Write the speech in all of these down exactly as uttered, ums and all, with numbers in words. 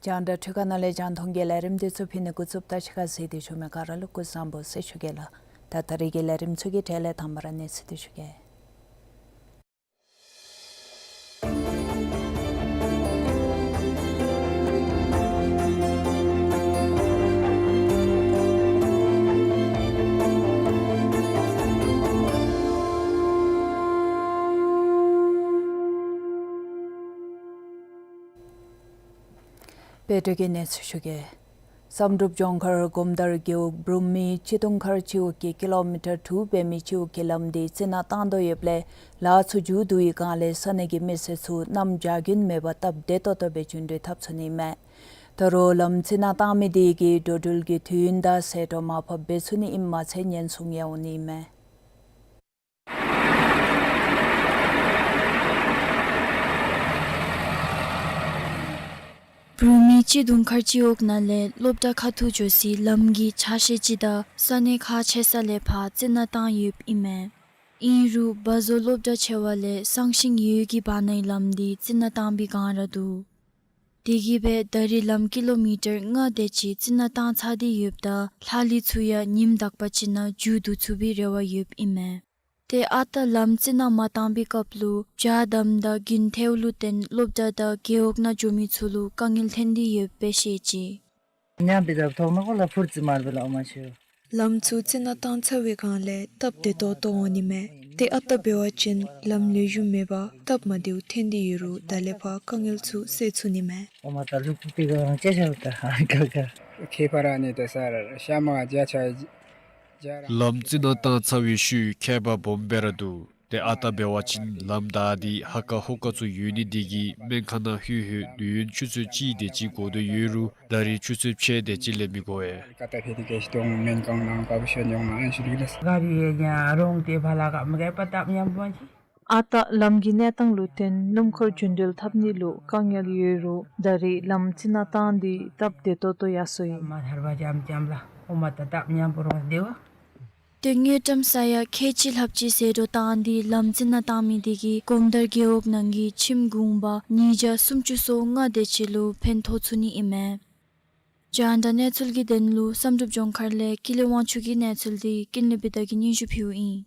རྒྱང་བསྒྲགས་འཕྲུལ་ཁང་ནང་ལས་རྒྱང་མཐོང་གི་ལས་རིམ་འདི་ཚུ་ཕུལ་ནི་འགོ་བཙུགསཔ་ད་གཞིས་ཁར་གཟིགས་ཏེ་བཞུགས་མི་ག་ར་ལུ་སྐུ་གཟུགས་བཟང་པོ་ཟེར་ཞུ་གེ་ལགས། ད་ད་རིས་ཀྱི་ལས་རིམ་ཚུ་གི་གྲས་ལས་དང་པ་ར་གནས་ཚུལ་འདི་ཞུ་གེ། དཔལ་འབྱོར་གྱི་གནས་ཚུལ་ཞུ་གེ། བསམ་གྲུབ་ལྗོངས་མཁར་གོམ་དར་རྒེད་འོག་འབྲུག་མི་སྤྱི་གདུང་མཁར་སྤྱི་འོག་གི་ཀི་ལོ་མི་ཊར་དྲུག་འབད་མི་སྤྱི་འོག་གི་ལམ་འདི་རྩི་ནག་བཏང་དོ་ཡོདཔ་ལས་ལཱ་ཚུ་མཇུག་བསྡུ་བའི་སྒང་ལས་ས་གནས་ཀྱི་མི་སེར་ཚུ་གནམ་བྱཱར་རྒྱུན་མེད་པར་སྟབས་བདེ་ཏོག་ཏོ་སྦེ་འགྲུལ་འཕྲིན་འཐབ་ཚུགས་ནི་མས། ད་རུང་ལམ་རྩི་ནག་བཏང་མི་དེ་གིས་འགྲོ་འགྲུལ་གྱི་དུས་ཡུན་དང་ཟད་འགྲོ་མར་ཕབ་འབད་ཚུགས་ནི་ཨིནམ་མ་ཚད་ཉེན་སྲུང་ཡང་འོང་ནི་མས། འབྲུག་མི་སྤྱི་གདུང་མཁར་སྤྱི་འོག་ནང་ལས་སློབ་གྲྭ་ཁ་ཐུག་འགྱོ་སའི་ལམ་གྱི་ཆ་ཤས་ཅིག་དང་ས་གནས་ཁག་ཆེ་ས་ལས་ཕར་རྩི་ནག་བཏང་ཡོདཔ་ཨིན་མས། ཨིན་རུང་བ་བཟོ་སློབ་གྲྭ་ཆེ་བ་ལས་སང་ཞིང་ཡོས་ཀྱི་བར་ནའི་ལམ་འདི་རྩི་ནག་བཏང་པའི་སྒང་ར་འདུག། དེ་གིས་སྦེ་ད་རིས་ལམ་ཀི་ལོ་མི་ཊར་ལྔ་དེ་ཅིག་རྩི་ནག་བཏང་ཚར་ཏེ་ཡོདཔ་ད་ལྷག་ལུས་ཚུ་ཡང་ཉིནམ་དག་པ་ཅིག་ནང་མཇུག་བསྡུ་ཚུགས་པའི་རེ་བ་ཡོདཔ་ཨིན་མས། ཏེ་ཨ་རྟག་ལམ་རྩི་ནག་མ་བཏང་པའི་སྐབས་ལུ་བྱཱར་དམ་དང་རྒུན་ཐལཝ་ལུ་བརྟེན་སློབ་གྲྭ་དང་རྒེད་འོག་ནང་འགྱོ་མི་ཚུ་ལུ་དཀའ་ངལ་ཐོན་ཏེ་ཡོདཔ་སྦེ་བཤད་ཅི། ཉམས་པའི་ཐོག་ནང་ཁོ་ལ་ཕུར་ཙི་མར་བེ་ལ་ཨོ་མ་ཤེས། ལམ་ཚུ་རྩི་ནག་བཏང་ཚར་བའི་སྒང་ལས་སྟབས་བདེ་ཏོག་ཏོ་འོང་ནི་མས། ཏེ་ཨ་རྟག་འབད་བ་ཅིན་ལམ་ལེགས་ཤོམ་མེད་པར་སྟབས་མ་བདེཝ་ཐོན་ཏེ་ཡོད་རུང་ད་ལས་ཕར་དཀའ་ངལ་ཚུ་སེལ་ཚུགས་ནི་མས། ཨོ་མ་ད་ལུ་ཕུ་ཏི་ག་རང་ཅེ་ཤ་ད་ཧ་ག་ག། ཁེ་ཕ་ར་ནི་ད་ས་ར་ཤ་མ་ཇ་ཆ་ཇ་ར། ལམ་རྩི་ནག་བཏང་ཚར་བའི་ཤུལ་ཁྱད་པར་སྦོམ་སྦེ་ར་འདུག། ཏེ་ཨ་རྟག་འབད་བ་ཅིན་ལམ་བདའ་སྟེ་ཧ་ཀ་ཧུ་ཀ་ཚུ་ཡོད་ནི་དེ་གིས་སྨན་ཁང་ནང་ལྷོད་ལྷོད་དུས་ཡུན་ཆུ་ཚོད་གཅིག་དེ་ཅིག་འགོར་དོ་ཡོད་རུང་ད་རིས་ཆུ་ཚོད་ཕྱེད་དེ་ཅིག་ལས་མི་འགོར་བས། ཨ་རྟག་ལམ་གྱི་གནས་སྟངས་ལུ་བརྟེན་སྣུམ་འཁོར་རྒྱུན་འགྲུལ་འཐབ་ནི་ལུ་དཀའ་ངལ་ཡོད་རུང་ད་རིས་ལམ་རྩི་ནག་བཏང་སྟེ་སྟབས་བདེ་ཏོག་ཏོ་ཡར་སོ་ཡི། ཏེ་དངུལ་ཀྲམ་ས་ཡ་ཁལ་གཅིག་ལྷགཔ་ཅིག་ཟད་འགྲོ་བཏང་སྟེ་ལམ་རྩི་ནག་བཏང་མི་དེ་གིས་གོམ་དར་རྒེད་འོག་ནང་གི་ཁྱིམ་གུང་པ་ཉིས་བརྒྱ་སུམ་ཅུ་སོ་ལྔ་དེ་ཅིག་ལུ་ཕན་ཐོགས་ཚུགས་ནི་ཨིན་མས། རྒྱང་བསྒྲགས་གནས་ཚུལ་གྱི་དོན་ལུ་བསམ་གྲུབ་ལྗོངས་མཁར་ལས་ཀུན་ལེགས་དབང་ཕྱུག་གི་གནས་ཚུལ་འདི་ཀུན་ལེགས་བི་དྷ་གིས་སྙན་ཞུ་ཕུལཝ་ཨིན།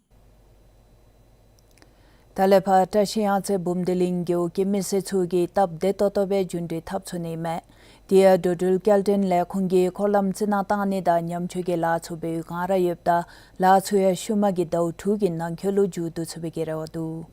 ད་ལས་ཕར་བཀྲ་ཤིས་གཡང་རྩེ་བུམ་སྡེ་གླིང་རྒེད་འོག་གི་མི་སེར་ཚུ་གིས་སྟབས་བདེ་ཏོག་ཏོ་སྦེ་རྒྱུན་འགྲུལ་འཐབ་ཚུགས་ནི་མས། དེ་ཡང་འགྲོ་འགྲུལ་སྐྱེལ་འདྲེན་ལས་ཁུངས་ཀྱིས་འཁོར་ལམ་རྩི་ནག་བཏང་ནི་དང་ཉམས་བཅོས་ཀྱི་ལཱ་ཚུ་འབད་བའི་སྒང་ར་ཡོདཔ་ད་ལཱ་ཚུ་ཡང་ཤུལ་མ་གི་ཟླཝ་དྲུག་གི་ནང་འཁོད་ལུ་མཇུག་བསྡུ་ཚུགས་པའི་གི་རེ་བ་འདུག།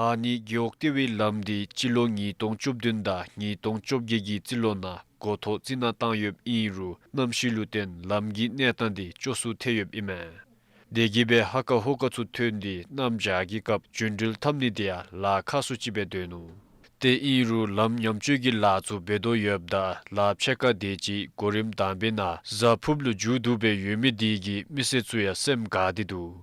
ཨ་ནི་རྒེད་འོག་ལྟེ་བའི་ལམ་འདི་སྤྱི་ལོ་ཉིས་སྟོང་བཅུ་བདུན་དང་ཉིས་སྟོང་བཅོ་བརྒྱད་ཀྱི་རྩིས་ལོ་ནང་འགོ་ཐོག་རྩི་ནག་བཏང་ཡོདཔ་ཨིན་རུང་གནམ་གཤིས་ལུ་བརྟེན་ལམ་གྱི་གནས་སྟངས་འདི་སྐྱོ་སུ་ཐལ་ཡོདཔ་ཨིན་མས། དེ་གིས་སྦེ་ཧ་ཀ་ཧུ་ཀ་ཚུ་ཐོན་ཏེ་གནམ་བྱཱར་གྱི་སྐབས་རྒྱུན་འགྲུལ་འཐབ་ནི་དེ་ཡང་ལཱ་ཁག་སུ་ཅིག་སྦེ་འདུག་ནུག། ཏེ་ཨིན་རུང་ལམ་ཉམས་བཅོས་ཀྱི་ལཱ་ཚུ་འབད་དོ་ཡོདཔ་ད་ལཱ་ཕྱེད་ཀ་དེ་ཅིག་གོ་རིམ་དང་པའི་ནང་གཟའ་ཕུརཔ་ལུ་མཇུག་བསྡུ་སྦེ་ཡོད་མི་དེ་གིས་མི་སེར་ཚུ་ཡང་སེམས་དགའ་སྟེ་འདུག།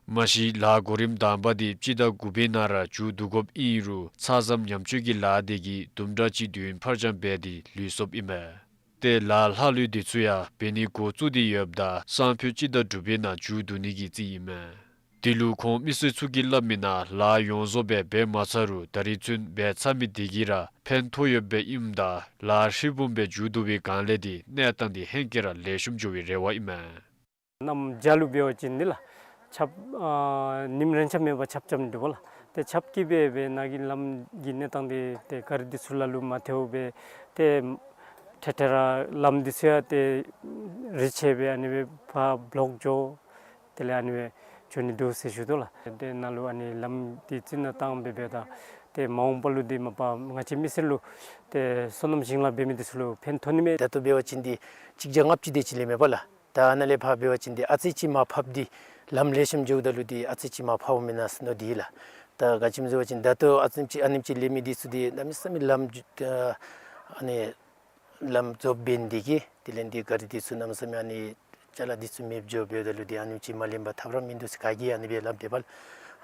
མ་གཞི་ལཱ་གོ་རིམ་དང་པ་འདི་སྤྱི་ཟླ་དགུ་པའི་ནང་ར་མཇུག་བསྡུ་དགོཔ་ཨིན་རུང་ས་མཚམས་ཉམས་བཅོས་ཀྱི་ལཱ་དེ་གིས་དུམ་གྲ་ཅིག་དུས་ཡུན་ཕར་འགྱངས་འབད་དེ་ལུས་སོཔ་ཨིན་མས། ཏེ་ལཱ་ལྷག་ལུས་འདི་ཚུ་ཡང་འབད་ནི་འགོ་བཙུགས་ཏེ་ཡོདཔ་ད་སང་ཕོད་སྤྱི་ཟླ་དྲུག་པའི་ནང་མཇུག་བསྡུ་ནི་གི་རྩིས་ཨིན་མས། དེ་ལུ་ཁོང་མི་སེར་ཚུ་གིས་སླབ་མི་ནང་ལཱ་ཡོངས་རྫོགས་སྦེ་འབད་མ་ཚར་རུང་ད་རིས་ཚུན་འབད་ཚར་མི་དེ་གིས་ར་ཕན་ཐོགས་ཡོདཔ་སྦེ་ཨིནམ་ད་ལཱ་ཧྲིལ་བུམ་སྦེ་མཇུག་བསྡུ་བའི་སྒང་ལས་ཏེ་གནས་སྟངས་འདི་ཧེང་སྐལ་ར་ལེགས་ཤོམ་འགྱོ་བའི་རེ་བ་ཨིན་མས། གནམ་བྱཱར་ལུ་འབད་བ་ཅིན་འདི་ལགས་ཆརཔ་ཨ་ཉིམ་རེ་ཆ་མེད་པར་ཆརཔ་རྐྱབ་ནི་འདུག་པ་ལགས། ཏེ་ཆརཔ་གིས་འབད་འབད་ནཱ་གི་ལམ་གྱི་གནས་སྟངས་འདི་ཏེ་གཱ་རི་འདི་ཚུ་ལ་ལུ་མ་ཐལཝ་སྦེ་ཏེ་ཐེ་ཐེ་ར་ལམ་འདི་ཚུ་ཡང་ཏེ་རི་ཆད་སྦེ་ཨ་ནི་སྦེ་ཕར་བློག་འགྱོ། དེ་ལས་ཨ་ནི་སྦེ་འགྱོ་ནི་འདུག་ཟེར་ཞུ་དོ་ལགས། ཏེ་ནཱ་ལུ་ཨ་ནི་ལམ་འདི་རྩི་ནག་བཏང་སྦེ་འབདཝ་ད་ཏེ་མ་འོངས་པ་ལུ་འདི་མ་པ་ང་བཅས་མི་སེར་ལུ་ཏེ་སོ་ནམ་ཞིང་ལཱ་འབད་མི་འདི་ཚུ་ལུ་ཕན་ཐོགས་ནི་མས། ད་ལྟོ་འབད་བ་ཅིན་འདི་གཅིག་བརྒྱ་ལྔ་བཅུ་དེ་ཅིག་ལས་མེད་པ་ལགས། ད་ཨ་ནཱ་ལས་ཕར་འབད་བ་ཅིན་འདི་ཨ་ཙི་ཅིག་མར་ཕབ་སྟེ་ལམ་ལེགས་ཤོམ་འགྱོཝ་ད་ལུ་འདི་ཨ་ཙི་ཅིག་མར་ཕབ་འོང་མེན་ན་ཟེར་མནོ་སྟེ་ལགས། ད་ག་ཅི་སྨོ་ཟེར་བ་ཅིན་ད་ལྟོ་ཨ་ཙི་ཅིག་ཨ་ནེམ་ཅིག་ལས་མི་འདི་ཚུ་འདི་གནམ་མེད་ས་མེད་ལམ་ཨ་ནི་ལམ་རྫོགསཔ་འབད་ནི་དེ་གིས་དེ་ལས་འདི་གཱ་རི་འདི་ཚུ་གནམ་མེད་ས་མེད་ཨ་ནི་ཅ་ལ་འདི་ཚུ་མེདཔ་འགྱོ་འབདཝ་ད་ལུ་འདི་ཨ་ནེམ་ཅིག་མ་ལེན་པར་ཐབས་ར་མིན་འདུག་ཟེར་ག་གིས་ཨ་ནི་སྦེ་སླབ་དེས་པ་ལགས།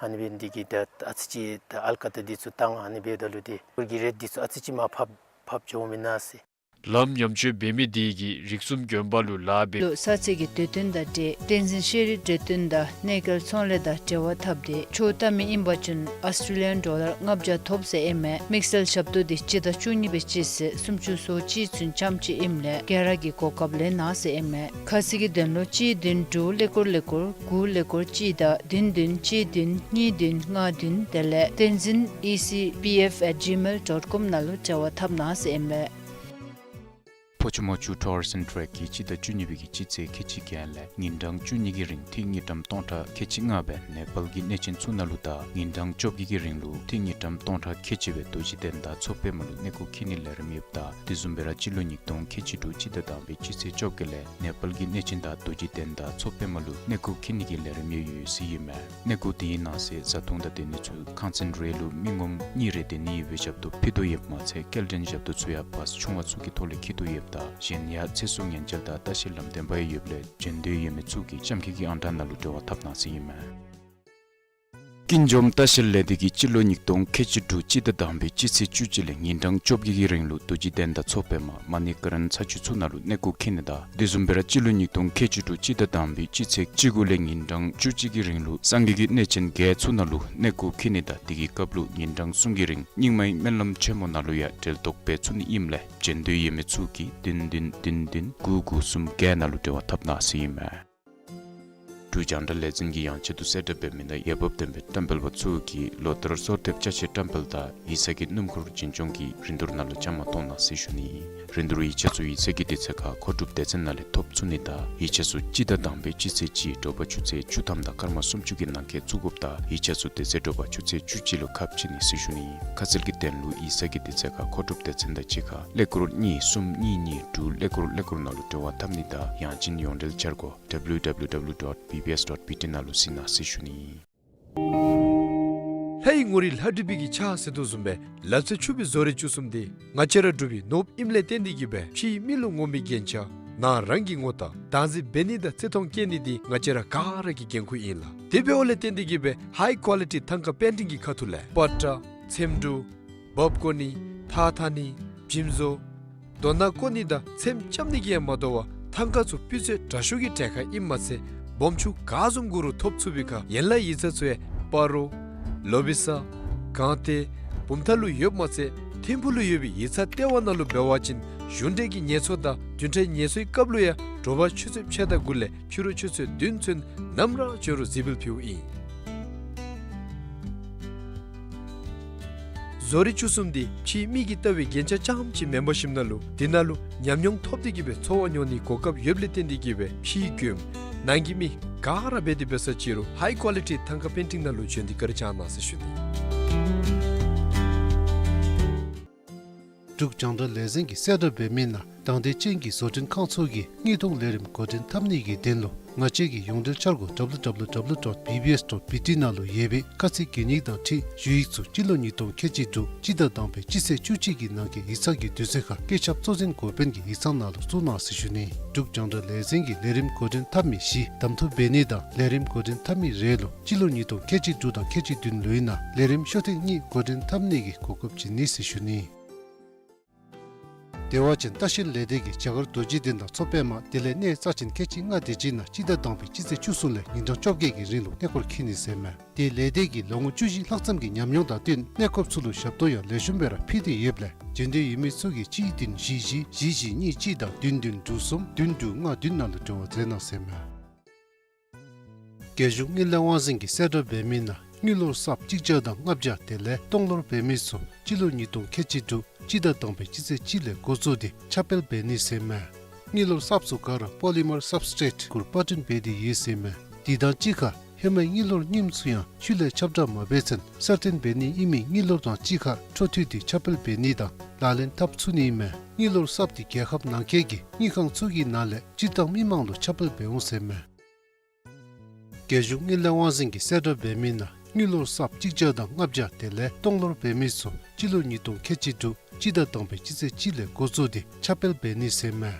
ཨ་ནི་འབད་ནི་དེ་གིས་ད་ཨ་ཙི་ཅིག་ད་ཨལ་ཀ་ཏ་འདི་ཚུ་བཏང་ཨ་ནི་འབདཝ་ད་ལུ་འདི་ཁོང་གི་རེཊ་འདི་ཚུ་ཨ་ཙི་ཅིག་མར་ཕབ་ཕབ་འགྱོ་འོང་མེན་ན་ཟེར། ལམ་ཉམས་བཅོས་འབད་མི་དེ་གིས་རིགས་གསུམ་དགོན་པ་ལུ་ལཱ་འབད། ལུ་ས་ཚིགས་ཀྱི་དུས་སྟོན་དང་འབྲེལ་བསྟན་འཛིན་ཤེས་རིག་གྲོས་སྟོན་དང་གནས་སྐལ་ཚོང་ལས་དང་འབྲེལ་བ་འཐབ་སྟེ་ཆོས་བལྟ་མི་ཨིན་པ་ཅིན་ཨོསི་ཊྲེ་ལི་ཡཱན་ཌོ་ལར་ལྔ་བརྒྱ་ཐོབ་ཟེར་ཨིན་མས། དམིགས་བསལ་ཞབས་ཏོག་འདི་སྤྱི་ཟླ་བཅུ་གཉིས་པའི་སྤྱི་ཚེས་སུམ་ཅུ་སོ་གཅིག་ཚུན་རྐྱངམ་ཅིག་ཨིནམ་ལས་ག་ར་གིས་གོ་སྐབས་ལེན་གནང་ཟེར་ཨིན་མས། ཁ་གསལ་གྱི་དོན་ལུ་གཅིག་བདུན་དྲུག་ཀླད་ཀོར་ཀླད་ཀོར་དགུ་ཀླད་ཀོར་གཅིག་དང་བདུན་བདུན་གཅིག་བདུན་གཉིས་བདུན་ལྔ་བདུན་དེ་ལས་བསྟན་འཛིན་ཨི་སི་པི་ཨེཕ་ཨེཊ་ཇི་མེལ་ཌོཊ་ཀོམ་ནང་ལུ་འབྲེལ་བ་འཐབ་གནང་ཟེར་ཨིན་མས། ཕོ་ཆུ་མོ་ཆུ་ཊུ་རི་ཛིམ་ཊེ་རེཀ་གིས་སྤྱི་ཟླ་བཅུ་གཉིས་པའི་གི་སྤྱི་ཚེས་ཁལ་གཅིག་བརྒྱད་ལས་ཉིན་གྲངས་བཅུ་གཉིས་ཀྱི་རིང་ཏི་རུ་དངུལ་ཀྲམ་སྟོང་ཕྲག་ཁལ་གཅིག་ལྔ་སྦེ་ནེ་པཱལ་གྱི་གནས་ཆེན་ཚུ་ནང་ལུ་དང་ཉིན་གྲངས་བཅོ་བརྒྱད་ཀྱི་རིང་ལུ་ཏི་རུ་དངུལ་ཀྲམ་སྟོང་ཕྲག་ཁལ་གཅིག་སྦེ་རྡོ་རྗེ་གདན་དང་མཚོ་པདྨ་ལུ་གནས་སྐོར་འཁྱིད་ནིའི་ལས་རིམ་ཡོདཔ་ད་དེ་བཟུམ་སྦེ་ར་སྤྱི་ལོ་ཉིས་སྟོང་ཁལ་གཅིག་དྲུག་སྤྱི་ཟླ་དང་པའི་སྤྱི་ཚེས་བཅོ་བརྒྱད་ལས་ནེ་པཱལ་གྱི་གནས་ཆེན་དང་རྡོ་རྗེ་གདན་དང་མཚོ་པདྨ་ལུ་གནས་སྐོར་འཁྱིད་ནི་གི་ལས་རིམ་ཡོད་ཡོད་ཟེར་ཨིན་མས། གནས་སྐོར་དེའི་ནང་གསེས་བཟའ་འཐུང་དང་སྡོད་ནི་ཚུ་ཁང་ཚན་རེ་ལུ་མི་ངོམ་གཉིས་རེ་སྡོད་ནི་ཡོད་པའི་ཞབས་ཏོག་ཕུལ་དོ་ཡོདཔ་མ་ཚད་སྐྱེལ་འདྲེན་ཞབས་ཏོག་ཚུ་ཡང་བཱསི་ཆུང་བ་ཚུ་གི་ཐོག་ལས་འཁྱིད་དོ་ཡོདཔ་ད་གཞན་ཡང་ཚེ་སྲོག་ཉེན་བཅོལ་དང་ལྟ་བཤལ་ལམ་སྟོན་པ་ཡང་ཡོདཔ་ལས་བྱོན་འདོད་ཡོད་མི་ཚུ་གིས་ལྕམ་ཁྱི་གི་ཨང་གྲངས་ནང་ལུ་འབྲེལ་བ་འཐབ་གནང་ཟེར་ཨིན་མས། ཀུན་འབྱུང་ལྟ་བཤལ་ལས་སྡེ་གིས་སྤྱི་ལོ་ཉིས་སྟོང་ཁལ་གཅིག་དྲུག་སྤྱི་ཟླ་དང་པའི་སྤྱི་ཚེས་བཅུ་གཅིག་ལས་ཉིན་གྲངས་བཅོ་བརྒྱད་ཀྱི་རིང་ལུ་རྡོ་རྗེ་གདན་དང་མཚོ་པདྨ་མ་ཎི་ཀ་རན་ཚ་ཆུ་ཚུ་ནང་ལུ་གནས་སྐོར་འཁྱིད་ནི་དང་དེ་བཟུམ་སྦེ་ར་སྤྱི་ལོ་ཉིས་སྟོང་ཁལ་གཅིག་དྲུག་སྤྱི་ཟླ་དང་པའི་སྤྱི་ཚེས་བཅུ་དགུ་ལས་ཉིན་གྲངས་བཅུ་གཅིག་གི་རིང་ལུ་སངས་རྒྱས་ཀྱི་གནས་ཆེན་བརྒྱད་ཚུ་ནང་ལུ་གནས་སྐོར་འཁྱིད་ནི་དང་དེ་གི་སྐབས་ལུ་ཉིན་གྲངས་གསུམ་གྱི་རིང་རྙིང་མའི་སྨོན་ལམ་ཆེན་མོ་ནང་ལུ་ཡང་གྲལ་གཏོགས་འབད་ཚུགས་ནི་ཨིནམ་ལས་བྱོན་འདོད་ཡོད་མི་ཚུ་གིས་བདུན་བདུན་བདུན་བདུན་དགུ་དགུ་གསུམ་བརྒྱད་ནང་ལུ་འབྲེལ་བ་འཐབ་གནང་ཟེར་ཨིན་མས། འབྲུག་རྒྱང་བསྒྲགས་ལས་འཛིན་གྱིས་ཡང་ཆེད་དུ་གསལ་བསྒྲགས་འབད་མི་ནང་འོས་འབབ་ལྡན་པའི་བཀྲམ་སྤེལ་པ་ཚུ་གིས་ལོ་ལྟར་གསོལ་འདེབས་ཅ་ཆས་བཀྲམ་སྤེལ་དང་ཡིག་ཚང་གི་སྣུམ་འཁོར་འཛིན་སྐྱོང་གི་རིན་བསྡུར་ནང་ལུ་བཅའ་མར་གཏོགས་གནང་ཟེར་ཞུ་ནི། རིན་བསྡུར་ཡིག་ཆ་ཚུ་ཡིག་ཚང་གི་དུས་ཚོད་ཁར་མཁོ་སྒྲུབ་སྡེ་ཚན་ནང་ལས་ཐོབ་ཚུགས་ནི་དང་ཡིག་ཆ་ཚུ་སྤྱི་ཟླ་དང་པའི་སྤྱི་ཚེས་གཅིག་དྲོ་པ་ཆུ་ཚོད་བཅུ་ཐམ་དང་སྐར་མ་སུམ་ཅུ་གི་ནང་འཁོད་བཙུགས་དགོཔ་དང་ཡིག་ཆ་ཚུ་དེ་ཚེ་དྲོ་པ་ཆུ་ཚོད་བཅུ་གཅིག་ལུ་ཁ་ཕྱེ་ནི་ཟེར་ཞུ་ནི། ཁ་གསལ་གྱི་དོན་ལུ་ཡིག་ཚང་གི་དུས་ཚོད་ཁར་མཁོ་སྒྲུབ་སྡེ་ཚན་དང་གཅིག་ཁར་ཀླད་ཀོར་གཉིས་གསུམ་གཉིས་གཉིས་དྲུག་ཀླད་ཀོར་ཀླད་ཀོར་ནང་ལུ་འབྲེལ་བ་འཐབ་ནི་དང་ཡང་ཅིན་ཡོངས་འབྲེལ་འཆར་སྒོ་ཌབ་ལུ་ཌབ་ལུ་ཌབ་ལུ་ཌོཊ་བི་བི་ཨེསི་ཌོཊ་བི་ཊི་ནང་ལུ་གཟིགས་གནང་ཟེར་ཞུ་ནི། ལྷའི་ངོ་རིས་ལྷ་བྲིས་པའི་གི་ཕྱག་ཟེར་དོ་བཟུམ་སྦེ་ལ་རྩེ་ཆུ་བོའི་བཟོ་རིག་བཅུ་གསུམ་འདི་ང་བཅས་ར་འབྲུག་པའི་ནོར་བུ་ཨིནམ་ལས་བརྟེན་ཏེ་གིས་སྦེ་ཕྱིའི་མི་ལུ་ངོམ་པའི་རྒྱན་ཆ་ནང་རང་གི་ངོ་རྟགས་བདག་འཛིན་འབད་ནི་དང་བརྩི་མཐོང་བསྐྱེད་ནི་འདི་ང་བཅས་ར་ག་ར་གི་འགན་ཁུར་ཨིན་ལགས། དེ་འབདཝ་ལས་བརྟེན་ཏེ་གིས་སྦེ་ཧའི་ཀོ་ལི་ཊི་ཐང་ཀ་པེན་ཊིང་གི་ཁ་ཐུག་ལས་པ་ཏྲ་ཚེམ་དྲུབ་འབག་བཀོ་ནི་ཐགས་འཐག་ནི་འཇིམ་བཟོ་རྡོ་ནག་བརྐོ་ནི་དང་ཚེམ་རྐྱབ་ནི་གིས་ཡང་མ་དོ་བར་ཐང་ཀ་ཚུ་སྤུས་ཚད་དྲག་ཤོས་ཀྱི་གྲལ་ཁར་ཨིནམ་མ་ཚད་སྦོམ་ཆུང་ག་བཟུམ་དགོ་རུང་ཐོབ་ཚུགས་པའི་ཁར་ཡན་ལག་ཡིག་ཚང་ཚུ་ཡང་སྤ་རོ་ལོ་བི་ས་སྒང་སྟེང་བུམ་ཐང་ལུ་ཡོདཔ་མ་ཚད་ཐིམ་ཕུག་ལུ་ཡོད་པའི་ཡིག་ཚང་ལྟེ་བ་ནང་ལུ་འབད་བ་ཅིན་གཞུང་འབྲེལ་གྱི་ངལ་གསོ་དང་བདུན་ཕྲག་ངལ་གསོའི་སྐབས་ལུ་ཡང་དྲོ་པ་ཆུ་ཚོད་ཕྱེད་དང་དགུ་ལས་ཕྱི་རུ་ཆུ་ཚོད་བདུན་ཚུན་ནམ་ར་བྱོན་རུང་གཟིགས་འབུལ་ཕུལཝ་ཨིན། བཟོ་རིག་བཅུ་གསུམ་འདི་ཕྱིའི་མི་གིས་བལྟ་བའི་རྒྱན་ཆ་རྐྱངམ་ཅིག་མེན་པར་ཞིནམ་ན་ལུ་འདི་ནང་ལུ་ཉམས་མྱོང་ཐོབ་སྟེ་གིས་སྦེ་འཚོ་བ་མྱོང་ནིའི་གོ་སྐབས་ཡོདཔ་ལས་བརྟེན་ཏེ་གིས་སྦེ་ཕྱིའི་མགྱོནམ་ནང་གི་མི་ག་ར་འབད་དེ་འབད་ས་ཅིག་རུང་ཧའི་ཀོ་ལི་ཊི་ཐང་ཀ་པེན་ཊིང་ནང་ལུ་བྱོན་ཏེ་བཀའ་དྲིན་བསྐྱང་གནང་ཟེར་ཞུ་ནི། འབྲུག་རྒྱང་བསྒྲགས་ལས་འཛིན་གྱིས་གསལ་བསྒྲགས་འབད་མི་ནང་དང་འདོད་ཅན་གྱི་བཟོ་སྐྲུན་ཁང་ཚུ་གིས་དངུལ་གཏོང་ལས་རིམ་འགོ་འདྲེན་འཐབ་ནི་གི་དོན་ལུ་ ང་བཅས་ཀྱི་ཡོངས་འབྲེལ་འཆར་སྒོ་W W W dot B B S dot B T ནང་ལུ་ཡོད་པའི་ཁ་ཚིག་གན་ཡིག་དང་འཁྲིལ་ཞུ་ཡིག་ཚུ་སྤྱི་ལོ་ཉིས་སྟོང་ཁལ་གཅིག་དྲུག་སྤྱི་ཟླ་དང་པའི་སྤྱི་ཚེས་བཅུ་གཅིག་གི་ནང་གི་ཡིག་ཚང་གི་དུས་ཚོད་ཁར་བཀོད་ཁྱབ་གཙོ་འཛིན་འགོ་དཔོན་གྱི་ཡིག་ཚང་ནང་ལུ་བཙུགས་གནང་ཟེར་ཞུ་ནི། འབྲུག་རྒྱང་བསྒྲགས་ལས་འཛིན་གྱིས་ལས་རིམ་འགོ་འདྲེན་འཐབ་མི་བཞི་གདམ་འཐུ་འབད་ནི་དང་ལས་རིམ་འགོ་འདྲེན་འཐབ་མི་རེ་ལུ་སྤྱི་ལོ་ཉིས་སྟོང་ཁལ་གཅིག་དྲུག་དང་ཁལ་གཅིག་བདུན་ལོའི་ནང་ལས་རིམ་ཤོག་ཐེངས་གཉིས་འགོ་འདྲེན་འཐབ་ནི་གི་གོ་སྐབས་བྱིན་ནི་ཟེར་ཞུ་ནི། བདེ་བ་ཅན་ལྟ་བཤལ་ལས་སྡེ་གིས་རྒྱ་གར་རྡོ་རྗེ་གདན་དང་མཚོ་པདྨ་དེ་ལས་གནས་རྩ་ཅན་ཁལ་གཅིག་ལྔ་དེ་ཅིག་ནང་སྤྱི་ཟླ་དང་པའི་སྤྱི་ཚེས་བཅུ་གསུམ་ལས་ཉིན་གྲངས་བཅོ་བརྒྱད་ཀྱི་རིང་ལུ་གནས་སྐོར་འཁྱིད་ནི་ཟེར་མས། དེ་ལས་སྡེ་གིས་ལོ་ངོ་བཅུ་བཞི་ལྷག་ཙམ་གྱི་ཉམས་མྱོང་དང་བསྟུན་གནས་སྐོར་ཚུ་ལུ་ཞབས་ཏོག་ཡང་ལེགས་ཤོམ་སྦེ་ར་ཕུལ་ཏེ་ཡོདཔ་ལས་འབྱོན་འདོད་ཡོད་མི་ཚུ་གིས་གཅིག་བདུན་བཞི་བཞི་བཞི་བཞི་གཉིས་གཅིག་དང་བདུན་བདུན་དྲུག་གསུམ་བདུན་དྲུག་ལྔ་བདུན་ནང་ལུ་འབྲེལ་བ་མཛད་གནང་ཟེར་མས། རྒྱལ་གཞུང་དངུལ་ལས་དབང་འཛིན་གྱིས་གསལ་བསྒྲགས་འབད་མི་ནང་དངུལ་ལོར་གསརཔ་གཅིག་བརྒྱ་དང་ལྔ་བརྒྱ་དེ་ལས་སྟོང་ལོར་འབད་མི་ཚུ་སྤྱི་ལོ་ཉིས་སྟོང་ཁལ་གཅིག་དྲུག་སྤྱི་ཟླ་དང་པའི་སྤྱི་ཚེས་གཅིག་ལས་འགོ་བཙུགས་ཏེ་ཁྱབ་སྤེལ་འབད་ནི་ཟེར་མས། དངུལ་ལོར་གསརཔ་ཚུ་ག་ར་པོ་ལི་མར་སབ་སི་ཊེཊ་གུར་པར་སྐྲུན་འབད་དེ་ཡོད་ཟེར་མས། དེ་དང་གཅིག་ཁར་ཧེ་མའི་དངུལ་ལོར་རྙིངམ་ཚུ་ཡང་ཆུ་ལས་ཁྱབ་བསྒྲགས་མ་འབད་ཚུན་གསར་བཏོན་འབད་ནི་ཨིན་མི་དངུལ་ལོར་དང་གཅིག་ཁར་འཕྲོ་མཐུད་དེ་ཁྱབ་སྤེལ་འབད་ནི་དང་ལག་ལེན་འཐབ་ཚུགས་ནི་ཨིན་མས། དངུལ་ལོར་གསརཔ་དེ་རྒྱལ་ཁབ་ནང་འཁོད་ཀྱི་དངུལ་ཁང་ཚུ་གི་ནང་ལས་སྤྱིར་བཏང་མི་མང་ལུ་ཁྱབ་སྤེལ་འབད་འོང་ཟེར་མས། རྒྱལ་གཞུང་དངུལ་ལས་དབང་འཛིན་གྱིས་གསལ་བསྒྲགས་འབད་མི་ནང་དངུལ་ལོར་གསརཔ་གཅིག་བརྒྱ་དང་ལྔ་བརྒྱ་དེ་ལས་སྟོང་ལོར་འབད་མི་ཚུ་སྤྱི་ལོ་ཉིས་སྟོང་ཁལ་གཅིག་དྲུག་སྤྱི་ཟླ་དང་པའི་སྤྱི་ཚེས་གཅིག་ལས་འགོ་བཙུགས་ཏེ་ཁྱབ་སྤེལ་འབད་ནི་ཟེར་མས།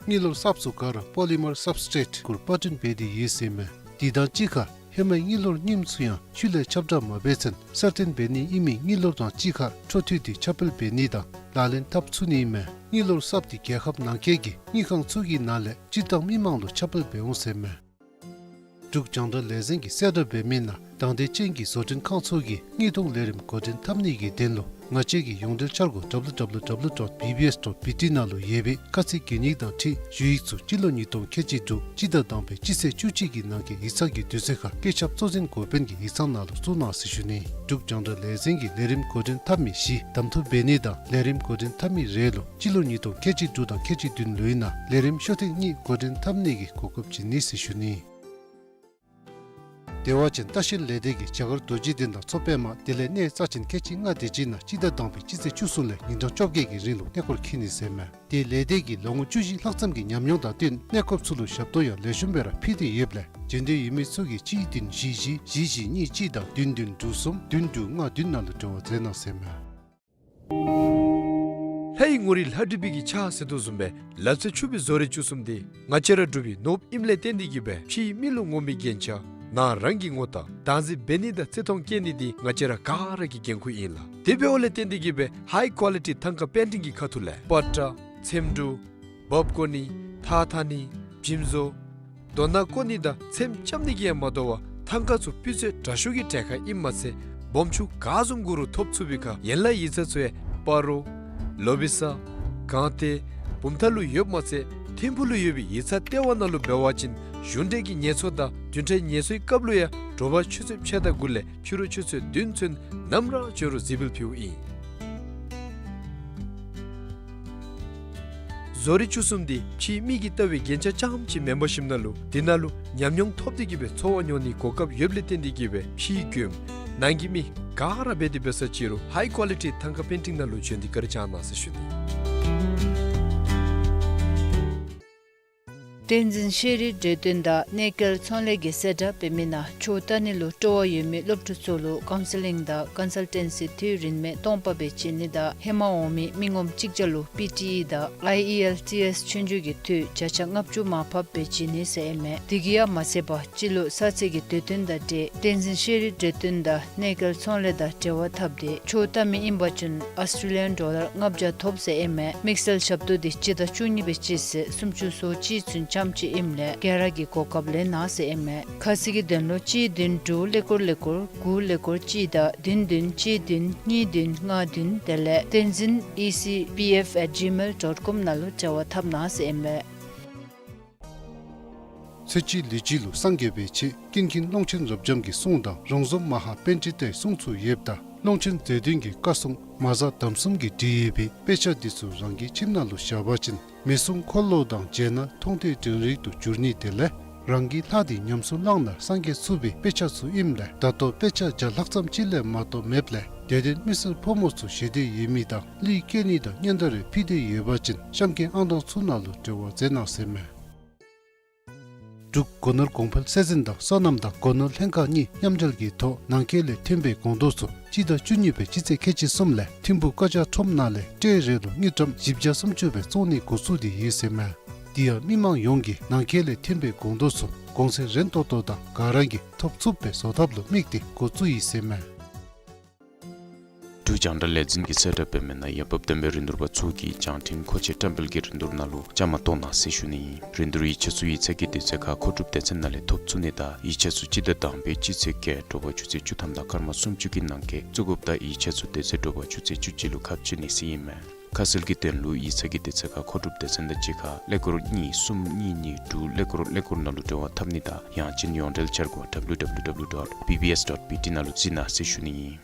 དངུལ་ལོར་གསརཔ་ཚུ་ག་ར་པོ་ལི་མར་སབ་སི་ཊེཊ་གུར་པར་སྐྲུན་འབད་དེ་ཡོད་ཟེར་མས། དེ་དང་གཅིག་ཁར་ཧེ་མའི་དངུལ་ལོར་རྙིངམ་ཚུ་ཡང་ཆུ་ལས་ཁྱབ་བསྒྲགས་མ་འབད་ཚུན་གསར་བཏོན་འབད་ནི་ཨིན་མི་དངུལ་ལོར་དང་གཅིག་ཁར་འཕྲོ་མཐུད་དེ་ཁྱབ་སྤེལ་འབད་ནི་དང་ལག་ལེན་འཐབ་ཚུགས་ནི་ཨིན་མས། དངུལ་ལོར་གསརཔ་དེ་རྒྱལ་ཁབ་ནང་འཁོད་ཀྱི་དངུལ་ཁང་ཚུ་གི་ནང་ལས་སྤྱིར་བཏང་མི་མང་ལུ་ཁྱབ་སྤེལ་འབད་འོང་ཟེར་མས། འབྲུག་རྒྱང་བསྒྲགས་ལས་འཛིན་གྱིས་གསལ་བསྒྲགས་འབད་མི་ནང་དང་འདོད་ཅན་གྱི་བཟོ་སྐྲུན་ཁང་ཚུ་གིས་དངུལ་གཏོང་ལས་རིམ་འགོ་འདྲེན་འཐབ་ནི་གི་དོན་ལུ་ང་བཅས་ཀྱི་ཡོངས་འབྲེལ་འཆར་སྒོ་W W W dot B B S dot B T ནང་ལུ་ཡོད་པའི་ཁ་ཚིག་གན་ཡིག་དང་འཁྲིལ་ཞུ་ཡིག་ཚུ་སྤྱི་ལོ་ཉིས་སྟོང་ཁལ་གཅིག་དྲུག་སྤྱི་ཟླ་དང་པའི་སྤྱི་ཚེས་བཅུ་གཅིག་གི་ནང་གི་ཡིག་ཚང་གི་དུས་ཚོད་ཁར་བཀོད་ཁྱབ་གཙོ་འཛིན་འགོ་དཔོན་གྱི་ཡིག་ཚང་ནང་ལུ་བཙུགས་གནང་ཟེར་ཞུ་ནི། འབྲུག་རྒྱང་བསྒྲགས་ལས་འཛིན་གྱིས་ལས་རིམ་འགོ་འདྲེན་འཐབ་མི་བཞི་གདམ་འཐུ་འབད་ནི་དང་ལས་རིམ་འགོ་འདྲེན་འཐབ་མི་རེ་ལུ་སྤྱི་ལོ་ཉིས་སྟོང་ཁལ་གཅིག་དྲུག་དང་ཁལ་གཅིག་བདུན་ལོའི་ནང་ལས་རིམ་ཤོག་ཐེངས་གཉིས་འགོ་འདྲེན་འཐབ་ནི་གི་གོ་སྐབས་བྱིན་ནི་ཟེར་ཞུ་ནི། བདེ་བ་ཅན་ལྟ་བཤལ་ལས་སྡེ་གིས་རྒྱ་གར་རྡོ་རྗེ་གདན་དང་མཚོ་པདྨ་དེ་ལས་གནས་རྩ་ཅན་ཁལ་གཅིག་ལྔ་དེ་ཅིག་ནང་སྤྱི་ཟླ་དང་པའི་སྤྱི་ཚེས་བཅུ་གསུམ་ལས་ཉིན་གྲངས་བཅོ་བརྒྱད་ཀྱི་རིང་ལུ་གནས་སྐོར་འཁྱིད་ནི་ཟེར་མས། དེ་ལས་སྡེ་གིས་ལོ་ངོ་བཅུ་བཞི་ལྷག་ཙམ་གྱི་ཉམས་མྱོང་དང་བསྟུན་གནས་སྐོར་ཚུ་ལུ་ཞབས་ཏོག་ཡང་ལེགས་ཤོམ་སྦེ་ར་ཕུལ་ཏེ་ཡོདཔ་ལས་འབྱོན་འདོད་ཡོད་མི་ཚུ་གིས་གཅིག་བདུན་བཞི་བཞི་བཞི་བཞི་གཉིས་གཅིག་དང་བདུན་བདུན་དྲུག་གསུམ་བདུན་དྲུག་ལྔ་བདུན་ནང་ལུ་འབྲེལ་བ་མཛད་གནང་ཟེར་མས། ལྷའི་ངོ་རིས་ལྷ་བྲིས་པའི་གི་ཕྱག་ཟེར་དོ་བཟུམ་སྦེ་ལག་རྩལ་ཕྱུག་པའི་བཟོ་རིག་བཅུ་གསུམ་འདི་ང་བཅས་ར་འབྲུག་པའི་ནོར་བུ་ཨིནམ་ལས་བརྟེན་ཏེ་གིས་སྦེ་ཕྱིའི་མི་ལུ་ངོམ་པའི་རྒྱན་ཆ་ནང་རང་གིས་ངོ་བལྟ་བདག་འཛིན་འབད་ནི་དང་བརྩི་མཐོང་བསྐྱེད་ནི་འདི་ང་བཅས་ར་ག་ར་གི་འགན་ཁུར་ཨིན་ལགས། དེ་འབདཝ་ལས་བརྟེན་ཏེ་གིས་སྦེ་ཧའི་ཀོ་ལི་ཊི་ཐང་ཀ་པེན་ཊིང་གི་ཁ་ཐུག་ལས་པ་ཏྲ་ཚེམ་དྲུབ་འབག་བརྐོ་ནི་ཐགས་འཐག་ནི་འཇིམ་བཟོ་རྡོ་ནག་བརྐོ་ནི་དང་ཚེམ་རྐྱབ་ནི་གིས་ཡང་མ་དོ་བར་ཐང་ཀ་ཚུ་སྤུས་ཚད་དྲག་ཤོས་ཀྱི་གྲལ་ཁར་ཨིནམ་མ་ཚད་སྦོམ་ཆུང་ག་བཟུམ་དགོ་རུང་ཐོབ་ཚུགས་པའི་ཁར་ཡན་ལག་ཡིག་ཚང་ཚུ་ཡང་སྤ་རོ་ལོ་བི་ས་སྒང་སྟེང་བུམ་ཐང་ལུ་ཡོདཔ་མ་ཚད་ཐིམ་ཕུག་ལུ་ཡོད་པའི་ཡིག་ཚང་ལྟེ་བ་ནང་ལུ་འབད་བ་ཅིན་གཞུང་འབྲེལ་གྱི་ངལ་འཚོ་དང་བདུན་ཕྲག་ངལ་འཚོའི་སྐབས་ལུ་ཡང་དྲོ་པ་ཆུ་ཚོད་ཕྱེད་དང་དགུ་ལས་ཕྱི་རུ་ཆུ་ཚོད་བདུན་ཚུན་ནམ་ར་འབྱོན་རུང་གཟིགས་འབུལ་ཕུལཝ་ཨིན། བཟོ་རིག་བཅུ་གསུམ་འདི་ཕྱིའི་མི་གིས་བལྟ་བའི་རྒྱན་ཆ་རྐྱངམ་ཅིག་མེན་པར་ཞིནམ་ན་ལུ་འདི་ནང་ལུ་ཉམས་མྱོང་ཐོབ་སྟེ་གིས་སྦེ་འཚོ་བ་མྱོང་ནིའི་གོ་སྐབས་ཡོདཔ་ལས་བརྟེན་ཏེ་གིས་སྦེ་ཕྱིའི་མགྱོནམ་ནང་གི་མི་ག་ར་འབད་དེ་འབད་ས་ཅི་རུང་ཧའི་ཀོ་ལི་ཊི་ཐང་ཀ་པེན་ཊིང་ནང་ལུ་འབྱོན་ཏེ་བཀའ་དྲིན་བསྐྱང་གནང་ཟེར་ཞུ་ནི། བསྟན་འཛིན་ཤེས་རིག་འབྲེལ་དོན་དང་གནས་སྐལ་ཚོང་ལས་ཀྱིས་གསལ་བསྒྲགས་འབད་མི་ནང་ཆོས་ལྟ་ནི་ལུ་སྤྲོ་བ་ཡོད་མི་སློབ་ཕྲུག་ཚུ་ལུ་ཀའུན་སི་ལིང་དང་ཀོན་སལ་ཊེན་སི་འཐུས་རིན་མེད་སྟོང་པ་སྦེ་བྱིན་ནི་དང་ཧེ་མ་འོང་མི་མི་ངོམ་གཅིག་བརྒྱ་ལུ་པི་ཊི་ཨི་དང་ཨའི་ཨི་ཨེལ་ཊི་ཨེསི་ཆོས་རྒྱུགས་ཀྱི་འཐུས་བརྒྱ་ཆ་ལྔ་བཅུ་མར་ཕབ་སྦེ་བྱིན་ནི་ཟེར་ཨིན་མས། དེ་གིས་ཡང་མ་ཚད་པར་སྤྱི་ལོ་གསར་ཚེས་ཀྱི་དུས་སྟོན་དང་འབྲེལ་བསྟན་འཛིན་ཤེས་རིག་འབྲེལ་དོན་དང་གནས་སྐལ་ཚོང་ལས་དང་འབྲེལ་བ་འཐབ་སྟེ་ཆོས་ལྟ་མི་ཨིན་པ་ཅིན་ཨཱོས་ཊྲེ་ལི་ཡཱན་ཌོ་ལར་ལྔ་བརྒྱ་ཐོབ་ཟེར་ཨིན་མས། དམིགས་བསལ་ཞབས་ཏོག་འདི་སྤྱི་ཟླ་བཅུ་གཉིས་པའི་སྤྱི་ཚེས་སུམ་ཅུ་སོ་གཅིག་ཚུན་ཙམ་ཅིག་ཨིནམ་ལས་ག་ར་གིས་གོ་སྐབས་ལེན་གནང་ཟེར་ཨིན་མས། ཁ་གསལ་གྱི་དོན་ལུ་གཅིག་བདུན་དྲུག་ཀླད་ཀོར་ཀླད་ཀོར་དགུ་ཀླད་ཀོར་གཅིག་དང་བདུན་བདུན་གཅིག་བདུན་གཉིས་བདུན་ལྔ་བདུན་དེ་ལས་བསྟན་འཛིན་ཨི་སི་པི་ཨེཕ་ཨེཊ་ཇི་མེལ་ཌོཊ་ཀོམ་ནང་ལུ་འབྲེལ་བ་འཐབ་གནང་ཟེར་ཨིན་མས། ཚེས་གཅིག་ལུས་དཀྱིལ་ལུ་སངས་རྒྱས་པའི་ཆེད་ཀུན་མཁྱེན་ཀློང་ཆེན་རབ་འབྱམས་ཀྱི་གསུང་དང་རོང་ཟོམ་མ་ཧཱ་པཎྜི་ཏའི་གསུང་ཚུ་ཡོདཔ་ད་ཀློང་ཆེན་རྗེ་བཙུན་གྱི་བཀའ་སྲུང་མ་གཟའ་དམ་གསུམ་གྱིས་བྲིས་ཡོད་པའི་དཔེ་ཆ་འདི་ཚུ་རང་གི་ཁྱིམ་ནང་ལུ་བཞག་པ་ཅིན་མི་གསུང་འཁོར་ལོ་དང་མཇལ་ན་མཐོང་ཐོས་དྲན་རེག་ཏུ་འགྱུར་ནི་དེ་ལས་རང་གི་ལྷ་འདི་ཉམས་སུ་བླངས་ན་སངས་རྒྱས་ཚུགས་པའི་དཔེ་ཆ་ཚུ་ཨིནམ་ལས་ད་ལྟོ་དཔེ་ཆ་བརྒྱ་ལྷག་ཙམ་ཅིག་ལས་མ་གཏོགས་མེདཔ་ལས་དད་ལྡན་མི་སེར་ཕོ་མོ་ཚུ་ཞེ་འདོད་ཡོད་མི་དང་གླུ་བཀོད་ནི་དང་སྙན་དར་རེ་ཕུལ་འདོད་ཡོད་པ་ཅིན་གཤམ་གྱི་ཨང་གྲངས་ཚུ་ནང་ལུ་འབྲེལ་བ་མཛད་གནང་ཟེར་མས། འབྲུག་སྒོ་ནོར་གོང་འཕེལ་སྲིད་འཛིན་དང་སོ་ནམ་དང་སྒོ་ནོར་ལྷན་ཁག་གཉིས་མཉམ་འབྲེལ་གྱི་ཐོག་ནང་འཁོད་ལས་ཐོན་པའི་སྒོང་རྡོག་ཚུ་སྤྱི་ཟླ་བཅུ་གཉིས་པའི་སྤྱི་ཚེས་ཁལ་གཅིག་གསུམ་ལས་ཐིམ་ཕུག་ཀ་ཅ་ཁྲོམ་ནང་ལས་ཊེ་རེ་ལུ་དངུལ་ཀྲམ་བཞི་བརྒྱ་སུམ་ཅུ་སྦེ་བཙོང་ནི་འགོ་བཙུགས་ཏེ་ཡོད་ཟེར་མས། དེ་ཡང་མི་མང་ཡོངས་ཀྱིས་ནང་འཁོད་ལས་ཐོན་པའི་སྒོང་རྡོག་ཚུ་གོང་ཚད་རན་ཏོག་ཏོ་དང་ག་ར་གིས་ཐོབ་ཚུགསཔ་སྦེ་བཟོ་ཐབས་ལུ་དམིགས་ཏེ་འགོ་བཙུགས་ཡི་ཟེར་མས། འབྲུག་རྒྱང་བསྒྲགས་ལས་འཛིན་གྱིས་གསལ་བསྒྲགས་འབད་མི་ནང་འོས་འབབ་ལྡན་པའི་རིན་བསྡུར་པ་ཚུ་གིས་རྒྱང་འཕྲིན་མཁོ་ཆས་བཀྲམ་སྤེལ་གྱི་རིན་བསྡུར་ནང་ལུ་བཅའ་མར་གཏོགས་གནང་ཟེར་ཞུ་ནི་ཨིན། རིན་བསྡུར་ཡིག་ཆ་ཚུ་ཡིག་ཚང་གི་དུས་ཚོད་ཁར་མཁོ་སྒྲུབ་སྡེ་ཚན་ནང་ལས་ཐོབ་ཚུགས་ནི་དང་ཡིག་ཆ་ཚུ་སྤྱི་ཟླ་དང་པའི་སྤྱི་ཚེས་བརྒྱད་དྲོ་པ་ཆུ་ཚོད་བཅུ་ཐམ་དང་སྐར་མ་སུམ་ཅུ་གི་ནང་འཁོད་བཙུགས་དགོཔ་དང་ཡིག་ཆ་ཚུ་དེ་ཚེ་དྲོ་པ་ཆུ་ཚོད་བཅུ་གཅིག་ལུ་ཁ་ཕྱེ་ནི་ཟེར་ཨིན་མས། ཁ་གསལ་གྱི་དོན་ལུ་ཡིག་ཚང་གི་དུས་ཚོད་ཁར་མཁོ་སྒྲུབ་སྡེ་ཚན་དང་གཅིག་ཁར་ཀླད་ཀོར་གཉིས་གསུམ་གཉིས་གཉིས་དྲུག་ཀླད་ཀོར་ཀླད་ཀོར་ནང་ལུ་འབྲེལ་བ་འཐབ་ནི་དང་ཡང་ཅིན་ཡོངས་འབྲེལ་འཆར་སྒོ་W W W dot B B S dot B T ནང་ལུ་གཟིགས་གནང་ཟེར་ཞུ་ནི་ཨིན།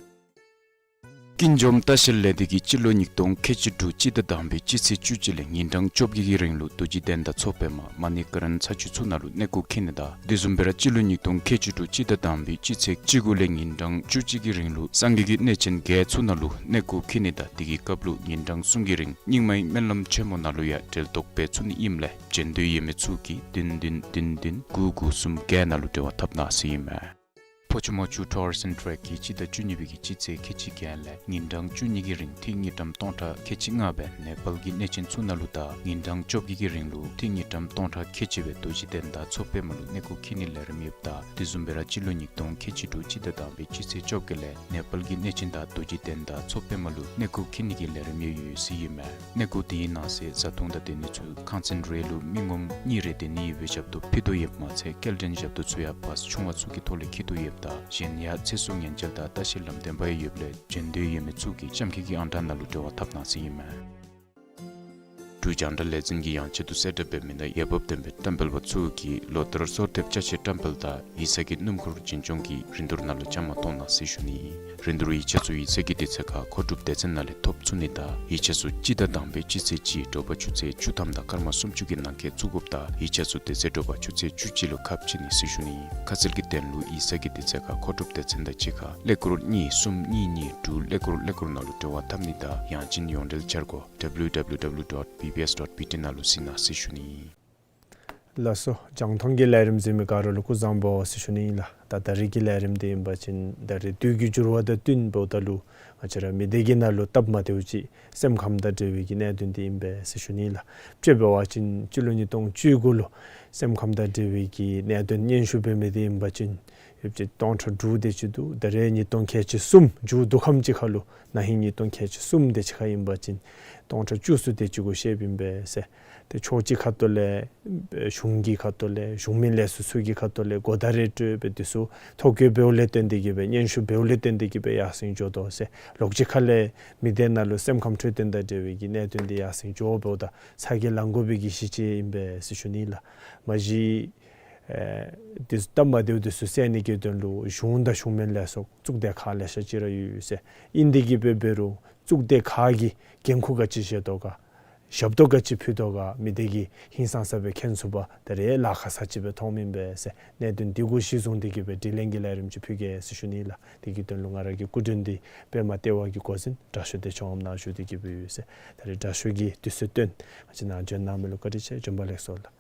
ཀུན་འཇོམས་ལྟ་བཤལ་ལས་སྡེ་གིས་སྤྱི་ལོ་ཉིས་སྟོང་ཁལ་གཅིག་དྲུག་སྤྱི་ཟླ་དང་པའི་སྤྱི་ཚེས་བཅུ་གཅིག་ལས་ཉིན་གྲངས་བཅོ་བརྒྱད་ཀྱི་རིང་ལུ་རྡོ་རྗེ་གདན་དང་མཚོ་པདྨ་མ་ཎི་ཀ་རན་ཚ་ཆུ་ཚུ་ནང་ལུ་གནས་སྐོར་འཁྱིད་ནི་དང་དེ་བཟུམ་སྦེ་ར་སྤྱི་ལོ་ཉིས་སྟོང་ཁལ་གཅིག་དྲུག་སྤྱི་ཟླ་དང་པའི་སྤྱི་ཚེས་བཅུ་དགུ་ལས་ཉིན་གྲངས་བཅུ་གཅིག་གི་རིང་ལུ་སངས་རྒྱས་ཀྱི་གནས་ཆེན་བརྒྱད་ཚུ་ནང་ལུ་གནས་སྐོར་འཁྱིད་ནི་དང་དེ་གི་སྐབས་ལུ་ཉིན་གྲངས་གསུམ་གྱི་རིང་རྙིང་མའི་སྨོན་ལམ་ཆེན་མོ་ནང་ལུ་ཡང་འབྲེལ་གཏོགས་འབད་ཚུགས་ནི་ཨིནམ་ལས་བྱོན་འདོད་ཡོད་མི་ཚུ་གིས་བདུན་བདུན་བདུན་བདུན་དགུ་དགུ་གསུམ་བརྒྱད་ནང་ལུ་འབྲེལ་བ་འཐབ་གནང་ཟེར་ཨིན་མས། ཕོ་ཆུ་མོ་ཆུ་Tours and Trek གིས་སྤྱི་ཟླ་བཅུ་གཉིས་པའི་གི་སྤྱི་ཚེས་ཁལ་གཅིག་བརྒྱད་ལས་ཉིན་གྲངས་བཅུ་གཉིས་ཀྱི་རིང་ཐིག་དངུལ་ཀྲམ་སྟོང་ཕྲག་ཁལ་གཅིག་ལྔ་སྦེ་ནེ་པཱལ་གྱི་གནས་ཆེན་ཚུ་ནང་ལུ་དང་ཉིན་གྲངས་བཅོ་བརྒྱད་ཀྱི་རིང་ལུ་ཐིག་དངུལ་ཀྲམ་སྟོང་ཕྲག་ཁལ་གཅིག་སྦེ་རྡོ་རྗེ་གདན་དང་མཚོ་པདྨ་ལུ་གནས་སྐོར་འཁྱིད་ནི་ལས་རིམ་ཡོདཔ་ད་དེ་བཟུམ་སྦེ་ར་སྤྱི་ལོ་ཉིས་སྟོང་ཁལ་གཅིག་དྲུག་སྤྱི་ཟླ་དང་པའི་སྤྱི་ཚེས་བཅོ་བརྒྱད་ལས་ནེ་པཱལ་གྱི་གནས་ཆེན་དང་རྡོ་རྗེ་གདན་དང་མཚོ་པདྨ་ལུ་གནས་སྐོར་འཁྱིད་ནི་གི་ལས་རིམ་ཡང་ཡོད་ཟེར་ཨིན་མས། གནས་སྐོར་དེའི་ནང་གསེས་བཟའ་འཐུང་དང་སྡོད་ནི་ཚུ་ཁང་ཚན་རེ་ལུ་མི་ངོམ་གཉིས་རེ་སྡོད་ནི་ཡོད་པའི་ཞབས་ཏོག་ཕུལ་དོ་ཡོདཔ་མ་ཚད་སྐྱེལ་འདྲེན་ཞབས་ཏོག་ཚུ་ཡང་བཱས་ཆུང་བ་ཚུ་གི་ཐོག་ལས་འཁྱིད་དོ་ཡོདཔ་ད་གཞན་ཡང་ཚེ་སྲོག་ཉེན་བཅོལ་དང་ལྟ་བཤལ་ལམ་སྟོན་པ་ཡང་ཡོདཔ་ལས་བྱོན་འདོད་ཡོད་མི་ཚུ་གིས་གཤམ་འཁོད་ཀྱི་ཨང་གྲངས་ནང་ལུ་འབྲེལ་བ་འཐབ་གནང་ཟེར་ཨིན་མས། འབྲུག་རྒྱང་བསྒྲགས་ལས་འཛིན་གྱིས་ཡང་ཆེད་དུ་གསལ་བསྒྲགས་འབད་མི་ནང་འོས་འབབ་ལྡན་པའི་བཀྲམ་སྤེལ་པ་ཚུ་གིས་ལོ་ལྟར་གསོལ་འདེབས་ཅ་ཆས་བཀྲམ་སྤེལ་དང་ཡིག་ཚང་གི་སྣུམ་འཁོར་འཛིན་སྐྱོང་གི་རིན་བསྡུར་ནང་ལུ་བཅའ་མར་གཏོགས་གནང་ཟེར་ཞུ་ནི་ཨིན། རིན་བསྡུར་ཡིག་ཆ་ཚུ་ཡིག་ཚང་གི་དུས་ཚོད་ཁར་མཁོ་སྒྲུབ་སྡེ་ཚན་ནང་ལས་ཐོབ་ཚུགས་ནི་དང་ཡིག་ཆ་ཚུ་སྤྱི་ཟླ་དང་པའི་སྤྱི་ཚེས་གཅིག་དྲོ་པ་ཆུ་ཚོད་བཅུ་ཐམ་དང་སྐར་མ་སུམ་ཅུ་གི་ནང་འཁོད་བཙུགས་དགོཔ་དང་ཡིག་ཆ་ཚུ་དེ་ཚེ་དྲོ་པ་ཆུ་ཚོད་བཅུ་གཅིག་ལུ་ཁ་ཕྱེ་ནི་ཟེར་ཞུ་ནི་ཨིན། ཁ་གསལ་གྱི་དོན་ལུ་ཡིག་ཚང་གི་དུས་ཚོད་ཁར་མཁོ་སྒྲུབ་སྡེ་ཚན་དང་གཅིག་ཁར་ཀླད་ཀོར་གཉིས་གསུམ་གཉིས་གཉིས་དྲུག་ཀླད་ཀོར་ཀླད་ཀོར་ནང་ལུ་འབྲེལ་བ་འཐབ་ནི་དང་ཡང་ཅིན་ཡོངས་འབྲེལ་འཆར་སྒོ་W W W dot B B S dot B T ནང་ལུ་གཟིགས་གནང་ཟེར་ཞུ་ནི་ཨིན། ལགས་སོ། རྒྱང་མཐོང་གི་ལས་རིམ་གཟིགས་མི་ག་ར་ལུ་སྐུ་གཟུགས་བཟང་པོ་ཟེར་ཞུ་ནི་ཨིན་ལགས། ད་ད་རེས་ཀྱི་ལས་རིམ་འདི་ཨིན་པ་ཅིན་ད་རེས་དུས་ཀྱི་འགྱུར་བ་དང་བསྟུན་འབདཝ་ད་ལུ་ང་བཅས་ར་མི་སྡེ་གི་ནང་ལུ་སྟབས་མ་བདེཝ་ཅིག་སེམས་ཁམས་དང་འབྲེལ་བའི་གི་གནད་དོན་འདི་ཨིན་པས་ཟེར་ཞུ་ནི་ཨིན་ལགས། དཔྱེ་འབད་བ་ཅིན་སྤྱི་ལོ་ཉིས་སྟོང་བཅུ་དགུ་ལུ་སེམས་ཁམས་དང་འབྲེལ་བའི་གི་གནད་དོན་སྙན་ཞུ་འབད་མི་འདི་ཨིན་པ་ཅིན་ཡོདཔ་ཅིག་སྟོང་ཕྲག་དྲུག་དེ་ཅིག་འདུག། ད་རེས་ཉིས་སྟོང་ཁལ་གཅིག་གསུམ་མཇུག་བསྡུ་ཁམས་ཅིག་ཁར་ལུ་ན་ཧིང་ཉིས་སྟོང་ཁལ་གཅིག་གསུམ་དེ་ཅིག་ཁར་ཨིན་པ་ཅིན་སྟོང་ཕྲག་བཅུ་གསུམ་དེ་ཅིག་གུ་བཤདཔ་ཨིན་པས་ཟེར། ཏེ་ཕྱོགས་གཅིག་ཁ་ཐུག་ལས་གཞུང་གི་ཁ་ཐུག་ལས་གཞུང་མིན་ལས་ཚོགས་ཚུ་གི་ཁ་ཐུག་ལས་གོ་བརྡ་རེ་སྤྲོད་སྦེ་འདི་ཚུ་ཐོ་བཀོད་འབདཝ་ལས་བརྟེན་ཏེ་གི་སྦེ་སྙན་ཞུ་འབདཝ་ལས་བརྟེན་ཏེ་གི་སྦེ་ཡར་སེང་འགྱོ་དོ་ཟེར། ལོགས་གཅིག་ཁ་ལས་མི་སྡེ་ནང་ལུ་སེམས་ཁམས་འཕྲོད་བསྟེན་དང་འབྲེལ་བའི་གི་གནད་དོན་འདི་ཡར་སེང་འགྱོ་འབདཝ་ད་ཚ་གྱང་ལང་དགོ་པའི་གི་གཞི་ཅིག་ཨིན་པས་ཟེར་ཞུ་ནི་ལགས། མ་གཞི་ཨེ་འདི་ཚུ་སྟབས་མ་བདེཝ་འདི་ཚུ་སེལ་ནི་གི་དོན་ལུ་གཞུང་དང་གཞུང་མིན་ལས་ཚོགས་གཙུག་སྡེ་ཁག་ལེ་ཤ་ཅིག་ར་ཡོད་ཟེར། ཨིན་ཏེ་གི་སྦེ་འབད་རུང་གཙུག་སྡེ་ཁག་གིས་འགན་ཁུར་ག་ཅི་བཞེས་དོ་ག་ཞབས་ཏོག་ག་ཅི་ཕུལ་དོ་ག་མི་སྡེ་གིས་ཧིང་སངས་ས་སྦེ་མཁྱེན་ཚུགས་པར་ད་རེས་ལཱ་ཁག་ས་ཅིག་སྦེ་མཐོངམ་ཨིན་པས་ཟེར། གནད་དོན་འདི་གུ་གཞི་བཟུང་སྟེ་གི་སྦེ་དྲི་ལན་གྱི་ལས་རིམ་ཅིག་ཕུལ་གེ་ཟེར་ཞུ་ནི་ལགས། དེ་གི་དོན་ལུ་ང་ར་གི་སྐུ་མགྲོན་འདི་པདྨ་ལྟེ་བ་གི་འགོ་འཛིན་དྲག་ཤོས་བདེ་མཆོག་ངམ་ནཱ་བཞུགས་ཏེ་གི་སྦེ་ཡོད་ཟེར། ད་རེས་དྲག་ཤོས་ཀྱིས་དུས་ཚོད་བཏོན་ང་བཅས་ནཱ་བྱོན་གནང་མི་ལུ་བཀའ་དྲིན་ཆེ། བྱོན་པ་ལེགས་སོ་ལགས།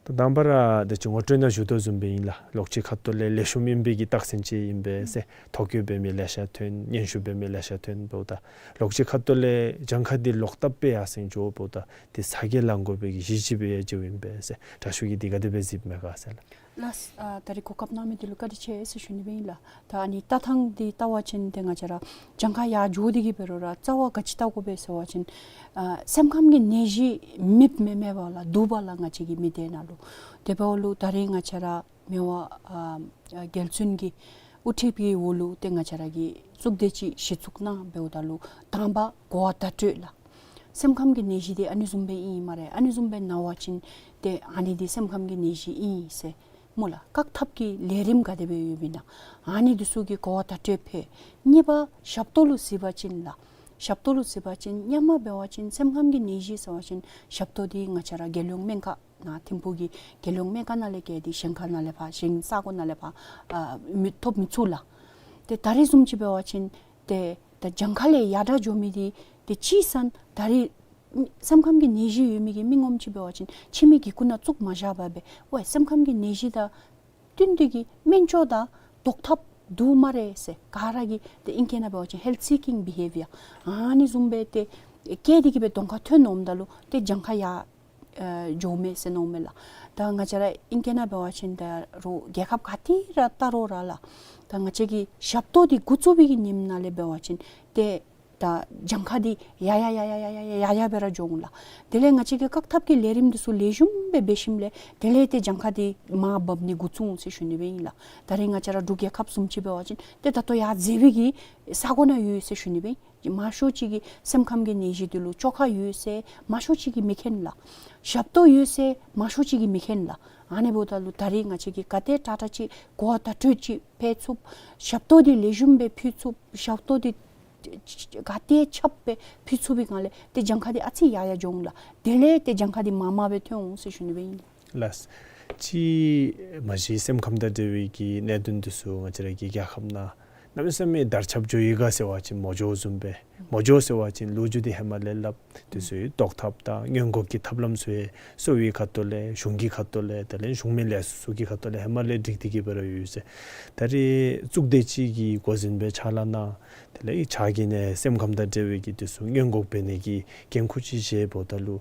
ད་དང་པ་ར་ད་ཅི་ངོ་སྤྲོད་ནང་ཞུ་དོ་བཟུམ་སྦེ་ཨིན་ལགས། ལོགས་གཅིག་ཁ་ཐུག་ལས་ལེགས་ཤོམ་ཨིན་པའི་གི་རྟགས་མཚན་ཅིག་ཨིན་པས་ཟེར། ཐོ་བཀོད་འབད་མི་ལེ་ཤ་ཐོན། སྙན་ཞུ་འབད་མི་ལེ་ཤ་ཐོན་འབདཝ་ད་ལོགས་གཅིག་ཁ་ཐུག་ལས་གྱངས་ཁ་འདི་ལོག་ལྟབ་སྦེ་ཡར་སེང་འགྱོ་འབདཝ་ད་འདི་ཚ་གྱང་ལང་དགོ་པའི་གི་གཞི་ཅིག་སྦེ་ཡང་མཇལཝ་ཨིན་པས་ཟེར། དྲག་ཤོས་ཀྱིས་འདི་ག་དེ་སྦེ་གཟིགསཔ་མས་ག་ཟེར་ལགས། ལགས། ཨ་ད་རེས་གོ་སྐབས་གནང་མི་འདི་ལུ་བཀའ་དྲིན་ཆེ་ཟེར་ཞུ་ནི་སྦེ་ཨིན་ལགས། ད་ཨ་ནི་ལྟ་ཐངས་འདི་བལྟ་བ་ཅིན་ཏེ་ང་བཅས་ར་གྱངས་ཁ་ཡར་འགྱོ་སྟེ་གི་འབད་རུང་ར་རྩ་བ་ག་ཅི་བལྟ་དགོ་པས་ཟེར་བ་ཅིན་ཨ་སེམས་ཁམས་ཀྱི་ནད་གཞི་མེདཔ་མེན་མེན་པ་ལགས། འདུག་པ་ལགས། ང་བཅས་ཀྱི་མི་སྡེ་ནང་ལུ། དེ་འབདཝ་ལུ་ད་རེས་ང་བཅས་ར་མི་དབང་ཨ་ཨ་རྒྱལ་བཙུན་གྱི་དབུ་ཁྲིད་ཀྱི་འོག་ལུ་ཏེ་ང་བཅས་ར་གིས་གཙུག་སྡེ་ཅིག་གཞི་བཙུགས་གནང་འབདཝ་ད་ལུ་དང་པ་གོ་བ་བརྡ་སྤྲོད་ལགས། སེམས་ཁམས་ཀྱི་ནད་གཞི་འདི་ཨ་ནི་བཟུམ་སྦེ་ཨིན་སྨ་རེ། ཨ་ནི་བཟུམ་སྦེ་ན་བ་ཅིན་ཏེ་ཨ་ནི་འདི་སེམས་ཁམས་ཀྱི་ནད་གཞི་ཨིན་ཟེར་སྨོ་ལགས། བཀག་ཐབས་ཀྱི་ལས་རིམ་ག་དེ་སྦེ་ཡོདཔ་ཨིན་ན་ཨ་ནི་འདི་ཚུ་གི་གོ་བ་བརྡ་སྤྲོད་ཕུལ། གཉིས་པ་ཞབས་ཏོག་ལུ་གཟིགས་པ་ཅིན་ལགས། ཞབས་ཏོག་ལུ་གཟིགས་པ་ཅིན་སྔོན་མ་འབད་བ་ཅིན་སེམས་ཁམས་ཀྱི་ནད་གཞི་ཟེར་བ་ཅིན་ཞབས་ཏོག་འདི་ང་བཅས་ར་རྒྱལ་ཡོངས་སྨན་ཁང་ནང་ཐིམ་ཕུག་གི་རྒྱལ་ཡོངས་སྨན་ཁང་ནང་ལས་བརྒལ་ཏེ་གཞན་ཁ་ནང་ལས་ཕར་གཞན་ས་གོ་ནང་ལས་ཕར་ཨ་མི་ཐོབ་མི་ཚུགས་ལགས། ཏེ་ད་རེས་བཟུམ་ཅིག་འབད་བ་ཅིན་ཏེ་ད་གྱངས་ཁ་ལས་ཡར་དྲག་འགྱོ་མི་འདི་ཏེ་ཅིག་ཟེར་ན་ད་རེས་ སེམས་ཁམས་ཀྱི་ནད་གཞི་ཡོད་མི་གི་མི་ངོམ་ཅིག་འབད་བ་ཅིན་ཕྱི་མི་གི་གུ་ན་བཙུགས་མ་བཞག་པར་སྦེ་ཝའི་སེམས་ཁམས་ཀྱི་ནད་གཞི་དང་བསྟུན་ཏེ་གི་སྨན་བཅོས་དང་བཟློག་ཐབས་འདུག་སྨ་རེ་ཟེར་ག་ར་གིས་ཏེ་ཨིང་སྐད་ནང་འབད་བ་ཅིན་health seeking behaviour ཨ་ནི་བཟུམ་སྦེ་ཏེ་སྐྱེས་ཏེ་གི་སྦེ་གདོང་ཁར་ཐོན་འོངམ་ད་ལུ་ཏེ་གྱངས་ཁ་ཡར་ཨ་འགྱོཝ་མས་ཟེར་མནོཝ་མས་ལགས། ད་ང་བཅས་ར་ཨིང་སྐད་ནང་འབད་བ་ཅིན་ད་རུང་རྒྱལ་ཁབ་ག་ཏེ་ར་བལྟ་རུང་ར་ལགས། ད་ང་བཅས་ཀྱི་ཞབས་ཏོག་འདི་འགོ་བཙུགས་པའི་གི་ཉིནམ་ནང་ལས་འབད་བ་ཅིན་ཏེ་ད་གྱངས་ཁ་འདི་ཡར་ཡར་ཡར་ཡར་སྦེ་ར་འགྱོ་འོང་ལགས། དེ་ལས་ང་བཅས་ཀྱིས་བཀག་ཐབས་ཀྱི་ལས་རིམ་འདི་ཚུ་ལེགས་ཤོམ་སྦེ་འབད་ཞིནམ་ལས་དེ་ལས་ཏེ་གྱངས་ཁ་འདི་མར་འབབ་ནི་འགོ་བཙུགས་འོང་ཟེར་ཞུ་ནི་སྦེ་ཨིན་ལགས། ད་རེས་ང་བཅས་ར་འབྲུག་རྒྱལ་ཁབ་བཟུམ་ཅིག་འབད་བ་ཅིན་ཏེ་ད་ལྟོ་ཡར་འཛེགས་པའི་གི་ས་གོ་ནང་ཡོད་ཟེར་ཞུ་ནི་སྦེ་ཨིན། མང་ཤོས་ཅིག་གིས་སེམས་ཁམས་ཀྱི་ནད་གཞི་འདི་ལུ་བཅོས་ཁ་ཡོད་ཟེར་མང་ཤོས་ཅིག་གིས་མི་མཁྱེན་ལགས། ཞབས་ཏོག་ཡོད་ཟེར་མང་ཤོས་ཅིག་གིས་མི་མཁྱེན་ལགས། ཨ་ནི་འབདཝ་ད་ལུ་ད་རེས་ང་བཅས་ཀྱིས་ག་དེ་དྲག་དྲག་ཅིག་གོ་བ་བརྡ་སྤྲོད་ཅིག་འཕེལ་ཚུགས། ཞབས་ཏོག་འདི་ལེགས་ཤོམ་སྦེ་ཕུལ་ཚུགས། ཞབས་ཏོག་འདི་ག་དེ་ཁྱབ་སྦེ་ཕུལ་ཚུགས་པའི་སྒང་ལས་ཏེ་གྱངས་ཁ་འདི་ཨ་ཙི་ཡར་ཡར་འགྱོ་འོང་ལགས། དེ་ལས་ཏེ་གྱངས་ཁ་འདི་མར་མར་སྦེ་ཐོན་འོང་ཟེར་ཞུ་ནི་སྦེ་ཨིན། ལགས། ཅིག་མ་གཞི་སེམས་ཁམས་དང་འབྲེལ་བའི་གི་གནད་དོན་འདི་ཚུ་ང་བཅས་ར་གི་རྒྱལ་ཁབ་ནང་གནམ་མེད་ས་མེད་དར་ཁྱབ་འགྱོ་ཡི་ག་ཟེར་བ་ཅིན་མ་འགྱོཝ་བཟུམ་སྦེ། མ་འགྱོ་ཟེར་བ་ཅིན་ལོ་རྒྱུས་འདི་ཧེ་མ་ལས་སླབ། འདི་ཚུ་བཟློག་ཐབས་དང་སྔོན་འགོག་གི་ཐབས་ལམ་ཚུ་ཡང་གསོ་བའི་ཁ་ཐུག་ལས་གཞུང་གི་ཁ་ཐུག་ལས་དེ་ལས་གཞུང་མིན་ལས་ཚོགས་ཚུ་གི་ཁ་ཐུག་ལས་ཧེ་མ་ལས་སྒྲིག་སྟེ་གི་སྦེ་ར་ཡོད་ཟེར། ད་རེས་གཙུག་སྡེ་ཅིག་གི་འགོ་འཛིན་སྦེ་ཕྱག་ལཱ་གནང་། དེ་ལས་ཕྱག་གི་ནི་སེམས་ཁམས་དང་འབྲེལ་བའི་གི་འདི་ཚུ་སྔོན་འགོག་འབད་ནི་གི་འགན་ཁུར་ཅིག་བཞེསཔ་ད་ལུ་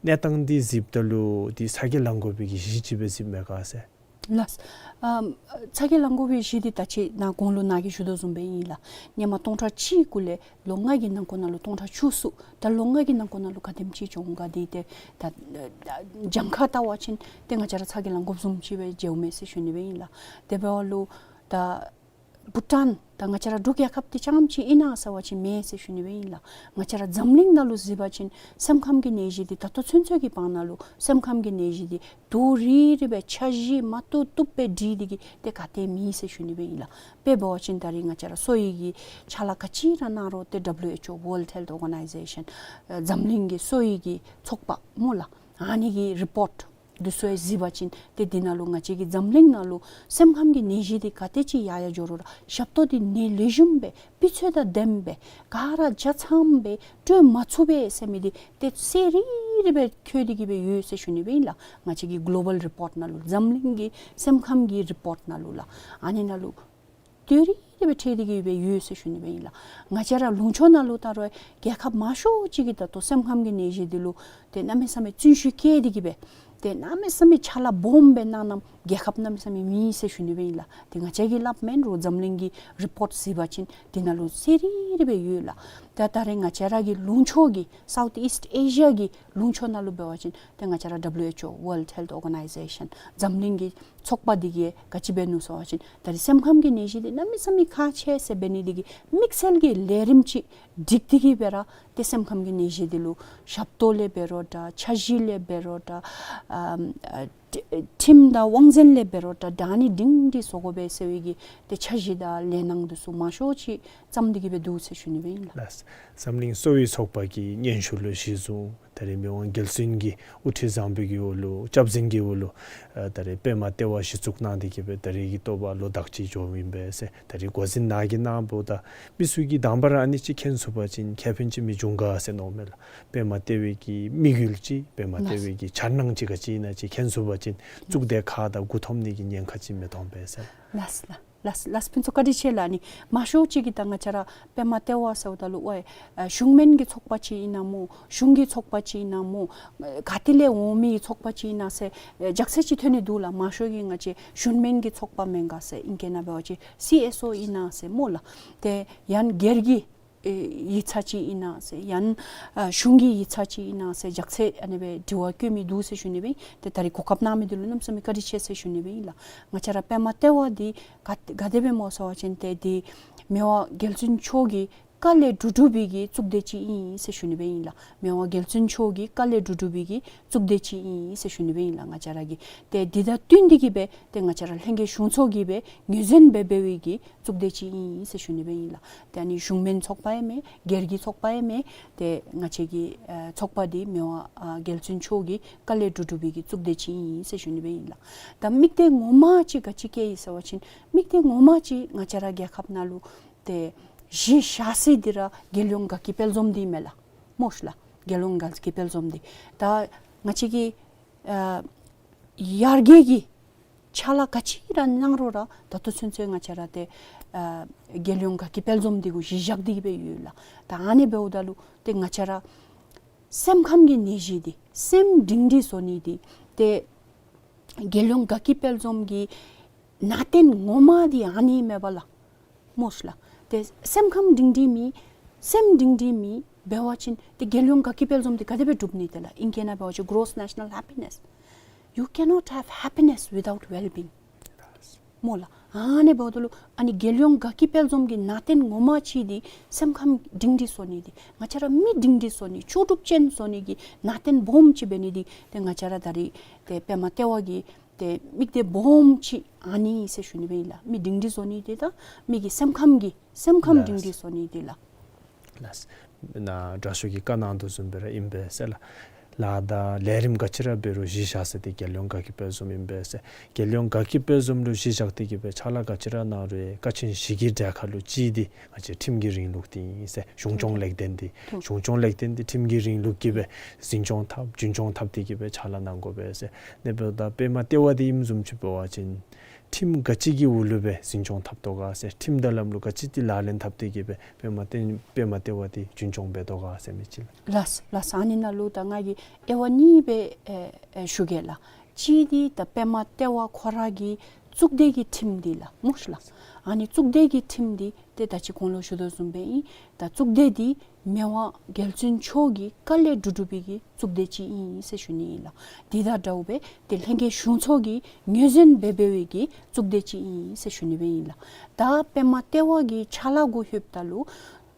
གནས་སྟངས་འདི་གཟིགསཔ་ད་ལུ་འདི་ཚ་གྱང་ལང་དགོ་པའི་གི་གཞི་ཅིག་སྦེ་གཟིགསཔ་མས་ག་ཟེར། ལགས། ཨམ་ཚ་གྱང་ལང་དགོ་པའི་གཞི་འདི་ད་ཅི་ནཱ་གོང་ལུ་ནཱ་གིས་ཞུ་དོ་བཟུམ་སྦེ་ཨིན་ལགས། ཧེ་མ་སྟོང་ཕྲག་གཅིག་གུ་ལས་ལོ་ལྔ་གི་ནང་འཁོད་ནང་ལུ་སྟོང་ཕྲག་བཅུ་ཚུད། ད་ལོ་ལྔ་གི་ནང་འཁོད་ནང་ལུ་ག་དེམ་ཅིག་བྱུང་ག་འདི་ཏེ་ད་གྱངས་ཁ་བལྟ་བ་ཅིན་ཏེ་ང་བཅས་ར་ཚ་གྱང་ལང་དགོཔ་བཟུམ་ཅིག་སྦེ་མཇལཝ་མས་ཟེར་ཞུ་ནི་སྦེ་ཨིན་ལགས། དེ་འབདཝ་ད་ལུ་ད་བྷུ་ཊཱན་ད་ང་བཅས་ར་འབྲུག་རྒྱལ་ཁབ་འདི་རྐྱངམ་ཅིག་ཨིན་ན་ཟེར་བ་ཅིན་མེན་ཟེར་ཞུ་ནི་སྦེ་ཨིན་ལགས། ང་བཅས་ར་འཛམ་གླིང་ནང་ལུ་གཟིགས་པ་ཅིན་སེམས་ཁམས་ཀྱི་ནད་གཞི་འདི་ད་ལྟོ་ཚུན་ཚོད་ཀྱི་བར་ན་ལུ་སེམས་ཁམས་ཀྱི་ནད་གཞི་འདི་དུས་རེ་རེ་སྦེ་འཆར་གཞི་མ་བཏུབ་བཏུབ་སྦེ་སྒྲིག་སྟེ་གི་ཏེ་ག་ཏེ་མེད་ཟེར་ཞུ་ནི་སྦེ་ཨིན་ལགས། དཔེ་འབད་བ་ཅིན་ད་རེས་ང་བཅས་ར་གསོ་བའི་གི་ཕྱག་ལཱ་ག་ཅི་ར་གནང་རུང་ཏེ་W H O World Health Organization ཨ་འཛམ་གླིང་གི་གསོ་བའི་གི་ཚོགས་པ་སྨོ་ལགས། ཨ་ནི་གི་རི་པོརཊ་འདི་ཚུ་ཡང་གཟིགས་པ་ཅིན་ཏེ་འདི་ནང་ལུ་ང་བཅས་ཀྱི་འཛམ་གླིང་ནང་ལུ་སེམས་ཁམས་ཀྱི་ནད་གཞི་འདི་ག་དེ་ཅིག་ཡར་ཡར་འགྱོ་རུང་ར་ཞབས་ཏོག་འདི་ནི་ལེགས་ཤོམ་སྦེ་སྤུས་ཚད་དང་ལྡནམ་སྦེ་ག་ར་ཆ་ཚང་སྦེ་སྤྲོད་མ་ཚུགས་པས་ཟེར་མི་འདི་ཏེ་གསལ་རི་རི་སྦེ་འཁོད་དེ་གི་སྦེ་ཡོད་ཟེར་ཞུ་ནི་སྦེ་ཨིན་ལགས། ང་བཅས་ཀྱི་གོ་ལོ་བཱལ་རི་པོརཊ་ནང་ལུ་འཛམ་གླིང་གི་སེམས་ཁམས་ཀྱི་རི་པོརཊ་ནང་ལུ་ལགས། ཨ་ནི་ནང་ལུ་ཏེ་རི་རི་སྦེ་འཁོད་དེ་གི་སྦེ་ཡོད་ཟེར་ཞུ་ནི་སྦེ་ཨིན་ལགས། ང་བཅས་ར་ལུང་ཕྱོགས་ནང་ལུ་ད་རུང་རྒྱལ་ཁབ་མང་ཤོས་ཅིག་གིས་ད་ལྟོ་སེམས་ཁམས་ཀྱི་ནད་གཞི་འདི་ལུ་ཏེ་གནམ་མེད་ས་མེད་བརྩོན་ཤུགས་བསྐྱེད་དེ་གི་སྦེ་ཏེ་གནམ་མེད་ས་མེད་ཕྱག་ལཱ་སྦོམ་སྦེ་གནང་གནངམ་རྒྱལ་ཁབ་གནམ་མེད་ས་མེད་མེད་ཟེར་ཞུ་ནི་སྦེ་ཨིན་ལགས། ཏེ་ང་བཅས་ཀྱིས་སླབ་མེན་རུང་འཛམ་གླིང་གི་རི་པོརཊ་གཟིགས་པ་ཅིན་འདི་ནང་ལུ་གསལ་རི་རི་སྦེ་ཡོད་ལགས། ད་ད་རེས་ང་བཅས་ར་གི་ལུང་ཕྱོགས་ཀྱི་South East Asia གི་ལུང་ཕྱོགས་ནང་ལུ་འབད་བ་ཅིན་ཏེ་ང་བཅས་ར་W H O World Health Organization འཛམ་གླིང་གི་ཚོགས་པ་འདི་གིས་ག་ཅི་འབད་ནུག་ཟེར་བ་ཅིན་ད་རེས་སེམས་ཁམས་ཀྱི་ནད་གཞི་འདི་གནམ་མེད་ས་མེད་ཁག་ཆེ་ཟེར་འབད་ནི་འདི་གིས་དམིགས་བསལ་གྱི་ལས་རིམ་ཅིག་སྒྲིག་སྟེ་གི་སྦེ་ར་ཏེ་སེམས་ཁམས་ཀྱི་ནད་གཞི་འདི་ལུ་ཞབས་ཏོག་ལས་འབད་རུང་འདྲ་འཆར་གཞི་ལས་འབད་རུང་འདྲ་ཨམ་ཨ་ཁྲི་ཁྲིམས་དང་དབང་འཛིན་ལས་འབད་རུང་འདྲ་ད་ནི་སྒྲིང་སྒྲི་བཟོ་དགོ་པས་ཟེར་བའི་གི་ཏེ་འཆར་གཞི་དང་ལས་སྣང་འདི་ཚུ་མང་ཤོས་ཅིག་བརྩམས་ཏེ་གི་སྦེ་འདུག་ཟེར་ཞུ་ནི་སྦེ་ཨིན་ལགས། ལགས། འཛམ་གླིང་གསོ་བའི་ཚོགས་པ་གི་སྙན་ཞུ་ལུ་གཞི་བཟུང་ད་རེས་མི་དབང་རྒྱལ་བཙུན་གྱི་དབུ་ཁྲིད་བཟང་པོའི་གི་འོག་ལུ་སྐྱབས་འཛིན་གྱི་འོག་ལུ་ཨ་ད་རེས་པདྨ་ལྟེ་བ་གཞི་བཙུགས་གནང་སྟེ་གི་སྦེ་ད་རེས་ཀྱི་ཐོག་ལུ་ཟླཝ་གཅིག་འགྱོཝ་ཨིན་པས་ཟེར། ད་རེས་འགོ་འཛིན་ནཱ་གིས་གནངམ་ད་མི་ཚུ་གིས་དང་པ་ར་ཨ་ནི་ཅིག་མཁྱེན་ཚུགས་པ་ཅིན་ཁེ་ཕན་ཅིག་མི་འབྱུང་ག་ཟེར་མནོཝ་མས་ལགས། པདྨ་ལྟེ་བའི་གི་དམིགས་ཡུལ་ཅིག་པདྨ་ལྟེ་བའི་གི་འཆར་སྣང་ཅིག་ག་ཅི་ཨིན་ན་ཅིག་མཁྱེན་ཚུགས་པ་ཅིན་གཙུག་སྡེ་ཁག་དང་མགུ་འཐོམ་ནི་གི་ཉེན་ཁ་ཅིག་མི་ཐོན་པས་ཟེར། ལགས་ལགས། ལགས་ལགས། ཕུན་ཚོགས་བཀའ་དྲིན་ཆེ་ལགས། ཨ་ནི་མང་ཤོས་ཅིག་གིས་ད་ང་བཅས་ར་པདྨ་ལྟེ་བ་ཟེརཝ་ད་ལུ་ཝའི་ཨ་གཞུང་མིན་གྱི་ཚོགས་པ་ཅིག་ཨིན་ན་སྨོ་གཞུང་གི་ཚོགས་པ་ཅིག་ཨིན་ན་སྨོ་ག་ཏེ་ལས་འོང་མི་ཚོགས་པ་ཅིག་ཨིན་ན་ཟེར་ཨ་རྒྱགས་ཚད་ཅིག་ཐོན་ནི་འདུག་ལགས། མང་ཤོས་ཀྱིས་ང་བཅས་གཞུང་མིན་གྱི་ཚོགས་པ་མེན་ག་ཟེར་ཨིང་སྐད་ནང་འབད་བ་ཅིན་སི་ཨེས་ཨོ་ཨིན་ན་ཟེར་སྨོ་ལགས། ཏེ་ཡང་སྒེར་གྱི་ཨེ་ཡིག་ཚང་ཅིག་ཨིན་ན་ཟེར་ཡང་ཨ་གཞུང་གི་ཡིག་ཚང་ཅིག་ཨིན་ན་ཟེར་རྒྱགས་ཚད་ཨ་ནི་སྦེ་དྲི་བ་བཀོད་མི་འདུག་ཟེར་ཞུ་ནི་སྦེ་ཨིན། ཏེ་ད་རེས་གོ་སྐབས་གནང་མི་འདི་ལུ་གནམ་མེད་ས་མེད་བཀའ་དྲིན་ཆེ་ཟེར་ཞུ་ནི་སྦེ་ཨིན་ལགས། ང་བཅས་ར་པདྨ་ལྟེ་བ་འདི་ག་ག་དེ་སྦེ་སྨོ་ཟེར་བ་ཅིན་ཏེ་འདི་མི་དབང་རྒྱལ་བཙུན་མཆོག་གི་བཀའ་ལས་གྲུབ་གྲུབ་པའི་གི་གཙུག་སྡེ་ཅིག་ཨིན་ཟེར་ཞུ་ནི་སྦེ་ཨིན་ལགས། མི་དབང་རྒྱལ་བཙུན་མཆོག་གི་བཀའ་ལས་གྲུབ་གྲུབ་པའི་གི་གཙུག་སྡེ་ཅིག་ཨིན་ཟེར་ཞུ་ནི་སྦེ་ཨིན་ལགས། ང་བཅས་ར་གི་ཏེ་འདི་དང་བསྟུན་ཏེ་གི་སྦེ་ཏེ་ང་བཅས་ར་ལྷན་རྒྱས་གཞུང་ཚོགས་ཀྱིས་སྦེ་ངོས་འཛིན་འབད་འབད་བའི་གི་གཙུག་སྡེ་ཅིག་ཨིན་ཟེར་ཞུ་ནི་སྦེ་ཨིན་ལགས། ཏེ་ཨ་ནི་གཞུང་མིན་ཚོགས་པ་ཡང་མེན་སྒེར་གྱི་ཚོགས་པ་ཡང་མེན། ཏེ་ང་བཅས་ཀྱི་ཨ་ཚོགས་པ་འདི་མི་དབང་ཨ་རྒྱལ་བཙུན་མཆོག་གི་བཀའ་ལས་གྲུབ་གྲུབ་པའི་གི་གཙུག་སྡེ་ཅིག་ཨིན་ཟེར་ཞུ་ནི་སྦེ་ཨིན་ལགས། ད་དམིགས་གཏད་ངོ་མ་ཅིག་ག་ཅི་བསྐྱེད་ཡི་ཟེར་བ་ཅིན་དམིགས་གཏད་ངོ་མ་ཅིག་ང་བཅས་ར་རྒྱལ་ཁབ་ནང་ལུ་ཏེ་གཞི་བཞག་ས་འདི་ར་རྒྱལ་ཡོངས་དགའ་སྐྱིད་དཔལ་འཛོམས་འདི་མས་ལགས། སྨོ་ཤ་ལགས། རྒྱལ་ཡོངས་དགའ་སྐྱིད་དཔལ་འཛོམས་འདི། ད་ང་བཅས་ཀྱི་ཨ་ཡར་རྒྱས་ཀྱི་ཕྱག་ལཱ་ག་ཅི་ར་གནང་རུང་ར་ད་ལྟོ་ཚུན་ཚོད་ང་བཅས་ར་ཏེ་ཨ་རྒྱལ་ཡོངས་དགའ་སྐྱིད་དཔལ་འཛོམས་འདི་གུ་གཞི་བཞག་སྟེ་གི་སྦེ་ཡོད་ལགས། ད་ཨ་ནི་འབདཝ་ད་ལུ་ཏེ་ང་བཅས་ར་སེམས་ཁམས་ཀྱི་ནད་གཞི་འདི་སེམས་སྒྲིང་སྒྲིང་བཟོ་ནི་འདི་ཏེ་རྒྱལ་ཡོངས་དགའ་སྐྱིད་དཔལ་འཛོམས་ཀྱི་ནང་རྟེན་ངོ་མ་འདི་ཨ་ནི་མས་པ་ལགས། སྨོ་ཤི་ལགས། ཏེ་སེམས་ཁམས་སྒྲིང་སྒྲིང་མེད་སེམས་སྒྲིང་སྒྲིང་མེད་འབད་བ་ཅིན་ཏེ་རྒྱལ་ཡོངས་དགའ་སྐྱིད་དཔལ་འཛོམས་འདི་ག་དེ་སྦེ་འགྲུབ་ནི་ཏེ་ལགས། ཨིང་སྐད་ནང་འབད་བ་ཅིན་gross national happiness. You cannot have happiness without well-being. སྨོ་ལགས། ཨ་ནི་འབདཝ་ད་ལུ་ཨ་ནི་རྒྱལ་ཡོངས་དགའ་སྐྱིད་དཔལ་འཛོམས་ཀྱི་ནང་རྟེན་ངོ་མ་ཅིག་འདི་སེམས་ཁམས་སྒྲིང་སྒྲིང་བཟོ་ནི་འདི་ང་བཅས་ར་མི་སྒྲིང་སྒྲིང་བཟོ་ནི་ལྕོགས་གྲུབ་ཅན་བཟོ་ནི་གི་ནང་རྟེན་སྦོམ་ཅིག་འབད་ནི་འདི་ཏེ་ང་བཅས་ར་ད་རིས་ཏེ་པདྨ་ལྟེ་བ་གི་ཏེ་དམིགས་གཏད་སྦོམ་ཅིག་ཨ་ནི་ཟེར་ཞུ་ནི་སྦེ་ཨིན་ལགས། མི་སྒྲིང་སྒྲིང་བཟོ་ནི་འདི་དང་མི་གི་སེམས་ཁམས་ཀྱི་སེམས་ཁམས་སྒྲིང་སྒྲིང་བཟོ་ནི་འདི་ལགས། ལགས། ནཱ་དྲག་ཤོས་ཀྱིས་བཀའ་གནང་དོ་བཟུམ་སྦེ་ར་ཨིན་པས་ཟེར་ལགས། ལཱ་དང་ལས་རིམ་ག་ཅི་ར་འབད་རུང་གཞི་བཞག་ས་འདི་རྒྱལ་ཡོངས་དགའ་སྐྱིད་དཔལ་འཛོམས་ཨིན་པས་ཟེར། རྒྱལ་ཡོངས་དགའ་སྐྱིད་དཔལ་འཛོམས་ལུ་གཞི་བཞག་སྟེ་གི་སྦེ་ཕྱག་ལཱ་ག་ཅི་ར་གནང་རུང་ཀ་ཆེན་བཞི་གི་གྲལ་ཁར་ལུ་གཅིག་འདི་ང་བཅས་ཁྲིམས་ཀྱི་རིང་ལུགས་འདི་ཨིན་ཟེར། གཞུང་སྐྱོང་ལེགས་ལྡན་འདི་གཞུང་སྐྱོང་ལེགས་ལྡན་འདི་ཁྲིམས་ཀྱི་རིང་ལུགས་ཀྱི་སྦེ་འཛིན་སྐྱོང་འཐབ་རྒྱུན་སྐྱོང་འཐབ་སྟེ་གི་སྦེ་ཕྱག་ལཱ་གནང་དགོ་པས་ཟེར། ཨ་ནི་འབདཝ་ད་པདྨ་ལྟེ་བ་འདི་ཨིནམ་བཟུམ་ཅིག་འབད་བ་ཅིན་ཁྲིམས་ག་ཅི་གི་འོག་ལུ་སྦེ་འཛིན་སྐྱོང་འཐབ་དོ་ག་ཟེར། ཁྲིམས་དང་ལམ་ལུགས་ག་ཅི་འདི་ལག་ལེན་འཐབ་སྟེ་གི་སྦེ་པདྨ་ལྟེ་པདྨ་ལྟེ་བ་འདི་རྒྱུན་སྐྱོང་འབད་དོ་ག་ཟེར་མི་ཅིག་ལགས། ལགས་ལགས། ཨ་ནི་ནང་ལུ་ད་ང་གིས་དབྱེ་བ་གཉིས་སྦེ་ཨེ་ཨེ་ཞུ་གེ་ལགས། གཅིག་འདི་ད་པདྨ་ལྟེ་བ་ཁོ་ར་གི་གཙུག་སྡེ་གི་ཁྲིམས་འདི་ལགས་སྨོ་ཤི་ལགས། ཨ་ནི་གཙུག་སྡེ་གི་ཁྲིམས་འདི་ཏེ་ད་ཅི་གོང་ལུ་ཞུ་དོ་བཟུམ་སྦེ་ཨིན། ད་གཙུག་སྡེ་འདི་མི་དབང་རྒྱལ་བཙུན་མཆོག་གི་བཀའ་ལས་གྲུབ་གྲུབ་པའི་གི་གཙུག་སྡེ་ཅིག་ཨིན་ཟེར་ཞུ་ནི་ཨིན་ལགས། འདི་དང་འདྲཝ་སྦེ་ཏེ་ལྷན་རྒྱས་གཞུང་ཚོགས་ཀྱིས་ངོས་འཛིན་འབད་འབད་བའི་གི་གཙུག་སྡེ་ཅིག་ཨིན་ཟེར་ཞུ་ནི་སྦེ་ཨིན་ལགས། ད་པདྨ་ལྟེ་བ་གི་ཕྱག་ལཱ་གུ་ལྷོདཔ་ད་ལུ་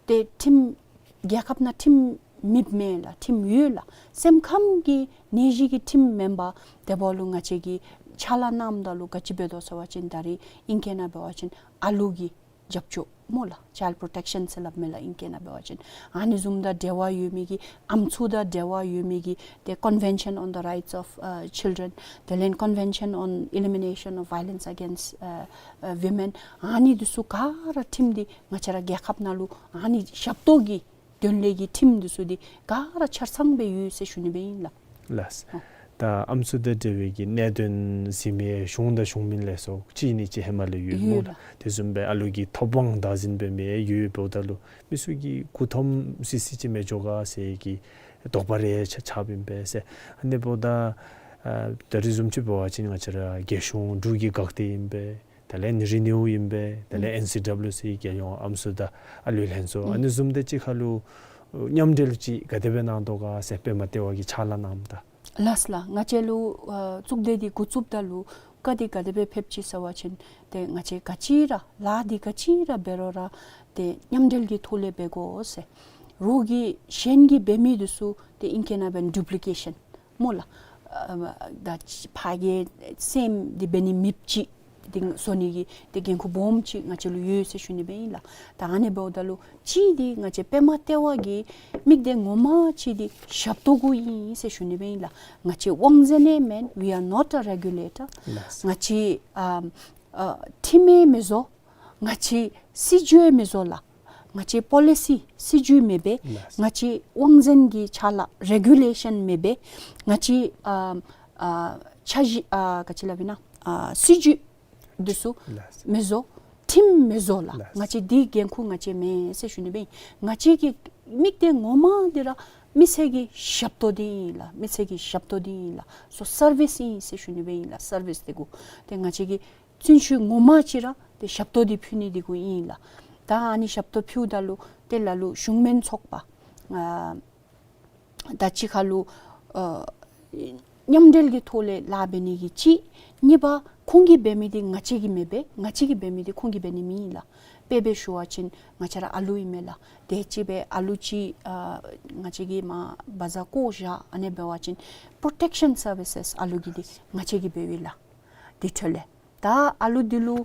ཏེ་ཁྲིམས་རྒྱལ་ཁབ་ནང་ཁྲིམས་མེདཔ་མེན་ལགས། ཁྲིམས་ཡོད་ལགས། སེམས་ཁམས་ཀྱི་ནད་གཞི་གི་ཁྲིམས་མེན་པར་དེ་འབདཝ་ལུ་ང་བཅས་ཀྱིས་ཕྱག་ལཱ་གནངམ་ད་ལུ་ག་ཅི་འབད་དོ་ཟེར་བ་ཅིན་ད་རིས་ཨིང་སྐད་ནང་འབད་བ་ཅིན་ཨ་ལུ་གི་རྒྱབ་སྐྱོར་སྨོ་ལགས། Child protection ཟེར་སླབ་མས་ལགས་ཨིང་སྐད་ནང་འབད་བ་ཅིན། ཨ་ནི་བཟུམ་དང་འབྲེལ་བ་ཡོད་མི་གི་ཨམ་སྲུ་དང་འབྲེལ་བ་ཡོད་མི་གི་ཏེ་Convention on the Rights of uh, Children དེ་ལས་Convention on Elimination of Violence Against uh, uh, Women ཨ་ནི་འདི་ཚུ་ག་ར་ཁྲིམས་འདི་ང་བཅས་ར་རྒྱལ་ཁབ་ནང་ལུ་ཨ་ནི་ཞབས་ཏོག་གི་དོན་ལས་ཀྱི་ཁྲིམས་འདི་ཚུ་འདི་ག་ར་ཆ་ཚང་སྦེ་ཡོད་ཟེར་ཞུ་ནི་སྦེ་ཨིན་ལགས། ལགས། ཨ་ད་ཨམ་སྲུ་དང་འབྲེལ་བའི་གི་གནད་དོན་གཟིགས་མི་གཞུང་དང་གཞུང་མིན་ལས་ཚོགས་གཅིག་གཉིས་ཅིག་ཧེ་མ་ལས་ཡོད་སྨོ་ཡོད་ལགས། ལགས། དེ་བཟུམ་སྦེ་ཨ་ལུ་གི་ཐོབ་དབང་བདག་འཛིན་འབད་མི་ཡོད་འབདཝ་ད་ལུ་མི་ཚུ་གིས་མགུ་འཐོམ་སི་སི་ཅིག་མི་འགྱོ་ག་ཟེར་གྱི་དོགས་པ་རེ་ཆ་ཆགསཔ་ཨིན་པས་ཟེར། ཨ་ནི་འབདཝ་ད་ཨ་ད་རིས་བཟུམ་ཅིག་འབད་བ་ཅིན་ང་བཅས་ར་རྒྱལ་གཞུང་འབྲུག་གི་འགག་སྡེ་ཨིན་པས། དེ་ལས་ནི་རི་ནིའུ་ཨིན་པས། དེ་ལས་ཨེན་སི་ཌབ་ལིའུ་སི་རྒྱལ་ཡོངས་ཨམ་སྲུ་དང་ཨ་ལུའི་ལྷན་ཚོགས་ཨ་ནི་བཟུམ་དེ་ཅིག་ཁར་ལུ་མཉམ་འབྲེལ་ཅིག་ག་དེ་སྦེ་གནང་དོ་ག་ཟེར་པདྨ་ལྟེ་བ་གི་ཕྱག་ལཱ་གནངམ་ད། ལགས་ལགས། ང་བཅས་ལུ་ཨ་གཙུག་སྡེ་འདི་འགོ་བཙུགསཔ་ད་ལུ་བཀའ་འདི་ག་དེ་སྦེ་ཕེབས་ཅི་ཟེར་བ་ཅིན་ཏེ་ང་བཅས་ག་ཅི་ར་ལཱ་འདི་ག་ཅི་ར་འབད་རུང་ར་ཏེ་མཉམ་འབྲེལ་གྱི་ཐོག་ལས་འབད་དགོ་ཟེར། རོགས་ཀྱིས་གཞན་གྱིས་འབད་མི་འདི་ཚུ་ཏེ་ཨིང་སྐད་ནང་འབད་བ་ཅིན་ཌུབ་ལི་ཀེ་ཤཱན་སྨོ་ལགས། ཨ་ད་ཕར་གྱི་སེམས་འདི་འབད་ནི་མེདཔ་ཅིག་འདི་བཟོ་ནི་གི་ཏེ་འགན་ཁུར་སྦོམ་ཅིག་ང་བཅས་ལུ་ཡོད་ཟེར་ཞུ་ནི་སྦེ་ཨིན་ལགས། ད་ཨ་ནི་འབདཝ་ད་ལུ་གཅིག་འདི་ང་བཅས་པདྨ་ལྟེ་བ་གི་དམིགས་གཏད་ངོ་མ་གཅིག་འདི་ཞབས་ཏོག་གུ་ཨིན་ཟེར་ཞུ་ནི་སྦེ་ཨིན་ལགས། ང་བཅས་དབང་འཛིན་ཨིན་མེན། We are not a regulator. ལགས། ང་བཅས་ཨ་ཨ་ཁྲིམས་ཡང་མི་བཟོ། ང་བཅས་སྲིད་བྱུས་མི་བཟོ་ལགས། ང་བཅས་པོ་ལི་སི་སྲིད་བྱུས་མེད་པས། ལགས། ང་བཅས་དབང་འཛིན་གྱི་ཕྱག་ལཱ་རེ་གུ་ལེ་ཤཱན་མེད་པས། ང་བཅས་ཨ་ཨ་འཆར་གཞི་ཨ་ག་ཅི་སླབ་ཨིན་ན་ཨ་སྲིད་བྱུས་འདི་ཚུ་ལགས། མི་བཟོ། ཁྲིམས་མི་བཟོ་ལགས། ལགས། ང་བཅས་འདི་འགན་ཁུར་ང་བཅས་མེན་ཟེར་ཞུ་ནི་སྦེ་ཨིན། ང་བཅས་ཀྱི་དམིགས་གཏད་ངོ་མ་འདི་ར་མི་སེར་གྱི་ཞབས་ཏོག་འདི་ཨིན་ལགས། མི་སེར་གྱི་ཞབས་ཏོག་འདི་ཨིན་ལགས། སོ་སར་བིསི་ཨིན་ཟེར་ཞུ་ནི་སྦེ་ཨིན་ལགས། སར་བིསི་འདི་གུ་ཏེ་ང་བཅས་ཀྱི་བརྩོན་ཤུགས་ངོ་མ་ཅིག་ར་ཏེ་ཞབས་ཏོག་འདི་ཕུལ་ནི་འདི་གུ་ཨིན་ལགས། ད་ཨ་ནི་ཞབས་ཏོག་ཕུལཝ་ད་ལུ་ཏེ་ལ་ལུ་གཞུང་མིན་ཚོགས་པ་ཨ་ད་གཅིག་ཁར་ལུ་ཨ་མཉམ་འབྲེལ་གྱི་ཐོག་ལས་ལཱ་འབད་ནི་གི་གཅིག། གཉིས་པ་ཁོང་གིས་འབད་མི་འདི་ང་བཅས་ཀྱིས་མི་འབད། ང་བཅས་ཀྱིས་འབད་མི་འདི་ཁོང་གིས་འབད་ནི་མེན་ལགས། དཔེ་སྦེ་ཞུ་བ་ཅིན་ང་བཅས་ར་ཨ་ལུ་ཨིན་མས་ལགས། དེ་ཅིག་སྦེ་ཨ་ལུ་ཅིག་ཨ་ང་བཅས་ཀྱིས་མར་བ་ཛ་བཀོ་བཞག་ཨ་ནི་འབད་བ་ཅིན་པྲོ་ཊེཀ་ཤཱན་སར་བི་སེས་ཨ་ལུ་གི་འདི་ང་བཅས་ཀྱིས་འབདཝ་ཨིན་ལགས། དེ་འཕྲོ་ལས་ད་ཨ་ལུ་འདི་ལུ་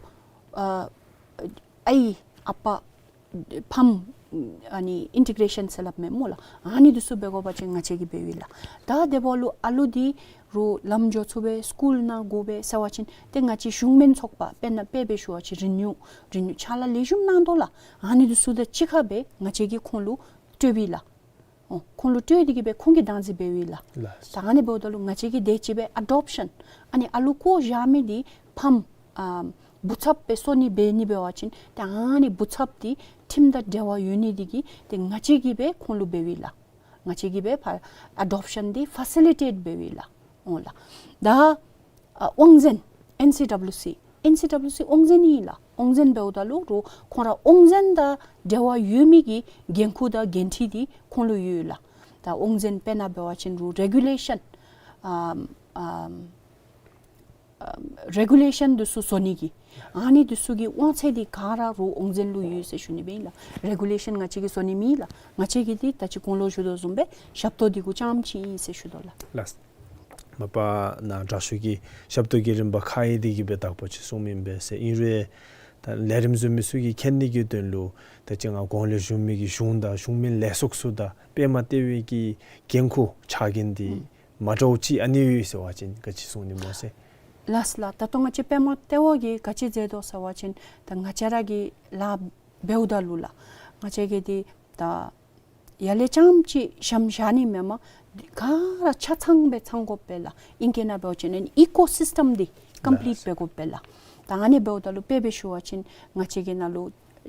ཨ་ཨའི་ཨ་པ་ཕམ་ཨ་ནི་ཨིན་ཊི་གེ་རེ་ཤཱན་ཟེར་སླབ་མས་སྨོ་ལགས། ཨ་ནི་འདི་ཚུ་འབད་དགོ་པ་ཅིན་ང་བཅས་ཀྱིས་འབདཝ་ཨིན་ལགས། ད་དེ་འབདཝ་ལུ་ཨ་ལུ་འདི་རུང་ལམ་འགྱོ་ཚུགས་པས། སི་ཀུལ་ནང་འགྱོ་བས་ཟེར་བ་ཅིན་ཏེ་ང་བཅས་གཞུང་མིན་ཚོགས་པ་དཔེར་ན་དཔེ་སྦེ་ཞུ་བ་ཅིན་རི་ནིའུ་རི་ནིའུ་ཕྱག་ལཱ་ལེགས་ཤོམ་གནང་དོ་ལགས། ཨ་ནི་འདི་ཚུ་དང་གཅིག་ཁར་སྦེ་ང་བཅས་ཀྱིས་ཁོང་ལུ་སྤྲོདཔ་ཨིན་ལགས། ཨོ་ཁོང་ལུ་སྤྲོད་དེ་གི་སྦེ་ཁོང་གིས་བདག་འཛིན་འབདཝ་ཨིན་ལགས། ལགས། ད་ཨ་ནི་འབདཝ་ད་ལུ་ང་བཅས་ཀྱིས་དེ་ཅིག་སྦེ་ཨ་ཌོབ་ཤཱན་ཨ་ནི་ཨ་ལུ་བཀོ་བཞག་མི་འདི་ཕམ་ཨ་བུ་ཚབ་སྦེ་བཟོ་ནི་འབད་ནི་འབད་བ་ཅིན་ཏེ་ཨ་ནི་བུ་ཚབ་འདི་ཁྲིམས་དང་འབྲེལ་བ་ཡོད་ནི་འདི་གིས་ཏེ་ང་བཅས་ཀྱིས་སྦེ་ཁོང་ལུ་འབདཝ་ཨིན་ལགས། ང་བཅས་ཀྱིས་སྦེ་ཕར་ཨ་ཌོབ་ཤཱན་འདི་ཕ་སི་ལི་ཊེཊ་འབདཝ་ཨིན་ལགས། ཨོ་ལགས། ད་ཨ་དབང་འཛིན་ཨེན་སི་ཌབ་ལིའུ་སི། ཨེན་སི་ཌབ་ལིའུ་སི་དབང་འཛིན་ཨིན་ལགས། དབང་འཛིན་འབདཝ་ད་ལུ་རོགས་ཁོང་ར་དབང་འཛིན་དང་འབྲེལ་བ་ཡོད་མི་གི་འགན་ཁུར་དང་འགན་འཁྲི་འདི་ཁོང་ལུ་ཡོད་ལགས། ད་དབང་འཛིན་དཔེར་ན་འབད་བ་ཅིན་རོགས་རེ་གུ་ལེ་ཤཱན་ཨམ་ཨམ་ཨམ་རེ་གུ་ལེ་ཤཱན་འདི་ཚུ་བཟོ་ནི་གི་ཨ་ནི་འདི་ཚུ་གི་དབང་ཚད་འདི་ག་ར་རོགས་དབང་འཛིན་ལུ་ཡོད་ཟེར་ཞུ་ནི་སྦེ་ཨིན་ལགས། རེ་གུ་ལེ་ཤཱན་ང་བཅས་ཀྱིས་བཟོ་ནི་མེད་ལགས། ང་བཅས་ཀྱིས་འདི་ད་ཅི་གོང་ལུ་ཞུ་དོ་བཟུམ་སྦེ་ཞབས་ཏོག་འདི་གུ་རྐྱངམ་ཅིག་ཨིན་ཟེར་ཞུ་དོ་ལགས། ལགས། མ་པ་ནཱ་དྲག་ཤོས་ཀྱིས་ཞབས་ཏོག་གི་རིམ་པ་ཁག་ཡོད་དེ་གི་སྦེ་དག་པ་ཅིག་གསུངམ་ཨིན་པས་ཟེར། ཨིན་རུང་ད་ལས་རིམ་བཟོ་མི་ཚུ་གིས་མཁྱེན་ནི་གི་དོན་ལུ་ད་ཅི་ང་གོང་ལས་ཞུ་མི་གི་གཞུང་དང་གཞུང་མིན་ལས་ཚོགས་ཚུ་དང་པདྨ་ལྟེ་བའི་གི་འགན་ཁུར་ཕྱག་འགན་འདི་ཨུམ་མ་འདྲཝ་ཅིག་ཨ་ནི་ཡོད་ཟེར་བ་ཅིན་ག་ཅི་གསུང་ནི་སྨོ་ཟེར། ལགས་ལགས། ད་ལྟོ་ང་བཅས་པདྨ་ལྟེ་བ་གིས་ག་ཅི་མཛད་དོ་ཟེར་བ་ཅིན་ད་ང་བཅས་ར་གི་ལཱ་འབདཝ་ད་ལུ་ལགས། ང་བཅས་ཀྱིས་འདི་ད་ཡར་ལས་རྐྱངམ་ཅིག་ཞྭམོ་བཞག་ནི་མེན་པར་ག་ར་ཆ་ཚང་སྦེ་ཚང་དགོ་པས་ལགས། ཨིང་སྐད་ནང་འབད་བ་ཅིན་ཨི་ཀོ་སིསི་ཊམ་འདི་ཀམ་པི་ལིཊ་ལགས་འབད་དགོ་པས་ལགས། ད་ཨ་ནི་འབདཝ་ད་ལུ་དཔེ་སྦེ་ཞུ་བ་ཅིན་ང་བཅས་ཀྱི་ནང་ལུ་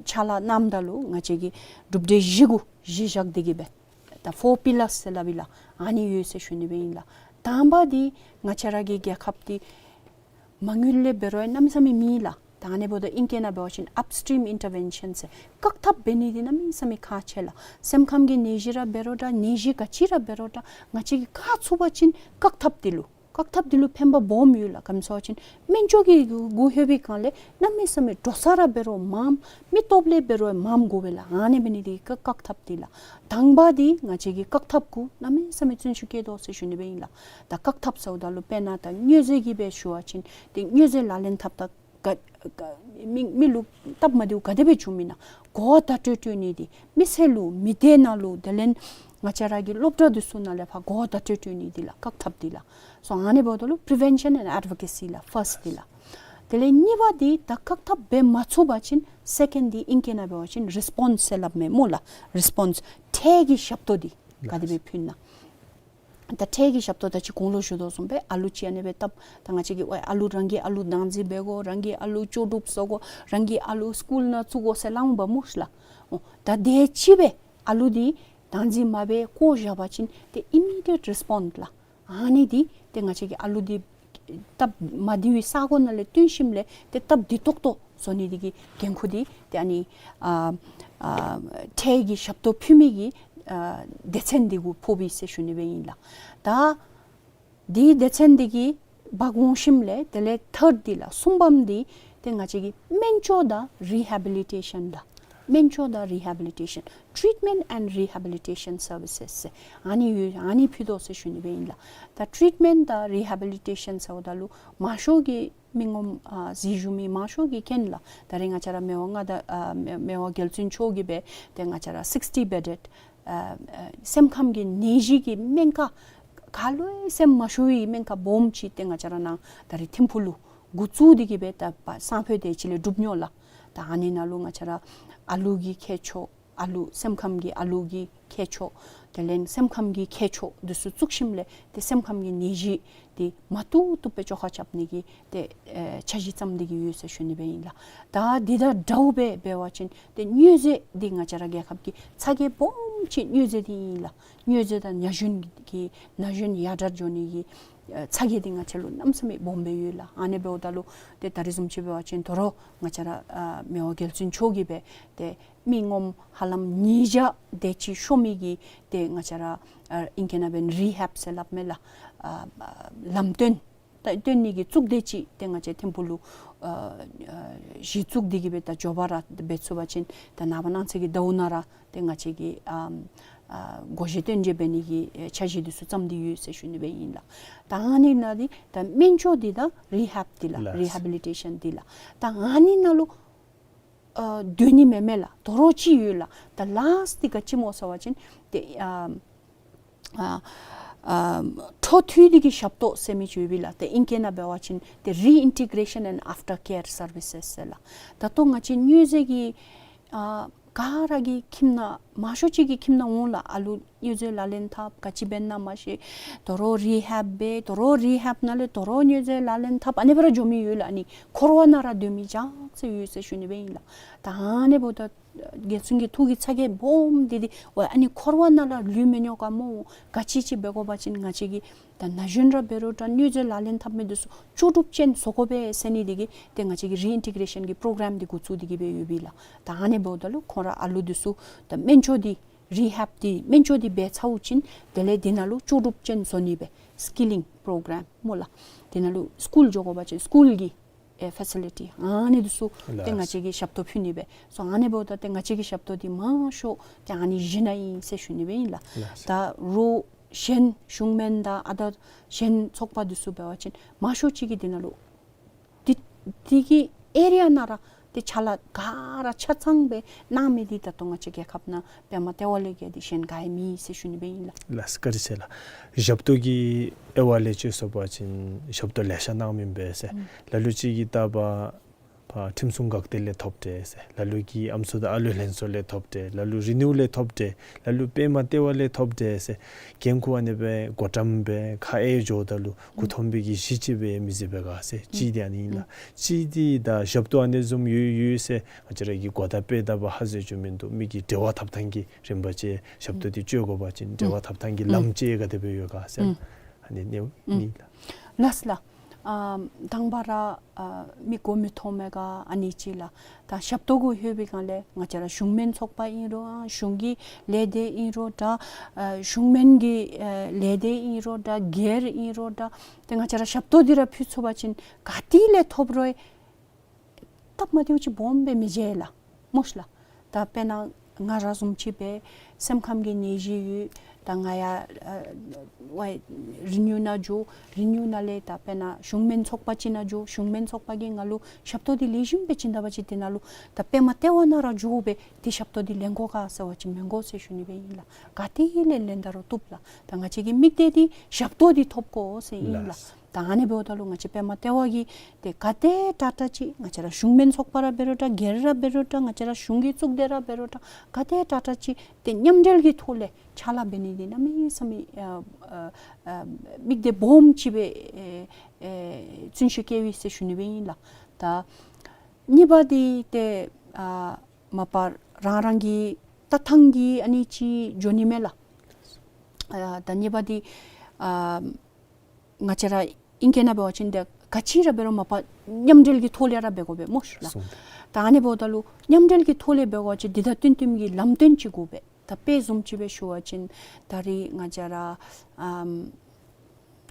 ཕྱག་ལཱ་གནངམ་ད་ལུ་ང་བཅས་ཀྱིས་གྲུབ་འབྲས་བཞི་གུ་གཞི་བཞག་སྟེ་གི་སྦེ་ད་ཕོར་པི་ལར་ཟེར་སླབ་ཨིན་ལགས། ཨ་ནི་ཡོད་ཟེར་ཞུ་ནི་སྦེ་ཨིན་ལགས། དང་པ་འདི་ང་བཅས་ར་གི་རྒྱལ་ཁབ་འདི་མ་དངུལ་ལས་འབད་རུང་གནམ་མེད་ས་མེད་མེད་ལགས། ད་ཨ་ནི་འབདཝ་ད་ཨིང་སྐད་ནང་འབད་བ་ཅིན་ཨཔ་སི་ཊིམ་ཨིན་ཊར་བེན་ཤཱན་ཟེར་བཀག་ཐབས་འབད་ནི་འདི་གནམ་མེད་ས་མེད་ཁག་ཆེ་ལགས། སེམས་ཁམས་ཀྱི་ནད་གཞི་ར་འབད་རུང་འདྲ་ནད་གཞི་ག་ཅི་ར་འབད་རུང་འདྲ་ང་བཅས་ཀྱིས་བཀག་ཚུགས་པ་ཅིན་བཀག་ཐབས་འདི་ལུ་བཀག་ཐབས་འདི་ལུ་ཕན་པ་སྦོམ་ཡོད་ལགས། ག་ཅི་སྨོ་ཟེར་བ་ཅིན་སྨན་བཅོས་ཀྱི་གུ་ལྷོད་པའི་སྒང་ལས་གནམ་མེད་ས་མེད་འགྲོ་ས་ར་འབད་རུང་མངམ་མི་སྟོབས་ལས་འབད་རུང་མངམ་དགོ་པས་ལགས། ཨ་ནི་འབད་ནི་འདི་བཀག་བཀག་ཐབས་འདི་ལགས། དང་པ་འདི་ང་བཅས་ཀྱིས་བཀག་ཐབས་གུ་གནམ་མེད་ས་མེད་བརྩོན་ཤུགས་བསྐྱེད་དོ་ཟེར་ཞུ་ནི་སྦེ་ཨིན་ལགས། ད་བཀག་ཐབས་ཟེརཝ་ད་ལུ་དཔེར་ན་ད་མྱོས་རྫས་ཀྱི་སྦེ་ཞུ་བ་ཅིན་ཏེ་མྱོས་རྫས་ལག་ལེན་འཐབ་ད་ག་ག་མི་མི་ལུ་སྟབས་མ་བདེཝ་ག་དེ་སྦེ་བྱུངམ་ཨིན་ན་གོ་བརྡ་སྤྲོད་སྤྲོད་ནི་འདི་མི་སེར་ལུ་མི་སྡེ་ནང་ལུ་དེ་ལས་ང་བཅས་ར་གི་སློབ་གྲྭ་འདི་ཚུ་ནང་ལས་ཕར་གོ་བརྡ་སྤྲོད་སྤྲོད་ནི་འདི་ལགས་བཀག་ཐབས་འདི་ལགས། སོ་ཨ་ནི་འབདཝ་ད་ལུ་པི་རི་ཝེན་ཤཱན་ཨེནཌ་ཨེཌ་བོ་ཀེ་སི་ལགས་ཕརསཊ་འདི་ལགས། དེ་ལས་གཉིས་པ་འདི་ད་བཀག་ཐབས་འབད་མ་ཚུགས་པ་ཅིན་སེ་ཀེནཌ་འདི་ཨིང་སྐད་ནང་འབད་བ་ཅིན་རི་སི་པོནསི་ཟེར་སླབ་མས་སྨོ་ལགས། རི་སི་པོནསི་འཕྲལ་གྱི་ཞབས་ཏོག་འདི་ག་དེ་སྦེ་ཕུལ་ན། ད་འཕྲལ་གྱི་ཞབས་ཏོག་ད་ཅི་གོང་ལུ་ཞུ་དོ་བཟུམ་སྦེ་ཨ་ལུ་ཅིག་ཨ་ནི་སྦེ་བཏབ། ད་ང་བཅས་ཀྱིས་ཨ་ལུ་རང་གི་ཨ་ལུ་བདག་འཛིན་འབད་དགོ། རང་གི་ཨ་ལུ་ལྕོགས་གྲུབ་བཟོ་དགོ། རང་གི་ཨ་ལུ་སི་ཀུལ་ནང་བཙུགས་དགོ་ཟེར་སླབ་འོང་པ་སྨོ་ཤིག་ལགས། འོ་ད་དེ་ཅིག་སྦེ་ཨ་ལུ་འདི་བདག་འཛིན་མ་འབད་བཀོ་བཞག་པ་ཅིན་ཏེ་ཨི་མི་ཌི་ཡེཊ་རི་སི་པོནསི་ལགས། ཨ་ནི་འདི་ཏེ་ང་བཅས་ཀྱིས་ཨ་ལུ་འདི་སྟབས་མ་བདེ་བའི་ས་གོ་ནང་ལས་བཏོན་ཞིནམ་ལས་ཏེ་སྟབས་བདེ་ཏོག་ཏོ་བཟོ་ནི་འདི་གི་འགན་ཁུར་འདི་ཏེ་ཨ་ནི་ཨ་ཨ་འཕྲལ་གྱི་ཞབས་ཏོག་ཕུལ་མི་གི་ཨ་སྡེ་ཚན་འདི་གུ་ཕོགཔ་ཨིན་ཟེར་ཞུ་ནི་སྦེ་ཨིན་ལགས། ད་འདི་སྡེ་ཚན་འདི་གིས་འབག་འོང་ཞིནམ་ལས་དེ་ལས་ཐརཌ་འདི་ལགས་གསུམ་པམ་འདི་ཏེ་ང་བཅས་ཀྱི་སྨན་བཅོས་དང་རི་ཧེ་བི་ལི་ཊེ་ཤཱན་ལགས། སྨན་བཅོས་དང་རི་ཧེ་བི་ལི་ཊེ་ཤཱན། ཊྲིཊ་མེནཊ་ཨེནཌ་རི་ཧེ་བི་ལི་ཊེ་ཤཱན་སར་བི་སེས་ཟེར་ཨ་ནི་ཡོད། ཨ་ནི་ཕུལ་དོ་ཟེར་ཞུ་ནི་སྦེ་ཨིན་ལགས། ད་ཊྲིཊ་མེནཊ་དང་རི་ཧེ་བི་ལི་ཊེ་ཤཱན་ཟེརཝ་ད་ལུ་མང་ཤོས་ཀྱི་མི་ངོམ་ཨ་གཟིགས་བཞུགས་མི་མང་ཤོས་ཀྱིས་མཁྱེན་ལགས། ད་རེས་ང་བཅས་ར་མི་དབང་མངའ་བདག་ཨ་མི་མི་དབང་རྒྱལ་བཙུན་མཆོག་གིས་སྦེ་ཏེ་ང་བཅས་ར་སིགསི་ཊི་བེ་ཌེཌ་ཨ་ཨ་སེམས་ཁམས་ཀྱི་ནད་གཞི་གི་སྨན་ཁང་ག་ལུ་ཡང་སེམས་མ་ཤོར་བའི་སྨན་ཁང་སྦོམ་ཅིག་ཏེ་ང་བཅས་ར་ནཱ་ད་རེས་ཐིམ་ཕུག་ལུ་འགོ་བཙུགས་ཏེ་གི་སྦེ་ད་པ་སང་ཕོད་དེ་ཅིག་ལས་གྲུབ་ནི་ལགས། ད་ཨ་ནི་ནང་ལུ་ང་བཅས་ར་ཨ་ལུ་གི་མཁལ་མཆོག་ཨ་ལུ་སེམས་ཁམས་ཀྱི་ཨ་ལུ་གི་མཁལ་མཆོག་དེ་ལས་སེམས་ཁམས་ཀྱི་མཁལ་མཆོག་འདི་ཚུ་བཙུགས་ཞིནམ་ལས་ཏེ་སེམས་ཁམས་ཀྱི་ནད་གཞི་འདི་མ་བཏུབ་བཏུབ་སྦེ་བཅོ་ཁ་རྐྱབ་ནི་གི་ཏེ་ཨེ་འཆར་གཞི་བརྩམས་ཏེ་གི་ཡོད་ཟེར་ཞུ་ནི་སྦེ་ཨིན་ལགས། ད་འདི་དང་འདྲཝ་སྦེ་འབད་བ་ཅིན་ཏེ་མྱོས་རྫས་འདི་ང་བཅས་ར་རྒྱལ་ཁབ་ཀྱི་ཚ་གྱང་སྦོམ་ཅིག་མྱོས་རྫས་འདི་ཨིན་ལགས། མྱོས་རྫས་དང་ན་གཞོན་གྱི་ན་གཞོན་ཡར་དྲག་འགྱོ་ནི་གི་ཨེ་ཚ་གྱང་འདི་ང་བཅས་ལུ་གནམ་མེད་ས་མེད་སྦོམ་སྦེ་ཡོད་ལགས། ཨ་ནི་འབདཝ་ད་ལུ་ཏེ་ད་རེས་བཟུམ་ཅིག་འབད་བ་ཅིན་དོ་རུང་ང་བཅས་ར་ཨ་མི་དབང་རྒྱལ་བཙུན་མཆོག་གིས་སྦེ་ཏེ་མི་ངོམ་ཧ་ལམ་ཉིས་བརྒྱ་དེ་ཅིག་ཤོར་མི་གི་ཏེ་ང་བཅས་ར་ཨ་ཨིང་སྐད་ནང་འབད་བ་ཅིན་རི་ཧེབ་ཟེར་སླབ་མས་ལགས། ཨ་ཨ་ལམ་སྟོན་ད་སྟོན་ནི་གི་གཙུག་སྡེ་ཅིག་ཏེ་ང་བཅས་ཐིམ་ཕུག་ལུ་ཨ་ཨ་གཞི་བཙུགས་ཏེ་གི་སྦེ་ད་མགྱོགས་པ་ར་འབད་ཚུགས་པ་ཅིན་ད་ནངས་པ་གནངས་ཚེ་གི་ཟླཝ་ནང་ར་ཏེ་ང་བཅས་ཀྱིས་ཨ་ཨ་བགོ་བཤའ་སྟོན་བྱེད་འབད་ནི་གི་ཨེ་འཆར་གཞི་འདི་ཚུ་བརྩམས་ཏེ་ཡོད་ཟེར་ཞུ་ནི་སྦེ་ཨིན་ལགས། ད་ཨ་ནི་ནང་འདི་ད་སྨན་བཅོས་འདི་དང་རི་ཧེབ་འདི་ལགས། ལགས། རི་ཧེ་བི་ལི་ཊེ་ཤཱན་འདི་ལགས། ད་ཨ་ནི་ནང་ལུ་ཨ་སྡོད་ནི་མེན་མས་ལགས། དོ་རུང་ཅིག་ཡོད་ལགས། ད་ལཱསཊ་འདི་ག་ཅི་སྨོ་ཟེར་བ་ཅིན་ཏེ་ཨ་ཨ་ཨ་འཕྲོ་མཐུད་དེ་གི་ཞབས་ཏོག་ཟེར་མི་ཅིག་ཡོད་པས་ལགས། ཏེ་ཨིང་སྐད་ནང་འབད་བ་ཅིན་ཏེ་རི་ཨིན་ཊི་གེ་རེ་ཤཱན་ཨེནཌ་ཨཕ་ཊར་ཀེར་སར་བི་སེས་ཟེར་ལགས། ད་ལྟོ་ང་བཅས་མྱོས་རྫས་ཀྱི་ཨ་ ག་ར་གི་ཁྱིམ་ནང་མང་ཤོས་ཅིག་གི་ཁྱིམ་ནང་འོང་ལགས། ཨ་ལུ་མྱོས་རྫས་ལག་ལེན་འཐབ་ག་ཅི་འབད་ན་མ་ཤེས། དོ་རུང་རི་ཧེབ་འབད། དོ་རུང་རི་ཧེབ་ནང་ལས་དོ་རུང་མྱོས་རྫས་ལག་ལེན་འཐབ། ཨ་ནི་སྦེ་ར་འགྱོ་མི་ཡོད་ལགས། ཨ་ནི་འཁོར་བ་ནང་ར་སྡོད་མི་ཅིག་ཟེར་ཡོད་ཟེར་ཞུ་ནི་སྦེ་ཨིན་ལགས། ད་ཨ་ནི་འབདཝ་ད་རྒྱལ་བཙུན་གྱི་ཐུགས་ཀྱི་ཚ་གྱང་སྦོམ་འདི་འདི་ཝའི་ཨ་ནི་འཁོར་བ་ནང་ལུ་ལུས་མི་ཉོ་ག་མོ། ག་ཅི་ཅིག་འབད་དགོ་པ་ཅིན་ང་བཅས་ཀྱིས་ད་ན་གཞོན་ར་འབད་རུང་ད་མྱོས་རྫས་ལག་ལེན་འཐབ་མི་འདི་ཚུ་ལྕོགས་གྲུབ་ཅན་བཟོ་དགོ་པས་ཟེར་ནི་འདི་གིས་ཏེ་ང་བཅས་ཀྱིས་རི་ཨིན་ཊི་གེ་རེ་ཤཱན་གྱི་པྲོ་གརམ་འདི་འགོ་བཙུགས་ཏེ་གི་སྦེ་ཡོདཔ་ཨིན་ལགས། ད་ཨ་ནི་འབདཝ་ད་ལུ་ཁོང་ར་ཨ་ལུ་འདི་ཚུ་ད་སྨན་བཅོས་འདི་རི་ཧེབ་འདི་སྨན་བཅོས་འདི་འབད་ཚརཝ་ཅིག་དེ་ལས་འདི་ནང་ལུ་ལྕོགས་གྲུབ་ཅན་བཟོ་ནི་སྦེ་སི་ཀི་ལིང་པྲོ་གརམ་སྨོ་ལགས། འདི་ནང་ལུ་སི་ཀུལ་འགྱོ་དགོ་པ་ཅིན་སི་ཀུལ་གྱི་ཨེ་ཕེ་སི་ལི་ཊི་ཨ་ནི་འདི་ཚུ་ཏེ་ལགས། ང་བཅས་ཀྱིས་ཞབས་ཏོག་ཕུལ་ནི་སྦེ་སོང་། ཨ་ནི་འབདཝ་ད་ཏེ་ང་བཅས་ཀྱི་ཞབས་ཏོག་འདི་མང་ཤོས་ཏེ་ཨ་ནི་བཞི་ནང་ཨིན་ཟེར་ཞུ་ནི་སྦེ་ཨིན་ལགས། ལགས། ད་རོགས་གཞན་གཞུང་སྨན་དང་ཨ་ད་གཞན་ཚོགས་པ་འདི་ཚུ་འབད་བ་ཅིན་མང་ཤོས་ཅིག་གིས་འདི་ནང་ལུ་འདི་འདི་གི་ཨེ་རི་ཡ་ནང་ར་ཏེ་ཕྱག་ལཱ་ག་ར་ཆ་ཚང་སྦེ་གནང་མི་འདི་ད་ལྟོ་ང་བཅས་རྒྱལ་ཁབ་ནང་པདྨ་ལྟེ་བ་ལས་བརྒལ་ཏེ་གཞན་ག་ཡང་མེད་ཟེར་ཞུ་ནི་སྦེ་ཨིན་ལགས། ལགས་སོ། བཀའ་དྲིན་ཆེ་ལགས། ཞབས་ཏོག་གི་དབྱེ་བ་ལས་ཅིག་སོང་པ་ཅིན་ཞབས་ཏོག་ལེ་ཤ་གནང་མི་ཨིན་པས་ཟེར། ཨུམ། ལ་ལུ་ཅིག་གིས་ད་པ་ཕར་ཁྲིམས་སྲུང་འགག་སྡེ་ལས་ཐོབ་སྟེ་ཟེར། ལ་ལུ་གིས་ཨམ་སྲུ་དང་ཨ་ལུ་ལྷན་ཚོགས་ལས་ཐོབ་སྟེ། ལ་ལུ་རི་ནིའུ་ལས་ཐོབ་སྟེ། ལ་ལུ་པདྨ་ལྟེ་བ་ལས་ཐོབ་སྟེ་ཟེར། འགན་ཁུར་ཨ་ནི་སྦེ་བགོ་བཀྲམ་སྦེ་ཁ་ཨེ་འགྱོཝ་ད་ལུ་མགུ་འཐོམ་པའི་གི་གཞི་ཅིག་སྦེ་མི་བཟོ་བས་ག་ཟེར། གཅིག་འདི་ཨ་ནི་ཨིན་ལགས། གཅིག་འདི་ད་ཞབས་ཏོག་ཨ་ནི་བཟུམ་ཡོད་ཡོད་ཟེར་ང་བཅས་ར་གིས་གོ་བརྡ་སྤེལ་ད་པ་ཧ་ཟེར་བཅུག་མིན་འདུག། མི་གི་འབྲེལ་བ་འཐབ་ཐངས་ཀྱི་རིམ་པ་ཅིག་ཞབས་ཏོག་འདི་སྤྱོད་དགོ་པ་ཅིན་འབྲེལ་བ་འཐབ་ཐངས་ཀྱི་ལམ་ཅིག་ག་དེ་སྦེ་ཡོད་ག་ཟེར། ཨ་ནི་ཨ་ནི་ཨིན་ལགས། ལགས་ལགས། ཨམ་དང་པ་ར་ཨ་མི་གོ་མི་མཐོང་མི་ག་ཨ་ནི་ཅིག་ལགས། ད་ཞབས་ཏོག་གུ་ལྷོད་པའི་སྒང་ལས་ང་བཅས་ར་གཞུང་སྨན་ཚོགས་པ་ཨིན་རུང་ཨ་གཞུང་གི་ལས་སྡེ་ཨིན་རུང་ད་ཨ་གཞུང་སྨན་གྱི་ཨ་ལས་སྡེ་ཨིན་རུང་ད་སྒེར་ཨིན་རུང་ད་ཏེ་ང་བཅས་ར་ཞབས་ཏོག་འདི་ར་ཕུལ་ཚུགས་པ་ཅིན་ག་ཏེ་ལས་ཐོབ་རུང་སྟབས་མ་བདེཝ་ཅིག་སྦོམ་སྦེ་མི་མཇལ་ལགས། མོ་ཤིག་ལགས། ད་དཔེར་ན་ང་ར་བཟུམ་ཅིག་སྦེ་སེམས་ཁམས་ཀྱི་ནད་གཞི་ཡོད། ད་ང་ཡང་ཨ་ཝའི་རི་ནིའུ་ནང་འགྱོ། རི་ནིའུ་ནང་ལས་ད་དཔེར་ན་གཞུང་སྨན་ཚོགས་པ་ཅིག་ནང་འགྱོ། གཞུང་སྨན་ཚོགས་པ་གིས་ང་ལུ་ཞབས་ཏོག་འདི་ལེགས་ཤོམ་སྦེ་བྱིན་ད་པ་ཅིན་འདི་ནང་ལུ་ད་པདྨ་ལྟེ་བ་ནང་ར་འགྱོ་སྦེ་འདི་ཞབས་ཏོག་འདི་ལེན་དགོ་ག་ཟེར་བ་ཅིན་མི་དགོ་ཟེར་ཞུ་ནི་སྦེ་ཨིན་ལགས། ག་ཏེ་ལས་ལེན་ད་རུང་བཏུབ་ལགས། ད་ང་བཅས་ཀྱི་དམིགས་གཏད་འདི་ཞབས་ཏོག་འདི་ཐོབ་དགོ་ཟེར་ཨིན་ལགས། ལགས། ད་ཨ་ནི་འབདཝ་ད་ལུ་ང་བཅས་པདྨ་ལྟེ་བ་གིས་ཏེ་ག་དེ་དྲག་དྲག་ཅིག་ང་བཅས་ར་གཞུང་སྨན་ཚོགས་པ་ར་འབད་རུང་འདྲ་སྒེར་ར་འབད་རུང་འདྲ་ང་བཅས་ར་གཞུང་གི་གཙུག་སྡེ་ར་འབད་རུང་འདྲ་ག་དེ་དྲག་དྲག་ཅིག་ཏེ་མཉམ་འབྲེལ་གྱི་ཐོག་ལས་ཕྱག་ལཱ་འབད་ནི་འདི་གནམ་མེད་ས་མེད་ཨ་ཨ་ཨ་དམིགས་གཏད་སྦོམ་ཅིག་སྦེ་ཨེ་ཨེ་བརྩོན་ཤུགས་བསྐྱེདཔ་ཨིན་ཟེར་ཞུ་ནི་སྦེ་ཨིན་ལགས། ད་གཉིས་པ་འདི་ཏེ་ཨ་མ་པ་རང་རང་གི་ལྟ་ཐངས་ཀྱིས་ཨ་ནི་ཅིག་འགྱོ་ནི་མས་ལགས། ཨ་ད་གཉིས་པ་འདི་ཨ་ང་བཅས་ར་ཨིང་སྐད་ནང་འབད་བ་ཅིན་ཏེ་ག་ཅི་ར་འབད་རུང་མ་པ་མཉམ་འབྲེལ་གྱི་ཐོག་ལས་ར་འབད་དགོ་པས་མོ་ཤིག་ལགས། སོང་། ད་ཨ་ནི་འབདཝ་ད་ལུ་མཉམ་འབྲེལ་གྱི་ཐོག་ལས་འབད་དགོ་པ་ཅིན་འདི་དང་བསྟུན་བསྟུནམ་གྱི་ལམ་སྟོན་ཅིག་དགོ་པས། ད་དཔེ་བཟུམ་ཅིག་སྦེ་ཞུ་བ་ཅིན་ད་རེས་ང་བཅས་ར་ཨམ་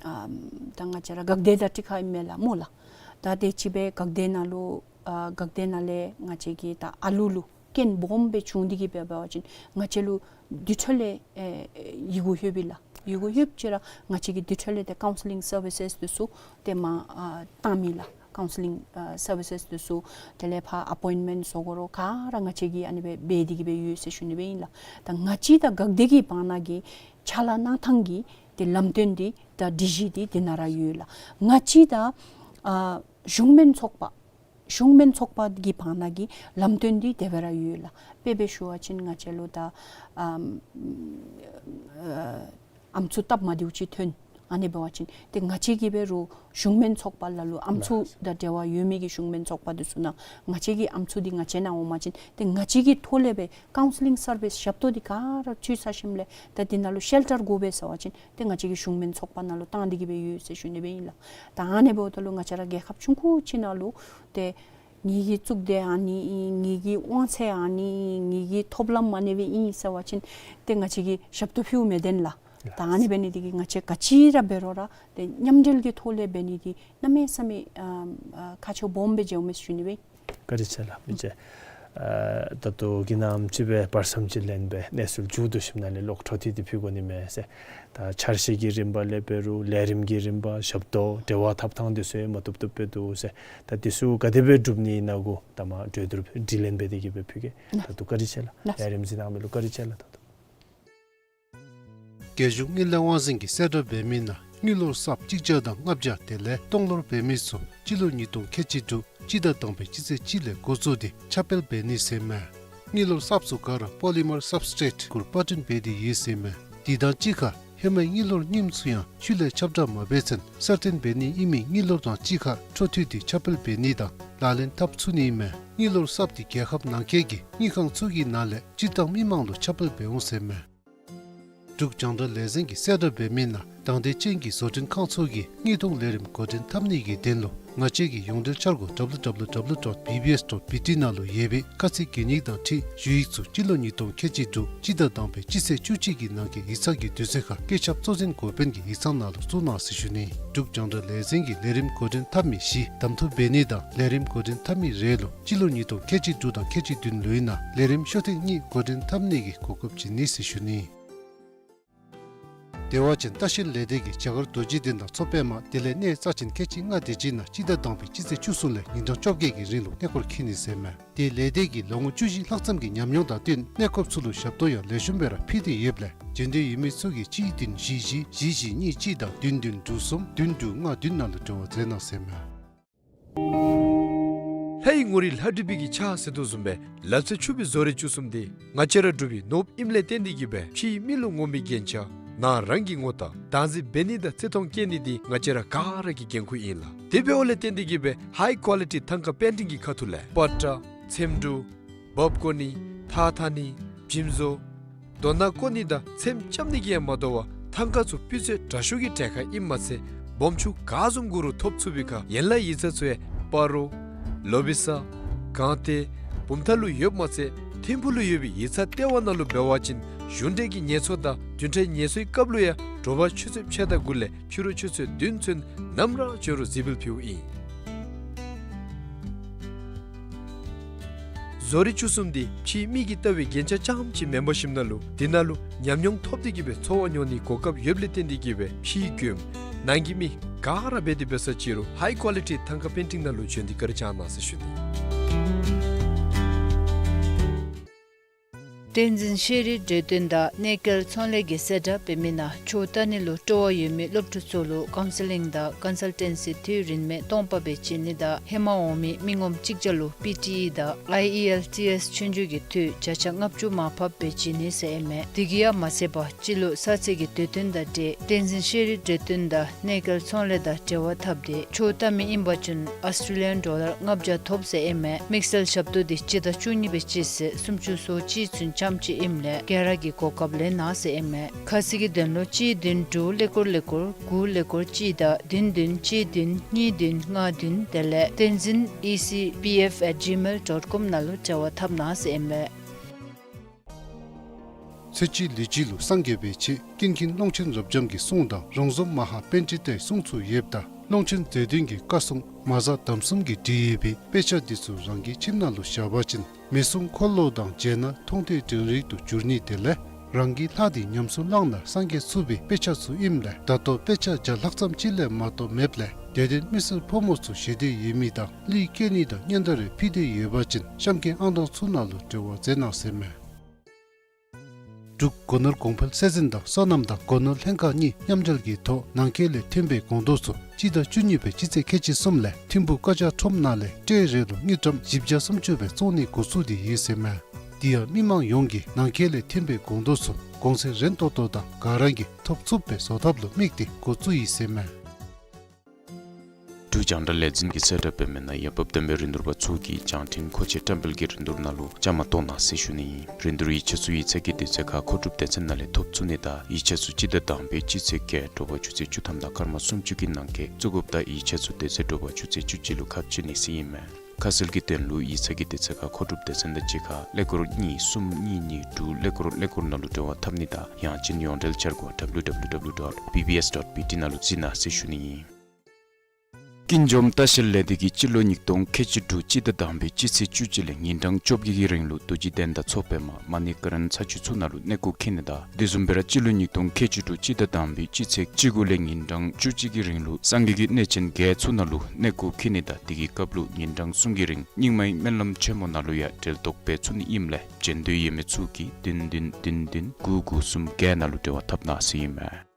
ཨམ་ད་ང་བཅས་ར་འགག་སྡེ་དང་འཁྲིལ་ཁ་ཨིན་མས་ལགས་མོ་ལགས། ད་དེ་ཅིག་སྦེ་འགག་སྡེ་ནང་ལུ་ཨ་འགག་སྡེ་ནང་ལས་ང་བཅས་ཀྱི་ད་ཨ་ལུ་ལུ་རྐྱེན་སྦོམ་སྦེ་བྱུང་འདི་གིས་འབད་བ་ཅིན་ང་བཅས་ལུ་དེ་འཕྲོ་ལས་ཨེ་ཡི་གུ་ལྷོདཔ་ཨིན་ལགས། ཡི་གུ་ལྷོདཔ་ཅིག་ར་ང་བཅས་ཀྱིས་དེ་འཕྲོ་ལས་ཏེ་ཀའུན་སི་ལིང་སར་བི་སེས་འདི་ཚུ་ཏེ་མར་ཨ་བཏངམ་ཨིན་ལགས། ཀའུན་སི་ལིང་ཨ་སར་བི་སེས་འདི་ཚུ་དེ་ལས་ཕར་ཨ་པོའིནཊ་མེནཊ་བཟོ་དགོ་རུང་ག་ར་ང་བཅས་ཀྱིས་ཨ་ནི་སྦེ་འབད་འདི་གིས་སྦེ་ཡོད་ཟེར་ཞུ་ནི་སྦེ་ཨིན་ལགས། ད་ང་བཅས་དང་འགག་སྡེ་གི་བར་ན་གི་ཕྱག་ལཱ་གནང་ཐངས་ཀྱི་ཏེ་ལམ་སྟོན་འདི་དང་སྒྲིག་གཞི་འདི་འདི་ནང་ར་ཡོད་ལགས། ང་བཅས་དང་ཨ་གཞུང་སྨན་ཚོགས་པ་གཞུང་སྨན་ཚོགས་པ་གི་བར་ན་གི་ལམ་སྟོན་འདི་དེ་སྦེ་ར་ཡོད་ལགས། དཔེ་སྦེ་ཞུ་བ་ཅིན་ང་བཅས་ལུ་ད་ཨམ་ཨ་ཨམ་སྲུ་སྟབས་མ་བདེཝ་ཅིག་ཐོན། ཨ་ནི་འབད་བ་ཅིན་ཏེ་ང་བཅས་ཀྱིས་འབད་རུང་གཞུང་སྨན་ཚོགས་པ་ལ་ལུ་ཨམ་སྲུ་དང་འབྲེལ་བ་ཡོད་མི་གི་གཞུང་སྨན་ཚོགས་པ་འདི་ཚུ་ནང་ང་བཅས་ཀྱི་ཨམ་སྲུ་འདི་ང་བཅས་ནང་འོང་པ་ཅིན་ཏེ་ང་བཅས་ཀྱི་ཐོག་ལས་སྦེ་ཀའུན་སི་ལིང་སར་བི་སི་ཞབས་ཏོག་འདི་ག་ར་ཚུད་ཚར་ཞིནམ་ལས་ད་འདི་ནང་ལུ་ཤེལ་ཊར་དགོ་པས་ཟེར་བ་ཅིན་ཏེ་ང་བཅས་ཀྱིས་གཞུང་སྨན་ཚོགས་པ་ནང་ལུ་བཏང་འདི་གིས་སྦེ་ཡོད་ཟེར་ཞུ་ནི་སྦེ་ཨིན་ལགས། ད་ཨ་ནི་འབདཝ་ད་ལུ་ང་བཅས་ར་རྒྱལ་ཁབ་ཆུང་ཀུ་ཅིག་ནང་ལུ་ཏེ་ངེ་གི་གཙུག་སྡེ་ཨ་ནི་ཨིན། ངེ་གི་དབང་ཚད་ཨ་ནི་ཨིན། ངེ་གི་ཐོབ་ལམ་ཨ་ནི་སྦེ་ཨིན་ཟེར་བ་ཅིན་ཏེ་ང་བཅས་ཀྱིས་ཞབས་ཏོག་ཕུལཝ་མི་བདེན་ལགས། ད་ཨ་ནི་འབད་ནི་འདི་གིས་ང་བཅས་ག་ཅི་ར་འབད་རུང་ར་ཏེ་མཉམ་འབྲེལ་གྱི་ཐོག་ལས་འབད་ནི་འདི་གནམ་མེད་ས་མེད་ཨ་ཨ་ཁག་ཆེཝ་སྦོམ་སྦེ་མཇལཝ་མས་ཟེར་ཞུ་ནི་སྦེ། བཀའ་དྲིན་ཆེ་ལགས། མི་རྗེ་ཨ་ད་ལྟོ་གི་ནམ་ཅིག་སྦེ་བར་མཚམས་ཅིག་ལེན་སྦེ་གནས་ཚུལ་མཇུག་བསྡུ་ཞིནམ་ལས་ལོག་འཕྲོ་མཐུད་དེ་ཕུལ་དགོ་ནི་མས་ཟེར། ད་འཆར་གཞི་གི་རིམ་པ་ལས་འབད་རུང་ལས་རིམ་གྱི་རིམ་པ་ཞབས་ཏོག་འབྲེལ་བ་འཐབ་ཐངས་འདི་ཚུ་ཡང་མ་བཏུབ་བཏུབ་སྦེ་འདུག་ཟེར། ད་འདི་ཚུ་ག་དེ་སྦེ་འགྲུབ་ནི་ཨིན་ན་གུ་ད་མ་གྲོས་བསྡུར་དྲི་ལན་འབད་དེ་གི་སྦེ་ཕུལ་གེ། ད་ལྟོ་བཀའ་དྲིན་ཆེ་ལགས། ལགས། ལས་རིམ་གཟིགས་གནང་མི་ལུ་བཀའ་དྲིན་ཆེ་ལགས། ད་ལྟོ་རྒྱལ་གཞུང་དངུལ་ལས་དབང་འཛིན་གྱིས་གསལ་བསྒྲགས་འབད་མི་ནང་དངུལ་ལོར་གསརཔ་གཅིག་བརྒྱ་དང་ལྔ་བརྒྱ་དེ་ལས་སྟོང་ལོར་འབད་མི་ཚུ་སྤྱི་ལོ་ཉིས་སྟོང་ཁལ་གཅིག་དྲུག་སྤྱི་ཟླ་དང་པའི་སྤྱི་ཚེས་གཅིག་ལས་འགོ་བཙུགས་ཏེ་ཁྱབ་སྤེལ་འབད་ནི་ཟེར་མས། དངུལ་ལོར་གསརཔ་ཚུ་ག་ར་པོ་ལི་མར་སབ་སི་ཊྲེཊ་གུ་པར་སྐྲུན་འབད་དེ་ཡོད་ཟེར་མས། དེ་དང་གཅིག་ཁར་ཧེ་མའི་དངུལ་ལོར་རྙིངམ་ཚུ་ཡང་ཆུ་ལས་ཁྱབ་བསྒྲགས་མ་འབད་ཚེན་གསར་བཏོན་འབད་ནི་ཨིན་མི་དངུལ་ལོར་དང་གཅིག་ཁར་འཕྲོ་མཐུད་དེ་ཁྱབ་སྤེལ་འབད་ནི་དང་ལག་ལེན་འཐབ་ཚུགས་ནི་ཨིན་མས། དངུལ་ལོར་གསརཔ་དེ་རྒྱལ་ཁབ་ནང་འཁོད་ཀྱི་དངུལ་ཁང་ཚུ་གི་ནང་ལས་སྤྱིར་བཏང་མི་མང་ལུ་ཁྱབ་སྤེལ་འབད་འོང་ཟེར་མས། འབྲུག་རྒྱང་བསྒྲགས་ལས་འཛིན་གྱིས་གསལ་བསྒྲགས་འབད་མི་ནང་དང་འདོད་ཅན་གྱི་བཟོ་སྐྲུན་ཁང་ཚུ་གིས་དངུལ་གཏོང་ལས་རིམ་འགོ་འདྲེན་འཐབ་ནི་གི་དོན་ལུ་ང་བཅས་ཀྱི་ཡོངས་འབྲེལ་འཆར་སྒོ་W W W dot B B S dot B T ནང་ལུ་ཡོད་པའི་ཁ་ཚིག་གན་ཡིག་དང་འཁྲིལ་ཞུ་ཡིག་ཚུ་སྤྱི་ལོ་ཉིས་སྟོང་ཁལ་གཅིག་དྲུག་སྤྱི་ཟླ་དང་པའི་སྤྱི་ཚེས་བཅུ་གཅིག་གི་ནང་གི་ཡིག་ཚང་གི་དུས་ཚོད་ཁར་བཀོད་ཁྱབ་གཙོ་འཛིན་འགོ་དཔོན་གྱི་ཡིག་ཚང་ནང་ལུ་བཙུགས་གནང་ཟེར་ཞུ་ནི། འབྲུག་རྒྱང་བསྒྲགས་ལས་འཛིན་གྱིས་ལས་རིམ་འགོ་འདྲེན་འཐབ་མི་བཞི་གདམ་འཐུ་འབད་ནི་དང་ལས་རིམ་འགོ་འདྲེན་འཐབ་མི་རེ་ལུ་སྤྱི་ལོ་ཉིས་སྟོང་ཁལ་གཅིག་དྲུག་དང་ཁལ་གཅིག་བདུན་ལོའི་ནང་ལས་རིམ་ཤོག་ཐེངས་གཉིས་འགོ་འདྲེན་འཐབ་ནི་གི་གོ་སྐབས་བྱིན་ནི་ཟེར་ཞུ་ནི། བདེ་བ་ཅན་ལྟ་བཤལ་ལས་སྡེ་གིས་བྱ་དཀར་རྡོ་རྗེ་གདན་དང་མཚོ་པདྨ་དེ་ལས་གནས་རྩ་ཆེན་ཁལ་གཅིག་ལྔ་དེ་ཅིག་ནང་སྤྱི་ཟླ་དང་པའི་སྤྱི་ཚེས་བཅུ་གསུམ་ལས་ཉིན་གྲངས་བཅོ་བརྒྱད་ཀྱི་རིང་ལུ་གནས་སྐོར་འཁྱིད་ནི་ཟེར་མས། དེ་ལས་སྡེ་གིས་ལོ་ངོ་བཅུ་བཞི་ལྷག་ཙམ་གྱི་ཉམས་མྱོང་དང་བསྟུན་གནས་སྐོརཔ་ཚུ་ལུ་ཞབས་ཏོག་ཡང་ལེགས་ཤོམ་སྦེ་ར་ཕུལ་ཏེ་ཡོདཔ་ལས་འབྱོན་འདོད་ཡོད་མི་ཚུ་གིས་གཅིག་བདུན་བཞི་བཞི་བཞི་བཞི་གཉིས་གཅིག་དང་བདུན་བདུན་དྲུག་གསུམ་བདུན་དྲུག་ལྔ་བདུན་ནང་ལུ་འབྲེལ་བ་མཛད་གནང་ཟེར་མས། ལྷའི་ངོ་རིས་ལྷ་བྲིས་པའི་གི་ཕྱག་ཟེར་དོ་བཟུམ་སྦེ་ལག་རྩལ་ཕྱུག་པའི་བཟོ་རིག་བཅུ་གསུམ་དེ་ང་བཅས་ར་འབྲུག་པའི་ནོར་བུ་ཨིནམ་ལས་བརྟེན་ཏེ་གིས་སྦེ་ཕྱིའི་མི་ལུ་ངོམ་པའི་རྒྱན་ཆ་ནང་རང་གི་ངོ་རྟགས་བདག་འཛིན་འབད་ནི་དང་བརྩི་མཐོང་བསྐྱེད་ནི་དེ་ང་བཅས་ར་ག་ར་གི་འགན་ཁུར་ཨིན་ལགས། དེ་འབདཝ་ལས་བརྟེན་ཏེ་གིས་སྦེ་ཧའི་ཀོ་ལི་ཊི་ཐང་ཀ་པེན་ཊིང་གི་ཁ་ཐུག་ལས་པ་ཏྲ་ཚེམ་དྲུབ་འབག་བརྐོ་ནི་ཐགས་འཐག་ནི་འཇིམ་བཟོ་རྡོ་ནག་བརྐོ་ནི་དང་ཚེམ་རྐྱབ་ནི་གིས་ཡང་མ་དོ་བར་ཐང་ཀ་ཚུ་སྤུས་ཚད་དྲག་ཤོས་ཀྱི་གྲལ་ཁར་ཨིནམ་མ་ཚད་སྦོམ་ཆུང་ག་བཟུམ་དགོ་རུང་ཐོབ་ཚུགས་པའི་ཁར་ཡན་ལག་ཡིག་ཚང་ཚུ་ཡང་སྤ་རོ་ལོ་བི་ས་སྒང་སྟེང་བུམ་ཐང་ལུ་ཡོདཔ་མ་ཚད་ཐིམ་ཕུག་ལུ་ཡོད་པའི་ཡིག་ཚང་ལྟེ་བ་ནང་ལུ་འབད་བ་ཅིན་གཞུང་འབྲེལ་གྱི་ངལ་གསོ་དང་བདུན་ཕྲག་ངལ་གསོའི་སྐབས་ལུ་ཡང་དྲོ་པ་ཆུ་ཚོད་ཕྱེད་དང་དགུ་ལས་ཕྱི་རུ་ཆུ་ཚོད་བདུན་ཚུན་ནམ་ར་བྱོན་རུང་གཟིགས་འབུལ་ཕུལཝ་ཨིན། བཟོ་རིག་བཅུ་གསུམ་དེ་ཕྱིའི་མི་གིས་ལྟ་བའི་རྒྱན་ཆ་རྐྱངམ་ཅིག་མེན་པར་ཞིནམ་ན་ལུ་དེ་ནང་ལུ་ཉམས་མྱོང་ཐོབ་སྟེ་གིས་སྦེ་འཚོ་བ་མྱོང་ནིའི་གོ་སྐབས་ཡོདཔ་ལས་བརྟེན་ཏེ་གིས་སྦེ་ཕྱིའི་མགྱོནམ་ནང་གི་མི་ག་ར་འབད་དེ་འབད་ས་ཅིག་རུང་ཧའི་ཀོ་ལི་ཊི་ཐང་ཀ་པེན་ཊིང་ནང་ལུ་བྱོན་ཏེ་བཀའ་དྲིན་བསྐྱང་གནང་ཟེར་ཞུ་ནི། བསྟན་འཛིན་ཤེས་རིག་འབྲེལ་དོན་དང་གནས་སྐལ་ཚོང་ལས་ཀྱིས་གསལ་བསྒྲགས་འབད་མི་ནང་ཆོས་ལྟ་ནི་ལུ་སྤྲོ་བ་ཡོད་མི་སློབ་ཕྲུག་ཚུ་ལུ་ཀའུན་སི་ལིང་དང་ཀོན་སཱལ་ཊེན་སི་དུས་རིན་མེད་སྟོང་པ་སྦེ་བྱིན་ནི་དང་ཧེ་མ་འོང་མི་མི་ངོམ་གཅིག་བརྒྱ་ལུ་པི་ཊི་ཨི་དང་ཨའི་ཨི་ཨེལ་ཊི་ཨེསི་ཆོས་རྒྱུགས་ཀྱི་འཐུས་བརྒྱ་ཆ་ལྔ་བཅུ་མར་ཕབ་སྦེ་བྱིན་ནི་ཟེར་ཨིན་མས། དེ་གིས་ཡང་མ་ཚད་པར་སྤྱི་ལོ་གསར་ཚེས་ཀྱི་དུས་སྟོན་དང་འབྲེལ་བསྟན་འཛིན་ཤེས་རིག་འབྲེལ་དོན་དང་གནས་སྐལ་ཚོང་ལས་དང་འབྲེལ་བ་འཐབ་སྟེ་ཆོས་ལྟ་མི་ཨིན་པ་ཅིན་ཨཱོས་ཊྲེ་ལི་ཡཱན་ཌོ་ལར་ལྔ་བརྒྱ་ཐོབ་ཟེར་ཨིན་མས། དམིགས་བསལ་ཞབས་ཏོག་དེ་སྤྱི་ཟླ་བཅུ་གཉིས་པའི་སྤྱི་ཚེས་སུམ་ཅུ་སོ་གཅིག་ཚུན་ཙམ་ཅིག་ཨིནམ་ལས་ག་ར་གིས་གོ་སྐབས་ལེན་གནང་ཟེར་ཨིན་མས། ཁ་གསལ་གྱི་དོན་ལུ་གཅིག་བདུན་དྲུག་ཀླད་ཀོར་ཀླད་ཀོར་དགུ་ཀླད་ཀོར་གཅིག་དང་བདུན་བདུན་གཅིག་བདུན་གཉིས་བདུན་ལྔ་བདུན་དེ་ལས་བསྟན་འཛིན་ཨི་སི་པི་ཨེཕ་ཨེཊ་ཇི་མེལ་ཌོཊ་ཀོམ་ནང་ལུ་འབྲེལ་བ་འཐབ་གནང་ཟེར་ཨིན་མས། ཚེ་གཅིག་ལུས་གཅིག་ལུ་སངས་རྒྱས་པའི་ཆེད་ཀུན་མཁྱེན་ཀློང་ཆེན་རབ་འབྱམས་ཀྱི་གསུང་དང་རོང་ཟོམ་མ་ཧཱ་པཎྜི་ཏའི་གསུང་ཚུ་ཡོདཔ་ད་ཀློང་ཆེན་མཛོད་བདུན་གྱི་བཀའ་སྲུང་མ་གཟའ་དམ་གསུམ་གྱིས་བྲིས་ཡོད་པའི་དཔེ་ཆ་འདི་ཚུ་རང་གི་ཁྱིམ་ནང་ལུ་བཞག་པ་ཅིན་མི་གསུང་འཁོར་ལོ་དང་མཇལ་ན་མཐོང་ཐོས་དྲན་རེག་ཏུ་འགྱུར་ནི་དེ་ལས་རང་གི་ལྷ་དེ་ཉམས་སུ་བླངས་ན་སངས་རྒྱས་ཚུགས་པའི་དཔེ་ཆ་ཚུ་ཨིནམ་ལས་ད་ལྟོ་དཔེ་ཆ་བརྒྱ་ལྷག་ཙམ་ཅིག་ལས་མ་གཏོགས་མེདཔ་ལས་དད་ལྡན་མི་སེར་ཕོ་མོ་ཚུ་ཞེ་འདོད་ཡོད་མི་དང་གླུད་བཀལ་ནི་དང་སྙན་དར་རེ་ཕུལ་འདོད་ཡོད་པ་ཅིན་གཤམ་གྱི་ཨང་གྲངས་ཚུ་ནང་ལུ་འབྲེལ་བ་མཛད་གནང་ཟེར་མས། འབྲུག་སྒོ་ནོར་གོང་འཕེལ་སྲིད་འཛིན་དང་སོ་ནམ་དང་སྒོ་ནོར་ལྷན་ཁག་གཉིས་མཉམ་འབྲེལ་གྱི་ཐོག་ནང་འཁོད་ལས་ཐོན་པའི་སྒོང་རྡོག་ཚུ་སྤྱི་ཟླ་བཅུ་གཉིས་པའི་སྤྱི་ཚེས་ཁལ་གཅིག་གསུམ་ལས་ཐིམ་ཕུག་ཀ་ཇ་ཁྲོམ་ནང་ལས་ཊེ་རེ་ལུ་དངུལ་ཀྲམ་བཞི་བརྒྱ་སུམ་ཅུ་སྦེ་བཙོང་ནི་འགོ་བཙུགས་ཏེ་ཡོད་ཟེར་མས། དེ་ཡང་མི་མང་ཡོངས་ཀྱིས་ནང་འཁོད་ལས་ཐོན་པའི་སྒོང་རྡོག་ཚུ་གོང་ཚད་རན་ཏོག་ཏོ་དང་ག་ར་གིས་ཐོབ་ཚུགསཔ་སྦེ་བཟོ་ཐབས་ལུ་དམིགས་ཏེ་འགོ་བཙུགས་ཡི་ཟེར་མས། འབྲུག་རྒྱང་བསྒྲགས་ལས་འཛིན་གྱིས་གསལ་བསྒྲགས་འབད་མི་ནང་ཡང་འབབ་ལྡན་པའི་རིན་བསྡུར་པ་ཚུ་གིས་རྒྱང་འཕྲིན་མཁོ་ཆས་བཀྲམ་སྤེལ་གྱི་རིན་བསྡུར་ནང་ལུ་བཅའ་མར་གཏོགས་གནང་ཟེར་ཞུ་ནི་ཨིན། རིན་བསྡུར་ཡིག་ཆ་ཚུ་ཡིག་ཚང་གི་དུས་ཚོད་ཁར་མཁོ་སྒྲུབ་སྡེ་ཚན་ནང་ལས་ཐོབ་ཚུགས་ནི་དང་ཡིག་ཆ་ཚུ་སྤྱི་ཟླ་དང་པའི་སྤྱི་ཚེས་བརྒྱད་དྲོ་པ་ཆུ་ཚོད་བཅུ་ཐམ་དང་སྐར་མ་སུམ་ཅུ་གི་ནང་འཁོད་བཙུགས་དགོཔ་དང་ཡིག་ཆ་ཚུ་དེ་ཚེ་དྲོ་པ་ཆུ་ཚོད་བཅུ་གཅིག་ལུ་ཁ་ཕྱེ་ནི་ཟེར་ཨིན་མས། ཁ་གསལ་གྱི་དོན་ལུ་ཡིག་ཚང་གི་དུས་ཚོད་ཁར་མཁོ་སྒྲུབ་སྡེ་ཚན་དང་གཅིག་ཁར་ཀླད་ཀོར་གཉིས་གསུམ་གཉིས་གཉིས་དྲུག་ཀླད་ཀོར་ཀླད་ཀོར་ནང་ལུ་འབྲེལ་བ་འཐབ་ནི་དང་ཡང་ཅིན་ཡོངས་འབྲེལ་འཆར་སྒོ་W W W dot B B S dot B T ནང་ལུ་གཟིགས་གནང་ཟེར་ཞུ་ནི་ཨིན། ཀུན་འཇོམས་ལྟ་བཤལ་ལས་སྡེ་གིས་སྤྱི་ལོ་ཉིས་སྟོང་ཁལ་གཅིག་དྲུག་སྤྱི་ཟླ་དང་པའི་སྤྱི་ཚེས་བཅུ་གཅིག་ལས་ཉིན་གྲངས་བཅོ་བརྒྱད་ཀྱི་རིང་ལུ་རྡོ་རྗེ་གདན་དང་མཚོ་པདྨ་མ་ཎི་ཀ་རན་ས་ཆུ་ཚུ་ནང་ལུ་གནས་སྐོར་འཁྱིད་ནི་དང་དེ་བཟུམ་སྦེ་ར་སྤྱི་ལོ་ཉིས་སྟོང་ཁལ་གཅིག་དྲུག་སྤྱི་ཟླ་དང་པའི་སྤྱི་ཚེས་བཅུ་དགུ་ལས་ཉིན་གྲངས་བཅུ་གཅིག་གི་རིང་ལུ་སངས་རྒྱས་ཀྱི་གནས་ཆེན་བརྒྱད་ཚུ་ནང་ལུ་གནས་སྐོར་འཁྱིད་ནི་དང་དེ་གི་སྐབས་ལུ་ཉིན་གྲངས་གསུམ་གྱི་རིང་རྙིང་མའི་སྨོན་ལམ་ཆེན་མོ་ནང་ལུ་ཡང་འབྲེལ་གཏོགས་འབད་ཚུགས་ནི་ཨིནམ་ལས་བྱོན་འདོད་ཡོད་མི་ཚུ་གིས་བདུན་བདུན་བདུན་བདུན་དགུ་དགུ་གསུམ་བརྒྱད་ནང་ལུ་འབྲེལ་བ་འཐབ་གནང་ཟེར་ཨིན་མས།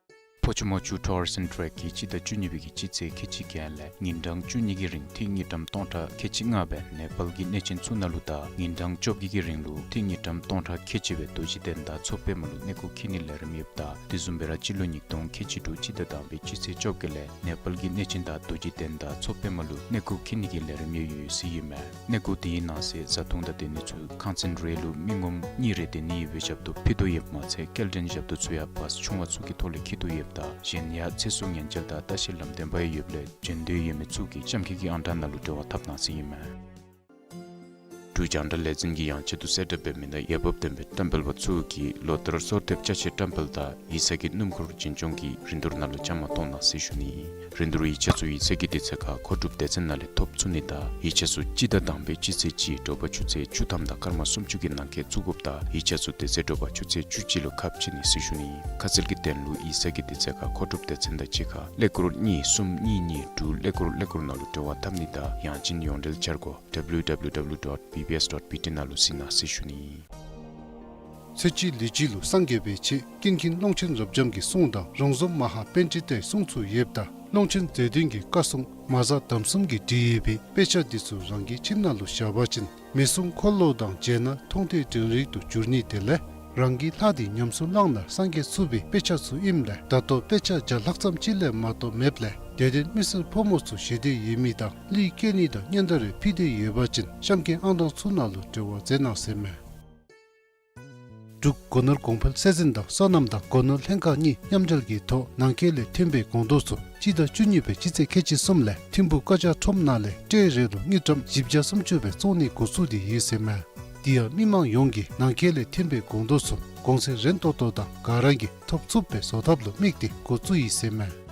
ཕོ་ཆུ་མོ་ཆུ་ཊུར་སི་ཨེནཌ་ཊེག་གིས་སྤྱི་ཟླ་བཅུ་གཉིས་པའི་གི་སྤྱི་ཚེས་ཁལ་གཅིག་བརྒྱད་ལས་ཉིན་གྲངས་བཅུ་གཉིས་ཀྱི་རིང་ཐིག་དངུལ་ཀྲམ་སྟོང་ཕྲག་ཁལ་གཅིག་ལྔ་སྦེ་ནེ་པཱལ་གྱི་གནས་ཆེན་ཚུ་ནང་ལུ་དང་ཉིན་གྲངས་བཅོ་བརྒྱད་ཀྱི་རིང་ལུ་ཐིག་དངུལ་ཀྲམ་སྟོང་ཕྲག་ཁལ་གཅིག་སྦེ་རྡོ་རྗེ་གདན་དང་མཚོ་པདྨ་ལུ་གནས་སྐོར་འཁྱིད་ནིའི་ལས་རིམ་ཡོདཔ་ད་དེ་བཟུམ་སྦེ་ར་སྤྱི་ལོ་ཉིས་སྟོང་ཁལ་གཅིག་དྲུག་སྤྱི་ཟླ་དང་པའི་སྤྱི་ཚེས་བཅོ་བརྒྱད་ལས་ནེ་པཱལ་གྱི་གནས་ཆེན་དང་རྡོ་རྗེ་གདན་དང་མཚོ་པདྨ་ལུ་གནས་སྐོར་འཁྱིད་ནི་གི་ལས་རིམ་ཡང་ཡོད་ཟེར་ཨིན་མས། གནས་སྐོར་དེའི་ནང་གསེས་བཟའ་འཐུང་དང་སྡོད་ནི་ཚུ་ཁང་ཚན་རེ་ལུ་མི་ངོམ་གཉིས་རེ་སྡོད་ནི་ཡོད་པའི་ཞབས་ཏོག་ཕུལ་དོ་ཡོདཔ་མ་ཚད་སྐྱེལ་འདྲེན་ཞབས་ཏོག་ཚུ་ཡང་བཱས་ཆུང་བ་ཚུ་གི་ཐོག་ལས་འཁྱིད་དོ་ཡོདཔ་ད་གཞན་ཡང་ཚེ་སྲོག་ཉེན་བཅོལ་དང་ལྟ་བཤལ་ལམ་སྟོན་པ་ཡང་ཡོདཔ་ལས་བྱོན་འདོད་ཡོད་མི་ཚུ་གིས་གཤམ་འཁོད་ཀྱི་ཨང་གྲངས་ནང་ལུ་འབྲེལ་བ་འཐབ་གནང་ཟེར་ཨིན་མས། འབྲུག་རྒྱང་བསྒྲགས་ལས་འཛིན་གྱིས་ཡང་ཆེད་དུ་གསལ་བསྒྲགས་འབད་མི་ནང་འོས་འབབ་ལྡན་པའི་བཀྲམ་སྤེལ་པ་ཚུ་གིས་ལོ་ལྟར་གསོལ་འདེབས་ཅ་ཆས་བཀྲམ་སྤེལ་དང་ཡིག་ཚང་གི་སྣུམ་འཁོར་འཛིན་སྐྱོང་གི་རིན་བསྡུར་ནང་ལུ་བཅའ་མར་གཏོགས་གནང་ཟེར་ཞུ་ནི། རིན་བསྡུར་ཡིག་ཆ་ཚུ་ཡིག་ཚང་གི་དུས་ཚོད་ཁར་མཁོ་སྒྲུབ་སྡེ་ཚན་ནང་ལས་ཐོབ་ཚུགས་ནི་དང་ཡིག་ཆ་ཚུ་སྤྱི་ཟླ་དང་པའི་སྤྱི་ཚེས་གཅིག་དྲོ་པ་ཆུ་ཚོད་བཅུ་ཐམ་དང་སྐར་མ་སུམ་ཅུ་གི་ནང་འཁོད་བཙུགས་དགོཔ་ད་ཡིག་ཆ་ཚུ་དེ་ཚེ་དྲོ་པ་ཆུ་ཚོད་བཅུ་གཅིག་ལུ་ཁ་ཕྱེ་ནི་ཟེར་ཞུ་ནི། ཁ་གསལ་གྱི་དོན་ལུ་ཡིག་ཚང་གི་དུས་ཚོད་ཁར་མཁོ་སྒྲུབ་སྡེ་ཚན་དང་གཅིག་ཁར་ཀླད་ཀོར་གཉིས་གསུམ་གཉིས་གཉིས་དྲུག་ཀླད་ཀོར་ཀླད་ཀོར་ནང་ལུ་འབྲེལ་བ་འཐབ་ནི་དང་ཡང་ཅིན་ཡོངས་འབྲེལ་འཆར་སྒོ་ཌབ་ལིའུ་ཌབ་ལིའུ་ཌབ་ལིའུ་ཌོཊ་བི་བི་ཨེསི་ཌོཊ་བི་ཊི་ནང་ལུ་གཟིགས་གནང་ཟེར་ཞུ་ནི། ཚེ་གཅིག་ལུས་གཅིག་ལུ་སངས་རྒྱས་པའི་ཆེད་ཀུན་མཁྱེན་ཀློང་ཆེན་རབ་འབྱམས་ཀྱི་གསུང་དང་རོང་ཟོམ་མ་ཧཱ་པཎྜི་ཏའི་གསུང་ཚུ་ཡོདཔ་ད་ཀློང་ཆེན་མཛོད་བདུན་གྱི་བཀའ་སྲུང་མ་གཟའ་དམ་གསུམ་གྱིས་བྲིས་ཡོད་པའི་དཔེ་ཆ་འདི་ཚུ་རང་གི་ཁྱིམ་ནང་ལུ་བཞག་པ་ཅིན་མི་གསུང་འཁོར་ལོ་དང་མཇལ་ན་མཐོང་ཐོས་དྲན་རེག་ཏུ་འགྱུར་ནི་དེ་ལས་རང་གི་ལྷ་དེ་ཉམས་སུ་བླངས་ན་སངས་རྒྱས་ཚུགས་པའི་དཔེ་ཆ་ཚུ་ཨིནམ་ལས་ད་ལྟོ་དཔེ་ཆ་བརྒྱ་ལྷག་ཙམ་ཅིག་ལས་མ་གཏོགས་མེདཔ་ལས་དད་ལྡན་མི་སེར་ཕོ་མོ་ཚུ་ཞེ་འདོད་ཡོད་མི་དང་གླུ་སྐྱེལ་ནི་དང་སྙན་དར་རེ་ཕུལ་འདོད་ཡོད་པ་ཅིན་གཤམ་འཁོད་ཨང་གྲངས་ཚུ་ནང་ལུ་འབྲེལ་བ་མཛད་གནང་ཟེར་མས། འབྲུག་སྒོ་ནོར་གོང་འཕེལ་སྲིད་འཛིན་དང་སོ་ནམ་དང་སྒོ་ནོར་ལྷན་ཁག་གཉིས་མཉམ་འབྲེལ་གྱི་ཐོག་ནང་འཁོད་ལས་ཐོན་པའི་སྒོང་རྡོག་ཚུ་སྤྱི་ཟླ་བཅུ་གཉིས་པའི་སྤྱི་ཚེས་ཁལ་གཅིག་གསུམ་ལས་ཐིམ་ཕུག་ཀ་ཅ་ཁྲོམ་ནང་ལས་ཊེ་རེ་ལུ་དངུལ་ཀྲམ་བཞི་བརྒྱ་སུམ་ཅུ་སྦེ་བཙོང་ནི་འགོ་བཙུགས་ཏེ་ཡོད་ཟེར་མས། དེ་ཡང་མི་མང་ཡོངས་ཀྱིས་ནང་འཁོད་ལས་ཐོན་པའི་སྒོང་རྡོག་ཚུ་གོང་ཚད་རན་ཏོག་ཏོ་དང་ག་ར་གིས་ཐོབ་ཚུགསཔ་སྦེ་བཟོ་ཐབས་ལུ་དམིགས་ཏེ་འགོ་བཙུགས་ཡི་ཟེར་མས།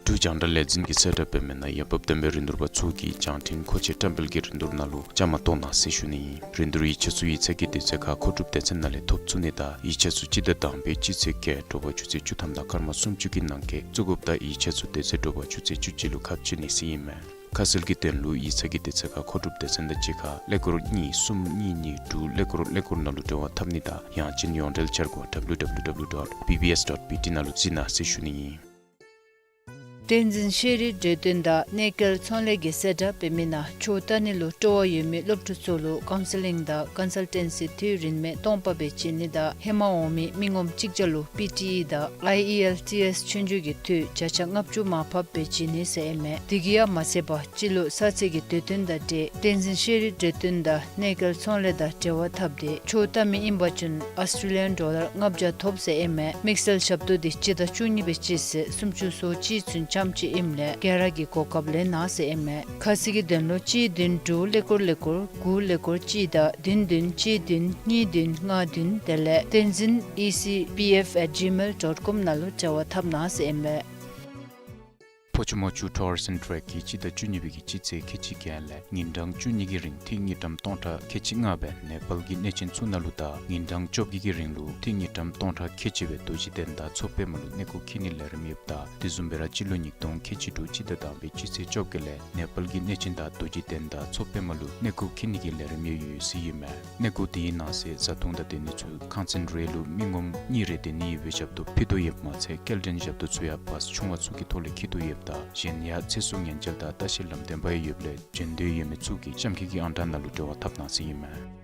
འབྲུག་རྒྱང་བསྒྲགས་ལས་འཛིན་གྱིས་གསལ་བསྒྲགས་འབད་མི་ནང་འོས་འབབ་ལྡན་པའི་རིན་བསྡུར་པ་ཚུ་གིས་རྒྱང་འཕྲིན་མཁོ་ཆས་བཀྲམ་སྤེལ་གྱི་རིན་བསྡུར་ནང་ལུ་བཅའ་མར་གཏོགས་གནང་ཟེར་ཞུ་ནི་ཨིན། རིན་བསྡུར་ཡིག་ཆ་ཚུ་ཡིག་ཚང་གི་དུས་ཚོད་ཁར་མཁོ་སྒྲུབ་སྡེ་ཚན་ནང་ལས་ཐོབ་ཚུགས་ནི་དང་ཡིག་ཆ་ཚུ་སྤྱི་ཟླ་དང་པའི་སྤྱི་ཚེས་བརྒྱད་དྲོ་པ་ཆུ་ཚོད་བཅུ་ཐམ་དང་སྐར་མ་སུམ་ཅུ་གི་ནང་འཁོད་བཙུགས་དགོཔ་ད་ཡིག་ཆ་ཚུ་དེ་ཚེ་དྲོ་པ་ཆུ་ཚོད་བཅུ་གཅིག་ལུ་ཁ་ཕྱེ་ནི་ཟེར་ཨིན་མས། ཁ་གསལ་གྱི་དོན་ལུ་ཡིག་ཚང་གི་དུས་ཚོད་ཁར་མཁོ་སྒྲུབ་སྡེ་ཚན་དང་གཅིག་ཁར་ཀླད་ཀོར་གཉིས་གསུམ་གཉིས་གཉིས་དྲུག་ཀླད་ཀོར་ཀླད་ཀོར་ནང་ལུ་འབྲེལ་བ་འཐབ་ནི་དང་ཡང་ཅིན་ཡོངས་འབྲེལ་འཆར་སྒོ་ཌབ་ལིའུ་ཌབ་ལིའུ་ཌབ་ལིའུ་ཌོཊ་བི་བི་ཨེསི་ཌོཊ་བི་ཊི་ནང་ལུ་གཟིགས་གནང་ཟེར་ཞུ་ནི་ཨིན། བསྟན་འཛིན་ཤེས་རིག་གྲོས་སྟོན་དང་གནས་སྐལ་ཚོང་ལས་ཀྱིས་གསལ་བསྒྲགས་འབད་མི་ནང་ཆོས་ལྟ་ནི་ལུ་སྤྲོ་བ་ཡོད་མི་སློབ་ཕྲུག་ཚུ་ལུ་ཀའུན་སི་ལིང་དང་ཀོན་སལ་ཊེན་སི་འཐུས་རིན་མེད་སྟོང་པ་སྦེ་བྱིན་ནི་དང་ཧེ་མ་འོང་མི་མི་ངོམ་གཅིག་བརྒྱ་ལུ་པི་ཊི་ཨི་དང་ཨའི་ཨི་ཨེལ་ཊི་ཨེསི་ཆོས་རྒྱུགས་ཀྱི་འཐུས་བརྒྱ་ཆ་ལྔ་བཅུ་མར་ཕབ་སྦེ་བྱིན་ནི་ཟེར་ཨིན་མས། དེ་གིས་ཡང་མ་ཚད་པར་སྤྱི་ལོ་གསར་ཚེས་ཀྱི་དུས་སྟོན་དང་འབྲེལ་བསྟན་འཛིན་ཤེས་རིག་གྲོས་སྟོན་དང་གནས་སྐལ་ཚོང་ལས་དང་འབྲེལ་བ་འཐབ་སྟེ་ཆོས་ལྟ་མི་ཨིན་པ་ཅིན་ཨཱོས་ཊྲེ་ལི་ཡཱན་ཌོ་ལར་ལྔ་བརྒྱ་ཐོབ་ཟེར་ཨིན་མས། དམིགས་བསལ་ཞབས་ཏོག་འདི་སྤྱི་ཟླ་བཅུ་གཉིས་པའི་སྤྱི་ཚེས་སུམ་ཅུ་སོ་གཅིག་ཚུན་ཙམ་ཅིག་ཨིནམ་ལས་ག་ར་གིས་གོ་སྐབས་ལེན་གནང་ཟེར་ཨིན་མས། ཁ་གསལ་གྱི་དོན་ལུ་གཅིག་བདུན་དྲུག་ཀླད་ཀོར་ཀླད་ཀོར་དགུ་ཀླད་ཀོར་གཅིག་དང་བདུན་བདུན་གཅིག་བདུན་གཉིས་བདུན་ལྔ་བདུན་དེ་ལས་བསྟན་འཛིན་ཨི་སི་པི་ཨེཕ་ཨེཊ་ཇི་མེལ་ཌོཊ་ཀོམ་ནང་ལུ་འབྲེལ་བ་འཐབ་གནང་ཟེར་ཨིན་མས། ཕོ་ཆུ་མོ་ཆུ་ཊུར་སི་ཨེནཌ་ཊེག་གིས་སྤྱི་ཟླ་བཅུ་གཉིས་པའི་གི་སྤྱི་ཚེས་ཁལ་གཅིག་བརྒྱད་ལས་ཉིན་གྲངས་བཅུ་གཉིས་ཀྱི་རིང་ཐིག་དངུལ་ཀྲམ་སྟོང་ཕྲག་ཁལ་གཅིག་ལྔ་སྦེ་ནེ་པཱལ་གྱི་གནས་ཆེན་ཚུ་ནང་ལུ་དང་ཉིན་གྲངས་བཅོ་བརྒྱད་ཀྱི་རིང་ལུ་ཐིག་དངུལ་ཀྲམ་སྟོང་ཕྲག་ཁལ་གཅིག་སྦེ་རྡོ་རྗེ་གདན་དང་མཚོ་པདྨ་ལུ་གནས་སྐོར་འཁྱིད་ནིའི་ལས་རིམ་ཡོདཔ་ད་དེ་བཟུམ་སྦེ་ར་སྤྱི་ལོ་ཉིས་སྟོང་ཁལ་གཅིག་དྲུག་སྤྱི་ཟླ་དང་པའི་སྤྱི་ཚེས་བཅོ་བརྒྱད་ལས་ནེ་པཱལ་གྱི་གནས་ཆེན་དང་རྡོ་རྗེ་གདན་དང་མཚོ་པདྨ་ལུ་གནས་སྐོར་འཁྱིད་ནི་གི་ལས་རིམ་ཡང་ཡོད་ཟེར་ཨིན་མས། གནས་སྐོར་དེའི་ནང་གསེས་བཟའ་འཐུང་དང་སྡོད་ནི་ཚུ་ཁང་ཚན་རེ་ལུ་མི་ངོམ་གཉིས་རེ་སྡོད་ནི་ཡོད་པའི་ཞབས་ཏོག་ཕུལ་དོ་ཡོདཔ་མ་ཚད་སྐྱེལ་འདྲེན་ཞབས་ཏོག་ཚུ་ཡང་བཱས་ཆུང་བ་ཚུ་གི་ཐོག་ལས་འཁྱིད་དོ་ཡོདཔ་ད་གཞན་ཡང་ཚེ་སྲོག་ཉེན་བཅོལ་དང་ལྟ་བཤལ་ལམ་སྟོན་པ་ཡང་ཡོདཔ་ལས་བྱོན་འདོད་ཡོད་མི་ཚུ་གིས་གཤམ་འཁོད་ཀྱི་ཨང་གྲངས་ནང་ལུ་འབྲེལ་བ་འཐབ་གནང་ཟེར་ཨིན་མས།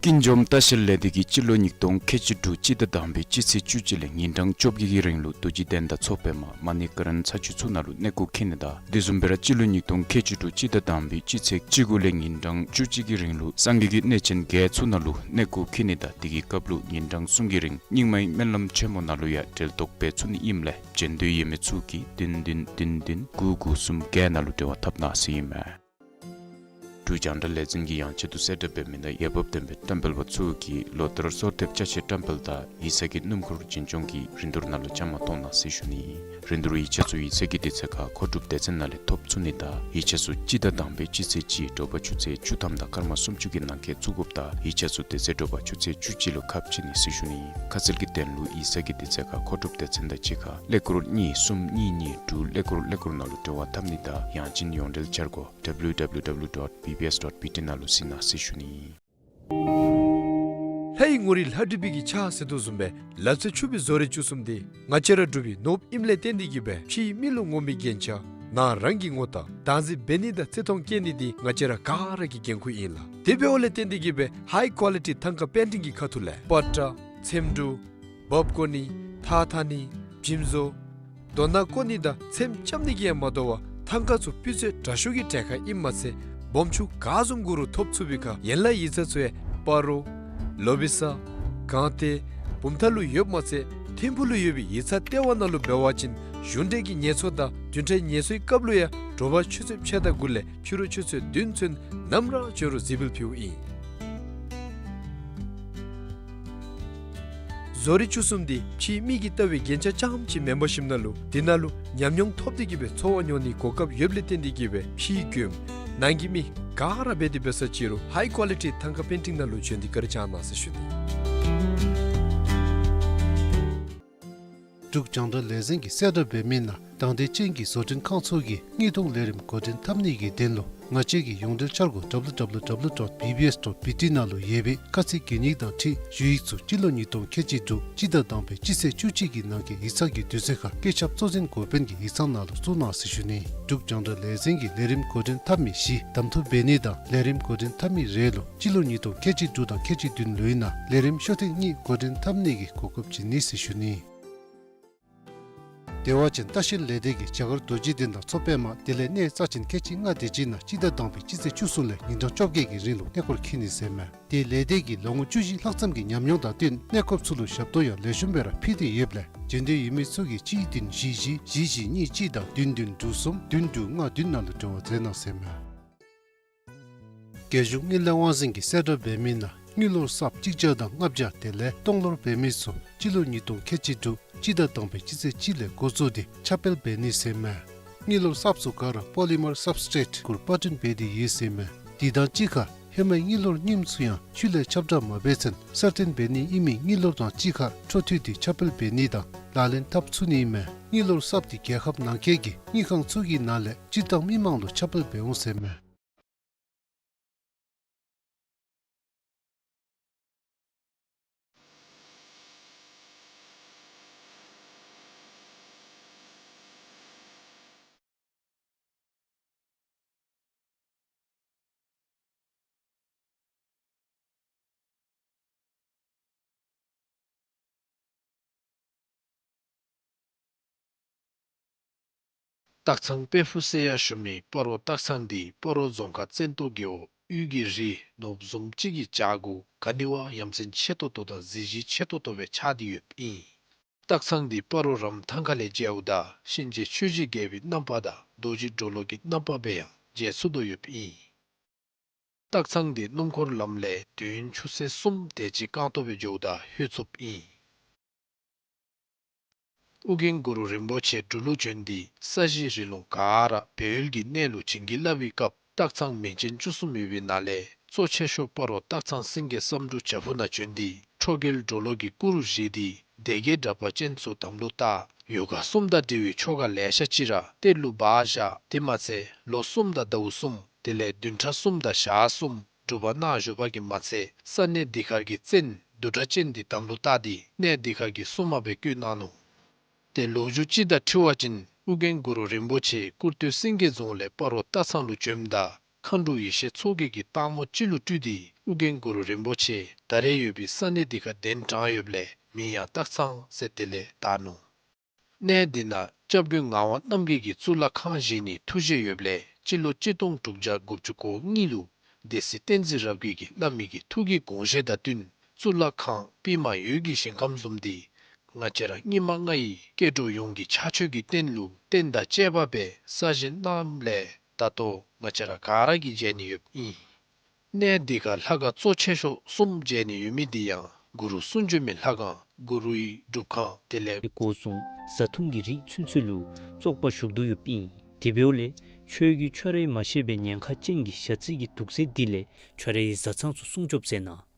ཀུན་འཛོམས་ལྟ་བཤལ་ལས་སྡེ་གིས་སྤྱི་ལོ་ཉིས་སྟོང་ཁལ་གཅིག་དྲུག་སྤྱི་ཟླ་དང་པའི་སྤྱི་ཚེས་བཅུ་གཅིག་ལས་ཉིན་གྲངས་བཅོ་བརྒྱད་ཀྱི་རིང་ལུ་རྡོ་རྗེ་གདན་དང་མཚོ་པདྨ་མ་ཎི་ཀ་རན་ས་ཆུ་ཚུ་ནང་ལུ་གནས་སྐོར་འཁྱིད་ནི་དང་དེ་བཟུམ་སྦེ་ར་སྤྱི་ལོ་ཉིས་སྟོང་ཁལ་གཅིག་དྲུག་སྤྱི་ཟླ་དང་པའི་སྤྱི་ཚེས་བཅུ་དགུ་ལས་ཉིན་གྲངས་བཅུ་གཅིག་གི་རིང་ལུ་སངས་རྒྱས་ཀྱི་གནས་ཆེན་བརྒྱད་ཚུ་ནང་ལུ་གནས་སྐོར་འཁྱིད་ནི་དང་དེ་གི་སྐབས་ལུ་ཉིན་གྲངས་གསུམ་གྱི་རིང་རྙིང་མའི་སྨོན་ལམ་ཆེན་མོ་ནང་ལུ་ཡང་གྲལ་གཏོགས་འབད་ཚུགས་ནི་ཨིནམ་ལས་བྱོན་འདོད་ཡོད་མི་ཚུ་གིས་བདུན་བདུན་བདུན་བདུན་དགུ་དགུ་གསུམ་བརྒྱད་ནང་ལུ་འབྲེལ་བ་འཐབ་གནང་ཟེར་ཨིན་མས། འབྲུག་རྒྱང་བསྒྲགས་ལས་འཛིན་གྱིས་ཡང་ཆེད་དུ་གསལ་བསྒྲགས་འབད་མི་ནང་འོས་འབབ་ལྡན་པའི་བཀྲམ་སྤེལ་པ་ཚུ་གིས་ལོ་ལྟར་གསོལ་འདེབས་ཅ་ཆས་བཀྲམ་སྤེལ་དང་ཡིག་ཚང་གི་སྣུམ་འཁོར་འཛིན་སྐྱོང་གི་རིན་བསྡུར་ནང་ལུ་བཅའ་མར་གཏོགས་གནང་ཟེར་ཞུ་ནི། རིན་བསྡུར་ཡིག་ཆ་ཚུ་ཡིག་ཚང་གི་དུས་ཚོད་ཁར་མཁོ་སྒྲུབ་སྡེ་ཚན་ནང་ལས་ཐོབ་ཚུགས་ནི་དང་ཡིག་ཆ་ཚུ་སྤྱི་ཟླ་དང་པའི་སྤྱི་ཚེས་གཅིག་དྲོ་པ་ཆུ་ཚོད་བཅུ་ཐམ་དང་སྐར་མ་སུམ་ཅུ་གི་ནང་འཁོད་བཙུགས་དགོཔ་དང་ཡིག་ཆ་ཚུ་དེ་ཚེ་དྲོ་པ་ཆུ་ཚོད་བཅུ་གཅིག་ལུ་ཁ་ཕྱེ་ནི་ཟེར་ཞུ་ནི། ཁ་གསལ་གྱི་དོན་ལུ་ཡིག་ཚང་གི་དུས་ཚོད་ཁར་མཁོ་སྒྲུབ་སྡེ་ཚན་དང་གཅིག་ཁར་ཀླད་ཀོར་གཉིས་གསུམ་གཉིས་གཉིས་དྲུག་ཀླད་ཀོར་ཀླད་ཀོར་ནང་ལུ་འབྲེལ་བ་འཐབ་ནི་དང་ཡང་ཅིན་ཡོངས་འབྲེལ་འཆར་སྒོ་W W W dot B B S dot B T ནང་ལུ་གཟིགས་གནང་ཟེར་ཞུ་ནི། ལྷ་ ཨའི་ངོ་རིས་ལྷ་འབྲི་བི་གི་ཕྱག་ཟེར་དོ་བཟུམ་སྦེ་ལག་རྩལ་ཕྱུག་པའི་བཟོ་རིག་བཅུ་གསུམ་འདི་ང་བཅས་ར་འབྲུག་པའི་ནོར་བུ་ཨིནམ་ལས་བརྟེན་ཏེ་གིས་སྦེ་ཕྱིའི་མི་ལུ་ངོམ་པའི་རྒྱན་ཆ་ནང་རང་གི་ངོ་རྟགས་བདག་འཛིན་འབད་ནི་དང་བརྩི་མཐོང་བསྐྱེད་ནི་འདི་ང་བཅས་ར་ག་ར་གི་འགན་ཁུར་ཨིན་ལགས། དེ་འབདཝ་ལས་བརྟེན་ཏེ་གིས་སྦེ་ཧའི་ཀོ་ལི་ཊི་ཐང་ཀ་པེན་ཊིང་གི་ཁ་ཐུག་ལས་པ་ཏྲ་ཚེམ་དྲུབ་འབག་བཀོ་ནི་ཐགས་འཐག་ནི་འཇིམ་བཟོ་རྡོ་ནག་བཀོ་ནི་དང་ཚེམ་རྐྱབ་ནི་གིས་ཡང་མ་དོ་བར་ཐང་ཀ་ཚུ་སྤུས་ཚད་དྲག་ཤོས་ཀྱི་གྲལ་ཁར་ཨིནམ་མ་ཚད་སྦོམ་ཆུང་ག་བཟུམ་གུ་རུ་ཐོབ་ཚུགས་པའི་ཁར་ཡན་ལག་ཡིག་ཚང་ཚུ་ཡང་སྤ་རོ་ལོ་བི་ས་སྒང་སྟེང་བུམ་ཐང་ལུ་ཡོདཔ་མ་ཚད་ཐིམ་ཕུག་ལུ་ཡོད་པའི་ཡིག་ཚང་ལྟེ་བ་ནང་ལུ་འབད་བ་ཅིན་གཞུང་འབྲེལ་གྱི་ངལ་གསོ་དང་བདུན་ཕྲག་ངལ་གསོའི་སྐབས་ལུ་ཡང་དྲོ་པ་ཆུ་ཚོད་ཕྱེད་དང་དགུ་ལས་ཕྱི་རུ་ཆུ་ཚོད་བདུན་ཚུན་ནམ་ར་འབྱོན་རུང་གཟིགས་འབུལ་ཕུལཝ་ཨིན། བཟོ་རིག་བཅུ་གསུམ་འདི་ཕྱིའི་མི་གིས་ལྟ་བའི་རྒྱན་ཆ་རྐྱངམ་ཅིག་མེན་པར་ཞིནམ་ན་ལུ་འདི་ནང་ལུ་ཉམས་མྱོང་ཐོབ་སྟེ་གིས་སྦེ་འཚོ་བ་མྱོང་ནིའི་གོ་སྐབས་ཡོདཔ་ལས་བརྟེན་ཏེ་གིས་སྦེ་ཕྱིའི་མགྱོནམ་ནང་གི་མི་ག་ར་འབད་དེ་འབད་ས་ཅིག་རུང་ཧའི་ཀོ་ལི་ཊི་ཐང་ཀ་པེན་ཊིང་ནང་ལུ་བྱོན་ཏེ་བཀའ་དྲིན་བསྐྱང་གནང་ཟེར་ཞུ་ནི། འབྲུག་རྒྱང་བསྒྲགས་ལས་འཛིན་གྱིས་གསལ་བསྒྲགས་འབད་མི་ནང་དང་འདོད་ཅན་གྱི་བཟོ་སྐྲུན་ཁང་ཚུ་གིས་དངུལ་གཏོང་ལས་རིམ་འགོ་འདྲེན་འཐབ་ནི་གི་དོན་ལུ་ང་བཅས་ཀྱི་ཡོངས་འབྲེལ་འཆར་སྒོ་W W W dot B B S dot B T ནང་ལུ་ཡོད་པའི་ཁ་ཚིག་གན་ཡིག་དང་འཁྲིལ་ཞུ་ཡིག་ཚུ་སྤྱི་ལོ་ཉིས་སྟོང་ཁལ་གཅིག་དྲུག་སྤྱི་ཟླ་དང་པའི་སྤྱི་ཚེས་བཅུ་གཅིག་གི་ནང་གི་ཡིག་ཚང་གི་དུས་ཚོད་ཁར་བཀོད་ཁྱབ་གཙོ་འཛིན་འགོ་དཔོན་གྱི་ཡིག་ཚང་ནང་ལུ་བཙུགས་གནང་ཟེར་ཞུ་ནི། འབྲུག་རྒྱང་བསྒྲགས་ལས་འཛིན་གྱིས་ལས་རིམ་འགོ་འདྲེན་འཐབ་མི་བཞི་གདམ་འཐུ་འབད་ནི་དང་ལས་རིམ་འགོ་འདྲེན་འཐབ་མི་རེ་ལུ་སྤྱི་ལོ་ཉིས་སྟོང་ཁལ་གཅིག་དྲུག་དང་ཁལ་གཅིག་བདུན་ལོའི་ནང་ལས་རིམ་ཤོག་ཐེངས་གཉིས་འགོ་འདྲེན་འཐབ་ནི་གི་གོ་སྐབས་བྱིན་ནི་ཟེར་ཞུ་ནི། བདེ་བ་ཅན་ལྟ་བཤལ་ལས་སྡེ་གིས་རྒྱ་གར་རྡོ་རྗེ་གདན་དང་མཚོ་པདྨ་དེ་ལས་གནས་རྩ་ཅན་ཁལ་གཅིག་ལྔ་དེ་ཅིག་ནང་སྤྱི་ཟླ་དང་པའི་སྤྱི་ཚེས་བཅུ་གསུམ་ལས་ཉིན་གྲངས་བཅོ་བརྒྱད་ཀྱི་རིང་ལུ་གནས་སྐོར་འཁྱིད་ནི་ཟེར་མས། དེ་ལས་སྡེ་གིས་ལོ་ངོ་བཅུ་བཞི་ལྷག་ཙམ་གྱི་ཉམས་མྱོང་དང་བསྟུན་གནས་སྐོར་ཚུ་ལུ་ཞབས་ཏོག་ཡང་ལེགས་ཤོམ་སྦེ་ར་ཕུལ་ཏེ་ཡོདཔ་ལས་འབྱོན་འདོད་ཡོད་མི་ཚུ་གིས་གཅིག་བདུན་བཞི་བཞི་བཞི་བཞི་གཉིས་གཅིག་དང་བདུན་བདུན་དྲུག་གསུམ་བདུན་དྲུག་ལྔ་བདུན་ནང་ལུ་འབྲེལ་བ་མཛད་གནང་ཟེར་མས། རྒྱལ་གཞུང་དངུལ་ལས་དབང་འཛིན་གྱིས་གསལ་བསྒྲགས་འབད་མི་ནང་དངུལ་ལོར་གསརཔ་གཅིག་བརྒྱ་དང་ལྔ་བརྒྱ་དེ་ལས་སྟོང་ལོར་འབད་མི་ཚུ་སྤྱི་ལོ་ཉིས་སྟོང་ཁལ་གཅིག་དྲུག་སྤྱི་ཟླ་དང་པའི་སྤྱི་ཚེས་གཅིག་ལས་འགོ་བཙུགས་ཏེ་ཁྱབ་སྤེལ་འབད་ནི་ཟེར་མས། དངུལ་ལོར་གསརཔ་ཚུ་ག་ར་པོ་ལི་མར་སབ་སི་ཊེཊ་གུར་པར་སྐྲུན་འབད་དེ་ཡོད་ཟེར་མས། དེ་དང་གཅིག་ཁར་ཧེ་མའི་དངུལ་ལོར་རྙིངམ་ཚུ་ཡང་ཆུ་ལས་ཁྱབ་བསྒྲགས་མ་འབད་ཚུན་གསར་བཏོན་འབད་ནི་ཨིན་མི་དངུལ་ལོར་དང་གཅིག་ཁར་འཕྲོ་མཐུད་དེ་ཁྱབ་སྤེལ་འབད་ནི་དང་ལག་ལེན་འཐབ་ཚུགས་ནི་ཨིན་མས། དངུལ་ལོར་གསརཔ་དེ་རྒྱལ་ཁབ་ནང་འཁོད་ཀྱི་དངུལ་ཁང་ཚུ་གི་ནང་ལས་སྤྱིར་བཏང་མི་མང་ལུ་ཁྱབ་སྤེལ་འབད་འོང་ཟེར་མས། སྟག་ཚང་དཔལ་ཕུག་ཟེར་ཡང་ཞུ་མི་སྤ་རོ་སྟག་ཚང་འདི་སྤ་རོ་རྫོང་ཁག་བཙན་ཏོ་རྒེད་འོག་དབུས་ཀྱི་རི་ནོར་བུ་བཟུམ་ཅིག་གི་བྱག་གུ་ག་ནི་བ་ཡ་མཚན་ཆེ་ཏོག་ཏོ་དང་གཟི་བརྗིད་ཆེ་ཏོག་ཏོ་སྦེ་ཆགས་ཏེ་ཡོདཔ་ཨིན། སྟག་ཚང་འདི་སྤ་རོ་རམ་ཐང་ཁ་ལས་མཇལཝ་ད་གཤིན་རྗེ་ཆོས་ཀྱི་རྒྱལ་པོའི་རྣམ་པ་དང་རྡོ་རྗེ་གྲོ་ལོད་ཀྱི་རྣམ་པ་སྦེ་ཡང་མཇལ་ཚུགས་དོ་ཡོདཔ་ཨིན། སྟག་ཚང་འདི་སྣུམ་འཁོར་ལམ་ལས་དུས་ཡུན་ཆུ་ཚོད་གསུམ་དེ་ཅིག་རྐང་སྟོང་སྦེ་འགྱོཝ་ད་ལྷོད་ཚུགསཔ་ཨིན། ཨོ་རྒྱན་གུ་རུ་རིན་པོ་ཆེ་འབྲུག་ལུ་བྱོན་ཏེ་ས་གཞི་རི་ལུང་ག་ར་སྦས་ཡུལ་གྱི་གནས་ལུ་བྱིན་གྱིས་བརླབས་པའི་སྐབས་སྟག་ཚང་མིང་ཅན་བཅུ་གསུམ་ཡོད་པའི་ནང་ལས་གཙོ་ཆེ་ཤོས་སྤ་རོ་སྟག་ཚང་སེང་གེ་བསམ་འགྲུབ་བྱག་ཕུག་ནང་བྱོན་ཏེ་ཁྲོ་རྒྱལ་གྲོ་ལོད་ཀྱི་སྐུ་རུ་བཞེངས་ཏེ་སྡེ་བརྒྱད་དྲེགས་པ་ཅན་ཚུ་དམ་ལུ་བཏགས། ཡོ་ག་གསུམ་དང་འབྲེལ་བའི་ཆོ་ག་ལེ་ཤ་ཅིག་ར་གཏེར་ལུ་སྦ་བཞག། དེ་མ་ཚད་ལོ་གསུམ་དང་ཟླཝ་གསུམ་དེ་ལས་བདུན་ཕྲག་གསུམ་དང་ཞག་གསུམ་སྒྲུབ་པ་གནང་བཞུགས་པ་གིས་མ་ཚད་ས་གནས་འདི་ཁར་གྱི་བཙན་བདུད་དྲེགས་ཅན་འདི་དམ་ལུ་བཏགས་ཏེ་གནས་འདི་ཁར་གྱི་སྲུང་མ་སྦེ་བསྐོས་གནང་ནུག། ཏེ་ལོ་རྒྱུས་ཅིག་དང་འཁྲིལ་བ་ཅིན་ཨོ་རྒྱན་གུ་རུ་རིན་པོ་ཆེ་ཀུར་སྟོད་སེང་གེ་རྫོང་ལས་སྤ་རོ་སྟག་ཚང་ལུ་བྱོནམ་ད་མཁའ་འགྲོ་ཡེ་ཤེས་མཚོ་རྒྱལ་གྱིས་སྟག་མོ་ཅིག་ལུ་སྤྲུལ་ཏེ་ཨོ་རྒྱན་གུ་རུ་རིན་པོ་ཆེ་ད་རེས་ཡོད་པའི་ས་གནས་འདི་ཁར་གདན་དྲངས་ཡོདཔ་ལས་མིང་ཡང་སྟག་ཚང་ཟེར་དེ་ལས་བཏགས་ནུག། གནས་འདི་ནང་སྐྱབས་མགོན་ངག་དབང་རྣམ་རྒྱལ་གྱིས་གཙུག་ལག་ཁང་བཞེངས་ནིའི་ཐུགས་བཞེད་ཡོདཔ་ལས་སྤྱི་ལོ་གཅིག་སྟོང་དྲུག་བརྒྱ་དགུ་བཅུ་གོ་གཉིས་ལུ་སྡེ་སྲིད་བསྟན་འཛིན་རབ་རྒྱས་ཀྱིས་བླ་མའི་གི་ཐུགས་ཀྱི་དགོངས་བཞེད་དང་བསྟུན་གཙུག་ལག་ཁང་པདྨ་འོད་ཀྱི་ཞིང་ཁམས་བཟུམ་འདི་ང་བཅས་ར་སྙིགས་མ་ལྔ་ཡི་སྐྱེ་འགྲོ་ཡོངས་ཀྱི་ཕྱག་མཆོད་ཀྱི་རྟེན་ལུ་རྟེན་དང་བཅས་པ་སྦེ་གསར་བཞེངས་གནངམ་ལས་ད་ལྟོ་ང་བཅས་ར་ག་ར་གིས་མཇལ་ནི་ཡོདཔ་ཨིན། གནས་འདི་ཁར་ལྷ་ཁང་གཙོ་ཆེ་ཤོས་གསུམ་མཇལ་ནི་ཡོད་མི་འདི་ཡང་གུ་རུ་གསུང་བྱོན་མའི་ལྷ་ཁང་གུ་རུའི་སྒྲུབ་ཁང་དེ་ལས་འགོ་བཟུང་བཟའ་འཐུང་གི་རིགས་ཚུན་ཚོད་ལུ་བཙོག་པ་ཞུགས་དོ་ཡོདཔ་ཨིན། དེ་འབདཝ་ལས་ཆོས་ཀྱི་ཆོས་ར་མ་ཤེས་པའི་ཉེན་ཁ་ཅན་གྱི་ཞ་རྩི་གི་དུག་རྫས་འདི་ལས་ཆོས་རའི་བཟའ་ཚང་ཚུ་སྲུང་སྐྱོབ་མཛད་གནང་།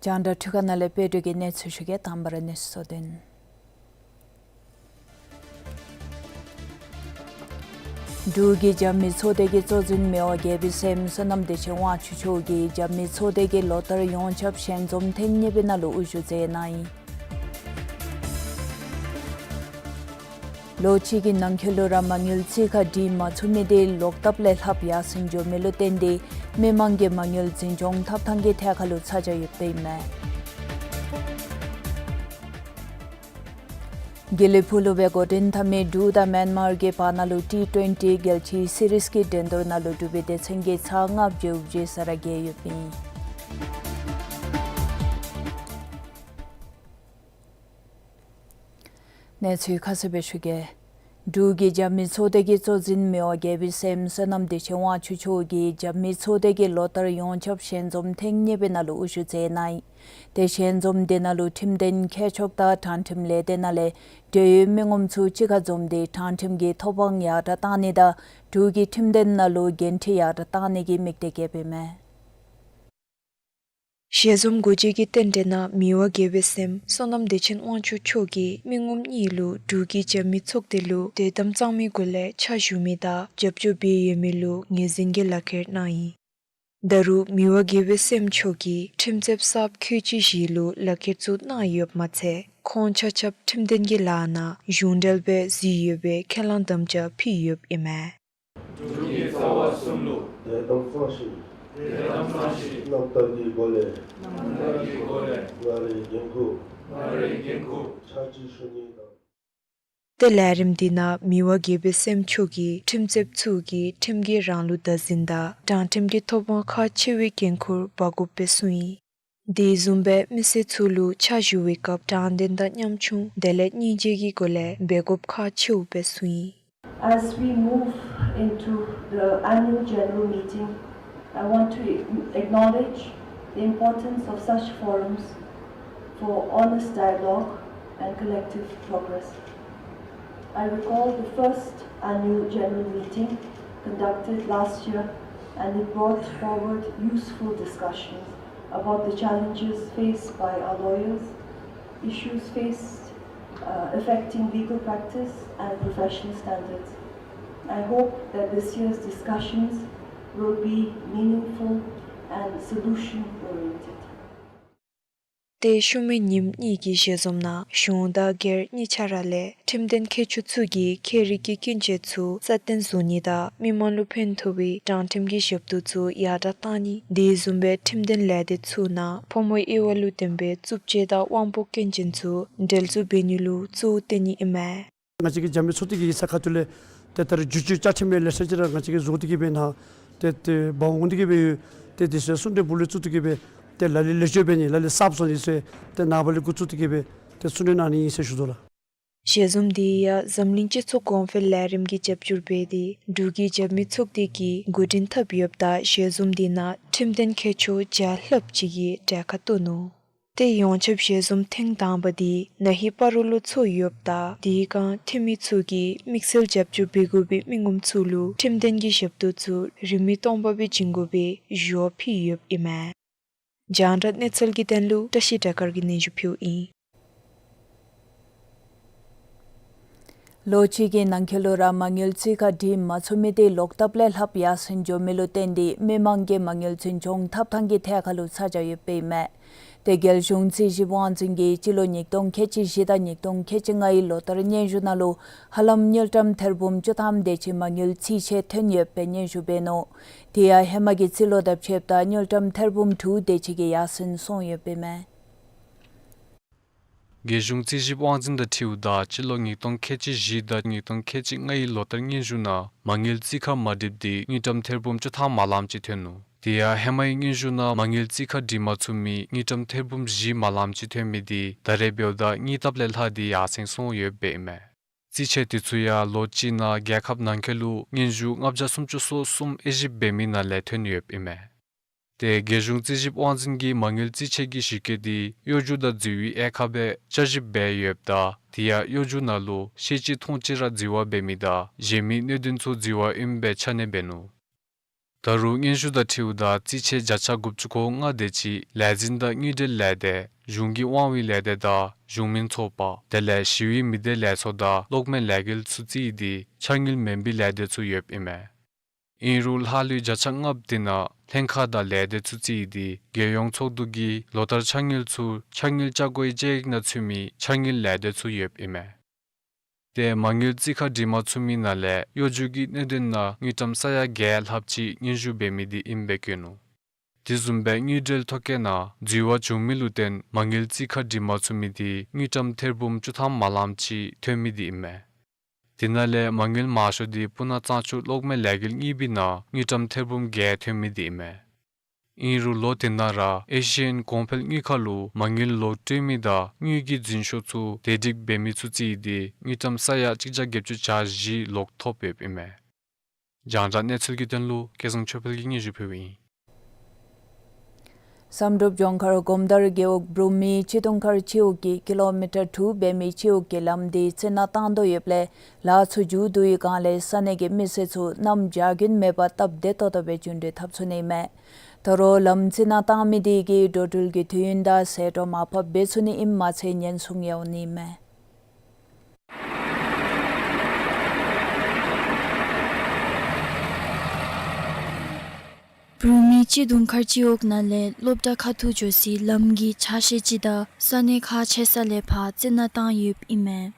རྒྱང་བསྒྲགས་འཕྲུལ་ཁང་ནང་ལས་དཔལ་སྒྲོན་གྱིས་གནས་ཚུལ་ཞུ་གེ། དང་པ་ར་གནས་ཚུལ་གཙོ་དོན། འབྲུག་གི་རྒྱབ་མི་ཚོགས་སྡེ་གི་གཙོ་འཛིན་མི་དབང་རྒྱལ་པོའི་སྲསམོ་བསོད་ནམས་བདེ་ཆེན་དབང་ཕྱུག་མཆོག་གིས་རྒྱབ་མི་ཚོགས་སྡེ་གི་ལོ་བསྟར་ཡོངས་ཁྱབ་ཞལ་འཛོམས་ཐེངས་གཉིས་པའི་ནང་ལུ་དབུ་བཞུགས་མཛད་གནང་ཡི། ལོ་གཅིག་གི་ནང་འཁོད་ལུ་ར་མ་དངུལ་རྩིས་ཁ་སྒྲིག་མ་ཚུགས་མི་དེ་ལོག་ཐབས་ལས་ལྷག་ཡར་སེང་འགྱོ་མི་ལུ་བརྟེན་ཏེ་མི་མང་གིས་མ་དངུལ་འཛིན་སྐྱོང་ཐབས་ཐང་གི་ཐད་ཁར་ལུ་ཚ་གྱང་ཡོདཔ་ཨིན་མས། དགེ་ལེགས་ཕུག་ལུ་སྦེ་འགོ་འདྲེན་འཐབ་མི་འབྲུག་དང་མེན་མར་གྱི་བར་ན་ལུ་ཊི་ཊུ་ཝེན་ཊི་རྒྱལ་སྤྱིའི་སི་རིསི་གི་འགྲན་བསྡུར་ནང་ལུ་འབྲུག་པའི་སྡེ་ཚན་གྱིས་ཚར་ལྔ་བཅུ་བཞི་ས་ར་རྒྱལ་ཡོདཔ་ཨིན། གནས་ཚུལ་ཁ་གསལ་སྦེ་ཞུ་གེ། འབྲུག་གི་རྒྱབ་མི་ཚོགས་སྡེ་གི་གཙོ་འཛིན་མི་དབང་རྒྱལ་པོའི་སྲསམོ་བསོད་ནམས་བདེ་ཆེན་དབང་ཕྱུག་མཆོག་གིས་རྒྱབ་མི་ཚོགས་སྡེ་གི་ལོ་བསྟར་ཡོངས་ཁྱབ་ཞལ་འཛོམས་ཐེངས་གཉིས་པའི་ནང་ལུ་དབུ་བཞུགས་མཛད་གནང་ཡི། ཏེ་ཞལ་འཛོམས་དེ་ནང་ལུ་ཁྲིམས་དོན་མཁས་མཆོག་དང་དྲང་ཁྲིམས་ལས་སྡེ་ནང་ལས་འབྲེལ་ཡོད་མི་ངོམ་ཚུ་གཅིག་ཁར་འཛོམས་ཏེ་དྲང་ཁྲིམས་ཀྱི་ཐོབ་དབང་ཡར་དྲགས་གཏང་ནི་དང་འབྲུག་གི་ཁྲིམས་དོན་ནང་ལུ་འགན་འཁྲི་ཡར་དྲགས་གཏང་ནི་གི་དམིགས་གཏད་བསྐྱེདཔ་ཨིན་མས། ཞལ་འཛོམས་འགོ་བཙུགས་ཀྱི་རྟེན་འབྲེལ་ནང་མི་དབང་རྒྱལ་པོའི་སྲསམོ་བསོད་ནམས་བདེ་ཆེན་དབང་ཕྱུག་མཆོག་གིས་མི་ངོམ་གཉིས་ལུ་འབྲུག་གི་རྒྱབ་མི་ཚོགས་སྡེ་ལུ་དོ་དམ་གཙང་མའི་སྒོ་ལས་ཕྱག་ཞུ་མི་དང་རྒྱབ་སྐྱོར་འབད་ཡོད་མི་ལུ་ངོས་འཛིན་གྱི་ལག་ཁྱེར་གནང་ཡི། ད་རུང་མི་དབང་རྒྱལ་པོའི་སྲསམོ་མཆོག་གིས་ཁྲིམས་རྩོདཔ་གསརཔ་ཁལ་གཅིག་བཞི་ལུ་ལག་ཁྱེར་ཚུ་གནང་ཡོདཔ་མ་ཚད་ཁོང་ཆ་ཁྱབ་ཁྲིམས་དོན་གྱི་ལཱ་ནང་གཞུང་འབྲེལ་སྦེ་གཟིགས་ཡོད་པའི་ཁས་བླངས་དམ་བཅའ་ཕུལ་ཡོདཔ་ཨིན་མས། འབྲུག་གི་རྩ་བ་གསུམ་ལུ་དོ་དམ་གཙང་ཞིང་དོ་དམ་གཙང་ཞིང་རྣམ་དག་གི་སྒོ་ལས་རྣམ་དག་གི་སྒོ་ལས་ང་རའི་འགན་ཁུར་ང་རའི་འགན་ཁུར་ཕྱག་ཕྱིད་ཞུ་ནི་དང་། ཏེ་ལས་རིམ་དེ་ནང་མི་དབང་རྒྱལ་པོའི་སྲསམོ་མཆོག་གིས་ཁྲིམས་རྩོདཔ་ཚུ་གིས་ཁྲིམས་ཀྱི་རང་ལུགས་བདག་འཛིན་དང་དྲང་ཁྲིམས་ཀྱི་ཐོབ་དབང་ཁག་ཆེ་བའི་འགན་ཁུར་འབག་དགོཔ་སྦེ་གསུངས་ཡི། དེ་བཟུམ་སྦེ་མི་སེར་ཚུ་ལུ་ཕྱག་ཞུ་བའི་སྐབས་དྲང་བདེན་དང་ཉམ་ཆུང་དེ་ལས་སྙིང་རྗེ་གི་སྒོ་ལས་འབད་དགོཔ་ཁག་ཆེཝ་སྦེ་གསུངས་ཡི། As we move into the annual general meeting, I want to acknowledge the importance of such forums for honest dialogue and collective progress. I recall the first annual general meeting conducted last year, and it brought forward useful discussions about the challenges faced by our lawyers, issues faced, uh, affecting legal practice and professional standards. I hope that this year's discussions will be meaningful and solution-oriented. ཏེ་ཤུལ་མའི་ཉིནམ་གཉིས་ཀྱི་ཞལ་འཛོམས་ནང་གཞུང་དང་སྒེར་གཉིས་ཆ་ར་ལས་ཁྲིམས་དོན་མཁས་མཆོག་ཚུ་གིས་ཁྱད་རིག་གི་ཀུན་སྤྱོད་ཚུ་སྲ་བརྟན་བཟོ་ནི་དང་མི་མང་ལུ་ཕན་ཐོགས་པའི་དྲང་ཁྲིམས་ཀྱི་ཞབས་ཏོག་ཚུ་ཡར་དྲགས་གཏང་ནི་དེ་བཟུམ་སྦེ་ཁྲིམས་དོན་ལས་སྡེ་ཚུ་ནང་ཕོ་མོ་དབྱེ་བ་ལུ་ལྡན་པའི་རྩུབ་སྤྱོད་དང་དབང་པོ་སྐྱོན་ཅན་ཚུ་འགྲེལ་བཙུགས་འབད་ནི་ལུ་གཙོ་བོ་བཏོན་ནི་ཨིན་མས། ང་བཅས་ཀྱི་རྒྱབ་མི་ཚོགས་སྡེ་གི་ས་ཁ་ཐུག་ལས་ཏེ་ད་རེས་བསྒྱུར་བཅོས་བཅའ་ཁྲིམས་ལས་ལེ་ཤ་ཅིག་ར་ང་བཅས་ཀྱིས་བཟོ་སྟེ་གི་སྦེ་ནཱ་ཏེ་ཏེ་འབག་འོང་སྟེ་གི་སྦེ་ཡོད། ཏེ་དེ་ཚུ་གསུང་གྲོས་འབུལ་ལུ་བཙུགས་ཏེ་གི་སྦེ་ཏེ་ལ་ལུ་ལེགས་བཅོས་འབད་ནི་ལ་ལུ་གསརཔ་བཟོ་ནི་ཚུ་ཏེ་ནངས་པ་ལས་འགོ་བཙུགས་ཏེ་གི་སྦེ་ཏེ་གསུང་གྲོས་གནང་ནི་ཨིན་ཟེར་ཞུ་དོ་ལགས། ཞལ་འཛོམས་དེ་ཡང་འཛམ་གླིང་སྤྱི་ཚོགས་གོང་འཕེལ་ལས་རིམ་གྱིས་རྒྱབ་སྐྱོར་འབད་དེ་འབྲུག་གི་རྒྱབ་མི་ཚོགས་སྡེ་གིས་འགོ་འདྲེན་འཐབ་ཡོདཔ་ད་ཞལ་འཛོམས་དེ་ནང་ཁྲིམས་དོན་མཁས་མཆོག་བརྒྱ་ལྷགཔ་ཅིག་གིས་གྲལ་ཁར་གཏོགས་ནུག། ཏེ་ཡོངས་ཁྱབ་ཞལ་འཛོམས་ཐེངས་དང་པ་དེ་ན་ཧིང་སྤ་རོ་ལུ་ཚོགས་ཡོདཔ་ད་དེ་སྒང་འཐུས་མི་ཚུ་གིས་དམིགས་བསལ་རྒྱབ་སྐྱོར་འབད་དགོ་པའི་མི་ངོམ་ཚུ་ལུ་ཁྲིམས་དོན་གྱི་ཞབས་ཏོག་ཚུ་རིན་མེད་སྟོང་པ་སྦེ་བྱིན་དགོ་པའི་ཞུ་བ་ཕུལ་ཡོདཔ་ཨིན་མས། རྒྱང་བསྒྲགས་གནས་ཚུལ་གྱི་དོན་ལུ་བཀྲ་ཤིས་སྒྲོལ་དཀར་གྱིས་སྙན་ཞུ་ཕུལཝ་ཨིན། ལོ་གཅིག་གི་ནང་འཁོད་ལུ་ར་མ་དངུལ་རྩིས་ཁ་སྒྲིག་མ་ཚུགས་མི་དེ་ལོག་ཐབས་ལས་ལྷག་ཡར་སེང་འགྱོ་མི་ལུ་བརྟེན་ཏེ་མི་མང་གིས་མ་དངུལ་འཛིན་སྐྱོང་ཐབས་ཐང་གི་ཐད་ཁར་ལུ་ཚ་གྱང་ཡོདཔ་ཨིན་མས། ཏེ་རྒྱལ་གཞུང་རྩིས་ཞིབ་དབང་འཛིན་གྱིས་སྤྱི་ལོ་ཉིས་སྟོང་ཁལ་གཅིག་བཞི་དང་ཉིས་སྟོང་ཁལ་གཅིག་ལྔའི་ལོ་བསྟར་སྙན་ཞུ་ནང་ལུ་ཧ་ལམ་དངུལ་ཀྲམ་ཐེར་འབུམ་བཅུ་ཐམ་དེ་ཅིག་མ་དངུལ་རྩིས་ཆད་ཐོན་ཡོདཔ་སྦེ་སྙན་ཞུ་འབད་ནུག། དེ་ཡང་ཧེ་མ་གི་རྩིས་ལོ་དང་ཕྱདཔ་ད་དངུལ་ཀྲམ་ཐེར་འབུམ་དྲུག་དེ་ཅིག་གིས་ཡར་སེང་སོང་ཡོདཔ་ཨིན་མས། རྒྱལ་གཞུང་རྩིས་ཞིབ་དབང་འཛིན་དང་འཁྲིལཝ་ད་སྤྱི་ལོ་ཉིས་སྟོང་ཁལ་གཅིག་བཞི་དང་ཉིས་སྟོང་ཁལ་གཅིག་ལྔའི་ལོ་བསྟར་སྙན་ཞུ་ནང་མ་དངུལ་རྩིས་ཁ་མ་སྒྲིགཔ་དེ་དངུལ་ཀྲམ་ཐེར་འབུམ་བཅུ་ཐམ་མ་ལངམ་ཅིག་ཐོན་ནུག། དེ་ཡང་ཧེ་མའི་སྙན་ཞུ་ནང་མ་དངུལ་རྩིས་ཁ་སྒྲིག་མ་ཚུགས་མི་དངུལ་ཀྲམ་ཐེར་འབུམ་བཞི་མ་ལངམ་ཅིག་ཐོན་མི་དེ་ད་རེས་འབདཝ་ད་དངུལ་ཐབས་ལས་ལྷག་སྟེ་ཡར་སེང་སོང་ཡོདཔ་ཨིན་མས། རྩིས་ཆད་དེ་ཚུ་ཡང་ལོ་གཅིག་ནང་རྒྱལ་ཁབ་ནང་འཁོད་ལུ་སྙན་ཞུ་ལྔ་བརྒྱ་སུམ་ཅུ་སོ་གསུམ་དབྱེ་ཞིབ་འབད་མི་ནང་ལས་ཐོན་ཡོདཔ་ཨིན་མས། ཏེ་རྒྱལ་གཞུང་རྩིས་ཞིབ་དབང་འཛིན་གྱིས་མ་དངུལ་རྩིས་ཆད་ཀྱི་ཞིབ་བཀོད་དེ་གཡོ་སྒྱུ་དང་འཛུལ་བའི་དབྱེ་ཁག་སྦེ་བསྐྱར་ཞིབ་འབད་ཡོདཔ་ད་དེ་ཡང་གཡོ་སྒྱུ་ནང་ལུ་ཤེས་བྱའི་མཐོང་ཆེན་ར་འཛུལ་བ་འབད་མི་དང་གཞན་མི་གནད་དོན་ཚུ་འཛུལ་བ་ཨིནམ་སྦེ་ཆ་གནས་འབད་ནུག། ད་རུང་སྙན་ཞུ་དང་འཁྲིལཝ་ད་རྩིས་ཆད་བརྒྱ་ཆ་དགུ་བཅུ་གོ་ལྔ་དེ་ཅིག་ལས་འཛིན་དང་དངུལ་འབྲེལ་ལས་སྡེ་གཞུང་གི་དབང་བའི་ལས་སྡེ་དང་གཞུང་མིན་ཚོགས་པ་དེ་ལས་ཞི་བའི་མི་སྡེ་ལས་ཚོགས་དང་གློག་མེ་ལས་འགུལ་ཚུ་རྩིས་ཡི་དེ་འཆར་དངུལ་མེན་པའི་ལས་སྡེ་ཚུ་ཡོདཔ་ཨིན་མས། ཨིན་རུང་ལྷག་ལུས་བརྒྱ་ཆ་ལྔ་པོ་དེ་ནང་ལྷན་ཁག་དང་ལས་སྡེ་ཚུ་རྩིས་ཡི་དེ་རྒྱལ་ཡོངས་ཚོགས་འདུ་གིས་ལོ་ལྟར་འཆར་དངུལ་ཚུ་འཆར་དངུལ་བཅའ་སྒོའི་དཔྱད་ཡིག་ནང་ཚུད་མི་འཆར་དངུལ་ལས་སྡེ་ཚུ་ཡོདཔ་ཨིན་མས། ཏེ་མ་དངུལ་རྩིས་ཁ་འབྲི་མ་ཚུགས་མི་ནང་ལས་གཡོ་སྒྱུ་གི་གནད་དོན་ནང་དངུལ་ཀྲམ་ས་ཡ་བརྒྱད་ལྷགཔ་ཅིག་སྙན་ཞུ་འབད་མི་དེ་ཨིནམ་སྦེ་བཀོད་ནུག། དེ་བཟུམ་སྦེ་དངུལ་འབྲེལ་ཐོ་བཀོད་ནང་འཛོལ་བ་བྱུང་མི་ལུ་བརྟེན་མ་དངུལ་རྩིས་ཁ་འབྲི་མ་ཚུགས་མི་དེ་དངུལ་ཀྲམ་ཐེར་འབུམ་བཅུ་ཐམ་མ་ལངམ་ཅིག་ཐོན་མི་དེ་ཨིན་མས། དེ་ནང་ལས་མ་དངུལ་མང་ཤོས་དེ་སྤུ་ན་གཙང་ཆུ་གློག་མེ་ལས་འགུལ་གཉིས་པའི་ནང་དངུལ་ཀྲམ་ཐེར་འབུམ་བརྒྱད་ཐོན་མི་དེ་ཨིན་མས། ཨིན་རུང་ལོ་དེ་ནང་ར་ཨེ་ཤི་ཡན་གོང་འཕེལ་དངུལ་ཁང་ལུ་མ་དངུལ་ལོག་སྤྲོད་མི་དང་དངུལ་གྱི་འཛིན་ཤོག་ཚུ་བདེ་སྒྲིག་འབད་མི་ཚུ་རྩིས་ཡི་དེ་དངུལ་ཀྲམ་ས་ཡ་གཅིག་བརྒྱ་བརྒྱད་ཅུ་གྱ་བཞི་ལོག་ཐོབ་ཡོདཔ་ཨིན་མས། རྒྱང་བསྒྲགས་གནས་ཚུལ་གྱི་དོན་ལུ་སྐལ་བཟང་ཆོས་འཕེལ་གྱིས་སྙན་ཞུ་ཕུལཝ་ཨིན། བསམ་གྲུབ་ལྗོངས་མཁར་གོམ་དར་རྒེད་འོག་འབྲུག་མི་སྤྱི་འཐུས་མཁར་སྤྱི་འོག་གི་ཀི་ལོ་མི་ཊར་དྲུག་འབད་མི་སྤྱི་འོག་གི་ལམ་དེ་རྩི་ནག་བཏང་དོ་ཡོདཔ་ལས་ལཱ་ཚུ་མཇུག་བསྡུ་བའི་སྒང་ལས་ས་གནས་ཀྱི་མི་སེར་ཚུ་གནམ་བྱཱར་རྐྱེན་མེད་པར་སྟབས་བདེ་ཏོག་ཏོ་སྦེ་འགྲུལ་འཁྱིད་འཐབ་ཚུགས་ནི་མས། ད་རུང་ལམ་རྩི་ནག་བཏང་མི་དེ་གིས་འགྲོ་འགྲུལ་གྱི་དུས་ཡུན་དང་ཟད་འགྲོ་མར་ཕབ་འབད་ཚུགས་ནི་ཨིནམ་མ་ཚད་ཉེན་སྲུང་ཡང་འོང་ནི་མས། འབྲུག་མི་སྤྱི་འཐུས་མཁར་སྤྱི་འོག་ནང་ལས་སློབ་གྲྭ་ཁ་ཐུག་འགྱོ་སའི་ལམ་གྱི་ཆ་ཤས་ཅིག་དང་ས་གནས་ཁག་ཆེ་ས་ལས་ཕར་རྩི་ནག་བཏང་ཡོདཔ་ཨིན་མས།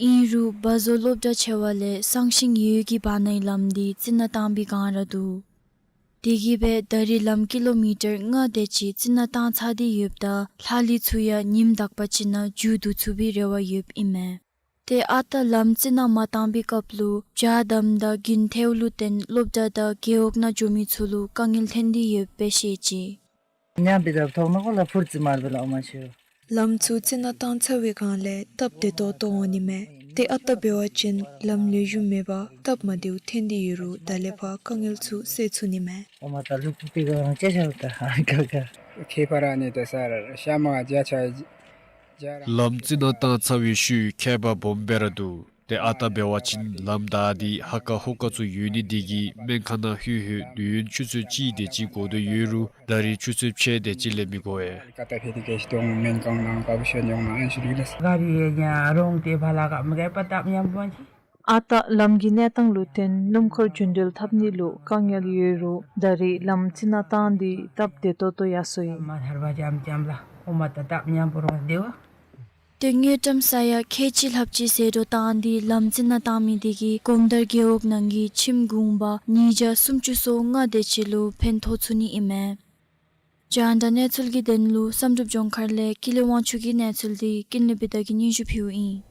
ཨིན་རུང་བ་བཟོ་སློབ་གྲྭ་ཆེ་བ་ལས་སང་ཞིང་ཡོས་ཀྱི་བར་ནའི་ལམ་དེ་རྩི་ནག་བཏང་པའི་སྒང་ར་འདུག། དེ་གིས་སྦེ་ད་རེས་ལམ་ཀི་ལོ་མི་ཊར་ལྔ་དེ་ཅིག་རྩི་ནག་བཏང་ཚར་ཏེ་ཡོདཔ་ད་ལྷག་ལུས་ཚུ་ཡང་ཉིནམ་དག་པ་ཅིག་ནང་མཇུག་བསྡུ་ཚུགས་པའི་རེ་བ་ཡོདཔ་ཨིན་མས། ཏེ་ཨ་རྟག་ལམ་རྩི་ནག་མ་བཏང་པའི་སྐབས་ལུ་བྱཱར་དམ་དང་རྒུན་ཐལཝ་ལུ་བརྟེན་སློབ་གྲྭ་དང་རྒེད་འོག་ནང་འགྱོ་མི་ཚུ་ལུ་དཀའ་ངལ་ཐོན་ཏེ་ཡོདཔ་སྦེ་བཤད་ཅི། ཉམས་པའི་ཐོག་ནང་གོ་ལ་ཕུར་ཙི་མར་བེ་ལ་ཨོ་མ་ཤེས། ལམ་ཚུ་རྩི་ནག་བཏང་ཚར་བའི་སྒང་ལས་སྟབས་བདེ་ཏོག་ཏོ་འོང་ནི་མས། ཏེ་ཨ་རྟག་འབད་བ་ཅིན་ལམ་ལེགས་ཤོམ་མེད་པར་སྟབས་མ་བདེཝ་ཐོན་ཏེ་ཡོད་རུང་ད་ལས་ཕར་དཀའ་ངལ་ཚུ་སེལ་ཚུགས་ནི་མས། ཨོ་མ་ད་ལུ་ཀུ་ཀི་ག་ཅེ་ཤ་ད་ཧ་ག་ག། ཁེ་ཕ་ར་ནི་ད་ས་ར་ཤ་མ་ཇ་ཆ་ཇ་ར། ལམ་རྩི་ནག་བཏང་ཚར་བའི་ཤུལ་ཁྱད་པར་སྦོམ་སྦེ་ར་འདུག། ཏེ་ཨ་རྟག་འབད་བ་ཅིན་ལམ་བདའ་སྟེ་ཧ་ཀ་ཧོ་ཀ་ཚུ་ཡོད་ནི་དེ་གིས་སྨན་ཁང་ནང་ལྷོད་ལྷོད་དུས་ཡུན་ཆུ་ཚོད་གཅིག་དེ་ཅིག་འགོར་དོ་ཡོད་རུང་ད་རེས་ཆུ་ཚོད་ཕྱེད་དེ་ཅིག་ལས་མི་འགོར་བས། ཀ་ཏ་ཕེ་ཏི་ཀེ་ཤི་ཏོང་སྨན་ཁང་ནང་ཀ་བུ་ཤོན་ཡོང་ན་ཨན་ཤུ་རི་ལས། ག་རི་ཡེ་ཉ་རོང་ཏེ་ཕ་ལ་ཀ་མི་ག་པ་ཏབ་ཉམ་པོ་ཅི། ཨ་རྟག་ལམ་གྱི་གནས་སྟངས་ལུ་བརྟེན་སྣུམ་འཁོར་རྒྱུན་འགྲུལ་འཐབ་ནི་ལུ་དཀའ་ངལ་ཡོད་རུང་ད་རེས་ལམ་རྩི་ནག་བཏང་སྟེ་སྟབས་བདེ་ཏོག་ཏོ་ཡར་སོ་ཡི། མ་ཐར་བ་ཇམ་ཇམ་ལ་ཨོ་མ་ཏ་ཏབ་ཉམ་པོ་རོང་སྟེ་བ། ཏེ་དངུལ་ཀྲམ་ས་ཡ་ཁལ་གཅིག་ལྷགཔ་ཅིག་ཟད་འགྲོ་བཏང་སྟེ་ལམ་རྩི་ནག་བཏང་མི་དེ་གིས་གོམ་དར་རྒེད་འོག་ནང་གི་ཁྱིམ་གུང་པ་ཉིས་བརྒྱ་སུམ་ཅུ་སོ་ལྔ་དེ་ཅིག་ལུ་ཕན་ཐོགས་ཚུགས་ནི་ཨིན་མས། རྒྱང་བསྒྲགས་གནས་ཚུལ་གྱི་དོན་ལུ་བསམ་གྲུབ་ལྗོངས་མཁར་ལས་ཀུན་ལེགས་དབང་ཕྱུག་གི་གནས་ཚུལ་དེ་ཀུན་ལེགས་བི་དྷ་གིས་སྙན་ཞུ་ཕུལཝ་ཨིན།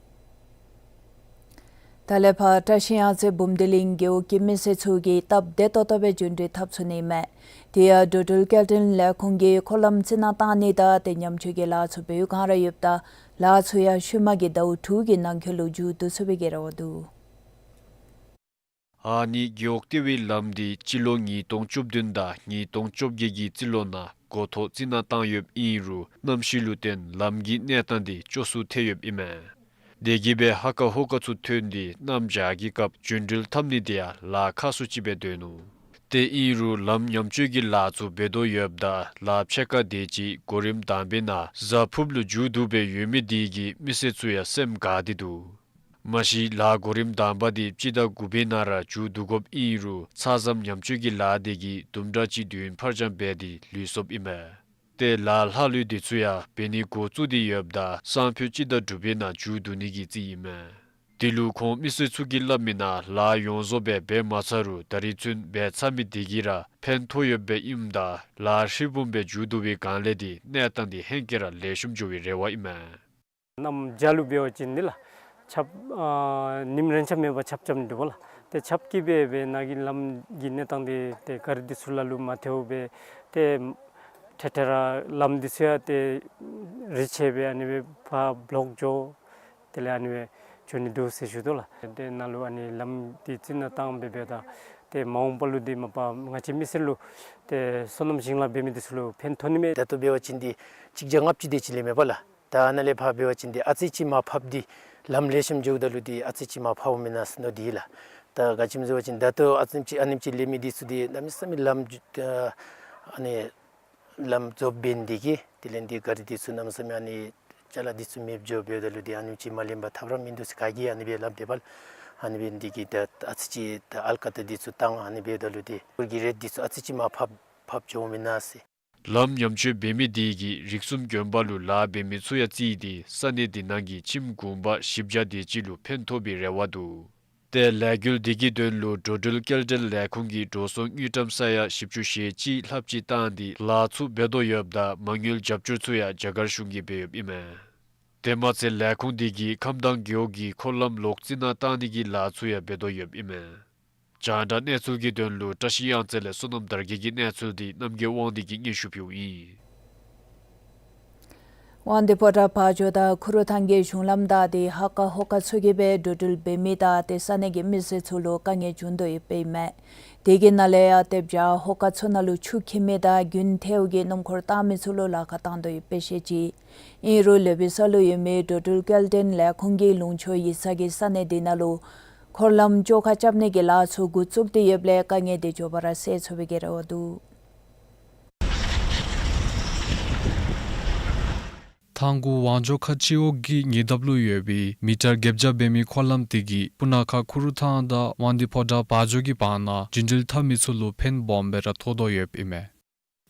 ད་ལས་ཕར་བཀྲ་ཤིས་གཡང་རྩེ་བུམ་སྡེ་གླིང་རྒེད་འོག་གི་མི་སེར་ཚུ་གིས་སྟབས་བདེ་ཏོག་ཏོ་སྦེ་རྒྱུན་འགྲུལ་འཐབ་ཚུགས་ནི་མས། དེ་ཡང་འགྲོ་འགྲུལ་སྐྱེལ་འདྲེན་ལས་ཁུངས་ཀྱིས་འཁོར་ལམ་རྩི་ནག་བཏང་ནི་དང་ཏེ་ཉམས་བཅོས་ཀྱི་ལཱ་ཚུ་འབད་བའི་སྒང་ར་ཡོདཔ་ད་ལཱ་ཚུ་ཡང་ཤུལ་མ་གི་ཟླཝ་དྲུག་གི་ནང་འཁོད་ལུ་མཇུག་བསྡུ་ཚུགས་པའི་གི་རེ་བ་འདུག། ཨ་ནི་རྒེད་འོག་ལྟེ་བའི་ལམ་དེ་སྤྱི་ལོ་ཉིས་སྟོང་བཅུ་བདུན་དང་ཉིས་སྟོང་བཅོ་བརྒྱད་ཀྱི་རྩིས་ལོ་ནང་འགོ་ཐོག་རྩི་ནག་བཏང་ཡོདཔ་ཨིན་རུང་གནམ་གཤིས་ལུ་བརྟེན་ལམ་གྱི་གནས་སྟངས་དེ་སྐྱོ་སུ་ཐལ་ཡོདཔ་ཨིན་མས། དེ་གིས་སྦེ་ཧ་ཀ་ཧོ་ཀ་ཚུ་ཐོན་ཏེ་གནམ་བྱཱར་གྱི་སྐབས་རྒྱུན་འགྲུལ་འཐབ་ནི་དེ་ཡང་ལཱ་ཁག་སུ་ཅིག་སྦེ་འདོད་ནུག། ཏེ་ཨིན་རུང་ལམ་ཉམས་བཅོས་ཀྱི་ལཱ་ཚུ་འབད་དོ་ཡོདཔ་ད་ལཱ་ཕྱེད་ཀ་དེ་ཅིག་གོ་རིམ་དང་པའི་ནང་གཟའ་ཕུརཔ་ལུ་མཇུག་བསྡུ་སྦེ་ཡོད་མི་དེ་གིས་མི་སེར་ཚུ་ཡང་སེམས་དགའ་སྟེ་འདུག། མ་གཞི་ལཱ་གོ་རིམ་དང་པ་དེ་སྤྱི་ཟླ་དགུ་པའི་ནང་ར་མཇུག་བསྡུ་དགོཔ་ཨིན་རུང་ཆ་མཚམས་ཉམས་བཅོས་ཀྱི་ལཱ་དེ་གིས་དུམ་གྲ་ཅིག་དུས་ཡུན་ཕར་འགྱངས་འབད་དེ་ལུས་སོཔ་ཨིན་མས། ཏེ་ལཱ་ལྷག་ལུས་དེ་ཚུ་ཡང་འབད་ནི་འགོ་བཙུགས་ཏེ་ཡོདཔ་ད་སང་ཕོད་སྤྱི་ཟླ་དྲུག་པའི་ནང་མཇུག་བསྡུ་ནི་གི་རྩིས་ཨིན་མས། དེ་ལུ་ཁོང་མི་སེར་ཚུ་གིས་སླབ་མི་ནང་ལཱ་ཡོངས་རྫོགས་སྦེ་འབད་མ་ཚར་རུང་ད་རིས་ཚུན་འབད་ཚར་མི་དེ་གིས་ར་ཕན་ཐོགས་ཡོདཔ་སྦེ་ཨིནམ་ད་ལཱ་ཧྲིལ་བུམ་སྦེ་མཇུག་བསྡུ་བའི་སྒང་ལས་དེ་གནས་སྟངས་དེ་ཧེང་སྐལ་ར་ལེགས་ཤོམ་འགྱོ་བའི་རེ་བ་ཨིན་མས། གནམ་བྱཱར་ལུ་འབད་བ་ཅིན་འདི་ལགས་ཆརཔ་ཨ་ཉིམ་རེ་ཆ་མེད་པར་ཆརཔ་རྐྱབ་ནི་འདུག་པ་ལགས། ཏེ་ཆརཔ་གིས་སྦེ་སྦེ་ནཱ་གི་ལམ་གྱི་གནས་སྟངས་དེ་ཏེ་ག་རི་དེ་ཚུ་ལ་ལུ་མ་ཐལཝ་སྦེ་ཏེ་ཐེ་ཐེ་ར་ལམ་དེ་ཚུ་ཡང་ཏེ་རི་ཆད་སྦེ་ཨ་ནི་སྦེ་ཕར་བློག་འགྱོ། དེ་ལས་ཨ་ནི་སྦེ་འགྱོ་ནི་འདུག་ཟེར་ཞུ་དོ་ལགས། ཏེ་ནཱ་ལུ་ཨ་ནི་ལམ་དེ་རྩི་ནག་བཏང་སྦེ་འབདཝ་ད་ཏེ་མ་འོངས་པ་ལུ་དེ་མ་པ་ང་བཅས་མི་སེར་ལུ་ཏེ་སོ་ནམ་ཞིང་ལཱ་འབད་མི་དེ་ཚུ་ལུ་ཕན་ཐོགས་ནི་མས། ད་ལྟོ་འབད་བ་ཅིན་དེ་གཅིག་བརྒྱ་ལྔ་བཅུ་དེ་ཅིག་ལས་མེད་པ་ལགས། ད་ནཱ་ལས་ཕར་འབད་བ་ཅིན་དེ་ཨ་ཙི་ཅིག་མར་ཕབ་སྟེ་ལམ་ལེགས་ཤོམ་འགྱོཝ་ད་ལུ་དེ་ཨ་ཙི་ཅིག་མར་ཕབ་འོང་མེན་ན་ཟེར་མནོ་སྟེ་ལགས། ད་ག་ཅི་སྨོ་ཟེར་བ་ཅིན་ད་ལྟོ་ཨ་ཙི་ཅིག་ཨ་ནེམ་ཅིག་ལེབ་མི་འདི་ཚུ་འདི་གནམ་མེད་ས་མེད་ལམ་ཨ་ནི་ལམ་རྫོགསཔ་འབད་ནི་འདི་གིས་དེ་ལས་འདི་ག་རི་འདི་ཚུ་གནམ་མེད་ས་མེད་ཨ་ནི་ཅ་ལ་འདི་ཚུ་མེདཔ་འགྱོ་འབདཝ་ད་ལུ་འདི་ཨ་ནེམ་ཅིག་མ་ལེན་པར་ཐབས་ར་མིན་འདུག་ཟེར། ག་གིས་ཨ་ནི་སྦེ་སླབ་དེས་པ་ལགས། ཨ་ནི་འབད་ནི་འདི་གིས་ད་ཨ་ཙི་ཅིག་ད་ཨལ་ཀ་ཏ་འདི་ཚུ་བཏང་ཨ་ནི་འབདཝ་ད་ལུ་འདི་ཁོང་གི་རེཊ་འདི་ཚུ་ཨ་ཙི་ཅིག་མར་ཕབ་ཕབ་འགྱོཝ་མེན་ན་ཟེར། ལམ་ཉམས་བཅོས་འབད་མི་དེ་གིས་རིགས་གསུམ་དགོན་པ་ལུ་ལཱ་འབད་མི་ཚུ་ཡང་བརྩིས་ཏེ་ས་གནས་དེ་ནང་གི་ཁྱིམ་གུང་པ་བཞི་བརྒྱ་དེ་ཅིག་ལུ་ཕན་ཐོགས་པའི་རེ་བ་འདུག། ཏེ་ལས་འགུལ་དེ་གི་དོན་ལུ་འགྲོ་འགྲུལ་སྐྱེལ་འདྲེན་ལས་ཁུངས་ཀྱིས་འགྲོ་སོང་དངུལ་ཀྲམ་ས་ཡ་བཞི་བཅུ་ཞེ་གཅིག་ལྷགཔ་ཅིག་བཏང་སྟེ་ལཱ་ཚུ་འབད་དོ་ཡོདཔ་ད་མ་དངུལ་རྒྱབ་སྐྱོར་ཚུ་ཡང་རྒྱ་གར་གཞུང་གིས་འབད་ཡོདཔ་ཨིན་མས། དེ་མ་ཚད་ལས་ཁུངས་དེ་གིས་ཁམས་དྭངས་རྒེད་འོག་གི་འཁོར་ལམ་ལོག་རྩི་ནག་བཏང་ནི་གི་ལཱ་ཚུ་ཡང་འབད་དོ་ཡོདཔ་ཨིན་མས། རྒྱང་བསྒྲགས་གནས་ཚུལ་གྱི་དོན་ལུ་བཀྲ་ཤིས་གཡང་རྩེ་ལས་བསོད་ནམས་དར་རྒྱས་ཀྱི་གནས་ཚུལ་འདི་རྣམ་རྒྱལ་དབང་འདུས་ཀྱིས་སྙན་ཞུ་ཕུལཝ་ཨིན། དབང་འདུས་ཕོ་བྲང་བ་འཇོ་དང་ཁུ་རུ་ཐང་གི་གཞུང་ལམ་བདའ་སྟེ་ཧ་ཀ་ཧོ་ཀ་ཚུ་གིས་སྦེ་འགྲོ་འགྲུལ་འབད་མི་དང་ཏེ་ས་གནས་ཀྱི་མི་སེར་ཚུ་ལུ་དཀའ་ངལ་བྱུང་དོ་ཡོདཔ་ཨིན་མས། དེ་གི་ནང་ལས་ཡང་ཏེ་བྱཱ་ཧོ་ཀ་ཚུ་ནང་ལུ་ཆུ་འཁྱིལ་མི་དང་རྒྱུན་ཐལཝ་གིས་སྣུམ་འཁོར་བཏང་མི་ཚུ་ལུ་ལཱ་ཁག་བཏང་དོ་ཡོདཔ་སྦེ་བཤད་ཅི། ཨིན་རུང་ལོ་བི་ས་ལུ་ཡོད་མི་འགྲོ་འགྲུལ་སྐྱེལ་འདྲེན་ལས་ཁུངས་ཀྱིས་ལུང་ཕྱོགས་ཡིག་ཚང་གི་ས་གནས་དེ་ནང་ལུ་འཁོར་ལམ་བཅོ་ཁ་རྐྱབ་ནི་གི་ལཱ་ཚུ་འགོ་བཙུགས་ཏེ་ཡོདཔ་ལས་དཀའ་ངལ་དེ་མགྱོགས་པ་ར་སེལ་ཚུགས་པའི་གི་རེ་བ་འདུག། ཐང་གུ་ཝང་ཇོ་ཁ་སྤྱི་འོག་གི་ཉེ་འདབས་ལུ་ཡོད་པའི་མི་ཊར་བརྒྱད་བརྒྱ་འབད་མི་འཁོར་ལམ་དེ་གིས་སྤུ་ན་ཁ་ཁུ་རུ་ཐང་དང་དབང་འདུས་ཕོ་བྲང་བ་འཇོ་གི་བར་ན་རྒྱུན་འགྲུལ་འཐབ་མི་ཚུ་ལུ་ཕན་སྦོམ་སྦེ་ར་ཐོགས་དོ་ཡོདཔ་ཨིན་མས།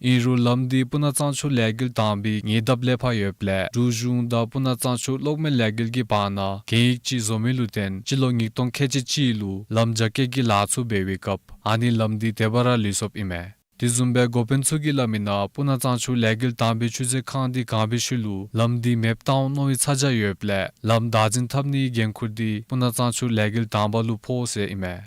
ཨིན་རུང་ལམ་འདི་སྤུ་ན་གཙང་ཆུ་ལས་འགུལ་དང་པའི་ཉེ་འདབས་ལས་ཕར་ཡོདཔ་ལས་འབྲུག་གཞུང་དང་སྤུ་ན་གཙང་ཆུ་གློག་མེ་ལས་འགུལ་གྱི་བར་ན་གན་ཡིག་ཅིག་བཟོ་མི་ལུ་བརྟེན་སྤྱི་ལོ་ཉིས་སྟོང་ཁལ་གཅིག་གཅིག་ལུ་ལམ་རྒྱ་སྐྱེད་ཀྱི་ལཱ་ཚུ་འབད་བའི་སྐབས་ཨ་ནི་ལམ་འདི་དེ་སྦེ་ར་ལུས་སོཔ་ཨིན་མས། དེ་བཟུམ་སྦེ་འགོ་དཔོན་ཚུ་གིས་སླབ་མི་ནང་སྤུ་ན་གཙང་ཆུ་ལས་འགུལ་དང་པའི་ཆུ་མཛོད་ཁང་འདི་གང་པའི་ཤུལ་ལུ་ལམ་འདི་མེདཔ་བཏང་འོང་མནོ་བའི་ཚ་གྱང་ཡོདཔ་ལས་ལམ་བདག་འཛིན་འཐབ་ནིའི་འགན་ཁུར་འདི་སྤུ་ན་གཙང་ཆུ་ལས་འགུལ་དང་པ་ལུ་ཕོག་ཟེར་ཨིན་མས།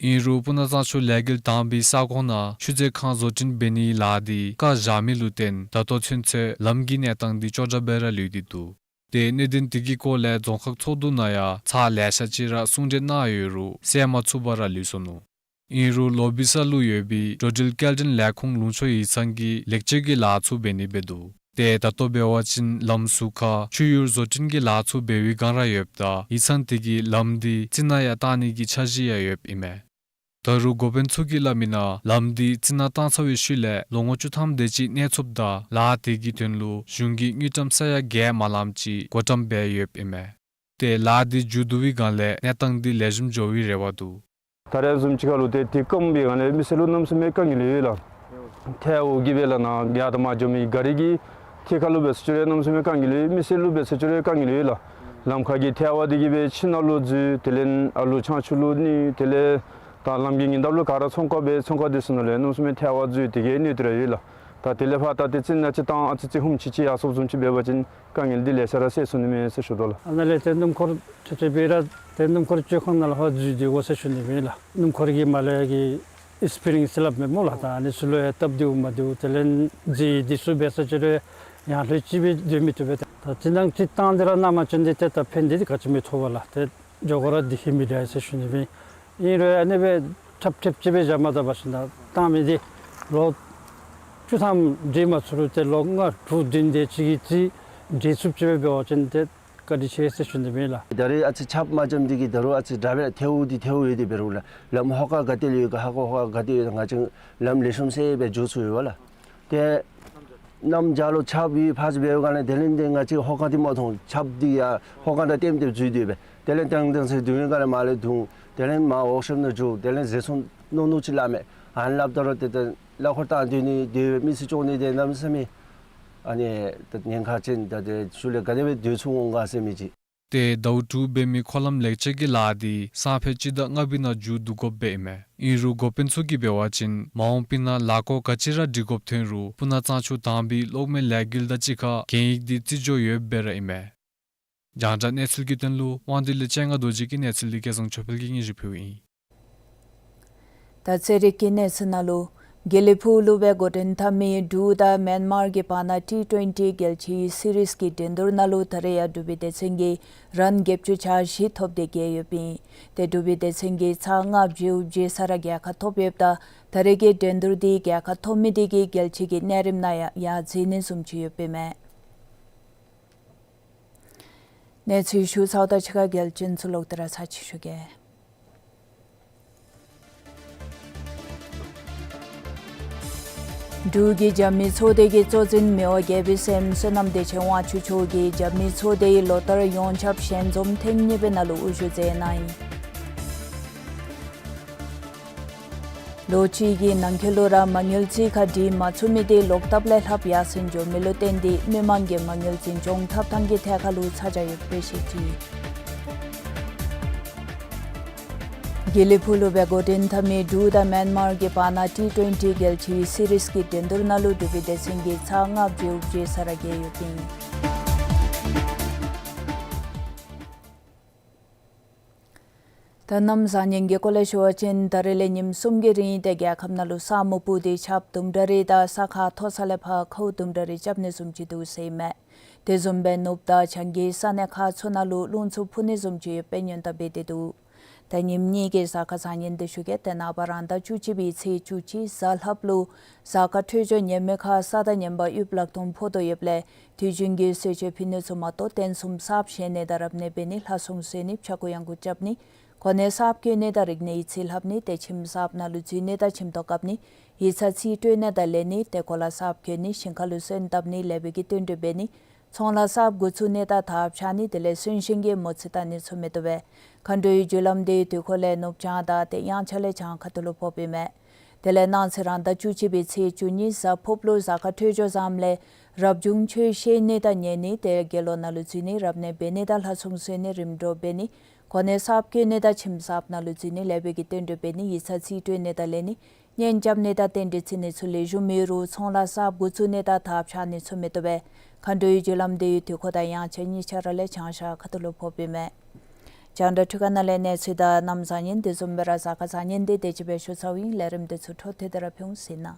ཨིན་རུང་སྤུ་ན་གཙང་ཆུ་ལས་འགུལ་དང་པའི་ས་ཁོངས་ནང་ཆུ་མཛོད་ཁང་བཟོ་སྐྲུན་འབད་ནིའི་ལཱ་འདི་བཀག་བཞག་མི་ལུ་བརྟེན་ད་ལྟོ་ཚུན་ཚོད་ལམ་གྱི་གནས་སྟངས་འདི་སྐྱོ་དྲགས་སྦེ་ར་ལུས་ཏེ་འདུག། ཏེ་གནད་དོན་དེ་གི་སྐོར་ལས་རྫོང་ཁག་ཚོགས་འདུ་ནང་ཡང་ཚར་ལེ་ཤ་ཅིག་ར་གསུང་གྲོས་གནང་ཡོད་རུང་སེལ་མ་ཚུགས་པར་ར་ལུས་སོ་ནུག། ཨིན་རུང་ལོ་བི་ས་ལུ་ཡོད་པའི་འགྲོ་འགྲུལ་སྐྱེལ་འདྲེན་ལས་ཁུངས་ལུང་ཕྱོགས་ཡིག་ཚང་གིས་ལེགས་བཅོས་ཀྱི་ལཱ་ཚུ་འབད་ནི་སྦེ་འདུག། ཏེ་ད་ལྟོ་འབད་བ་ཅིན་ལམ་ཟུར་ཁར་ཆུ་ཡུར་བཟོ་སྐྲུན་གྱི་ལཱ་ཚུ་འབད་བའི་བསྒང་ར་ཡོདཔ་ད་ཡིག་ཚང་དེ་གིས་ལམ་འདི་རྩི་ནག་ཡང་བཏང་ནི་གི་འཆར་གཞི་ཡང་ཡོདཔ་ཨིན་མས། ད་རུང་འགོ་དཔོན་ཚུ་གིས་སླབ་མི་ནང་ལམ་འདི་རྩི་ནག་བཏང་ཚར་བའི་ཤུལ་ལས་ལོ་ངོ་བཅུ་ཐམ་དེ་ཅིག་གནས་ཚུགསཔ་ད་ལཱ་དེ་གི་དོན་ལུ་གཞུང་གིས་དངུལ་ཀྲམ་ས་ཡ་བརྒྱད་མ་ལངམ་ཅིག་བགོ་བཀྲམ་འབད་ཡོདཔ་ཨིན་མས། ཏེ་ལཱ་འདི་མཇུག་བསྡུ་བའི་བསྒང་ལས་གནས་སྟངས་འདི་ལེགས་ཤོམ་འགྱོ་བའི་རེ་བ་འདུག། ད་རེས་བཟུམ་ཅིག་ཁར་ལུ་ཏེ་དེ་སྐོམ་པའི་སྒང་ལས་མི་སེར་ལུ་གནམ་མེད་ས་མེད་དཀའ་ངལ་ཡོད་ལགས། ཐལཝ་གིས་སྦེ་ལགས་ནཱ་ག་ཡར་དང་མར་འགྱོ་མི་ག་རི་གི་ཐད་ཁར་ལུ་འབད་ས་ཅིག་རུང་གནམ་མེད་ས་མེད་དཀའ་ངལ་ཡོད། མི་སེར་ལུ་འབད་ས་ཅིག་རུང་དཀའ་ངལ་ཡོད་ལགས། ལམ་ཁར་གྱི་ཐལཝ་དེ་གིས་སྦེ་ཁྱི་ནང་ལུ་འཛུལ། དེ་ལས་ཨ་ལུ་ཆང་ཆུ་ལུ་གནོད། དེ་ལས་ད་ལམ་གྱི་ཉེ་འདབས་ལུ་ག་ར་ཚོང་ཁང་འབད། ཚོང་ཁང་དེ་ཚུ་ནང་ལུ་གནམ་མེད་ས་མེད་ཐལཝ་འཛུལ། དེ་གིས་གནོད་དེ་ར་ཡོད་ལགས། ད་དེ་ལས་ཕར་ད་ཏེ་རྩི་ནག་ཅིག་བཏང་ཨ་ཙི་ཅིག་ཧུམ་ཅིག་ཅིག་ཡར་སོངམ་བཟུམ་ཅིག་འབད་བ་ཅིན་དཀའ་ངལ་འདི་ལེ་ཤ་ར་སེལ་ཚུགས་ནི་མས་ཟེར་ཞུ་དོ་ལགས། ཨ་ནཱ་ལས་ཏེ་སྣུམ་འཁོར་ཏེ་ཏེ་འབད་ར་ཏེ་སྣུམ་འཁོར་བཅོ་ཁང་ནང་ལུ་ཕར་འཛུལ་སྡོད་དགོ་ཟེར་ཞུ་ནི་མས་ལགས། སྣུམ་འཁོར་གྱི་མར་ལས་ཀྱི་ཨེགསི་པི་རི་ཡེནསི་སླབ་མས་སྨོ་ལགས། ད་ཨ་ནི་ཚུ་ལུ་ཡང་སྟབས་བདེཝ་མ་བདེཝ་དེ་ལས་རྫས་འདི་ཚུ་འབད་ས་ཅིག་རུང་ཡང་ལྷོད་ཅིག་སྦེ་སྡོད་མི་བཏུབ་པས། ད་རྩི་ནག་ཅིག་བཏང་སྟེ་ར་གནངམ་ཅིན་འདི་ཏེ་ད་ཕན་བདེ་འདི་ག་ཅི་མི་ཐོགས་པས་ལགས། ཏེ་འགྱོ་སྒོ་ར་བདེ་ཁྱད་མི་འདྲ་ཟེར་ཞུ་ནི་མས། ཨིན་རུང་ཨ་ནི་སྦེ་ཁྲབ་ཁྲབ་ཅིག་སྦེ་བཞག་མ་ད་པ་ཅིན་ད་བཏང་མི་འདི་ལོ་བཅུ་ཐམ་འདྲེས་མ་ཚུགས་རུང་ཏེ་ལོ་ལྔ་དྲུག་བདུན་དེ་ཅིག་གི་རྩིས་འདྲེས་ཚུགསཔ་ཅིག་སྦེ་འབད་བ་ཅིན་ཏེ་བཀའ་དྲིན་ཆེ་ཟེར་ཞུ་ནི་མས་ལགས། ད་རེས་ཨ་ཙི་ཆརཔ་མ་འཇམ་འདི་གིས་ད་རུང་ཨ་ཙི་དྲག་སྦེ་ཐལཝ་འདི་ཐལཝ་ཡོད་དེ་འབད་རུང་ལགས། ལམ་ཧོ་ཀ་ག་ཏེ་ལུ་ཡོད་ག་ཧོ་ཀ་ཧོ་ཀ་ག་ཏེ་ཡོད་ག་ང་བཅས་ལམ་ལེགས་ཤོམ་སེལ་སྦེ་འགྱོ་ཚུགས་ཡོད་པས་ལགས། ཏེ་གནམ་བྱཱར་ལུ་ཆརཔ་ཡོད་ཕར་ཚུར་འབད་བའི་སྒང་ལས་དེ་ལས་ཏེ་ང་བཅས་ཧོ་ཀ་འདི་མ་མཐོང་། ཆརཔ་འདི་ཡར་ཧོ་ཀ་ནང་ལྟེམ་ལྟེམ་འཛུལ་སྡོད་པས། དེ་ལས་ཏེ་ཏེ་ཚེ་བདུན་པའི་སྒང་ལས་མར་ལས་བརྡུང་། དེ་ལས་མར་ཝོརཀ་ཤོཔ་ནང་འགྱོ། དེ་ལས་བཟོ་ཚོང་མནོ་མནོ་ཅིག་སླབ་མས། ཨ་ནི་སླབ་ད་རུང་ཏེ་ཏེ་གླ་འཁོར་བཏང་སྡོད་ནི་དེ་མི་སེར་སྐྱོང་ནི་དེ་གནམ་མེད་ས་མེད་ཨ་ནི་ཏེ་ཉེན་ཁ་ཅན། ད་ཏེ་ཤུལ་ལས་ག་དེ་སྦེ་སྡོད་ཚུགས་འོང་ག་ཟེར་མི་ཅིག། ཏེ་ཟླཝ་དྲུག་འབད་མི་འཁོར་ལམ་ལེགས་བཅོས་ཀྱི་ལཱ་འདི་སང་ཕོད་སྤྱི་ཟླ་ལྔ་པའི་ནང་མཇུག་བསྡུ་དགོཔ་སྦེ་ཨིན་མས། ཨིན་རུང་འགོ་དཔོན་ཚུ་གིས་འབད་བ་ཅིན་མ་འོངས་པའི་ནང་ལཱ་འགོ་ག་ཅི་ར་སྒྲིག་དགོཔ་ཐོན་རུང་སྤུ་ན་གཙང་ཆུ་དང་པའི་གློག་མེ་ལས་འགུལ་དང་གཅིག་ཁར་གན་ཡིག་འདི་རྩིས་འགྱོ་ཡོདཔ་སྦེ་ར་ཨིན་མས། རྒྱང་བསྒྲགས་གནས་ཚུལ་གྱི་དོན་ལུ་དབང་འདུས་ལས་སྤྱན་སྔ་རྡོ་རྗེ་གི་གནས་ཚུལ་འདི་སྐལ་བཟང་ཆོས་འཕེལ་གྱིས་སྙན་ཞུ་ཕུལཝ་ཨིན། ད་ཚན་རིག་གི་གནས་ཚུལ་ནང་ལུ་དགེ་ལེགས་ཕུག་ལུ་སྦེ་འགོ་འདྲེན་འཐབ་མི་འབྲུག་དང་མེན་མར་གྱི་བར་ན་ཊི་ཊུ་ཝེན་ཊི་རྒྱལ་སྤྱིའི་སི་རིསི་གི་འགྲན་བསྡུར་ནང་ལུ་ད་རེས་ཡང་འབྲུག་པའི་སྡེ་ཚན་གྱིས་རན་བརྒྱད་ཅུ་གྱ་བཞི་ཐོབ་སྟེ་རྒྱལ་ཡོདཔ་ཨིན། ཏེ་འབྲུག་པའི་སྡེ་ཚན་གྱིས་ཚར་ལྔ་བརྗེ་བོ་བརྗེ་ས་ར་རྒྱལ་ཁ་ཐོབ་ཡོདཔ་ད་ད་རེས་ཀྱི་འགྲན་བསྡུར་འདི་རྒྱལ་ཁ་ཐོབ་མི་དེ་གིས་རྒྱལ་སྤྱི་གི་གནས་རིམ་ནང་ཡང་ཡར་འཛེགས་ནི་བཟུམ་ཅིག་ཡོདཔ་ཨིན་མས། གནས་ཚུལ་ཞུ་ཚརཝ་དང་གཅིག་ཁར་རྒྱལ་སྤྱིའི་གནས་ཚུལ་ལོག་སྟེ་ར་ཚར་ཅིག་ཞུ་གེ། འབྲུག་གི་རྒྱབ་མི་ཚོགས་སྡེ་གི་གཙོ་འཛིན་མི་དབང་རྒྱལ་པོའི་སྲསམོ་བསོད་ནམས་བདེ་ཆེན་དབང་ཕྱུག་མཆོག་གིས་རྒྱབ་མི་ཚོགས་སྡེའི་ལོ་བསྟར་ཡོངས་ཁྱབ་ཞལ་འཛོམས་ཐེངས་གཉིས་པའི་ནང་ལུ་དབུ་བཞུགས་མཛད་གནང་ཡི། ལོ་གཅིག་གི་ནང་འཁོད་ལུ་ར་མ་དངུལ་རྩིས་ཁར་བྲིས་མ་ཚུགས་མི་དེ་ལོག་ཐབས་ལས་ལྷག་ཡར་སེང་འགྱོ་མི་ལུ་བརྟེན་ཏེ་མི་མང་གི་མ་དངུལ་འཛིན་སྐྱོང་ཐབས་ཐངས་ཀྱི་ཐད་ཁར་ལུ་ཚ་གྱང་ཡོདཔ་སྦེ་བཤད་ཅི། དགེ་ལེགས་ཕུག་ལུ་སྦེ་འགོ་འདྲེན་འཐབ་མི་འབྲུག་དང་མཱན་མར་གྱི་བར་ན་ཊི་ཊུ་ཝེན་ཊི་རྒྱལ་སྤྱིའི་སི་རིསི་གི་འགྲན་བསྡུར་ནང་ལུ་འབྲུག་པའི་སྡེ་ཚན་གྱིས་ཚར་ལྔ་བརྒྱད་བརྒྱད་ས་ར་བརྒལ་ཡོདཔ་ཨིན། ད་གནམ་བཟང་ངན་གྱི་སྐོར་ལས་ཞུ་བ་ཅིན་ད་རེས་ལས་ཉིནམ་གསུམ་གྱི་རིང་ཏེ་རྒྱལ་ཁབ་ནང་ལུ་ས་སྨུག་སྤུབས་ཏེ་ཆརཔ་དུམ་གྲ་རེ་དང་ས་ཁ་མཐོ་ས་ལས་ཕར་ཁཝ་དུམ་གྲ་རེ་རྐྱབ་ནི་བཟུམ་ཅིག་འདུག་ཟེར་ཨིན་མས། དེ་བཟུམ་སྦེ་ནུབ་དང་བྱང་གི་ས་གནས་ཁག་ཚུ་ནང་ལུ་རླུང་འཚུབ་འཕུ་ནི་བཟུམ་ཅིག་ཡོདཔ་སྦེ་སྔོན་བརྡ་འབད་དེ་འདུག། ད་ཉིནམ་གཉིས་ཀྱི་གཟའ་སྐར་བཟང་ངན་འདི་ཞུ་གེ། ཏེ་ནངས་པ་རང་ཟླ་བཅུ་གཅིག་པའི་ཚེས་བཅུ་གཅིག་གཟའ་ལྷགཔ་ལུ་གཟའ་སྐར་འཕྲོད་སྦྱོར་ཉེས་མེད་ཁར་ས་དང་ཉེན་པ་ཡོདཔ་ལག་སྟོང་ཕོག་དོ་ཡོདཔ་ལས་དུས་རྒྱུན་གྱི་གསོལ་མཆོད་ཕུལ་ནི་ཚུ་མ་གཏོགས་རྟེན་གསུམ་གསརཔ་བཞེངས་ནི་དང་རབ་གནས་འབད་ནི་ལྷ་སྲུང་གསོལ་ནི་ཕྱྭ་འགུགས་གཡང་འགུགས་རྐྱབ་ནི་གོ་གནས་གསརཔ་བསྐོ་ནི་དང་རིག་གནས་ཡིག་རྩིས་ལྷབ་ནི་ཏེ་ཁྱིམ་གསརཔ་ནང་ལུ་འཛུལ་ནི་དང་ཁྱིམ་ཐོག་བཀབ་ནི་ཡིག་ཚང་རྩིས་སྤྲོད་ནི་དང་ལེན་ནི་ཏེ་གོ་ལ་གསརཔ་གྱོན་ནི་ཞིང་ཁ་ལུ་སོན་བཏབ་ནི་ལེགས་པའི་གི་བསྟུན་གྲོས་འབད་ནི་ཚོང་ལཱ་གསརཔ་འགོ་བཙུགས་ནི་དང་དར་འཕྱར་ནི་དེ་ལས་གསོན་གཤིན་གྱི་མོ་རྩིས་བལྟ་ནི་ཚུ་མི་བཏུབ་པས། མཁའ་འགྲོའི་རྒྱུ་ལམ་དེ་དུས་འཁོར་ལས་ནུབ་བྱང་དང་ཏེ་དབྱངས་འཆར་ལས་བྱང་ཁ་ཐུག་ལུ་ཕོགཔ་ཨིན་མས། དེ་ལས་གནངས་ཚེ་རང་ཟླ་བཅུ་གཅིག་པའི་ཚེས་བཅུ་གཉིས་གཟའ་ཕུརཔ་ལུ་གཟའ་སྐར་འཕྲོད་སྦྱོར་བཟངམ་ལས་རབ་བྱུང་ཆོས་བཤད་ནི་དང་ཉན་ནི་ཏེ་དགེ་སློང་ནང་ལུ་འཛུལ་ནི་རབ་གནས་འབད་ནི་དང་ལྷ་སྲུང་གསོལ་ནི་རིམ་གྲོ་འབད་ནི་གོ་གནས་གསརཔ་བསྐོ་ནི་དང་ཁྱིམ་གསརཔ་ནང་ལུ་འཛུལ་ནི་ལེགས་པའི་གི་བསྟུན་གྲོས་འབད་ནི་ཡིག་ཚང་རྩིས་སྤྲོད་ནི་དང་ལེན་ནི་གཉེན་རྐྱབ་ནི་དང་རྟེན་འབྲེལ་བརྩི་ནི་ཚུ་ལེགས་ཤོམ་མེད་རུང་ཚོང་ལཱ་གསརཔ་འགོ་བཙུགས་ནི་དང་དར་འཕྱར་ནི་ཚུ་མི་བཏུབ་པས། མཁའ་འགྲོའི་རྒྱུ་ལམ་དེ་ཡང་དུས་འཁོར་དང་དབྱངས་འཆར་གཉིས་ཆ་ར་ལས་བྱང་ཤར་ཁ་ཐུག་ལུ་ཕོགཔ་ཨིན་མས། རྒྱང་བསྒྲགས་འཕྲུལ་ཁང་ནང་ལས་གནས་ཚུལ་དང་གནམ་བཟང་ངན་དེ་བཟུམ་སྦེ་ར་གཟའ་སྐར་བཟང་ངན་དེ་དེ་ཅིག་སྦེ་ཞུ་ཚརཝ་ཨིན། ལས་རིམ་དེ་ཚུ་འཕྲོ་མཐུད་དེ་ར་ཕུལ་འོང་ཟེར་ན།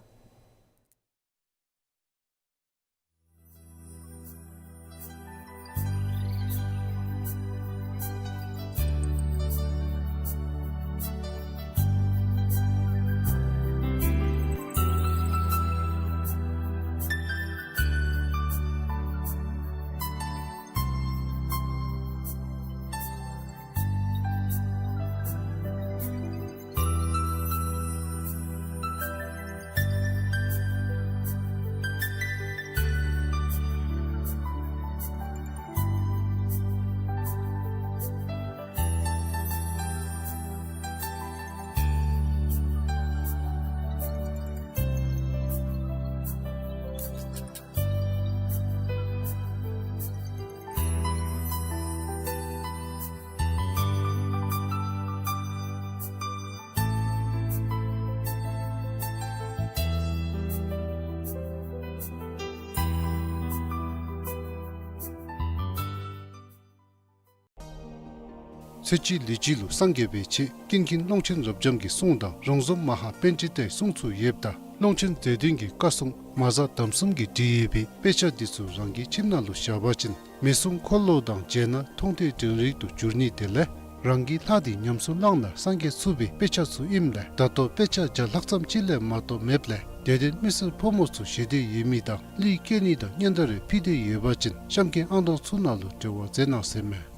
ཚེས་གཅིག་ལུས་དཀྱིལ་ལུ་སངས་རྒྱས་པའི་ཆེད་ཀུན་མཁྱེན་ཀློང་ཆེན་རབ་འབྱམས་ཀྱི་གསུང་དང་རོང་ཟོམ་མ་ཧཱ་པཎྜི་ཏའི་གསུང་ཚུ་ཡོདཔ་ད་ཀློང་ཆེན་མཛོད་བདུན་གྱི་བཀའ་སྲུང་མ་གཟའ་དམ་གསུམ་གྱིས་བྲིས་ཡོད་པའི་དཔེ་ཆ་འདི་ཚུ་རང་གི་ཁྱིམ་ནང་ལུ་བཞག་པ་ཅིན་མི་གསུང་འཁོར་ལོ་དང་མཇལ་ན་མཐོང་ཐོས་དྲན་རེག་ཏུ་འགྱུར་ནི་དེ་ལས་རང་གི་ལྷ་དེ་ཉམས་སུ་བླངས་ན་སངས་རྒྱས་ཚུགས་པའི་དཔེ་ཆ་ཚུ་ཨིནམ་ལས་ད་ལྟོ་དཔེ་ཆ་བརྒྱ་ལྷག་ཙམ་ཅིག་ལས་མ་གཏོགས་མེདཔ་ལས་དད་ལྡན་མི་སེར་ཕོ་མོ་ཚུ་ཞི་བདེ་ཡོད་མི་དང་གླུད་བཀལ་ནི་དང་སྙན་དར་རེ་ཕུལ་ཏེ་ཡོད་པ་ཅིན་གཤམ་གྱི་ཨང་གྲངས་ཚུ་ནང་ལུ་འབྲེལ་བ་མཛད་གནང་ཟེར་མས།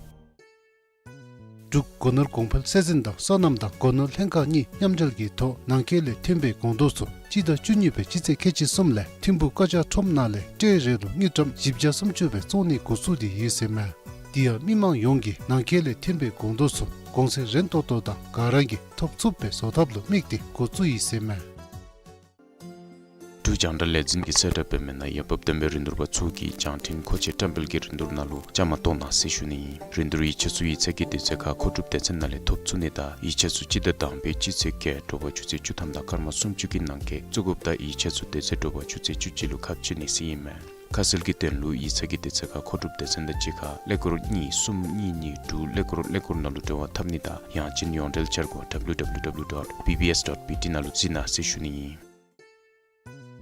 འབྲུག་སྒོ་ནོར་གོང་འཕེལ་སྲོལ་འཛིན་དང་སོ་ནམ་དང་སྒོ་ནོར་ལྷན་ཁག་གཉིས་མཉམ་འབྲེལ་གྱི་ཐོག་ནང་འཁོད་ལས་ཐོན་པའི་སྒོང་རྡོག་ཚུ་སྤྱི་ཟླ་བཅུ་གཉིས་པའི་སྤྱི་ཚེས་ཁལ་གཅིག་གསུམ་ལས་ཐིམ་ཕུག་ཀ་ཇ་ཁྲོམ་ནང་ལས་ཊེ་རེ་ལུ་དངུལ་ཀྲམ་བཞི་བརྒྱ་སུམ་ཅུ་སྦེ་བཙོང་ནི་འགོ་བཙུགས་ཏེ་ཡོད་ཟེར་མས། དེ་ཡང་མི་མང་ཡོངས་ཀྱིས་ནང་འཁོད་ལས་ཐོན་པའི་སྒོང་རྡོག་ཚུ་གོང་ཚད་རན་ཏོག་ཏོ་དང་ག་ར་གིས་ཐོབ་ཚུགསཔ་སྦེ་བཟོ་ཐབས་ལུ་དམིགས་ཏེ་འགོ་བཙུགས་ཡི་ཟེར་མས། འབྲུག་རྒྱང་བསྒྲགས་ལས་འཛིན་གྱིས་གསལ་བསྒྲགས་འབད་མི་ནང་ཡར་འབབ་བསྟན་པའི་རིན་བསྡུར་པ་ཚུ་གིས་རྒྱང་འཕྲིན་མཁོ་ཆས་བཀྲམ་སྤེལ་གྱི་རིན་བསྡུར་ནང་ལུ་བཅའ་མར་གཏོགས་གནང་ཟེར་ཞུ་ནི་ཨིན། རིན་བསྡུར་ཡིག་ཆ་ཚུ་ཡིག་ཚང་གི་དུས་ཚོད་ཁར་མཁོ་སྒྲུབ་སྡེ་ཚན་ནང་ལས་ཐོབ་ཚུགས་ནི་དང་ཡིག་ཆ་ཚུ་སྤྱི་ཟླ་དང་པའི་སྤྱི་ཚེས་བརྒྱད་དྲོ་པ་ཆུ་ཚོད་བཅུ་ཐམ་དང་སྐར་མ་སུམ་ཅུ་གི་ནང་འཁོད་བཙུགས་དགོཔ་དང་ཡིག་ཆ་ཚུ་དེ་ཚེ་དྲོ་པ་ཆུ་ཚོད་བཅུ་གཅིག་ལུ་ཁ་ཕྱེ་ནི་ཟེར་ཨིན་མས། ཁ་གསལ་གྱི་དོན་ལུ་ཡིག་ཚང་གི་དུས་ཚོད་ཁར་མཁོ་སྒྲུབ་སྡེ་ཚན་དང་གཅིག་ཁར་ཀླད་ཀོར་གཉིས་གསུམ་གཉིས་གཉིས་དྲུག་ཀླད་ཀོར་ཀླད་ཀོར་ནང་ལུ་འབྲེལ་བ་འཐབ་ནི་དང་ཡང་ཅིན་ཡོངས་འབྲེལ་འཆར་སྒོ་W W W dot B B S dot B T ནང་ལུ་གཟིགས་གནང་ཟེར་ཞུ་ནི་ཨིན།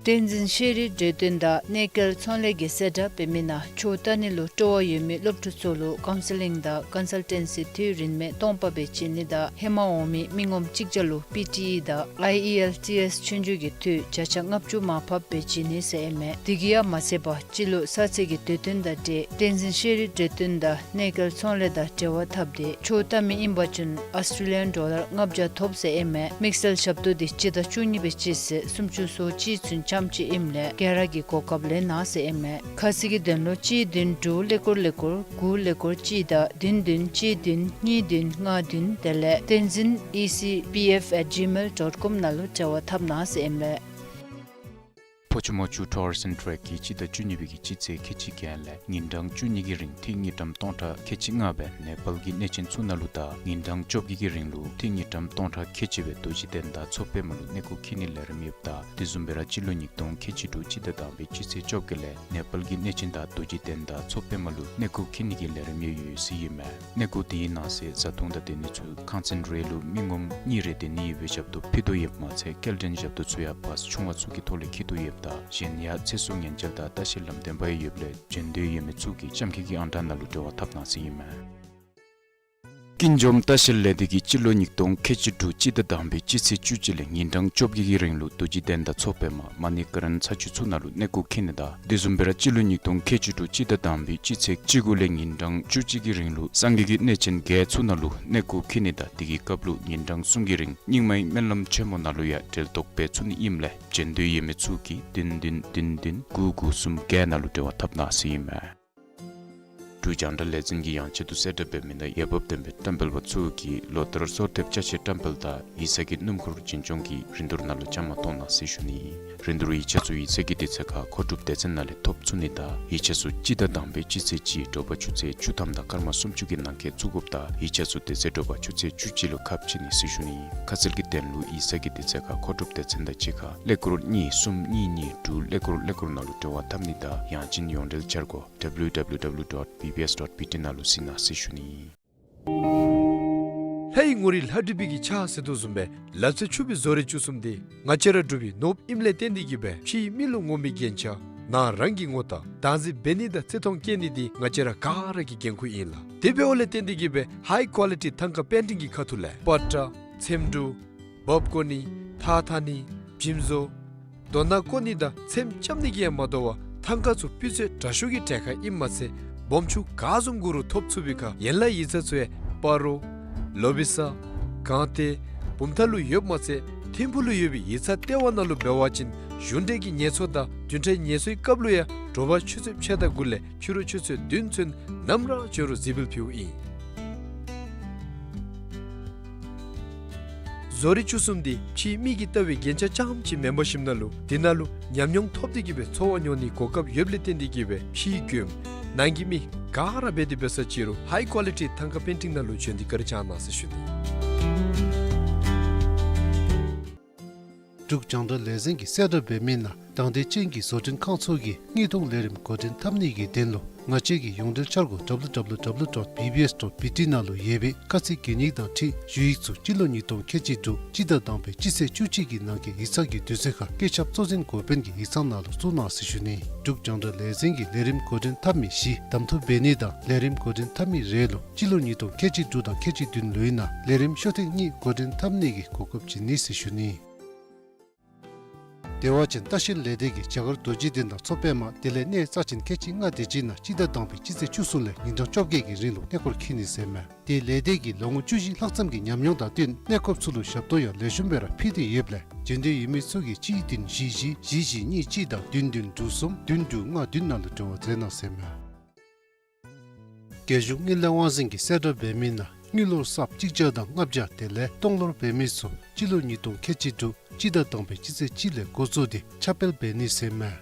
བསྟན་འཛིན་ཤེས་རིག་འབྲེལ་དོན་དང་གནས་སྐལ་ཚོང་ལས་ཀྱིས་གསལ་བསྒྲགས་འབད་མི་ནང་ཆོས་ལྟ་ནི་ལུ་སྤྲོ་བ་ཡོད་མི་སློབ་ཕྲུག་ཚུ་ལུ་ཀའུན་སི་ལིང་དང་ཀཱན་སཱལ་ཊེན་སི་དུས་རིན་མེད་སྟོང་པ་སྦེ་བྱིན་ནི་དང་ཧེ་མ་འོང་མི་མི་ངོམ་གཅིག་བརྒྱ་ལུ་པི་ཊི་ཨི་དང་ཨའི་ཨི་ཨེལ་ཊི་ཨེསི་ཆོས་རྒྱུགས་ཀྱི་དུས་བརྒྱ་ཆ་ལྔ་བཅུ་མར་ཕབ་སྦེ་བྱིན་ནི་ཟེར་ཨིན་མས། དེ་གིས་ཡང་མ་ཚད་པར་སྤྱི་ལོ་གསར་ཚེས་ཀྱི་དུས་སྟོན་དང་འབྲེལ་བསྟན་འཛིན་ཤེས་རིག་འབྲེལ་དོན་དང་གནས་སྐལ་ཚོང་ལས་དང་འབྲེལ་བ་འཐབ་སྟེ་ཆོས་ལྟ་མི་ཨིན་པ་ཅིན་ཨཱོས་ཊྲེ་ལི་ཡཱན་ཌོ་ལར་ལྔ་བརྒྱ་ཐོབ་ཟེར་ཨིན་མས། དམིགས་བསལ་ཞབས་ཏོག་འདི་སྤྱི་ཟླ་བཅུ་གཉིས་པའི་སྤྱི་ཚེས་སུམ་ཅུ་སོ་གཅིག་ཚུན་ རྐྱངམ་ཅིག་ཨིནམ་ལས་ག་ར་གིས་གོ་སྐབས་ལེན་གནང་ཟེར་ཨིན་མས། ཁ་གསལ་གྱི་དོན་ལུ་གཅིག་བདུན་དྲུག་ཀླད་ཀོར་ཀླད་ཀོར་དགུ་ཀླད་ཀོར་གཅིག་དང་བདུན་བདུན་གཅིག་བདུན་གཉིས་བདུན་ལྔ་བདུན་དེ་ལས་ཏེན་ཛིན་ཨི་སི་པི་ཨེཕ་ཨེཊ་ཇི་མེལ་ཌོཊ་ཀོམ་ནང་ལུ་འབྲེལ་བ་འཐབ་གནང་ཟེར་ཨིན་མས། ཕོ་ཆུ་མོ་ཆུ་ཊུ་རི་ཛིམ་ཊེཀ་གིས་སྤྱི་ཟླ་བཅུ་གཉིས་པའི་གི་སྤྱི་ཚེས་ཁལ་གཅིག་བརྒྱད་ལས་ཉིན་གྲངས་བཅུ་གཉིས་ཀྱི་རིང་ཐིག་དངུལ་ཀྲམ་སྟོང་ཕྲག་ཁལ་གཅིག་ལྔ་སྦེ་ནེ་པཱལ་གྱི་གནས་ཆེན་ཚུ་ནང་ལུ་དང་ཉིན་གྲངས་བཅོ་བརྒྱད་ཀྱི་རིང་ལུ་ཐིག་དངུལ་ཀྲམ་སྟོང་ཕྲག་ཁལ་གཅིག་སྦེ་རྡོ་རྗེ་གདན་དང་མཚོ་པདྨ་ལུ་གནས་སྐོར་འཁྱིད་ནིའི་ལས་རིམ་ཡོདཔ་ད་དེ་བཟུམ་སྦེ་ར་སྤྱི་ལོ་ཉིས་སྟོང་ཁལ་གཅིག་དྲུག་སྤྱི་ཟླ་དང་པའི་སྤྱི་ཚེས་བཅོ་བརྒྱད་ལས་ནེ་པཱལ་གྱི་གནས་ཆེན་དང་རྡོ་རྗེ་གདན་དང་མཚོ་པདྨ་ལུ་གནས་སྐོར་འཁྱིད་ནི་གི་ལས་རིམ་ཡང་ཡོད་ཟེར་ཨིན་མས། གནས་སྐོར་དེའི་ནང་གསེས་བཟའ་འཐུང་དང་སྡོད་ནི་ཚུ་ཁང་ཚན་རེ་ལུ་མི་ངོམ་གཉིས་རེ་སྡོད་ནི་ཡོདཔ་སྦེ་ཞབས་ཏོག་ཕུལ་དོ་ཡོདཔ་མ་ཚད་སྐྱེལ་འདྲེན་ཞབས་ཏོག་ཚུ་ཡང་བཱས་ཆུང་བ་ཚུ་གི་ཐོག་ལས་འཁྱིད་དོ་ཡོདཔ་ད་གཞན་ཡང་ཚེ་སྲོག་ཉེན་བཅོལ་དང་ལྟ་བཤལ་ལམ་སྟོན་པ་ཡང་ཡོདཔ་ལས་བྱོན་འདོད་ཡོད་མི་ཚུ་གིས་ལྕམ་མཁས་ཀྱི་ཨང་གྲངས་ནང་ལུ་འབྲེལ་བ་འཐབ་གནང་ཟེར་ཨིན་མས། ཀུན་འཇོམས་ལྟ་བཤལ་ལས་སྡེ་གིས་སྤྱི་ལོ་ཉིས་སྟོང་ཁལ་གཅིག་དྲུག་སྤྱི་ཟླ་དང་པའི་སྤྱི་ཚེས་བཅུ་གཅིག་ལས་ཉིན་གྲངས་བཅོ་བརྒྱད་ཀྱི་རིང་ལུ་རྡོ་རྗེ་གདན་དང་མཚོ་པདྨ་མ་ཎི་ཀ་རན་ཚ་ཆུ་ཚུ་ནང་ལུ་གནས་སྐོར་འཁྱིད་ནི་དང་དེ་བཟུམ་སྦེ་ར་སྤྱི་ལོ་ཉིས་སྟོང་ཁལ་གཅིག་དྲུག་སྤྱི་ཟླ་དང་པའི་སྤྱི་ཚེས་བཅུ་དགུ་ལས་ཉིན་གྲངས་བཅུ་གཅིག་གི་རིང་ལུ་སངས་རྒྱས་ཀྱི་གནས་ཆེན་བརྒྱད་ཚུ་ནང་ལུ་གནས་སྐོར་འཁྱིད་ནི་དང་དེ་གི་སྐབས་ལུ་ཉིན་གྲངས་གསུམ་གྱི་རིང་རྙིང་མའི་སྨོན་ལམ་ཆེན་མོ་ནང་ལུ་ཡང་འབྲེལ་གཏོགས་འབད་ཚུགས་ནི་ཨིནམ་ལས་བྱོན་འདོད་ཡོད་མི་ཚུ་གིས་བདུན་བདུན་བདུན་བདུན་དགུ་དགུ་གསུམ་བརྒྱད་ནང་ལུ་འབྲེལ་བ་འཐབ་གནང་ཟེར་ཨིན་མས། འབྲུག་རྒྱང་བསྒྲགས་ལས་འཛིན་གྱིས་ཡང་ཆེད་དུ་གསལ་བསྒྲགས་འབད་མི་ནང་འོས་འབབ་ལྡན་པའི་བཀྲམ་སྤེལ་པ་ཚུ་གིས་ལོ་ལྟར་སོར་ཐེབས་ཅ་ཆས་བཀྲམ་སྤེལ་དང་ཡིག་ཚང་གི་སྣུམ་འཁོར་འཛིན་སྐྱོང་གི་རིན་བསྡུར་ནང་ལུ་བཅའ་མར་གཏོགས་གནང་ཟེར་ཞུ་ནི། རིན་བསྡུར་ཡིག་ཆ་ཚུ་ཡིག་ཚང་གི་དུས་ཚོད་ཁར་མཁོ་སྒྲུབ་སྡེ་ཚན་ནང་ལས་ཐོབ་ཚུགས་ནི་དང་ཡིག་ཆ་ཚུ་སྤྱི་ཟླ་དང་པའི་སྤྱི་ཚེས་གཅིག་དྲོ་པ་ཆུ་ཚོད་བཅུ་ཐམ་དང་སྐར་མ་སུམ་ཅུ་གི་ནང་འཁོད་བཙུགས་དགོཔ་དང་ཡིག་ཆ་ཚུ་དེ་ཚེ་དྲོ་པ་ཆུ་ཚོད་བཅུ་གཅིག་ལུ་ཁ་ཕྱེ་ནི་ཟེར་ཞུ་ནི། ཁ་གསལ་གྱི་དོན་ལུ་ཡིག་ཚང་གི་དུས་ཚོད་ཁར་མཁོ་སྒྲུབ་སྡེ་ཚན་དང་གཅིག་ཁར་ཀླད་ཀོར་གཉིས་གསུམ་གཉིས་གཉིས་དྲུག་ཀླད་ཀོར་ཀླད་ཀོར་ནང་ལུ་འབྲེལ་བ་འཐབ་ནི་དང་ཡང་ཅིན་ཡོངས་འབྲེལ་འཆར་སྒོ་ཌབ་ལུ་ཌབ་ལུ་ཌབ་ལུ་ཌོཊ་བི་བི་ཨེསི་ཌོཊ་བི་ཊི་ནང་ལུ་གཟིགས་གནང་ཟེར་ཞུ་ནི། ལྷའི་ངོ་རིས་ལྷ་བྲིས་པའི་གི་ཕྱག་ཟེར་དོ་བཟུམ་སྦེ་ལ་རྩེ་ཆུ་སྦིས་བཟོ་རིག་བཅུ་གསུམ་འདི་ང་བཅས་ར་འབྲུག་པའི་ནོར་བུ་ཨིནམ་ལས་བརྟེན་ཏེ་གིས་སྦེ་ཕྱིའི་མི་ལུ་ངོམ་པའི་རྒྱན་ཆ་ནང་རང་གི་ངོ་རྟགས་བདག་འཛིན་འབད་ནི་དང་བརྩི་མཐོང་བསྐྱེད་ནི་འདི་ང་བཅས་ར་ག་ར་གི་འགན་ཁུར་ཨིན་ལགས། དེ་འབདཝ་ལས་བརྟེན་ཏེ་གིས་སྦེ་ཧའི་ཀོ་ལི་ཊི་ཐང་ཀ་པེན་ཊིང་གི་ཁ་ཐུག་ལས་པ་ཏྲ་ཚེམ་དྲུབ་འབག་བཀོ་ནི་ཐགས་འཐག་ནི་འཇིམ་བཟོ་རྡོ་ནང་བཀོ་ནི་དང་ཚེམ་རྐྱབ་ནི་གིས་ཡང་མ་དོ་བར་ཐང་ཀ་ཚུ་སྤུས་ཚད་དྲག་ཤོས་ཀྱི་གྲལ་ཁར་ཨིནམ་མ་ཚད་སྦོམ་ཆུང་ག་བཟུམ་དགོ་རུང་ཐོབ་ཚུགས་པའི་ཁར་ཡན་ལག་ཡིག་ཚང་ཚུ་ཡང་སྤ་རོ་ལོ་བི་ས་གངས་ཏེ་བུམ་ཐང་ལུ་ཡོདཔ་མ་ཚད་ཐིམ་ཕུག་ལུ་ཡོད་པའི་ཡིག་ཚང་ལྟེ་བ་ནང་ལུ་འབད་བ་ཅིན་གཞུང་འབྲེལ་གྱི་ངལ་འཚོ་དང་བདུན་ཕྲག་ངལ་འཚོའི་སྐབས་ལུ་ཡང་དྲོ་པ་ཆུ་ཚོད་ཕྱེད་དང་དགུ་ལས་ཕྱི་རུ་ཆུ་ཚོད་བདུན་ཚུན་ནམ་ར་བྱོན་རུང་གཟིགས་འབུལ་ཕུལཝ་ཨིན། བཟོ་རིག་བཅུ་གསུམ་འདི་ཕྱིའི་མི་གིས་བལྟ་བའི་རྒྱན་ཆ་རྐྱངམ་ཅིག་མེན་པར་ཞིནམ་ལས་འདི་ནང་ལུ་ཉམས་མྱོང་ཐོབ་སྟེ་གིས་སྦེ་འཚོ་བ་མྱོང་ནིའི་གོ་སྐབས་ཡོདཔ་ལས་བརྟེན་ཏེ་གིས་སྦེ་ཕྱིའི་མགྱོནམ་ནང་གི་མི་ག་ར་འབད་དེ་འབད་ས་ཅིག་རུང་ཧའི་ཀོ་ལི་ཊི་ཐང་ཀ་པེན་ཊིང་ནང་ལུ་བྱོན་ཏེ་བཀའ་དྲིན་བསྐྱང་གནང་ཟེར་ཞུ་ནི། འབྲུག་རྒྱང་བསྒྲགས་ལས་འཛིན་གྱིས་གསལ་བསྒྲགས་འབད་མི་ནང་དང་འདོད་ཅན་གྱི་བཟོ་སྐྲུན་ཁང་ཚུ་གིས་དངོས་མཐོང་ལས་རིམ་འགོ་འདྲེན་འཐབ་ནི་གི་དོན་ལུ་ང་བཅས་ཀྱི་ཡོངས་འབྲེལ་འཆར་སྒོ་ཌབ་ལུ་ཌབ་ལུ་ཌབ་ལུ་ཌོཊ་བི་བི་ཨེསི་ཌོཊ་བི་ཊི་ནང་ལུ་ཡོད་པའི་དཀའ་ཚེགས་གྱེན་སྙིགས་དང་འཁྲིལ་ཞུ་ཡིག་ཚུ་སྤྱི་ལོ་ཉིས་སྟོང་ཁལ་གཅིག་དྲུག་སྤྱི་ཟླ་དང་པའི་སྤྱི་ཚེས་བཅུ་གཅིག་གི་ནང་འཁོད་ཡིག་ཚང་གི་དུས་ཚོད་ཁར་བཀོད་ཁྱབ་གཙོ་འཛིན་འགོ་དཔོན་གྱི་ཡིག་ཚང་ནང་ལུ་བཙུགས་གནང་ཟེར་ཞུ་ནི། འབྲུག་རྒྱང་བསྒྲགས་ལས་འཛིན་གྱིས་ལས་རིམ་འགོ་འདྲེན་འཐབ་མི་བཞི་གདམ་འཐུ་འབད་ནི་དང་ལས་རིམ་འགོ་འདྲེན་འཐབ་མི་རེ་ལུ་སྤྱི་ལོ་ཉིས་སྟོང་ཁལ་གཅིག་དྲུག་དང་ཁལ་གཅིག་བདུན་ལོའི་ནང་ལས་རིམ་ཤོག་ཐེངས་གཉིས་འགོ་འདྲེན་འཐབ་ནི་གི་གོ་སྐབས་བྱིན་ནི་ཟེར་ཞུ་ནི། དེ་བ་ཅིན་ལྟ་བཤལ་ལས་སྡེ་གིས་རྒྱ་གར་རྡོ་རྗེ་གདན་དང་མཚོ་པདྨ་དེ་ལས་གནས་རྩ་ཆེན་ཁལ་གཅིག་ལྔ་དེ་ཅིག་ནང་སྤྱི་ཟླ་དང་པའི་སྤྱི་ཚེས་བཅུ་གསུམ་ལས་ཉིན་གྲངས་བཅོ་བརྒྱད་ཀྱི་རིང་ལུ་གནས་སྐོར་འཁྱིད་ནི་ཟེར་མས། དེ་ལས་སྡེ་གིས་ལོ་ངོ་བཅུ་བཞི་ལྷག་ཙམ་གྱི་ཉམས་མྱོང་དང་བསྟུན་གནས་སྐོརཔ་ཚུ་ལུ་ཞབས་ཏོག་ཡང་ལེགས་ཤོམ་སྦེ་ར་ཕུལ་ཏེ་ཡོདཔ་ལས་བྱོན་འདོད་ཡོད་མི་ཚུ་གིས་གཅིག་བདུན་བཞི་བཞི་བཞི་བཞི་གཉིས་གཅིག་དང་བདུན་བདུན་དྲུག་གསུམ་བདུན་དྲུག་ལྔ་བདུན་ནང་ལུ་འབྲེལ་བ་མཛད་གནང་ཟེར་མས། རྒྱལ་གཞུང་དངུལ་ལས་དབང་འཛིན་གྱིས་གསལ་བསྒྲགས་འབད་མི་ནང་དངུལ་ལོར་གསརཔ་གཅིག་བརྒྱ་དང་ལྔ་བརྒྱ་དེ་ལས་སྟོང་ལོར་འབད་མི་ཚུ་སྤྱི་ལོ་ཉིས་སྟོང་ཁལ་གཅིག་དྲུག་སྤྱི་ཟླ་དང་པའི་སྤྱི་ཚེས་གཅིག་ལས་འགོ་བཙུགས་ཏེ་ཁྱབ་སྤེལ་འབད་ནི་ཟེར་མས།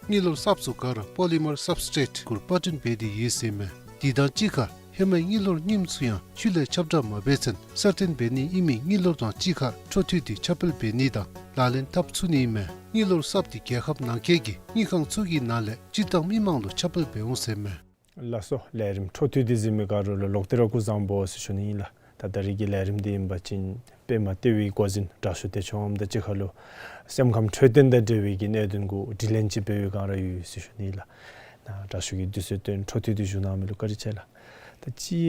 དངུལ་ལོར་གསརཔ་ཚུ་ག་ར་པོ་ལི་མར་སབ་སི་ཊེཊ་གུ་པར་སྐྲུན་འབད་དེ་ཡོད་ཟེར་མས། དེ་དང་གཅིག་ཁར་ཧེ་མའི་དངུལ་ལོར་རྙིངམ་ཚུ་ཡང་ཆུ་ལས་ཁྱབ་བསྒྲགས་མ་འབད་ཚུན་གསར་བཏོན་འབད་ནི་ཨིན་མི་དངུལ་ལོར་དང་གཅིག་ཁར་འཕྲོ་མཐུད་དེ་ཁྱབ་སྤེལ་འབད་ནི་དང་ལག་ལེན་འཐབ་ཚུགས་ནི་ཨིན་མས། དངུལ་ལོར་གསརཔ་དེ་རྒྱལ་ཁབ་ནང་འཁོད་ཀྱི་དངུལ་ཁང་ཚུ་གི་ནང་ལས་སྤྱིར་བཏང་མི་མང་ལུ་ཁྱབ་སྤེལ་འབད་འོང་ཟེར་མས། ལགས་སོ། ལས་རིམ་འཕྲོ་མཐུད་དེ་གཟིགས་མི་ག་ར་ལུ་ལོག་སྟེ་ར་སྐུ་གཟུགས་བཟང་པོ་ཟེར་ཞུ་ནི་ཨིན་ལགས། ད་ད་རིས་ཀྱི་ལས་རིམ་འདི་ཨིན་པ་ཅིན་པདྨ་ལྟེ་བའི་འགོ་འཛིན་དྲག་ཤོས་བདེ་མཆོག་དབང་མོ་དང་གཅིག་ཁར་ལུ་སེམས་ཁམས་འཕྲོད་བསྟེན་དང་འབྲེལ་བའི་གི་གནད་དོན་གུ་དྲི་ལན་ཅིག་འབད་བའི་སྒང་ར་ཡོད་ཟེར་ཞུ་ནི་ཨིན་ལགས། ད་དྲག་ཤོས་ཀྱིས་དུས་ཚོད་བཏོན་འཕྲོ་མཐུད་དེ་བཞུགས་གནང་མི་ལུ་བཀའ་དྲིན་ཆེ་ལགས། ད་ཅི་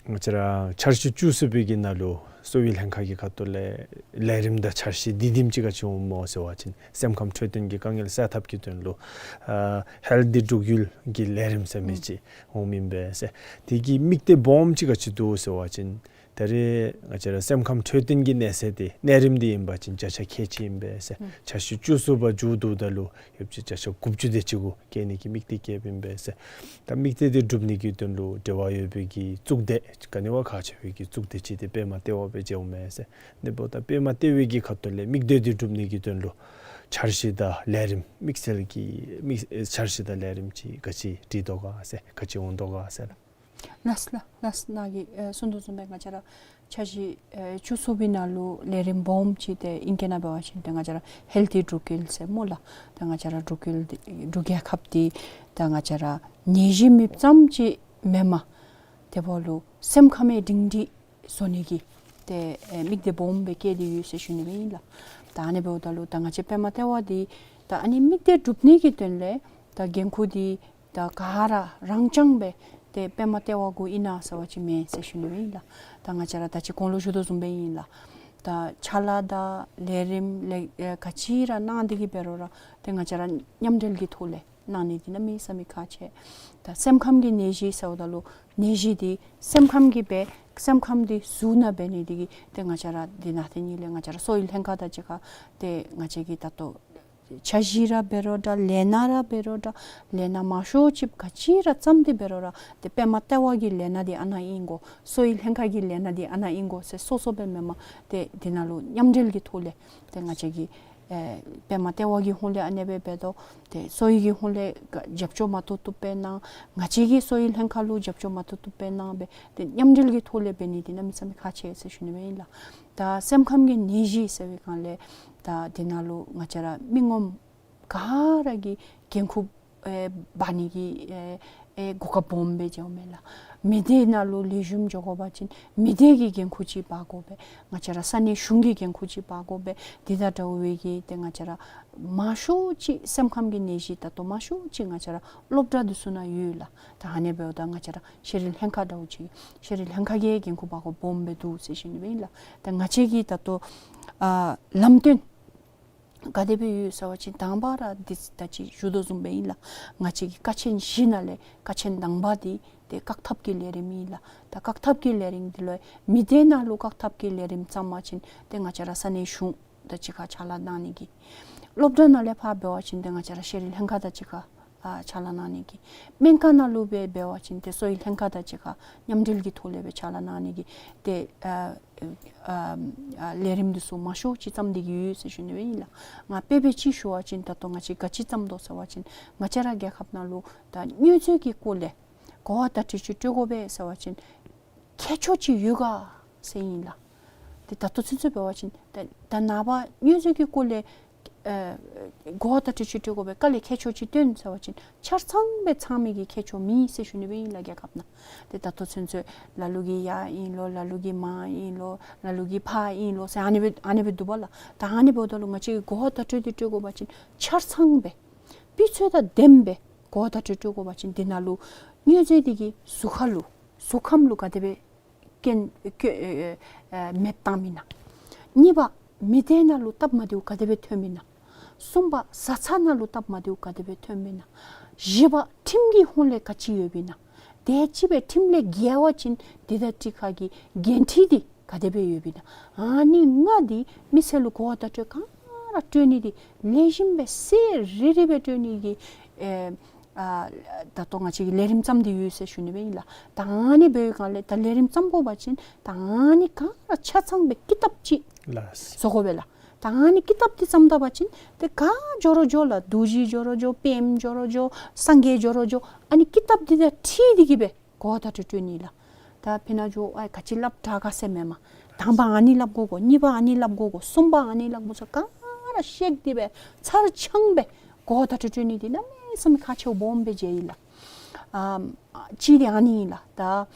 ང་བཅས་ར་འཆར་གཞི་བཅུ་གསུམ་པའི་གི་ནང་ལུ་གསོ་བའི་ལྷན་ཁག་གི་ཁ་ཐུག་ལས་ལས་རིམ་དང་འཆར་གཞི་འདི་དེམ་ཅིག་ག་ཅི་འོངམ་སྨོ་ཟེར་བ་ཅིན་སེམས་ཁམས་འཕྲོད་བསྟེན་གྱི་དཀའ་ངལ་སེལ་ཐབས་ཀྱི་དོན་ལུ་ཨ་ཧེལཐ་འདི་འབྲུག་ཡུལ་གྱི་ལས་རིམ་ཟེར་མི་ཅིག་འོངམ་ཨིན་པས་ཟེར། དེ་གི་དམིགས་གཏད་སྦོམ་ཅིག་ག་ཅི་འདུག་ཟེར་བ་ཅིན་ ད་རེས་ང་བཅས་ར་སེམས་ཁམས་འཕྲོད་བསྟེན་གྱི་ནད་སེལ་དེ་ནད་རིམས་དེ་ཨིན་པ་ཅིན་བརྒྱ་ཆ་ཁལ་གཅིག་ཨིན་པས་ཟེར། ཨུམ། འཆར་གཞི་བཅུ་གསུམ་པ་མཇུག་བསྡུཝ་ད་ལུ་ཡོདཔ་ཅིག་བརྒྱ་ཆ་དགུ་བཅུ་དེ་ཅིག་གུ་བཀལ་ནི་གི་དམིགས་གཏད་བསྐྱེདཔ་ཨིན་པས་ཟེར། ད་དམིགས་གཏད་དེ་སྒྲུབ་ནི་གི་དོན་ལུ་འབྲེལ་བ་ཡོད་པའི་གི་གཙུག་སྡེ་ག་ནི་བ་ཁག་ཆེ་བའི་གི་གཙུག་སྡེ་ཅིག་དེ་པདྨ་ལྟེ་བ་སྦེ་མཇལཝ་མས་ཟེར། ཨ་ནི་འབདཝ་ད་པདྨ་ལྟེ་བའི་གི་ཁ་ཐུག་ལས་དམིགས་གཏད་དེ་སྒྲུབ་ནི་གི་དོན་ལུ་འཆར་གཞི་དང་ལས་རིམ་དམིགས་བསལ་གྱི་དམིགས་འཆར་གཞི་དང་ལས་རིམ་ཅིག་ག་ཅི་སྒྲིག་དོ་ག་ཟེར། ག་ཅི་འོང་དོ་ག་ཟེར་ལགས། ལགས་ལགས་ལགས། ནཱ་གིས་ཨེ་གསུངས་དོ་བཟུམ་སྦེ་ང་བཅས་ར་འཆར་གཞི་ཨེ་བཅུ་གསུམ་པའི་ནང་ལུ་ལས་རིམ་སྦོམ་ཅིག་དེ་ཨིང་སྐད་ནང་འབད་བ་ཅིན་ཏེ་ང་བཅས་ར་ཧེལ་ཐི་འབྲུག་ཡུལ་ཟེར་སྨོ་ལགས། ཏེ་ང་བཅས་ར་འབྲུག་ཡུལ་འདི་འབྲུག་རྒྱལ་ཁབ་འདི་ཏེ་ང་བཅས་ར་ནད་གཞི་མེདཔ་ཙམ་ཅིག་མེན་པར་དེ་འབདཝ་ལུ་སེམས་ཁམས་ཡང་སྒྲིང་སྒྲི་བཟོ་ནི་གི་ཏེ་ཨེ་དམིགས་གཏད་སྦོམ་སྦེ་བསྐྱེད་དེ་ཡོད་ཟེར་ཞུ་ནི་སྦེ་ཨིན་ལགས། ད་ཨ་ནི་འབདཝ་ད་ལུ་ད་ང་བཅས་པདྨ་ལྟེ་བ་འདི་ད་ཨ་ནི་དམིགས་གཏད་སྒྲུབ་ནི་གི་དོན་ལས་ད་འགན་ཁུར་འདི་ད་ག་ར་རང་རྐྱང་སྦེ་ཏེ་པདྨ་ལྟེ་བ་གུ་ཨིན་ན་ཟེར་བ་ཅིན་མེན་ཟེར་ཞུ་ནི་སྦེ་ཨིན་ལགས། ད་ང་བཅས་ར་ད་ཅི་གོང་ལུ་ཞུ་དོ་བཟུམ་སྦེ་ཨིན་ལགས། ད་ཕྱག་ལཱ་དང་ལས་རིམ་ལས་ཨེ་ག་ཅི་ར་གནང་སྟེ་གི་འབད་རུང་ར་ཏེ་ང་བཅས་ར་མཉམ་འབྲེལ་གྱི་ཐོག་ལས་གནང་ནི་འདི་གནམ་མེད་ས་མེད་ཁག་ཆེ། ད་སེམས་ཁམས་ཀྱི་ནད་གཞི་ཟེརཝ་ད་ལུ་ནད་གཞི་འདི་སེམས་ཁམས་ཀྱིས་འབད་སེམས་ཁམས་འདི་ཟུར་ནང་འབད་ནི་འདི་གིས་ཏེ་ང་བཅས་ར་འདི་ནང་ཏེ་ནི་ལས་ང་བཅས་ར་གསོ་བའི་ལྷན་ཁག་དང་གཅིག་ཁར་ཏེ་ང་བཅས་ཀྱིས་ད་ལྟོ་འཆར་གཞི་ར་འབད་རུང་འདྲ་ལས་སྣ་ར་འབད་རུང་འདྲ་ལས་སྣ་མང་ཤོས་ཅིག་ག་ཅི་ར་བརྩམས་ཏེ་འབད་རུང་ར་ཏེ་པདྨ་ལྟེ་བ་གི་ལས་སྣ་འདི་ཨ་ནཱ་ཨིན་དགོ། གསོ་བའི་ལྷན་ཁག་གི་ལས་སྣ་འདི་ཨ་ནཱ་ཨིན་དགོ་ཟེར་སོ་སོ་སྦེ་མེན་པར་ཏེ་འདི་ནང་ལུ་མཉམ་འབྲེལ་གྱི་ཐོག་ལས་ཏེ་ང་བཅས་ཀྱིས་ཨེ་པདྨ་ལྟེ་བ་གི་ཧོངས་ལས་ཨ་ནེ་སྦེ་འབད་དོ། ཏེ་གསོ་བའི་གི་ཧོངས་ལས་རྒྱབ་སྐྱོར་མ་ཏོག་ཏོ་སྦེ་གནང་། ང་བཅས་ཀྱིས་གསོ་བའི་ལྷན་ཁག་ལུ་རྒྱབ་སྐྱོར་མ་ཏོག་ཏོ་སྦེ་གནང་སྦེ་ཏེ་མཉམ་འབྲེལ་གྱི་ཐོག་ལས་འབད་ནི་འདི་གནམ་མེད་ས་མེད་ཁག་ཆེ་ཟེར་ཞུ་ནི་སྦེ་ཨིན་ལགས། ད་སེམས་ཁམས་ཀྱི་ནད་གཞི་ཟེར་བའི་སྒང་ལས་ད་འདི་ནང་ལུ་ང་བཅས་ར་མི་ངོམ་ག་ར་གིས་འགན་ཁུར་ཨེ་འབག་ནི་གི་ཨེ་ཨེ་གོ་སྐབས་སྦོམ་སྦེ་མཇལཝ་མས་ལགས། མི་སྡེ་ནང་ལུ་ལེགས་ཤོམ་འགྱོ་དགོ་པ་ཅིན་མི་སྡེ་གི་འགན་ཁུར་ཅིག་འབག་དགོ་པས། ང་བཅས་ར་ས་གནས་གཞུང་གི་འགན་ཁུར་ཅིག་འབག་དགོ་པས། འདི་དང་འདྲཝ་གི་ཏེ་ང་བཅས་ར་མང་ཤོས་ཅིག་སེམས་ཁམས་ཀྱི་ནད་གཞི་ད་ལྟོ་མང་ཤོས་ཅིག་ང་བཅས་ར་སློབ་གྲྭ་འདི་ཚུ་ནང་ཡོད་ལགས། ད་ཨ་ནི་འབདཝ་ད་ང་བཅས་ར་ཤེས་རིག་ལྷན་ཁག་འདྲཝ་ཅིག་ཤེས་རིག་ལྷན་ཁག་གིས་འགན་ཁུར་འབག་དགོཔ་སྦོམ་སྦེ་འདུག་ཟེར་ཞུ་ནི་སྦེ་ཨིན་ལགས། ད་ང་བཅས་ཀྱིས་ད་ལྟོ་ཨ་ལམ་སྟོན་ག་དེ་སྦེ་ཡོད་ཟེར་བ་ཅིན་དང་པ་ར་འདི་ད་ཅི་ཞུ་དོ་བཟུམ་སྦེ་ཨིན་ལགས། ང་བཅས་ཀྱི་ཀ་ཆེན་བཞི་ནང་ལས་ཀ་ཆེན་དང་པ་འདི་ཏེ་བཀག་ཐབས་ཀྱི་ལས་རིམ་ཨིན་ལགས། ད་བཀག་ཐབས་ཀྱི་ལས་རིམ་འདི་ལུ་མི་སྡེ་ནང་ལུ་བཀག་ཐབས་ཀྱི་ལས་རིམ་བརྩམ་པ་ཅིན་ཏེ་ང་བཅས་ར་ས་གནས་གཞུང་དང་གཅིག་ཁར་ཕྱག་ལཱ་གནང་ནི་གི། སློབ་གྲྭ་ནང་ལས་ཕར་འབད་བ་ཅིན་ཏེ་ང་བཅས་ར་ཤེས་རིག་ལྷན་ཁག་དང་གཅིག་ཁར་ཨ་ཕྱག་ལཱ་གནང་ནི་གི། སྨན་ཁང་ནང་ལུ་སྦེ་འབད་བ་ཅིན་ཏེ་གསོ་བའི་ལྷན་ཁག་དང་གཅིག་ཁར་མཉམ་འབྲེལ་གྱི་ཐོག་ལས་སྦེ་ཕྱག་ལཱ་གནང་ནི་གི་ཏེ་ཨ་ཨ་ཨ་ལས་རིམ་འདི་ཚུ་མང་ཤོས་ཅིག་བརྩམས་ཏེ་གི་ཡོད་ཟེར་ཞུ་ནི་སྦེ་ཨིན་ལགས། ང་དཔེ་སྦེ་ཅིག་ཞུ་བ་ཅིན་ད་ལྟོ་ང་བཅས་ག་ཅི་བརྩམས་དོ་ཟེར་བ་ཅིན་ང་བཅས་ར་རྒྱལ་ཁབ་ནང་ལུ་ད་མྱོས་རྫས་ཀྱི་སྐོར་ལས་གོ་བ་བརྡ་སྤྲོད་ཅིག་སྤྲོད་དགོ་པས་ཟེར་བ་ཅིན་ཁྱད་ཆོས་ཅིག་ཡོད་ག་ཟེར་ཨིན་ལགས། ཏེ་ད་ལྟོ་ཚུན་ཚོད་འབད་བ་ཅིན་ད་ད་ནངས་པ་མྱོས་རྫས་ཀྱི་སྐོར་ལས་ཨེ་གོ་བ་བརྡ་སྤྲོད་ཅིག་སྤྲོད་དགོ་པས། དཀའ་ལས་ཁྱད་ཆོས་ཅིག་སྟོན་ཟེར་བ་ཅིན་ཆ་ཚང་སྦེ་ཚང་མི་གི་ཁྱད་ཆོས་མེད་ཟེར་ཞུ་ནི་སྦེ་ཨིན་ལགས་རྒྱལ་ཁབ་ནང་། ཏེ་ད་ལྟོ་ཚུན་ཚོད་ལ་ལུ་གིས་ཡར་ཨིན་ལོ་ལ་ལུ་གིས་མར་ཨིན་ལོ་ལ་ལུ་གིས་ཕར་ཨིན་ལོ་ཟེར་ཨ་ནི་སྦེ་ཨ་ནི་སྦེ་འདུག་པ་ལགས། ད་ཨ་ནི་འབདཝ་ད་ལུ་ང་བཅས་ཀྱིས་གོ་བ་བརྡ་སྤྲོད་འདི་སྤྲོད་དགོ་པ་ཅིན་ཆ་ཚང་སྦེ་སྤུས་ཚད་དང་ལྡནམ་སྦེ་གོ་བ་བརྡ་སྤྲོད་སྤྲོད་དགོ་པ་ཅིན་འདི་ནང་ལུ་མྱོས་རྫས་འདི་གིས་གཟུགས་ཁ་ལུ་གཟུགས་ཁམས་ལུ་ག་དེ་སྦེ་སྐྱོན་སྐྱོན་ཨེ་ཨེ་ཨེ་མེདཔ་བཏངམ་ཨིན་ན། གཉིས་པ་མི་སྡེ་ནང་ལུ་སྟབས་མ་བདེཝ་ག་དེ་སྦེ་ཐོནམ་ཨིན་ན། གསུམ་པ་བཟའ་ཚང་ནང་ལུ་སྟབས་མ་བདེཝ་ག་དེ་སྦེ་ཐོནམ་ཨིན་ན། བཞི་པ་ཁྲིམས་ཀྱི་ཧོངས་ལས་ག་ཅི་ཡོདཔ་ཨིན་ན། དེ་ཅིག་སྦེ་ཁྲིམས་ལས་འགལ་བ་ཅིན་འདི་དང་གཅིག་ཁར་གྱི་འགན་འཁྲི་འདི་ག་དེ་སྦེ་ཡོདཔ་ཨིན་ན། ཨ་ནི་ལྔ་འདི་མི་སེར་ལུ་གོ་བ་བརྡ་སྤྲོད་ག་ར་སྤྲོད་ནི་འདི་ལེགས་ཤོམ་སྦེ་གསལ་རི་རི་སྦེ་སྤྲོད་ནི་གི་ཨེ་ཨ་ད་ལྟོ་ང་བཅས་ཀྱིས་ལས་རིམ་བརྩམས་ཏེ་ཡོད་ཟེར་ཞུ་ནི་སྦེ་ཨིན་ལགས། ད་ཨ་ནི་འབདཝ་ལས་ད་ལས་རིམ་བརྩམ་དགོ་པ་ཅིན་ད་ཨ་ནི་ག་ར་ཆ་ཚང་སྦེ་ཀི་དེབ་ཅིག་ལགས། བཟོ་དགོ་པས་ལགས། ད་ཨ་ནི་ཀི་དེབ་འདི་བརྩམས་ད་པ་ཅིན་ཏེ་ག་འགྱོ་རུང་འགྱོ་ལགས། རྡོ་རྗེ་འགྱོ་རུང་འགྱོ་པདྨ་འགྱོ་རུང་འགྱོ་སངས་རྒྱས་འགྱོ་རུང་འགྱོ་ཨ་ནི་ཀི་དེབ་འདི་དང་འཁྲིལ་ཏེ་གི་སྦེ་གོ་བ་བརྡ་སྤྲོད་སྤྲོད་ནི་ལགས། ད་ཕི་ན་འགྱོ་ཨ་ག་ཅི་སླབ་དྲག་ག་ཟེར་མེན་མས། དང་པ་ཨ་ནི་སླབ་དགོ་གོ། གཉིས་པ་ཨ་ནི་སླབ་དགོ་གོ། གསུམ་པ་ཨ་ནི་སླབ་དགོ་ཟེར་ག་ར་ཤེས་ཏེ་སྦེ་ཚར་ཚང་སྦེ་གོ་བ་བརྡ་སྤྲོད་སྤྲོད་ནི་འདི་གནམ་མེད་ས་མེད་ཁག་ཆེཝ་སྦོམ་སྦེ་མཇལ་ཡི་ལགས། ཨ་གཅིག་འདི་ཨ་ནི་ཨིན་ལགས། ད་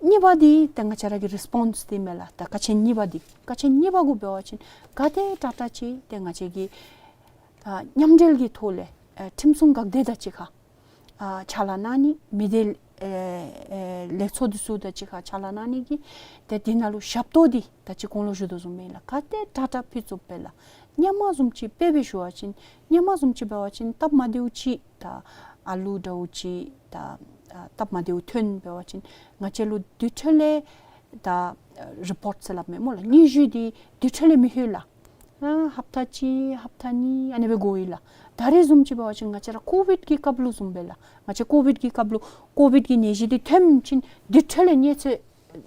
གཉིས་པ་འདི་ཏེ་ང་བཅས་ར་གི་རི་སི་པོན་སི་འདི་མས་ལགས། ད་ཀ་ཆེན་གཉིས་པ་འདི་ཀ་ཆེན་གཉིས་པ་གུ་འབད་བ་ཅིན་ག་དེ་དྲག་དྲག་ཅིག་ཏེ་ང་བཅས་ཀྱིས་ད་མཉམ་འབྲེལ་གྱི་ཐོག་ལས་ཨ་ཁྲིམས་སྲུང་འགག་སྡེ་དང་གཅིག་ཁར་ཨ་ཕྱག་ལཱ་གནང་ནི། མི་སྡེ་ཨེ་ཨེ་ལས་ཚོགས་འདི་ཚུ་དང་གཅིག་ཁར་ཕྱག་ལཱ་གནང་ནི་གི་ཏེ་འདི་ནང་ལུ་ཞབས་ཏོག་འདི་ད་ཅི་གོང་ལུ་ཞུ་དོ་བཟུམ་སྦེ་ལགས། ག་དེ་དྲག་དྲག་ཕུལ་ཚུགས་པས་ལགས། སྔོན་མ་བཟུམ་ཅིག་དཔེ་སྦེ་ཞུ་བ་ཅིན་སྔོན་མ་བཟུམ་ཅིག་འབད་བ་ཅིན་སྟབས་མ་བདེཝ་ཅིག་ད་ཨ་ལུ་འདྲཝ་ཅིག་ད་ཨ་སྟབས་མ་བདེཝ་ཐོན་འབད་བ་ཅིན་ང་བཅས་ལུ་དེ་འཕྲོ་ལས་ད་ རི་པོརཊ་ཟེར་སླབ་མས་སྨོ་ལགས། སྙན་ཞུ་འདི་དུས་ཐོག་ལས་མི་ལྷོད་ལགས། ཨ་ཧབ་ཏ་གཅིག་ཧབ་ཏ་གཉིས་ཨ་ནི་སྦེ་འགོར་ཡི་ལགས། ད་རེས་བཟུམ་ཅིག་འབད་བ་ཅིན་ང་བཅས་ར་ཀོ་ཝིཌ་ཀྱི་སྐབས་ལུ་བཟུམ་སྦེ་ལགས། ང་བཅས་ཀོ་ཝིཌ་ཀྱི་སྐབས་ལུ་ཀོ་ཝིཌ་ཀྱི་ནད་གཞི་འདི་ཐོན་ཞིནམ་དུས་ཐོག་ལས་གནས་ཚུལ་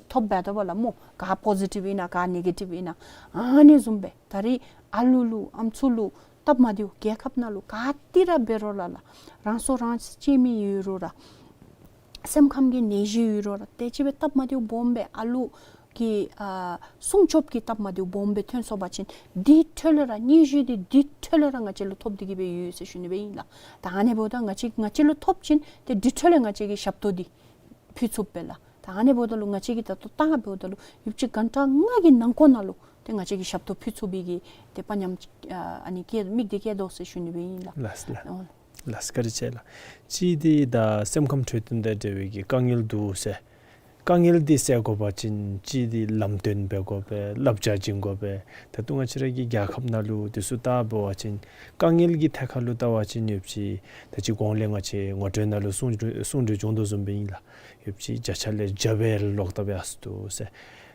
ཐོབ་འབད་དོ་བ་ལགས་སྨོ། ག་པོ་ཟི་ཊིབ་ཨིན་ན་ག་ནེ་གེ་ཊིབ་ཨིན་ན། ཨ་ནི་བཟུམ་སྦེ་ད་རེས་ཨ་ལུ་ལུ་ཨམ་སྲུ་ལུ་སྟབས་མ་བདེཝ་རྒྱལ་ཁབ་ནང་ལུ་ག་ཏེ་ར་འབད་རུང་ར་ལགས། རང་སྲོག་རང་གཅོད་མི་ཡོད་རུང་ར་སེམས་ཁམས་ཀྱི་ནད་གཞི་ཡོད་རུང་ར་དེ་ཅིག་སྦེ་སྟབས་མ་བདེཝ་སྦོམ་སྦེ་ཨ་ལུ་གི་ཨ་སྲུང་སྐྱོབ་ཀྱི་སྟབས་མ་བདེཝ་སྦོམ་སྦེ་ཐོན་སོང་པ་ཅིན་དུས་ཐོག་ལས་ར་སྙན་ཞུ་འདི་དུས་ཐོག་ལས་ར་ང་བཅས་ལུ་ཐོབ་སྟེ་གི་སྦེ་ཡོད་ཟེར་ཞུ་ནི་སྦེ་ཨིན་ལགས། ད་ཨ་ནི་འབདཝ་ད་ང་བཅས་ང་བཅས་ལུ་ཐོབ་ཅིན་ཏེ་དུས་ཐོག་ལས་ང་བཅས་ཀྱིས་ཞབས་ཏོག་འདི་ཕུལ་ཚུགས་པས་ལགས། ད་ཨ་ནི་འབདཝ་ད་ལུ་ང་བཅས་ཀྱིས་ད་ལྟོ་བལྟ་འབདཝ་ད་ལུ་ཡུདཔ་ཅིག་གྷན་ཊ་ལྔ་གི་ནང་འཁོད་ནང་ལུ་ཏེ་ང་བཅས་ཀྱིས་ཞབས་ཏོག་ཕུལ་ཚུགས་པའི་གི་ཏེ་དཔའ་ཉམས་ཨ་ཨ་ནི་སྐྱེ་མིག་འདི་སྐྱེས་དོ་ཟེར་ཞུ་ནི་སྦེ་ཨིན་ལགས། ལགས་ལགས། ཨོ་ལགས་བཀའ་དྲིན་ཆེ་ལགས། གཅིག་འདི་ད་སེམས་ཁམས་འཕྲོད་བསྟེན་དང་འབྲེལ་བའི་གི་དཀའ་ངལ་འདུག་ཟེར། དཀའ་ངལ་འདི་སེལ་དགོ་པ་ཅིན་གཅིག་འདི་ལམ་སྟོན་འབད་དགོ་པས། བསླབ་བྱ་བྱིན་དགོ་པས། ད་ལྟོ་ང་བཅས་ར་གི་རྒྱལ་ཁབ་ནང་ལུ་དེ་ཚུ་བལྟ་འབད་བ་ཅིན་དཀའ་ངལ་གྱི་ཐད་ཁར་ལུ་བལྟ་བ་ཅིན་ཡོདཔ་ཅིག་ད་ཅི་གོང་ལས་ང་བཅས་ངོ་སྤྲོད་ནང་ལུ་གསུང་གསུང་གྲོས་བྱུང་དོ་བཟུམ་སྦེ་ཨིན་ལགས། ཡོདཔ་ཅིག་བརྒྱ་ཆ་ལས་བརྒྱ་སྦེ་ལོག་ལྟབ་ཡར་སོ་འདུག་ཟེར།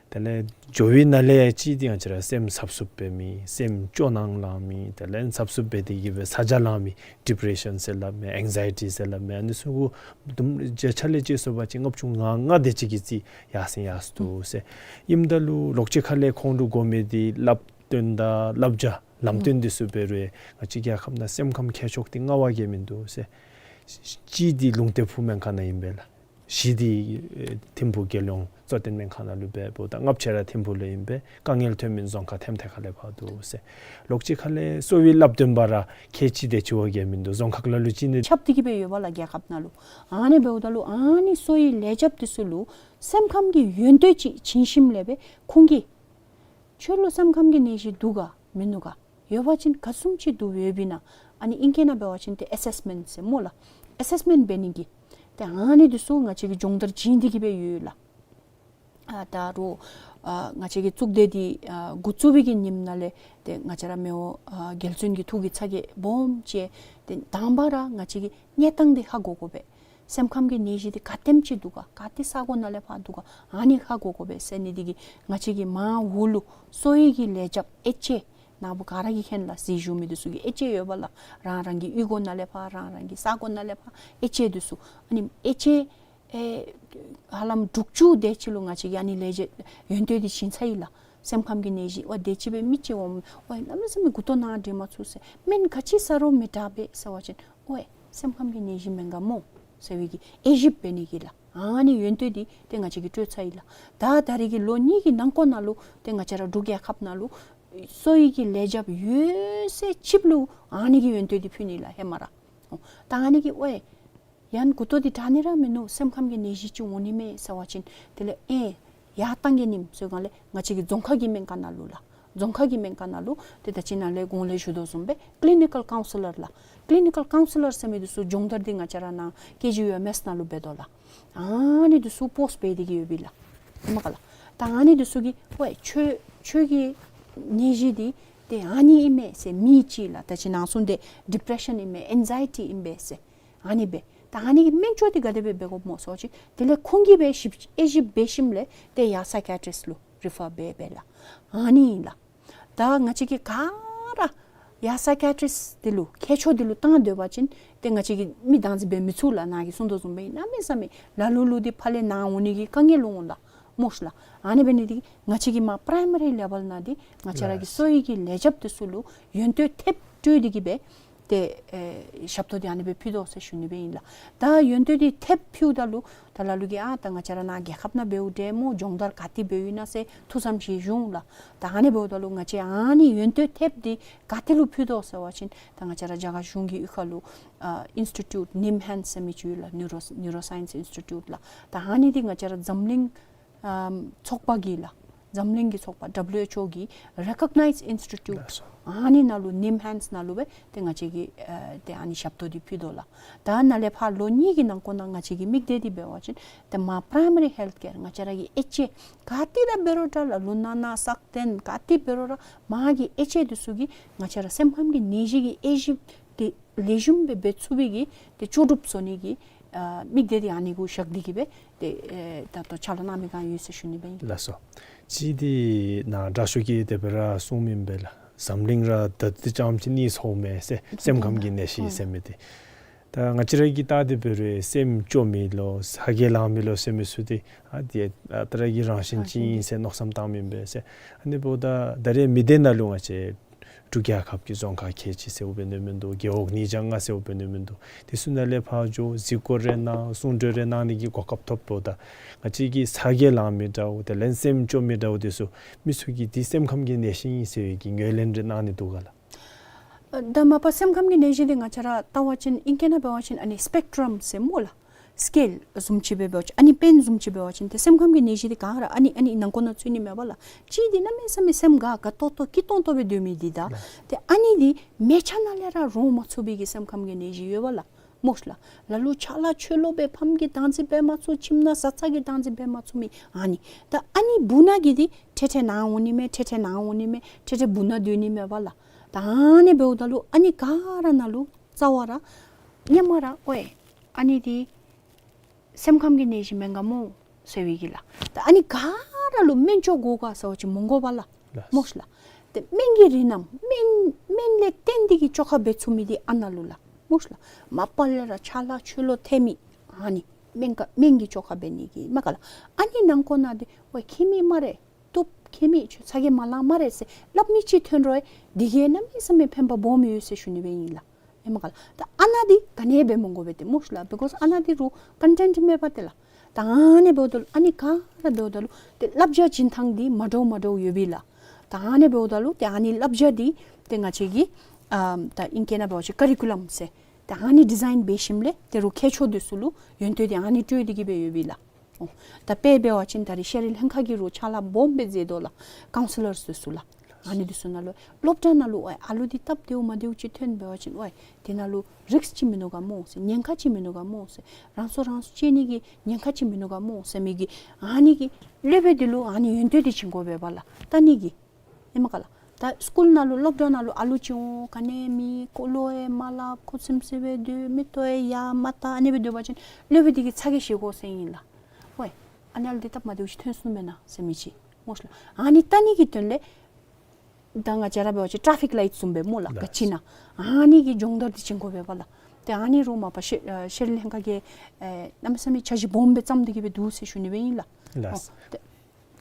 དེ་ལས་འགྱོ་བའི་ནང་ལས་གཅིག་འདི་ང་བཅས་ར་སེམས་འཚབ་འཚུབ་འབད་མི་སེམས་སྐྱོ་སྣང་ལང་མི་དེ་ལས་འཚབ་འཚུབ་འབད་དེ་གི་སྦེ་ཚ་གྱང་ལང་མི་ཌི་པི་རེ་ཤཱན་ཟེར་སླབ་མི་ཨེང་ཛའི་ཊི་ཟེར་སླབ་མི་ཨ་ནི་ཚུ་གུ་བརྒྱ་ཆ་ལས་དཔྱད་སོང་པ་ཅིན་ལྔ་བཅུ་ང་ལྔ་དེ་ཅིག་གི་རྩིས་ཡར་སེང་ཡར་སོ་འདུག་ཟེར། ཨིནམ་ད་ལུ་ལོགས་ཅིག་ཁ་ལས་ཁོང་ལུ་དགོ་མི་འདི་བསླབ་སྟོན་དང་བསླབ་བྱ་ལམ་སྟོན་འདི་ཚུ་འབད་རུང་ང་བཅས་རྒྱལ་ཁབ་ནང་སེམས་ཁམས་མཁས་མཆོག་འདི་མངའ་བ་གིས་མིན་འདུག་ཟེར། གཅིག་འདི་ལུང་སྟེང་ཕུག་སྨན་ཁང་ནང་ཨིན་པས་ལགས། བཞི་འདི་ཨེ་ཐིམ་ཕུག་རྒྱལ་ཡོངས་གཙོ་བསྟེན་སྨན་ཁང་ནང་ལུ་འབད་འབདཝ་ད་ལྔ་བཅུ་ར་ཐིམ་ཕུག་ལུ་ཨིན་པས། དཀའ་ངལ་ཐོན་མི་རྫོང་ཁག་ཐེམ་ཐེ་ཁ་ལས་ཕར་འདུག་ཟེར། ལོགས་ཅིག་ཁ་ལས་གསོ་བའི་བསླབ་སྟོན་པ་ར་ཁལ་གཅིག་དེ་ཅིག་བ་གིས་མིན་འདུག། རྫོང་ཁག་ལ་ལུ་གཅིག་ནི་ཁྱབ་སྟེ་གི་སྦེ་ཡོད་པས་ལགས་རྒྱལ་ཁབ་ནང་ལུ། ཨ་ནི་འབདཝ་ད་ལུ་ཨ་ནི་གསོ་བའི་ལས་བྱེདཔ་འདི་ཚུ་ལུ་སེམས་ཁམས་ཀྱི་ཡོན་ཏན་ཅིག་བྱིན་ཞིནམ་ལས་སྦེ་ཁོང་གིས་ཁྱོད་ལུ་སེམས་ཁམས་ཀྱི་ནད་གཞི་འདུག་ག་མིན་འདུག་ག། ཡོད་པ་ཅིན་ག་བཟུམ་ཅིག་འདུག་ཡོདཔ་ཨིན་ན། ཨ་ནི་ཨིང་སྐད་ནང་འབད་བ་ཅིན་ཏེ་ཨེ་སེསི་མེནཊ་ཟེར་སྨོ་ལགས། ཨེ་སེསི་མེནཊ་འབད་ནི་གི་ཏེ་ཨ་ནི་འདི་ཚུ་ང་བཅས་ཀྱིས་སྦྱོང་བརྡར་བྱིན་ཏེ་གི་སྦེ་ཡོད་ལགས། ཨ་ད་རུང་ཨ་ང་བཅས་ཀྱི་གཙུག་སྡེ་འདི་ཨ་འགོ་བཙུགས་པའི་གི་ཉིནམ་ནང་ལས་ཏེ་ང་བཅས་ར་མེས་པོ་ཨ་རྒྱལ་བཙུན་གྱི་ཐུགས་ཀྱི་ཚ་གྱང་སྦོམ་ཅིག་ཏེ་དང་པ་ར་ང་བཅས་ཀྱི་གནས་སྟངས་འདི་ཧ་གོ་དགོ་པས། སེམས་ཁམས་ཀྱི་ནད་གཞི་འདི་ག་དེམ་ཅིག་འདུག་ག། ག་ཏེ་ས་གོ་ནང་ལས་ཕར་འདུག་ག། ཨ་ནི་ཧ་གོ་དགོ་པས་ཟེར་ནི་འདི་གིས་ང་བཅས་ཀྱི་མར་འོག་ལུ་གསོ་བའི་གི་ལས་བྱེདཔ་ཨེ་ཅེ་ནཱ་བུ་ག་ར་གིས་མཁྱེན་ལགས། གཟིགས་བཞུགས་མི་འདི་ཚུ་གིས་ཨེ་ཅེ་ཡོད་པས་ལགས། རང་རང་གི་གཡུས་སྒོ་ནང་ལས་ཕར་རང་རང་གི་ས་གོ་ནང་ལས་ཕར་ཨེ་ཅེ་འདི་ཚུ་ཨ་ནི་ཨེ་ཅེ་ཨེ་ཧ་ལམ་དྲུག་ཅུ་དེ་ཅིག་ལུ་ང་བཅས་ཀྱིས་ཨ་ནི་ལས་བྱེད་ཡོན་ཏན་འདི་བྱིན་ཚར་ཡི་ལགས། སེམས་ཁམས་ཀྱི་ནད་གཞི་ཝའི་དེ་ཅིག་སྦེ་མི་ཅིག་འོང་ཝའི་གནམ་མེད་ས་མེད་མགུ་ཏོ་ནང་འདྲེན་མ་ཚུགས་ཟེར། སྨན་ག་ཅི་ཟ་རུང་མི་དྲག་པས་ཟེར་བ་ཅིན་ཝའི་སེམས་ཁམས་ཀྱི་ནད་གཞི་མེན་ག་སྨོ་ཟེར་བའི་གི་དབྱེ་ཞིབ་འབད་ནི་གི་ལགས། ཨ་ནི་ཡོན་ཏན་འདི་ཏེ་ང་བཅས་ཀྱིས་སྤྲོད་ཚར་ཡི་ལགས། ད་ད་རེས་ཀྱི་ལོ་གཉིས་ཀྱི་ནང་འཁོད་ནང་ལུ་ཏེ་ང་བཅས་ར་འབྲུག་རྒྱལ་ཁབ་ནང་ལུ་གསོ་བའི་གི་ལས་བྱེདཔ་ཡོད་ཚད་ཅིག་ལུ་ཨ་ནི་གི་ཡོན་ཏན་འདི་ཕུལ་ནི་ལགས་ཧེ་མ་ར། ད་ཨ་ནི་གིས་ཝའི་ཡང་མགུ་ཏོ་འདི་དྲག་ནི་ར་མིན་ནུག། སེམས་ཁམས་ཀྱི་ནད་གཞི་ཅིག་འོང་ནི་མས་ཟེར་བ་ཅིན་དེ་ལས་ཨེ་ཡར་བཏང་གེ་ནིམ་ཟེར་སྒང་ལས་ང་བཅས་ཀྱི་རྫོང་ཁག་གི་སྨན་ཁང་ནང་ལུ་ལགས། རྫོང་ཁག་གི་སྨན་ཁང་ནང་ལུ་ཏེ་ད་ཅི་ནཱ་ལས་གོང་ལས་ཞུ་དོ་བཟུམ་སྦེ་ཀི་ལི་ནི་ཀཱལ་ཀའུན་སི་ལར་ལགས། ཀི་ལི་ནི་ཀཱལ་ཀའུན་སི་ལར་ཟེར་མི་འདི་ཚུ་སྦྱོང་བརྡར་འདི་ང་བཅས་ར་ནཱ་ཀེ་ཇི་ཡུ་ཨེམ་ཨེསི་ནང་ལུ་འབད་དོ་ལགས། ཨ་ནི་འདི་ཚུ་པོསཊ་འབད་དེ་གི་ཡོད་པས་ལགས། ཧེ་མ་ཁ་ལགས། ད་ཨ་ནི་འདི་ཚུ་གིས་ཝའི་ཁྱོད་ཁྱོད་ཀྱི་ནད་གཞི་འདི་ཏེ་ཨ་ནི་ཨིན་མས་ཟེར། མི་ཅིག་ལགས་ད་ཅི་ནཱ་གསུངས་ཏེ་ཌི་པི་རེ་ཤཱན་ཨིན་མས་ཨེང་ཛའི་ཊི་ཨིན་པས་ཟེར། ཨ་ནི་སྦེ་ད་ཨ་ནི་གི་སྨན་བཅོས་འདི་ག་དེ་སྦེ་འབད་དགོཔ་སྨོ་ཟེར་བ་ཅིན་དེ་ལས་ཁོང་གིས་སྦེ་ཞིབ་དབྱེ་ཞིབ་འབད་ཞིནམ་ལས་ཏེ་ཡར་སའི་ཀི་ཡ་ཊི་རིསཊ་ལུ་རི་ཕར་འབད་འབདཝ་ལགས། ཨ་ནི་ཨིན་ལགས། ད་ང་བཅས་ཀྱིས་ག་ར་ཡར་སའི་ཀི་ཡ་ཊི་རིསཊ་འདི་ལུ་མཁས་མཆོག་འདི་ལུ་བཏང་སྡོད་པ་ཅིན་ཏེ་ང་བཅས་ཀྱིས་མི་བདག་འཛིན་འབད་མི་ཚུགས་ལགས། ནཱ་གིས་གསུངས་དོ་བཟུམ་སྦེ་གནམ་མེད་ས་མེད་ལ་ལུ་ལུ་འདི་ཕར་ལས་ནཱ་འོང་ནི་གི་དཀའ་ངལ་འོང་ལགས་སྨོ་ཤི་ལགས། ཨ་ནི་འབད་ནི་འདི་གིས་ང་བཅས་ཀྱིས་མར་པ་རའི་མ་རི་ལེ་བཱལ་ནང་འདི་ང་བཅས་ར་གི་གསོ་བའི་གི་ལས་བྱེདཔ་འདི་ཚུ་ལུ་ཡོན་ཏན་ཐེབས་སྤྲོད་དེ་གི་སྦེ་ཏེ་ཨེ་ཞབས་ཏོག་འདི་ཨ་ནི་སྦེ་ཕུལ་དོ་ཟེར་ཞུ་ནི་སྦེ་ཨིན་ལགས། ད་ཡོན་ཏན་འདི་ཐེབས་ཕུལཝ་ད་ལུ་ད་ལ་ལུ་གིས་ཨ་ད་ང་བཅས་ར་ནཱ་རྒྱལ་ཁབ་ནང་འབདཝ་འདྲས་སྨོ། སྦྱོང་བརྡར་ག་ཏེ་འབདཝ་ཨིན་ན་ཟེར་ཐུགས་བསམ་བཞེས་བཞུགས་ལགས། ད་ཨ་ནི་འབདཝ་ད་ལུ་ང་བཅས་ཨ་ནི་ཡོན་ཏན་ཐེབས་འདི་ག་ཏེ་ལུ་ཕུལ་དོ་ཟེར་བ་ཅིན་ད་ང་བཅས་ར་རྒྱ་གར་གཞུང་གི་གཡུས་ཁ་ལུ་ཨ་ཨིནསི་ཊི་ཊིའུཊ་ནིམ་ཧེནཌསི་ཟེར་མི་ཅིག་ཡོད་ལགས། ནིའུ་རོ་ནིའུ་རོ་སའིནསི་ཨིནསི་ཊི་ཊིའུཊ་ལགས། ད་ཨ་ནི་འདི་ང་བཅས་ར་འཛམ་གླིང་ཨམ་ཚོགས་པ་གི་ལགས། འཛམ་གླིང་གི་ཚོགས་པ་ཌབ་ལུ་ཨེཆ་ཨོ་གི་རེ་ཀོག་ནའིཛ་ཨིནསི་ཊི་ཊིའུཊ་ལགས་སོ། ཨ་ནི་ནང་ལུ་ནིམ་ཧེནཌསི་ནང་ལུ་སྦེ་ཏེ་ང་བཅས་ཀྱིས་ཨ་ཏེ་ཨ་ནི་ཞབས་ཏོག་འདི་ཕུལ་དོ་ལགས། ད་ནཱ་ལས་ཕར་ལོ་གཉིས་ཀྱི་ནང་འཁོད་ནང་ང་བཅས་ཀྱི་དམིགས་གཏད་འདི་འབད་བ་ཅིན་ཏེ་མར་པ་རའི་མ་རི་ཧེལཐ་ཀེར་ང་བཅས་ར་གི་ཨེཆ་ཨེ་ག་ཏེ་ར་འབད་རུང་འདྲ་ལགས། ལུ་ནང་ན་སག་སྟེང་ག་ཏེ་འབད་རུང་ར་མར་གྱི་ཨེཆ་ཨེ་འདི་ཚུ་གིས་ང་བཅས་ར་སེམས་ཁམས་ཀྱི་ནད་གཞི་གི་དབྱེ་ཞིབ་འདི་ལེགས་ཤོམ་སྦེ་འབད་ཚུགས་པའི་གི་ཏེ་ལྕོགས་གྲུབ་བཟོ་ནི་གི་ ཨ་མིག་དེ་འདི་ཨ་ནི་གུ་བཞག་སྟེ་གི་སྦེ་ཏེ་ཨེ་ད་ལྟོ་ཕྱག་ལཱ་གནང་མི་ག་ཡོད་ཟེར་ཞུ་ནི་སྦེ་ཨིན། ལགས་སོ། ཅིག་འདི་ནཱ་དྲག་ཤོས་ཀྱིས་དེ་སྦེ་ར་གསུངམ་ཨིན་པས་ལགས། འཛམ་གླིང་ར་ད་འདི་ཙམ་ཅིག་གནས་སོང་མས་ཟེར། སེམས་ཁམས་ཀྱི་ནད་གཞི་ཟེར་མི་འདི། ད་ང་བཅས་ར་གིས་བལྟ་སྟེ་འབད་རུང་སེམས་སྐྱོ་མི་ལོ་ཚ་གྱང་ལང་མི་ལོ་ཟེར་མི་ཚུ་འདི་ཨ་འདི་ཨ་རྟག་ར་གི་རང་བཞིན་ཅིག་ཨིན་ཟེར་མནོ་བསམ་བཏངམ་ཨིན་པས་ཟེར། ཨ་ནི་འབདཝ་ད་ད་རེས་མི་སྡེ་ནང་ལུ་ང་བཅས་འབྲུག་རྒྱལ་ཁབ་ཀྱི་རྫོང་ཁག་ཁལ་གཅིག་ཟེརཝ་འབད་ནི་མིན་འདུག། རྒེད་འོག་ཉིས་བརྒྱ་ལྔ་ཟེརཝ་འབད་ནི་མིན་འདུག། དེ་ཚུ་ནང་ལས་ཕར་འགྱོ་གཟིགས་སྐོར་རེ་གནང་གསུང་གྲོས་རེ་གནང་ནི་གི་གོ་སྐབས་ཐོབ་འབདཝ་ད་ང་བཅས་ཀྱི་ཚ་གྱང་ལང་མི་འདྲཝ་དེ་ལས་སེམས་སྐྱོ་མི་འདྲཝ་དེ་ཚུ་མི་ཚུ་གིས་འདི་སེམས་ཁམས་ཀྱི་ནད་གཞི་ཨིན་ཟེར་བའི་གི་ངོས་ལེན་རེ་གནང་ནི་འདུག་ག་ལགས། ཨ་ད་མ་པ་སེམས་ཁམས་ཀྱི་ནད་གཞི་འདི་ང་བཅས་ར་བལྟ་བ་ཅིན་ཨིང་སྐད་ནང་འབད་བ་ཅིན་ཨ་ནི་སི་པེག་ཊྲམ་ཟེར་སྨོ་ལགས། སི་ཀེལ་བཟུམ་ཅིག་སྦེ་འབད་བ་ཅིན་ཨ་ནི་པེན་བཟུམ་ཅིག་འབད་བ་ཅིན་ཏེ་སེམས་ཁམས་ཀྱི་ནད་གཞི་འདི་ག་ར་ཨ་ནི་ཨ་ནི་ནང་ཁོག་ནང་ཚུད་ནི་མས་པ་ལགས། གཅིག་འདི་གནམ་མེད་ས་མེད་སེམས་དགའ་དགའ་ཏོག་ཏོ་སྐྱིད་ཏོང་ཏོ་སྦེ་སྡོད་མི་འདི་དང་། ཏེ་ཨ་ནི་འདི་མལ་ཆ་ནང་ལས་ར་རོ་མ་ཚུགས་པའི་གི་སེམས་ཁམས་ཀྱི་ནད་གཞི་ཡོད་པ་ལགས། སྨོ་ཤ་ལགས། ལ་ལུ་ཆ་ལ་ཆོས་ལོག་སྦེ་ཕམ་གྱི་བདག་འཛིན་འབད་མ་ཚུགས། ཁྱིམ་ནང་བཟའ་ཚང་གི་བདག་འཛིན་འབད་མ་ཚུགས་མི་ཨ་ནི། ད་ཨ་ནི་སྦུག་ན་གི་འདི་ཐེ་ཐེ་ནཱ་འོང་ནི་མས། ཐེ་ཐེ་ནཱ་འོང་ནི་མས། ཐེ་ཐེ་སྦུག་ན་སྡོད་ནི་མས་པ་ལགས། ད་ཨ་ནི་འབདཝ་ད་ལུ་ཨ་ནི་ག་ར་ནང་ལུ་རྩ་བ་ར་སྔོན་མ་ར་ཨོའི་ཨ་ནི་འདི་སེམས་ཁམས་ཀྱི་ནད་གཞི་མེན་ག་སྨོ་ཟེར་བའི་གི་ལགས། ད་ཨ་ནི་ག་ར་ལུ་སྨན་བཅོས་དགོ་ག་ཟེར་བ་ཅིན་མི་དགོ་པ་ལགས། ལགས། སྨོ་ཤ་ལགས། ཏེ་སྨན་གྱི་རིགས་རྣམས་སྨན་སྨན་ལས་བརྟེན་ཏེ་གི་བཅོས་ཁ་འབད་ཚུགས་མི་འདི་ཨ་ནཱ་ལུ་ལགས། སྨོ་ཤ་ལགས། མ་པ་ལས་ར་ཆ་ལ་ཆོས་ལོག་ཐལ་མི་ཨ་ནི་སྨན་ག་སྨན་གྱི་བཅོས་ཁ་འབད་ནི་གི་མས་ག་ལགས། ཨ་ནི་ནང་ཁོག་ནང་འདི་ཨོའི་ཁྱད་མེད་སྨ་རེ། བཏུབ། ཁྱད་མེད། ཁྱོད་ཚ་གྱང་མ་ལང་སྨ་རེ་ཟེར་སླབ་མི་ཅིག་ཐོན་རུང་འདི་གིས་གནམ་མེད་ས་མེད་ཕན་པ་སྦོམ་ཡོད་ཟེར་ཞུ་ནི་སྦེ་ཨིན་ལགས། ཨིན་མས་ག་ལགས། ད་ཨ་ནཱ་འདི་ག་ནི་འབད་མི་དགོ་པས་ཏེ་སྨོ་ཤ་ལགས། བི་ཀོས་ཨ་ནཱ་འདི་རུང་ཀོན་ཊེནཊ་མེད་པ་ཏེ་ལགས། ད་ཨ་ནི་འབདཝ་ད་ལུ་ཨ་ནི་ག་ར་འབདཝ་ད་ལུ་ཏེ་བསླབ་བྱ་བྱིན་ཐངས་འདི་མ་འདྲཝ་མ་འདྲཝ་ཡོད་པས་ལགས། ད་ཨ་ནི་འབདཝ་ད་ལུ་ཏེ་ཨ་ནི་བསླབ་བྱ་འདི་ཏེ་ང་བཅས་ཀྱིས་ཨ་ད་ཨིང་སྐད་ནང་འབད་བ་ཅིན་ཀ་རི་ཀུ་ལམ་ཟེར། ད་ཨ་ནི་ཌི་ཛའིན་འབད་ཞིནམ་ལས་ཏེ་རུང་མཁས་མཆོག་འདི་ཚུ་ལུ་ཡོན་ཏན་འདི་ཨ་ནི་སྤྲོད་དེ་གི་སྦེ་ཡོད་པས་ལགས། ཨོ། ད་དཔེ་འབད་བ་ཅིན་ད་རེས་ཤེས་རིག་ལྷན་ཁག་གིས་རུང་ཕྱག་ལཱ་སྦོམ་སྦེ་མཛད་དོ་ལགས། ཀའུན་སི་ལར་འདི་ཚུ་ལགས། ཨ་ནི་འདི་ཚུ་ནང་ལུ་སློབ་གྲྭ་ནང་ལུ་ཨ་ཨ་ལུ་འདི་སྟབས་བདེཝ་མ་བདེཝ་ཅིག་ཐོན་འབད་བ་ཅིན་ཨོའི་འདི་ནང་ལུ་རིསཀ་ཅིག་མིན་ནུག་ག་སྨོ་ཟེར། ཉེན་ཁ་ཅིག་མིན་ནུག་ག་སྨོ་ཟེར། རང་སྲོག་རང་སྲོག་གཅད་ནི་གི་ཉེན་ཁ་ཅིག་མིན་ནུག་ག་སྨོ་ཟེར་མི་གི་ཨ་ནི་གི་སློབ་དཔོན་འདི་ལུ་ཨ་ནི་ཡོན་ཏན་འདི་བྱིན་དགོ་པས་པ་ལགས། ད་ཨ་ནི་གི་ཨིན་མས་ག་ལགས། ད་སི་ཀུལ་ནང་ལུ་སློབ་གྲྭ་ནང་ལུ་ཨ་ལུ་ཅིག་འོང་ག་ནི་མེད། ཁོ་ལུ་ཡང་མ་སླབ། ཁོ་ཚིམ་ཚིམ་སྦེ་སྡོད། མིག་ཏོ་ཡང་ཡར་མ་བལྟ། ཨ་ནི་སྦེ་སྡོད་པ་ཅིན་སློབ་དཔོན་འདི་གིས་ཚ་གྱང་བཞེས་དགོ་ཟེར་ཨིན་ལགས། ཨོའི་ཨ་ནི་ཨ་ལུ་འདི་སྟབས་མ་བདེཝ་ཅིག་ཐོན་སོང་མེན་ན་ཟེར་མི་ཅིག་སྨོ་ཤ་ལགས། ཨ་ནི་བལྟ་ནི་གི་དོན་ལས་ད་ང་བཅས་ར་འབད་བ་ཅིན་ཊ་ཕིག་ལའིཊ་བཟུམ་སྦེ་སྨོ་ལགས། ལགས། ག་ཅི་ཨིན་ན་ཨ་ནི་གི་སྦྱོང་བརྡར་འདི་བྱིན་དགོ་པས་པ་ལགས། ཏེ་ཨ་ནི་རུང་མ་པ་ཤེས་ཨ་ཤེས་རིག་ལྷན་ཁག་གིས་ཨེ་གནམ་མེད་ས་མེད་འཆར་གཞི་སྦོམ་སྦེ་བརྩམས་ཏེ་གི་སྦེ་འདུག་ཟེར་ཞུ་ནི་སྦེ་ཨིན་ལགས། ལགས། ཨོ། ཏེ་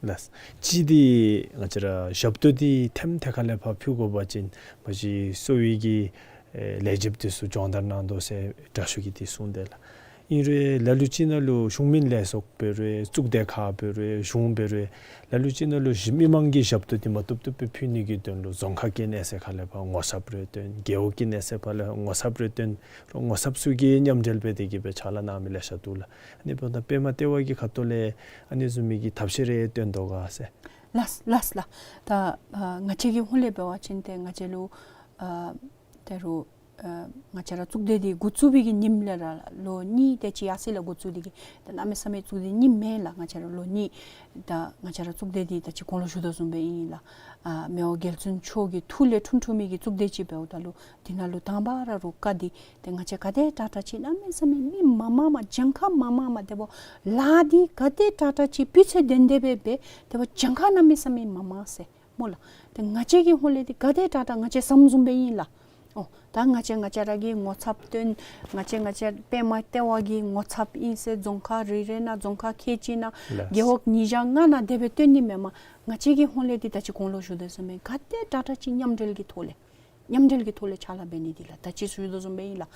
ལགས། གཅིག་འདི་ང་བཅས་ར་ཞབས་ཏོག་འདི་ཐེམ་ཐེ་ཁ་ལས་ཕར་ཕུལ་དགོ་པ་ཅིན་མ་གཞི་གསོ་བའི་གི་ཨེ་ལས་བྱེདཔ་འདི་ཚུ་སྦྱོང་བརྡར་གནང་དོ་ཟེར་དྲག་ཤོས་ཀྱིས་འདི་གསུངས་དེས་ལགས། ཨིན་རུང་ལ་ལུ་ཅིག་ནང་ལུ་གཞུང་མིན་ལས་ཚོགས་འབད་རུང་གཙུག་སྡེ་ཁག་འབད་རུང་གཞུང་འབད་རུང་ལ་ལུ་ཅིག་ནང་ལུ་གཞི་མི་མང་གི་ཞབས་ཏོག་འདི་མ་བཏུབ་བཏུབ་སྦེ་ཕུལ་ནི་གི་དོན་ལུ་རྫོང་ཁག་གི་གནས་ཚད་ཁ་ལས་ཕར་ངོ་ཚབ་རེ་བཏོན། རྒེད་འོག་གི་གནས་ཚད་ཁ་ལས་ངོ་ཚབ་རེ་བཏོན། ངོ་ཚབ་ཚུ་གིས་མཉམ་འབྲེལ་འབད་དེ་གི་སྦེ་ཕྱག་ལཱ་གནང་མི་ལེ་ཤ་འདུག་ལགས། ཨ་ནི་འབདཝ་ད་པདྨ་ལྟེ་བ་གི་ཁ་ཐུག་ལས་ཨ་ནི་བཟུམ་མའི་གི་ཐབས་ཤེས་རེ་བཏོན་དོ་ག་ཟེར། ལགས་ལགས་ལགས། ད་ཨ་ང་བཅས་ཀྱི་ཧོངས་ལས་འབད་བ་ཅིན་ཏེ་ང་བཅས་ལུ་ཨ་ད་རུང་ཨ་ང་བཅས་ར་གཙུག་སྡེ་འདི་འགོ་བཙུགས་པའི་གི་ཉིནམ་ལས་ར་ལོ་གཉིས་དེ་ཅིག་ཡར་སི་ལས་འགོ་བཙུགས་ཏེ་གི་ད་གནམ་མེད་ས་མེད་གཙུག་སྡེ་གཉིས་མེན་ལགས། ང་བཅས་ར་ལོ་གཉིས། ད་ང་བཅས་ར་གཙུག་སྡེ་འདི་ད་ཅི་གོང་ལུ་ཞུ་དོ་བཟུམ་སྦེ་ཨིན་ལགས། ཨ་མི་དབང་རྒྱལ་བཙུན་མཆོག་གི་ཐུགས་ལས་འཁྲུངས་འཁྲུངས་མི་གི་གཙུག་སྡེ་ཅིག་འབདཝ་ད་ལུ་འདི་ནང་ལུ་དང་པ་ར་རུང་བཀའ་འདི་ཏེ་ང་བཅས་ག་དེ་དྲག་དྲག་ཅིག་གནམ་མེད་ས་མེད་མི་མང་མང་མ་གྱངས་ཁ་མང་མང་མ་དེ་འབདཝ་ལཱ་འདི་ག་དེ་དྲག་དྲག་ཅིག་སྤུས་ཚད་ལྡན་ཏེ་སྦེ་འབད་དེ་འབདཝ་གྱངས་ཁ་གནམ་མེད་ས་མེད་མང་མང་ཟེར་སྨོ་ལགས། ཏེ་ང་བཅས་ཀྱི་ཧོངས་ལས་འདི་ག་དེ་དྲག་དྲག་ང་བཅས་བསམ་བཟུམ་སྦེ་ཨིན་ལགས། ཨོ་ད་ང་བཅས་ང་བཅས་ར་གིས་ངོ་ཚབ་བཏོན། ང་བཅས་ང་བཅས་པདྨ་ལྟེ་བ་གི་ངོ་ཚབ་ཨིན་ཟེར་རྫོང་ཁག་རེ་རེ་ནང་རྫོང་ཁག་ཁལ་གཅིག་ནང་ལགས། རྒེད་འོག་ཉིས་བརྒྱ་ལྔ་ནང་དེ་སྦེ་བཏོན་ནི་མེན་མས། ང་བཅས་ཀྱི་ཧོངས་ལས་འདི་ད་ཅི་གོང་ལུ་ཞུ་དོ་བཟུམ་སྦེ་ག་དེ་དྲག་དྲག་ཅིག་མཉམ་འབྲེལ་གྱི་ཐོག་ལས་མཉམ་འབྲེལ་གྱི་ཐོག་ལས་ཕྱག་ལཱ་འབད་ནི་འདི་ལགས། ད་ཅི་ཞུ་དོ་བཟུམ་སྦེ་ཨིན་ལགས།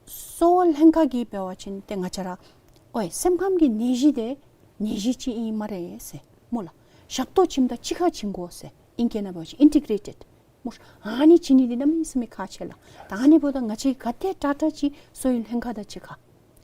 གསོ་བ་ལྷན་ཁག་གིས་འབད་བ་ཅིན་ཏེ་ང་བཅས་ར་ཨོའི་སེམས་ཁམས་ཀྱི་ནད་གཞི་འདི་ནད་གཞི་ཅིག་ཨིན་སྨ་རེ་ཟེར་སྨོ་ལགས། ཞབས་ཏོག་བྱིནམ་ད་གཅིག་ཁར་བྱིན་དགོ་ཟེར་ཨིང་སྐད་ནང་འབད་བ་ཅིན་ཨིན་ཊི་གྲེ་ཊེཌ་སྨོ། ཨ་ནི་བྱིན་ནི་འདི་གནམ་མེད་ས་མེད་ཁག་ཆེ་ལགས། ད་ཨ་ནི་འབདཝ་ད་ང་བཅས་ག་དེ་དྲག་དྲག་ཅིག་གསོ་བའི་ལྷན་ཁག་དང་གཅིག་ཁར་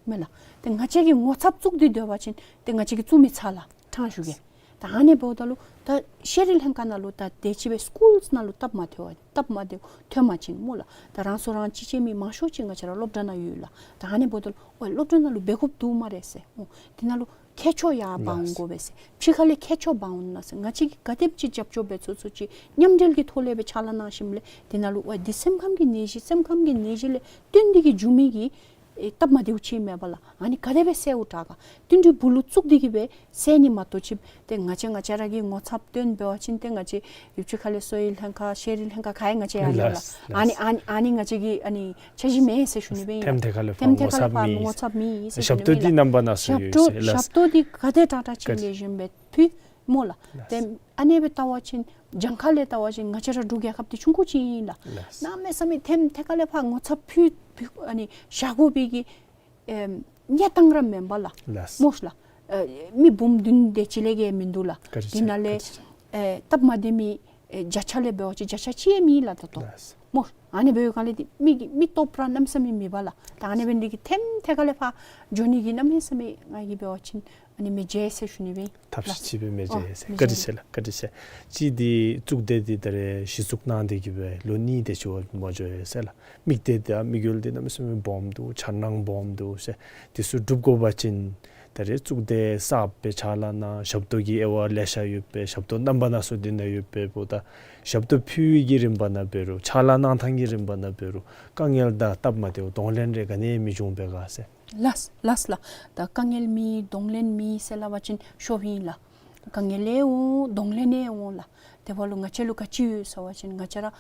མེན་ལགས། ཏེ་ང་བཅས་ཀྱིས་ངོ་ཚབ་བཙུགས་ཏེ་སྡོད་པ་ཅིན་ཏེ་ང་བཅས་ཀྱིས་བཙུགས་མི་ཚར་ལགས། ཕྲང་ཞུ་གེ། ད་ཨ་ནི་འབདཝ་ད་ལུ་ད་ཤེས་རིག་ལྷན་ཁག་ནང་ལུ་ད་དེ་ཅིག་སྦེ་སི་ཀུལསི་ནང་ལུ་སྟབས་མ་བདེཝ་སྟབས་མ་བདེཝ་ཐོན་པ་ཅིན་སྨོ་ལགས། ད་རང་སྲོག་རང་གཅེས་ཅེས་མི་མང་ཤོས་ཅིག་ང་བཅས་ར་སློབ་གྲྭ་ནང་ཡོད་ལགས། ད་ཨ་ནི་འབདཝ་ད་ལུ་ཨོའི་སློབ་གྲྭ་ནང་ལུ་འབད་དགོཔ་འདུག་སྨ་རེ་ཟེར། ཨོ་དེ་ནང་ལུ་མཁས་མཆོག་ཡར་འབག་འོང་དགོ་པས་ཟེར། ཕྱི་ཁ་ལས་མཁས་མཆོག་འབག་འོང་ན་ཟེར། ང་བཅས་ཀྱིས་ག་དེམ་ཅིག་རྒྱབ་སྐྱོར་འབད་ཚུགས་ཚུགས་ཅིག་མཉམ་འབྲེལ་གྱི་ཐོག་ལས་སྦེ་ཕྱག་ལཱ་གནང་ཞིནམ་ལས་དེ་ནང་ལུ་ཨོའི་འདི་སེམས་ཁམས་ཀྱི་ནད་གཞི་སེམས་ཁམས་ཀྱི་ནད་གཞི་ལས་བརྟེན་ཏེ་གི་འབྱུང་མི་གི་ ཨེ་སྟབས་མ་བདེཝ་ཅིག་མེན་པ་ལགས། ཨ་ནི་ག་དེ་སྦེ་སེལཝ་དྲག་ག། བསྟུན་གྲོས་སྦུག་ལུ་བཙུགས་ཏེ་གི་སྦེ་སེལ་ནི་མ་གཏོགས་ཅིག་ཏེ་ང་བཅས་ང་བཅས་ར་གི་ངོ་ཚབ་སྟོན་འབད་བ་ཅིན་ཏེ་ང་བཅས་ཡུདཔ་ཅིག་ཁ་ལས་གསོ་བའི་ལྷན་ཁག་ཤེས་རིག་ལྷན་ཁག་ག་ཡང་ང་བཅས་ཡང་ཡོད་ལགས། ལགས། ཨ་ནི་ཨ་ནི་ཨ་ནི་ང་བཅས་ཀྱི་ཨ་ནི་འཆར་གཞི་མེད་ཟེར་ཞུ་ནི་སྦེ་ཨིན་ལགས། ཐེམ་ཐེ་ཁ་ལས་ཐེམ་ཐེ་ཁ་ལས་ཕར་ངོ་ཚབ་མེད་ཟེར་ཞུ་ནི་སྦེ་ཨིན་ལགས། ཞབས་ཏོག་འདི་རྣམ་པ་སྣ་ཚོགས་ཡོད་ཟེར་ལགས། ཞབས་ཏོག་འདི་ག་དེ་དྲག་དྲག་ཅིག་ལེགས་ཤོམ་སྦེ་ཕུལ་སྨོ་ལགས། ལགས། ཏེ་ཨ་ནེ་སྦེ་བལྟ་བ་ཅིན་གྱངས་ཁ་ལས་བལྟ་བ་ཅིན་ང་བཅས་ར་འབྲུག་རྒྱལ་ཁབ་འདི་ཆུང་ཀུ་ཅིག་ཨིན་ལགས། ལགས། གནམ་མེད་ས་མེད་ཐེམ་ཐེ་ཁ་ལས་ཕར་ངོ་ཚབ་ཕུལ་ཕུལ་ཨ་ནི་བཞག་དགོ་པའི་གི་ཨེམ་གནས་སྟངས་ར་མེན་པ་ལགས། ལགས། སྨོ་ལགས། ཨེ་མི་འབུམ་བདུན་དེ་ཅིག་ལས་བརྒལ་མིན་འདུག་ལགས། བཀའ་དྲིན་ཆེ། དེ་ནང་ལས་བཀའ་དྲིན་ཆེ། ཨེ་སྟབས་མ་བདེ་མི་ཨེ་བརྒྱ་ཆ་ལས་འབད་བ་ཅིན་བརྒྱ་ཆ་གཅིག་ཡང་མེད་ལགས་ད་ལྟོ། ལགས། སྨོ། ཨ་ནི་འབདཝ་ལས་ཏེ་མི་གི་མི་སྟོབས་ར་གནམ་མེད་ས་མེད་མེད་པ་ལགས། ད་ཨ་ནི་འབད་ནི་དེ་གིས་ཐེམ་ཐེ་ཁ་ལས་ཕར་འགྱོ་ནི་གི་གནམ་མེད་ས་མེད་ང་གིས་འབད་བ་ཅིན་ཨ་ནི་མི་བརྗེད་ཟེར་ཞུ་ནི་སྦེ་ཨིན། ཐབས་ཤེས་ཅིག་སྦེ་མི་བརྗེད་ཟེར། ཨོ་བཀའ་དྲིན་ཆེ་ལགས། བཀའ་དྲིན་ཆེ། གཅིག་འདི་གཙུག་སྡེ་འདི་ད་རེས་གཞི་བཙུགས་གནང་སྟེ་གི་སྦེ་ལོ་གཉིས་དེ་ཅིག་འགོར་འགྱོ་ཡི་ཟེར་ལགས། དམིགས་གཏད་དང་དམིགས་ཡུལ་འདི་གནམ་མེད་ས་མེད་སྦོམ་འདུག། འཆར་སྣང་སྦོམ་འདུག་ཟེར། དེ་ཚུ་འགྲུབ་དགོ་པ་ཅིན་ད་རེས་གཙུག་སྡེ་གསརཔ་སྦེ་ཕྱག་ལཱ་གནང་ཞབས་ཏོག་གི་དབྱེ་བ་ལེ་ཤ་ཡོད་པས། ཞབས་ཏོག་རྣམ་པ་སྣ་ཚོགས་འདི་ནང་ཡོད་པས། འབདཝ་ད་ཞབས་ཏོག་ཕུལ་བའི་གི་རིམ་པ་ནང་འབད་རུང་ཕྱག་ལཱ་གནང་ཐངས་ཀྱི་རིམ་པ་ནང་འབད་རུང་དཀའ་ངལ་དང་སྟབས་མ་བདེཝ་གདོང་ལེན་རེ་ག་ནི་མི་འབྱུང་པས་ག་ཟེར། ལགས་ལགས་ལགས། ད་དཀའ་ངལ་མེད་གདོང་ལེན་མེད་ཟེར་སླབ་པ་ཅིན་ཤོབ་ཨིན་ལགས། དཀའ་ངལ་ཡང་འོང་གདོང་ལེན་ཡང་འོང་ལགས། དེ་འབདཝ་ལུ་ང་བཅས་ལུ་ག་ཅི་ཡོད་ཟེར་བ་ཅིན་ང་བཅས་ར་ཨ་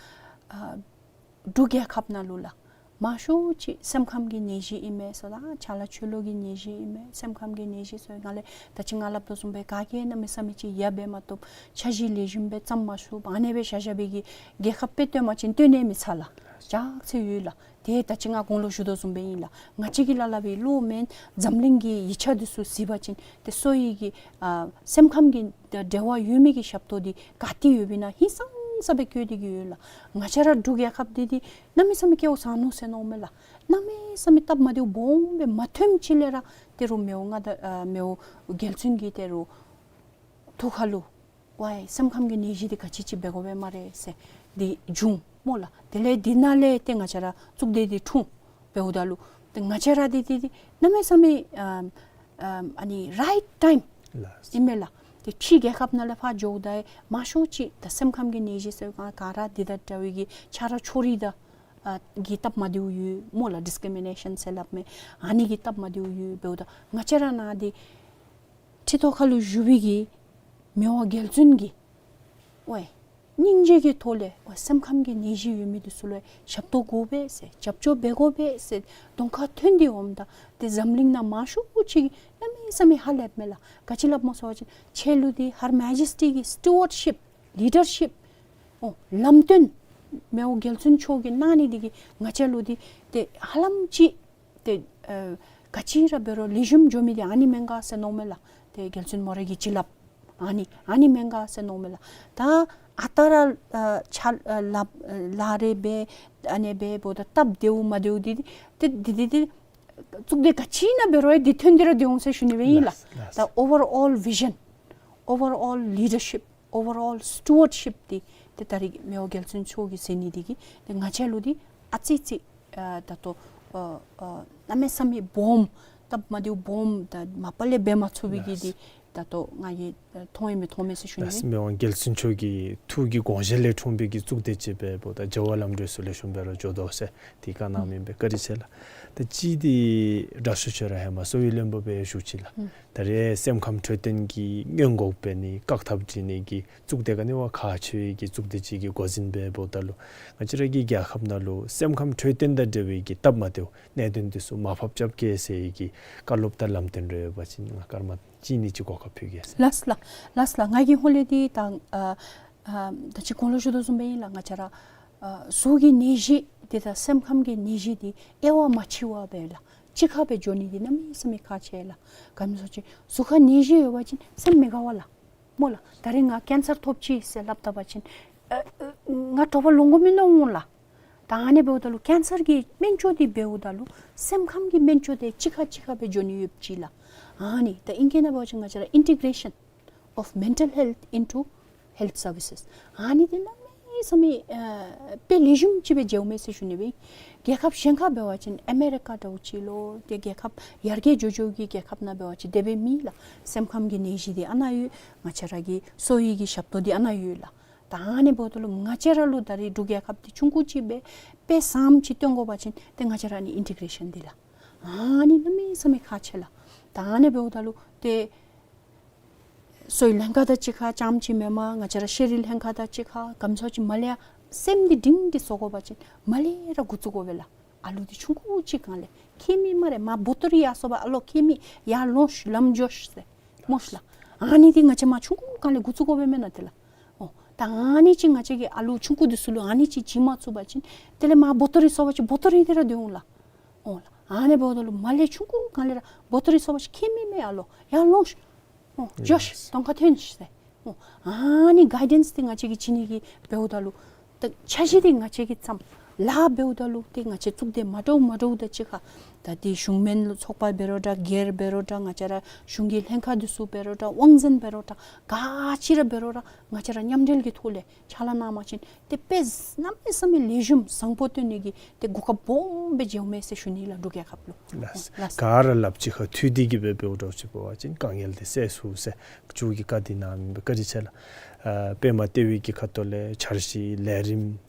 འབྲུག་རྒྱལ་ཁབ་ནང་ལུ་ལགས། མང་ཤོས་ཅིག་སེམས་ཁམས་ཀྱི་ནད་གཞི་ཨིན་མས་ཟེར་དང་ཕྱག་ལཱ་ཆོས་ལུགས་ཀྱི་ནད་གཞི་ཨིན་མས། སེམས་ཁམས་ཀྱི་ནད་གཞི་ཟེར་ང་ལས་ད་ཅི་ང་སླབ་དོ་བཟུམ་སྦེ་ག་གིས་གནམ་མེད་ས་མེད་ཅིག་ཡ་འབད་མ་བཏུབ། འཆར་གཞི་ལེགས་ཤོམ་སྦེ་བརྩམ་མ་ཚུགསཔ། ཨ་ནེ་སྦེ་བཞག་བཞག་པའི་གི་རྒྱལ་ཁབ་དཔེ་སྟོན་པ་ཅིན་སྟོན་ནི་མི་ཚར་ལགས། ལགས། ཅག་ཚེ་ཡོད་ལགས། ཏེ་ད་ཅི་ང་གོང་ལུ་ཞུ་དོ་བཟུམ་སྦེ་ཨིན་ལགས། ང་བཅས་ཀྱིས་ལགས་སླབ་པའི་བློ་མེན་འཛམ་གླིང་གི་ཡིག་ཆ་འདི་ཚུ་གཟིགས་པ་ཅིན་ཏེ་གསོ་བའི་གི་ཨ་སེམས་ཁམས་ཀྱི་འབྲེལ་བ་ཡོད་མི་གི་ཞབས་ཏོག་འདི་ག་ཏེ་ཡོདཔ་ཨིན་ན་ཧིང་སངས་ས་སྦེ་བཀོད་དེ་གི་ཡོད་ལགས། ང་བཅས་ར་འབྲུག་རྒྱལ་ཁབ་འདི་འདི་གནམ་མེད་ས་མེད་སྐལཝ་བཟང་ནུག་ཟེར་མནོཝ་མས་ལགས། གནམ་མེད་ས་མེད་སྟབས་མ་བདེཝ་སྦོམ་སྦེ་མ་ཐོནམ་ཅིག་ལས་ར་ཏེ་རུང་མི་དབང་མངའ་བདག་ཨ་མི་དབང་རྒྱལ་བཙུན་གྱིས་ཏེ་རུང་ཐུགས་ཁ་ལུ་ཝའི་སེམས་ཁམས་ཀྱི་ནད་གཞི་འདི་ག་ཅི་ཅིག་འབད་དགོ་པས་སྨ་རེ་ཟེར་འདི་བྱུང་སྨོ་ལགས། དེ་ལས་འདི་ནང་ལས་ཏེ་ང་བཅས་ར་གཙུག་སྡེ་འདི་འཁྲུངས། འབདཝ་ད་ལུ་ཏེ་ང་བཅས་ར་འདི་འདི་འདི་གནམ་མེད་ས་མེད་ཨམ་ཨམ་ཨ་ནི་རའིཊ་ཊའིམ་ལགས། ཨིན་མས་ལགས། ཏེ་ཕྱི་རྒྱལ་ཁབ་ནང་ལས་ཕར་འགྱོཝ་ད་མང་ཤོས་ཅིག་ད་སེམས་ཁམས་ཀྱི་ནད་གཞི་ཟེར་ག་ག་ར་འདི་དང་འདྲ་བའི་གི་ཆ་རོགས་ཕྱོགས་རིས་དང་ཨ་གི་སྟབས་མ་བདེཝ་ཡོད་སྨོ་ལགས། ཌིསི་ཀི་རི་མི་ནེ་ཤཱན་ཟེར་སླབ་མས། ཨ་ནི་གི་སྟབས་མ་བདེཝ་ཡོད། འབདཝ་ད་ང་བཅས་ར་ནང་འདི་ཁྲི་ཐོག་ཁ་ལུ་བཞུགས་པའི་གི་མི་དབང་རྒྱལ་བཙུན་གྱིས་ཝའི་སྙིང་རྗེ་གི་ཐོག་ལས་ཝའི་སེམས་ཁམས་ཀྱི་ནད་གཞི་ཡོད་མི་འདི་ཚུ་ལུ་ཞབས་ཏོག་དགོ་པས་ཟེར་རྒྱབ་སྐྱོར་འབད་དགོ་པས་ཟེར་གདོང་ཁར་ཐོན་ཏེ་འོངམ་ད་ཏེ་འཛམ་གླིང་ནང་མང་ཤོས་ཅིག་གིས་གནམ་མེད་ས་མེད་ཧ་ལས་མས་ལགས། ག་ཅི་སླབ་སྨོ་ཟེར་བ་ཅིན་ཁྱེད་ལུ་འདི་ཧར་མེ་ཇེ་སི་ཊི་གི་སི་ཊུ་ཝརཌ་ཤིཔ་ལི་ཌར་ཤིཔ་ཨོ་ལམ་སྟོན་མི་དབང་རྒྱལ་བཙུན་མཆོག་གིས་གནང་ནི་འདི་གིས་ང་བཅས་ལུ་འདི་ཏེ་ཧ་ལམ་ཅིག་ཏེ་ཨ་ག་ཅི་ར་འབད་རུང་ལེགས་ཤོམ་འགྱོ་མི་འདི་ཨ་ནི་མེན་ག་ཟེར་མནོཝ་མས་ལགས། ཏེ་རྒྱལ་བཙུན་མོ་རའི་གི་བྱིན་རླབས་ཨ་ནི་ཨ་ནི་མེན་ག་ཟེར་མནོཝ་མས་ལགས། ད་ཨ་རྟག་ར་ཨ་ཕྱག་ཨ་ལཱ་ཨ་ལཱ་རེ་འབད་ཨ་ནི་འབད་འབདཝ་ད་སྟབས་བདེཝ་མ་བདེཝ་འདི་འདི་ཏེ་འདི་འདི་འདི་གཙུག་སྡེ་ག་ཅི་ནང་འབད་རུང་འདི་ཐོན་ཏེ་ར་སྡོད་འོང་ཟེར་ཞུ་ནི་སྦེ་ཨིན་ལགས། ལགས་ལགས། ད་ཨོ་ཝར་ཨོལ་བི་ཞཱན་ཨོ་ཝར་ཨོལ་ལི་ཌར་ཤིཔ་ཨོ་ཝར་ཨོལ་སི་ཊུ་ཝརཌ་ཤིཔ་འདི་ཏེ་ད་རིས་མི་དབང་རྒྱལ་བཙུན་མཆོག་གིས་ཟེར་ནི་འདི་གིས་ཏེ་ང་བཅས་ལུ་འདི་ཨ་ཙི་ཙི་ཨ་ད་ལྟོ་ཨ་ཨ་གནམ་མེད་ས་མེད་སྦོམ་སྟབས་མ་བདེཝ་སྦོམ་ད་མ་པ་ལས་འབད་མ་ཚུགས་པའི་གི་ལགས། འདི་ད་ལྟོ་ང་གིས་ཨ་མཐོང་ཡང་མི་མཐོང་མས་ཟེར་ཞུ་ནི། ལགས། མི་དབང་རྒྱལ་བཙུན་མཆོག་གི་ཐུགས་ཀྱི་དགོངས་བཞེད་ལས་འཁྲུངས་པའི་གི་གཙུག་སྡེ་ཅིག་འབདཝ་ད་བྱ་བ་ལམ་འགྲོ་ཚུ་ལེགས་ཤོམ་སྦེ་ར་འགྱོ་དོ་ཟེར་འདི་བཀའ་གནང་མི་ཨིན་པས། བཀའ་དྲིན་ཆེ་ལགས། ད་ཅི་འདི་དྲག་ཤོས་ཁྱོད་ར་ཧེ་མ་གསོ་བའི་བློན་པོ་སྦེ་བཞུགས་ཅི་ལགས། ཨུམ། ད་རེས་སེམས་ཁམས་འཕྲོད་བསྟེན་གྱི་སྔོན་འགོག་འབད་ནི་བཀག་ཐབས་འབད་ནི་གི་གཙུག་སྡེ་ག་ནི་བ་ཁག་ཆེ་བའི་གི་གཙུག་སྡེ་ཅིག་གི་འགོ་འཛིན་སྦེ་འབདཝ་ད་ལུ་ང་བཅས་ར་གི་རྒྱལ་ཁབ་ནང་ལུ་སེམས་ཁམས་འཕྲོད་བསྟེན་དང་འབྲེལ་བའི་གི་སྟབས་མ་བདེཝ་གནད་དོན་འདི་ཚུ་མར་ཕབ་རྐྱབ་གེ་ཟེར་བའི་གི་བཀའ་སློབ་དང་ལམ་སྟོན་རེ་ཡོད་པ་ཅིན་ང་སྐར་མ་གཅིག་གཉིས་ཅིག་གོ་སྐབས་ཕུལ་གེ་ཟེར། ལགས་ལགས། ལགས་ལགས། ང་གིས་ཧོང་ལས་འདི་ད་ཨ་ཨ་ད་ཅི་གོང་ལུ་ཞུ་དོ་བཟུམ་སྦེ་ཨིན་ལགས། ང་བཅས་ར་ཨ་གཟུགས་ཀྱི་ནད་གཞི་འདི་དང་སེམས་ཁམས་ཀྱི་ནད་གཞི་འདི་དབྱེ་བ་མ་ཕྱེ་བར་སྦེ་ལགས་གཅིག་ཁར་སྦེ་འགྱོ་ནི་འདི་གནམ་མེད་ས་མེད་ཁག་ཆེ་ལགས། ག་མི་སོ་ཅིག་གཟུགས་ཁར་ནད་གཞི་ཡོད་པ་ཅིན་སེམས་མི་དགའ་བས་ལགས། སྨོ་ལགས། ད་རིས་ང་ཀེན་སར་ཐོབ་ཅི་ཟེར་སླབ་ད་པ་ཅིན་ཨ་ཨ་ང་དྲོ་པ་ལོང་དགོ་མི་མནོ་འོང་ལགས། ད་ཨ་ནི་འབདཝ་ད་ལུ་ཀེན་སར་གྱི་སྨན་བཅོས་འདི་འབདཝ་ད་ལུ་སེམས་ཁམས་ཀྱི་སྨན་བཅོས་འདི་གཅིག་ཁར་གཅིག་ཁར་སྦེ་འགྱོ་ནི་ཡོདཔ་ཅིག་ལགས། ཨ་ནི་ད་ཨིང་སྐད་ནང་འབད་བ་ཅིན་ང་བཅས་ར་integration of mental health into health services། ཨ་ནི་འདི་གནམ་མེད་ས་མེད་ཨ་དཔེ་ལེགས་ཤོམ་ཅིག་སྦེ་མཇལཝ་མས་ཟེར་ཞུ་ནི་སྦེ། རྒྱལ་ཁབ་གཞན་ཁར་འབད་བ་ཅིན་ཨ་མེ་རི་ཀ་འདྲཝ་ཅིག་ལོ་ཏེ་རྒྱལ་ཁབ་ཡར་རྒྱས་འགྱོ་འགྱོ་གི་རྒྱལ་ཁབ་ནང་འབད་བ་ཅིན་དེ་སྦེ་མེད་ལགས། སེམས་ཁམས་ཀྱི་ནད་གཞི་འདི་ཨ་ནཱ་ཡོད། ང་བཅས་ར་གི་གསོ་བའི་གི་ཞབས་ཏོག་འདི་ཨ་ནཱ་ཡོད་ལགས། ད་ཨ་ནི་འབདཝ་ད་ལུ་ང་བཅས་ར་ལུ་ད་རིས་འབྲུག་རྒྱལ་ཁབ་འདི་ཆུང་ཀུ་ཅིག་སྦེ་དཔེ་བཟངམ་ཅིག་སྟོན་དགོ་པ་ཅིན་ཏེ་ང་བཅས་ར་ཨ་ནི་ཨིན་ཊི་གེ་རེ་ཤཱན་འདི་ལགས། ཨ་ནི་གནམ་མེད་ས་མེད་ཁག་ཆེ་ལགས། ད་ཨ་ནི་འབདཝ་ད་ལུ་ཏེ་གསོ་བའི་ལྷན་ཁག་དང་གཅིག་ཁར་རྐྱངམ་ཅིག་མེན་པར་ང་བཅས་ར་ཤེས་རིག་ལྷན་ཁག་དང་གཅིག་ཁར་ག་ཅི་ཟེར་ཅིག་མར་ལས་ཡར་སེམས་འདི་སྒྲིང་སྒྲི་བཟོ་དགོ་པ་ཅིན་མར་ལས་ར་འགོ་བཙུགས་དགོ་པས་ལགས། ཨ་ལུ་འདི་ཆུང་ཀུ་ཅིག་སྒང་ལས་ཁྱད་མེད་སྨ་རེ་མར་བོ་ཏོ་རི་ཡར་སོང་པ་ཨ་ལོ་ཁྱད་མེད་ཡར་ལོངས་ཤིག་ལམ་འགྱོ་ཤིག་ཟེར་སྨོ་ཤིག་ལགས། ཨ་ནི་འདི་ང་བཅས་མར་ཆུང་ཀུ་སྒང་ལས་འགོ་བཙུགས་དགོ་པས་མེན་ན་ཏེ་ལགས། ཨོ་ད་ཨ་ནི་ཅིག་ང་བཅས་ཀྱིས་ཨ་ལུ་ཆུང་ཀུ་འདི་ཚུ་ལུ་ཨ་ནི་ཅིག་བྱིན་མ་ཚུགས་པ་ཅིན་དེ་ལས་མར་བོ་ཏོ་རི་སོང་པ་ཅིན་བོ་ཏོ་རི་འདི་ར་སྡོད་འོང་ལགས། ཨོ་ལགས། ཨ་ནི་འབདཝ་ད་ལུ་མར་ལས་ཆུང་ཀུ་སྒང་ལས་ར་བོ་ཏོ་རི་སོང་པ་ཅིན་ཁྱད་མེད་མེད་ཨ་ལོ་ཡར་ལོངས་ཤིག། ཨོ་འགྱོ་ཤིག། གདོང་ཁར་ཐོན་ཤིག་ཟེར། ཨོ་ཨ་ནི་གའི་ཌེནསི་འདི་ང་བཅས་ཀྱིས་བྱིན་ནི་གི་འབདཝ་ད་ལུ་ད་འཆར་གཞི་འདི་ང་བཅས་ཀྱིས་བརྩམས་ལཱ་འབདཝ་ད་ལུ་ཏེ་ང་བཅས་གཙུག་སྡེ་མ་འདྲཝ་མ་འདྲཝ་དང་གཅིག་ཁར་ད་འདི་གཞུང་མིན་ཚོགས་པ་འབད་རུང་འདྲ་སྒེར་འབད་རུང་འདྲ་ང་བཅས་ར་གཞུང་གི་ལྷན་ཁག་འདི་ཚུ་འབད་རུང་འདྲ་དབང་འཛིན་འབད་རུང་འདྲ་ག་ཅི་ར་འབད་རུང་འདྲ་ང་བཅས་ར་མཉམ་འབྲེལ་གྱི་ཐོག་ལས་ཕྱག་ལཱ་གནང་པ་ཅིན་ཏེ་དཔེ་གནམ་མེད་ས་མེད་ལེགས་ཤོམ་བཟང་པོ་སྟོན་ནི་གི་ཏེ་གོ་སྐབས་སྦོམ་སྦེ་འཇལཝ་མས་ཟེར་ཞུ་ནི་ལགས་འབྲུག་རྒྱལ་ཁབ་ལུ། ལགས། ལགས། ག་ར་ལགས་གཅིག་ཁར་མཐུད་དེ་གི་སྦེ་འབདཝ་འདྲཝ་ཅིག་འབད་བ་ཅིན་དཀའ་ངལ་འདི་སེལ་ཚུགས་ཟེར་མཇུག་གི་བཀའ་འདི་གནངམ་ཨིན་པས། བཀའ་དྲིན་ཆེ་ལགས། ཨ་པདྨ་ལྟེ་བའི་གི་ཁ་ཐུག་ལས་འཆར་གཞི་ལས་རིམ་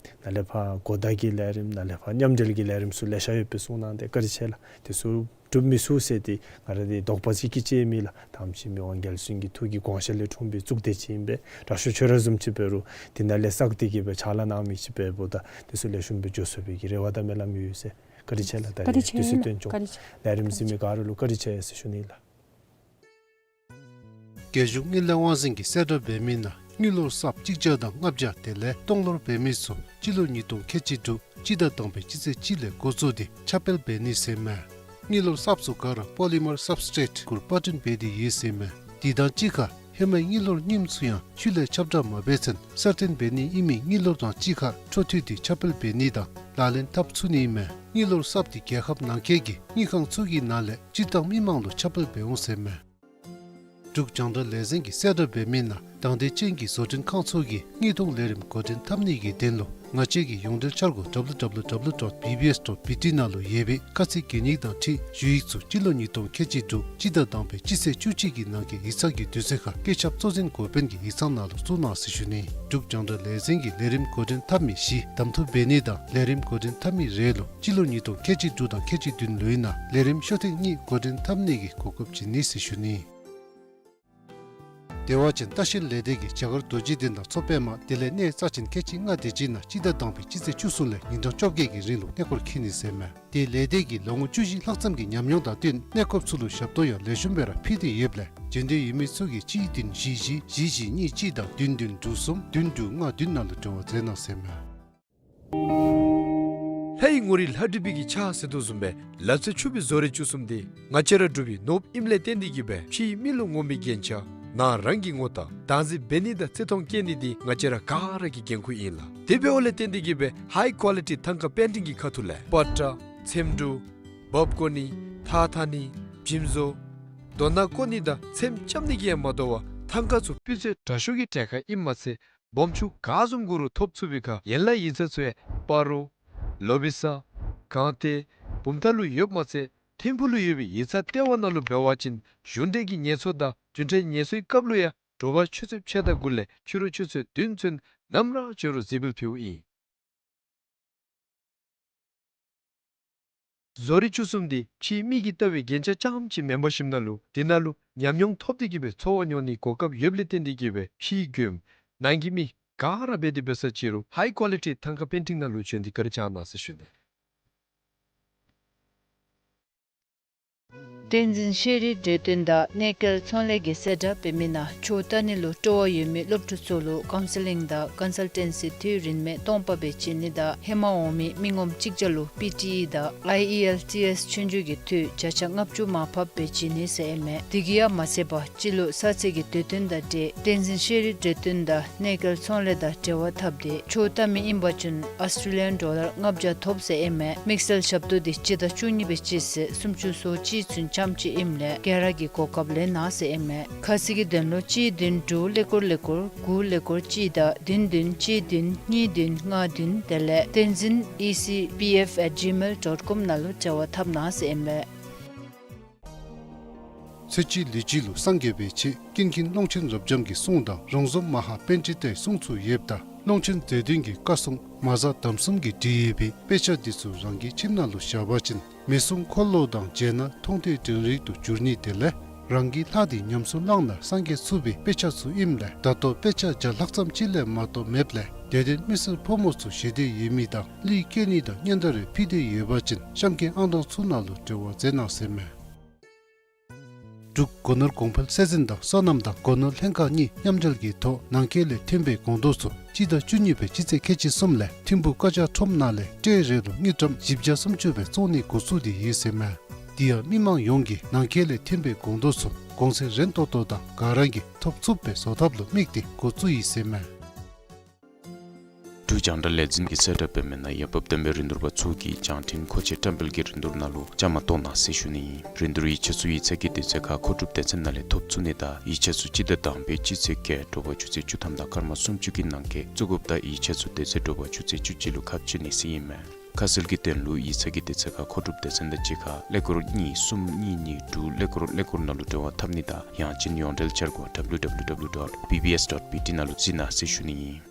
ནཱ་ལས་ཕར་གོ་བརྡ་གི་ལས་རིམ་ནཱ་ལས་ཕར་མཉམ་འབྲེལ་གྱི་ལས་རིམ་ཚུ་ལེ་ཤ་ཡོད་པའི་གསུང་གནང་སྟེ་བཀའ་དྲིན་ཆེ་ལགས། དེ་ཚུ་འགྲུབ་མི་ཚུགས་ཟེར་ཏེ་ང་ར་འདི་དོགས་པ་ཅིག་ཀྱང་ཅིག་མེད་ལགས། དམ་ཅིག་མི་དབང་རྒྱལ་བཙུན་གྱི་ཐུགས་ཀྱི་དགོངས་བཞེད་ལས་འཁྲུངས་པའི་གཙུག་སྡེ་ཅིག་ཨིན་པས། དྲག་ཤོས་ཁྱོད་ར་བཟུམ་ཅིག་འབད་རུང་འདི་ནང་ལས་བསགས་ཏེ་གི་སྦེ་ཕྱག་ལཱ་གནང་མི་ཅིག་འབདཝ་ད་དེ་ཚུ་ལེགས་ཤོམ་སྦེ་འགྱོ་ཚུགས་པའི་གི་རེ་བ་དང་སྨོན་ལམ་ཡོད་ཟེར། བཀའ་དྲིན་ཆེ་ལགས། ད་བཀའ་དྲིན་རེས་ཆེ་དུས་ཚོད་ལོན་ཆོག། བཀའ་དྲིན་ཆེ། ལས་རིམ་གཟིགས་མི་ག་ར་ལུ་བཀའ་དྲིན་ཆེ་ཟེར་ཞུ་ནི་ལགས། རྒྱལ་གཞུང་དངུལ་ལས་དབང་འཛིན་གྱིས་གསལ་བསྒྲགས་འབད་མི་ནང་དངུལ་ལོར་གསརཔ་གཅིག་བརྒྱ་དང་ལྔ་བརྒྱ་དེ་ལས་སྟོང་ལོར་འབད་མི་ཚུ་སྤྱི་ལོ་ཉིས་སྟོང་ཁལ་གཅིག་དྲུག་སྤྱི་ཟླ་དང་པའི་སྤྱི་ཚེས་གཅིག་ལས་འགོ་བཙུགས་ཏེ་ཁྱབ་སྤེལ་འབད་ནི་ཟེར་མས། དངུལ་ལོར་གསརཔ་ཚུ་ག་ར་པོ་ལི་མར་སབ་སི་ཊེཊ་གུར་པར་སྐྲུན་འབད་དེ་ཡོད་ཟེར་མས། དེ་དང་གཅིག་ཁར་ཧེ་མའི་དངུལ་ལོར་རྙིངམ་ཚུ་ཡང་ཤུལ་ལས་ཁྱབ་བསྒྲགས་མ་འབད་ཚུན་གསར་བཏོན་འབད་ནི་ཨིན་མི་དངུལ་ལོར་དང་གཅིག་ཁར་འཕྲོ་མཐུད་དེ་ཁྱབ་སྤེལ་འབད་ནི་དང་ལག་ལེན་འཐབ་ཚུགས་ནི་ཨིན་མས། དངུལ་ལོར་གསརཔ་འདི་རྒྱལ་ཁབ་ནང་འཁོད་ཀྱི་དངུལ་ཁང་ཚུ་གི་ནང་ལས་སྤྱིར་བཏང་མི་མང་ལུ་ཁྱབ་སྤེལ་འབད་འོང་ཟེར་མས། འབྲུག་རྒྱང་བསྒྲགས་ལས་འཛིན་གྱིས་གསལ་བསྒྲགས་འབད་མི་ནང་དང་འདོད་ཅན་གྱི་བཟོ་སྐྲུན་ཁང་ཚུ་གིས་དངུལ་གཏོང་ལས་རིམ་འགོ་འདྲེན་འཐབ་ནི་གི་དོན་ལུ་ང་བཅས་ཀྱི་ཡོངས་འབྲེལ་འཆར་སྒོ་W W W dot B B S dot B T ནང་ལུ་ཡོད་པའི་ཁ་ཚིག་གན་ཡིག་དང་འཁྲིལ་ཞུ་ཡིག་ཚུ་སྤྱི་ལོ་ཉིས་སྟོང་ཁལ་གཅིག་དྲུག་སྤྱི་ཟླ་དང་པའི་སྤྱི་ཚེས་བཅུ་གཅིག་གི་ནང་གི་ཡིག་ཚང་གི་དུས་ཚོད་ཁར་བཀོད་ཁྱབ་གཙོ་འཛིན་འགོ་དཔོན་གྱི་ཡིག་ཚང་ནང་ལུ་བཙུགས་གནང་ཟེར་ཞུ་ནི། འབྲུག་རྒྱང་བསྒྲགས་ལས་འཛིན་གྱིས་ལས་རིམ་འགོ་འདྲེན་འཐབ་མི་བཞི་གདམ་འཐུ་འབད་ནི་དང་ལས་རིམ་འགོ་འདྲེན་འཐབ་མི་རེ་ལུ་སྤྱི་ལོ་ཉིས་སྟོང་ཁལ་གཅིག་དྲུག་དང་ཁལ་གཅིག་བདུན་ལོའི་ནང་ལས་རིམ་ཤོག་ཐེངས་གཉིས་འགོ་འདྲེན་འཐབ་ནི་གི་གོ་སྐབས་བྱིན་ནི་ཟེར་ཞུ་ནི། བདེ་བ་ཅན་ལྟ་བཤལ་ལས་སྡེ་གིས་རྒྱ་གར་རྡོ་རྗེ་གདན་དང་མཚོ་པདྨ་དེ་ལས་གནས་རྩ་ཆེན་ཁལ་གཅིག་ལྔ་དེ་ཅིག་ནང་སྤྱི་ཟླ་དང་པའི་སྤྱི་ཚེས་བཅུ་གསུམ་ལས་ཉིན་གྲངས་བཅོ་བརྒྱད་ཀྱི་རིང་ལུ་གནས་སྐོར་འཁྱིད་ནི་ཟེར་མས། དེ་ལས་སྡེ་གིས་ལོ་ངོ་བཅུ་བཞི་ལྷག་ཙམ་གྱི་ཉམས་མྱོང་དང་བསྟུན་གནས་སྐོར་ཚུ་ལུ་ཞབས་ཏོག་ཡང་ལེགས་ཤོམ་སྦེ་ར་ཕུལ་ཏེ་ཡོདཔ་ལས་འབྱོན་འདོད་ཡོད་མི་ཚུ་གིས་གཅིག་བདུན་བཞི་བཞི་བཞི་བཞི་གཉིས་གཅིག་དང་བདུན་བདུན་དྲུག་གསུམ་བདུན་དྲུག་ལྔ་བདུན་ནང་ལུ་འབྲེལ་བ་མཛད་གནང་ཟེར་མས། ལྷའི་ངོ་རིས་ལྷ་བྲིས་པའི་གི་ཕྱག་ཟེར་དོ་བཟུམ་སྦེ་ལ་རྩེ་ཕྱུག་པའི་བཟོ་རིག་བཅུ་གསུམ་འདི་ང་བཅས་ར་འབྲུག་པའི་ནོར་བུ་ཨིནམ་ལས་བརྟེན་ཏེ་གིས་སྦེ་ཕྱིའི་མི་ལུ་ངོམ་པའི་རྒྱན་ཆ་ནང་རང་གི་ངོ་རྟགས་བདག་འཛིན་འབད་ནི་དང་བརྩི་མཐོང་བསྐྱེད་ནི་འདི་ང་བཅས་ར་ག་ར་གི་འགན་ཁུར་ཨིན་ལགས། དེ་འབདཝ་ལས་བརྟེན་ཏེ་གིས་སྦེ་ཧའི་ཀོ་ལི་ཊི་ཐང་ཀ་པེན་ཊིང་གི་ཁ་ཐུག་ལས་པ་ཏྲ་ཚེམ་དྲུབ་འབག་བཀོ་ནི་ཐགས་འཐག་ནི་འཇིམ་བཟོ་རྡོ་ནག་བརྐོ་ནི་དང་ཚེམ་རྐྱབ་ནི་གིས་ཡང་མ་དོ་བར་ཐང་ཀ་ཚུ་སྤུས་ཚད་དྲག་ཤོས་ཀྱི་གྲལ་ཁར་ཨིནམ་མ་ཚད་སྦོམ་ཆུང་ག་བཟུམ་དགོ་རུང་ཐོབ་ཚུགས་པའི་ཁར་ཡན་ལག་ཡིག་ཚང་ཚུ་ཡང་སྤ་རོ་ལོ་བི་ས་སྒང་སྟེང་བུམ་ཐང་ལུ་ཡོདཔ་མ་ཚད་ཐིམ་ཕུག་ལུ་ཡོད་པའི་ཡིག་ཚང་ལྟེ་བ་ནང་ལུ་འབད་བ་ཅིན་གཞུང་འབྲེལ་གྱི་ངལ་གསོ་དང་རྒྱུན་ཕྲན་ངལ་གསོའི་སྐབས་ལུ་ཡང་དྲོ་པ་ཆུ་ཚོད་ཕྱེད་དང་དགུ་ལས་ཕྱི་རུ་ཆུ་ཚོད་བདུན་ཚུན་ནམ་ར་བྱོན་རུང་གཟིགས་འབུལ་ཕུལཝ་ཨིན། བཟོ་རིག་བཅུ་གསུམ་འདི་ཕྱིའི་མི་གིས་ལྟ་བའི་རྒྱན་ཆ་རྐྱངམ་ཅིག་མེན་པར་ཞིནམ་ན་ལུ་དེ་ནང་ལུ་ཉམས་མྱོང་ཐོབ་སྟེ་གིས་སྦེ་འཚོ་བ་མྱོང་ནིའི་གོ་སྐབས་ཡོདཔ་ལས་བརྟེན་ཏེ་གིས་སྦེ་ཕྱིའི་མགྱོནམ་ནང་གི་མི་ག་ར་འབད་དེ་འབད་ས་ཅི་རུང་ཧའི་ཀོ་ལི་ཊི་ཐང་ཀ་པེན་ཊིང་ནང་ལུ་བྱོན་ཏེ་བཀའ་དྲིན་བསྐྱང་གནང་ཟེར་ཞུ་ནི། བསྟན་འཛིན་ཤེས་རིག་འབྲེལ་དོན་དང་གནས་སྐལ་ཚོང་ལས་ཀྱིས་གསལ་བསྒྲགས་འབད་མི་ནང་ཆོས་ལྟ་ནི་ལུ་སྤྲོ་བ་ཡོད་མི་སློབ་ཕྲུག་ཚུ་ལུ་ཀའུན་སི་ལིང་དང་ཀཱན་སཱལ་ཊེན་སི་ཐད་རིན་མེད་སྟོང་པ་སྦེ་བྱིན་ནི་དང་ཧེ་མ་འོང་མི་མི་ངོམ་གཅིག་བརྒྱ་ལུ་པི་ཊི་ཨི་དང་ཨའི་ཨི་ཨེལ་ཊི་ཨེསི་ཆོས་རྒྱུགས་ཀྱི་འཐུས་བརྒྱ་ཆ་ལྔ་བཅུ་མར་ཕབ་སྦེ་བྱིན་ནི་ཟེར་ཨིན་མས། དེ་གིས་ཡང་མ་ཚད་པར་སྤྱི་ལོ་གསར་ཚེས་ཀྱི་དུས་སྟོན་དང་འབྲེལ་བསྟན་འཛིན་ཤེས་རིག་འབྲེལ་དོན་དང་གནས་སྐལ་ཚོང་ལས་དང་འབྲེལ་བ་འཐབ་སྟེ་ཆོས་ལྟ་མི་ཨིན་པ་ཅིན་ཨཱོས་ཊྲེ་ལི་ཡཱན་ཌོ་ལར་ལྔ་བརྒྱ་ཐོབ་ཟེར་ཨིན་མས། དམིགས་བསལ་ཞབས་ཏོག་འདི་སྤྱི་ཟླ་བཅུ་གཉིས་པའི་སྤྱི་ཚེས་སུམ་ཅུ་སོ་གཅིག་ཚུན་ཙམ་ཅིག་ཨིནམ་ལས་ག་ར་གིས་གོ་སྐབས་ལེན་གནང་ཟེར་ཨིན་མས། ཁ་གསལ་གྱི་དོན་ལུ་གཅིག་བདུན་དྲུག་ཀླད་ཀོར་ཀླད་ཀོར་དགུ་ཀླད་ཀོར་གཅིག་དང་བདུན་བདུན་གཅིག་བདུན་གཉིས་བདུན་ལྔ་བདུན་དེ་ལས་བསྟན་འཛིན་ཨི་སི་པི་ཨེཕ་ཨེཊ་ཇི་མེལ་ཌོཊ་ཀོམ་ནང་ལུ་འབྲེལ་བ་འཐབ་གནང་ཟེར་ཨིན་མས། ཚེ་གཅིག་ལུས་གཅིག་ལུ་སངས་རྒྱས་པའི་ཆེད། ཀུན་མཁྱེན་ཀློང་ཆེན་རབ་འབྱམས་ཀྱི་གསུང་དང་རོང་ཟོམ་མ་ཧཱ་པཎྜི་ཏའི་གསུང་ཚུ་ཡོདཔ་ད་ ཀློང་ཆེན་མཛོད་བདུན་གྱི་བཀའ་སྲུང་མ་གཟའ་དམ་གསུམ་གྱིས་བྲིས་ཡོད་པའི་དཔེ་ཆ་འདི་ཚུ་རང་གི་ཁྱིམ་ནང་ལུ་བཞག་པ་ཅིན་མི་གསུང་འཁོར་ལོ་དང་མཇལ་ན་མཐོང་ཐོས་དྲན་རེག་ཏུ་འགྱུར་ནི་དེ་ལས་རང་གི་ལྷ་འདི་ཉམས་སུ་བླངས་ན་སངས་རྒྱས་ཚུགས་པའི་དཔེ་ཆ་ཚུ་ཨིནམ་ལས་ད་ལྟོ་དཔེ་ཆ་བརྒྱ་ལྷག་ཙམ་ཅིག་ལས་མ་གཏོགས་མེདཔ་ལས་དད་ལྡན་མི་སེར་ཕོ་མོ་ཚུ་ཞེ་འདོད་ཡོད་མི་དང་གླུད་བཀལ་ནི་དང་སྙན་དར་རེ་ཕུལ་འདོད་ཡོད་པ་ཅིན་གཤམ་གྱི་ཨང་གྲངས་ཚུ་ནང་ལུ་འབྲེལ་བ་མཛད་གནང་ཟེར་མས། འབྲུག་སྒོ་ནོར་གོང་འཕེལ་ཚད་འཛིན་དང་སོ་ནམ་དང་སྒོ་ནོར་ལྷན་ཁག་གཉིས་མཉམ་འབྲེལ་གྱི་ཐོག་ནང་འཁོད་ལས་ཐོན་པའི་སྒོང་རྡོག་ཚུ་སྤྱི་ཟླ་བཅུ་གཉིས་པའི་སྤྱི་ཚེས་ཁལ་གཅིག་གསུམ་ལས་ཐིམ་ཕུག་ཀ་ཅ་ཁྲོམ་ནང་ལས་ཊེ་རེ་ལུ་དངུལ་ཀྲམ་བཞི་བརྒྱ་སུམ་ཅུ་སྦེ་བཙོང་ནི་འགོ་བཙུགས་ཏེ་ཡོད་ཟེར་མས། དེ་ཡང་མི་མང་ཡོངས་ཀྱིས་ནང་འཁོད་ལས་ཐོན་པའི་སྒོང་རྡོག་ཚུ་གོང་ཚད་རན་ཏོག་ཏོ་དང་ག་ར་གིས་ཐོབ་ཚུགསཔ་སྦེ་བཟོ་ཐབས་ལུ་དམིགས་ཏེ་འགོ་བཙུགས་ཡི་ཟེར་མས། འབྲུག་རྒྱང་བསྒྲགས་ལས་འཛིན་གྱིས་གསལ་བསྒྲགས་འབད་མི་ནང་ཡ་བབ་ལྡན་པའི་རིན་བསྡུར་པ་ཚུ་གིས་རྒྱང་འཕྲིན་མཁོ་ཆས་བཀྲམ་སྤེལ་གྱི་རིན་བསྡུར་ནང་ལུ་བཅའ་མར་གཏོགས་གནང་ཟེར་ཞུ་ནི་ཨིན། རིན་བསྡུར་ཡིག་ཆ་ཚུ་ཡིག་ཚང་གི་དུས་ཚོད་ཁར་མཁོ་སྒྲུབ་སྡེ་ཚན་ནང་ལས་ཐོབ་ཚུགས་ནི་དང་ཡིག་ཆ་ཚུ་སྤྱི་ཟླ་དང་པའི་སྤྱི་ཚེས་བརྒྱད་དྲོ་པ་ཆུ་ཚོད་བཅུ་ཐམ་དང་སྐར་མ་སུམ་ཅུ་གི་ནང་འཁོད་བཙུགས་དགོཔ་ད་ཡིག་ཆ་ཚུ་དེ་ཚེ་དྲོ་པ་ཆུ་ཚོད་བཅུ་གཅིག་ལུ་ཁ་ཕྱེ་ནི་ཟེར་ཨིན་མས། ཁ་གསལ་གྱི་དོན་ལུ་ཡིག་ཚང་གི་དུས་ཚོད་ཁར་མཁོ་སྒྲུབ་སྡེ་ཚན་དང་གཅིག་ཁར་ཀླད་ཀོར་གཉིས་གསུམ་གཉིས་གཉིས་དྲུག་ཀླད་ཀོར་ཀླད་ཀོར་ནང་ལུ་འབྲེལ་བ་འཐབ་ནི་དང་ཡང་ཅིན་ཡོངས་འབྲེལ་འཆར་སྒོ་W W W dot B B S dot B T ནང་ལུ་གཟིགས་གནང་ཟེར་ཞུ་ནི་ཨིན།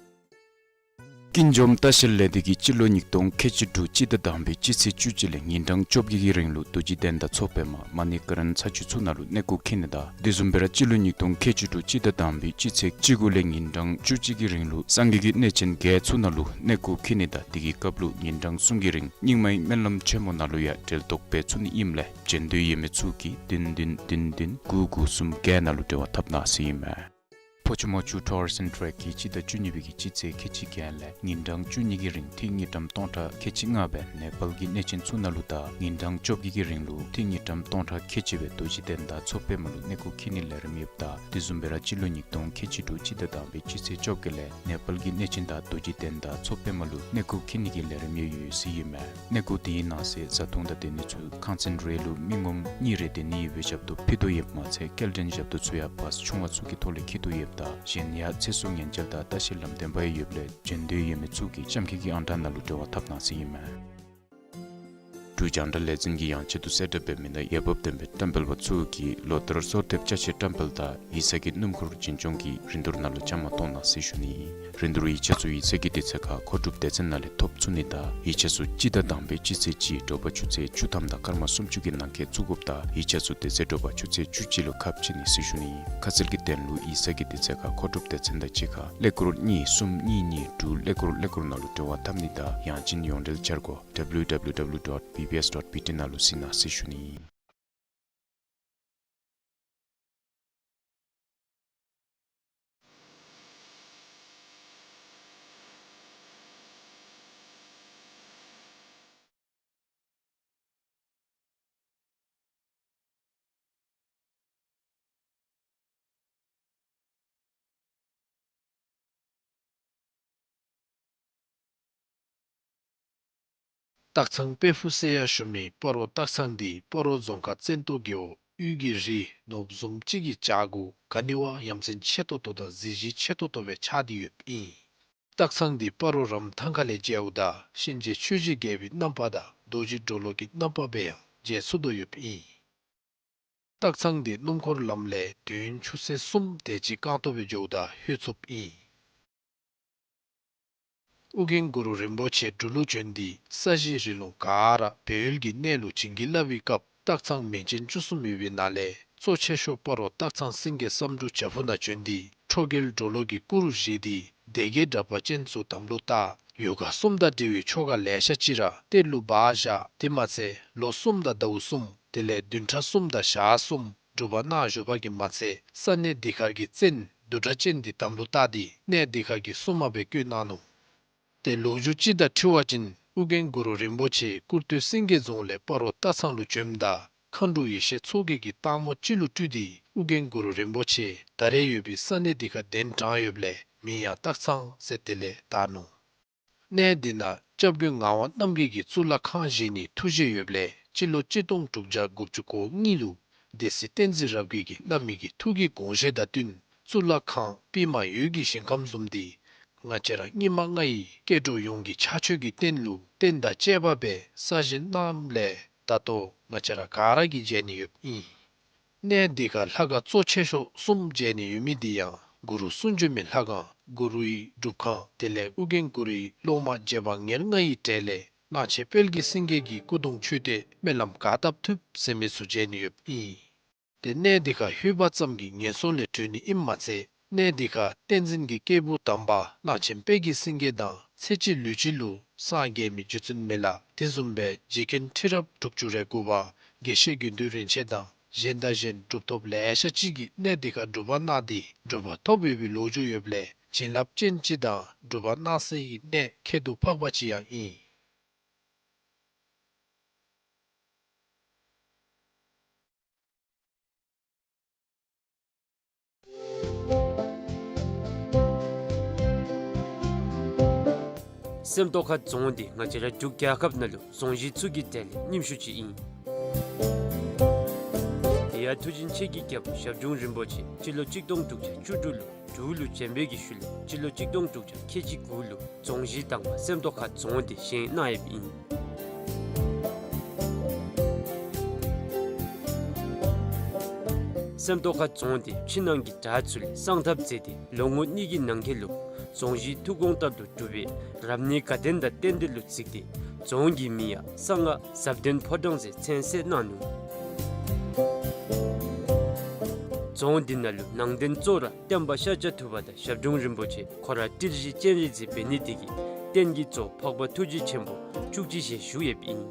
ཀུན་འབྱུང་ལྟ་བཤལ་ལས་སྡེ་གིས་སྤྱི་ལོ་ཉིས་སྟོང་ཁལ་གཅིག་དྲུག་སྤྱི་ཟླ་དང་པའི་སྤྱི་ཚེས་བཅུ་གཅིག་ལས་ཉིན་གྲངས་བཅོ་བརྒྱད་ཀྱི་རིང་ལུ་རྡོ་རྗེ་གདན་དང་མཚོ་པདྨ་མ་ཎི་ཀ་རན་ས་ཆུ་ཚུ་ནང་ལུ་གནས་སྐོར་འཁྱིད་ནི་དང་དེ་བཟུམ་སྦེ་ར་སྤྱི་ལོ་ཉིས་སྟོང་ཁལ་གཅིག་དྲུག་སྤྱི་ཟླ་དང་པའི་སྤྱི་ཚེས་བཅུ་དགུ་ལས་ཉིན་གྲངས་བཅུ་གཅིག་གི་རིང་ལུ་སངས་རྒྱས་ཀྱི་གནས་ཆེན་བརྒྱད་ཚུ་ནང་ལུ་གནས་སྐོར་འཁྱིད་ནི་དང་དེ་གི་སྐབས་ལུ་ཉིན་གྲངས་གསུམ་གྱི་རིང་རྙིང་མའི་སྨོན་ལམ་ཆེན་མོ་ནང་ལུ་ཡང་གྲལ་གཏོགས་འབད་ཚུགས་ནི་ཨིནམ་ལས་བྱོན་འདོད་ཡོད་མི་ཚུ་གིས་བདུན་བདུན་བདུན་བདུན་དགུ་དགུ་གསུམ་བརྒྱད་ནང་ལུ་འབྲེལ་བ་འཐབ་གནང་ཟེར་ཨིན་མས། ཕོ་ཆུ་མོ་ཆུ་ཊུ་རི་ཛིམ་ཊེརེཀ་གིས་སྤྱི་ཟླ་བཅུ་གཉིས་པའི་གི་སྤྱི་ཚེས་ཁལ་གཅིག་བརྒྱད་ལས་ཉིན་གྲངས་བཅུ་གཉིས་ཀྱི་རིང་ཏི་རུ་དངུལ་ཀྲམ་སྟོང་ཕྲག་ཁལ་གཅིག་ལྔ་སྦེ་ནེ་པཱལ་གྱི་གནས་ཆེན་ཚུ་ནང་ལུ་དང་ཉིན་གྲངས་བཅོ་བརྒྱད་ཀྱི་རིང་ལུ་ཏི་རུ་དངུལ་ཀྲམ་སྟོང་ཕྲག་ཁལ་གཅིག་སྦེ་རྡོ་རྗེ་གདན་དང་མཚོ་པདྨ་ལུ་གནས་སྐོར་འཁྱིད་ནིའི་ལས་རིམ་ཡོདཔ་ད་དེ་བཟུམ་སྦེ་ར་སྤྱི་ལོ་ཉིས་སྟོང་ཁལ་གཅིག་དྲུག་སྤྱི་ཟླ་དང་པའི་སྤྱི་ཚེས་བཅོ་བརྒྱད་ལས་ནེ་པཱལ་གྱི་གནས་ཆེན་དང་རྡོ་རྗེ་གདན་དང་མཚོ་པདྨ་ལུ་གནས་སྐོར་འཁྱིད་ནི་གི་ལས་རིམ་ཡང་ཡོད་ཟེར་ཨིན་མས། གནས་སྐོར་དེའི་ནང་གསེས་བཟའ་འཐུང་དང་སྡོད་གནས་ཚུ་ཁང་ཚན་རེ་ལུ་མི་ངོམ་གཉིས་རེ་སྡོད་ནི་ཡོད་པའི་ཞབས་ཏོག་ཕུལ་དོ་ཡོདཔ་མ་ཚད་སྐྱེལ་འདྲེན་ཞབས་ཏོག་ཚུ་ཡང་བཱས་ཆུང་བ་ཚུ་གི་ཐོག་ལས་འཁྱིད་དོ་ཡོདཔ་ད་གཞན་ཡང་ཚེ་སྲོག་ཉེན་བཅོལ་དང་ལྟ་བཤལ་ལམ་སྟོན་པ་ཡང་ཡོདཔ་ལས་བྱོན་འདོད་ཡོད་མི་ཚུ་གིས་གཤམ་འཁོད་ཀྱི་ཨང་གྲངས་ནང་ལུ་འབྲེལ་བ་འཐབ་གནང་ཟེར་ཨིན་མས། འབྲུག་རྒྱང་བསྒྲགས་ལས་འཛིན་གྱིས་ཡང་ཆེད་དུ་གསལ་བསྒྲགས་འབད་མི་ནང་ཡ་བབ་ལྡན་པའི་བཀྲམ་སྤེལ་པ་ཚུ་གིས་ལོ་ལྟར་གསོལ་འདེབས་ཅ་ཆས་བཀྲམ་སྤེལ་དང་ཡིག་ཚང་གི་སྣུམ་འཁོར་འཛིན་སྐྱོང་གི་རིན་བསྡུར་ནང་ལུ་བཅའ་མར་གཏོགས་གནང་ཟེར་ཞུ་ནི་ཨིན། རིན་བསྡུར་ཡིག་ཆ་ཚུ་ཡིག་ཚང་གི་དུས་ཚོད་ཁར་མཁོ་སྒྲུབ་སྡེ་ཚན་ནང་ལས་ཐོབ་ཚུགས་ནི་དང་ཡིག་ཆ་ཚུ་སྤྱི་ཟླ་དང་པའི་སྤྱི་ཚེས་གཅིག་དྲོ་པ་ཆུ་ཚོད་བཅུ་ཐམ་དང་སྐར་མ་སུམ་ཅུ་གི་ནང་འཁོད་བཙུགས་དགོཔ་ད་ཡིག་ཆ་ཚུ་དེ་ཚེ་དྲོ་པ་ཆུ་ཚོད་བཅུ་གཅིག་ལུ་ཁ་ཕྱེ་ནི་ཟེར་ཞུ་ནི་ཨིན། ཁ་གསལ་གྱི་དོན་ལུ་ཡིག་ཚང་གི་དུས་ཚོད་ཁར་མཁོ་སྒྲུབ་སྡེ་ཚན་དང་གཅིག་ཁར་ཀླད་ཀོར་གཉིས་གསུམ་གཉིས་གཉིས་དྲུག་ཀླད་ཀོར་ཀླད་ཀོར་ནང་ལུ་འབྲེལ་བ་འཐབ་ནི་དང་ཡང་ཅིན་ཡོངས་འབྲེལ་འཆར་སྒོ་W W W dot B B S dot B T ནང་ལུ་གཟིགས་གནང་ཟེར་ཞུ་ནི་ཨིན། སྟག་ཚང་དཔལ་ཕུག་ཟེར་ཡང་ཞུ་མི་སྤ་རོ་སྟག་ཚང་འདི་སྤ་རོ་རྫོང་ཁག་བཙན་ཏོ་རྒེད་འོག་དབུས་ཀྱི་རི་ནོར་བུ་བཟུམ་ཅིག་གི་བྱག་གུ་ག་ནི་བ་ཡ་མཚན་ཆེ་ཏོག་ཏོ་དང་གཟི་བརྗིད་ཆེ་ཏོག་ཏོ་སྦེ་ཆགས་ཏེ་ཡོདཔ་ཨིན། སྟག་ཚང་འདི་སྤ་རོ་རམ་ཐང་ཁ་ལས་མཇལཝ་ད་གཤིན་རྗེ་ཆོས་ཀྱི་རྒྱལ་པོའི་རྣམ་པ་དང་རྡོ་རྗེ་གྲོ་ལོད་ཀྱི་རྣམ་པ་སྦེ་ཡང་མཇལ་ཚུགས་དོ་ཡོདཔ་ཨིན། སྟག་ཚང་འདི་སྣུམ་འཁོར་ལམ་ལས་དུས་ཡུན་ཆུ་ཚོད་གསུམ་དེ་ཅིག་རྐང་སྟོང་སྦེ་འགྱོཝ་ད་ལྷོད་ཚུགསཔ་ཨིན། ཨོ་རྒྱན་གུ་རུ་རིན་པོ་ཆེ་འབྲུག་ལུ་བྱོན་ཏེ་ས་གཞི་རི་ལུང་ག་ར་སྦས་ཡུལ་གྱི་གནས་ལུ་བྱིན་གྱིས་བརླབས་པའི་སྐབས་སྟག་ཚང་མིང་ཅན་བཅུ་གསུམ་ཡོད་པའི་ནང་ལས་གཙོ་ཆེ་ཤོས་སྤ་རོ་སྟག་ཚང་སེང་གེ་བསམ་འགྲུབ་བྱག་ཕུག་ནང་བྱོན་ཏེ་ཁྲོ་རྒྱལ་གྲོ་ལོད་ཀྱི་སྐུ་རུ་བཞེངས་ཏེ་སྡེ་བརྒྱད་དྲེགས་པ་ཅན་ཚུ་དམ་ལུ་བཏགས། ཡོ་ག་གསུམ་དང་འབྲེལ་བའི་ཆོ་ག་ལེ་ཤ་ཅིག་ར་གཏེར་ལུ་སྦ་བཞག། དེ་མ་ཚད་ལོ་གསུམ་དང་ཟླཝ་གསུམ་དེ་ལས་བདུན་ཕྲག་གསུམ་དང་ཞག་གསུམ་སྒྲུབ་པ་གནང་བཞུགས་པ་གིས་མ་ཚད་ས་གནས་འདི་ཁར་གྱི་བཙན་བདུད་གྲགས་ཅན་འདི་དམ་ལུ་བཏགས་ཏེ་གནས་འདི་ཁར་གྱི་སྲུང་མ་སྦེ་བསྐོས་གནང་ནུག། ཏེ་ལོ་རྒྱུས་ཅིག་དང་འཁྲིལ་བ་ཅིན་ཨོ་རྒྱན་གུ་རུ་རིན་པོ་ཆེ་སྐུར་སྟོད་སེང་གེ་རྫོང་ལས་སྤ་རོ་སྟག་ཚང་ལུ་བྱོནམ་ད་མཁའ་འགྲོ་ཡེ་ཤེས་མཚོ་རྒྱལ་གྱིས་སྟག་མོ་ཅིག་ལུ་སྤྲུལ་ཏེ་ཨོ་རྒྱན་གུ་རུ་རིན་པོ་ཆེ་ད་རེས་ཡོད་པའི་ས་གནས་འདི་ཁར་གདན་དྲངས་ཡོདཔ་ལས་མིང་ཡང་སྟག་ཚང་ཟེར་དེ་ལས་བཏགས་ནུག། གནས་འདི་ནང་སྐྱབས་མགོན་ངག་དབང་རྣམ་རྒྱལ་གྱིས་གཙུག་ལག་ཁང་བཞེངས་ནིའི་ཐུགས་བཞེད་ཡོདཔ་ལས་སྤྱི་ལོ་གཅིག་སྟོང་དྲུག་བརྒྱ་དགུ་བཅུ་གོ་གཉིས་ལུ་སྡེ་སྲིད་བསྟན་འཛིན་རབ་རྒྱས་ཀྱིས་བླ་མའི་གི་ཐུགས་ཀྱི་དགོངས་བཞེད་དང་བསྟུན་གཙུག་ལག་ཁང་པདྨ་འོད་ཀྱི་ཞིང་ཁམས་བཟུམ་འདི་ང་བཅས་ར་སྙིགས་མ་ལྔ་ཡི་སྐྱེ་འགྲོ་ཡོངས་ཀྱི་ཕྱག་མཆོད་ཀྱི་རྟེན་ལུ་རྟེན་དང་བཅས་པ་སྦེ་གསར་བཞེངས་གནངམ་ལས་ད་ལྟོ་ང་བཅས་ར་ག་ར་གིས་མཇལ་ནི་ཡོདཔ་ཨིན། གནས་འདི་ཁར་ལྷ་ཁང་གཙོ་ཆེ་ཤོས་གསུམ་མཇལ་ནི་ཡོད་མི་འདི་ཡང་གུ་རུ་གསུང་བྱོན་མའི་ལྷ་ཁང་ གུ་རུའི་སྒྲུབ་ཁང་དེ་ལས་ཨོ་རྒྱན་གུ་རུའི་སློབ་མ་རྗེ་འབངས་ཉེར་ལྔ་ཡི་གྲས་ལས་གླང་ཆེན་དཔལ་གྱི་སེང་གེ་གི་སྐུ་གདུང་མཆོད་རྟེན་སྨོན་ལམ་ག་བཏབ་ཐུབ་ཟེར་མི་ཚུ་མཇལ་ནི་ཡོདཔ་ཨིན། ཏེ་གནས་འདི་ཁར་ལྷོད་པ་ཙམ་གྱིས་ངན་སོང་ལས་གྲོལ་ནི་ཨིནམ་མ་ཚད་གནས་འདི་ཁར་བསྟན་འཛིན་གྱི་སྐྱེས་བུ་དམ་པ་གླང་ཆེན་དཔལ་གྱི་སེང་གེ་དང་ཚེ་གཅིག་ལུས་གཅིག་ལུ་སངས་རྒྱས་མི་རྗེ་བཙུན་མི་ལ་དེ་བཟུམ་སྦེ་རྗེ་མཁན་ཁྲི་རབས་དྲུག་ཅུ་རེ་དགུ་པ་དགེ་བཤེས་དགེ་འདུན་རིན་ཆེན་དང་གཞན་དང་གཞན་གྲུབ་ཐོབ་ལེ་ཤ་ཅིག་གིས་གནས་འདི་ཁར་སྒྲུབ་པ་གནང་སྟེ་གྲུབ་པ་ཐོབ་ཡོད་པའི་ལོ་རྒྱུས་ཡོདཔ་ལས་བྱིན་རླབས་ཅན་ཅིག་དང་སྒྲུབ་པ་གནང་སའི་གནས་ཁྱད་དུ་འཕགས་པ་ཅིག་ཡང་ཨིན། སེམས་རྟོགས་ཁ་རྫོང་འདི་ང་བཅས་ར་འབྲུག་རྒྱལ་ཁབ་ནང་ལུ་རྫོང་གཞི་ཚུ་གི་གྲས་ལས་རྙིངམ་ཤོས་ཅིག་ཨིན། དེ་ཡང་མཐུ་ཆེན་ཆེ་གི་རྒྱལ་པོ་ཞབས་དྲུང་རིན་པོ་ཆེ་སྤྱི་ལོ་གཅིག་སྟོང་དྲུག་བརྒྱ་བཅུ་དྲུག་ལུ་འབྲུག་ལུ་བྱོན་པའི་གི་ཤུལ་ལས་སྤྱི་ལོ་གཅིག་སྟོང་དྲུག་བརྒྱ་ཁལ་གཅིག་དགུ་ལུ་རྫོང་གཞི་དང་པ་སེམས་རྟོགས་ཁ་རྫོང་འདི་བཞེངས་གནང་ཡོདཔ་ཨིན། སེམས་རྟོགས་ཁ་རྫོང་འདི་ཕྱི་ནང་གི་བྲག་ཚུ་ལས་བསང་ཐབ་མཛད་དེ་ལོ་ངོ་གཉིས་ཀྱི་ནང་འཁོད་ལུ་རྫོང་གཞི་ཐུགས་དགོངས་ལྟར་དུ་གྲུབ་པའི་རབ་གནས་དགའ་ལྡན་དང་རྟེན་འབྲེལ་ལུ་གཟིགས་ཏེ་རྫོང་གི་མིང་ཡང་གསང་སྔགས་ཟབ་དོན་ཕོ་བྲང་ཟེར་མཚན་གསོལ་གནང་ནུག། རྫོང་འདི་ནང་ལུ་ནང་རྟེན་གཙོ་བོ་ར་སྟོན་པ་ཤཱཀྱ་ཐུབ་པ་དང་ཞབས་དྲུང་རིན་པོ་ཆེ་ཁོ་ར་ཏི་རུ་ཅན་རིག་འཛིན་འབད་ནི་དེ་གིས་རྟེན་གྱི་གཙོ་འཕགས་པ་ཐུགས་རྗེ་ཆེན་པོ་བཅུ་གཅིག་ཞལ་བཞུགས་ཡོདཔ་ཨིན།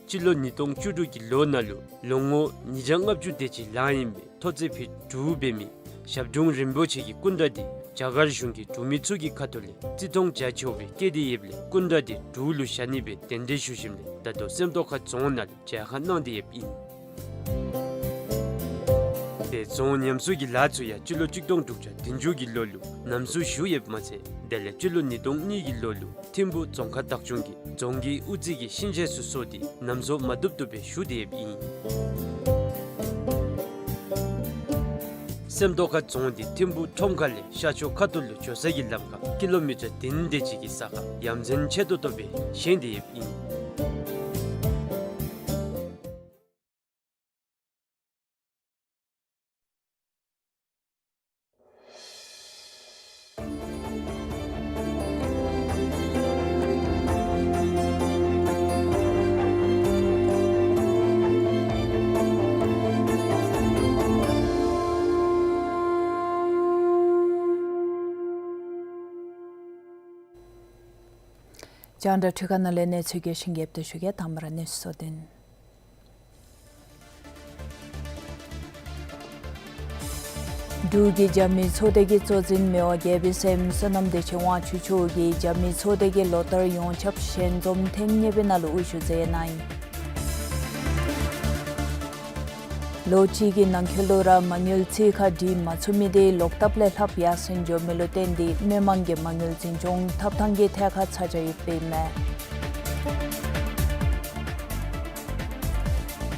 སྤྱི་ལོ་ཉིས་སྟོང་བཅུ་དྲུག་གི་ལོ་ནང་ལུ་ལོ་ངོ་ཉིས་བརྒྱ་ལྔ་བཅུ་དེ་ཅིག་ལང་ཡོད་པའི་ཐོག་ཚད་ཕུད་དྲུག་འབད་མི་ཞབས་དྲུང་རིན་པོ་ཆེ་གི་སྐུ་འདྲ་འདི་རྒྱ་གར་གཞུང་གིས་འབྲུག་མི་ཚུ་གི་ཁ་ཐུག་ལས་བརྩི་མཐོང་རྒྱ་ཆེ་བོ་སྦེ་བསྐྱེད་དེ་ཡོདཔ་ལས་སྐུ་འདྲ་འདི་འབྲུག་ལུ་བཞག་ནི་སྦེ་གདན་འདྲེན་ཞུ་ཞིནམ་ལས་ད་ལྟོ་སེམས་རྟོགས་ཁ་རྫོང་ནང་ལུ་མཇལ་ཁ་གནང་སྟེ་ཡོདཔ་ཨིན། དེ་རྫོང་ཉམས་གསོ་གི་ལཱ་ཚུ་ཡང་སྤྱི་ལོ་གཅིག་སྟོང་དྲུག་བརྒྱ་བདུན་ཅུ་གི་ལོ་ལུ་ལམ་བཟོ་ཞུ་ཡོདཔ་མ་ཚད་དེ་ལས་སྤྱི་ལོ་ཉིས་སྟོང་གཉིས་ཀྱི་ལོ་ལུ་ཐིམ་ཕུ་རྫོང་ཁག་བདག་སྐྱོང་གིས་རྫོང་གི་དབུ་རྩེ་གི་ཤིང་ཆས་ཚུ་བཟོ་སྟེ་ལམ་བཟོ་མ་བཏུབ་བཏུབ་སྦེ་ཞུ་སྟེ་ཡོདཔ་ཨིན། སེམས་རྟོགས་ཁ་རྫོང་འདི་ཐིམ་ཕུ་ཁྲོམ་ཁ་ལས་ཤར་ཕྱོགས་ཁ་ཐུག་ལུ་འགྱོ་ས་གི་ལམ་ཁར་ཀི་ལོ་མི་ཊར་བདུན་དེ་ཅིག་གི་ས་ཁར་ཡ་མཚན་ཆེ་ཏོག་ཏོ་སྦེ་བཞེངས་ཏེ་ཡོདཔ་ཨིན། རྒྱང་བསྒྲགས་འཕྲུལ་ཁང་ནང་ལས་གནས་ཚུལ་རྒྱས་ཤིང་རྒྱསཔ་སྦེ་ཞུ་གེ། དང་པ་ར་གནས་ཚུལ་གཙོ་དོན། འབྲུག་གི་རྒྱབ་མི་ཚོགས་སྡེ་གི་གཙོ་འཛིན་མི་དབང་རྒྱལ་པོའི་སྲསམོ་བསོད་ནམས་བདེ་ཆེན་དབང་ཕྱུག་མཆོག་གིས་རྒྱབ་མི་ཚོགས་སྡེ་གི་ལོ་བསྟར་ཡོངས་ཁྱབ་ཞལ་འཛོམས་ཐེངས་གཉིས་པའི་ནང་ལུ་དབུ་བཞུགས་མཛད་གནང་ཡི། ལོ་གཅིག་གི་ནང་འཁོད་ལུ་ར་མ་དངུལ་རྩིས་ཁ་སྒྲིག་མ་ཚུགས་མི་དེ་ལོག་ལྟབ་ལས་ལྷག་ཡར་སེང་འགྱོ་མི་ལུ་བརྟེན་ཏེ་མི་མང་གི་མ་དངུལ་འཛིན་སྐྱོང་ཐབས་ཐང་གི་ཐད་ཁར་ཚ་གྱང་ཡོདཔ་ཨིན་མས།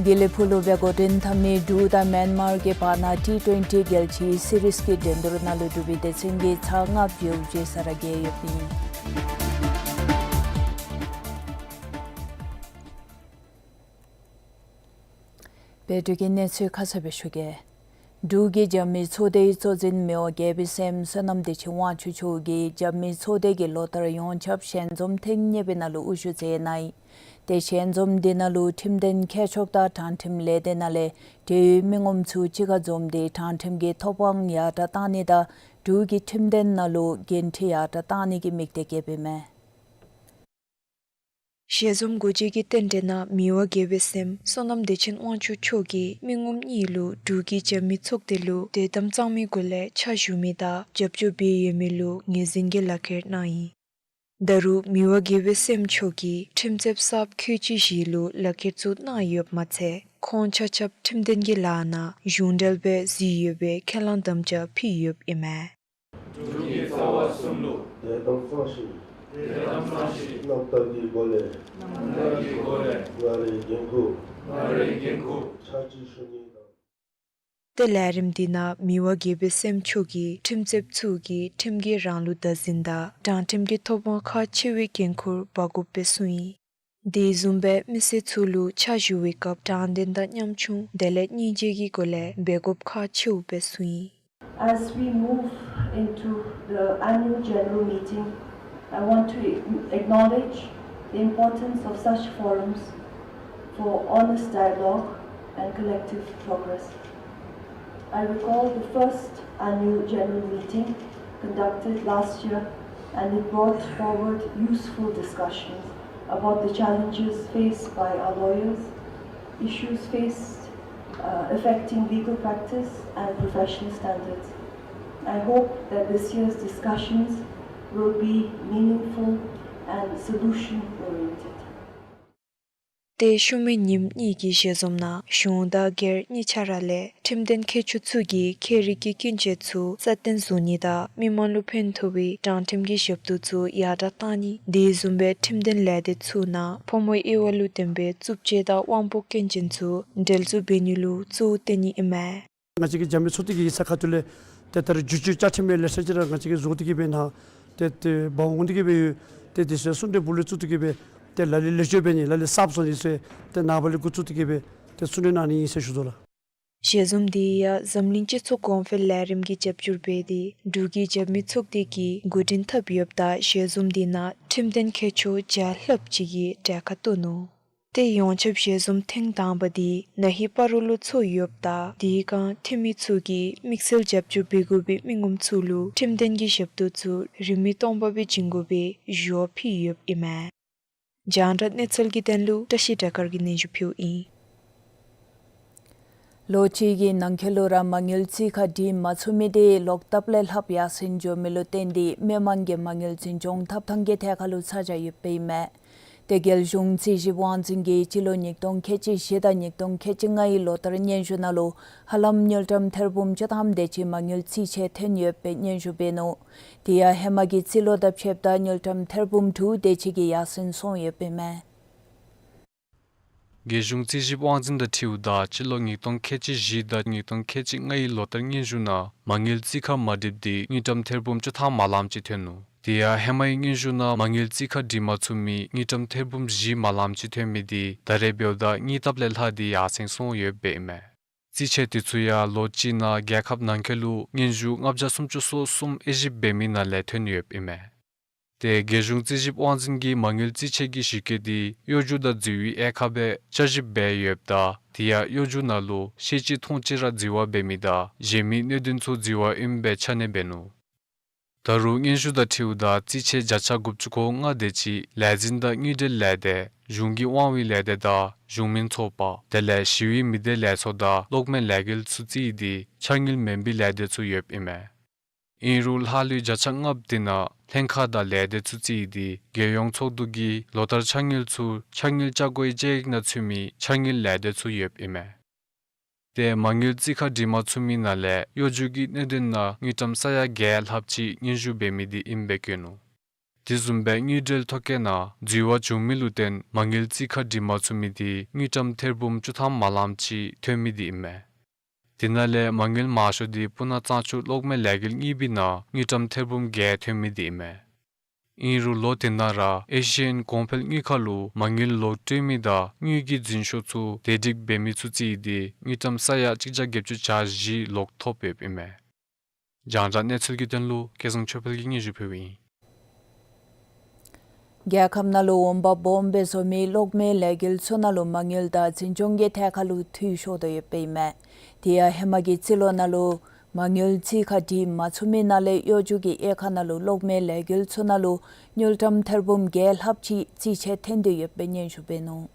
དགེ་ལེགས་ཕུག་ལུ་སྦེ་འགོ་འདྲེན་འཐབ་མི་འབྲུག་དང་མེན་མར་གྱི་བར་ན་ཊི་ཊུ་ཝེན་ཊི་རྒྱལ་སྤྱིའི་སི་རིསི་གི་འགྲན་བསྡུར་ནང་ལུ་འབྲུག་པའི་སྡེ་ཚན་གྱིས་ཚར་ལྔ་བརྗེ་བོ་བརྗེ་ས་ར་རྒྱལ་ཡོདཔ་ཨིན། སྦེ་འབྲུག་གི་གནས་ཚུལ་ཁ་གསལ་སྦེ་ཞུ་གེ། འབྲུག་གི་རྒྱབ་མི་ཚོགས་སྡེའི་གཙོ་འཛིན་མི་དབང་རྒྱལ་པོའི་སྲསམོ་བསོད་ནམས་བདེ་ཆེན་དབང་ཕྱུག་མཆོག་གིས་རྒྱབ་མི་ཚོགས་སྡེ་གི་ལོ་བསྟར་ཡོངས་ཁྱབ་ཞལ་འཛོམས་ཐེངས་གཉིས་པའི་ནང་ལུ་དབུ་བཞུགས་མཛད་གནང་ཡི། ཏེ་ཞལ་འཛོམས་འདི་ནང་ལུ་ཁྲིམས་དོན་མཁས་མཆོག་དང་དྲང་ཁྲིམས་ལས་སྡེ་ནང་ལས་འབྲེལ་ཡོད་མི་ངོམ་ཚུ་གཅིག་ཁར་འཛོམས་ཏེ་དྲང་ཁྲིམས་ཀྱི་ཐོབ་དབང་ཡར་དྲགས་གཏང་ནི་དང་འབྲུག་གི་ཁྲིམས་དོན་ནང་ལུ་འགན་འཁྲི་ཡར་དྲགས་གཏང་ནི་གི་དམིགས་གཏད་བསྐྱེདཔ་ཨིན་མས། ཞལ་འཛོམས་སྒོ་འབྱེད་ཀྱི་རྟེན་འབྲེལ་ནང་མི་དབང་རྒྱལ་པོའི་སྲསམོ་བསོད་ནམས་བདེ་ཆེན་དབང་ཕྱུག་མཆོག་གིས་མི་ངོམ་གཉིས་ལུ་འབྲུག་གི་རྒྱབ་མི་ཚོགས་སྡེ་ལུ་དོ་དམ་གཙང་མའི་སྒོ་ལས་ཕྱག་ཞུ་མི་དང་རྒྱབ་སྐྱོར་འབད་ཡོད་མི་ལུ་ངོས་འཛིན་གྱི་ལག་ཁྱེར་གནང་ཡི། ད་རུང་མི་དབང་རྒྱལ་པོའི་སྲསམོ་མཆོག་གིས་ཁྲིམས་རྩོདཔ་གསརཔ་ཁལ་གཅིག་བཞི་ལུ་ལག་ཁྱེར་ཚུ་གནང་ཡོདཔ་མ་ཚད་ཁོང་ཆ་ཁྱབ་ཁྲིམས་དོན་གྱི་ལཱ་ནང་གཞུང་འབྲེལ་སྦེ་གཟིགས་ཡོད་པའི་ཁས་བླངས་དམ་བཅའ་ཕུལ་ཡོདཔ་ཨིན་མས། འབྲུག་གི་རྩ་བ་གསུམ་ལུ་དོ་དམ་གཙང་ཞིང་དོ་དམ་གཙང་ཞིང་རྣམ་དག་གི་སྒོ་ལས་རྣམ་དག་གི་སྒོ་ལས་ང་རའི་འགན་ཁུར་ང་རའི་འགན་ཁུར་ཕྱག་ཕྱིད་ཞུ་ནི་དང་། ཏེ་ལས་རིམ་འདི་ནང་མི་དབང་རྒྱལ་པོའི་སྲསམོ་མཆོག་གིས་ཁྲིམས་རྩོདཔ་ཚུ་གིས་ཁྲིམས་ཀྱི་རང་ལུགས་བདག་འཛིན་དང་དྲང་ཁྲིམས་ཀྱི་ཐོབ་དབང་ཁག་ཆེ་བའི་འགན་ཁུར་འབག་དགོཔ་སྦེ་གསུངས་ཡི། དེ་བཟུམ་སྦེ་མི་སེར་ཚུ་ལུ་ཕྱག་ཞུ་བའི་སྐབས་དྲང་བདེན་དང་ཉམ་ཆུང་དེ་ལས་སྙིང་རྗེ་གི་སྒོ་ལས་འབད་དགོཔ་ཁག་ཆེཝ་སྦེ་གསུངས་ཡི། As we move into the annual general meeting, I want to acknowledge the importance of such forums for honest dialogue and collective progress. I recall the first annual general meeting conducted last year, and it brought forward useful discussions about the challenges faced by our lawyers, issues faced, uh, affecting legal practice and professional standards. I hope that this year's discussions will be meaningful and solution-oriented. ཏེ་ཤུལ་མའི་ཉིནམ་གཉིས་ཀྱི་ཞལ་འཛོམས་ནང་གཞུང་དང་སྒེར་གཉིས་ཆ་ར་ལས་ཁྲིམས་དོན་མཁས་མཆོག་ཚུ་གིས་ཁྱད་རིག་གི་སྐྱོན་བརྗོད་ཚུ་སྲ་བརྟན་བཟོ་ནི་དང་མི་མང་ལུ་ཕན་ཐོགས་པའི་དྲང་ཁྲིམས་ཀྱི་ཞབས་ཏོག་ཚུ་ཡར་དྲག་གཏང་ནི། དེ་བཟུམ་སྦེ་ཁྲིམས་དོན་ལས་སྡེ་ཚུ་ནང་ཕོ་མོ་དབྱེ་བ་ལུ་བརྟེན་པའི་རྩུབ་སྤྱོད་དང་དབང་པོ་སྐྱོན་ཅན་ཚུ་འགྲེལ་བརྗོད་འབད་ནི་ལུ་གཙོ་བོ་བཏོན་ནི་ཨིན་མས། ང་བཅས་ཀྱི་རྒྱབ་མི་ཚོགས་སྡེ་གི་ས་ཁ་ཐུག་ལས་ཏེ་ད་རེས་བསྒྱུར་བཅོས་བཅའ་ཁྲིམས་ལས་ལེ་ཤ་ཅིག་ར་ང་བཅས་ཀྱིས་བཟོ་སྟེ་གི་སྦེ་ནཱ་ཏེ་ཏེ་འབག་འོང་སྟེ་གི་སྦེ་ཡོད། ཏེ་དེ་ཚུ་གསུང་གྲོས་འབུལ་ལུ་བཙུགས་ཏེ་གི་སྦེ་ཏེ་ལ་ལུ་ལེགས་བཅོས་འབད་ནི་ལ་ལུ་གསརཔ་བཟོ་ནི་ཚུ་ཏེ་ནངས་པ་ལས་འགོ་བཙུགས་ཏེ་གི་སྦེ་ཏེ་གསུང་གྲོས་གནང་ནི་ཨིན་ཟེར་ཞུ་དོ་ལགས། ཞལ་འཛོམས་དེ་ཡང་འཛམ་གླིང་སྤྱི་ཚོགས་གོང་འཕེལ་ལས་རིམ་གྱིས་རྒྱབ་སྐྱོར་འབད་དེ་འབྲུག་གི་རྒྱབ་མི་ཚོགས་སྡེ་གིས་འགོ་འདྲེན་འཐབ་ཡོདཔ་ད་ཞལ་འཛོམས་དེ་ནང་ཁྲིམས་དོན་མཁས་མཆོག་བརྒྱ་ལྷགཔ་ཅིག་གིས་གྲལ་ཁར་གཏོགས་ནུག། ཏེ་ཡོངས་ཁྱབ་ཞལ་འཛོམས་ཐེངས་དང་པ་དེ་ན་ཧིང་སྤ་རོ་ལུ་ཚོགས་ཡོདཔ་ད་དེ་སྒང་འཐུས་མི་ཚུ་གིས་དམིགས་བསལ་རྒྱབ་སྐྱོར་འབད་དགོ་པའི་མི་ངོམ་ཚུ་ལུ་ཁྲིམས་དོན་གྱི་ཞབས་ཏོག་ཚུ་རིན་མེད་སྟོང་པ་སྦེ་བྱིན་དགོ་པའི་ཞུ་བ་ཕུལ་ཡོདཔ་ཨིན་མས། རྒྱང་བསྒྲགས་གནས་ཚུལ་གྱི་དོན་ལུ་བཀྲ་ཤིས་བདེ་དཀར་གྱིས་སྙན་ཞུ་ཕུལཝ་ཨིན། ལོ་གཅིག་གི་ནང་འཁོད་ལུ་ར་མ་དངུལ་རྩིས་ཁ་སྒྲིག་མ་ཚུགས་མི་དེ་ལོག་ལྟབ་ལས་ལྷགཔ་ཡར་སེང་འགྱོ་མི་ལུ་བརྟེན་ཏེ་མི་མང་གིས་མ་དངུལ་འཛིན་སྐྱོང་ཐབས་ཐངས་ཀྱི་ཐད་ཁར་ལུ་ཚ་གྱང་ཡོདཔ་ཨིན་མས། ཏེ་རྒྱལ་གཞུང་རྩིས་ཞིབ་དབང་འཛིན་གྱིས་སྤྱི་ལོ་ཉིས་སྟོང་ཁལ་གཅིག་བཞི་དང་ཉིས་སྟོང་ཁལ་གཅིག་ལྔའི་ལོ་ལྟར་སྙན་ཞུ་ནང་ལུ་ཧ་ལམ་དངུལ་ཀྲམ་ཐེར་འབུམ་བཅུ་ཐམ་དེ་ཅིག་མ་དངུལ་རྩིས་ཆད་ཐོན་ཡོདཔ་སྦེ་སྙན་ཞུ་འབད་ནུག། དེ་ཡང་ཧེ་མ་གི་རྩིས་ལོ་དང་ཕྱདཔ་ད་དངུལ་ཀྲམ་ཐེར་འབུམ་དྲུག་དེ་ཅིག་གི་ཡར་སེང་སོང་ཡོདཔ་ཨིན་མས། རྒྱལ་གཞུང་རྩིས་ཞིབ་དབང་འཛིན་དང་འཁྲིལཝ་ད་སྤྱི་ལོ་ཉིས་སྟོང་ཁལ་གཅིག་བཞི་དང་ཉིས་སྟོང་ཁལ་གཅིག་ལྔའི་ལོ་ལྟར་སྙན་ཞུ་ནང་མ་དངུལ་རྩིས་ཁ་མ་སྒྲིགཔ་དེ་དངུལ་ཀྲམ་ཐེར་འབུམ་བཅུ་ཐམ་མ་ལངམ་ཅིག་ཐོན་ནུག། དེ་ཡང་ཧེ་མའི་སྙན་ཞུ་ནང་མ་དངུལ་རྩིས་ཁ་སྒྲིག་མ་ཚུགས་མི་དངུལ་ཀྲམ་ཐེར་འབུམ་བཞི་མ་ལངམ་ཅིག་ཐོན་མི་དེ་ད་རེས་འབདཝ་ད་གཉིས་ལྟབ་ལས་ལྷག་སྟེ་ཡར་སེང་སོང་ཡོདཔ་ཨིན་མས། རྩིས་ཆད་དེ་ཚུ་ཡང་ལོ་གཅིག་ནང་རྒྱལ་ཁབ་ནང་འཁོད་ལུ་སྙན་ཞུ་ལྔ་བརྒྱ་སུམ་ཅུ་སོ་གསུམ་དབྱེ་ཞིབ་འབད་མི་ནང་ལས་ཐོན་ཡོདཔ་ཨིན་མས། ཏེ་རྒྱལ་གཞུང་རྩིས་ཞིབ་དབང་འཛིན་གྱིས་མ་དངུལ་རྩིས་ཆད་ཀྱི་གཞི་བཀོད་དེ་གཡོ་སྒྱུ་དང་འཛུལ་བའི་དབྱེ་ཁག་སྦེ་དཔྱད་ཞིབ་འབད་ཡོདཔ་ད་དེ་ཡང་གཡོ་སྒྱུ་ནང་ལུ་ཤེས་བྱའི་མཐོང་ཆེན་ར་འཛུལ་བ་འབད་མི་དང་གཞན་མི་གནད་དོན་ཚུ་འཛུལ་བ་ཨིནམ་སྦེ་ཆ་གནས་འབད་ནུག། ད་རུང་སྙན་ཞུ་དང་འཁྲིལཝ་ད་རྩིས་ཆད་བརྒྱ་ཆ་དགུ་བཅུ་གོ་ལྔ་དེ་ཅིག་ལས་འཛིན་དང་དངུལ་འབྲེལ་ལས་སྡེ་གཞུང་གི་དབང་བའི་ལས་སྡེ་དང་གཞུང་མིན་ཚོགས་པ་དེ་ལས་ཞི་བའི་མི་སྡེ་ལས་ཚོགས་དང་གློག་མེ་ལས་འགུལ་ཚུ་བརྩིས་ཏེ་ཆ་དངུལ་མེན་པའི་ལས་སྡེ་ཚུ་ཡོདཔ་ཨིན་མས། ཨིན་རུང་ལྷག་ལུས་བརྒྱ་ཆ་ལྔ་པོ་དེ་ནང་ལྷན་ཁག་དང་ལས་སྡེ་ཚུ་བརྩིས་ཏེ་རྒྱལ་ཡོངས་ཚོགས་འདུ་གིས་ལོ་ལྟར་ཆ་དངུལ་ཚུ་ཆ་དངུལ་བཅའ་སྒོའི་དཔྱད་ཡིག་ནང་ཚུད་མི་ཆ་དངུལ་ལས་སྡེ་ཚུ་ཡོདཔ་ཨིན་མས། ཏེ་མ་དངུལ་རྩིས་ཁ་སྒྲིག་མ་ཚུགས་མི་ནང་ལས་གཡོ་སྒྱུ་གི་གནད་དོན་ནང་དངུལ་ཀྲམ་ས་ཡ་བརྒྱད་ལྷགཔ་ཅིག་སྙན་ཞུ་འབད་མི་དེ་ཨིནམ་སྦེ་བཀོད་ནུག། དེ་བཟུམ་སྦེ་དངུལ་འབྲེལ་ཐོ་བཀོད་ནང་འཛུལ་བ་བྱུང་མི་ལུ་བརྟེན་མ་དངུལ་རྩིས་ཁ་སྒྲིག་མ་ཚུགས་མི་དེ་དངུལ་ཀྲམ་ཐེར་འབུམ་བཅུ་ཐམ་མ་ལངམ་ཅིག་ཐོན་མི་དེ་ཨིན་མས། དེ་ནང་ལས་མ་དངུལ་མང་ཤོས་དེ་སྤུ་ན་གཙང་ཆུ་གློག་མེ་ལས་འགུལ་གཉིས་པའི་ནང་དངུལ་ཀྲམ་ཐེར་འབུམ་བརྒྱད་ཐོན་མི་དེ་ཨིན་མས། ཨིན་རུང་ལོ་དེ་ནང་ར་ཨེ་ཤི་ཡན་གོང་འཕེལ་དངུལ་ཁང་ལུ་མ་དངུལ་ལོག་སྤྲོད་མི་དང་དངུལ་གྱི་འཛིན་ཤོག་ཚུ་བདེ་སྒྲིག་འབད་མི་ཚུ་བརྩིས་ཏེ་དངུལ་ཀྲམ་ས་ཡ་གཅིག་བརྒྱ་བརྒྱད་ཅུ་གྱ་བཞི་ལོག་ཐོབ་ཡོདཔ་ཨིན་མས། རྒྱང་བསྒྲགས་གནས་ཚུལ་གྱི་དོན་ལུ་སྐལ་བཟང་ཆོས་འཕེལ་གྱིས་སྙན་ཞུ་ཕུལཝ་ཨིན། རྒྱལ་ཁབ་ནང་ལུ་འོང་འབབ་སྦོམ་སྦེ་བཟོ་མི་གློག་མེ་ལས་འགུལ་ཚུ་ནང་ལུ་མ་དངུལ་དང་འཛིན་སྐྱོང་གི་ཐད་ཁར་ལུ་འཐུས་ཤོར་དོ་ཡོདཔ་ཨིན་མས། དེ་ཡང་ཧེ་མ་གི་རྩིས་ལོ་ནང་ལུ་མ་དངུལ་རྩིས་ཁ་སྒྲིག་མ་ཚུགས་མི་ནང་ལས་གཡོ་སྒྱུ་གི་དབྱེ་ཁག་ནང་ལུ་གློག་མེ་ལས་འགུལ་ཚུ་ནང་ལུ་དངུལ་ཀྲམ་ཐེར་འབུམ་བརྒྱད་ལྷགཔ་ཅིག་རྩིས་ཆད་ཐོན་དོ་ཡོདཔ་སྦེ་སྙན་ཞུ་འབད་ནུག།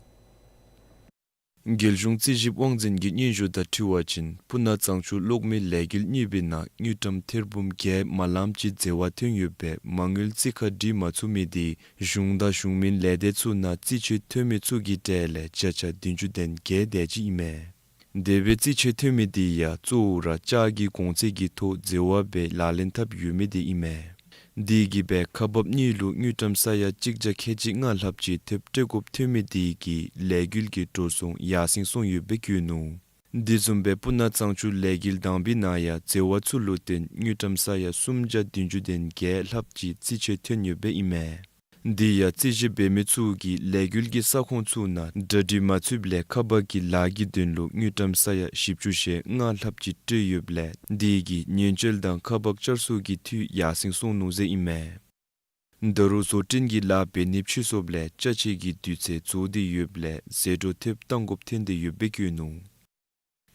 རྒྱལ་གཞུང་རྩིས་ཞིབ་དབང་འཛིན་གྱི་སྙན་ཞུ་དང་འཁྲིལ་བ་ཅིན་སྤུ་ན་གཙང་ཆུ་གློག་མེ་ལས་འགུལ་གཉིས་པའི་ནང་དངུལ་ཀྲམ་ཐེར་འབུམ་བརྒྱད་མ་ལངམ་ཅིག་འཛོལ་བ་ཐོན་ཡོདཔ་སྦེ་མ་དངུལ་རྩིས་ཁ་སྒྲིག་མ་ཚུགས་མི་དེ་གཞུང་དང་གཞུང་མིན་ལས་སྡེ་ཚུ་ནང་རྩིས་ཆད་ཐོན་མི་ཚུ་གི་གྲས་ལས་བརྒྱ་ཆ་བདུན་ཅུ་དོན་བརྒྱད་དེ་ཅིག་ཨིན་མས། དེ་སྦེ་རྩིས་ཆད་ཐོན་མི་དེ་ཡང་གཙོ་བོ་ར་ལྕགས་ཀྱི་གོང་ཚད་ཀྱི་ཐོག་འཛོལ་བ་སྦེ་ལག་ལེན་འཐབ་ཡོད་མི་དེ་ཨིན་མས། དེ་གིས་སྦེ་ཁག་འབགཔ་གཉིས་ལུ་དངུལ་ཀྲམ་ས་ཡ་གཅིག་བརྒྱ་ཁལ་གཅིག་ལྔ་ལྷགཔ་ཅིག་ཐེབས་སྤྲོད་དགོཔ་ཐོན་མི་དེ་གིས་ལས་འགུལ་གྱི་འགྲོ་སོང་ཡར་སེང་སོང་ཡོདཔ་སྦེ་བཀོད་ནུག། དེ་བཟུམ་སྦེ་སྤུ་ན་གཙང་ཆུ་ལས་འགུལ་དང་པའི་ནང་ཡང་འཛོལ་བ་ཚུ་ལུ་བརྟེན་དངུལ་ཀྲམ་ས་ཡ་སུམ་བརྒྱ་བདུན་ཅུ་དོན་བརྒྱད་ལྷགཔ་ཅིག་རྩིས་ཆད་ཐོན་ཡོདཔ་སྦེ་ཨིན་མས། དེ་ཡང་རྩིས་ཞིབ་འབད་མི་ཚུ་གིས་ལས་འགུལ་གྱི་ས་ཁོངས་ཚུ་ནང་གྲ་སྒྲིག་མ་ཚུདཔ་ལས་ཁ་འབག་གི་ལཱ་གི་དོན་ལུ་དངུལ་ཀྲམ་ས་ཡ་བཞི་བཅུ་ཞེ་ལྔ་ལྷགཔ་ཅིག་སྤྲོད་ཡོདཔ་ལས་དེ་གིས་ཉེན་བཅོལ་དང་ཁ་འབག་བསྐྱར་གསོ་གི་འཐུས་ཡར་སེང་སོང་ནུག་ཟེར་ཨིན་མས། ད་རུང་བཟོ་སྐྲུན་གྱི་ལཱ་འབད་ནི་ཕྱིས་སོངམ་ལས་ཅ་ཆས་ཀྱི་དུས་ཚོད་རྫོགས་ཏེ་ཡོདཔ་ལས་ཟད་འགྲོ་ཐེབས་གཏང་དགོཔ་ཐོན་ཏེ་ཡོདཔ་སྦེ་བཀོད་ནུག།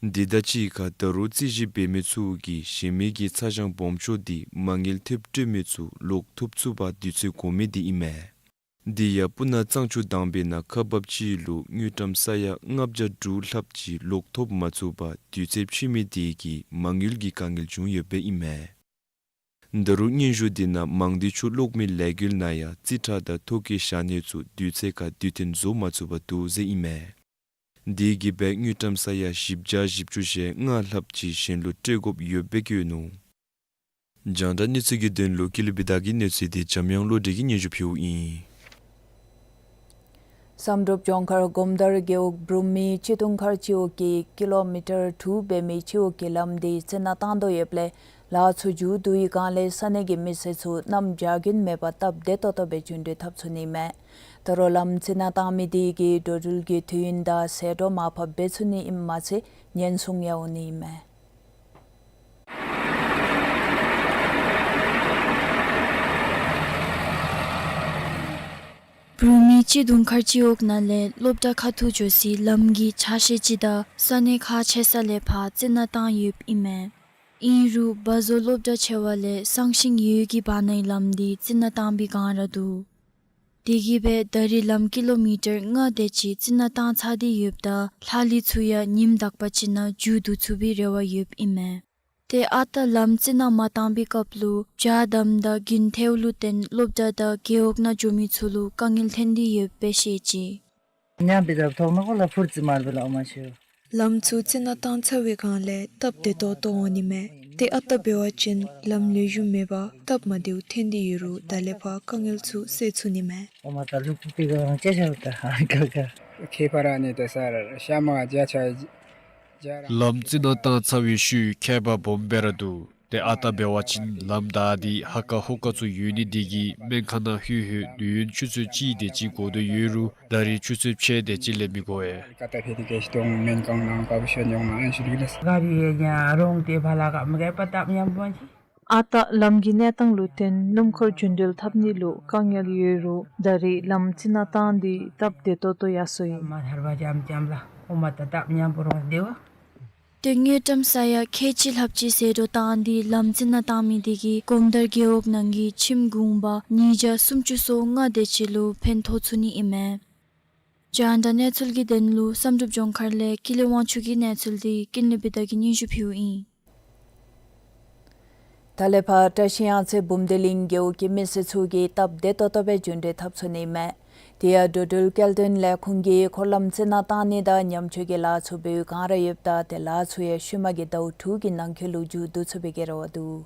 དེ་དང་གཅིག་ཁར་ད་རུང་རྩིས་ཞིབ་འབད་མི་ཚུ་གིས་གཞན་མི་གི་ཚ་གྱང་སྦོམ་ཤོས་འདི་མ་དངུལ་ཐེབས་སྤྲོད་མི་ཚུ་ལོག་ཐོབ་ཚུགས་པར་དུས་ཚོད་འགོར་མི་འདི་ཨིན་མས། དེ་ཡང་སྤུ་ན་གཙང་ཆུ་དྭངས་པའི་ནང་ཁ་འབགཔ་གཅིག་ལུ་དངུལ་ཀྲམ་ས་ཡ་ལྔ་བརྒྱ་དྲུག་ལྷགཔ་ཅིག་ལོག་ཐོབ་མ་ཚུགས་པར་དུས་ཚོད་ཕྱིན་མི་དེ་གིས་མ་དངུལ་གྱི་དཀའ་ངལ་བྱུང་ཡོདཔ་ཨིན་མས། ད་རུང་སྙན་ཞུ་དེ་ནང་མང་སྡེ་ཆུ་གློག་མེ་ལས་འགུལ་ནང་ཡང་རྩིས་ཁྲ་དང་ཐོ་བཀོད་བཞག་ནི་ཚུ་དུས་ཚོད་ཁར་དུས་མཐུན་བཟོ་མ་ཚུགས་པར་འདུག་ཟེར་ཨིན་མས། དེ་གིས་སྦེ་དངུལ་ཀྲམ་ས་ཡ་བཞི་བརྒྱ་བཞི་བཅུ་ཞེ་ལྔ་ལྷགཔ་ཅིག་གཞན་ལུ་སྤྲོད་དགོཔ་ཡོདཔ་སྦེ་བཀོད་ནུག། རྒྱང་བསྒྲགས་གནས་ཚུལ་གྱི་དོན་ལུ་ཀུན་ལེགས་བི་དྷ་གི་གནས་ཚུལ་འདི་འཇམ་དབྱངས་བློ་གྲོས་ཀྱིས་སྙན་ཞུ་ཕུལཝ་ཨིན། བསམ་གྲུབ་ལྗོངས་མཁར་སྒོམ་དར་རྒེད་འོག་འབྲུག་མི་སྤྱི་གདུང་མཁར་སྤྱི་འོག་གི་ཀི་ལོ་མི་ཊར་དྲུག་འབད་མི་སྤྱི་འོག་གི་ལམ་འདི་རྩི་ནག་བཏང་དོ་ཡོདཔ་ལས་ལཱ་ཚུ་མཇུག་བསྡུ་བའི་སྒང་ལས་ས་གནས་ཀྱི་མི་སེར་ཚུ་གནམ་བྱཱར་རྒྱུན་མེད་པར་སྟབས་བདེ་ཏོག་ཏོ་སྦེ་འགྲུལ་འཁྱིད་འཐབ་ཚུགས་ནི་མས། ད་རུང་ལམ་རྩི་ནག་བཏང་མི་དེ་གིས་འགྲོ་འགྲུལ་གྱི་དུས་ཡུན་དང་ཟད་འགྲོ་མར་ཕབ་འབད་ཚུགས་ནི་ཨིནམ་མ་ཚད་ཉེན་སྲུང་ཡང་འོང་ནི་ཨིན་མས། འབྲུག་མི་སྤྱི་གདུང་མཁར་སྤྱི་འོག་ནང་ལས་སློབ་གྲྭ་ཁ་ཐུག་འགྱོ་སའི་ལམ་གྱི་ཆ་ཤས་ཅིག་དང་ས་གནས་ཁག་ཆེ་ས་ལས་ཕར་རྩི་ནག་བཏང་ཡོདཔ་ཨིན་མས། ཨིན་རུང་བ་བཟོ་སློབ་གྲྭ་ཆེ་བ་ལས་སང་ཞིང་ཡོས་ཀྱི་བར་ནའི་ལམ་འདི་རྩི་ནག་བཏང་པའི་སྒང་ར་འདུག། དེ་གིས་སྦེ་ད་རེས་ལམ་ཀི་ལོ་མི་ཊར་ལྔ་དེ་ཅིག་རྩི་ནག་བཏང་ཚར་ཏེ་ཡོདཔ་ད་ལྷག་ལུས་ཚུ་ཡང་ཉིནམ་དག་པ་ཅིག་ནང་མཇུག་བསྡུ་ཚུགས་པའི་རེ་བ་ཡོདཔ་ཨིན་མས། ཏེ་ཨ་རྟག་ལམ་རྩི་ནག་མ་བཏང་པའི་སྐབས་ལུ་བྱཱར་དམ་དང་རྒྱུན་ཐལཝ་ལུ་བརྟེན་སློབ་གྲྭ་དང་རྒེད་འོག་ནང་འགྱོ་མི་ཚུ་ལུ་དཀའ་ངལ་ཐོན་ཏེ་ཡོདཔ་སྦེ་བཤད་ཅི། ཉམས་པའི་ཐོག་ནང་ཁོ་ལ་ཕུར་ཙི་མར་བེ་ལ་ཨོ་མ་ཤེས། ལམ་ཚུ་རྩི་ནག་བཏང་ཚར་བའི་སྒང་ལས་སྟབས་བདེ་ཏོག་ཏོ་འོང་ནི་མས། ཏེ་ཨ་རྟག་འབད་བ་ཅིན་ལམ་ལེགས་ཤོམ་མེད་པར་སྟབས་མ་བདེཝ་ཐོན་ཏེ་ཡོད་རུང་ད་ལས་ཕར་དཀའ་ངལ་ཚུ་སེལ་ཚུགས་ནི་མས། ཨོ་མ་ད་ལུ་ཀུ་ཏི་ག་རང་ཅེ་ཤ་ད་ཧ་ག་ག། ཁེ་ཕ་ར་ནི་ད་ས་ར་ཤ་མ་ཇ་ཆ་ཇ་ར། ལམ་རྩི་ནག་བཏང་ཚར་བའི་ཤུལ་ཁྱད་པར་སྦོམ་སྦེ་ར་འདུག། ཏེ་ཨ་རྟག་འབད་བ་ཅིན་ལམ་བདའ་སྟེ་ཧ་ཀ་ཧུ་ཀ་ཚུ་ཡོད་ནི་དེ་གིས་སྨན་ཁང་ནང་ལྷོད་ལྷོད་དུས་ཡུན་ཆུ་ཚོད་གཅིག་དེ་ཅིག་འགོར་དོ་ཡོད་རུང་ད་རེས་ཆུ་ཚོད་ཕྱེད་དེ་ཅིག་ལས་མི་འགོར་བས། ཀ་ཏ་ཕེ་ཏི་ཀེ་ཤི་ཏོང་སྨན་ཁང་ནང་ཀ་བུ་ཤོན་ཡོང་ན་ཨན་ཤུ་རི་ལས། ག་རི་ཡ་རོང་ཏེ་ཕ་ལ་ཀ་མ་གེ་པ་ཏབ་ཉམ་པོ་ཨན་ཤི། ཨ་རྟག་ལམ་གྱི་གནས་སྟངས་ལུ་བརྟེན་སྣུམ་འཁོར་རྒྱུན་འགྲུལ་འཐབ་ནི་ལུ་དཀའ་ངལ་ཡོད་རུང་ད་རེས་ལམ་རྩི་ནག་བཏང་སྟེ་སྟབས་བདེ་ཏོག་ཏོ་ཡར་སོ་ཡི། མ་ཐར་བ་ཇམ་ཇམ་ལ་ཨོ་མ་ཏ་ཏབ་ཉམ་པོ་རོང་སྟེ་བ། ཏེ་དངུལ་ཀྲམ་ས་ཡ་ཁལ་གཅིག་ལྷགཔ་ཅིག་ཟད་འགྲོ་བཏང་སྟེ་ལམ་རྩི་ནག་བཏང་མི་དེ་གིས་སྒོམ་དར་རྒེད་འོག་ནང་གི་ཁྱིམ་གུང་པ་ཉིས་བརྒྱ་སུམ་ཅུ་སོ་ལྔ་དེ་ཅིག་ལུ་ཕན་ཐོགས་ཚུགས་ནི་ཨིན་མས། རྒྱང་བསྒྲགས་གནས་ཚུལ་གྱི་དོན་ལུ་བསམ་གྲུབ་ལྗོངས་མཁར་ལས་ཀུན་ལེགས་དབང་ཕྱུག་གི་གནས་ཚུལ་འདི་ཀུན་ལེགས་བི་དྷ་གིས་སྙན་ཞུ་ཕུལཝ་ཨིན། ད་ལས་ཕར་བཀྲིས་གཡང་རྩེ་འབུམ་སྡེ་གླིང་རྒེད་འོག་གི་མི་སེར་ཚུ་གིས་སྟབས་བདེ་ཏོག་ཏོ་སྦེ་རྒྱུན་འགྲུལ་འཐབ་ཚུགས་ནི་མས། དེ་ཡང་འགྲོ་འགྲུལ་སྐྱེལ་འདྲེན་ལས་ཁུངས་ཀྱིས་འཁོར་ལམ་རྩི་ནག་བཏང་ནི་དང་ཉམས་བཅོས་ཀྱི་ལཱ་ཚུ་འབད་བའི་སྒང་ར་ཡོདཔ་ད་ཏེ་ལཱ་ཚུ་ཡང་ཤུལ་མ་གི་ཟླཝ་དྲུག་གི་ནང་འཁོད་ལུ་མཇུག་བསྡུ་ཚུགས་པའི་གི་རེ་བ་འདུག།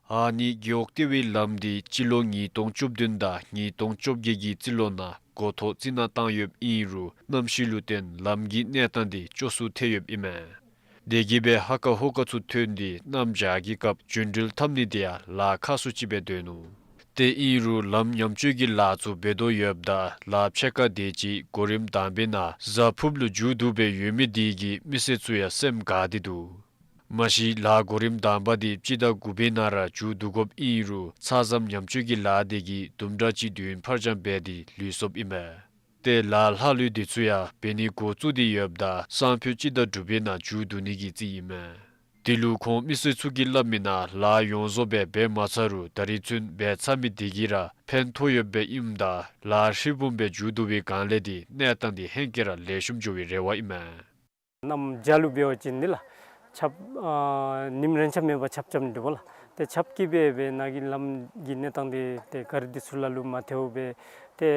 ཨ་ནི་རྒེད་འོག་ལྟེ་བའི་ལམ་འདི་སྤྱི་ལོ་ཉིས་སྟོང་བཅུ་བདུན་དང་ཉིས་སྟོང་བཅོ་བརྒྱད་ཀྱི་རྩིས་ལོ་ནང་འགོ་ཐོག་རྩི་ནག་བཏང་ཡོདཔ་ཨིན་རུང་གནམ་གཤིས་ལུ་བརྟེན་ལམ་གྱི་གནས་སྟངས་འདི་སྐྱོ་སུ་ཐལ་ཡོདཔ་ཨིན་མས། དེ་གིས་སྦེ་ཧ་ཀ་ཧུ་ཀ་ཚུ་ཐོན་ཏེ་གནམ་བྱཱར་གྱི་སྐབས་རྒྱུན་འགྲུལ་འཐབ་ནི་དེ་ཡང་ལཱ་ཁག་སུ་ཅིག་སྦེ་སྡོད་ནུག། ཏེ་ཨིན་རུང་ལམ་ཉམས་བཅོས་ཀྱི་ལཱ་ཚུ་འབད་དོ་ཡོདཔ་ད་ལཱ་ཕྱེད་ཀ་དེ་ཅིག་གོ་རིམ་དང་པའི་ནང་གཟའ་ཕུརཔ་ལུ་མཇུག་བསྡུ་སྦེ་ཡོད་མི་དེ་གིས་མི་སེར་ཚུ་ཡང་སེམས་དགའ་སྟེ་འདུག། མ་གཞི་ལཱ་གོ་རིམ་དང་པ་དེ་སྤྱི་ཟླ་དགུ་པའི་ནང་ར་མཇུག་བསྡུ་དགོཔ་ཨིན་རུང་ས་མཚམས་ཉམས་བཅོས་ཀྱི་ལཱ་དེ་གིས་དུམ་གྲ་ཅིག་དུས་ཡུན་ཕར་འགྱངས་འབད་དེ་ལུས་སོཔ་ཨིན་མས། ཏེ་ལཱ་ལྷག་ལུས་དེ་ཚུ་ཡང་འབད་ནི་འགོ་བཙུགས་ཏེ་ཡོདཔ་ད་སང་ཕོད་སྤྱི་ཟླ་དྲུག་པའི་ནང་མཇུག་བསྡུ་ནི་གི་རྩིས་ཨིན་མས། དེ་ལུ་ཁོང་མི་སེར་ཚུ་གིས་སླབ་མི་ནང་ལཱ་ཡོངས་རྫོགས་སྦེ་འབད་མ་ཚར་རུང་ད་རིས་ཚུན་འབད་ཚར་མི་དེ་གིས་ར་ཕན་ཐོགས་ཡོདཔ་སྦེ་ཨིནམ་ད་ལཱ་ཧྲིལ་བུམ་སྦེ་མཇུག་བསྡུ་བའི་སྒང་ལས་དེ་གནས་སྟངས་དེ་ཧེང་སྐལ་ར་ལེགས་ཤོམ་འགྱོ་བའི་རེ་བ་ཨིན་མས། གནམ་བྱཱར་ལུ་འབད་བ་ཅིན་འདི་ལགས་ཆརཔ་ཨ་ཉིམ་རེ་ཆ་མེད་པར་ཆརཔ་རྐྱབ་ནི་འདུག་པ་ལགས། ཏེ་ཆརཔ་གིས་སྦེ་སྦེ་ནཱ་གི་ལམ་གྱི་གནས་སྟངས་འདི་ཏེ་ག་རི་འདི་ཚུ་ལ་ལུ་མ་ཐལཝ་སྦེ་ཏེ་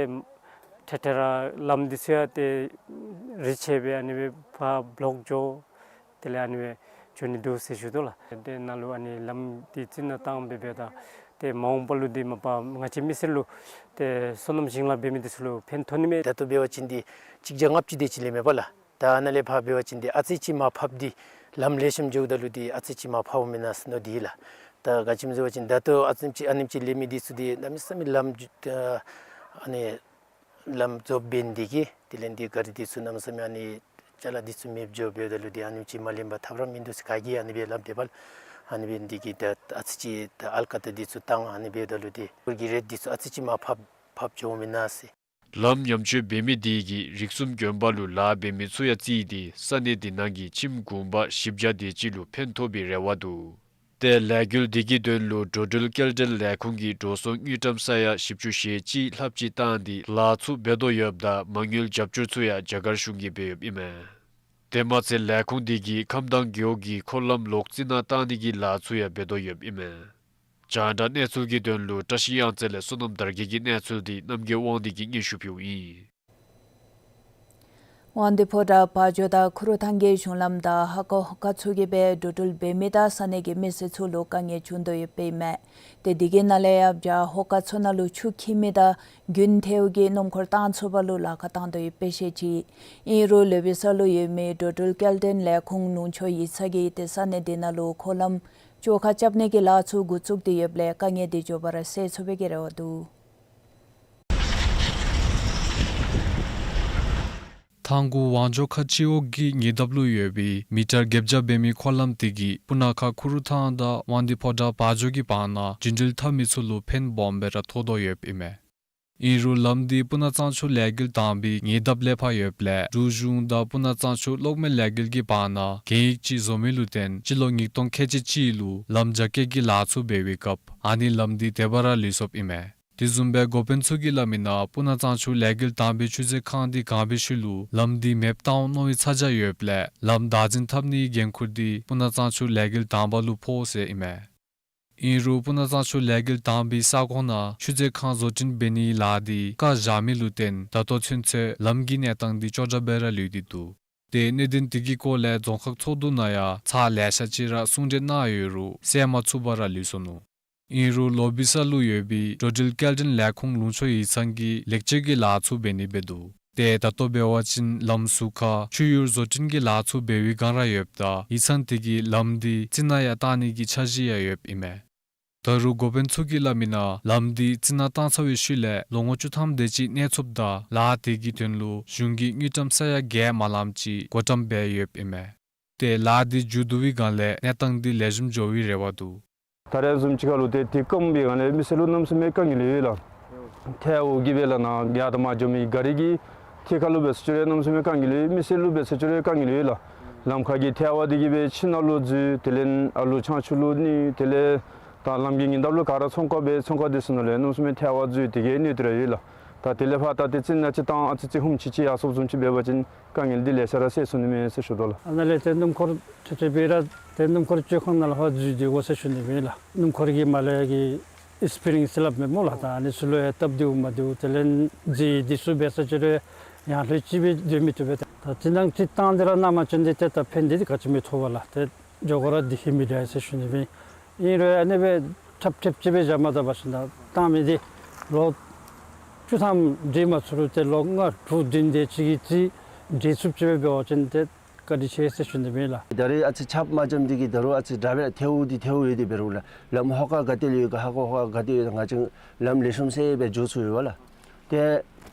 ཐེ་ཐེ་ར་ལམ་འདི་ཚུ་ཡང་ཏེ་རི་ཆད་སྦེ་ཨ་ནི་སྦེ་ཕར་བློག་འགྱོ། དེ་ལས་ཨ་ནི་སྦེ་འགྱོ་ནི་འདུག་ཟེར་ཞུ་དོ་ལགས། ཏེ་ནཱ་ལུ་ཨ་ནི་ལམ་འདི་རྩི་ནག་བཏང་སྦེ་འབདཝ་ད་ཏེ་མ་འོངས་པ་ལུ་འདི་མ་པ་ང་བཅས་མི་སེར་ལུ་ཏེ་སོ་ནམ་ཞིང་ལཱ་འབད་མི་འདི་ཚུ་ལུ་ཕན་ཐོགས་ནི་མས། ད་ལྟོ་འབད་བ་ཅིན་འདི་གཅིག་བརྒྱ་ལྔ་བཅུ་དེ་ཅིག་ལས་མེད་པ་ལགས། ད་ནཱ་ལས་ཕར་འབད་བ་ཅིན་འདི་ཨ་ཙི་ཅིག་མར་ཕབ་སྟེ་ལམ་ལེགས་ཤོམ་འགྱོཝ་ད་ལུ་འདི་ཨ་ཙི་ཅིག་མར་ཕབ་འོང་མེན་ན་ཟེར་མནོ་སྟེ་ལགས། ད་ག་ཅི་སྨོ་ཟེར་བ་ཅིན་ད་ལྟོ་ཨ་ཙི་ཅིག་ཨ་ནེམ་ཅིག་ལས་མི་འདི་ཚུ་འདི་གནམ་མེད་ས་མེད་ལམ་ཨ་ནི་ལམ་རྫོགསཔ་འབད་ནི་འདི་གིས་དེ་ལས་འདི་ག་རི་འདི་ཚུ་གནམ་མེད་ས་མེད་ཨ་ནི་ཅ་ལ་འདི་ཚུ་མེདཔ་འགྱོ་འབདཝ་ད་ལུ་འདི་ཨ་ནེམ་ཅིག་མ་ལེན་པར་ཐབས་ར་མིན་འདུག་ཟེར། ག་གིས་ཨ་ནི་སྦེ་སླབ་དེས་པ་ལགས། ཨ་ནི་འབད་ནི་འདི་གིས་ད་ཨ་ཙི་ཅིག་ད་ཨལ་ཀ་ཏ་འདི་ཚུ་བཏང་ཨ་ནི་འབདཝ་ད་ལུ་འདི་ཁོང་གི་རེཊ་འདི་ཚུ་ཨ་ཙི་ཅིག་མར་ཕབ་ཕབ་འགྱོཝ་མེན་ན་ཟེར། ལམ་ཉམས་བཅོས་འབད་མི་དེ་གིས་རིགས་གསུམ་དགོན་པ་ལུ་ལཱ་འབད་མི་ཚུ་ཡང་བརྩིས་ཏེ་ས་གནས་དེ་ནང་གི་ཁྱིམ་གུང་པ་བཞི་བརྒྱ་དེ་ཅིག་ལུ་ཕན་ཐོགས་པའི་རེ་བ་འདུག། ཏེ་ལས་འགུལ་དེ་གི་དོན་ལུ་འགྲོ་འགྲུལ་སྐྱེལ་འདྲེན་ལས་ཁུངས་ཀྱིས་འགྲོ་སོང་དངུལ་ཀྲམ་ས་ཡ་བཞི་བཅུ་ཞེ་གཅིག་ལྷགཔ་ཅིག་བཏང་སྟེ་ལཱ་ཚུ་འབད་དོ་ཡོདཔ་ད་མ་དངུལ་རྒྱབ་སྐྱོར་ཚུ་ཡང་རྒྱ་གར་གཞུང་གིས་འབད་ཡོདཔ་ཨིན་མས། དེ་མ་ཚད་ལས་ཁུངས་དེ་གིས་ཁམས་དྭངས་རྒེད་འོག་གི་འཁོར་ལམ་ལོག་རྩི་ནག་བཏང་ནི་གི་ལཱ་ཚུ་ཡང་འབད་དོ་ཡོདཔ་ཨིན་མས། རྒྱང་བསྒྲགས་གནས་ཚུལ་གྱི་དོན་ལུ་བཀྲ་ཤིས་གཡང་རྩེ་ལས་བསོད་ནམས་དར་རྒྱས་ཀྱི་གནས་ཚུལ་འདི་རྣམ་རྒྱལ་དབང་འདུས་ཀྱིས་སྙན་ཞུ་ཕུལཝ་ཨིན། དབང་འདུས་ཕོ་བྲང་བ་འཇོ་དང་ཁུ་རུ་ཐང་གི་གཞུང་ལམ་དང་ཧ་ཀོ་ཧོ་ཀ་ཚུ་གིས་སྦེ་འགྲོ་འགྲུལ་འབད་མི་དང་ས་གནས་ཀྱི་མི་སེར་ཚུ་ལུ་དཀའ་ངལ་བྱུང་དོ་ཡོདཔ་ཨིན་མས། ཏེ་དེ་གི་ནང་ལས་ཡང་བྱཱར་ཧོ་ཀ་ཚུ་ནང་ལུ་ཆུ་འཁྱིལ་མི་དང་རྒྱུན་ཐལཝ་གིས་སྣུམ་འཁོར་བཏང་ཚུགས་པ་ལུ་ལཱ་ཁག་བཏང་དོ་ཡོདཔ་སྦེ་བཤད་ཅི། ཨིན་རུང་ལོ་བི་ས་ལུ་ཡོད་མི་འགྲོ་འགྲུལ་སྐྱེལ་འདྲེན་ལས་ཁུངས་ལུང་ཕྱོགས་ཡིག་ཚང་གིས་ཏེ་ས་གནས་དེ་ནང་ལུ་འཁོར་ལམ་བཅོ་ཁ་རྐྱབ་ནི་གི་ལཱ་ཚུ་འགོ་བཙུགས་ཏེ་ཡོདཔ་ལས་དཀའ་ངལ་དེ་མགྱོགས་པ་ར་སེལ་ཚུགས་པའི་གི་རེ་བ་འདུག། ཐང་གུ་ཝང་ཇོ་ཁ་སྤྱི་འོག་གི་ཉེ་འདབས་ལུ་ཡོད་པའི་མི་ཊར་བརྒྱད་བརྒྱ་འབད་མི་འཁོར་ལམ་དེ་གིས་སྤུ་ན་ཁ་ཁུ་རུ་ཐང་དང་དབང་འདུས་ཕོ་བྲང་བ་འཇོ་གི་བར་ན་རྒྱུན་འགྲུལ་འཐབ་མི་ཚུ་ལུ་ཕན་སྦོམ་སྦེ་ར་ཐོགས་དོ་ཡོདཔ་ཨིན་མས། ཨིན་རུང་ལམ་འདི་སྤུ་ན་གཙང་ཆུ་ལས་འགུལ་དང་པའི་ཉེ་འདབས་ལས་ཕར་ཡོདཔ་ལས་འབྲུག་གཞུང་དང་སྤུ་ན་གཙང་ཆུ་གློག་མེ་ལས་འགུལ་གྱི་བར་ན་གན་ཡིག་ཅིག་བཟོ་མི་ལུ་བརྟེན་སྤྱི་ལོ་ཉིས་སྟོང་ཁལ་གཅིག་གཅིག་ལུ་ལམ་རྒྱ་སྐྱེད་ཀྱི་ལཱ་ཚུ་འབད་བའི་སྐབས་ཨ་ནི་ལམ་འདི་དེ་སྦེ་ར་ལུས་སོཔ་ཨིན་མས། དེ་བཟུམ་སྦེ་འགོ་དཔོན་ཚུ་གིས་སླབ་མི་ནང་སྤུ་ན་གཙང་ཆུ་ལས་འགུལ་དང་པའི་ཆུ་མཛོད་ཁང་འདི་གང་པའི་ཤུལ་ལུ་ལམ་འདི་མེདཔ་བཏང་འོང་མནོ་བའི་ཚ་གྱང་ཡོདཔ་ལས་ལམ་བདག་འཛིན་འཐབ་ནིའི་འགན་ཁུར་འདི་སྤུ་ན་གཙང་ཆུ་ལས་འགུལ་དང་པ་ལུ་ཕོག་ཟེར་ཨིན་མས། ཨིན་རུང་སྤུ་ན་གཙང་ཆུ་ལས་འགུལ་དང་པའི་ས་ཁོངས་ནང་ཆུ་མཛོད་ཁང་བཟོ་སྐྲུན་འབད་ནིའི་ལཱ་འདི་བཀག་བཞག་མི་ལུ་བརྟེན་ད་ལྟོ་ཚུན་ཚོད་ལམ་གྱི་གནས་སྟངས་འདི་སྐྱོ་དྲགས་སྦེ་ར་ལུས་ཏེ་འདུག། ཏེ་གནད་དོན་དེ་གི་སྐོར་ལས་རྫོང་ཁག་ཚོགས་འདུ་ནང་ཡང་ཚར་ལེ་ཤ་ཅིག་ར་གསུང་གྲོས་གནང་ཡོད་རུང་སེལ་མ་ཚུགས་པར་ར་ལུས་སོ་ནུག། ཨིན་རུང་ལོ་བི་ས་ལུ་ཡོད་པའི་འགྲོ་འགྲུལ་སྐྱེལ་འདྲེན་ལས་ཁུངས་ལུང་ཕྱོགས་ཡིག་ཚང་གིས་ལེགས་བཅོས་ཀྱི་ལཱ་ཚུ་འབད་ནི་སྦེ་འདུག། ཏེ་ད་ལྟོ་འབད་བ་ཅིན་ལམ་ཟུར་ཁར་ཆུ་ཡུར་བཟོ་སྐྲུན་གྱི་ལཱ་ཚུ་འབད་བའི་བསྒང་ར་ཡོདཔ་ད་ཡིག་ཚང་དེ་གིས་ལམ་འདི་རྩི་ནག་ཡང་བཏང་ནི་གི་འཆར་གཞི་ཡང་ཡོདཔ་ཨིན་མས། ད་རུང་འགོ་དཔོན་ཚུ་གིས་སླབ་མི་ནང་ལམ་འདི་རྩི་ནག་བཏང་ཚར་བའི་ཤུལ་ལས་ལོ་ངོ་བཅུ་ཐམ་དེ་ཅིག་གནས་ཚུགསཔ་ད་ལཱ་དེ་གི་དོན་ལུ་གཞུང་གིས་དངུལ་ཀྲམ་ས་ཡ་བརྒྱད་མ་ལངམ་ཅིག་བགོ་བཀྲམ་འབད་ཡོདཔ་ཨིན་མས། ཏེ་ལཱ་འདི་མཇུག་བསྡུ་བའི་བསྒང་ལས་གནས་སྟངས་འདི་ལེགས་ཤོམ་འགྱོ་བའི་རེ་བ་འདུག། ད་རེས་བཟུམ་ཅིག་ཁར་ལུ་ཏེ་དེ་སྐམ་པའི་སྒང་ལས་མི་སེར་ལུ་གནམ་མེད་ས་མེད་དཀའ་ངལ་ཡོད་ལགས། ཐལཝ་གིས་སྦེ་ལགས་ནཱ་རྒྱ་དང་མར་འགྱོ་མི་ག་རི་གི་ཐད་ཁར་ལུ་འབད་ཟེར་ཅི་རུང་གནམ་མེད་ས་མེད་དཀའ་ངལ་ཡོད། མི་སེར་ལུ་འབད་ཟེར་ཅི་རུང་དཀའ་ངལ་ཡོད་ལགས། ལམ་ཁར་གྱི་ཐལཝ་དེ་གིས་སྦེ་ཁྱི་ནང་ལུ་འཛུལ། དེ་ལས་ཨ་ལུ་ཆང་ཆུ་ལུ་གནོད། དེ་ལས་ད་ལམ་གྱི་ཉེ་འདབས་ལུ་ག་ར་ཚོང་ཁང་འབད། ཚོང་ཁང་དེ་ཚུ་ནང་ལུ་གནམ་མེད་ས་མེད་ཐལཝ་འཛུལ། དེ་གིས་གནོད་དེ་ར་ཡོད་ལགས། ད་དེ་ལས་ཕར་ད་ཏེ་རྩི་ནག་ཅིག་བཏང་ཨ་ཙི་ཅིག་ཧུམ་ཅིག་ཅིག་ཡར་སོངམ་བཟུམ་ཅིག་འབད་བ་ཅིན་དཀའ་ངལ་འདི་ལེ་ཤ་ར་སེལ་ཚུགས་ནི་མས་ཟེར་ཞུ་དོ་ལགས། ཨ་ནཱ་ལས་ཏེ་སྣུམ་འཁོར་ཆེ་ཆེ་སྦེ་ར་ཏེ་སྣུམ་འཁོར་བཅོ་ཁང་ནང་ལུ་ཕར་འཛུལ་སྡོད་དགོ་ཟེར་ཞུ་ནི་མས་ལགས། སྣུམ་འཁོར་གྱི་མར་ལས་ཀྱི་ཨིསི་པི་རིང་ཟེར་སླབ་མས་སྨོ་ལགས། ད་ཨ་ནི་ཚུ་ལུ་ཡང་སྟབས་བདེཝ་མ་བདེཝ་དེ་ལས་རྫས་འདི་ཚུ་འབད་ཟེར་ཅི་རུང་ཡང་ལྷོད་ཅིག་སྦེ་སྡོད་མི་བཏུབ་པས། ད་ཅིག་ནང་ཅིག་བཏང་སྟེ་ར་གནང་པ་ཅིན་འདི་ཏེ་ད་ཕན་བདེ་འདི་ག་ཅི་མི་ཐོགས་པས་ལགས། ཏེ་མགྱོགས་ཁར་ར་བདེ་ཤོས་མི་འདྲ་ཟེར་ཞུ་ནི་མས། ཨིན་རུང་ཨ་ནི་སྦེ་ཁྲབ་ཁྲབ་ཅིག་སྦེ་བཞག་མ་ད་པ་ཅིན་ད་བཏང་མི་འདི་ལོ་བཅུ་ཐམ་འདྲེས་མ་ཚུགས་རུང་ཏེ་ལོ་ལྔ་དྲུག་བདུན་དེ་ཅིག་གི་རྩིས་འདྲེས་ཚུགསཔ་ཅིག་སྦེ་འབད་བ་ཅིན་ཏེ་བཀའ་དྲིན་ཆེ་ཟེར་ཞུ་ནི་མས་ལགས། ད་རེས་ཨ་ཙི་ཆརཔ་མ་འཇམ་འདི་གིས་ད་རུང་ཨ་ཙི་དྲག་སྦེ་ཐལཝ་འདི་ཐལཝ་ཡོད་དེ་འབད་རུང་ལགས། ལམ་ཧོ་ཀ་ག་ཏེ་ལུ་ཡོད་ག་ཧ་ཀོ་ཧོ་ཀ་ག་ཏེ་ཡོད་ག་ང་བཅས་ལམ་ལེགས་ཤོམ་སེལ་སྦེ་འགྱོ་ཚུགས་ཡོད་པས་ལགས། ཏེ་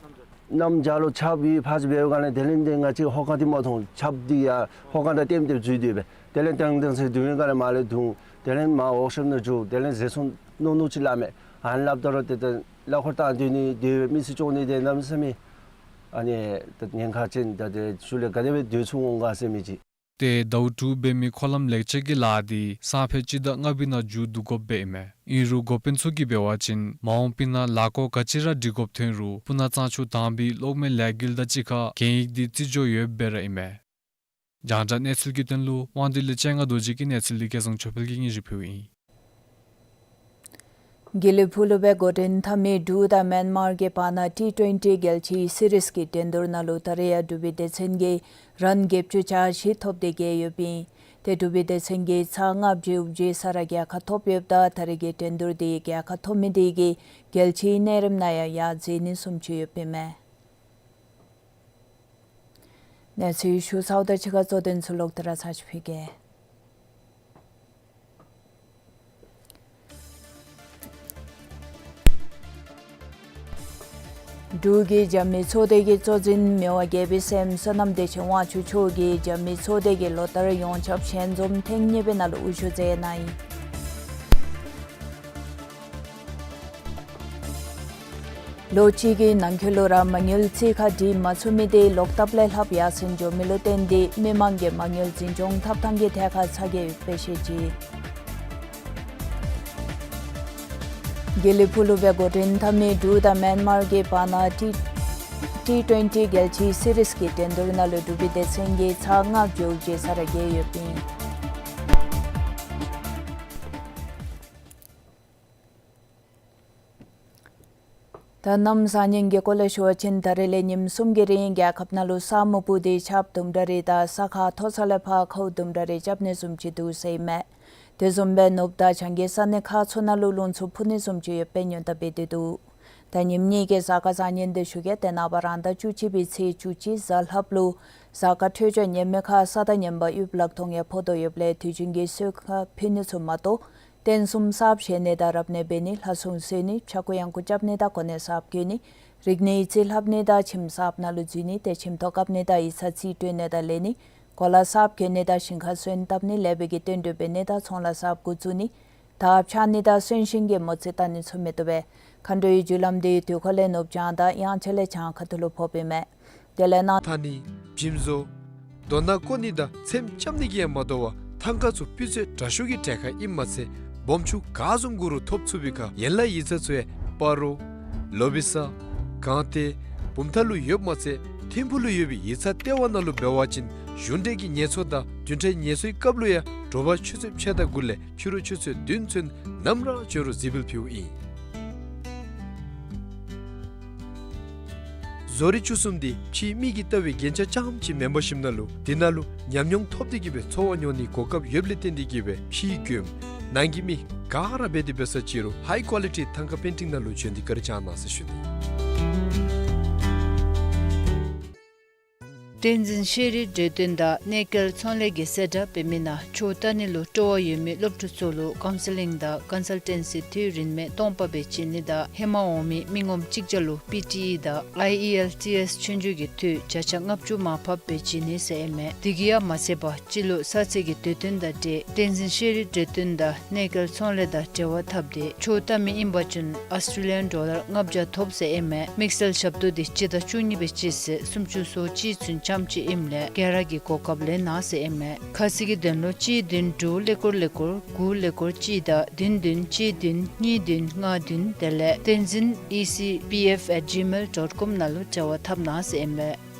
གནམ་བྱཱར་ལུ་ཆརཔ་ཡོད་ཕར་ཅིག་འབད་བའི་སྒང་ལས་དེ་ལས་ཏེ་ང་བཅས་ཧོ་ཀ་འདི་མ་མཐོང་། ཆརཔ་འདི་ཡང་ཧོ་ཀ་དང་ལྟེམ་ལྟེམ་འཛུལ་སྡོད་པས། དེ་ལས་ཏེང་ཏེང་ཟེར་བརྡུང་བའི་སྒང་ལས་མར་ལས་བརྡུང་། དེ་ལས་མར་ཝོརཀ་ཤོཔ་ནང་འགྱོ། དེ་ལས་བཟོ་ཚོང་མནོ་མནོཝ་ཅིག་སླབ་མས། ཨ་ནི་སླབ་ད་རུང་ཏེ་ད་གླ་འཁོར་བཏང་སྡོད་ནི་དེ་མི་སེར་སྐྱོང་ནི་དེ་གནམ་མེད་ས་མེད་ཨ་ནི་ད་ཉེན་ཁ་ཅན། ད་དེ་ཤུལ་ལས་ག་དེ་སྦེ་སྡོད་ཚུགས་འོང་ག་ཟེར་མི་ཅིག། ཏེ་ཟླཝ་དྲུག་འབད་མི་འཁོར་ལམ་ལེགས་བཅོས་ཀྱི་ལཱ་འདི་སང་ཕོད་སྤྱི་ཟླ་ལྔ་པའི་ནང་མཇུག་བསྡུ་དགོཔ་སྦེ་ཨིན་མས། ཨིན་རུང་འགོ་དཔོན་ཚུ་གིས་འབད་བ་ཅིན་མ་འོངས་པའི་ནང་ལཱ་སྐོར་ག་ཅི་ར་སྒྲིག་དགོཔ་ཐོན་རུང་སྤུ་ན་གཙང་ཆུ་དང་པའི་གློག་མེ་ལས་འགུལ་དང་གཅིག་ཁར་གན་ཡིག་འདི་རྩིས་འགྱོ་ཡོདཔ་སྦེ་ར་ཨིན་མས། རྒྱང་བསྒྲགས་གནས་ཚུལ་གྱི་དོན་ལུ་དབང་འདུས་ལས་སྤྱན་སྔ་རྡོ་རྗེ་གི་གནས་ཚུལ་འདི་སྐལ་བཟང་ཆོས་འཕེལ་གྱིས་སྙན་ཞུ་ཕུལཝ་ཨིན། དགེ་ལེགས་ཕུག་ལུ་སྦེ་འགོ་འདྲེན་འཐབ་མི་འབྲུག་དང་མེན་མར་གྱི་བར་ན་ཊི་ཊུ་ཝེན་ཊི་རྒྱལ་སྤྱིའི་སི་རིས་ཀྱི་འགྲན་བསྡུར་ནང་ལུ་ད་རེས་ཡང་འབྲུག་པའི་སྡེ་ཚན་གྱིས་རན་བརྒྱད་ཅུ་གྱ་བཞི་ཐོབ་སྟེ་རྒྱལ་ཡོདཔ་ཨིན། ཏེ་འབྲུག་པའི་སྡེ་ཚན་གྱིས་ཚར་ལྔ་བཅུ་དགུ་ཅུ་ས་ར་རྒྱལ་ཁ་ཐོབ་ཡོདཔ་ད་ད་རེས་ཀྱི་འགྲན་བསྡུར་འདི་རྒྱལ་ཁ་ཐོབ་མི་དེ་གིས་རྒྱལ་སྤྱིའི་གནས་རིམ་ནང་ཡང་ཡར་འཛེགས་ནི་བཟུམ་ཅིག་ཡོདཔ་ཨིན་མས། གནས་ཚུལ་ཞུ་ཚརཝ་དང་གཅིག་ཁར་གཙོ་དོན་ཚུ་ལོག་སྟེ་ར་ཚར་ཅིག་ཕུལ་གེ། འབྲུག་གི་རྒྱབ་མི་ཚོགས་སྡེ་གི་གཙོ་འཛིན་མི་དབང་རྒྱལ་པོའི་སྲསམོ་བསོད་ནམས་བདེ་ཆེན་དབང་ཕྱུག་མཆོག་གིས་རྒྱབ་མི་ཚོགས་སྡེ་གི་ལོ་བསྟར་ཡོངས་ཁྱབ་ཞལ་འཛོམས་ཐེངས་གཉིས་པའི་ནང་ལུ་དབུ་བཞུགས་མཛད་གནང་ཡི། ལོ་གཅིག་གི་ནང་འཁོད་ལུ་ར་མ་དངུལ་རྩིས་ཁ་སྒྲིག་མ་ཚུགས་མི་དེ་ལོག་ཐབས་ལས་ལྷགཔ་ཡར་སེང་འགྱོ་མི་ལུ་བརྟེན་ཏེ་མི་མང་གིས་མ་དངུལ་འཛིན་སྐྱོང་ཐབས་ཐངས་ཀྱི་ཐད་ཁར་ཚ་གྱང་ཡོདཔ་སྦེ་བཤད་ཅི། དགེ་ལེགས་ཕུག་ལུ་སྦེ་འགོ་འདྲེན་འཐབ་མི་འབྲུག་དང་མེན་མར་གྱི་བར་ན་ཊི་ཊི་ཊུ་ཝེན་ཊི་རྒྱལ་སྤྱིའི་སི་རིས་ཀྱི་འགྲན་བསྡུར་ནང་ལུ་འབྲུག་པའི་སྡེ་ཚན་གྱིས་ཚར་ལྔ་བརྒྱུད་རྗེས་ས་ར་བརྒལ་ཡོདཔ་ཨིན། ད་གནམ་བཟང་ངན་གྱི་སྐོར་ལས་ཞུ་བ་ཅིན་ད་རིས་ལས་ཉིནམ་གསུམ་གྱི་རིང་རྒྱལ་ཁབ་ནང་ལུ་ས་སྨུག་སྤུབས་ཏེ་ཆརཔ་དུམ་གྲ་རེ་དང་ས་ཁ་མཐོ་ས་ལས་ཕར་ཁཝ་དུམ་གྲ་རེ་རྐྱབ་ནི་བཟུམ་ཅིག་འདུག་ཟེར་ཨིན་མས། དེ་བཟུམ་སྦེ་ནུབ་དང་བྱང་གི་ས་གནས་ཁག་ཚུ་ནང་ལུ་རླུང་འཚུབ་འཕུ་ནི་བཟུམ་ཅིག་ཡོདཔ་སྦེ་སྔོན་བརྡ་འབད་དེ་འདུག། ད་ཉིནམ་གཉིས་ཀྱི་གཟའ་སྐར་བཟང་ངན་དེ་ཞུ་གེ། ཏེ་ནངས་པ་རང་ཟླ་བཅུ་གཅིག་པའི་ཚེས་བཅུ་གཅིག་གཟའ་ལྷགཔ་ལུ་གཟའ་སྐར་འཕྲོད་སྦྱོར་ངན་མི་ཁར་ས་དང་ངན་པ་ཡུདཔ་ལག་མཐོང་ཡང་ཕོག་དོ་ཡོདཔ་ལས་དུས་རྒྱུན་གྱི་གསོལ་ཁ་ཕུལ་ནི་ཚུ་མ་གཏོགས་རྟེན་གསུམ་གསརཔ་བཞེངས་ནི་དང་རབ་གནས་འབད་ནི་ལྷ་སྲུང་གསོལ་ནི་ཕྱྭ་འགུགས་གཡང་འགུགས་རྐྱབ་ནི་དང་གོ་གནས་གསརཔ་བསྐོ་ནི་རིག་གནས་ཡིག་རྩིས་ལྷབ་ནི་དང་ཁྱིམ་གསརཔ་ནང་ལུ་འཛུལ་ནི་ཏེ་ཁྱིམ་ཐོག་བཀབ་ནི་དང་ཡིག་ཚང་རྩིས་སྤྲོད་ནི་དང་ལེན་ནི་གོ་ལ་གསརཔ་གྱོན་ནི་དང་ཞིང་ཁར་སོན་བཏབ་ནི་ལེགས་པའི་གི་བསྟུན་གྲོས་འབད་ནི་དང་ཚོང་ལཱ་གསརཔ་འགོ་བཙུགས་ནི་དར་འཕྱར་ནི་དང་གསོན་གཤིན་གྱི་མོ་རྩིས་བལྟ་ནི་ཚུ་མི་བཏུབ་པས། མཁའ་འགྲོའི་རྒྱུ་ལམ་དེ་དུས་འཁོར་ལས་ནུབ་བྱང་དང་དབྱངས་འཆར་ལས་བྱང་ཁ་ཐུག་ལུ་ཕོགཔ་ཨིན་མས། དེ་ལས་ན། ཐ་ནི་བྱིམ་བཟོ། རྡོ་ནག་བརྐོ་ནི་དང་ཚེམ་རྐྱབ་ནི་གིས་ཡང་མ་དོ་བར་ཐང་ཀ་ཚུ་སྤུས་ཚད་དྲག་ཤོས་ཀྱི་གྲལ་ཁར་ཨིནམ་མ་ཚད་སྦོམ་ཆུང་ག་བཟུམ་དགོ་རུང་ཐོབ་ཚུགས་པའི་ཁར་ཡན་ལག་ཡིག་ཚང་ཚུ་ཡང་སྤ་རོ། ལོ་བི་ས། སྒང་སྟེང་། བུམ་ཐང་ལུ་ཡོདཔ་མ་ཚད་ཐིམ་ཕུག་ལུ་ཡོད་པའི་ཡིག་ཚང་ལྟེ་བ་ནང་ལུ་འབད་བ་ཅིན་གཞུང་འབྲེལ་གྱི་ངལ་གསོ་དང་བདུན་ཕྲག་ངལ་གསོའི་སྐབས་ལུ་ཡང་དྲོ་པ་ཆུ་ཚོད་ཕྱེད་དང་དགུ་ལས་ཕྱི་རུ་ཆུ་ཚོད་བདུན་ཚུན་ནམ་ར་འབྱོན་རུང་གཟིགས་འབུལ་ཕུལཝ་ཨིན། བཟོ་རིག་བཅུ་གསུམ་འདི་ཕྱིའི་མིག་གིས་ལྟ་བའི་རྒྱན་ཆ་རྐྱངམ་ཅིག་མེན་པར་ཞིནམ་ལས་འདི་ནང་ལུ་ཉམས་མྱོང་ཐོབ་སྟེ་གི་སྦེ་འཚོ་བ་མྱོང་ནིའི་གོ་སྐབས་ཡོདཔ་ལས་བརྟེན་ཏེ་གི་སྦེ་ཕྱིའི་མགྱོནམ་ནང་གི་མི་ག་ར་འབད་དེ་འབད་ས་ཅིག་རུང་ཧའི་ཀོ་ལི་ཊི་ཐང་ཀ་པེན་ཊིང་ནང་ལུ་འབྱོན་ཏེ་བཀའ་དྲིན་བསྐྱང་གནང་ཟེར་ཞུ་ནི། བསྟན་འཛིན་ཤེས་རིག་འབྲེལ་དོན་དང་གནས་སྐལ་ཚོང་ལས་ཀྱི་གསལ་བསྒྲགས་འབད་མི་ནང་ཆོས་ལྟ་ནི་ལུ་སྤྲོ་བ་ཡོད་མི་སློབ་ཕྲུག་ཚུ་ལུ་ཀའུན་སི་ལིང་དང་ཀོན་སལ་ཊེན་སི་དུས་རིན་མེད་སྟོང་པ་སྦེ་བྱིན་ནི་དང་ཧེ་མ་འོང་མི་མི་ངོམ་གཅིག་བརྒྱ་ལུ་པི་ཊི་ཨི་དང་ཨའི་ཨི་ཨེལ་ཊི་ཨེསི་ཆོས་རྒྱུགས་ཀྱི་འཐུས་བརྒྱ་ཆ་ལྔ་བཅུ་མར་ཕབ་སྦེ་བྱིན་ནི་ཟེར་ཨིན་མས། དེ་གིས་ཡང་མ་ཚད་པར་སྤྱི་ལོ་གསར་ཚེས་ཀྱི་དུས་སྟོན་དང་འབྲེལ་བསྟན་འཛིན་ཤེས་རིག་འབྲེལ་དོན་དང་གནས་སྐལ་ཚོང་ལས་དང་འབྲེལ་བ་འཐབ་སྟེ་ཆོས་ལྟ་མི་ཨིན་པ་ཅིན་ཨཱོས་ཊྲེ་ལི་ཡཱན་ཌོ་ལར་ལྔ་བརྒྱ་ཐོབ་ཟེར་ཨིན་མས། དམིགས་བསལ་ཞབས་ཏོག་འདི་སྤྱི་ཟླ་བཅུ་གཉིས་པའི་སྤྱི་ཚེས་སུམ་ཅུ་སོ་གཅིག་ཚུན་ཙམ་ཅིག་ཨིནམ་ལས་ག་ར་གིས་གོ་སྐབས་ལེན་གནང་ཟེར་ཨིན་མས། ཁ་གསལ་གྱི་དོན་ལུ་གཅིག་བདུན་དྲུག་ཀླད་ཀོར་ཀླད་ཀོར་དགུ་ཀླད་ཀོར་གཅིག་དང་བདུན་བདུན་གཅིག་བདུན་གཉིས་བདུན་ལྔ་བདུན་དེ་ལས་བསྟན་འཛིན་ཨི་སི་པི་ཨེཕ་ཨེཊ་ཇི་མེལ་ཌོཊ་ཀོམ་ནང་ལུ་འབྲེལ་བ་འཐབ་གནང་ཟེར་ཨིན་མས།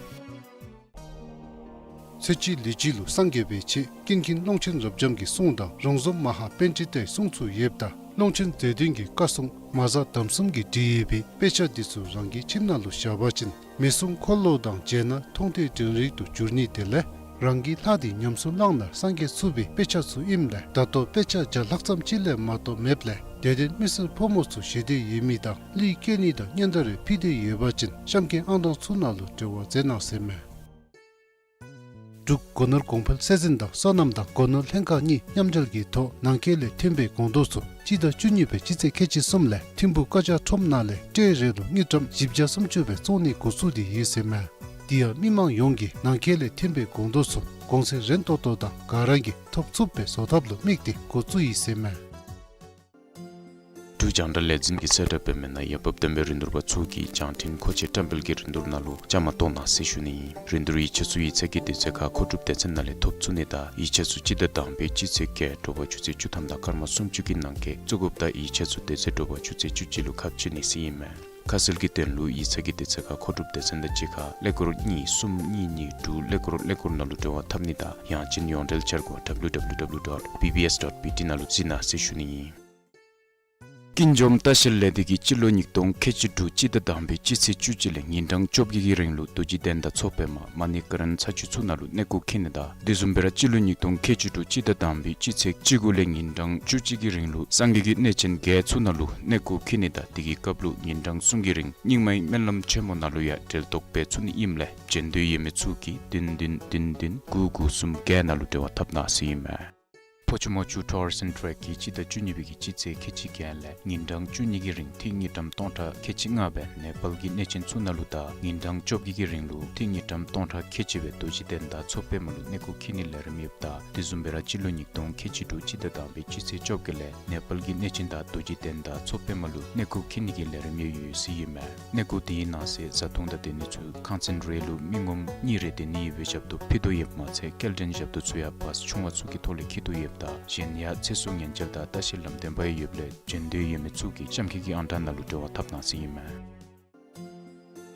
ཚེ་གཅིག་ལུས་གཅིག་ལུ་སངས་རྒྱས་པའི་ཆེད་ཀུན་མཁྱེན་ཀློང་ཆེན་རབ་འབྱམས་ཀྱི་གསུང་དང་རོང་ཟོམ་མ་ཧཱ་པཎྜི་ཏའི་གསུང་ཚུ་ཡོདཔ་ད་ཀློང་ཆེན་རྗེ་བཙུན་གྱི་བཀའ་གསུང་མ་གཟའ་དམ་གསུམ་གྱིས་བྲིས་ཡོད་པའི་དཔེ་ཆ་འདི་ཚུ་རང་གི་ཁྱིམ་ནང་ལུ་བཞག་པ་ཅིན་མི་གསུང་འཁོར་ལོ་དང་མཇལ་ན་མཐོང་ཐོས་དྲན་རིག་ཏུ་འགྱུར་ནི་དེ་ལས་རང་གི་ལྷ་འདི་ཉམས་སུ་བླངས་ན་སངས་རྒྱས་ཚུགས་པའི་དཔེ་ཆ་ཚུ་ཨིནམ་ལས་ད་ལྟོ་དཔེ་ཆ་བརྒྱ་ལྷག་ཙམ་ཅིག་ལས་མ་གཏོགས་མེདཔ་ལས་དད་ལྡན་མི་སེར་ཕོ་མོ་ཚུ་ཞེ་འདོད་ཡོད་མི་དང་གླུད་བཀལ་ནི་དང་སྙན་དར་རེ་ཕུལ་ཏེ་ཡོད་པ་ཅིན་གཤམ་གྱི་ཨང་གྲངས་ཚུ་ནང་ལུ་འབྲེལ་བ་མཛད་གནང་ཟེར་མས། འབྲུག་སྒོ་ནོར་གོང་འཕེལ་སྲིད་འཛིན་དང་སོ་ནམ་དང་སྒོ་ནོར་ལྷན་ཁག་གཉིས་མཉམ་འབྲེལ་གྱི་ཐོག་ནང་འཁོད་ལས་ཐོན་པའི་སྒོང་རྡོག་ཚུ་སྤྱི་ཟླ་བཅུ་གཉིས་པའི་སྤྱི་ཚེས་ཁལ་གཅིག་གསུམ་ལས་ཐིམ་ཕུག་ཀ་ཅ་ཁྲོམ་ནང་ལས་ཊེ་རེ་ལུ་དངུལ་ཀྲམ་བཞི་བརྒྱ་སུམ་ཅུ་སྦེ་བཙོང་ནི་འགོ་བཙུགས་ཏེ་ཡོད་ཟེར་མས། དེ་ཡང་མི་མང་ཡོངས་ཀྱིས་ནང་འཁོད་ལས་ཐོན་པའི་སྒོང་རྡོག་ཚུ་གོང་ཚད་རན་ཏོག་ཏོ་དང་ག་ར་གིས་ཐོབ་ཚུགསཔ་སྦེ་བཟོ་ཐབས་ལུ་དམིགས་ཏེ་འགོ་བཙུགས་ཡི་ཟེར་མས། འབྲུག་རྒྱང་བསྒྲགས་ལས་འཛིན་གྱིས་གསལ་བསྒྲགས་འབད་མི་ནང་ཡ་བབ་ལྡན་པའི་རིན་བསྡུར་པ་ཚུ་གིས་རྒྱང་འཕྲིན་མཁོ་ཆས་བཀྲམ་སྤེལ་གྱི་རིན་བསྡུར་ནང་ལུ་བཅའ་མར་གཏོགས་གནང་ཟེར་ཞུ་ནི་ཨིན། རིན་བསྡུར་ཡིག་ཆ་ཚུ་ཡིག་ཚང་གི་དུས་ཚོད་ཁར་མཁོ་སྒྲུབ་སྡེ་ཚན་ནང་ལས་ཐོབ་ཚུགས་ནི་དང་ཡིག་ཆ་ཚུ་སྤྱི་ཟླ་དང་པའི་སྤྱི་ཚེས་བརྒྱད་དྲོ་པ་ཆུ་ཚོད་བཅུ་ཐམ་དང་སྐར་མ་སུམ་ཅུ་གི་ནང་འཁོད་བཙུགས་དགོཔ་དང་ཡིག་ཆ་ཚུ་དེ་ཚེ་དྲོ་པ་ཆུ་ཚོད་བཅུ་གཅིག་ལུ་ཁ་ཕྱེ་ནི་ཟེར་ཨིན་མས། ཁ་གསལ་གྱི་དོན་ལུ་ཡིག་ཚང་གི་དུས་ཚོད་ཁར་མཁོ་སྒྲུབ་སྡེ་ཚན་དང་གཅིག་ཁར་ཀླད་ཀོར་གཉིས་གསུམ་གཉིས་གཉིས་དྲུག་ཀླད་ཀོར་ཀླད་ཀོར་ནང་ལུ་འབྲེལ་བ་འཐབ་ནི་དང་ཡང་ཅིན་ཡོངས་འབྲེལ་འཆར་སྒོ་W W W dot B B S dot B T ནང་ལུ་གཟིགས་གནང་ཟེར་ཞུ་ནི་ཨིན། ཀུན་འཛོམས་ལྟ་བཤལ་ལས་སྡེ་གིས་སྤྱི་ལོ་ཉིས་སྟོང་ཁལ་གཅིག་དྲུག་སྤྱི་ཟླ་དང་པའི་སྤྱི་ཚེས་བཅུ་གཅིག་ལས་ཉིན་གྲངས་བཅོ་བརྒྱད་ཀྱི་རིང་ལུ་རྡོ་རྗེ་གདན་དང་མཚོ་པདྨ་མ་ཎི་ཀ་རན་ས་ཆུ་ཚུ་ནང་ལུ་གནས་སྐོར་འཁྱིད་ནི་དང་དེ་བཟུམ་སྦེ་ར་སྤྱི་ལོ་ཉིས་སྟོང་ཁལ་གཅིག་དྲུག་སྤྱི་ཟླ་དང་པའི་སྤྱི་ཚེས་བཅུ་དགུ་ལས་ཉིན་གྲངས་བཅུ་གཅིག་གི་རིང་ལུ་སངས་རྒྱས་ཀྱི་གནས་ཆེན་བརྒྱད་ཚུ་ནང་ལུ་གནས་སྐོར་འཁྱིད་ནི་དང་དེ་གི་སྐབས་ལུ་ཉིན་གྲངས་གསུམ་གྱི་རིང་རྙིང་མའི་སྨོན་ལམ་ཆེན་མོ་ནང་ལུ་ཡང་འབྲེལ་གཏོགས་འབད་ཚུགས་ནི་ཨིནམ་ལས་འབྱོན་འདོད་ཡོད་མི་ཚུ་གིས་བདུན་བདུན་བདུན་བདུན་དགུ་དགུ་གསུམ་བརྒྱད་ནང་ལུ་འབྲེལ་བ་འཐབ་གནང་ཟེར་ཨིན་མས། པོ་ཆུ་མོ་ཆུ་ཊུ་རི་ཛམ་ཊེཀ་གིས་སྤྱི་ཟླ་བཅུ་གཉིས་པའི་གི་སྤྱི་ཚེས་ཁལ་གཅིག་བརྒྱད་ལས་ཉིན་གྲངས་བཅུ་གཉིས་ཀྱི་རིང་ཏི་རུ་དངུལ་ཀྲམ་སྟོང་ཕྲག་ཁལ་གཅིག་ལྔ་སྦེ་ནེ་པཱལ་གྱི་གནས་ཆེན་ཚུ་ནང་ལུ་དང་ཉིན་གྲངས་བཅོ་བརྒྱད་ཀྱི་རིང་ལུ་ཏི་རུ་དངུལ་ཀྲམ་སྟོང་ཕྲག་ཁལ་གཅིག་སྦེ་རྡོ་རྗེ་གདན་དང་མཚོ་པདྨ་ལུ་གནས་སྐོར་འཁྱིད་ནིའི་ལས་རིམ་ཡོདཔ་ད། དེ་བཟུམ་སྦེ་ར་སྤྱི་ལོ་ཉིས་སྟོང་ཁལ་གཅིག་དྲུག་སྤྱི་ཟླ་དང་པའི་སྤྱི་ཚེས་བཅོ་བརྒྱད་ལས་ནེ་པཱལ་གྱི་གནས་ཆེན་དང་རྡོ་རྗེ་གདན་དང་མཚོ་པདྨ་ལུ་གནས་སྐོར་འཁྱིད་ནི་གི་ལས་རིམ་ཡང་ཡོད་ཟེར་ཨིན་མས། གནས་སྐོར་དེའི་ནང་གསེས་བཟའ་འཐུང་དང་སྡོད་ནི་ཚུ་ཁང་ཚན་རེ་ལུ་མི་ངོམ་གཉིས་རེ་སྡོད་ནི་ཡོད་པའི་ཞབས་ཏོག་ཕུལ་དོ་ཡོདཔ་མ་ཚད་སྐྱེལ་འདྲེན་ཞབས་ཏོག་ཚུ་ཡང་བཱས་ཆུང་བ་ཚུ་གི་ཐོག་ལས་འཁྱིད་དོ་ཡོདཔ་ད། གཞན་ཡང་ཚེ་སྲོག་ཉེན་བཅོལ་དང་ལྟ་བཤལ་ལམ་སྟོན་པ་ཡང་ཡོདཔ་ལས་བྱོན་འདོད་ཡོད་མི་ཚུ་གིས་ལྕམ་སྐྱིད་ཀྱི་ཨང་གྲངས་ནང་ལུ་འབྲེལ་བ་འཐབ་གནང་ཟེར་ཨིན་མས།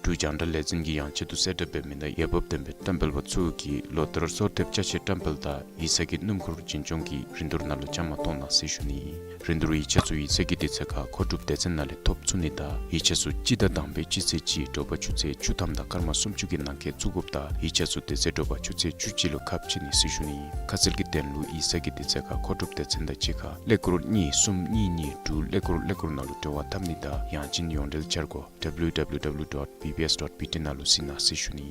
འབྲུག་རྒྱང་བསྒྲགས་ལས་འཛིན་གྱིས་ཡང་ཆེད་དུ་གསལ་བསྒྲགས་འབད་མི་ནང་འོས་འབབ་ལྡན་པའི་བཀྲམ་སྤེལ་པ་ཚུ་གིས་ལོ་ལྟར་གསོལ་འདེབས་ཅ་ཆས་བཀྲམ་སྤེལ་དང་ཡིག་ཚང་གི་སྣུམ་འཁོར་འཛིན་སྐྱོང་གི་རིན་བསྡུར་ནང་ལུ་བཅའ་མར་གཏོགས་གནང་ཟེར་ཞུ་ནི། རིན་བསྡུར་ཡིག་ཆ་ཚུ་ཡིག་ཚང་གི་དུས་ཚོད་ཁར་མཁོ་སྒྲུབ་སྡེ་ཚན་ནང་ལས་ཐོབ་ཚུགས་ནི་དང་ཡིག་ཆ་ཚུ་སྤྱི་ཟླ་དང་པའི་སྤྱི་ཚེས་གཅིག་དྲོ་པ་ཆུ་ཚོད་བཅུ་ཐམ་དང་སྐར་མ་སུམ་ཅུ་གི་ནང་འཁོད་བཙུགས་དགོཔ་ད་ཡིག་ཆ་ཚུ་དེ་ཚེ་དྲོ་པ་ཆུ་ཚོད་བཅུ་གཅིག་ལུ་ཁ་ཕྱེ་ནི་ཟེར་ཞུ་ནི། ཁ་གསལ་གྱི་དོན་ལུ་ཡིག་ཚང་གི་དུས་ཚོད་ཁར་མཁོ་སྒྲུབ་སྡེ་ཚན་དང་གཅིག་ཁར་ཀླད་ཀོར་གཉིས་གསུམ་གཉིས་གཉིས་དྲུག་ཀླད་ཀོར་ཀླད་ཀོར་ནང་ལུ་འབྲེལ་བ་འཐབ་ནི་དང་ཡང་ཅིན་ཡོངས་འབྲེལ་འཆར་སྒོ་ཌབ་ལུ་ཌབ་ལུ་ཌབ་ལུ་ཌོཊ་བི་བི་ཨེསི་ཌོཊ་བི་ཊི་ནང་ལུ་གཟིགས་གནང་ཟེར་ཞུ་ནི།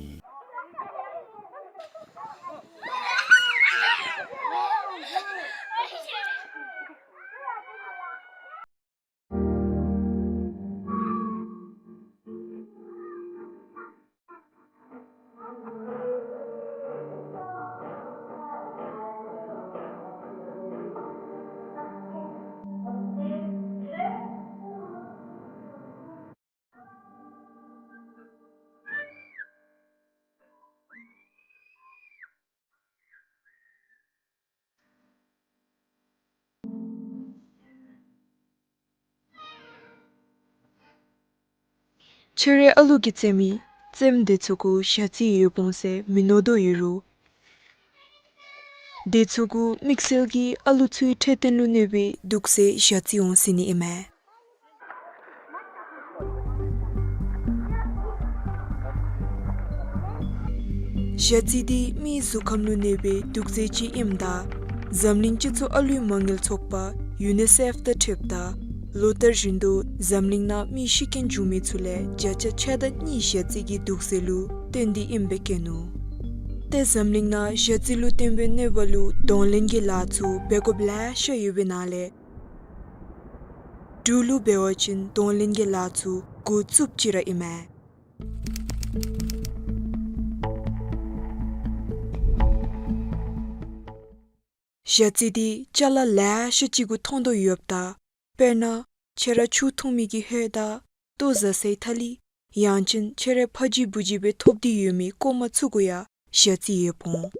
ཁྱོད་རའི་ཨ་ལུ་གིས་བཙེམ་མི་བཙེམ་དེ་ཚུ་གུ་ཞ་རྩི་ཡོདཔ་འོང་ཟེར་མི་མནོ་དོ་ཡོད་རུང་། དེ་ཚུ་གུ་དམིགས་བསལ་གྱིས་ཨ་ལུ་ཚུའི་འཕྲོད་བསྟེན་ལུ་གནོད་པའི་དུག་རྫས་ཞ་རྩི་འོང་ཟེར་ནི་ཨིན་མས། ཞ་རྩི་འདི་མིའི་གཟུགས་ཁམས་ལུ་གནོད་པའི་དུག་རྫས་ཅིག་ཨིནམ་ད་འཛམ་གླིང་སྤྱི་ཚོགས་ཨ་ལུའི་མ་དངུལ་ཚོགས་པ་ཡུ་ནི་སེཕ་དང་འཁྲིལཝ་ད་ལོ་ལྟར་བཞིན་དུ་འཛམ་གླིང་ནང་མི་ཤི་རྐྱེན་བྱུང་མི་ཚུ་ལས་བརྒྱ་ཆ་ཕྱེད་དང་གཉིས་ཞ་རྩི་གི་དུག་རྫས་ལུ་བརྟེན་ཏེ་ཨིནམ་སྦེ་བཀོད་ནུག། ཏེ་འཛམ་གླིང་ནང་ཞ་རྩི་ལུ་བརྟེན་པའི་གནོད་པ་ལུ་གདོང་ལེན་གྱི་ལཱ་ཚུ་འབད་དགོཔ་ལེ་ཤ་ཡོད་པའི་ནང་ལས་འབྲུག་ལུ་འབད་བ་ཅིན་གདོང་ལེན་གྱི་ལཱ་ཚུ་འགོ་བཙུགསཔ་ཅིག་ར་ཨིན་མས། ཞ་རྩི་འདི་ཅ་ལ་ལེ་ཤ་ཅིག་གུ་མཐོང་དོ་ཡོདཔ་ད། དཔེར་ན་ཁྱོད་ར་ཆུ་འཐུང་མི་གི་ཧོད་དང་ལྟོ་བཟའ་སའི་ཐ་ལི་ཡང་ཅིན་ཁྱོད་རའི་ཕ་ཇི་བུ་ཇི་སྦེ་ཐོབ་སྟེ་ཡོད་མི་ཀོ་མ་ཚུ་གུ་ཡང་ཞ་རྩི་ཡོདཔ་འོང་།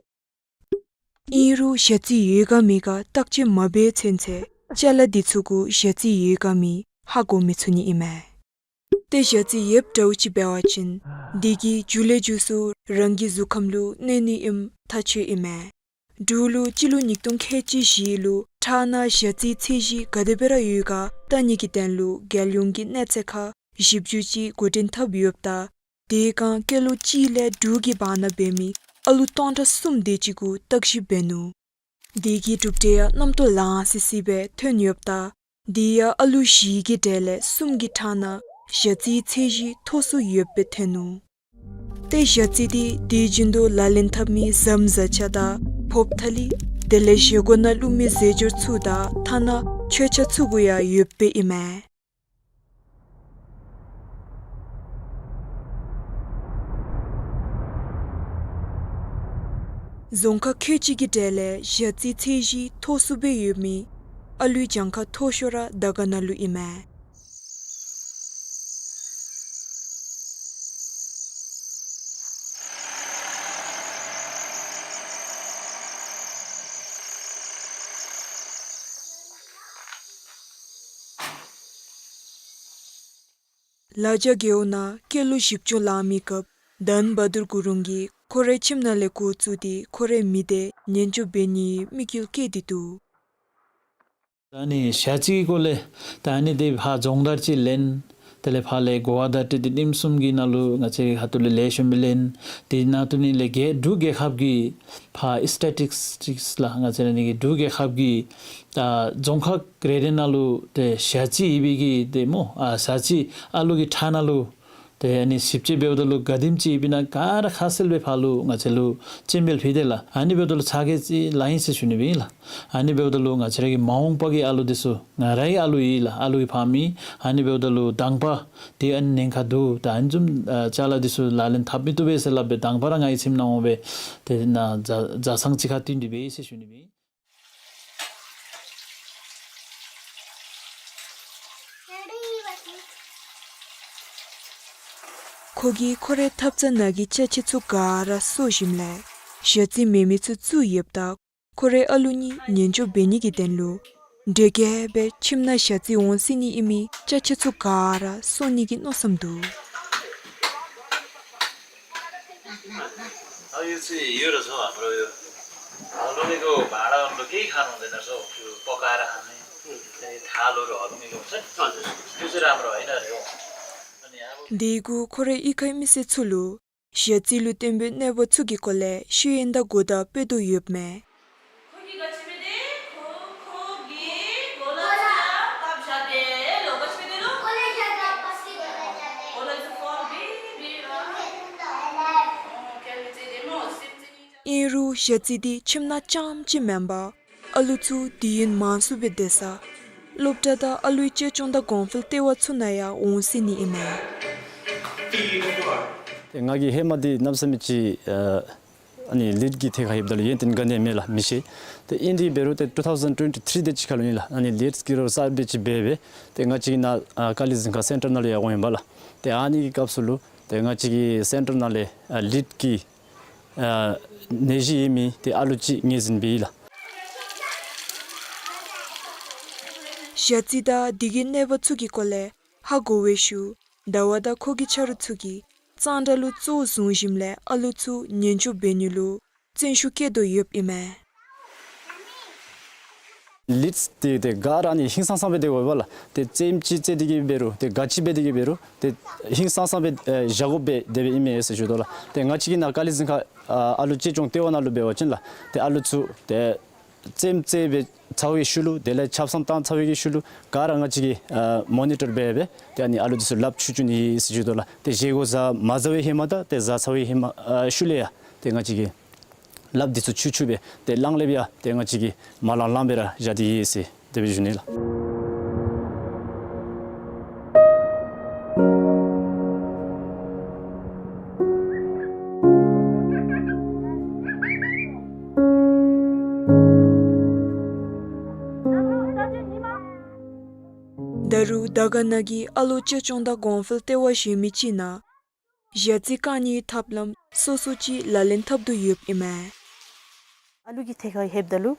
ཨིན་རུང་ཞ་རྩི་ཡོད་ག་མེད་ག་བརྟག་དཔྱད་མ་འབད་ཚུན་ཚོད་ཅ་ལ་འདི་ཚུ་གུ་ཞ་རྩི་ཡོད་ག་མེད་ཧ་གོ་མི་ཚུགས་ནི་ཨིན་མས། ཏེ་ཞ་རྩི་ཡོདཔ་འདྲཝ་ཅིག་འབད་བ་ཅིན་འདི་གིས་མཇུག་ལས་མཇུག་སུ་རང་གི་གཟུགས་ཁམས་ལུ་གནོད་ནི་ཨིནམ་ཐག་ཆོད་ཨིན་མས། འབྲུག་ལུ་སྤྱི་ལོ་ཉིས་སྟོང་ཁལ་གཅིག་བཞི་ལུ་ཁྲག་ནང་ཞ་རྩིའི་ཚད་གཞི་ག་དེ་སྦེ་ར་ཡོད་ག་བལྟ་ནི་གི་དོན་ལུ་རྒྱལ་ཡོངས་ཀྱི་གནས་ཚད་ཁར་ཞིབ་འཇུག་ཅིག་འགོ་འདྲེན་འཐབ་ཡོདཔ་ད། དེ་སྒང་སྐྱེས་ལོ་གཅིག་ལས་དྲུག་གི་བར་ན་འབད་མི་ཨ་ལུ་སྟོང་ཕྲག་གསུམ་དེ་ཅིག་གུ་བརྟག་ཞིབ་འབད་ནུག། དེ་གི་གྲུབ་འབྲས་ཡང་རྣམ་རྟོག་ལང་སི་སི་སྦེ་ཐོན་ཡོདཔ་ད། དེ་ཡང་ཨ་ལུ་བཞི་གི་གྲས་ལས་གསུམ་གྱི་ཁྲག་ནང་ཞ་རྩིའི་ཚད་གཞི་མཐོ་སུ་ཡོདཔ་སྦེ་ཐོན་ནུག། ཏེ་ཞ་རྩི་འདི་དུས་རྒྱུན་དུ་ལག་ལེན་འཐབ་མི་ཟམ་བཟའ་ཆས་དང་ཕོརཔ་ཐ་ལི་དེ་ལས་བཞེས་སྒོ་ནང་བླུགས་མི་རྫས་སྦྱོར་ཚུ་དང་ཐ་ན་མཆོད་ཆས་ཚུ་གུ་ཡང་ཡོདཔ་སྦེ་ཨིན་མས། རྫོང་ཁག་ཁལ་གཅིག་གི་གྲས་ལས་ཞ་རྩིའི་ཚད་གཞི་མཐོ་སུ་སྦེ་ཡོད་མི་ཨ་ལུའི་གྱངས་ཁ་མཐོ་ཤོས་ར་དར་དཀར་ན་ལུ་ཨིན་མས། ལ་རྒྱ་རྒེད་འོག་ནང་སྐྱེས་ལོ་བཞི་བཅུ་ལང་མི་སྐབས་དྷན་བྷ་དུར་གུ་རུང་གིས་ཁོ་རའི་ཁྱིམ་ནང་ལས་འགོ་བཙུགས་ཏེ་ཁོ་རའི་མི་སྡེ་ཉེན་སྐྱོབ་འབད་ནིའི་དམིགས་ཡུལ་བསྐྱེད་དེ་འདུག། ད་ནི་ཞ་རྩི་གི་སྐོར་ལས་ད་ནི་དེ་ཕར་སྦྱོང་བརྡར་ཅིག་ལེན། དེ་ལས་ཕར་ལས་གོ་བ་བརྡ་སྤྲོད་དེ་ཉིནམ་གསུམ་གྱི་ནང་ལུ་ང་བཅས་ཁ་ཐུག་ལས་ལེགས་ཤོམ་སྦེ་ལེན། དེ་ནང་དུ་ནི་ལས་རྒྱལ་འབྲུག་རྒྱལ་ཁབ་ཀྱི་ཕར་སི་ཊེ་ཊིག་སི་ལགས་ང་བཅས་ར་ནི་གི་འབྲུག་རྒྱལ་ཁབ་ཀྱི་ད་རྫོང་ཁག་རེ་རེ་ནང་ལུ་ཏེ་ཞ་རྩི་ཡོད་པའི་གི་ཏེ་སྨོ། ཨ་ཞ་རྩི་ཨ་ལུ་གི་ཁྲག་ནང་ལུ་ ཏེ་ཨ་ནི་ཞིབ་དཔྱད་འབདཝ་ད་ལུ་ག་དེམ་ཅིག་ཡོདཔ་ཨིན་ན་ག་ར་ཁ་གསལ་སྦེ་ཕར་ལུ་ང་བཅས་ལུ་སྤྱན་འབུལ་ཕུལ་ཏེ་ལགས། ཨ་ནི་འབདཝ་ད་ལུ་ཚ་གྱང་ཅིག་ལང་ཡི་ཟེར་ཞུ་ནི་སྦེ་ཨིན་ལགས། ཨ་ནི་འབདཝ་ད་ལུ་ང་བཅས་ར་གི་མ་འོངས་པ་གི་ཨ་ལུ་འདི་ཚུ་ང་རའི་ཨ་ལུ་ཨིན་ལགས། ཨ་ལུ་གི་ཕམ་ཨིན། ཨ་ནི་འབདཝ་ད་ལུ་དང་པ་འདི་ཨ་ནི་ཉེན་ཁ་འདུག། ད་ཨ་ནི་བཟུམ་ཨ་ཅ་ལ་འདི་ཚུ་ལག་ལེན་འཐབ་མི་བཏུབ་པས་ཟེར་སླབ་སྦེ་དང་པ་ར་ང་གི་ཁྱིམ་ནང་འོང་སྦེ་ཏེ་ནཱ་ཛ་ཛ་སང་ཅིག་ཁར་བཏོན་ཏེ་སྦེ་ཨིན་ཟེར་ཞུ་ནི་སྦེ་ཨིན། ཁོ་གིས་ཁོ་རའི་ཐབ་ཚང་ནང་གི་ཅ་ཆས་ཚུ་ག་ར་གསོ་ཞིནམ་ལས་ཞ་རྩི་མེད་མི་ཚུ་བཙུགས་ཡོདཔ་ད་ཁོ་རའི་ཨ་ལུ་གཉིས་ཉེན་སྐྱོབ་འབད་ནི་གི་དོན་ལུ་འདྲེ་རྒྱས་སྦེ་ཁྱིམ་ནང་ཞ་རྩི་འོང་སྲིད་ནི་ཨིན་མི་ཅ་ཆས་ཚུ་ག་ར་གསོ་ནི་གི་མནོ་བསམ་འདུག། དེ་གུ་ཁོ་རའི་གཡུས་ཁའི་མི་སེར་ཚུ་ལུ་ཞ་རྩི་ལུ་བརྟེན་པའི་གནོད་པ་ཚུ་གི་སྐོར་ལས་ཤེས་ཡོན་དང་གོ་བརྡ་སྤེལ་དོ་ཡོདཔ་མས། ཨིན་རུང་ཞ་རྩི་འདི་ཁྱིམ་ནང་རྐྱངམ་ཅིག་མེན་པར་ཨ་ལུ་ཚུ་དུས་ཡུན་མང་སུ་སྦེ་སྡོད་ས་སློབ་གྲྭ་དང་ཨ་ལུའི་གཅེས་སྐྱོང་དང་གོང་འཕེལ་ལྟེ་བ་ཚུ་ནང་ཡང་འོང་སྲིད་ནི་ཨིན་མས། ཏེ་ང་གིས་ཧེ་མ་འདི་གནམ་མེད་ས་མེད་ཅིག་ཨ་ཨ་ནི་ལིཌ་གི་ཐད་ཁར་ལྷོདཔ་ད་ལུ་ཡོན་ཏན་ག་ནི་ཡང་མེད་ལགས། མི་ཤེས། ཏེ་ཨིན་རུང་འབད་རུང་ཏེ་ཊུ་ཐའུ་ཟེན་ཊུ་ཝེན་ཊི་ཐིརི་དེ་ཅིག་ཁར་ལུ་ཨིན་ལགས། ཨ་ནི་ལིཌ་གི་རོགས་གསརཔ་སྦེ་ཅིག་འབད་སྦེ་ཏེ་ང་བཅས་ཀྱི་ནཱ་ཨ་ཀ་ལི་གཟིམ་ཁང་སེན་ཊར་ནང་ལུ་ཡང་འོང་ཡི་པ་ལགས། ཏེ་ཨ་ནི་གི་སྐབས་སུ་ལུ་ཏེ་ང་བཅས་ཀྱི་སེན་ཊར་ནང་ལས་ཨ་ལིཌ་གི་ཨ་ནད་གཞི་ཡོད་མི་ཏེ་ཨ་ལུ་ཅིག་ངོས་འཛིན་འབད་ཡི་ལགས། ཞ་རྩི་དང་དེ་གི་གནོད་པ་ཚུ་གི་སྐོར་ལས་ཧ་གོ་བའི་ཤུལ་ཟླ་བ་དང་ཁོ་གི་ཆ་རོགས་ཚུ་གིས་གཙང་སྦྲ་ལུ་གཙོ་བོ་བཟུང་ཞིནམ་ལས་ཨ་ལུ་ཚུ་ཉེན་སྐྱོབ་འབད་ནི་ལུ་བརྩོན་ཤུགས་བསྐྱེད་དོ་ཡོདཔ་ཨིན་མས། ལིཌ་འདི་ཏེ་ག་ར་ཨ་ནི་ཧིང་སངས་སངས་སྦེ་སྡོད་དགོ་པས་ལགས། ཏེ་རྩེདམོ་ཅིག་རྩེ་སྟེ་གི་འབད་རུང་ཏེ་ག་ཅི་འབད་དེ་གི་འབད་རུང་ཏེ་ཧིང་སངས་སངས་སྦེ་ཨེ་བཞག་དགོཔ་སྦེ་དེ་སྦེ་ཨིན་མས་ཟེར་ཞུ་དོ་ལགས། ཏེ་ང་བཅས་ཀྱི་ནཱ་ཀ་ལི་གཟིམ་ཁང་ཨ་ཨ་ལུ་གཅེས་སྐྱོང་ལྟེ་བ་ནང་ལུ་འབད་བ་ཅིན་ལགས་ཏེ་ཨ་ལུ་ཚུ་ཏེ་རྩེདམོ་རྩེ་སྦེ་ཚར་བའི་ཤུལ་ལུ་དེ་ལས་ཆབ་གསང་བཏང་ཚར་བའི་གི་ཤུལ་ལུ་ག་ར་ང་བཅས་ཀྱིས་ཨ་མོ་ནི་ཊར་འབད་སྦེ་ཏེ་ཨ་ནི་ཨ་ལུ་འདི་ཚུ་ལགཔ་འཁྱུ་འཁྱུ་ནི་ཨིན་ཟེར་ཞུ་དོ་ལགས། ཏེ་བཞེས་སྒོ་བཟའ་མ་བཟའ་བའི་ཧེ་མ་དང་ཏེ་བཟའ་ཚར་བའི་ཧེ་མ་ཨ་ཤུལ་ལས་ཡང་ཏེ་ང་བཅས་ཀྱིས་ལགཔ་འདི་ཚུ་འཁྱུ་འཁྱུ་སྦེ་ཏེ་གླང་ལེབ་ཡང་ཏེ་ང་བཅས་ཀྱིས་མ་ལང་ལང་སྦེ་ར་བཞག་སྟེ་ཡོད་ཟེར་དེ་སྦེ་ཞུ་ནི་ལགས། ད་རུང་དར་དཀར་ན་གི་ཨ་ལོ་གཅེས་སྐྱོང་དང་གོང་འཕེལ་ལྟེ་བ་གཞན་མི་ཅིག་ནང་ཞ་རྩི་བཀག་ནིའི་ཐབས་ལམ་སོ་སོ་ཅིག་ལག་ལེན་འཐབ་དོ་ཡོདཔ་ཨིན་མས། ཨ་ལུ་གི་ཐད་ཁར་ལྷོདཔ་ད་ལུ་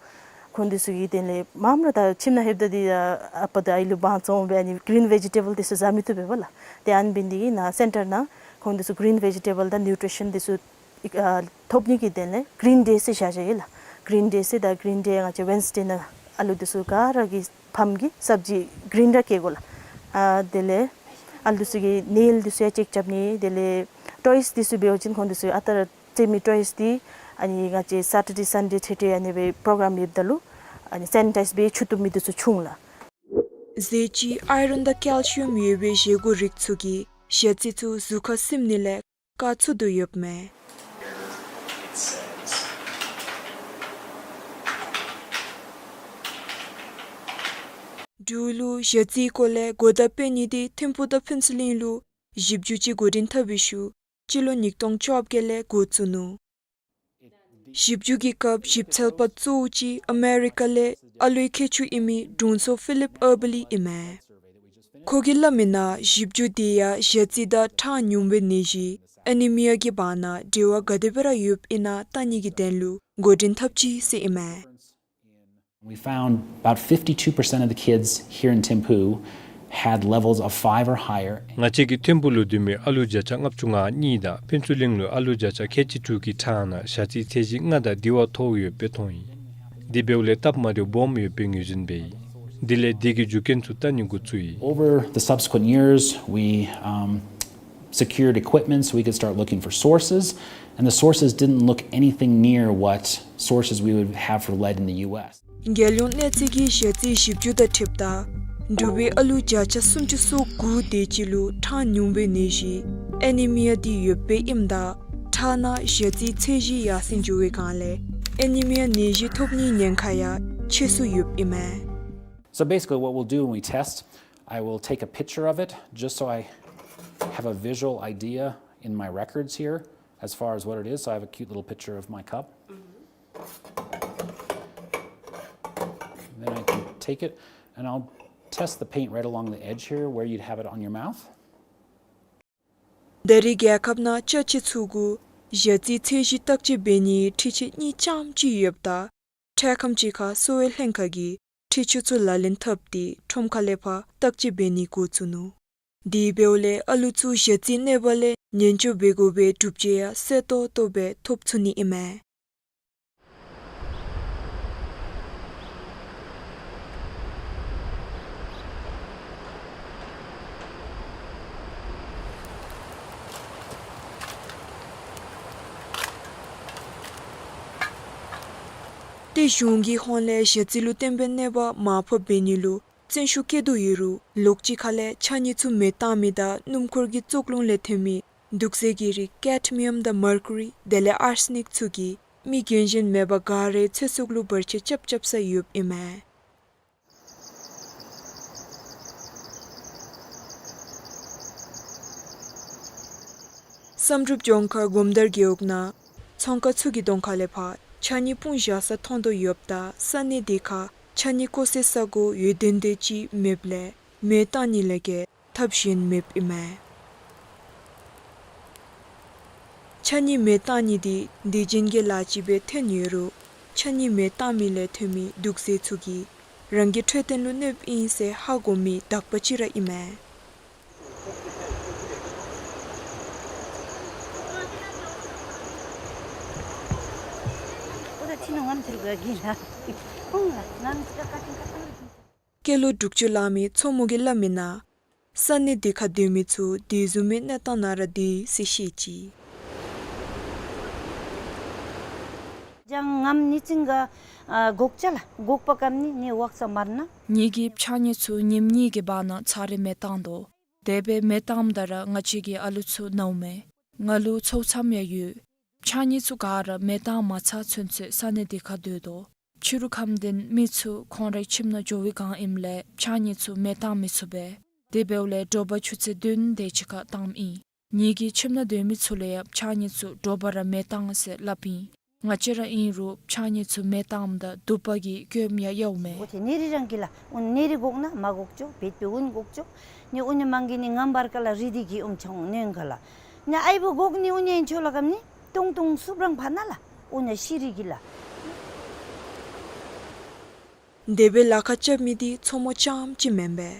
ཁོང་འདི་ཚུ་གི་དོན་ལས་མངམ་ར་ད་ཁྱིམ་ནང་ལྷོདཔ་ད་འདི་ཨ་པ་དང་ཨའི་ལུ་དབང་བཙོང་སྦེ་ཨ་ནི་གི་རིན་བེ་ཇི་ཊེ་བཱལ་འདི་ཚུ་བཟའ་མི་བཏུབ་པས་པ་ལགས། ཏེ་ཨ་ནི་འབད་ནི་འདི་གིས་ནཱ་སེན་ཊར་ནང་ཁོང་འདི་ཚུ་གི་རིན་བེ་ཇི་ཊེ་བཱལ་དང་ནིའུ་ཊི་རི་ཤཱན་འདི་ཚུ་ཨ་ཐོབ་ནི་གི་དོན་ལས་གི་རིན་ཌེ་ཟེར་བཞག་བཞགཔ་ཨིན་ལགས། གི་རིན་ཌེ་ཟེར་ད་གི་རིན་ཌེ་ང་བཅས་ཝེན་སི་ཌེ་ནང་ཨ་ལུ་འདི་ཚུ་ག་ར་གི་ཕམ་གིས་སབ་ཇི་གི་རིན་ར་བཀལ་དགོ་ལགས། ཨ་དེ་ལས་ཨ་ལུ་འདི་ཚུ་གི་ནེལ་འདི་ཚུ་ཡང་ཅེཀ་རྐྱབ་ནི། དེ་ལས་ཊོའིས་འདི་ཚུ་འབད་བ་ཅིན་ཁོང་འདི་ཚུ་ཨ་རྟག་ར་རྩེད་མི་ཊོའིས་འདི་ཨ་ནི་ང་བཅས་སེ་ཊར་ཌེ་སན་ཌེ་ཐེ་ཐེ་ཨ་ནི་སྦེ་པོ་རོ་གརམ་ཡོདཔ་ད་ལུ་ཨ་ནི་སེ་ནི་ཊའིཛ་སྦེ་འཁྱུ་བཏུབ་མི་འདི་ཚུ་འཁྱུ་འོང་ལགས། རྫས་ཅིག་ཨའི་རོན་དང་ཀེལ་ཤི་ཡམ་ཡོད་པའི་བཞེས་སྒོ་རིགས་ཚུ་གིས་ཞ་རྩི་ཚུ་གཟུགས་ཁར་སིམ་ནི་ལས་བཀག་ཚུགས་དོ་ཡོདཔ་མས། འབྲུག་ལུ་ཞ་རྩིའི་སྐོར་ལས་གོ་བརྡ་སྤེལ་ནི་འདི་ཐིམ་ཕུག་དང་ཕུན་ཚོགས་གླིང་ལུ་ཞིབ་འཇུག་ཅིག་འགོ་འདྲེན་འཐབ་པའི་ཤུལ་སྤྱི་ལོ་ཉིས་སྟོང་བཅོ་བརྒྱད་ལས་འགོ་བཙུགས་ནུག། ཞིབ་འཇུག་གི་སྐབས་ཞིབ་འཚོལ་པ་གཙོ་བོ་ཅིག་ཨ་མེ་རི་ཀ་ལས་ཨ་ལུའི་ཁྱད་ཆོས་ཨིན་མི་དྲུང་འཚོ་ཕི་ལིབ་ཨར་བ་ལི་ཨིན་མས། ཁོ་གིས་སླབ་མིའི་ནང་ཞིབ་འཇུག་འདི་ཡང་ཞ་རྩི་དང་ཁྲག་ཉུང་བའི་ནད་གཞི་ཨེ་ནི་མི་ཡ་གི་བར་ན་འབྲེལ་བ་ག་དེ་སྦེ་ར་ཡོདཔ་ཨིན་ན་བལྟ་ནི་གི་དོན་ལུ་འགོ་འདྲེན་འཐབ་ཅི་ཟེར་ཨིན་མས། We found about fifty-two percent of the kids here in Thimphu had levels of five or higher. ང་བཅས་ཀྱིས་ཐིམ་ཕུག་ལུ་སྡོད་མི་ཨ་ལུ་བརྒྱ་ཆ་ལྔ་བཅུ་ང་གཉིས་དང་ཕུན་ཚོགས་གླིང་ལུ་ཨ་ལུ་བརྒྱ་ཆ་ཁལ་གཅིག་དྲུག་གི་ཁྲག་ནང་ཞ་རྩིའི་ཚད་གཞི་ལྔ་དང་དེ་བ་མཐོ་ཡོདཔ་སྦེ་མཐོང་ཡི། དེ་འབདཝ་ལས་སྟབས་མ་བདེཝ་སྦོམ་ཡོདཔ་སྦེ་ངོས་འཛིན་འབད་ཡི། དེ་ལས་དེ་གི་རྒྱུ་རྐྱེན་ཚུ་བལྟ་ནི་འགོ་བཙུགས་ཡི། Over the subsequent years, we, um, secured equipment so we could start looking for sources, and the sources didn't look anything near what sources we would have for lead in the U S. རྒྱལ་ཡོངས་གནས་ཚད་ཀྱི་ཞ་རྩིའི་ཞིབ་འཇུག་དང་འཁྲིལཝ་ད་འབྲུག་པའི་ཨ་ལུ་བརྒྱ་ཆ་སུམ་ཅུ་སོ་དགུ་དེ་ཅིག་ལུ་ཁྲག་ཉུང་བའི་ནད་གཞི་ ཨེ་ནི་མི་ཡ་འདི་ཡོདཔ་སྦེ་ཨིནམ་ད་ཁྲག་ནང་ཞ་རྩིའི་ཚད་གཞི་ཡར་སེང་འགྱོ་བའི་སྒང་ལས་ཨེ་ནི་མི་ཡ་ནད་གཞི་ཐོབ་ནིའི་ཉེན་ཁ་ཡང་ཆེ་སུ་ཡོདཔ་ཨིན་མས། So basically, what we'll do when we test, I will take a picture of it just so I have a visual idea in my records here as far as what it is. So I have a cute little picture of my cup. Then I can take it and I'll test the paint right along the edge here where you'd have it on your mouth. ད་རེས་རྒྱལ་ཁབ་ནང་ཅ་ཆས་ཚུ་གུ་ཞ་རྩིའི་ཚད་གཞི་བརྟག་དཔྱད་འབད་ནིའི་འཕྲུལ་ཆས་གཉིས་རྐྱངམ་ཅིག་ཡོདཔ་ད་འཕྲལ་ཁམས་ཅིག་ཁར་གསོ་བའི་ལྷན་ཁག་གིས་འཕྲུལ་ཆས་ཚུ་ལག་ལེན་འཐབ་སྟེ་ཁྲོམ་ཁ་ལས་ཕར་བརྟག་དཔྱད་འབད་ནི་འགོ་བཙུགས་ནུག། དེ་འབདཝ་ལས་ཨ་ལུ་ཚུ་ཞ་རྩིའི་གནོད་པ་ལས་ཉེན་བཅོལ་འབད་དགོ་པའི་སྒྲུབ་བྱེད་ཡང་གསལ་ཏོག་ཏོ་སྦེ་ཐོབ་ཚུགས་ནི་ཨིན་མས། ཏེ་གཞུང་གི་ཧོངས་ལས་ཞ་རྩི་ལུ་བརྟེན་པའི་གནོད་པ་མར་ཕབ་འབད་ནི་ལུ་བརྩོན་ཤུགས་བསྐྱེད་དོ་ཡོད་རུང་ལོགས་གཅིག་ཁ་ལས་ཕྱགས་སྙིགས་ཚུ་མེ་བཏང་མི་དང་སྣུམ་འཁོར་གྱི་བཙོག་རླུང་ལས་ཐོན་མི་དུག་རྫས་ཀྱི་རིགས་ཀེཌ་མི་ཡམ་དང་མར་ཀུ་རི་དེ་ལས་ཨར་སི་ནིཀ་ཚུ་གིས་མི་རྒན་གཞོན་མེད་པར་ག་རའི་ཚེ་སྲོག་ལུ་བར་ཆད་རྐྱབ་རྐྱབ་ས་ཡོདཔ་ཨིན་མས། བསམ་གྲུབ་ལྗོངས་མཁར་སྒོམ་དར་རྒེད་འོག་ནང་ཚོང་ཁང་ཚུ་གི་གདོང་ཁ་ལས་ཕར་ཕྱགས་སྙིགས་སྤུངས་བཞག་ས་མཐོང་དོ་ཡོདཔ་ད་ས་གནས་དེ་ཁར་ཕྱགས་སྙིགས་བཀོ་སའི་ས་གོ་ཡོད་དོན་དེ་ཅིག་མེདཔ་ལས་མེ་བཏང་ནི་ལས་བརྒལ་ཐབས་གཞན་མེདཔ་ཨིན་མས། ཕྱགས་སྙིགས་མེ་བཏང་ནི་འདི་དེ་བཞིན་གྱི་ལཱ་ཅིག་སྦེ་ཐོན་ཡོད་རུང་ཕྱགས་སྙིགས་མེ་བཏང་མི་ལས་ཐོན་མི་དུག་རྫས་ཚུ་གིས་རང་གི་འཕྲོད་བསྟེན་ལུ་གནོདཔ་ཨིན་ཟེར་ཧ་གོ་མི་དག་པ་ཅིག་ར་ཨིན་མས། སྐྱེས་ལོ་དྲུག་ཅུ་ལང་མི་མཚོ་མོ་གིས་སླབ་མིའི་ནང་ས་གནས་དེ་ཁར་སྡོད་མི་ཚུ་དེ་བཟུམ་མའི་གནས་སྟངས་ནང་ར་སྡོད་ཡི་ཟེར་བཤད་ཅི། ང་ཉིད་ཀྱིས་ཕྱགས་སྙིགས་ཚུ་ཉིནམ་གཉིས་ཀྱི་བར་ན་ཚར་རེ་མེ་བཏང་དོ། དེ་སྦེ་མེ་བཏངམ་ད་ར་ང་བཅས་ཀྱི་ཨ་ལུ་ཚུ་ནཝ་མས། ང་ལུ་ཚའོ་ཚངམ་ཡང་ཡོད། ཕྱགས་སྙིགས་ཚུ་ག་ར་མེ་བཏང་མ་ཚར་ཚུན་ཚོད་ས་གནས་དེ་ཁར་སྡོད་དོ། ཕྱི་རུ་ཁམས་ལྡན་མི་ཚུ་ཁོང་རའི་ཁྱིམ་ནང་འགྱོ་བའི་སྒང་ཨིནམ་ལས་ཕྱགས་སྙིགས་ཚུ་མེ་བཏང་མི་ཚུགས་པས། དེ་འབདཝ་ལས་དྲོ་པ་ཆུ་ཚོད་བདུན་དེ་ཅིག་ཁར་བཏངམ་ཨིན། ངེ་གི་ཁྱིམ་ནང་སྡོད་མི་ཚུ་ལུ་ཡང་ཕྱགས་སྙིགས་ཚུ་དྲོ་པ་ར་མེ་བཏང་ཟེར་སླབ་ཨིན། ང་བཅས་ར་ཨིན་རུང་ཕྱགས་སྙིགས་ཚུ་མེ་བཏངམ་ད་དུ་པ་གིས་སྐྱོམ་ཡང་གཡོཝ་མས། འོ་ཏེ་ནེ་རི་རང་གི་ལགས། འོ་ནེ་རི་འགོག་ན་མ་འགོག་ཅོ་བེད་པེ་འོང་འགོག་ཅོ། ནི་འོ་ནི་མང་གི་ནི་ངམ་བར་ཀ་ལ་རི་དི་གི་འོང་ཆང་ནོན་ག་ལགས། ནི་ཨའི་བུ་འགོག་ནི་འོ་ནི་ཨིན་ཆོ་ལགས་གམ་ནི་ཏོང་ཏོང་སུབ་རང་ཕར་ན་ལགས། འོ་ནི་ཤི་རི་གི་ལགས། དེ་སྦེ་ལཱ་ཁག་རྐྱབ་མི་འདི་མཚོ་མོ་རྐྱངམ་ཅིག་མེན་པས།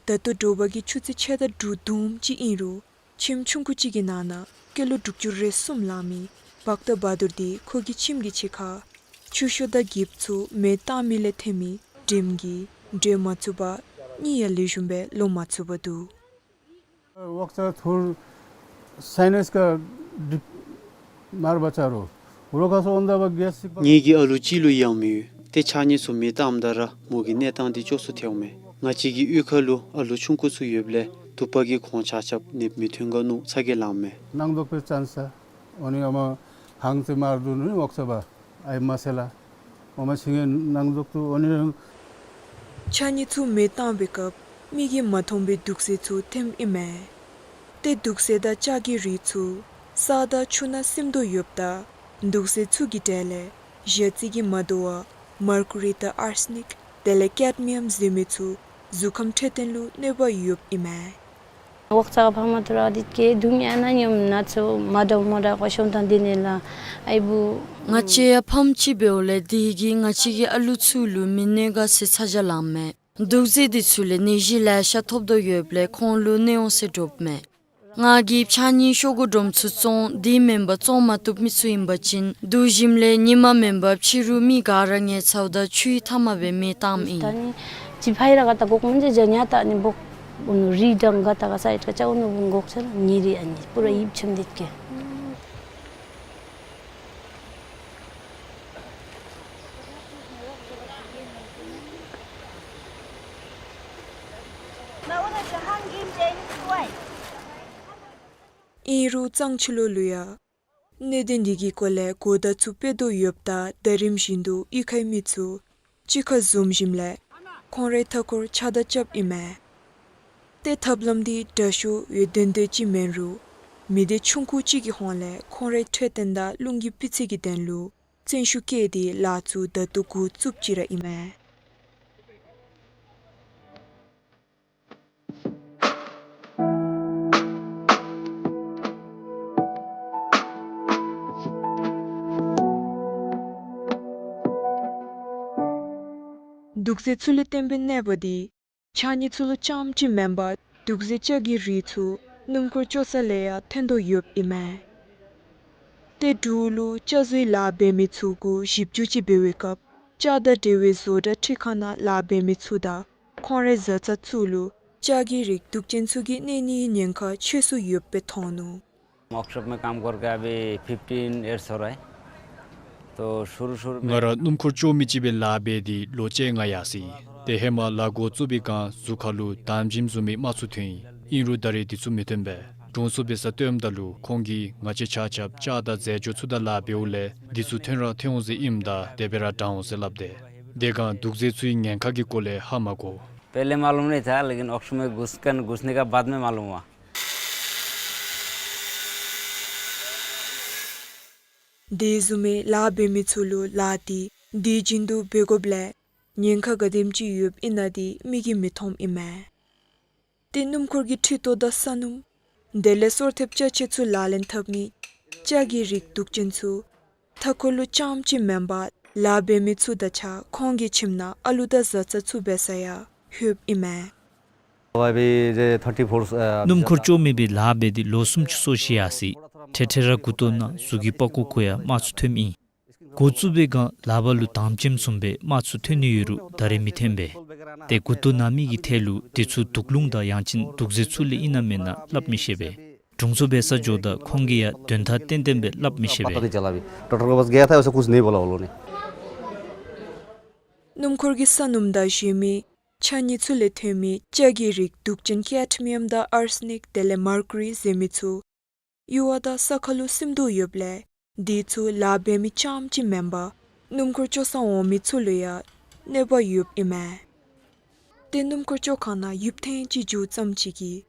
ད་ལྟོ་དྲོ་པ་གི་ཆུ་ཚོད་ཕྱེད་དང་དྲུག་དུམ་ཅིག་ཨིན་རུང་ཁྱིམ་ཆུང་ཀུ་ཅིག་གི་ནང་ན་སྐྱེས་ལོ་དྲུག་ཅུ་རེ་གསུམ་ལང་མི་བཀྟ་བ་དུར་འདི་ཁོ་གི་ཁྱིམ་གྱི་ཕྱི་ཁར་ཆུ་ཤོག་དང་འགྱིབ་ཚུ་མེ་བཏང་མི་ལས་ཐོན་མི་དྲིམ་གྱིས་འདྲེན་མ་ཚུགས་པར་གཉིད་ཡང་ལེགས་ཤོམ་སྦེ་ལོག་མ་ཚུགས་པར་འདུག། ངེ་གི་ཨ་ལུ་གཅིག་ལུ་ཡང་མི་ཡོད། ཏེ་ཕྱགས་སྙིགས་ཚུ་མེ་བཏངམ་ད་ར་མོ་གི་གནས་སྟངས་འདི་སྐྱོ་སུ་ཐལཝ་མས། ང་བཅས་ཀྱི་གཡུས་ཁ་ལུ་ཨ་ལུ་ཆུང་ཀུ་ཚུ་ཡོདཔ་ལས་དུ་པ་གིས་ཁོང་ཆ་ཁྱབ་ནདཔ་མི་ཐོན་ག་ནུག་ཚ་གྱང་ལངམ་མས། ནང་འཛུལ་བའི་ཅན་སི་འོ་ནི་ཨ་མ་ཧང་ཙི་མར་དུ་ནི་འོག་ས་བ་ཨའི་མ་སེ་ལ་འོ་མ་ཤིང་ངེ་ནང་འཛུལ་དུ་འོ་ནི། ཕྱགས་སྙིགས་ཚུ་མེ་བཏང་བའི་སྐབས་མིག་གིས་མ་མཐོང་བའི་དུག་རྫས་ཚུ་ཐོནམ་ཨིན་མས། ཏེ་དུག་རྫས་དང་ལྕགས་ཀྱི་རིགས་ཚུ་ས་དང་ཆུ་ནང་སིམ་དོ་ཡོདཔ་ད་དུག་རྫས་ཚུ་གི་གྲས་ལས་ཞ་རྩི་གི་མ་དོ་བར་མར་ཀུ་རི་དང་ཨར་སི་ནིཀ་དེ་ལས་ཀེཌ་མི་ཡམ་ཟེར་མི་ཚུ་གཟུགས་ཁམས་འཕྲོད་བསྟེན་ལུ་གནོད་པ་ཡོདཔ་ཨིན་མས། འོག་ས་ག་ཕ་མ་ཐུ་ར་དེ་ཀེ་དུང་ཡང་ན་ཉམ་ན་ཚོ་མ་འདྲཝ་མ་འདྲཝ་ཁ་ཤོང་དང་དེ་ནི་ལ་ཨའི་བུ། ང་བཅས་ཡང་ཕམ་ཅིག་འབདཝ་ལས་དེ་གིས་ང་བཅས་ཀྱི་ཨ་ལུ་ཚུ་ལུ་མི་གནོད་ག་ཟེར་ཚ་གྱང་ལངམ་མས། དུག་རྫས་དེ་ཚུ་ལས་ནད་གཞི་ལེ་ཤ་ཐོབ་དོ་ཡོདཔ་ལས་ཁོང་ལུ་གནོད་འོང་ཟེར་འདྲོགཔ་མས། ང་གིས་ཕྱགས་སྙིགས་ཤོག་གུ་སྒྲོམ་ཚུ་བཙོང་དེ་མེན་པར་བཙོང་མ་བཏུབ་མི་ཚུ་ཨིན་པ་ཅིན་དུས་གཞིམ་ལས་ཉི་མ་མེན་པར་ཕྱི་རུ་མི་ག་ར་ངལ་ཚཝ་ད་ཆུའི་མཐའ་མ་སྦེ་མེ་བཏངམ་ཨིན། ད་ནི་ཅི་ཕའི་ར་ག་ད་འགོག་མི་འདི་ཇ་ཉ་ད་ནི་འབོག་འུ་ནུ་རི་དང་ག་ད་ག་ས་ཡི་ད་ཅ་འུ་ནུ་འབོག་ཆ་ན་ཉེ་རི་ཨ་ནི་པུ་ར་ཡིབ་ཆམ་དེ་ཀེ། ཨིན་རུང་གཙང་ཆུ་ལོག་ལུ་ཡང་གནད་དོན་འདི་གི་སྐོར་ལས་གོ་བརྡ་ཚུ་སྤེལ་དོ་ཡོདཔ་ད་ཟླ་རིམ་བཞིན་དུ་གཡུས་ཁའི་མི་ཚུ་གཅིག་ཁར་འཛོམས་ཞིནམ་ལས་ཁོང་རའི་མཐའ་འཁོར་ཕྱགས་བདར་རྐྱབ་ཨིན་མས། ཏེ་ཐབས་ལམ་འདི་དྲག་ཤོས་འོད་ལྡན་འདོད་ཅིག་མེན་རུང་མི་སྡེ་ཆུང་ཀུ་ཅིག་གི་ཧོངས་ལས་ཁོང་རའི་འཕྲོད་བསྟེན་དང་རླུང་གི་སྤུས་ཚད་ཀྱི་དོན་ལུ་བརྩོན་ཤུགས་བསྐྱེད་དེ་ལཱ་ཚུ་ད་ལྟོ་འགོ་བཙུགསཔ་ཅིག་ར་ཨིན་མས། དུག་རྫས་ཚུ་ལས་བརྟེན་པའི་ནད་པ་འདི་ཕྱགས་སྙིགས་ཚུ་ལུ་རྐྱངམ་ཅིག་མེན་པར་དུག་རྫས་ལྕགས་ཀྱི་རིགས་ཚུ་སྣུམ་འཁོར་བཅོ་ས་ལས་ཡང་ཐོན་དོ་ཡོདཔ་ཨིན་མས། ཏེ་འབྲུག་ལུ་ལྕགས་བཟོའི་ལཱ་འབད་མི་ཚུ་གུ་ཞིབ་འཇུག་ཅིག་འབད་བའི་སྐབས་ལྕགས་དང་འབྲེལ་བའི་བཟོ་གྲྭ་ཁྲི་ཁང་ནང་ལཱ་འབད་མི་ཚུ་དང་ཁོང་རའི་བཟའ་ཚང་ཚུ་ལུ་ལྕགས་ཀྱི་རིགས་དུག་ཅན་ཚུ་གིས་གནོད་ནིའི་ཉེན་ཁ་ཆེ་སུ་ཡོདཔ་སྦེ་མཐོང་ནུག། वर्कशॉप में काम करके अभी fifteen years हो रहा है। तो शुरू शुरू में ང་ར་སྣུམ་འཁོར་བཅོ་མི་ཅིག་སྦེ་ལཱ་འབད་དེ་ལོ་བཅོ་ལྔ་ཡར་སོ་ཡི། ཏེ་ཧེ་མ་ལཱ་འགོ་བཙུགས་པའི་སྒང་གཟུགས་ཁ་ལུ་དྭངས་ཆེམ་བཟུམ་མའི་རྨ་ཚུ་ཐོན་ཡི། ཨིན་རུང་ད་རེས་དེ་ཚུ་མི་ཐོན་པས། དྲུང་འཚོ་འབད་སར་བཏོནམ་ད་ལུ་ཁོང་གིས་ང་བཅས་ཆ་ཁྱབ་ལྕགས་དང་རྫས་སྦྱོར་ཚུ་དང་ལཱ་འབདཝ་ལས་དེ་ཚུ་ཐོན་ར་ཐོན་འོང་ཟེར་ཨིནམ་ད་དེ་སྦེ་ར་དྲག་འོང་ཟེར་སླབ་དེས། དེ་སྒང་དུག་རྫས་ཚུའི་ཉེན་ཁ་གི་སྐོར་ལས་ཧ་མ་གོ། पहले मालूम नहीं था, लेकिन वर्कशॉप में घुसकर, घुसने का बाद में मालूम हुआ। དེ་བཟུམ་མའི་ལཱ་འབད་མི་ཚུ་ལུ་ལཱ་འདི་དུས་རྒྱུན་དུ་འབད་དགོཔ་ལས་ཉེན་ཁ་ག་དེམ་ཅིག་ཡོདཔ་ཨིན་ན་འདི་མིག་གིས་མི་མཐོངམ་ཨིན་མས། ཏེ་སྣུམ་འཁོར་གྱི་འཕྲུལ་ཐོག་དང་ས་སྣུམ་དེ་ལས་སོར་ཐེབས་ཅ་ཆས་ཚུ་ལག་ལེན་འཐབ་ནི་ལྕགས་ཀྱི་རིགས་དུག་ཅན་ཚུ་མཐའ་འཁོར་ལུ་རྐྱངམ་ཅིག་མེན་པར་ལཱ་འབད་མི་ཚུ་དང་གཅིག་ཁར་ཁོང་གི་ཁྱིམ་ནང་ཨ་ལུ་དང་བཟའ་ཚང་ཚུ་འབད་སར་ཡང་ལྷོདཔ་ཨིན་མས། अभी ये थर्टी फोर, अ, སྣུམ་འཁོར་བཅོ་མི་སྦེ་ལཱ་འབད་དེ་ལོ་སུམ་ཅུ་སོ་བཞི་ཡར་སོ་ཡི། འཕྲལ་འཕྲལ་ར་མགུ་ཏོ་ནང་གཟུགས་ཀྱི་པགས་ཀོ་གུ་ཡང་རྨ་ཚུ་ཐོནམ་ཨིན། འགོ་བཙུགས་པའི་སྒང་ལག་པ་ལུ་དྭངས་ཆེམ་བཟུམ་སྦེ་རྨ་ཚུ་ཐོན་ནི་ཡོད་རུང་ད་རེས་མི་ཐོན་པས། ཏེ་མགུ་ཏོ་ནང་མི་གི་ཐད་ལུ་དེ་ཚུ་དུག་རླུང་དང་ཡང་ཅིན་དུག་རྫས་ཚུ་ལས་ཨིན་ན་མེན་ན་སླབ་མི་ཤེས་པས། དྲུང་འཚོ་འབད་སར་འགྱོཝ་ད་ཁོང་གིས་ཡང་དོན་དག་ཏན་ཏན་སྦེ་སླབ་མི་ཤེས་པས། पता नहीं चला अभी। डॉक्टर के पास गया था, वैसे कुछ नहीं बोला वो लोगों ने। སྣུམ་འཁོར་གྱི་ས་སྣུམ་དང་གཞན་མི་ཕྱགས་སྙིགས་ཚུ་ལས་ཐོན་མི་ལྕགས་ཀྱི་རིགས་དུག་ཅན་ཀེཌ་མི་ཡམ་དང་ཨར་སེ་ནིཀ་དེ་ལས་མར་ཀུ་རི་ཟེར་མི་ཚུ་གཡུར་བ་དང་ས་ཁ་ལུ་སིམ་དོ་ཡོདཔ་ལས་དེ་ཚུ་ལཱ་འབད་མི་རྐྱངམ་ཅིག་མེན་པར་སྣུམ་འཁོར་བཅོ་སར་འོང་མི་ཚུ་ལུ་ཡང་གནོད་པ་ཡོདཔ་ཨིན་མས། ཏེ་སྣུམ་འཁོར་བཅོ་ཁང་ནང་ཡུདཔ་ཐེངས་ཅིག་འཛུལཝ་ཙམ་ཅིག་གིས་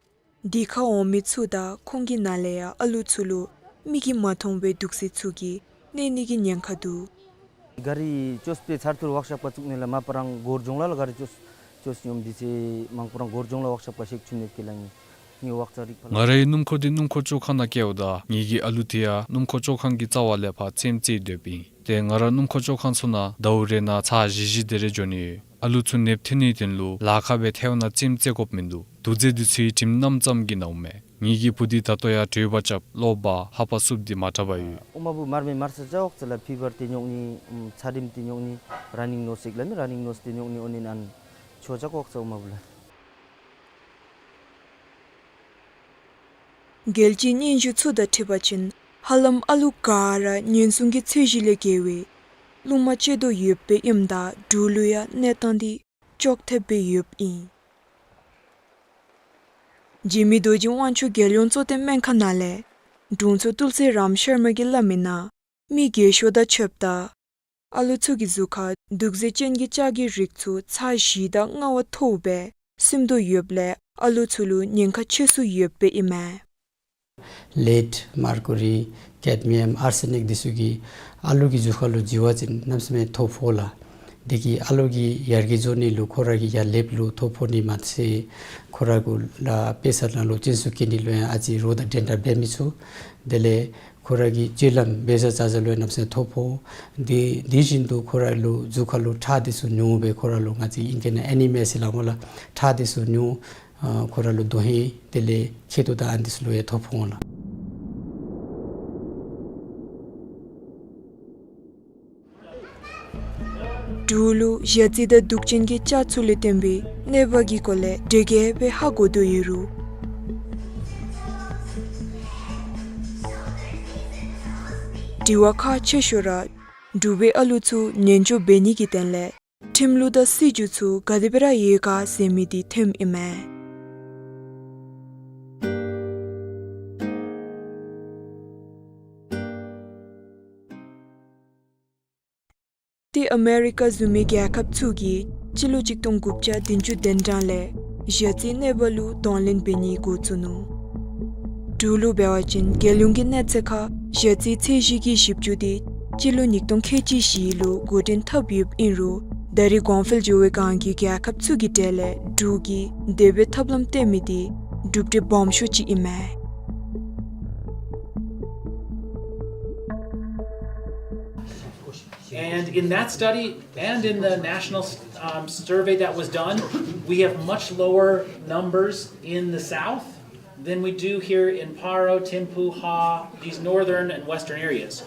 དེ་ཁར་འོང་མི་ཚུ་དང་ཁོང་གི་ནང་ལས་ཡང་ཨ་ལུ་ཚུ་ལུ་མིག་གིས་མ་མཐོང་བའི་དུག་རྫས་ཚུ་གིས་གནོད་ནི་གི་ཉེན་ཁ་འདུག། ག་རི་བཅོས་པའི་ཚར་ཐུར་ཝརཀ་ཤོབ་ཁར་བཙུགས་ནི་ལས་མ་པ་རང་སྒོར་ལྗོངས་ལ་ལ་ག་རི་བཅོས་བཅོས་སྙོམས་འདི་ཚེ་མང་པོ་རང་སྒོར་ལྗོངས་ལ་ཝརཀ་ཤོབ་ཁར་ཤེག་ཆུ་ནེབ་ཀྱི་ལ་ངེ་ངེ་ཝརཀ་ཙ་རིག་ཕ་ལ། ང་རའི་སྣུམ་འཁོར་འདི་སྣུམ་འཁོར་བཅོ་ཁང་ནང་བསྐྱལཝ་ད་ངེ་གི་ཨ་ལུ་དེ་ཡང་སྣུམ་འཁོར་བཅོ་ཁང་གི་རྩ་བ་ལས་ཕར་རྩེདམོ་རྩེ་སྡོདཔ་ཨིན། ཏེ་ང་ར་སྣུམ་འཁོར་བཅོ་ཁང་ཚུ་ནང་ཟླཝ་རེ་ནང་ཚར་བཞི་བཞི་དེ་རེ་འགྱོ་ནི་ཡོད། ཨ་ལུ་ཚུ་ནདཔ་ཐོན་ནིའི་དོན་ལུ་ལཱ་ཁག་སྦེ་ཐལཝ་ནང་རྩེདམོ་རྩེ་དགོཔ་མིན་འདུག། དུག་རྫས་འདི་ཚུའི་དྲིམ་གནམ་ཙམ་གྱིས་ནཝ་མས། ངེ་གི་བུ་འདི་ད་ལྟོ་ཡང་དྲོད་འབར་རྐྱབ་ལོག་འབག་ཧ་པ་སུབ་སྟེ་མ་དྲག་པར་ཡོད། ཨོ་མ་བུ་མར་མེ་མར་ས་ཅ་ཝརཀ་ཙ་ལ་ཕི་བར་ཏེ་ཉོག་ནི་ཨམ་ཚ་དྲིམ་ཏེ་ཉོག་ནི་ར་ནིང་ནོས་ཟེར་ལ་མི་ར་ནིང་ནོས་ཏེ་ཉོག་ནི་ཨོ་ནི་ཨན་ཆོ་ཅ་ཝརཀ་ཙ་ཨོ་མ་བུ་ལ། རྒྱལ་སྤྱིའི་སྙན་ཞུ་ཚུ་དང་འཁྲིལ་བ་ཅིན་ཧ་ལམ་ཨ་ལུ་ག་ར་ཉེན་སྲུང་གི་ཚད་གཞི་ལས་བརྒལ་བའི་རླུང་མ་སྤྱོད་དོ་ཡོདཔ་སྦེ་ཨིནམ་ད་འབྲུག་ལུ་ཡང་གནས་སྟངས་འདི་ཅོག་འཐདཔ་སྦེ་ཡོདཔ་ཨིན། འཇིགས་མེད་རྡོ་རྗེ་དབང་ཕྱུག་རྒྱལ་ཡོངས་གཙོ་བསྟེན་སྨན་ཁང་ནང་ལས་དྲུང་འཚོ་ཏུལ་སི་རམ་ཤར་མ་གིས་སླབ་མི་ནང་མི་རྒས་ཤོས་དང་ཕྱདཔ་ད་ཨ་ལུ་ཚུ་གི་གཟུགས་ཁར་དུག་རྫས་ཅན་གྱི་ལྕགས་ཀྱི་རིགས་ཚུ་ཚར་བཞི་དང་ལྔ་བ་མཐོཝ་སྦེ་སིམ་དོ་ཡོདཔ་ལས་ཨ་ལུ་ཚུ་ལུ་ཉེན་ཁ་ཆེ་སུ་ཡོདཔ་སྦེ་ཨིན་མས། ལེཌ་མར་ཀུ་རི་ཀེཌ་མི་ཡམ་ཨར་སེ་ནིཀ་འདི་ཚུ་གིས་ཨ་ལུ་གི་གཟུགས་ཁ་ལུ་འཛུལ་བ་ཅིན་གནམ་མེད་ས་མེད་ཐོ་ཕོག་ལགས། དེ་གིས་ཨ་ལུ་གི་ཡར་རྒྱས་འགྱོ་ནི་ལུ་ཁོ་ར་གི་ཡར་ལེབ་ལུ་ཐོ་ཕོག་ནི་མ་ཚད་ཁོ་ར་གུ་ལ་དཔེ་ཆ་ནང་ལུ་རྐྱེན་སུ་སྐྱེ་ནི་ལུ་ཡང་ཨ་ཙི་རོགས་དང་འགྲན་ཟླ་འབད་མི་ཚུགས། དེ་ལས་ཁོ་ར་གི་སྤྱོད་ལམ་འབད་ས་བྱ་ས་ལུ་ཡང་གནམ་མེད་ས་མེད་ཐོ་ཕོག། དེ་དེ་བཞིན་དུ་ཁོ་ར་ལུ་གཟུགས་ཁ་ལུ་ཁྲག་འདི་ཚུ་ཉུང་སྦེ་ཁོ་ར་ལུ་ང་བཅས་ཨིང་སྐད་ནང་ཨེ་ནི་མི་ཡ་ཟེར་སླབ་སྨོ་ལགས། ཁྲག་འདི་ཚུ་ཉུང་། ཁོ་ར་ལུ་དོན་ཧིང་དེ་ལས་མཁལ་རྡོག་དང་ཨ་ནི་ཚུ་ལུ་ཡང་ཐོ་ཕོག་འོང་ལགས། འབྲུག་ལུ་ཞ་རྩི་དང་དུག་ཅན་གྱི་ལྕགས་ཚུ་ལས་བརྟེན་པའི་གནོད་པ་གི་སྐོར་ལས་དེ་གིས་སྦེ་ཧ་གོ་དོ་ཡོད་རུང་དྲི་བ་ཁག་ཆེ་ཤོས་ར་འབྲུག་པའི་ཨ་ལུ་ཚུ་ཉེན་བཅོལ་འབད་ནི་གི་དོན་ལས་ཁྲིམས་ལུགས་དང་སྲིད་བྱུས་ཚུ་ག་དེ་སྦེ་ར་ཡོད་ག་ཟེར་མི་འདི་ཐོནམ་ཨིན་མས། ཨ་མེ་རི་ཀ་བཟུམ་མའི་རྒྱལ་ཁབ་ཚུ་གིས་སྤྱི་ལོ་གཅིག་སྟོང་དགུ་བརྒྱ་བདུན་ཅུ་དོན་གྲངས་ལས་ཞ་རྩིའི་གནོད་པ་ལུ་གདོང་ལེན་འབད་ནི་འགོ་བཙུགས་ནུག། འབྲུག་ལུ་འབད་བ་ཅིན་རྒྱལ་ཡོངས་ཀྱི་གནས་ཚད་ཁར་ཞ་རྩིའི་ཚད་གཞི་གི་ཞིབ་འཇུག་འདི་སྤྱི་ལོ་ཉིས་སྟོང་ཁལ་གཅིག་བཞི་ལུ་འགོ་འདྲེན་འཐབ་ཡོདཔ་ཨིན་རུང་ད་རེས་གོང་འཕེལ་འགྱོ་བའི་སྒང་གི་རྒྱལ་ཁབ་ཚུ་གི་གྲས་ལས་འབྲུག་གིས་དེ་སྦེ་ཐབས་ལམ་བཏོན་མི་འདི་གྲུབ་འབྲས་སྦོམ་ཤོས་ཅིག་ཨིན་མས། And in that study and in the national, um, survey that was done, we have much lower numbers in the south than we do here in Paro, Thimphu, Ha, these northern and western areas.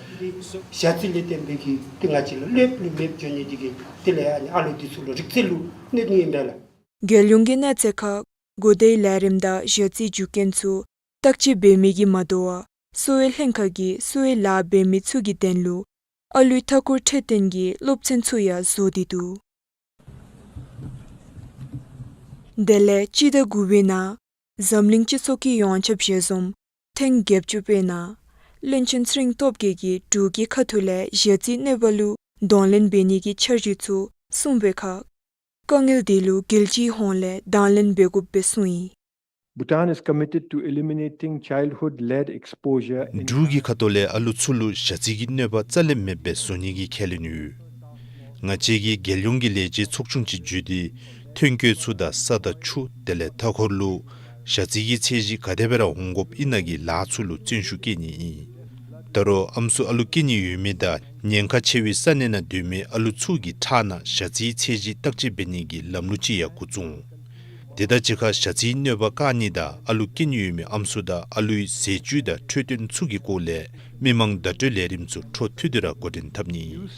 So ཞ་རྩི་ལས་བརྟེན་པའི་གི་ཏེ་ང་བཅས་ལུ་ལེགས་ལུ་མེདཔ་འགྱོ་ནི་འདི་གིས་དེ་ལས་ཨ་ནི་ཨ་ལུ་འདི་ཚུ་ལུ་རིག་རྩལ་ལུ་གནོད་ནི་ཨིན་པས་ལགས། རྒྱལ་ཡོངས་ཀྱི་གནས་ཚད་ཁར་གོ་བརྡའི་ལས་རིམ་དང་ཞ་རྩིའི་རྒྱུ་རྐྱེན་ཚུ་བརྟག་དཔྱད་འབད་མི་གིས་མ་དོ་བར་གསོ་བའི་ལྷན་ཁག་གིས་གསོ་བའི་ལཱ་འབད་མི་ཚུ་གི་དོན་ལུ་ཨ་ལུའི་མཐའ་འཁོར་འཕྲོད་བསྟེན་གྱི་སློབ་ཚན་ཚུ་ཡང་བཟོ་སྟེ་འདུག། དེ་ལས་སྤྱི་ཟླ་དགུ་པའི་ནང་འཛམ་གླིང་སྤྱི་ཚོགས་ཀྱི་ཡོངས་ཁྱབ་ཞལ་འཛོམས་ཐེངས་བརྒྱད་ཅུ་པའི་ནང་བློན་ཆེན་ཚེ་རིང་སྟོབས་རྒྱས་ཀྱིས་འབྲུག་གི་ཁ་ཐུག་ལས་ཞ་རྩིའི་གནོད་པ་ལུ་གདོང་ལེན་འབད་ནི་གི་འཆར་གཞི་ཚུ་གསུངས་པའི་ཁར་དཀའ་ངལ་འདི་ལུ་རྒྱལ་སྤྱིའི་ཧོངས་ལས་དང་ལེན་འབད་དགོཔ་སྦེ་གསུངས་ཡི། Bhutan is committed to eliminating childhood lead exposure in འབྲུག་གི་ཁ་ཐུག་ལས་ཨ་ལུ་ཚུ་ལུ་ཞ་རྩི་གི་གནོད་པ་རྩ་ལས་མེདཔ་སྦེ་བཟོ་ནི་གི་ཁས་ལེན་ཡོད། ང་བཅས་ཀྱིས་རྒྱལ་ཡོངས་ཀྱི་ལས་བྱེད་ཚོགས་ཆུང་ཅིག་བརྒྱུད་དེ་ཐོན་སྐྱེད་ཚུ་དང་ས་དང་ཆུ་དེ་ལས་མཐའ་འཁོར་ལུ་ཞ་རྩི་གི་ཚད་གཞི་ག་དེ་སྦེ་ར་འོང་དགོཔ་ཨིན་ན་གི་ལཱ་ཚུ་ལུ་བརྩོན་ཤུགས་བསྐྱེད་ནི་ཨིན། ད་རུང་ཨམ་སྲུ་ཨ་ལུ་སྐྱེ་ནི་ཡོད་མི་དང་ཉེན་ཁ་ཆེ་བའི་ས་གནས་ནང་སྡོད་མི་ཨ་ལུ་ཚུ་གི་ཁྲག་ནང་ཞ་རྩིའི་ཚད་གཞི་བརྟག་དཔྱད་འབད་ནི་གི་ལམ་ལུགས་ཅིག་ཡང་འགོ་བཙུགས་འོང་། དེ་དང་གཅིག་ཁར་ཞ་རྩིའི་གནོད་པ་བཀག་ནི་དང་ཨ་ལུ་སྐྱེ་ནི་ཡོད་མི་ཨམ་སྲུ་དང་ཨ་ལུའི་ཟས་བཅུད་དང་འཕྲོད་བསྟེན་ཚུ་གི་སྐོར་ལས་མི་མང་བརྡ་སྤྲོད་ལས་རིམ་ཚུ་འཕྲོ་མཐུད་དེ་ར་འགོ་འདྲེན་འཐབ་ནི་ཨིན།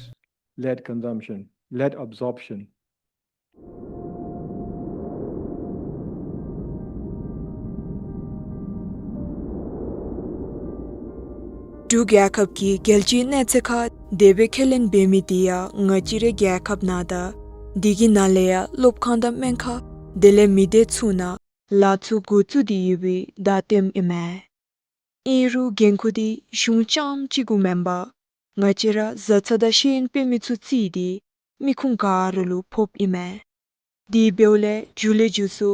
Lead consumption, lead absorption. འབྲུག་རྒྱལ་ཁབ་ཀྱིས་རྒྱལ་སྤྱིའི་གནས་ཚད་ཁར་དེ་སྦེ་ཁས་ལེན་འབད་མི་འདི་ཡང་ང་བཅས་རའི་རྒྱལ་ཁབ་ནང་དང་དེ་གི་ནང་ལས་ཡང་སློབ་ཁང་དང་སྨན་ཁང་དེ་ལས་མི་སྡེ་ཚུ་ནང་ལཱ་ཚུ་འགོ་བཙུགས་ཏེ་ཡོད་པའི་བརྡ་སྟོནམ་ཨིན་མས། ཨིན་རུང་འགན་ཁུར་འདི་གཞུང་རྐྱངམ་གཅིག་གུ་མེན་པར་ང་བཅས་ར་བཟའ་ཚང་དང་ཤེས་ཡོན་སྤེལ་མི་ཚུ་བརྩིས་ཏེ་མི་ཁུངས་ག་ར་ལུ་ཕོགཔ་ཨིན་མས། དེ་འབདཝ་ལས་མཇུག་ལས་མཇུག་སུ་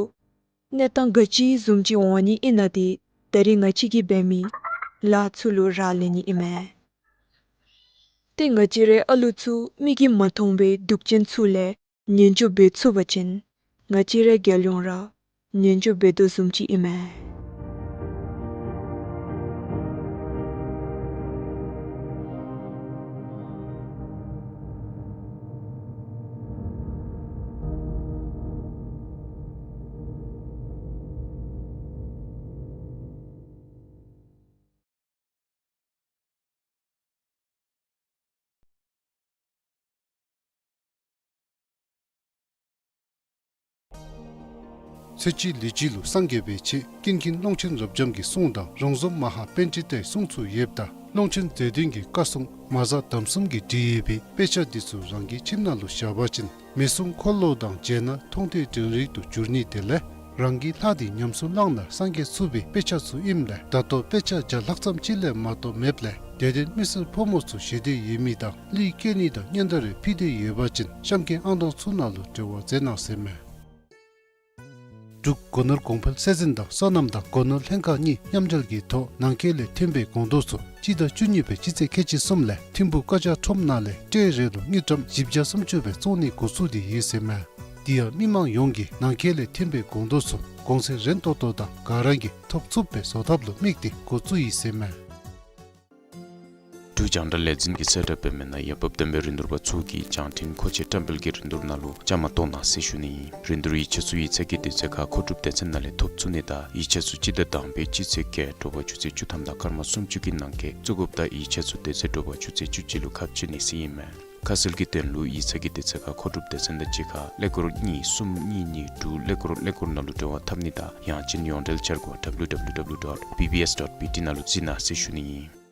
གནས་སྟངས་ག་ཅི་བཟུམ་ཅིག་འོང་ནི་ཨིན་ན་འདི་ད་རེས་ང་བཅས་ཀྱིས་འབད་མི་ལཱ་ཚུ་ལུ་རག་ལས་ནི་ཨིན་མས། ཏེ་ང་བཅས་རའི་ཨ་ལུ་ཚུ་མིག་གིས་མ་མཐོང་བའི་སྡུག་ཅན་ཚུ་ལས་ཉེན་བཅོལ་འབད་ཚུགས་པ་ཅིན་ང་བཅས་རའི་རྒྱལ་ཡོངས་ར་ཉེན་བཅོལ་འབད་དོ་བཟུམ་ཅིག་ཨིན་མས། ཚེ་གཅིག་ལུས་གཅིག་ལུ་སངས་རྒྱས་པའི་ཆེད་ཀུན་མཁྱེན་ཀློང་ཆེན་རབ་འབྱམས་ཀྱི་གསུང་དང་རོང་ཟོམ་མ་ཧཱ་པཎྜི་ཏའི་གསུང་ཚུ་ཡོདཔ་ད་ཀློང་ཆེན་རྗེ་བདུན་གྱི་བཀའ་སྲུང་མ་གཟའ་དམ་གསུམ་གྱིས་བྲིས་ཡོད་པའི་དཔེ་ཆ་འདི་ཚུ་རང་གི་ཁྱིམ་ནང་ལུ་བཞག་པ་ཅིན་མི་གསུང་འཁོར་ལོ་དང་མཇལ་ན་མཐོང་ཐོས་དྲན་རེག་ཏུ་འགྱུར་ནི་དེ་ལས་རང་གི་ལྷ་འདི་ཉམས་སུ་བླངས་ན་སངས་རྒྱས་ཚུགས་པའི་དཔེ་ཆ་ཚུ་ཨིནམ་ལས་ད་ལྟོ་དཔེ་ཆ་བརྒྱ་ལྷག་ཙམ་ཅིག་ལས་མ་གཏོགས་མེདཔ་ལས་དད་ལྡན་མི་སེར་ཕོ་མོ་ཚུ་ཞི་བདེ་ཡོད་མི་དང་གླུད་བཀལ་ནི་དང་སྙན་དར་རེ་ཕུལ་ཏེ་ཡོད་པ་ཅིན་གཤམ་གྱི་ཨང་གྲངས་ཚུ་ནང་ལུ་འབྲེལ་བ་མཛད་གནང་ཟེར་མས། འབྲུག་སྒོ་ནོར་གོང་འཕེལ་སྲིད་འཛིན་དང་སོ་ནམ་དང་སྒོ་ནོར་ལྷན་ཁག་གཉིས་མཉམ་འབྲེལ་གྱི་ཐོག་ནང་འཁོད་ལས་ཐོན་པའི་སྒོང་རྡོག་ཚུ་སྤྱི་ཟླ་བཅུ་གཉིས་པའི་སྤྱི་ཚེས་ཁལ་གཅིག་གསུམ་ལས་ཐིམ་ཕུ་ཀ་ཅ་ཁྲོམ་ནང་ལས་ཊེ་རེ་ལུ་དངུལ་ཀྲམ་བཞི་བརྒྱ་སུམ་ཅུ་སྦེ་བཙོང་ནི་འགོ་བཙུགས་ཏེ་ཡོད་ཟེར་མས། དེ་ཡང་མི་མང་ཡོངས་ཀྱིས་ནང་འཁོད་ལས་ཐོན་པའི་སྒོང་རྡོག་ཚུ་གོང་ཚད་རན་ཏོག་ཏོ་དང་ག་ར་གིས་ཐོབ་ཚུགསཔ་སྦེ་བཟོ་ཐབས་ལུ་དམིགས་ཏེ་འགོ་བཙུགས་ཡི་ཟེར་མས། འབྲུག་རྒྱང་བསྒྲགས་ལས་འཛིན་གྱིས་གསལ་བསྒྲགས་འབད་མི་ནང་ཡང་འབབ་བསྟན་པའི་རིན་བསྡུར་པ་ཚུ་གིས་རྒྱང་འཕྲིན་མཁོ་ཆས་བཀྲམ་སྤེལ་གྱི་རིན་བསྡུར་ནང་ལུ་བཅའ་མར་གཏོགས་གནང་ཟེར་ཞུ་ནི་ཨིན། རིན་བསྡུར་ཡིག་ཆ་ཚུ་ཡིག་ཚང་གི་དུས་ཚོད་ཁར་མཁོ་སྒྲུབ་སྡེ་ཚན་ནང་ལས་ཐོབ་ཚུགས་ནི་དང་ཡིག་ཆ་ཚུ་སྤྱི་ཟླ་དང་པའི་སྤྱི་ཚེས་བརྒྱད་དྲོ་པ་ཆུ་ཚོད་བཅུ་ཐམ་དང་སྐར་མ་སུམ་ཅུ་གི་ནང་འཁོད་བཙུགས་དགོཔ་དང་ཡིག་ཆ་ཚུ་དེ་ཚེ་དྲོ་པ་ཆུ་ཚོད་བཅུ་གཅིག་ལུ་ཁ་ཕྱེ་ནི་ཟེར་ཨིན་མས། ཁ་གསལ་གྱི་དོན་ལུ་ཡིག་ཚང་གི་དུས་ཚོད་ཁར་མཁོ་སྒྲུབ་སྡེ་ཚན་དང་གཅིག་ཁར་ཀླད་ཀོར་གཉིས་གསུམ་གཉིས་གཉིས་དྲུག་ཀླད་ཀོར་ཀླད་ཀོར་ནང་ལུ་འབྲེལ་བ་འཐབ་ནི་དང་ཡང་ཅིན་ཡོངས་འབྲེལ་འཆར་སྒོ་W W W dot B B S dot B T ནང་ལུ་གཟིགས་གནང་ཟེར་ཞུ་ནི་ཨིན།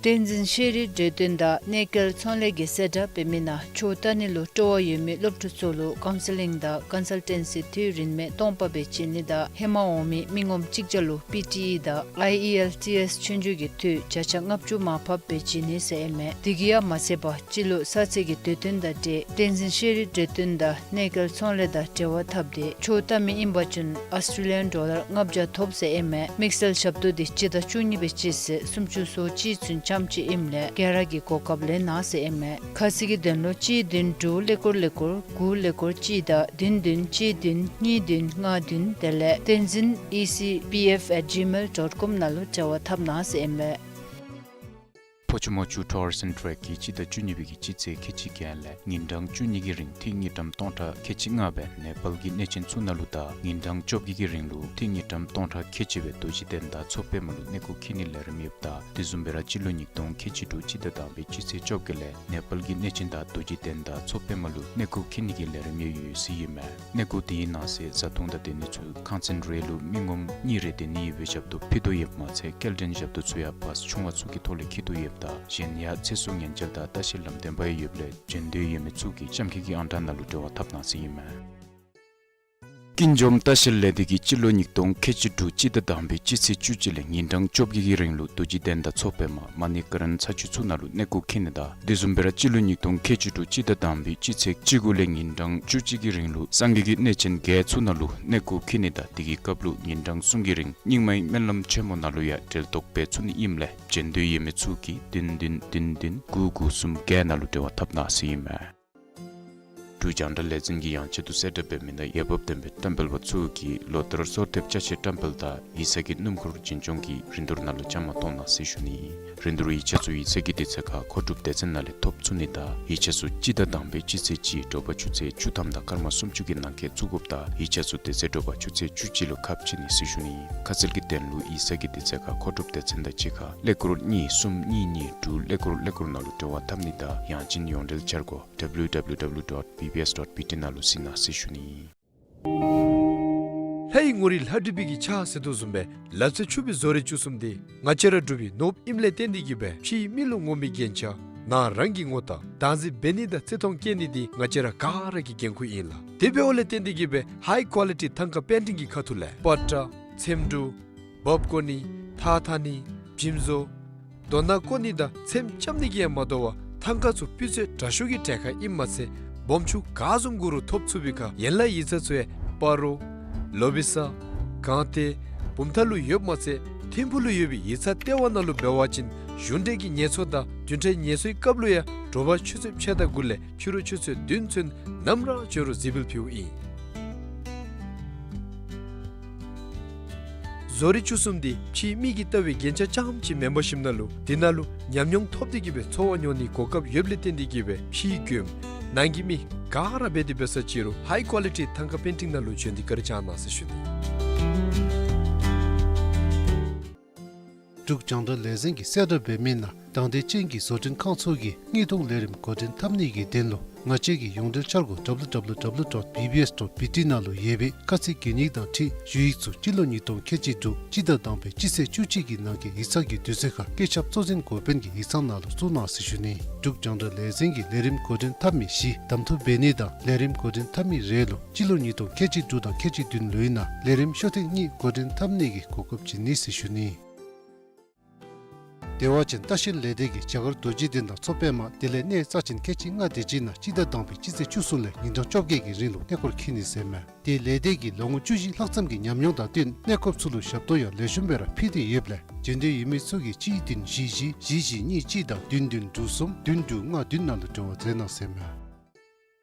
བསྟན་འཛིན་ཤེས་རིག་འབྲེལ་ཟླ་དང་གནས་སྐལ་ཚོང་ལས་ཀྱིས་གསལ་བསྒྲགས་འབད་མི་ནང་ཆོས་ལྟ་ནི་ལུ་སྤྲོ་བ་ཡོད་མི་སློབ་ཕྲུག་ཚུ་ལུ་ཀའུན་སི་ལིང་དང་ཀོན་སཱལ་ཊེན་སི་དུས་རིན་མེད་སྟོང་པ་སྦེ་བྱིན་ནི་དང་ཧེ་མ་འོང་མི་མི་ངོམ་གཅིག་བརྒྱ་ལུ་པི་ཊི་ཨི་དང་ཨའི་ཨི་ཨེལ་ཊི་ཨེསི་ཆོས་རྒྱུགས་ཀྱི་འཐུས་བརྒྱ་ཆ་ལྔ་བཅུ་མར་ཕབ་སྦེ་བྱིན་ནི་ཟེར་ཨིན་མས། དེ་གིས་ཡང་མ་ཚད་པར་སྤྱི་ལོ་གསར་ཚེས་ཀྱི་དུས་སྟོན་དང་འབྲེལ་བསྟན་འཛིན་ཤེས་རིག་འབྲེལ་ཟླ་དང་གནས་སྐལ་ཚོང་ལས་དང་འབྲེལ་བ་འཐབ་སྟེ་ཆོས་ལྟ་མི་ཨིན་པ་ཅིན་ཨོསི་ཊྲེ་ལི་ཡཱན་ཌོ་ལར་ལྔ་བརྒྱ་ཐོབ་ཟེར་ཨིན་མས། དམིགས་བསལ་ཞབས་ཏོག་འདི་སྤྱི་ཟླ་བཅུ་གཉིས་པའི་སྤྱི་ཚེས་སུམ་ཅུ་སོ་གཅིག་ཚུན་འཁྱམས་ཅི་ཨིནམ་ལས་སྒེར་གྱི་གོ་སྐབས་ལེན་གནང་ཟེར་ཨིན་མས། ཁ་གསལ་གྱི་དོན་ལུ་གཅིག་བདུན་དྲུག་ཀླད་ཀོར་ཀླད་ཀོར་དགུ་ཀླད་ཀོར་གཅིག་དང་བདུན་བདུན་གཅིག་བདུན་གཉིས་བདུན་ལྔ་བདུན་དེ་ལས་བསྟན་འཛིན་ཨི་སི་པི་ཨེཕ་ཨེཊ་ཇི་མེལ་ཌོཊ་ཀོམ་ནང་ལུ་འབྲེལ་བ་འཐབ་གནང་ཟེར་ཨིན་མས། ཕོ་ཆུ་མོ་ཆུ་ཊུ་རི་ཛིམ་ཊེ་རེཀ་གིས་སྤྱི་ཟླ་བཅུ་གཉིས་པའི་གི་སྤྱི་ཚེས་ཁལ་གཅིག་བརྒྱད་ལས་ཉིན་གྲངས་བཅུ་གཉིས་ཀྱི་རིང་ཐིག་དངུལ་ཀྲམ་སྟོང་ཕྲག་ཁལ་གཅིག་ལྔ་སྦེ་ནེ་པཱལ་གྱི་གནས་ཆེན་ཚུ་ནང་ལུ་དང་ཉིན་གྲངས་བཅོ་བརྒྱད་ཀྱི་རིང་ལུ་ཐིག་དངུལ་ཀྲམ་སྟོང་ཕྲག་ཁལ་གཅིག་སྦེ་རྡོ་རྗེ་གདན་དང་མཚོ་པདྨ་ལུ་གནས་སྐོར་འཁྱིད་ནིའི་ལས་རིམ་ཡོདཔ་ད་དེ་བཟུམ་སྦེ་ར་སྤྱི་ལོ་ཉིས་སྟོང་ཁལ་གཅིག་དྲུག་སྤྱི་ཟླ་དང་པའི་སྤྱི་ཚེས་བཅོ་བརྒྱད་ལས་ནེ་པཱལ་གྱི་གནས་ཆེན་དང་རྡོ་རྗེ་གདན་དང་མཚོ་པདྨ་ལུ་གནས་སྐོར་འཁྱིད་ནི་གི་ལས་རིམ་ཡང་ཡོད་ཟེར་ཨིན་མས། གནས་སྐོར་དེའི་ནང་གསེས་བཟའ་འཐུང་དང་སྡོད་ནི་ཚུ་ཁང་ཚན་རེ་ལུ་མི་ངོམ་གཉིས་རེ་སྡོད་ནི་ཡོད་པའི་ཞབས་ཏོག་ཕུལ་དོ་ཡོདཔ་མ་ཚད་སྐྱེལ་འདྲེན་ཞབས་ཏོག་ཚུ་ཡང་བཱས་ཆུང་བ་ཚུ་གི་ཐོག་ལས་འཁྱིད་དོ་ཡོདཔ་ད་གཞན་ཡང་ཚེ་སྲོག་ཉེན་བཅོལ་དང་ལྟ་བཤལ་ལམ་སྟོན་པ་ཡང་ཡོདཔ་ལས་བྱོན་འདོད་ཡོད་མི་ཚུ་གིས་ལྕམ་ཁའི་གི་ཨང་གྲངས་ནང་ལུ་འབྲེལ་བ་འཐབ་གནང་ཟེར་ཨིན་མས། ཀུན་འཇོམས་ལྟ་བཤལ་ལས་སྡེ་གིས་སྤྱི་ལོ་ཉིས་སྟོང་ཁལ་གཅིག་དྲུག་སྤྱི་ཟླ་དང་པའི་སྤྱི་ཚེས་བཅུ་གཅིག་ལས་ཉིན་གྲངས་བཅོ་བརྒྱད་ཀྱི་རིང་ལུ་རྡོ་རྗེ་གདན་དང་མཚོ་པདྨ་མ་ཎི་ཀ་རན་ཚ་ཆུ་ཚུ་ནང་ལུ་གནས་སྐོར་འཁྱིད་ནི་དང་དེ་བཟུམ་སྦེ་ར་སྤྱི་ལོ་ཉིས་སྟོང་ཁལ་གཅིག་དྲུག་སྤྱི་ཟླ་དང་པའི་སྤྱི་ཚེས་བཅུ་དགུ་ལས་ཉིན་གྲངས་བཅུ་གཅིག་གི་རིང་ལུ་སངས་རྒྱས་ཀྱི་གནས་ཆེན་བརྒྱད་ཚུ་ནང་ལུ་གནས་སྐོར་འཁྱིད་ནི་དང་དེ་གི་སྐབས་ལུ་ཉིན་གྲངས་གསུམ་གྱི་རིང་རྙིང་མའི་སྨོན་ལམ་ཆེན་མོ་ནང་ལུ་ཡང་འབྲེལ་གཏོགས་འབད་ཚུགས་ནི་ཨིནམ་ལས་བྱོན་འདོད་ཡོད་མི་ཚུ་གིས་བདུན་བདུན་བདུན་བདུན་དགུ་དགུ་གསུམ་བརྒྱད་ནང་ལུ་འབྲེལ་བ་འཐབ་གནང་ཟེར་ཨིན་མས། འབྲུག་རྒྱང་བསྒྲགས་ལས་འཛིན་གྱིས་ཡང་ཆེད་དུ་གསལ་བསྒྲགས་འབད་མི་ནང་འོས་འབབ་ལྡན་པའི་བཀྲམ་སྤེལ་པ་ཚུ་གིས་ལོ་ལྟར་གསོལ་འདེབས་ཅ་ཆས་བཀྲམ་སྤེལ་དང་ཡིག་ཚང་གི་སྣུམ་འཁོར་འཛིན་སྐྱོང་གི་རིན་བསྡུར་ནང་ལུ་བཅའ་མར་གཏོགས་གནང་ཟེར་ཞུ་ནི། རིན་བསྡུར་ཡིག་ཆ་ཚུ་ཡིག་ཚང་གི་དུས་ཚོད་ཁར་མཁོ་སྒྲུབ་སྡེ་ཚན་ནང་ལས་ཐོབ་ཚུགས་ནི་དང་ཡིག་ཆ་ཚུ་སྤྱི་ཟླ་དང་པའི་སྤྱི་ཚེས་གཅིག་དྲོ་པ་ཆུ་ཚོད་བཅུ་ཐམ་དང་སྐར་མ་སུམ་ཅུ་གི་ནང་འཁོད་བཙུགས་དགོཔ་དང་ཡིག་ཆ་ཚུ་དེ་ཚེ་དྲོ་པ་ཆུ་ཚོད་བཅུ་གཅིག་ལུ་ཁ་ཕྱེ་ནི་ཟེར་ཞུ་ནི། ཁ་གསལ་གྱི་དོན་ལུ་ཡིག་ཚང་གི་དུས་ཚོད་ཁར་མཁོ་སྒྲུབ་སྡེ་ཚན་དང་གཅིག་ཁར་ཀླད་ཀོར་གཉིས་གསུམ་གཉིས་གཉིས་དྲུག་ཀླད་ཀོར་ཀླད་ཀོར་ནང་ལུ་འབྲེལ་བ་འཐབ་ནི་དང་ཡང་ཅིན་ཡོངས་འབྲེལ་འཆར་སྒོ་ཌབ་ལིའུ་ཌབ་ལིའུ་ཌབ་ལིའུ་ཌོཊ་བི་བི་ཨེསི་ཌོཊ་བི་ཊི་ནང་ལུ་གཟིགས་གནང་ཟེར་ཞུ་ནི། ལྷའི་ངོ་རིས་ལྷ་བྲིས་པའི་གི་ཕྱག་ཟེར་དོ་བཟུམ་སྦེ་ལག་རྩལ་ཕྱུག་པའི་བཟོ་རིག་བཅུ་གསུམ་འདི་ང་བཅས་ར་འབྲུག་པའི་ནོར་བུ་ཨིནམ་ལས་བརྟེན་ཏེ་གིས་སྦེ་ཕྱིའི་མི་ལུ་ངོམ་པའི་རྒྱན་ཆ་ནང་རང་གི་ངོ་རྟགས་བདག་འཛིན་འབད་ནི་དང་བརྩི་མཐོང་བསྐྱེད་ནི་འདི་ང་བཅས་ར་ག་ར་གི་འགན་ཁུར་ཨིན་ལགས། དེ་འབདཝ་ལས་བརྟེན་ཏེ་གིས་སྦེ་ཧའི་ཀོ་ལི་ཊི་ཐང་ཀ་པེན་ཊིང་གི་ཁ་ཐུག་ལས་པ་ཏྲ་ཚེམ་དྲུབ་འབག་བཀོ་ནི་ཐགས་འཐག་ནི་འཇིམ་བཟོ་རྡོ་ནག་བརྐོ་ནི་དང་ཚེམ་རྐྱབ་ནི་གིས་ཡང་མ་དོ་བར་ཐང་ཀ་ཚུ་སྤུས་ཚད་དྲག་ཤོས་ཀྱི་གྲལ་ཁར་ཨིནམ་མ་ཚད་སྦོམ་ཆུང་ག་བཟུམ་དགོ་རུང་ཐོབ་ཚུགས་པའི་ཁར་ཡན་ལག་ཡིག་ཚང་ཚུ་ཡང་སྤ་རོ་ལོ་བི་ས་སྒང་སྟེང་བུམ་ཐང་ལུ་ཡོདཔ་མ་ཚད་ཐིམ་ཕུག་ལུ་ཡོད་པའི་ཡིག་ཚང་ལྟེ་བ་ནང་ལུ་འབད་བ་ཅིན་གཞུང་འབྲེལ་གྱི་ངལ་གསོ་དང་བདུན་ཕྲག་ངལ་གསོའི་སྐབས་ལུ་ཡང་དྲོ་པ་ཆུ་ཚོད་ཕྱེད་དང་དགུ་ལས་ཕྱི་རུ་ཆུ་ཚོད་བདུན་ཚུན་ནམ་ར་བྱོན་རུང་གཟིགས་འབུལ་ཕུལཝ་ཨིན། བཟོ་རིག་བཅུ་གསུམ་འདི་ཕྱིའི་མི་གིས་ལྟ་བའི་རྒྱན་ཆ་རྐྱངམ་ཅིག་མེན་པར་ཞིནམ་ན་ལུ་འདི་ནང་ལུ་ཉམས་མྱོང་ཐོབ་སྟེ་གིས་སྦེ་འཚོ་བ་མྱོང་ནིའི་གོ་སྐབས་ཡོདཔ་ལས་བརྟེན་ཏེ་གིས་སྦེ་ཕྱིའི་མགྱོནམ་ནང་གི་མི་ག་ར་འབད་དེ་འབད་ས་ཅིག་རུང་ཧའི་ཀོ་ལི་ཊི་ཐང་ཀ་པེན་ཊིང་ནང་ལུ་བྱོན་ཏེ་བཀའ་དྲིན་བསྐྱང་གནང་ཟེར་ཞུ་ནི། འབྲུག་རྒྱང་བསྒྲགས་ལས་འཛིན་གྱིས་གསལ་བསྒྲགས་འབད་མི་ནང་དང་འདོད་ཅན་གྱི་བཟོ་སྐྲུན་ཁང་ཚུ་གིས་དངུལ་གཏོང་ལས་རིམ་འགོ་འདྲེན་འཐབ་ནི་གི་དོན་ལུ་ང་བཅས་ཀྱི་ཡོངས་འབྲེལ་འཆར་སྒོ་ཌབ་ལིའུ་ཌབ་ལིའུ་ཌབ་ལིའུ་ཌོཊ་བི་བི་ཨེསི་ཌོཊ་བི་ཊི་ནང་ལུ་ཡོད་པའི་དཀའ་ཚེགས་གྱེན་སྙེགས་དང་འཁྲིལ་ཞུ་ཡིག་ཚུ་སྤྱི་ལོ་ཉིས་སྟོང་ཁལ་གཅིག་དྲུག་སྤྱི་ཟླ་དང་པའི་སྤྱི་ཚེས་བཅུ་གཅིག་གི་ནང་འཁོད་ཡིག་ཚང་གི་དུས་ཚོད་ཁར་བཀོད་ཁྱབ་གཙོ་འཛིན་འགོ་དཔོན་གྱི་ཡིག་ཚང་ནང་ལུ་བཙུགས་གནང་ཟེར་ཞུ་ནི། འབྲུག་རྒྱང་བསྒྲགས་ལས་འཛིན་གྱིས་ལས་རིམ་འགོ་འདྲེན་འཐབ་མི་བཞི་གདམ་འཐུ་འབད་ནི་དང་ལས་རིམ་འགོ་འདྲེན་འཐབ་མི་རེ་ལུ་སྤྱི་ལོ་ཉིས་སྟོང་ཁལ་གཅིག་དྲུག་དང་ཁལ་གཅིག་བདུན་ལོའི་ནང་ལས་རིམ་ཤོག་ཐེངས་གཉིས་འགོ་འདྲེན་འཐབ་ནི་གི་གོ་སྐབས་བྱིན་ནི་ཟེར་ཞུ་ནི། བདེ་བ་ཅན་ལྟ་བཤལ་ལས་སྡེ་གིས་རྒྱ་གར་རྡོ་རྗེ་གདན་དང་མཚོ་པདྨ་དེ་ལས་གནས་རྩ་ཆེན་ཁལ་གཅིག་ལྔ་དེ་ཅིག་ནང་སྤྱི་ཟླ་དང་པའི་སྤྱི་ཚེས་བཅུ་གསུམ་ལས་ཉིན་གྲངས་བཅོ་བརྒྱད་ཀྱི་རིང་ལུ་གནས་སྐོར་འཁྱིད་ནི་ཟེར་མས། དེ་ལས་སྡེ་གིས་ལོ་ངོ་བཅུ་བཞི་ལྷག་ཙམ་གྱི་ཉམས་མྱོང་དང་བསྟུན་གནས་སྐོརཔ་ཚུ་ལུ་ཞབས་ཏོག་ཡང་ལེགས་ཤོམ་སྦེ་ར་ཕུལ་ཏེ་ཡོདཔ་ལས་བྱོན་འདོད་ཡོད་མི་ཚུ་གིས་གཅིག་བདུན་བཞི་བཞི་བཞི་བཞི་གཉིས་གཅིག་དང་བདུན་བདུན་དྲུག་གསུམ་བདུན་དྲུག་ལྔ་བདུན་ནང་ལུ་འབྲེལ་བ་མཛད་གནང་ཟེར་མས།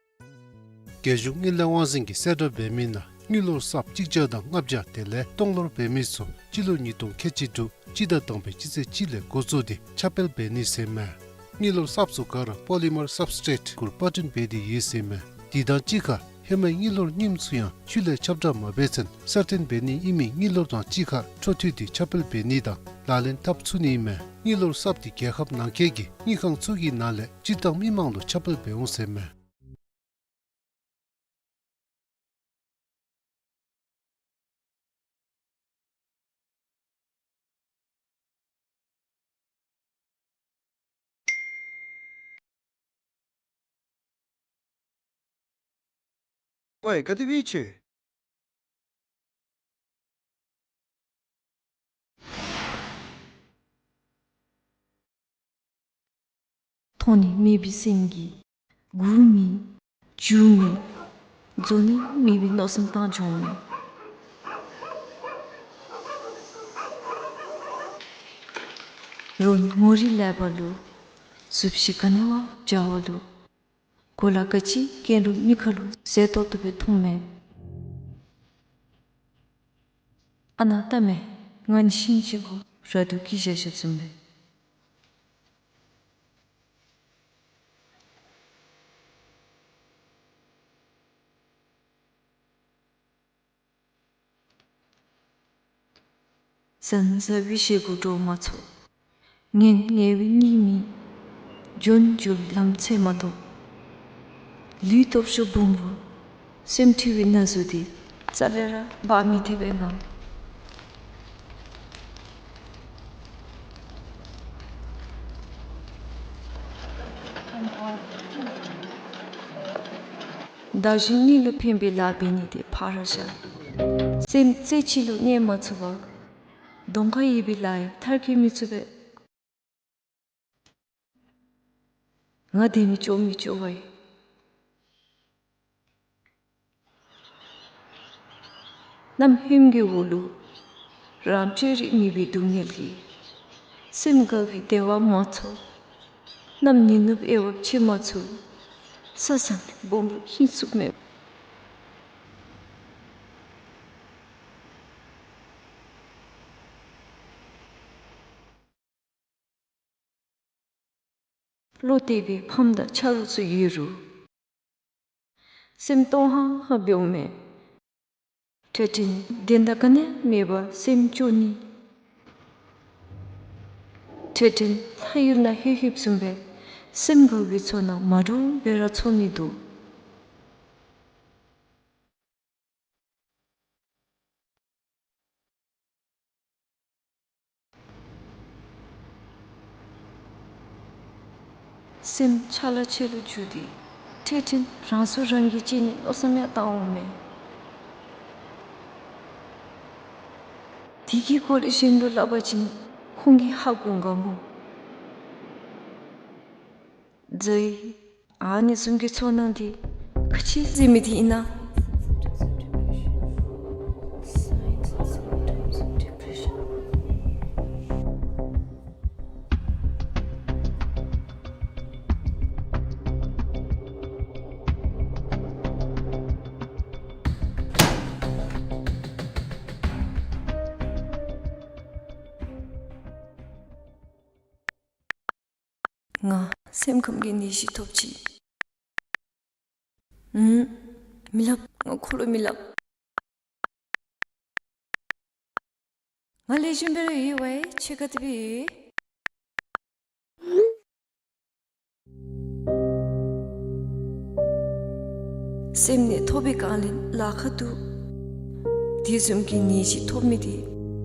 རྒྱལ་གཞུང་དངུལ་ལས་དབང་འཛིན་གྱིས་གསལ་བསྒྲགས་འབད་མི་ནང་དངུལ་ལོར་གསརཔ་གཅིག་བརྒྱ་དང་ལྔ་བརྒྱ་དེ་ལས་སྟོང་ལོར་འབད་མི་ཚུ་སྤྱི་ལོ་ཉིས་སྟོང་ཁལ་གཅིག་དྲུག་སྤྱི་ཟླ་དང་པའི་སྤྱི་ཚེས་གཅིག་ལས་འགོ་བཙུགས་ཏེ་ཁྱབ་སྤེལ་འབད་ནི་ཟེར་མས། དངུལ་ལོར་གསརཔ་ཚུ་ག་ར་པོ་ལི་མར་སབ་སི་ཊེཊ་གུ་པར་སྐྲུན་འབད་དེ་ཡོད་ཟེར་མས། དེ་དང་གཅིག་ཁར་ཧེ་མའི་དངུལ་ལོར་རྙིངམ་ཚུ་ཡང་ཤུལ་ལས་ཁྱབ་བསྒྲགས་མ་འབད་ཚུན་གསར་བཏོན་འབད་ནི་ཨིན་མི་དངུལ་ལོར་དང་གཅིག་ཁར་འཕྲོ་མཐུད་དེ་ཁྱབ་སྤེལ་འབད་ནི་དང་ལག་ལེན་འཐབ་ཚུགས་ནི་ཨིན་མས། དངུལ་ལོར་གསརཔ་དེ་རྒྱལ་ཁབ་ནང་འཁོད་ཀྱི་དངུལ་ཁང་ཚུ་གི་ནང་ལས་སྤྱིར་བཏང་མི་མང་ལུ་ཁྱབ་སྤེལ་འབད་འོང་ཟེར་མས། ཝའི་ག་དེ་སྦེ་ཁྱོད། མཐོང་ནི་མེད་པའི་སེམས་ཀྱིས་སྒུག་མི་འགྱོ་མི་འཛོམས་ནི་མེད་པའི་མནོ་བསམ་བཏང་བྱུང་མི། རོགས་ངོ་རིས་ལེགས་པ་ལུ་གཟུགས་གཞི་ག་ནི་བ་འཇའ་བ་ལུ་གོ་ལ་ག་ཅི་གྱོན་རུང་མི་ཁ་ལུ་མཛེས་ཏོག་ཏོ་སྦེ་མཐོངམ་མས། ཨ་ནཱ་ལྟ་མས། ང་ནི་ཤིང་ཅིག་གུ་ར་སྟོད་སྐྱེས་བཞག་བཞགཔ་བཟུམ་སྦེ། གཟན་གཟན་པའི་ཞལ་གུ་འདྲོག་མ་ཚུགས། ངན་ངན་པའི་གཉིད་མི་འཇོན་འཇོན་ལམ་འཚོལ་མ་གཏོགས། ལུས་སྟོབས་ཤུགས་སྦོམ་པོ་སེམས་འཁྲུལ་བའི་ན་ཟུག་འདི་རྩ་ལས་ར་འབག་མི་ཐེག་པས་ང་། བདག་གཞན་གཉིས་ལུ་ཕན་པའི་ལཱ་འབད་ནི་དེ་ཕར་བཞག། སེམས་རྩེ་གཅིག་ལུ་གནས་མ་ཚུགས་པར་གདོང་ཁར་ཡོད་པའི་ལཱ་ཡང་མཐར་འཁྱོལ་མི་ཚུགས་པས། ང་དེ་ནི་ཅོག་མི་ཅོག་པ་ཡིན། གནམ་ཧོནམ་གྱི་འོག་ལུ་རང་སྤྱོད་རིག་མེད་པའི་སྡུག་བསྔལ་གྱིས་སེམས་དགའ་བའི་བདེ་བ་མ་ཚོར། གནམ་ཉི་ནུབ་དབྱེ་བ་ཕྱེ་མ་ཚུགས། ས་བཟང་སྦོམ་ལུ་ཧིང་ཚུགས་མེད། བློ་གཏད་པའི་ཕམ་དང་ཆ་རོགས་ཚུ་ཡོད་རུང་། སེམས་སྟོང་ཧང་ཧང་འབདཝ་མས། འཕྲལ་འཕྲལ་བདེན་མཐའ་ག་ནི་མེད་པར་སེམས་སྐྱོ་ནི། འཕྲལ་འཕྲལ་ལྷ་ཡུལ་ནང་ལྷོད་ལྷོདཔ་བཟུམ་སྦེ་སེམས་དགའ་བའི་ཚོར་སྣང་མ་འདྲཝ་སྦེ་ར་ཚོར་མི་འདུག། སེམས་ཆ་ལ་ཆེ་ལུ་འགྱུར་ཏེ་འཕྲལ་འཕྲལ་རང་སྲོག་རང་གིས་བཅད་ནིའི་མནོ་བསམ་ཡང་བཏང་འོང་མས། དེ་གི་སྐོར་ལས་གཞན་ལུ་སླབ་པ་ཅིན་ཁོང་གིས་ཧ་གོ་ག་སྨོ། ཛའི། ཨ་ནི་བཟུམ་གྱི་ཚོར་སྣང་འདི་ག་ཅི་ཟེར་མི་འདི་ཨིན་ན། ང་སེམས་ཁམས་ཀྱི་ནད་གཞི་ཐོབ་ཅི། ཨུམ། མི་སླབ། ང་ཁོ་ལུ་མི་སླབ། ང་ལེགས་ཤོམ་སྦེ་ར་ཡོད་པས། ཁྱོད་ག་དེ་སྦེ་ཡོད། སེམས་ནད་ཐོབ་པའི་སྒང་ལས་ལཱ་ཁག་འདུག། དེ་བཟུམ་གྱི་ནད་གཞི་ཐོབ་མི་འདི་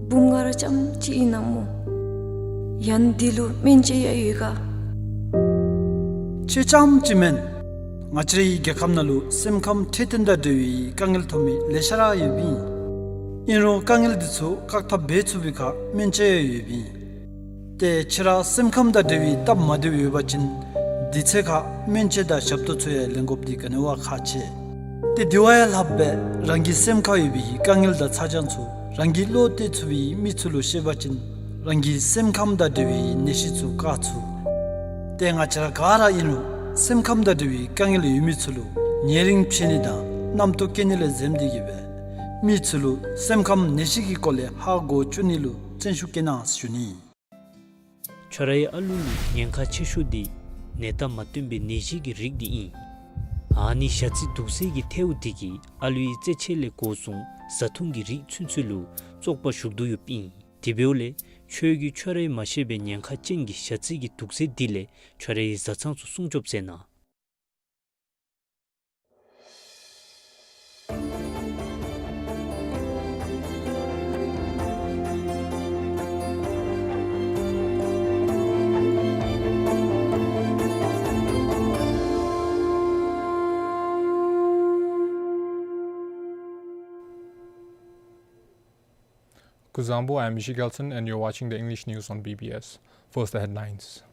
འབུམ་ལྔ་ར་ཙམ་ཅིག་ཨིན་ན་སྨོ། ཡང་འདི་ལུ་སྨན་དཔྱད་ཡང་ཡོད་ག། ཁྱོད་རྐྱངམ་ཅིག་མེན། ང་བཅས་རའི་རྒྱལ་ཁབ་ནང་ལུ་སེམས་ཁམས་འཕྲོད་བསྟེན་དང་འབྲེལ་བའི་དཀའ་ངལ་ཐོབ་མི་ལེ་ཤ་ར་ཡོདཔ་ཨིན། ཨིན་རུང་དཀའ་ངལ་འདི་ཚུ་བཀག་ཐབས་འབད་ཚུགས་པའི་ཁར་སྨན་དཔྱད་ཡང་ཡོདཔ་ཨིན། ཏེ་ཁྱོད་ར་སེམས་ཁམས་དང་འབྲེལ་བའི་སྟབས་མ་བདེཝ་ཡོད་པ་ཅིན་དུས་ཚོད་ཁར་སྨན་དཔྱད་དང་ཞབས་ཏོག་ཚུ་ཡང་ལེན་དགོཔ་འདི་ག་ནི་བ་ཁག་ཆེ། ཏེ་དེ་བ་ཡང་ལྷགཔ་སྦེ་རང་གི་སེམས་ཁར་ཡོད་པའི་དཀའ་ངལ་དང་ཚ་གྱང་ཚུ་རང་གིས་བློ་གཏད་ཚུགས་པའི་མི་ཚུ་ལུ་བཤད་པ་ཅིན་རང་གི་སེམས་ཁམས་དང་འབྲེལ་བའི་ནད་གཞི་ཚུ་བཀག་ཚུགས། ཏེ་ང་བཅས་ར་ག་ར་ཨིན་རུང་སེམས་ཁམས་དང་འབྲེལ་བའི་དཀའ་ངལ་ཡོད་མི་ཚུ་ལུ་ཉེ་རིང་ཕྱད་ནི་དང་རྣམ་རྟོག་སྐྱེ་ནི་ལས་འཛེམ་སྟེ་གིས་སྦེ་མི་ཚུ་ལུ་སེམས་ཁམས་ནད་གཞི་གི་སྐོར་ལས་ཧ་གོ་བཅུག་ནི་ལུ་བརྩོན་ཤུགས་བསྐྱེད་གནང་ཞུ་ནི། ཁྱོད་རའི་ཨ་ལུ་ལུ་ཉེན་ཁ་ཆེ་ཤོས་འདི་ནད་རྟགས་མ་སྟོན་པའི་ནད་གཞི་གི་རིགས་འདི་ཨིན། ཨ་ནི་ཞ་རྩི་དུག་སེལ་གྱི་ཐལཝ་འདི་གིས་ཨ་ལུའི་རྩེད་ཆས་ལས་འགོ་བཟུང་བཟའ་འཐུང་གི་རིགས་ཚུན་ཚོད་ལུ་བཙོག་པ་ཞུགས་དོ་ཡོདཔ་ཨིན། དེ་འབདཝ་ལས་ཁྱོད་ཀྱིས་ཁྱོད་རའི་མ་ཤེས་པའི་ཉེན་ཁ་ཅན་གྱི་ཞ་རྩི་གི་དུག་སེལ་འདི་ལས་ཁྱོད་རའི་བཟའ་ཚང་ཚུ་སྲུང་སྐྱོབ་མཛད་གནང་། Kuzuzangpo, I am Mishi Gelson and you're watching the English news on B B S. First, the headlines.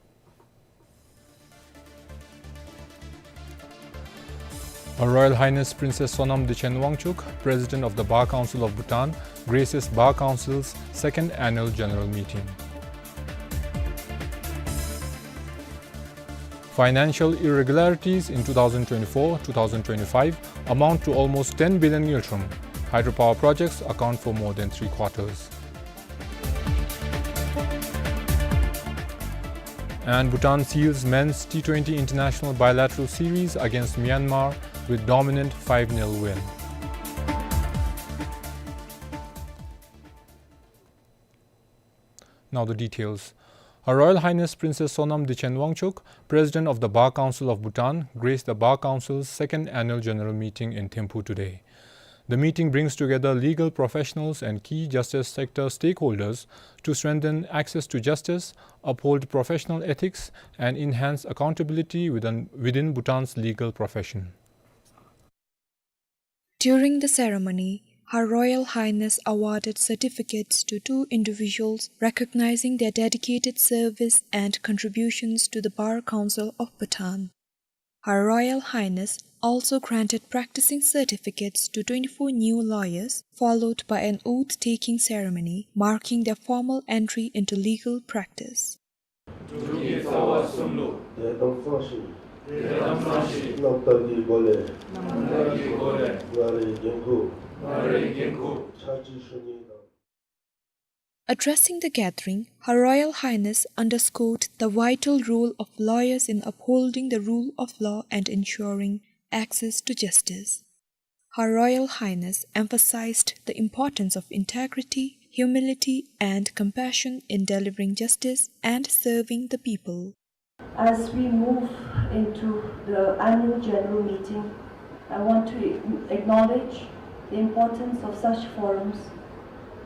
Her Royal Highness Princess Sonam Dechen Wangchuk, President of the Bar Council of Bhutan, graces Bar Council's second annual general meeting. Financial irregularities in two thousand twenty-four two thousand twenty-five amount to almost ten billion ngultrum. Hydropower projects account for more than three quarters. And Bhutan seals men's T twenty international bilateral series against Myanmar with dominant five nil win. Now the details. Her Royal Highness Princess Sonam Dechen Wangchuk, President of the Bar Council of Bhutan, graced the Bar Council's second annual general meeting in Thimphu today. The meeting brings together legal professionals and key justice sector stakeholders to strengthen access to justice, uphold professional ethics, and enhance accountability within, within Bhutan's legal profession. During the ceremony, Her Royal Highness awarded certificates to two individuals recognizing their dedicated service and contributions to the Bar Council of Bhutan. Her Royal Highness also granted practicing certificates to twenty-four new lawyers, followed by an oath-taking ceremony marking their formal entry into legal practice. འབྲུག་གི་རྩ་བ་གསུམ་ལུ། དད་དམ་གཙང་ཞིང་། དད་དམ་གཙང་ཞིང་། རྣམ་དག་གི་སྒོ་ལས། རྣམ་དག་གི་སྒོ་ལས། ང་རའི་འགན་ཁུར། ང་རའི་འགན་ཁུར། ཕྱག་ཕྱིད་ཞུ་ནི་དང་། Addressing the gathering, Her Royal Highness underscored the vital role of lawyers in upholding the rule of law and ensuring access to justice. Her Royal Highness emphasized the importance of integrity, humility, and compassion in delivering justice and serving the people. As we move into the annual general meeting, I want to acknowledge the importance of such forums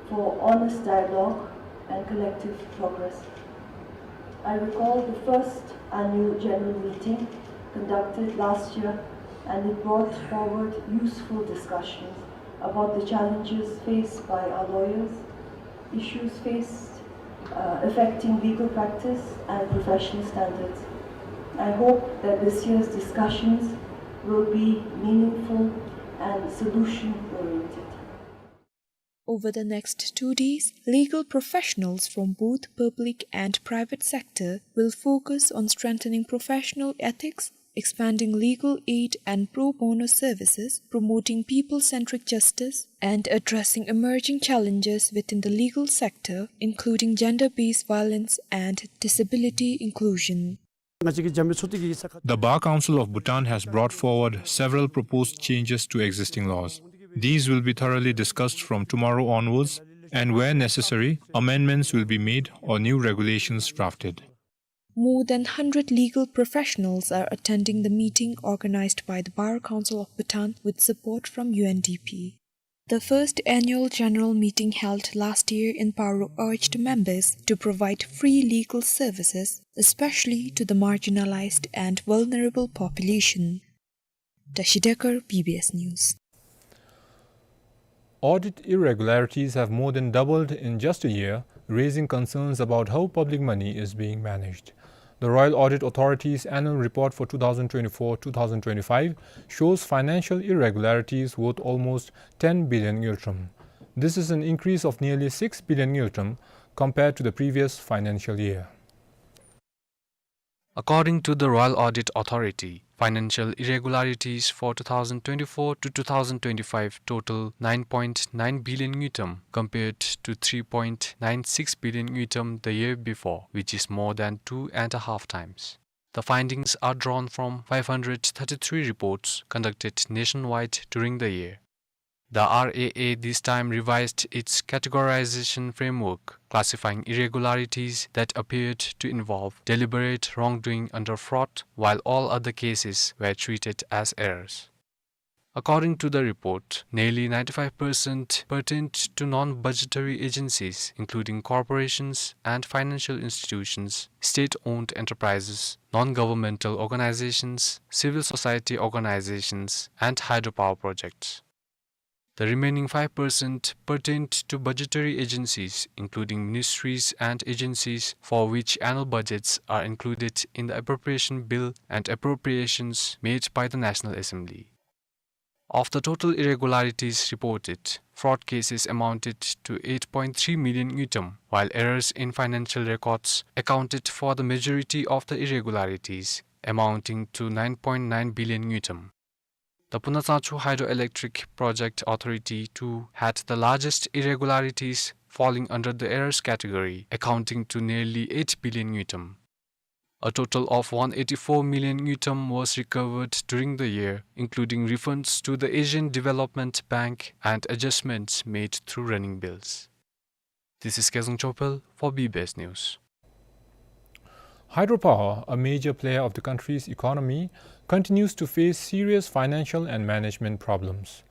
for honest dialogue and collective progress. I recall the first annual general meeting conducted last year, and it brought forward useful discussions about the challenges faced by our lawyers, issues faced, uh, affecting legal practice and professional standards. I hope that this year's discussions will be meaningful and solution-oriented. Over the next two days, legal professionals from both public and private sector will focus on strengthening professional ethics, expanding legal aid and pro bono services, promoting people-centric justice, and addressing emerging challenges within the legal sector, including gender-based violence and disability inclusion. The Bar Council of Bhutan has brought forward several proposed changes to existing laws. These will be thoroughly discussed from tomorrow onwards, and where necessary, amendments will be made or new regulations drafted. More than hundred legal professionals are attending the meeting organized by the Bar Council of Bhutan with support from U N D P. The first annual general meeting held last year in Paro urged members to provide free legal services, especially to the marginalized and vulnerable population. Tashi Dekar, B B S News. Audit irregularities have more than doubled in just a year, raising concerns about how public money is being managed. The Royal Audit Authority's annual report for two thousand twenty-four two thousand twenty-five shows financial irregularities worth almost ten billion ngultrum. This is an increase of nearly six billion ngultrum compared to the previous financial year. According to the Royal Audit Authority, financial irregularities for two thousand twenty-four to two thousand twenty-five total nine point nine billion ngultrum, compared to three point nine six billion ngultrum the year before, which is more than two and a half times. The findings are drawn from five hundred thirty-three reports conducted nationwide during the year. The R A A this time revised its categorization framework, classifying irregularities that appeared to involve deliberate wrongdoing under fraud, while all other cases were treated as errors. According to the report, nearly ninety-five percent pertained to non-budgetary agencies, including corporations and financial institutions, state-owned enterprises, non-governmental organizations, civil society organizations, and hydropower projects. The remaining five percent pertained to budgetary agencies, including ministries and agencies for which annual budgets are included in the appropriation bill and appropriations made by the National Assembly. Of the total irregularities reported, fraud cases amounted to eight point three million ngultrum, while errors in financial records accounted for the majority of the irregularities, amounting to nine point nine billion ngultrum. The Puna Tsangchu Hydroelectric Project Authority two had the largest irregularities, falling under the errors category, accounting to nearly eight billion ngultrum. A total of one eighty-four million ngultrum was recovered during the year, including refunds to the Asian Development Bank and adjustments made through running bills. This is Kezang Chopel for B B S News. Hydropower, a major player of the country's economy, continues to face serious financial and management problems.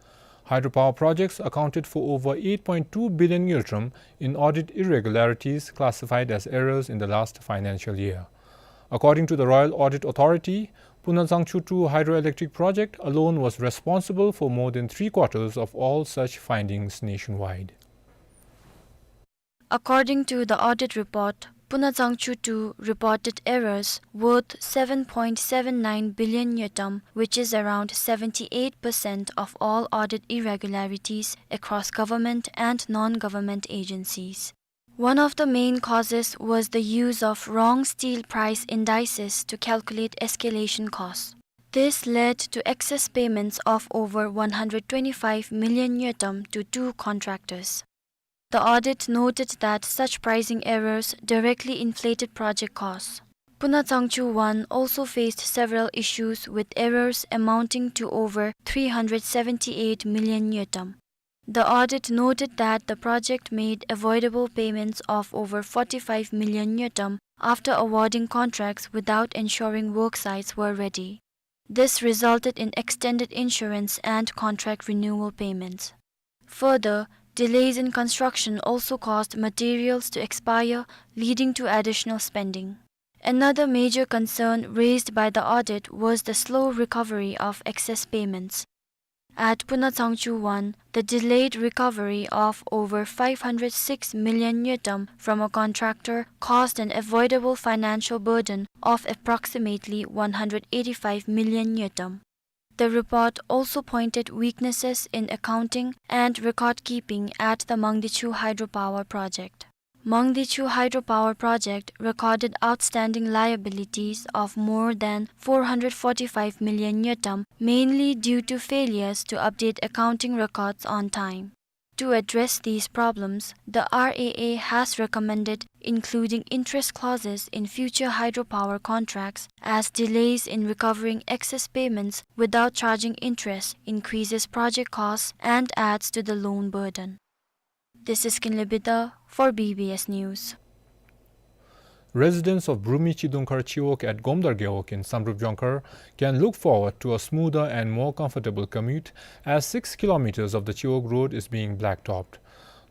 Hydropower projects accounted for over eight point two billion ngultrum in audit irregularities classified as errors in the last financial year. According to the Royal Audit Authority, Puna Tsangchu two hydroelectric project alone was responsible for more than three quarters of all such findings nationwide. According to the audit report, Puna Tsangchu two reported errors worth seven point seven nine billion ngultrum, which is around seventy-eight percent of all audit irregularities across government and non-government agencies. One of the main causes was the use of wrong steel price indices to calculate escalation costs. This led to excess payments of over one hundred twenty-five million ngultrum to two contractors. The audit noted that such pricing errors directly inflated project costs. Puna Tsangchu one also faced several issues with errors amounting to over three hundred seventy-eight million ngultrum. The audit noted that the project made avoidable payments of over forty-five million ngultrum after awarding contracts without ensuring work sites were ready. This resulted in extended insurance and contract renewal payments. Further, delays in construction also caused materials to expire, leading to additional spending. Another major concern raised by the audit was the slow recovery of excess payments. At Puna Tsangchu one, the delayed recovery of over five hundred six million ngultrum from a contractor caused an avoidable financial burden of approximately one hundred eighty-five million ngultrum. The report also pointed weaknesses in accounting and record keeping at the Mangdechu hydropower project. Mangdechu hydropower project recorded outstanding liabilities of more than four hundred forty-five million ngultrum, mainly due to failures to update accounting records on time. To address these problems, the R A A has recommended including interest clauses in future hydropower contracts, as delays in recovering excess payments without charging interest increases project costs and adds to the loan burden. This is Kinley Bida for B B S News. Residents of Brumi Chidungkhar Chiwog at Gomdar Gewog in Samdrup Jongkhar can look forward to a smoother and more comfortable commute, as six kilometers of the Chiwog road is being blacktopped.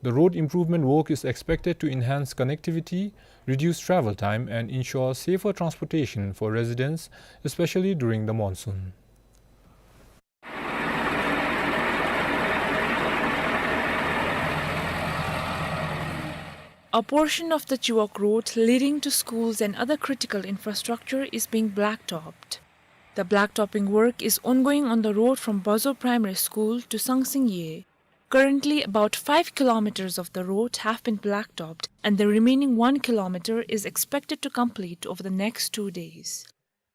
The road improvement work is expected to enhance connectivity, reduce travel time, and ensure safer transportation for residents, especially during the monsoon. A portion of the Chiwog Road leading to schools and other critical infrastructure is being blacktopped. The blacktopping work is ongoing on the road from Bazo Primary School to Sangsingye. Currently, about five kilometers of the road have been blacktopped, and the remaining one kilometer is expected to complete over the next two days.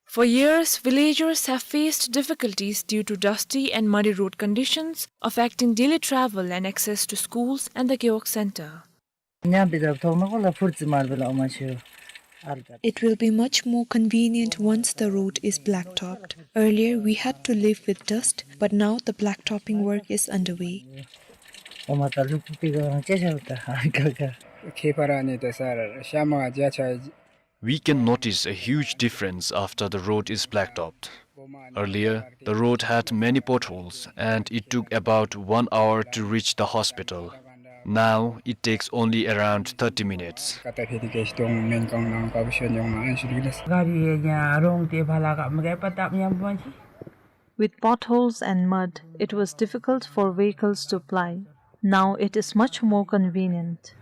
For years, villagers have faced difficulties due to dusty and muddy road conditions, affecting daily travel and access to schools and the Gewog Center. It will be much more convenient once the road is blacktopped. Earlier, we had to live with dust, but now the blacktopping work is underway. We can notice a huge difference after the road is blacktopped. Earlier, the road had many potholes and it took about one hour to reach the hospital. Now, it takes only around thirty minutes. With potholes and mud, it was difficult for vehicles to ply. Now it is much more convenient.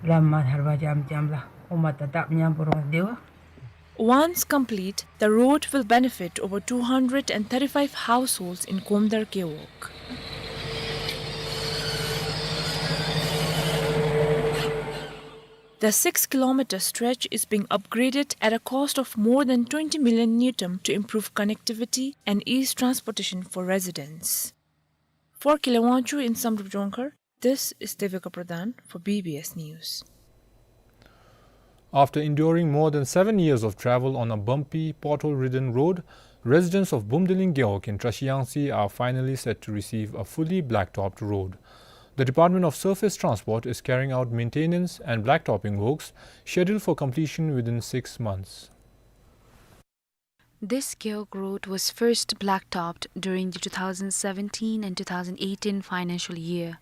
ལམ་མ་ཐར་པ་འཇམ་འཇམ་ལགས། ཨོ་མ་ད་ད་མཉམ་པོ་རོང་སྡེ་བ། Once complete, the road will benefit over two hundred and thirty-five households in Komdar Gewog. The six-kilometer stretch is being upgraded at a cost of more than twenty million ngultrum to improve connectivity and ease transportation for residents. For Kile Wangchuk in Samdrup Jongkhar, this is Devika Pradhan for B B S News. After enduring more than seven years of travel on a bumpy, pothole-ridden road, residents of Bumdiling Gewog in Trashiyangtse are finally set to receive a fully blacktopped road. The Department of Surface Transport is carrying out maintenance and blacktopping works scheduled for completion within six months. This Gewog road was first blacktopped during the two thousand seventeen and two thousand eighteen financial year.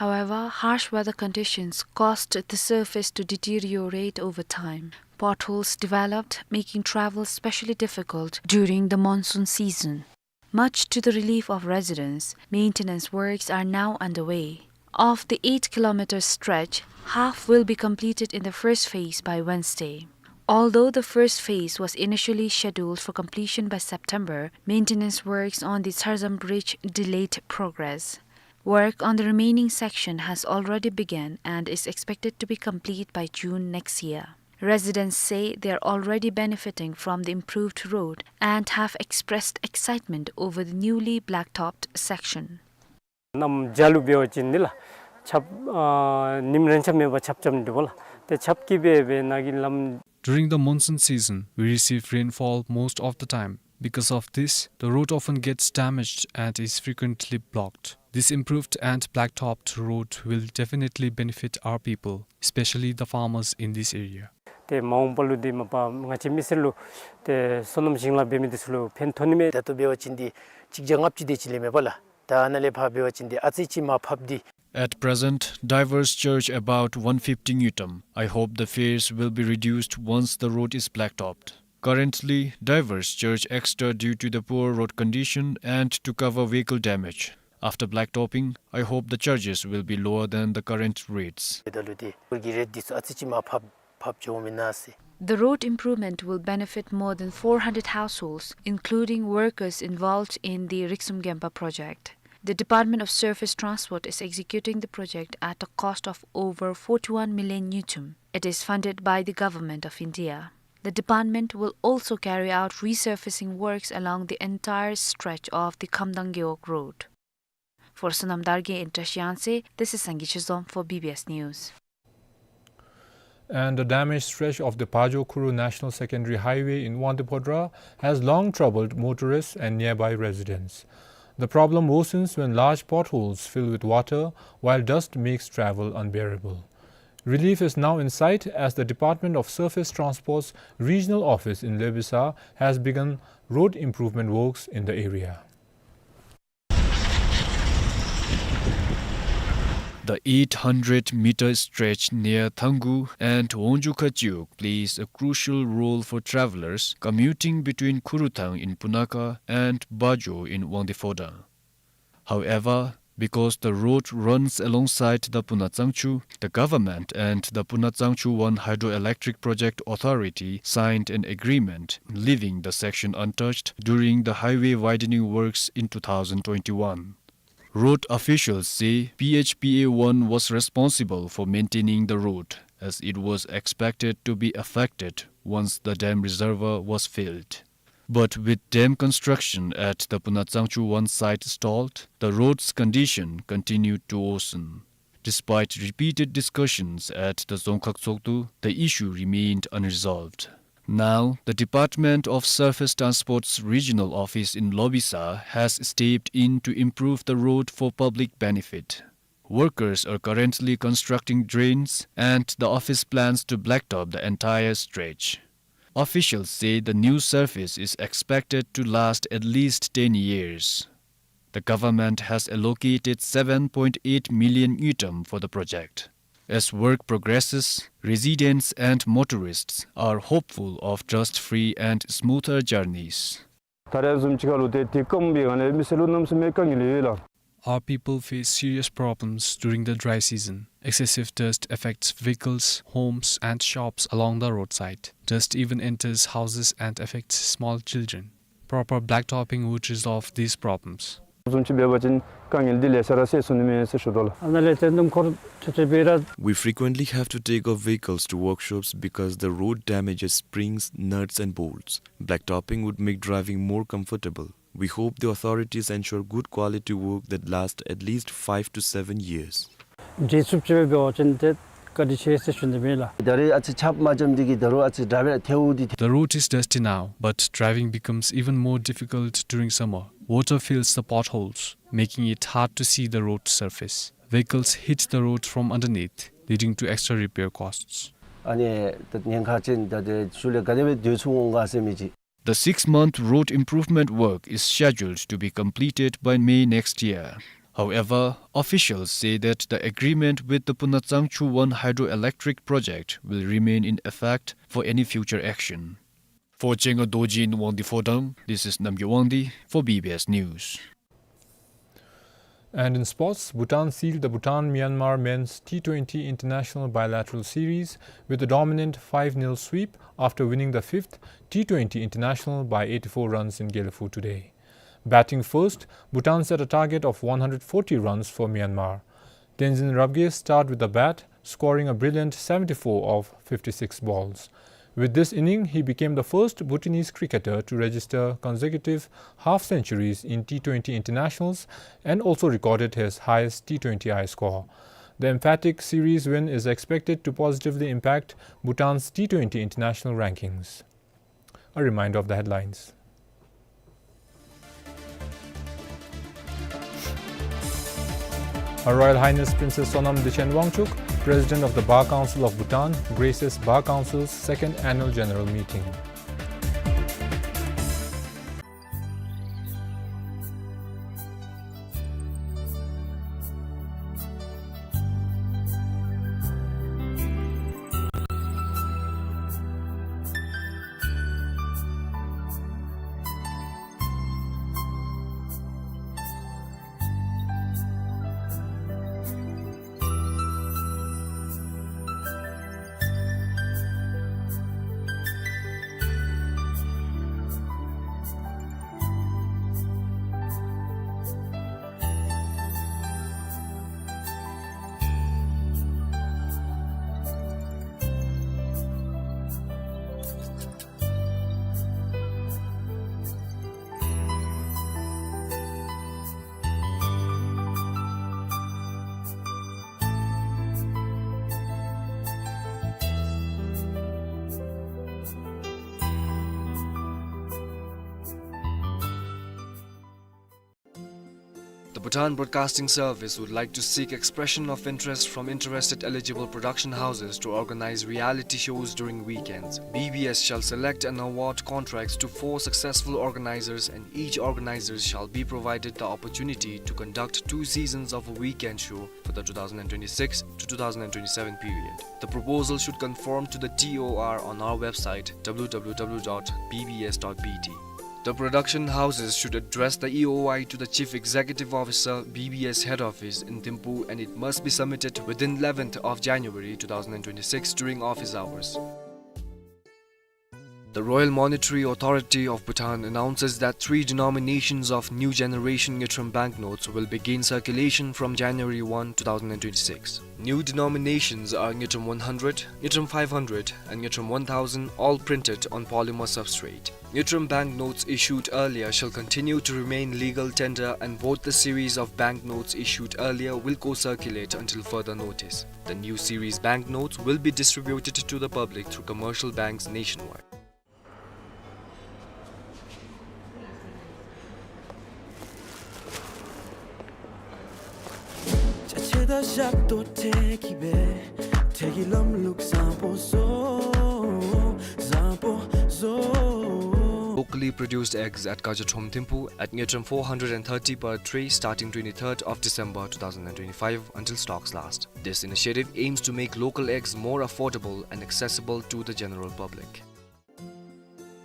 However, harsh weather conditions caused the surface to deteriorate over time. Potholes developed, making travel specially difficult during the monsoon season. Much to the relief of residents, maintenance works are now underway. Of the eight-kilometer stretch, half will be completed in the first phase by Wednesday. Although the first phase was initially scheduled for completion by September, maintenance works on the Tsarzam Bridge delayed progress. Work on the remaining section has already begun and is expected to be complete by June next year. Residents say they are already benefiting from the improved road and have expressed excitement over the newly blacktopped section. གནམ་བྱཱར་ལུ་འབད་བ་ཅིན་འདི་ལགས་ཆརཔ་ཨ་ཉིམ་རེ་ཆ་མེད་པར་ཆརཔ་རྐྱབ་ནི་འདུག་པ་ལགས། ཏེ་ཆརཔ་གིས་འབད་འབད་ནཱ་གི་ལམ། During the monsoon season, we receive rainfall most of the time. Because of this, the road often gets damaged and is frequently blocked. This improved and blacktopped road will definitely benefit our people, especially the farmers in this area. ཏེ་མ་འོངས་པ་ལུ་འདི་མ་པ་ང་བཅས་མི་སེར་ལུ་ཏེ་སོ་ནམ་ཞིང་ལཱ་འབད་མི་འདི་ཚུ་ལུ་ཕན་ཐོགས་ནི་མས། ད་ལྟོ་འབད་བ་ཅིན་འདི་གཅིག་བརྒྱ་ལྔ་བཅུ་དེ་ཅིག་ལས་མེད་པ་ལགས། ད་ཨ་ནཱ་ལས་ཕར་འབད་བ་ཅིན་འདི་ཨ་ཙི་ཅིག་མར་ཕབ་སྟེ། At present, drivers charge about one fifty ngultrum. I hope the fares will be reduced once the road is blacktopped. Currently, drivers charge extra due to the poor road condition and to cover vehicle damage. After blacktopping, I hope the charges will be lower than the current rates. ད་ལུ་ཏེ་ཁོང་གི་རེཊ་འདི་ཚུ་ཨ་ཙི་ཅིག་མར་ཕབ་ཕབ་འགྱོཝ་མེན་ན་ཟེར། The road improvement will benefit more than four hundred households, including workers involved in the Riksum Gempa project. The Department of Surface Transport is executing the project at a cost of over forty-one million ngultrum. It is funded by the Government of India. The department will also carry out resurfacing works along the entire stretch of the Khamdang Gewog Road. For Sonam Dargye in Trashiyangtse, this is Sangay Chizom for B B S News. And the damaged stretch of the Pajo-Kuru National Secondary Highway in Wangdue Phodrang has long troubled motorists and nearby residents. The problem worsens when large potholes fill with water, while dust makes travel unbearable. Relief is now in sight as the Department of Surface Transport's regional office in Lebesa has begun road improvement works in the area. The eight hundred meter stretch near Thangu and Wongjukha Chiwog plays a crucial role for travelers commuting between Khuruthang in Punakha and Bajo in Wangdue Phodrang. However, because the road runs alongside the Puna Tsangchu, the government and the Puna Tsangchu One Hydroelectric Project Authority signed an agreement, leaving the section untouched during the highway widening works in two thousand twenty-one. Road officials say P H P A one was responsible for maintaining the road, as it was expected to be affected once the dam reservoir was filled. But with dam construction at the Puna Tsangchu One site stalled, the road's condition continued to worsen. Despite repeated discussions at the Dzongkhag Tshogdu, the issue remained unresolved. Now, the Department of Surface Transport's regional office in Lobisa has stepped in to improve the road for public benefit. Workers are currently constructing drains, and the office plans to blacktop the entire stretch. Officials say the new surface is expected to last at least ten years. The government has allocated seven point eight million ngultrum for the project. As work progresses, residents and motorists are hopeful of dust-free and smoother journeys. ད་རེས་བཟུམ་ཅིག་ཁར་ལུ་ཏེ་དེ་སྐམ་པའི་སྒང་ལས་མི་སེར་ལུ་གནམ་མེད་ས་མེད་དཀའ་ངལ་ཡོད་ལགས། Our people face serious problems during the dry season. Excessive dust affects vehicles, homes, and shops along the roadside. Dust even enters houses and affects small children. Proper blacktopping would resolve these problems. བཟུམ་ཅིག་འབད་བ་ཅིན་དཀའ་ངལ་འདི་ལེ་ཤ་ར་སེལ་ཚུགས་ནི་མས་ཟེར་ཞུ་དོ་ལགས། ཨ་ནཱ་ལས་ཏེ་སྣུམ་འཁོར་ཚུ་ཚུ་འབད་ར། We frequently have to take our vehicles to workshops because the road damages springs, nuts and bolts. Blacktopping would make driving more comfortable. We hope the authorities ensure good quality work that lasts at least five to seven years. འདི་ཚུ་ཅིག་འབད་བ་ཅིན་ཏེ་བཀའ་དྲིན་ཆེ་ཟེར་ཞུ་ནི་མས་ལགས། ད་རེས་ཨ་ཙི་ཆརཔ་མ་འཇམ་འདི་གིས་ད་རུང་ཨ་ཙི་ཌའི་བར་ཐལཝ་འདི་ཐལ། The road is dusty now, but driving becomes even more difficult during summer. Water fills the potholes, making it hard to see the road surface. Vehicles hit the road from underneath, leading to extra repair costs. ཨ་ནི་ད་ཉེན་ཁ་ཅན་ད་ཏེ་ཤུལ་ལས་ག་དེ་སྦེ་སྡོད་ཚུགས་འོང་ག་ཟེར་མི་ཅིག། The six-month road improvement work is scheduled to be completed by May next year. However, officials say that the agreement with the Puna Tsangchu one hydroelectric project will remain in effect for any future action. For Chenga Dorji in Wangdue Phodrang, this is Namgay Wangdi for B B S News. And in sports, Bhutan sealed the Bhutan-Myanmar men's T twenty international bilateral series with a dominant five nil sweep after winning the fifth T twenty international by eighty-four runs in Gelephu today. Batting first, Bhutan set a target of one hundred forty runs for Myanmar. Tenzin Rabgay starred with the bat, scoring a brilliant seventy-four of fifty-six balls. With this inning, he became the first Bhutanese cricketer to register consecutive half centuries in T twenty internationals and also recorded his highest T twenty I score. The emphatic series win is expected to positively impact Bhutan's T twenty international rankings. A reminder of the headlines. Her Royal Highness Princess Sonam Dechen Wangchuck, President of the Bar Council of Bhutan, graces Bar Council's second annual general meeting. The Bhutan Broadcasting Service would like to seek expression of interest from interested eligible production houses to organize reality shows during weekends. B B S shall select and award contracts to four successful organizers, and each organizer shall be provided the opportunity to conduct two seasons of a weekend show for the two thousand twenty-six to two thousand twenty-seven period. The proposal should conform to the T O R on our website, W W W dot B B S dot B T. The production houses should address the E O I to the Chief Executive Officer, B B S Head Office in Thimphu, and it must be submitted within eleventh of January two thousand twenty-six during office hours. The Royal Monetary Authority of Bhutan announces that three denominations of new generation Ngultrum banknotes will begin circulation from January one, two thousand twenty-six. New denominations are Ngultrum one hundred, Ngultrum five hundred, and Ngultrum one thousand, all printed on polymer substrate. Ngultrum banknotes issued earlier shall continue to remain legal tender, and both the series of banknotes issued earlier will co-circulate until further notice. The new series banknotes will be distributed to the public through commercial banks nationwide. Locally produced eggs at Kaja Thom Thimphu at Ngultrum four hundred and thirty per tray, starting twenty-third of December two thousand twenty-five until stocks last. This initiative aims to make local eggs more affordable and accessible to the general public.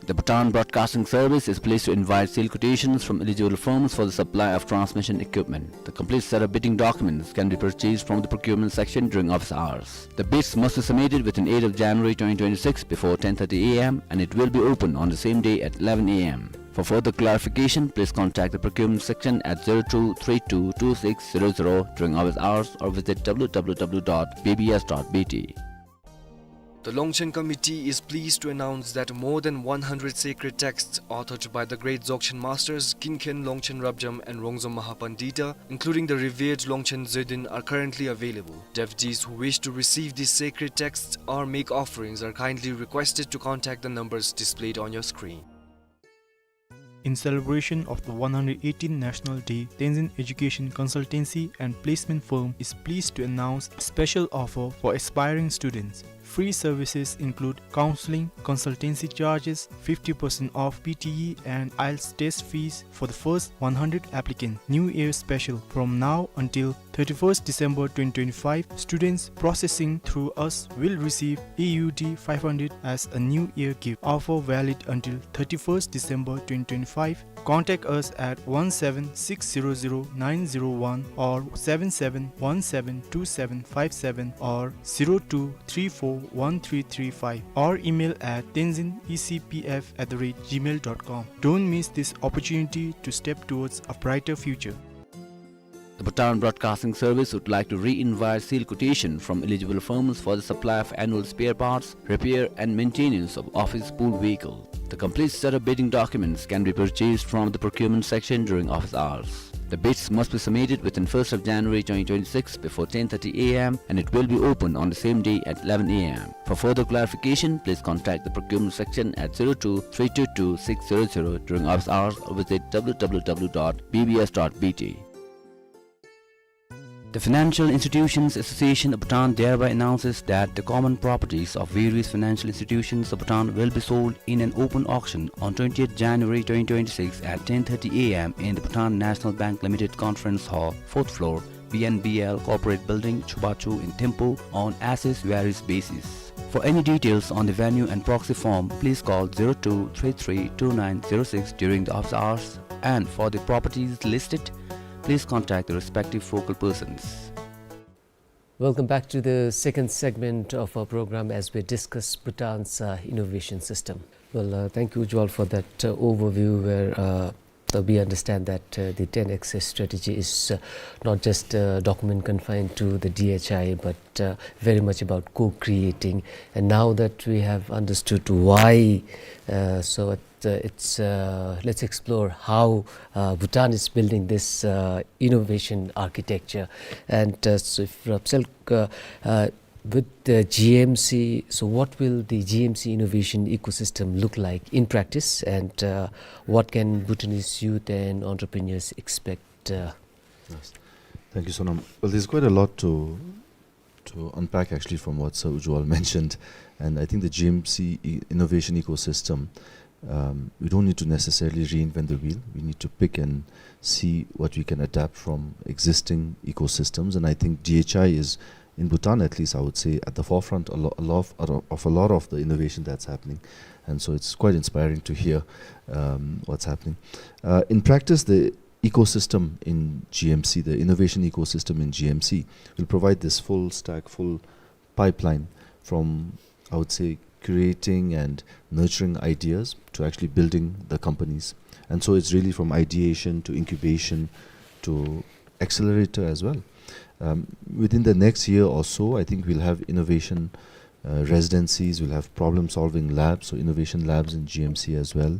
The Bhutan Broadcasting Service is pleased to invite sale quotations from eligible firms for the supply of transmission equipment. The complete set of bidding documents can be purchased from the procurement section during office hours. The bids must be submitted within eighth of January twenty twenty-six before ten thirty a m and it will be open on the same day at eleven a m. For further clarification, please contact the procurement section at zero two three two two six zero zero during office hours or visit w w w dot b b s dot b t. The Longchen Committee is pleased to announce that more than one hundred sacred texts authored by the great Dzogchen masters Kinken Longchen Rabjam and Rongzom Mahapandita, including the revered Longchen Zödin, are currently available. Devotees who wish to receive these sacred texts or make offerings are kindly requested to contact the numbers displayed on your screen. In celebration of the one hundred eighteenth National Day, Tenzin Education Consultancy and Placement Firm is pleased to announce a special offer for aspiring students. Free services include counseling, consultancy charges, fifty percent off P T E and IELTS test fees for the first one hundred applicants. New Year special. From now until thirty-first December twenty twenty-five, students processing through us will receive A U D five hundred as a New Year gift. Offer valid until thirty-first December twenty twenty-five. Contact us at one seven six zero zero nine zero one or seven seven one seven two seven five seven or zero two three four one three three five or email at tenzin E C P F at the rate gmail dot com. Don't miss this opportunity to step towards a brighter future. The Bhutan Broadcasting Service would like to re-invite seal quotation from eligible firms for the supply of annual spare parts, repair and maintenance of office pool vehicle. The complete set of bidding documents can be purchased from the procurement section during office hours. The bids must be submitted within first of January twenty twenty-six before ten thirty a m and it will be open on the same day at eleven a m. For further clarification, please contact the procurement section at zero two three two two six zero zero during office hours or visit w w w dot b b s dot b t. The Financial Institutions Association of Bhutan thereby announces that the common properties of various financial institutions of Bhutan will be sold in an open auction on twentieth January twenty twenty-six at ten thirty a m in the Bhutan National Bank Limited Conference Hall, fourth floor, B N B L Corporate Building, Chubachu in Thimphu on as-is-varies basis. For any details on the venue and proxy form, please call zero two three three two nine zero six during the office hours, and for the properties listed, please contact the respective focal persons. Welcome back to the second segment of our program as we discuss Bhutan's, uh, innovation system. Well, uh, thank you, Ujwal, for that, uh, overview where, uh, uh, we understand that, uh, the ten X S strategy is, uh, not just a document confined to the D H I, but, uh, very much about co-creating. And now that we have understood why, uh, so it, uh, it's, uh, let's explore how, uh, Bhutan is building this, uh, innovation architecture. And, uh, so if Rabsel, uh, uh, with the G M C, so what will the G M C innovation ecosystem look like in practice, and, uh, what can Bhutanese youth and entrepreneurs expect? Uh? Yes. Thank you, Sonam. Well, there's quite a lot to, to unpack actually from what Sir Ujwal mentioned, and I think the G M C e-, innovation ecosystem, um, we don't need to necessarily reinvent the wheel. We need to pick and see what we can adapt from existing ecosystems, and I think D H I is, in Bhutan at least, I would say, at the forefront a lo-, a lot of, of a lot of the innovation that's happening. And so it's quite inspiring to hear, um, what's happening. Uh, in practice, the ecosystem in G M C, the innovation ecosystem in G M C, will provide this full stack, full pipeline from, I would say, creating and nurturing ideas to actually building the companies. And so it's really from ideation to incubation to accelerator as well. Um, within the next year or so, I think we'll have innovation, uh, residencies, we'll have problem-solving labs, so innovation labs in G M C as well.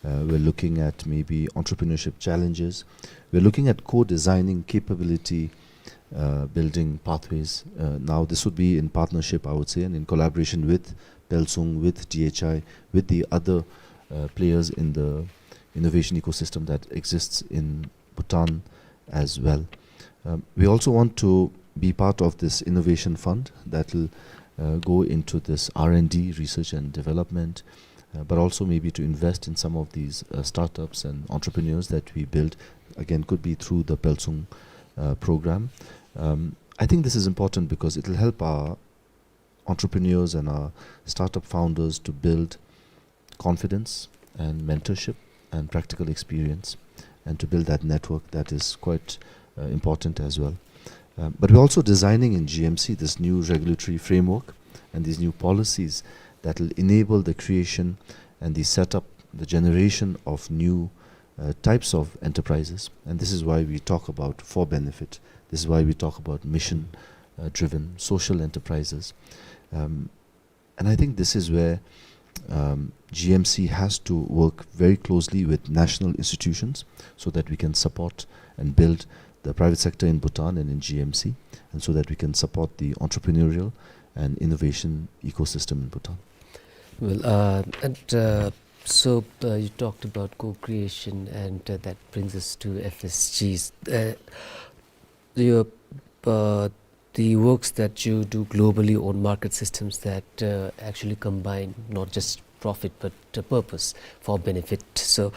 Uh, we're looking at maybe entrepreneurship challenges. We're looking at co-designing capability, uh, building pathways. Uh, now, this would be in partnership, I would say, and in collaboration with Pelsung, with D H I, with the other, uh, players in the innovation ecosystem that exists in Bhutan as well. Um, we also want to be part of this innovation fund that will, uh, go into this R and D, research and development, uh, but also maybe to invest in some of these, uh, startups and entrepreneurs that we build. Again, could be through the Pelsung, uh, program. Um, I think this is important because it will help our entrepreneurs and our startup founders to build confidence and mentorship and practical experience, and to build that network that is quite, uh, important as well. Uh, but we're also designing in G M C this new regulatory framework and these new policies that will enable the creation and the setup, the generation of new, uh, types of enterprises. And this is why we talk about for benefit. This is why we talk about mission, uh, driven social enterprises. Um, and I think this is where, um, G M C has to work very closely with national institutions so that we can support and build the private sector in Bhutan and in G M C, and so that we can support the entrepreneurial and innovation ecosystem in Bhutan. Well, uh, and, uh, so, uh, you talked about co-creation, and, uh, that brings us to F S Gs. Uh, your, uh, the works that you do globally on market systems that, uh, actually combine not just profit but, uh, purpose for benefit. So,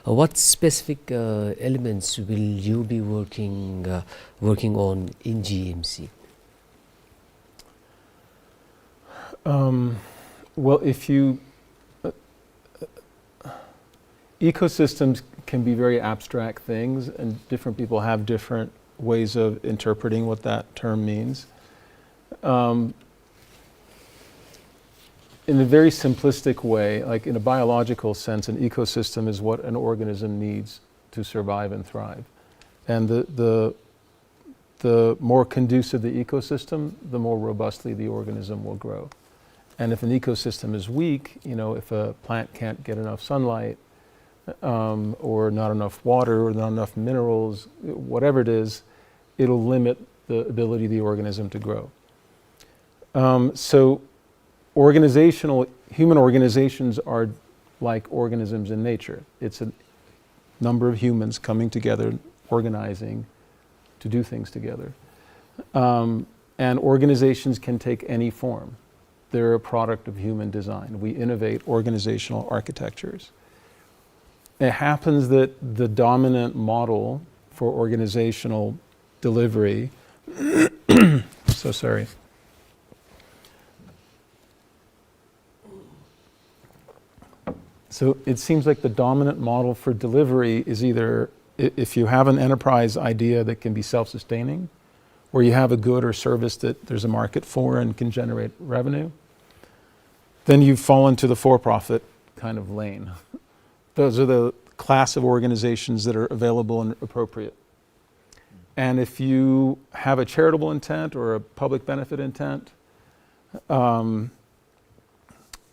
uh, what specific, uh, elements will you be working, uh, working on in G M C? Um, well, if you, uh, ecosystems can be very abstract things, and different people have different ways of interpreting what that term means. Um, in a very simplistic way, like, in a biological sense, an ecosystem is what an organism needs to survive and thrive. And the, the, the more conducive the ecosystem, the more robustly the organism will grow. And if an ecosystem is weak, you know, if a plant can't get enough sunlight, um, or not enough water, or not enough minerals, whatever it is, it'll limit the ability of the organism to grow. Um, so organizational, human organizations are like organisms in nature. It's a number of humans coming together, organizing to do things together. Um, and organizations can take any form. They're a product of human design. We innovate organizational architectures. It happens that the dominant model for organizational delivery, so sorry. So it seems like the dominant model for delivery is either i-, if you have an enterprise idea that can be self-sustaining, or you have a good or service that there's a market for and can generate revenue, then you fall into the for-profit kind of lane. Those are the class of organizations that are available and appropriate. And if you have a charitable intent or a public benefit intent, um,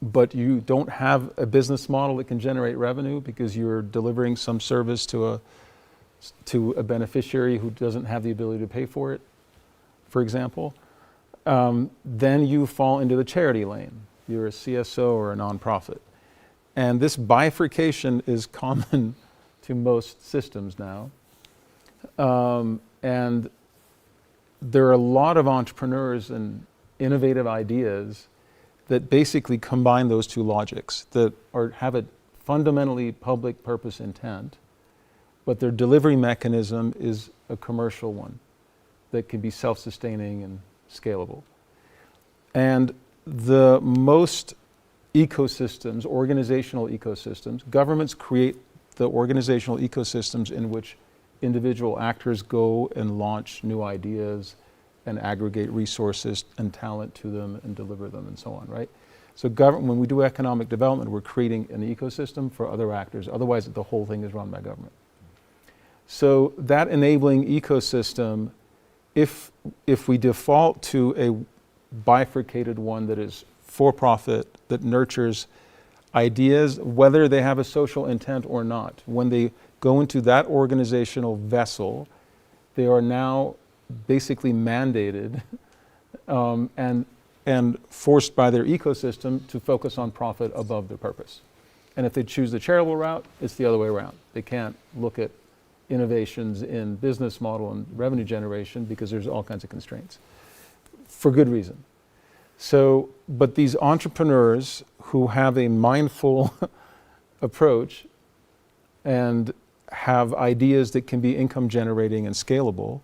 but you don't have a business model that can generate revenue because you're delivering some service to a, to a beneficiary who doesn't have the ability to pay for it, for example, um, then you fall into the charity lane. You're a C S O or a nonprofit. And this bifurcation is common to most systems now. Um, and there are a lot of entrepreneurs and innovative ideas that basically combine those two logics, that are, have a fundamentally public purpose intent, but their delivery mechanism is a commercial one that can be self-sustaining and scalable. And the most ecosystems, organizational ecosystems, governments create the organizational ecosystems in which individual actors go and launch new ideas and aggregate resources and talent to them and deliver them and so on, right? So govern-, when we do economic development, we're creating an ecosystem for other actors. Otherwise, the whole thing is run by government. So that enabling ecosystem, if, if we default to a bifurcated one that is for profit, that nurtures ideas, whether they have a social intent or not, when they go into that organizational vessel, they are now basically mandated, um, and, and forced by their ecosystem to focus on profit above their purpose. And if they choose the charitable route, it's the other way around. They can't look at innovations in business model and revenue generation because there's all kinds of constraints, for good reason. So, but these entrepreneurs who have a mindful approach and have ideas that can be income generating and scalable,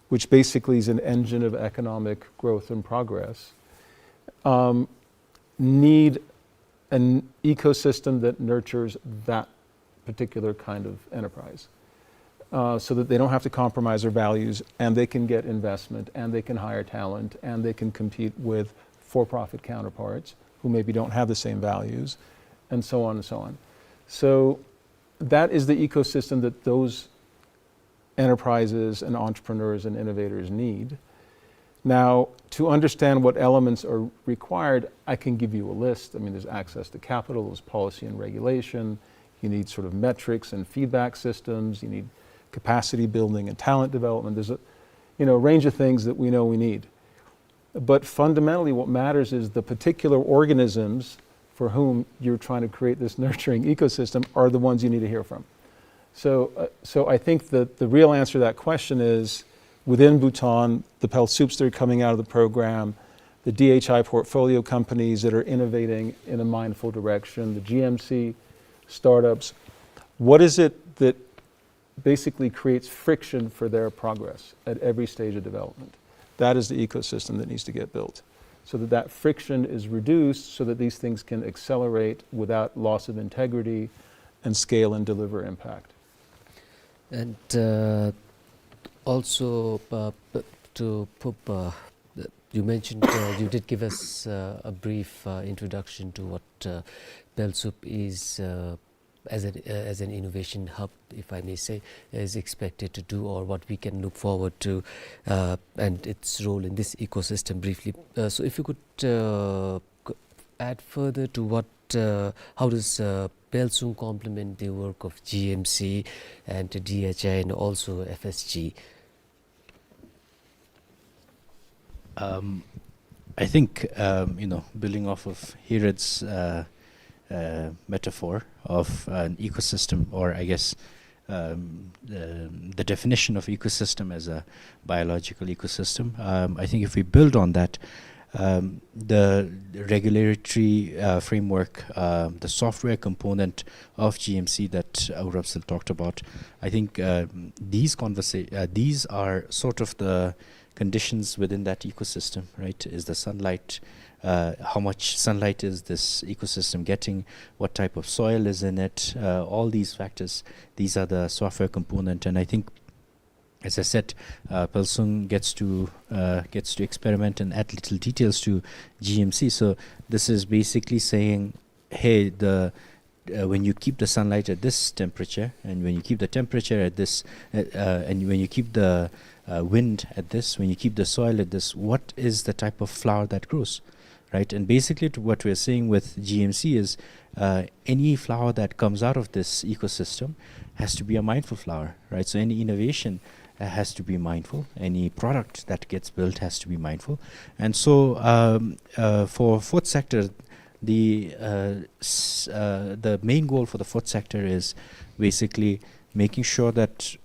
which basically is an engine of economic growth and progress, um, need an ecosystem that nurtures that particular kind of enterprise, uh, so that they don't have to compromise their values, and they can get investment, and they can hire talent, and they can compete with for-profit counterparts who maybe don't have the same values, and so on and so on. So that is the ecosystem that those enterprises and entrepreneurs and innovators need. Now, to understand what elements are required, I can give you a list. I mean, there's access to capital, there's policy and regulation. You need sort of metrics and feedback systems. You need capacity building and talent development. There's a, you know, range of things that we know we need. But fundamentally, what matters is the particular organisms for whom you're trying to create this nurturing ecosystem are the ones you need to hear from. So, uh, so I think that the real answer to that question is, within Bhutan, the Pelsups that are coming out of the program, the D H I portfolio companies that are innovating in a mindful direction, the G M C startups, what is it that basically creates friction for their progress at every stage of development? That is the ecosystem that needs to get built, so that that friction is reduced, so that these things can accelerate without loss of integrity and scale and deliver impact. And, uh, also, uh, p-, to p-, uh, you mentioned, uh, you did give us, uh, a brief, uh, introduction to what, uh, Pelsup is, uh, as an, uh, as an innovation hub, if I may say, is expected to do, or what we can look forward to, uh, and its role in this ecosystem briefly. Uh, so if you could, uh, c-, add further to what, uh, how does, uh, Pelsung complement the work of G M C and D H I and also F S G? Um, I think, um, you know, building off of Hirad's, uh, uh, metaphor of an ecosystem, or I guess, um, the, the definition of ecosystem as a biological ecosystem, um, I think if we build on that, um, the regulatory, uh, framework, uh, the software component of G M C that, uh, Urapsil talked about, I think, uh, these conversa-, uh, these are sort of the conditions within that ecosystem, right? Is the sunlight, uh, how much sunlight is this ecosystem getting? What type of soil is in it? Uh, all these factors, these are the software component. And I think, as I said, uh, Pelsung gets to, uh, gets to experiment and add little details to G M C. So this is basically saying, hey, the, uh, when you keep the sunlight at this temperature, and when you keep the temperature at this, uh, uh, and when you keep the, uh, wind at this, when you keep the soil at this, what is the type of flower that grows, right? And basically, to what we're saying with G M C is, uh, any flower that comes out of this ecosystem has to be a mindful flower, right? So any innovation, uh, has to be mindful. Any product that gets built has to be mindful. And so, um, uh, for fourth sector, the, uh, s-, uh, the main goal for the fourth sector is basically making sure that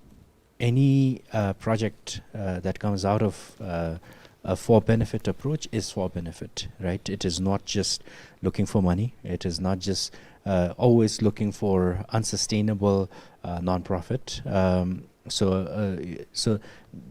any, uh, project, uh, that comes out of, uh, a for-benefit approach is for benefit, right? It is not just looking for money. It is not just, uh, always looking for unsustainable, uh, non-profit. Um, so, uh, so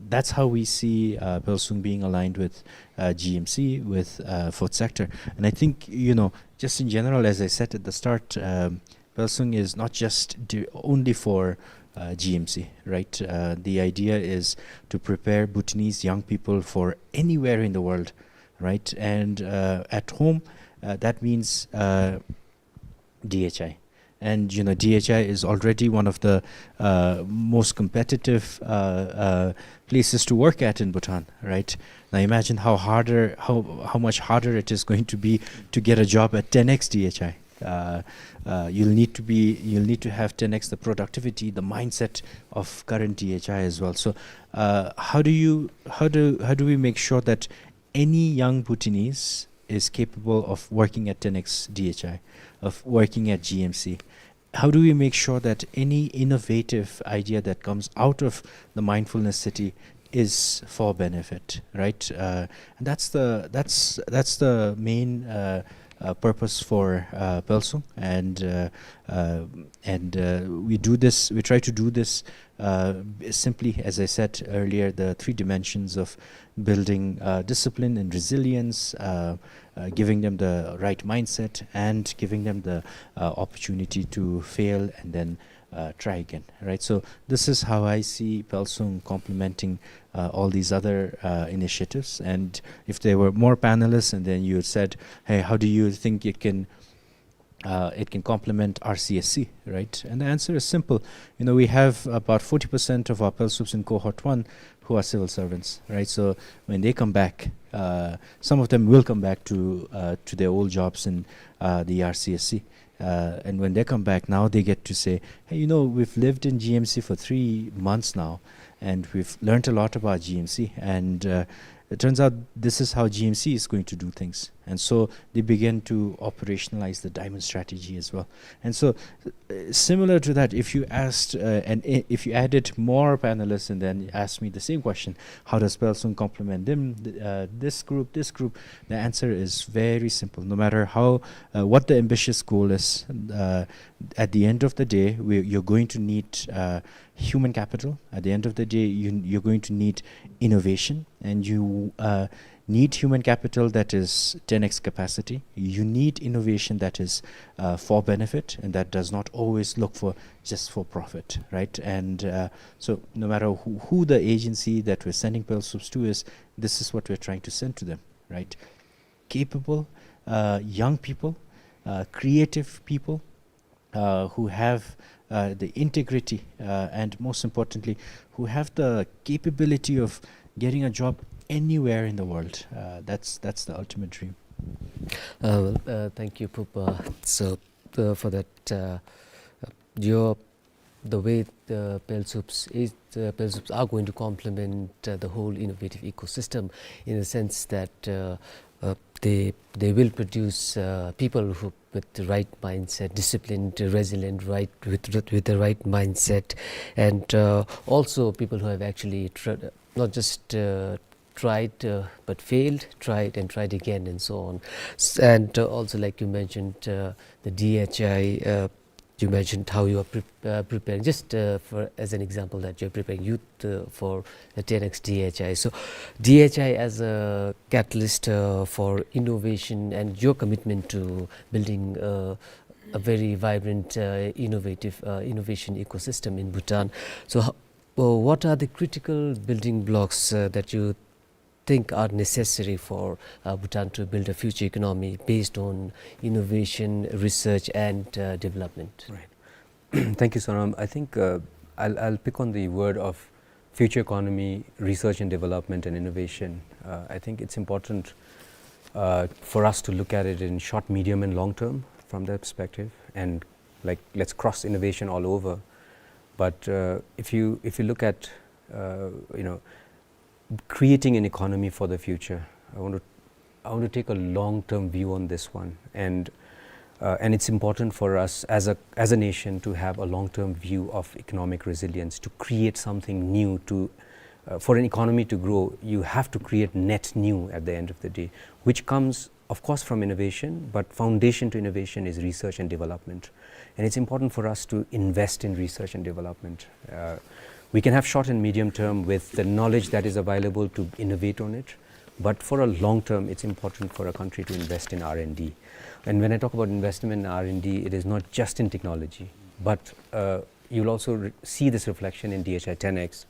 that's how we see, uh, Pelsung being aligned with, uh, G M C, with, uh, fourth sector. And I think, you know, just in general, as I said at the start, um, Pelsung is not just do, only for, uh, G M C, right? Uh, the idea is to prepare Bhutanese young people for anywhere in the world, right? And, uh, at home, uh, that means, uh, D H I. And, you know, D H I is already one of the, uh, most competitive, uh, uh, places to work at in Bhutan, right? Now imagine how harder, how, how much harder it is going to be to get a job at ten X D H I. Uh, uh, you'll need to be, you'll need to have ten X the productivity, the mindset of current D H I as well. So, uh, how do you, how do, how do we make sure that any young Bhutanese is capable of working at ten X D H I, of working at G M C? How do we make sure that any innovative idea that comes out of the mindfulness city is for benefit, right? Uh, and that's the, that's, that's the main, uh, uh, purpose for, uh, Pelsung, and, uh, uh, and, uh, we do this, we try to do this, uh, simply, as I said earlier, the three dimensions of building, uh, discipline and resilience, uh, uh, giving them the right mindset, and giving them the, uh, opportunity to fail and then, uh, try again, right? So this is how I see Pelsung complementing, uh, all these other, uh, initiatives. And if there were more panelists, and then you said, "Hey, how do you think it can, uh, it can complement R C S C, right?" And the answer is simple. You know, we have about forty percent of our Pelsups in cohort one who are civil servants, right? So when they come back, uh, some of them will come back to, uh, to their old jobs in, uh, the R C S C. Uh, and when they come back, now they get to say, "Hey, you know, we've lived in G M C for three months now, and we've learned a lot about G M C, and, uh, it turns out this is how G M C is going to do things." And so they begin to operationalize the diamond strategy as well. And so, uh, similar to that, if you asked, uh, and i-, if you added more panelists and then asked me the same question, "How does Pelsung complement them, th-, uh, this group, this group?" The answer is very simple. No matter how, uh, what the ambitious goal is, uh, at the end of the day, we, you're going to need, uh, human capital. At the end of the day, you, you're going to need innovation, and you, uh, need human capital that is ten X capacity. You need innovation that is, uh, for benefit and that does not always look for just for profit, right? And, uh, so no matter who, who the agency that we're sending Pelsoups to is, this is what we're trying to send to them, right? Capable, uh, young people, uh, creative people, uh, who have, uh, the integrity, uh, and most importantly, who have the capability of getting a job anywhere in the world. Uh, that's, that's the ultimate dream. Uh, well, uh, thank you, Phup. So, uh, for that, uh, uh, your, the way the Pelsoups is, the Pelsoups are going to complement, uh, the whole innovative ecosystem in the sense that, uh, uh, they, they will produce, uh, people who with the right mindset, disciplined, resilient, right, with, with, with the right mindset, and, uh, also people who have actually tr-, not just, uh, tried, uh, but failed, tried and tried again, and so on. S-, and, uh, also, like you mentioned, uh, the D H I, uh, you mentioned how you are pre-, uh, preparing, just, uh, for, as an example, that you're preparing youth, uh, for the ten X D H I. So D H I as a catalyst, uh, for innovation and your commitment to building, uh, a very vibrant, uh, innovative, uh, innovation ecosystem in Bhutan. So ho-, uh, what are the critical building blocks, uh, that you think are necessary for, uh, Bhutan to build a future economy based on innovation, research, and, uh, development? Right. Thank you, Sonam. I think, uh, I'll, I'll pick on the word of future economy, research and development, and innovation. Uh, I think it's important, uh, for us to look at it in short, medium, and long term from that perspective. And, like, let's cross innovation all over. But, uh, if you, if you look at, uh, you know, creating an economy for the future. I want to, I want to take a long-term view on this one, and, uh, and it's important for us as a, as a nation to have a long-term view of economic resilience, to create something new. To, uh, for an economy to grow, you have to create net new at the end of the day, which comes, of course, from innovation, but foundation to innovation is research and development. And it's important for us to invest in research and development. Uh, we can have short and medium term with the knowledge that is available to innovate on it, but for a long term, it's important for a country to invest in R and D. And when I talk about investment in R and D, it is not just in technology, but, uh, you'll also re-, see this reflection in D H I ten X.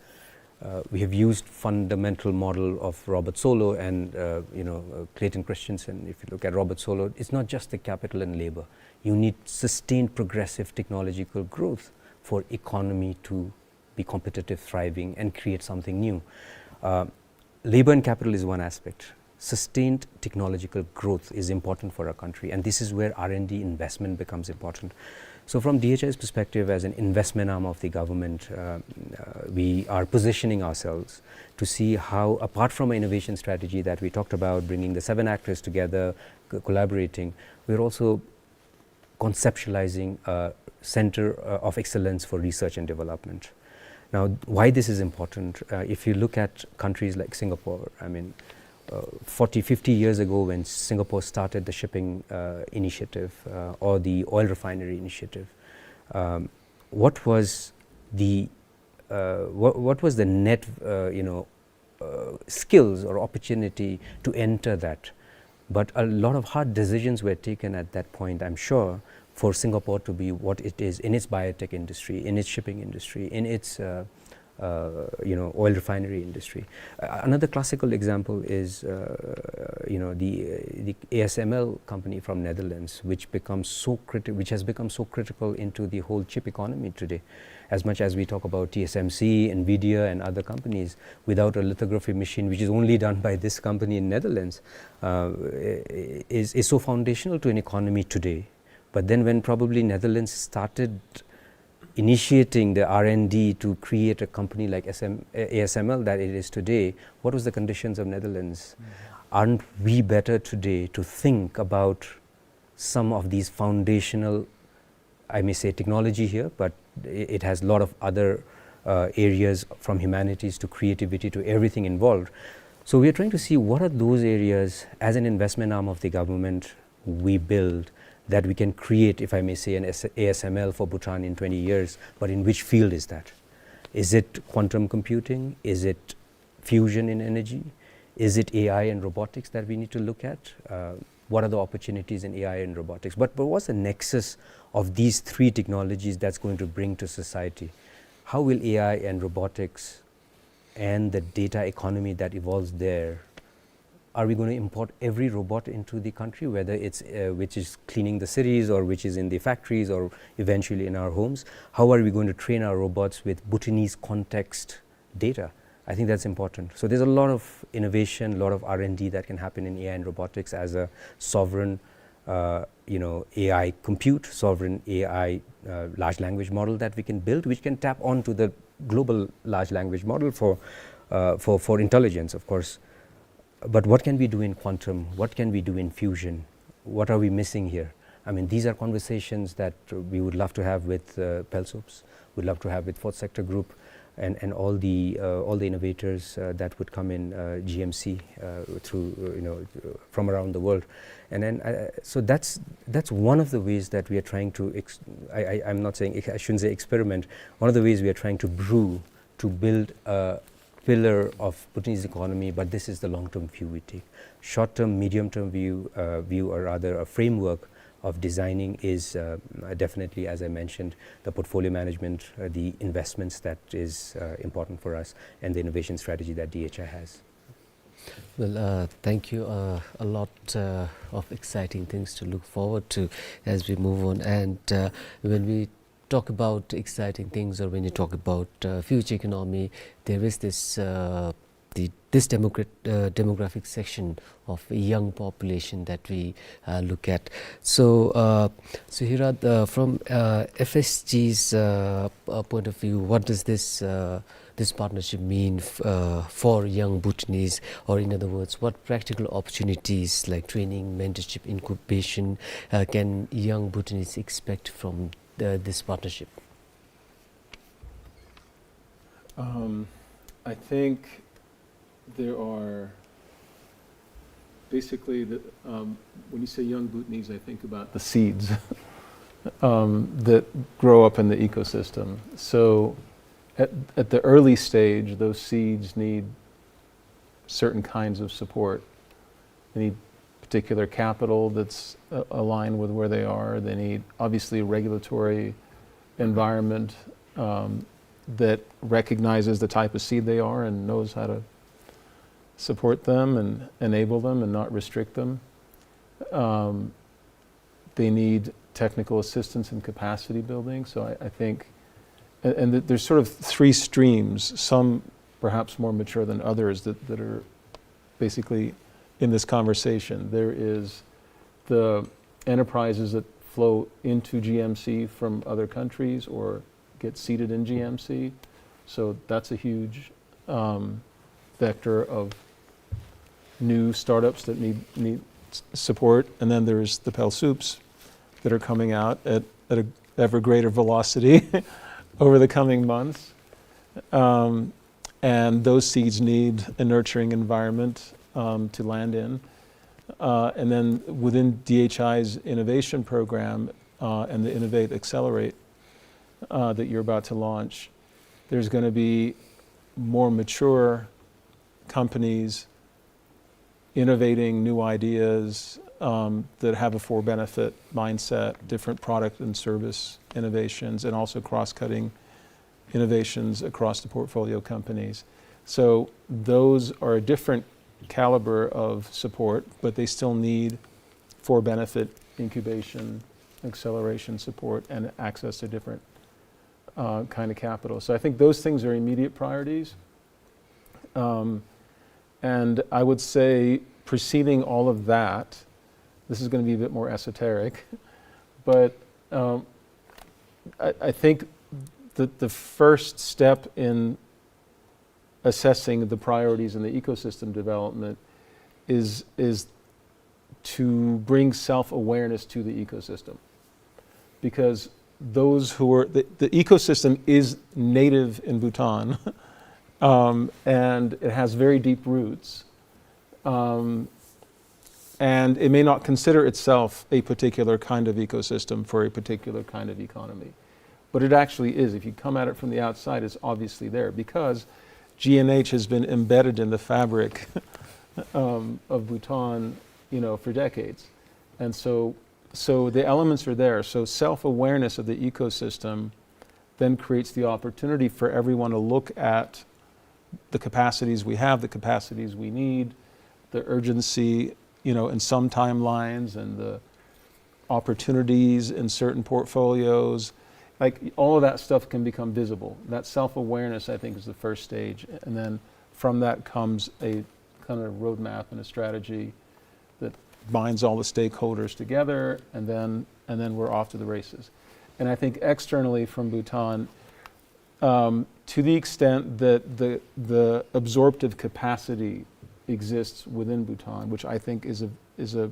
Uh, we have used fundamental model of Robert Solow and, uh, you know, uh, Clayton Christensen. If you look at Robert Solow, it's not just the capital and labor. You need sustained progressive technological growth for economy to be competitive, thriving, and create something new. Uh, labor and capital is one aspect. Sustained technological growth is important for our country, and this is where R and D investment becomes important. So from D H I's perspective, as an investment arm of the government, uh, uh, we are positioning ourselves to see how, apart from an innovation strategy that we talked about, bringing the seven actors together, co-, collaborating, we're also conceptualizing a center, uh, of excellence for research and development. Now, why this is important, uh, if you look at countries like Singapore, I mean, uh, forty, fifty years ago when Singapore started the shipping, uh, initiative, uh, or the oil refinery initiative, um, what was the, uh, what, what was the net, uh, you know, uh, skills or opportunity to enter that? But a lot of hard decisions were taken at that point, I'm sure, for Singapore to be what it is in its biotech industry, in its shipping industry, in its, uh, uh, you know, oil refinery industry. Uh, another classical example is, uh, you know, the, uh, the A S M L company from Netherlands, which becomes so criti-, which has become so critical into the whole chip economy today. As much as we talk about T S M C, Nvidia, and other companies, without a lithography machine, which is only done by this company in Netherlands, uh, i-, is, is so foundational to an economy today. But then when probably Netherlands started initiating the R and D to create a company like S M, A S M L that it is today, what was the conditions of Netherlands? Mm. Aren't we better today to think about some of these foundational, I may say technology here, but i-, it has a lot of other, uh, areas from humanities to creativity to everything involved. So we are trying to see what are those areas as an investment arm of the government we build that we can create, if I may say, an S-, A S M L for Bhutan in twenty years, but in which field is that? Is it quantum computing? Is it fusion in energy? Is it A I and robotics that we need to look at? Uh, what are the opportunities in A I and robotics? But, but what's the nexus of these three technologies that's going to bring to society? How will A I and robotics and the data economy that evolves there, are we gonna import every robot into the country, whether it's, uh, which is cleaning the cities or which is in the factories or eventually in our homes? How are we going to train our robots with Bhutanese context data? I think that's important. So there's a lot of innovation, a lot of R and D that can happen in A I and robotics as a sovereign, uh, you know, A I compute, sovereign A I, uh, large language model that we can build, which can tap onto the global large language model for, uh, for, for intelligence, of course. But what can we do in quantum? What can we do in fusion? What are we missing here? I mean, these are conversations that we would love to have with, uh, Pelsoops, we'd love to have with Fourth Sector Group, and, and all the, uh, all the innovators, uh, that would come in, uh, G M C, uh, through, uh, you know, uh, from around the world. And then, uh, so that's, that's one of the ways that we are trying to ex-, I, I, I'm not saying ex-, I shouldn't say experiment. One of the ways we are trying to brew to build a pillar of Bhutanese economy, but this is the long-term view we take. Short-term, medium-term view, uh, view, or rather a framework of designing is, uh, definitely, as I mentioned, the portfolio management, uh, the investments that is, uh, important for us, and the innovation strategy that D H I has. Well, uh, thank you, uh, a lot, uh, of exciting things to look forward to as we move on. And, uh, when we talk about exciting things, or when you talk about, uh, future economy, there is this, uh, the, this democrat-, uh, demographic section of young population that we, uh, look at. So, uh, so Hirad, uh, from, uh, F S G's, uh, uh, point of view, what does this, uh, this partnership mean f-, uh, for young Bhutanese? Or in other words, what practical opportunities like training, mentorship, incubation, uh, can young Bhutanese expect from the, this partnership? Um, I think there are basically the, um, when you say young Bhutanese, I think about the seeds, um, that grow up in the ecosystem. So at, at the early stage, those seeds need certain kinds of support. They need particular capital that's, uh, aligned with where they are. They need, obviously, a regulatory environment, um, that recognizes the type of seed they are and knows how to support them and enable them and not restrict them. Um, they need technical assistance and capacity building. So I, I think, and, and th-, there's sort of three streams, some perhaps more mature than others, that, that are basically in this conversation. There is the enterprises that flow into G M C from other countries or get seeded in G M C. So that's a huge, um, vector of new startups that need, need s-, support. And then there's the Pelsoops that are coming out at, at a ever greater velocity over the coming months. Um, and those seeds need a nurturing environment. um, to land in. Uh, and then within D H I's innovation program, uh, and the Innovate Accelerate, uh, that you're about to launch, there's gonna be more mature companies innovating new ideas, um, that have a for-benefit mindset, different product and service innovations, and also cross-cutting innovations across the portfolio companies. So those are a different caliber of support, but they still need for-benefit incubation, acceleration support, and access to different, uh, kind of capital. So I think those things are immediate priorities. Um, and I would say preceding all of that, this is gonna be a bit more esoteric, but, um, I, I think that the first step in assessing the priorities in the ecosystem development is, is to bring self-awareness to the ecosystem. Because those who are, the, the ecosystem is native in Bhutan, um, and it has very deep roots. Um, and it may not consider itself a particular kind of ecosystem for a particular kind of economy. But it actually is. If you come at it from the outside, it's obviously there because G N H has been embedded in the fabric, um, of Bhutan, you know, for decades. And so, so the elements are there. So self-awareness of the ecosystem then creates the opportunity for everyone to look at the capacities we have, the capacities we need, the urgency, you know, in some timelines, and the opportunities in certain portfolios. Like, all of that stuff can become visible. That self-awareness, I think, is the first stage. And then from that comes a kind of roadmap and a strategy that binds all the stakeholders together, and then, and then we're off to the races. And I think externally from Bhutan, um, to the extent that the, the absorptive capacity exists within Bhutan, which I think is a, is a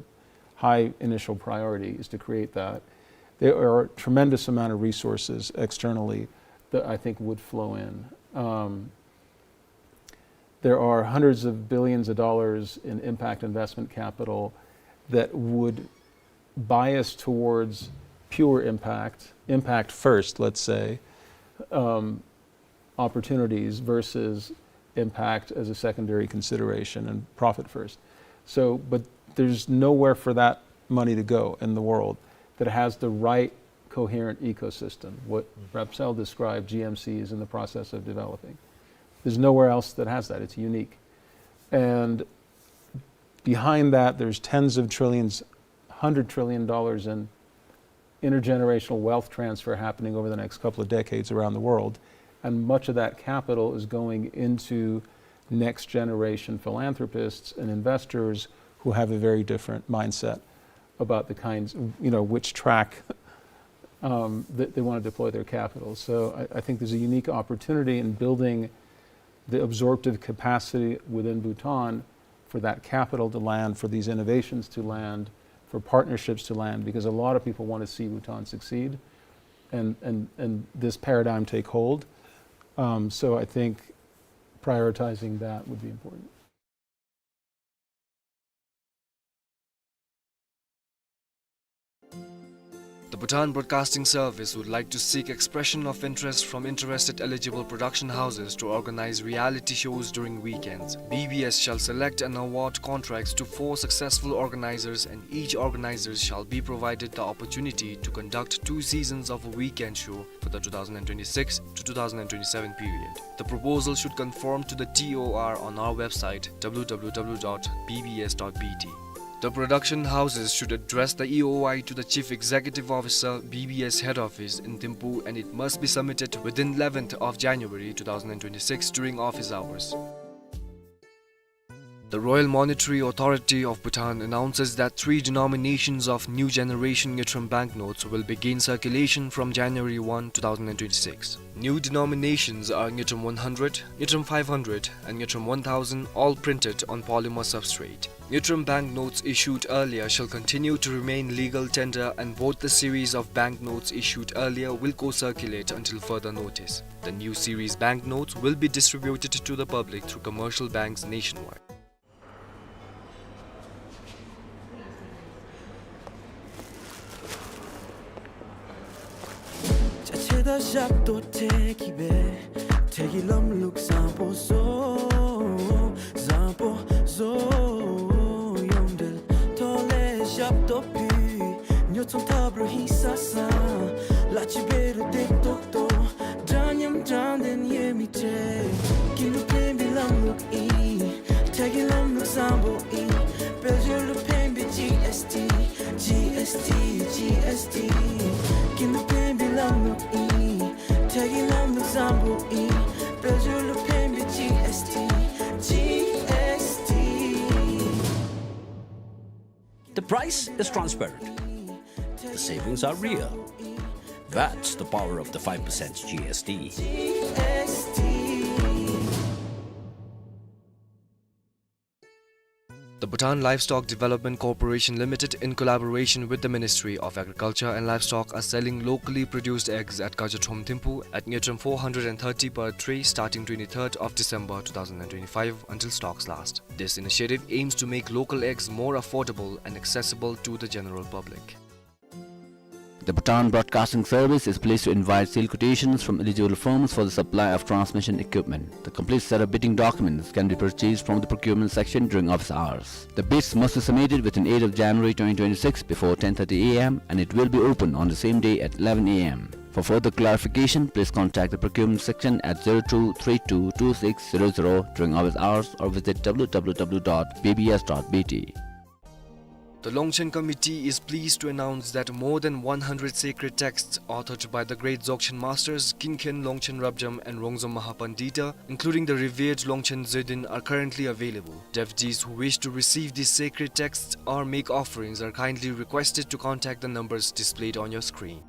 high initial priority, is to create that. There are a tremendous amount of resources externally that I think would flow in. Um, there are hundreds of billions of dollars in impact investment capital that would bias towards pure impact, impact first, let's say, um, opportunities versus impact as a secondary consideration and profit first. So, but there's nowhere for that money to go in the world that has the right coherent ecosystem, what Rapsel described G M C is in the process of developing. There's nowhere else that has that. It's unique. And behind that, there's tens of trillions, hundred trillion dollars in intergenerational wealth transfer happening over the next couple of decades around the world. And much of that capital is going into next generation philanthropists and investors who have a very different mindset about the kinds, you know, which track, um, that they want to deploy their capital. So I, I think there's a unique opportunity in building the absorptive capacity within Bhutan for that capital to land, for these innovations to land, for partnerships to land, because a lot of people want to see Bhutan succeed and, and, and this paradigm take hold. Um, so I think prioritizing that would be important. The Bhutan Broadcasting Service would like to seek expression of interest from interested eligible production houses to organize reality shows during weekends. B B S shall select and award contracts to four successful organizers, and each organizer shall be provided the opportunity to conduct two seasons of a weekend show for the two thousand twenty-six to two thousand twenty-seven period. The proposal should conform to the T O R on our website, W W W dot B B S dot B T. The production houses should address the E O I to the Chief Executive Officer, B B S Head Office in Thimphu, and it must be submitted within eleventh of January two thousand twenty-six during office hours. The Royal Monetary Authority of Bhutan announces that three denominations of new generation Ngultrum banknotes will begin circulation from January one, two thousand twenty-six. New denominations are Ngultrum one hundred, Ngultrum five hundred, and Ngultrum one thousand, all printed on polymer substrate. Ngultrum banknotes issued earlier shall continue to remain legal tender, and both the series of banknotes issued earlier will co-circulate until further notice. The new series banknotes will be distributed to the public through commercial banks nationwide. ད་ཞབས་ཏོག་ཐེག་གི་སྦེ་ཐེག་གི་ལམ་ལུགས་བཟང་པོ་བཟོ། བཟང་པོ་བཟོ། ཡོངས་འབྲེལ་ཐོག་ལས་ཞབས་ཏོག་ཕུལ། ཉོ་ཚོང་འཐབ་རུང་ཧིང་སངས་ས། ལ་ཅི་འབད་རུང་བདེ་ཏོག་ཏོ། འདྲ་མཉམ་དྲང་བདེན་ཡོད་མི་ཏེ། ཀུན་ལུགས་ཕན་པའི་ལམ་ལུགས་ཨིན། ཐེག་གི་ལམ་ལུགས་བཟང་པོ་ཨིན། དཔལ་འབྱོར་ལུ་ཕན་པའི་ཇི་ཨེསི་ཊི། ཇི་ཨེསི་ཊི། ཇི་ཨེསི་ཊི། ཀུན་ལུགས་ཕན་པའི་ལམ་ལུགས་ཨིན། ཐེག་གི་ལམ་ལུགས་བཟང་པོ་ཨིན། དཔལ་འབྱོར་ལུ་ཕན་པའི་ཇི་ཨེསི་ཊི། ཇི་ཨེསི་ཊི། The price is transparent. The savings are real. That's the power of the five percent G S T. The Bhutan Livestock Development Corporation Limited, in collaboration with the Ministry of Agriculture and Livestock, are selling locally produced eggs at Kajatrom Thimphu at Ngultrum four hundred and thirty per tray, starting twenty-third of December two thousand and twenty-five until stocks last. This initiative aims to make local eggs more affordable and accessible to the general public. The Bhutan Broadcasting Service is pleased to invite sealed quotations from eligible firms for the supply of transmission equipment. The complete set of bidding documents can be purchased from the procurement section during office hours. The bids must be submitted within eighth of January twenty twenty-six before ten thirty A M, and it will be open on the same day at eleven A M. For further clarification, please contact the procurement section at zero two three two two six zero zero during office hours or visit W W W dot B B S dot B T. The Longchen Committee is pleased to announce that more than one hundred sacred texts authored by the great Dzogchen masters Kinken Longchen Rabjam and Rongzom Mahapandita, including the revered Longchen Zödin, are currently available. Devotees who wish to receive these sacred texts or make offerings are kindly requested to contact the numbers displayed on your screen.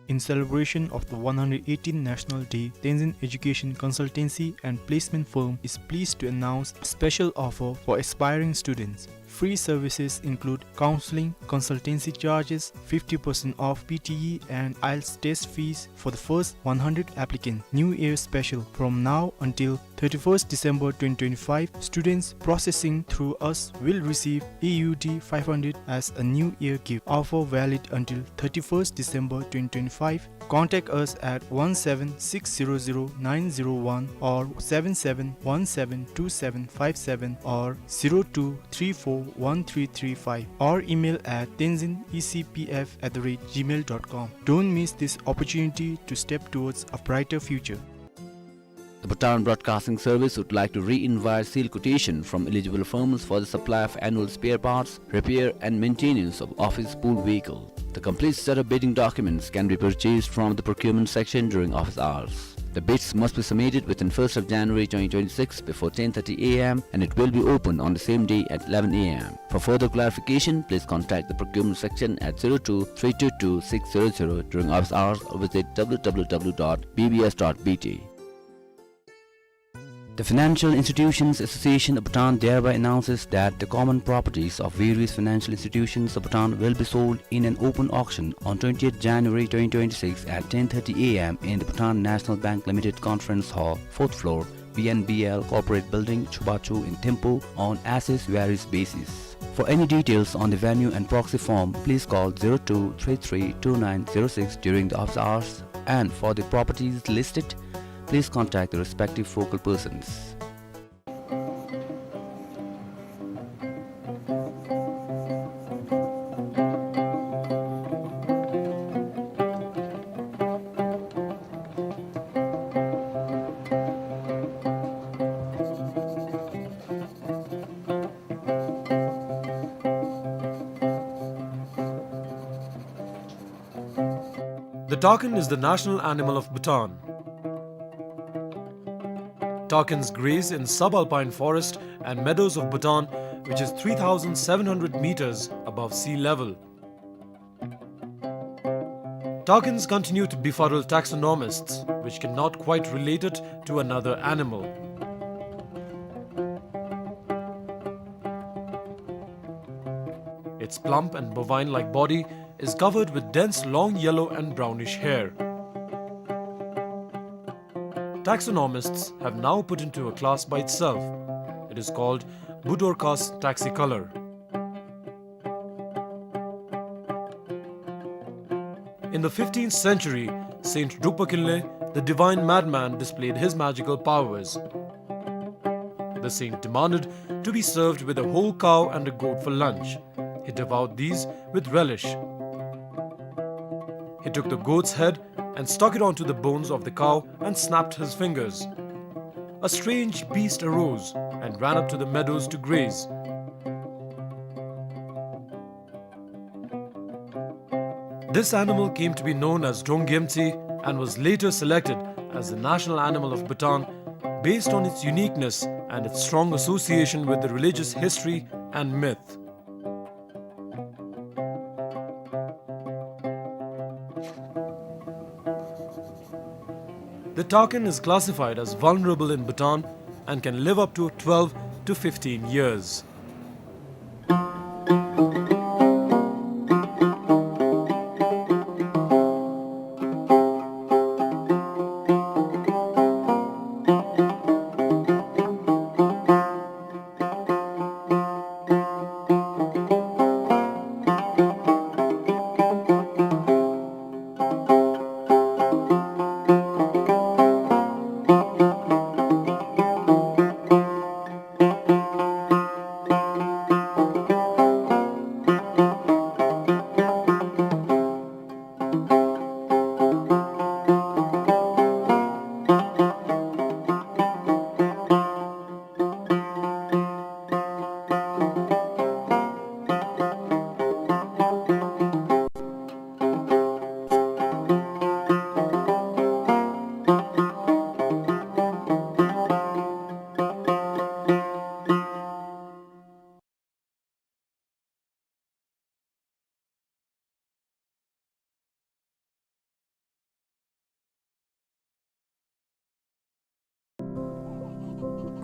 In celebration of the one hundred eighteenth National Day, Tenzin Education Consultancy and Placement Firm is pleased to announce a special offer for aspiring students. Free services include counseling, consultancy charges, fifty percent off P T E and IELTS test fees for the first one hundred applicants. New Year special: from now until thirty-first December twenty twenty-five, students processing through us will receive A U D five hundred as a New Year gift. Offer valid until thirty-first December twenty twenty-five. Contact us at one seven six zero zero nine zero one or seven seven one seven two seven five seven or zero two three four one three three five, or email at tenzin E C P F at the rate gmail dot com. Don't miss this opportunity to step towards a brighter future. The Bhutan Broadcasting Service would like to re-invite sealed quotation from eligible firms for the supply of annual spare parts, repair and maintenance of office pool vehicle. The complete set of bidding documents can be purchased from the procurement section during office hours. The bids must be submitted within first of January twenty twenty-six before ten thirty A M, and it will be open on the same day at eleven A M. For further clarification, please contact the procurement section at zero two three two two six zero zero during office hours or visit W W W dot B B S dot B T. The Financial Institutions Association of Bhutan thereby announces that the common properties of various financial institutions of Bhutan will be sold in an open auction on twentieth January twenty twenty-six at ten thirty A M in the Bhutan National Bank Limited Conference Hall, fourth floor, B N B L Corporate Building, Chubachu in Thimphu on as-is varies basis. For any details on the venue and proxy form, please call zero two three three two nine zero six during the office hours, and for the properties listed, please contact the respective focal persons. The takin is the national animal of Bhutan. Takins graze in subalpine forest and meadows of Bhutan, which is three thousand seven hundred meters above sea level. Takins continue to befuddle taxonomists, which cannot quite relate it to another animal. Its plump and bovine-like body is covered with dense long yellow and brownish hair. Taxonomists have now put into a class by itself. It is called Budorcas taxicolor. In the fifteenth century, Saint Drukpa Kinley, the divine madman, displayed his magical powers. The saint demanded to be served with a whole cow and a goat for lunch. He devoured these with relish. He took the goat's head and stuck it onto the bones of the cow and snapped his fingers. A strange beast arose and ran up to the meadows to graze. This animal came to be known as Drongyemtsi and was later selected as the national animal of Bhutan based on its uniqueness and its strong association with the religious history and myth. The takin is classified as vulnerable in Bhutan and can live up to twelve to fifteen years.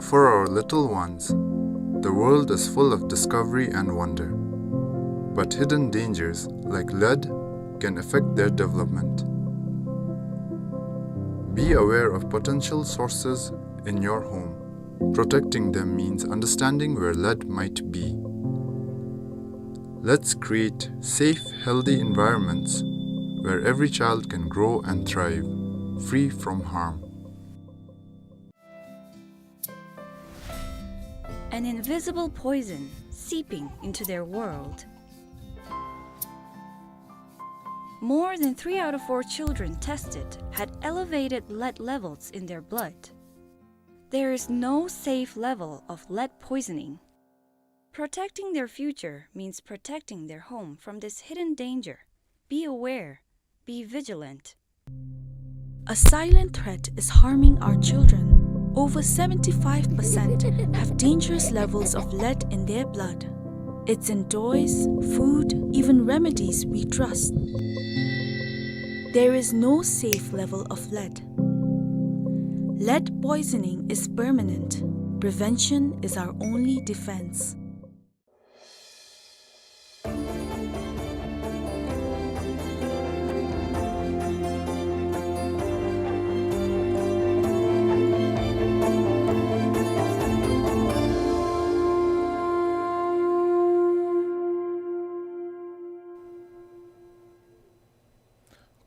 For our little ones, the world is full of discovery and wonder, but hidden dangers like lead can affect their development. Be aware of potential sources in your home. Protecting them means understanding where lead might be. Let's create safe, healthy environments where every child can grow and thrive, free from harm. An invisible poison seeping into their world. More than three out of four children tested had elevated lead levels in their blood. There is no safe level of lead poisoning. Protecting their future means protecting their home from this hidden danger. Be aware, be vigilant. A silent threat is harming our children. Over seventy-five percent have dangerous levels of lead in their blood. It's in toys, food, even remedies we trust. There is no safe level of lead. Lead poisoning is permanent. Prevention is our only defense.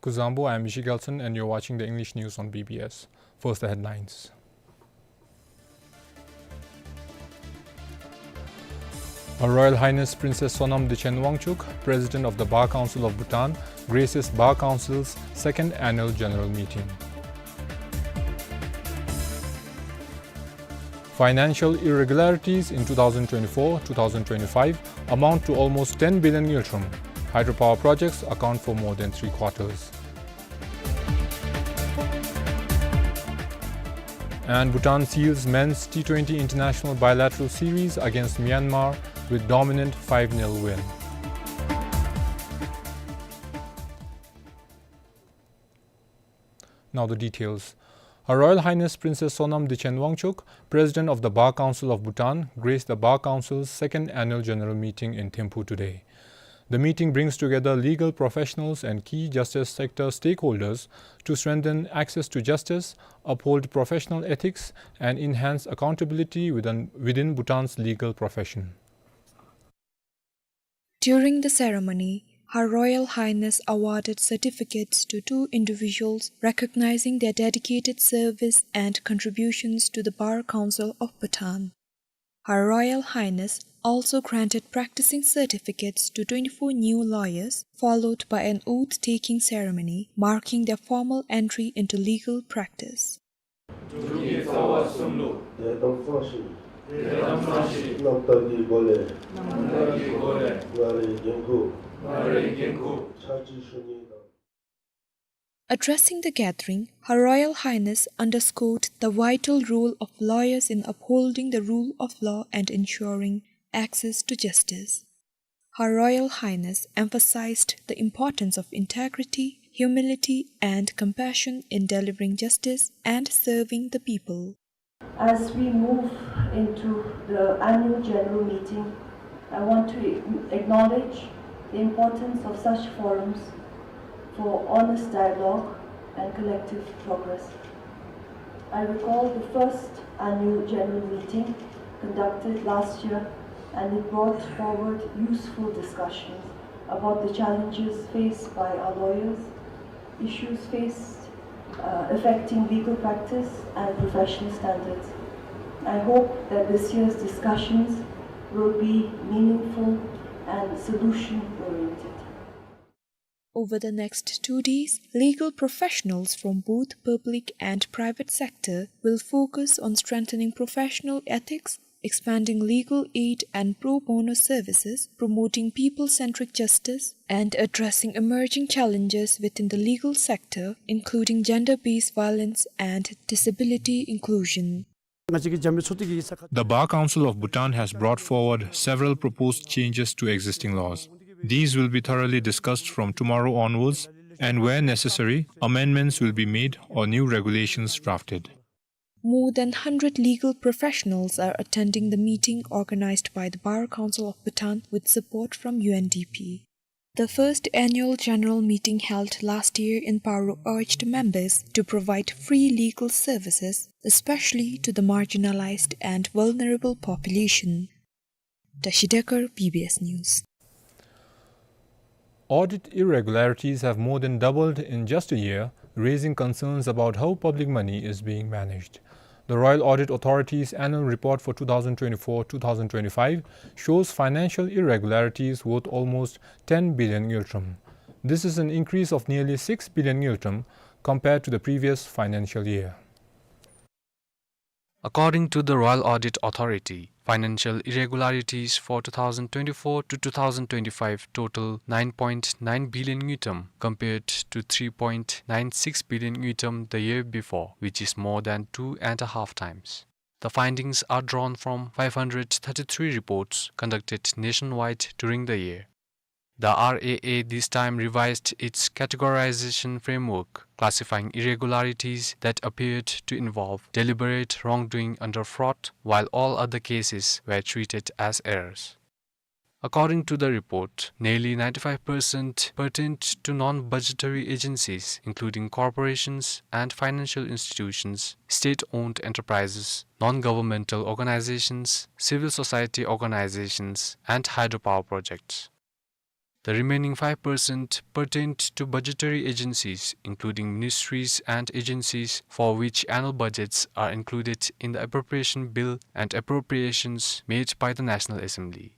Kuzuzangpo, I am Mishi Gelson, and you're watching the English news on B B S. First, the headlines. Her Royal Highness Princess Sonam Dechen Wangchuk, President of the Bar Council of Bhutan, graces Bar Council's second annual general meeting. Financial irregularities in two thousand twenty-four two thousand twenty-five amount to almost ten billion ngultrum. Hydropower projects account for more than three quarters. And Bhutan seals men's T twenty international bilateral series against Myanmar with dominant five nil win. Now the details. Her Royal Highness Princess Sonam Dechen Wangchuk, President of the Bar Council of Bhutan, graced the Bar Council's second annual general meeting in Thimphu today. The meeting brings together legal professionals and key justice sector stakeholders to strengthen access to justice, uphold professional ethics, and enhance accountability within, within Bhutan's legal profession. During the ceremony, Her Royal Highness awarded certificates to two individuals recognizing their dedicated service and contributions to the Bar Council of Bhutan. Her Royal Highness also granted practicing certificates to twenty-four new lawyers, followed by an oath-taking ceremony marking their formal entry into legal practice. འབྲུག་གི་རྩ་བ་གསུམ་ལུ། དད་དམ་གཙང་ཞིང་། དད་དམ་གཙང་ཞིང་། རྣམ་དག་གི་སྒོ་ལས། རྣམ་དག་གི་སྒོ་ལས། ང་རའི་འགན་ཁུར། ང་རའི་འགན་ཁུར། ཕྱག་ཕྱིད་ཞུ་ནི་དང་། Addressing the gathering, Her Royal Highness underscored the vital role of lawyers in upholding the rule of law and ensuring access to justice. Her Royal Highness emphasized the importance of integrity, humility, and compassion in delivering justice and serving the people. As we move into the annual general meeting, I want to acknowledge the importance of such forums for honest dialogue and collective progress. I recall the first annual general meeting conducted last year, and it brought forward useful discussions about the challenges faced by our lawyers, issues faced, uh, affecting legal practice and professional standards. I hope that this year's discussions will be meaningful and solution-oriented. Over the next two days, legal professionals from both public and private sector will focus on strengthening professional ethics, expanding legal aid and pro bono services, promoting people-centric justice, and addressing emerging challenges within the legal sector, including gender-based violence and disability inclusion. The Bar Council of Bhutan has brought forward several proposed changes to existing laws. These will be thoroughly discussed from tomorrow onwards, and where necessary, amendments will be made or new regulations drafted. More than hundred legal professionals are attending the meeting organized by the Bar Council of Bhutan with support from U N D P. The first annual general meeting held last year in Paro urged members to provide free legal services, especially to the marginalized and vulnerable population. Tashi Dekar, B B S News. Audit irregularities have more than doubled in just a year, raising concerns about how public money is being managed. The Royal Audit Authority's annual report for two thousand twenty-four two thousand twenty-five shows financial irregularities worth almost ten billion ngultrum. This is an increase of nearly six billion ngultrum compared to the previous financial year. According to the Royal Audit Authority, financial irregularities for two thousand twenty-four to two thousand twenty-five total nine point nine billion ngultrum, compared to three point nine six billion ngultrum the year before, which is more than two and a half times. The findings are drawn from five hundred thirty-three reports conducted nationwide during the year. The R A A this time revised its categorization framework, classifying irregularities that appeared to involve deliberate wrongdoing under fraud, while all other cases were treated as errors. According to the report, nearly ninety-five percent pertained to non-budgetary agencies, including corporations and financial institutions, state-owned enterprises, non-governmental organizations, civil society organizations, and hydropower projects. The remaining five percent pertained to budgetary agencies, including ministries and agencies for which annual budgets are included in the appropriation bill and appropriations made by the National Assembly.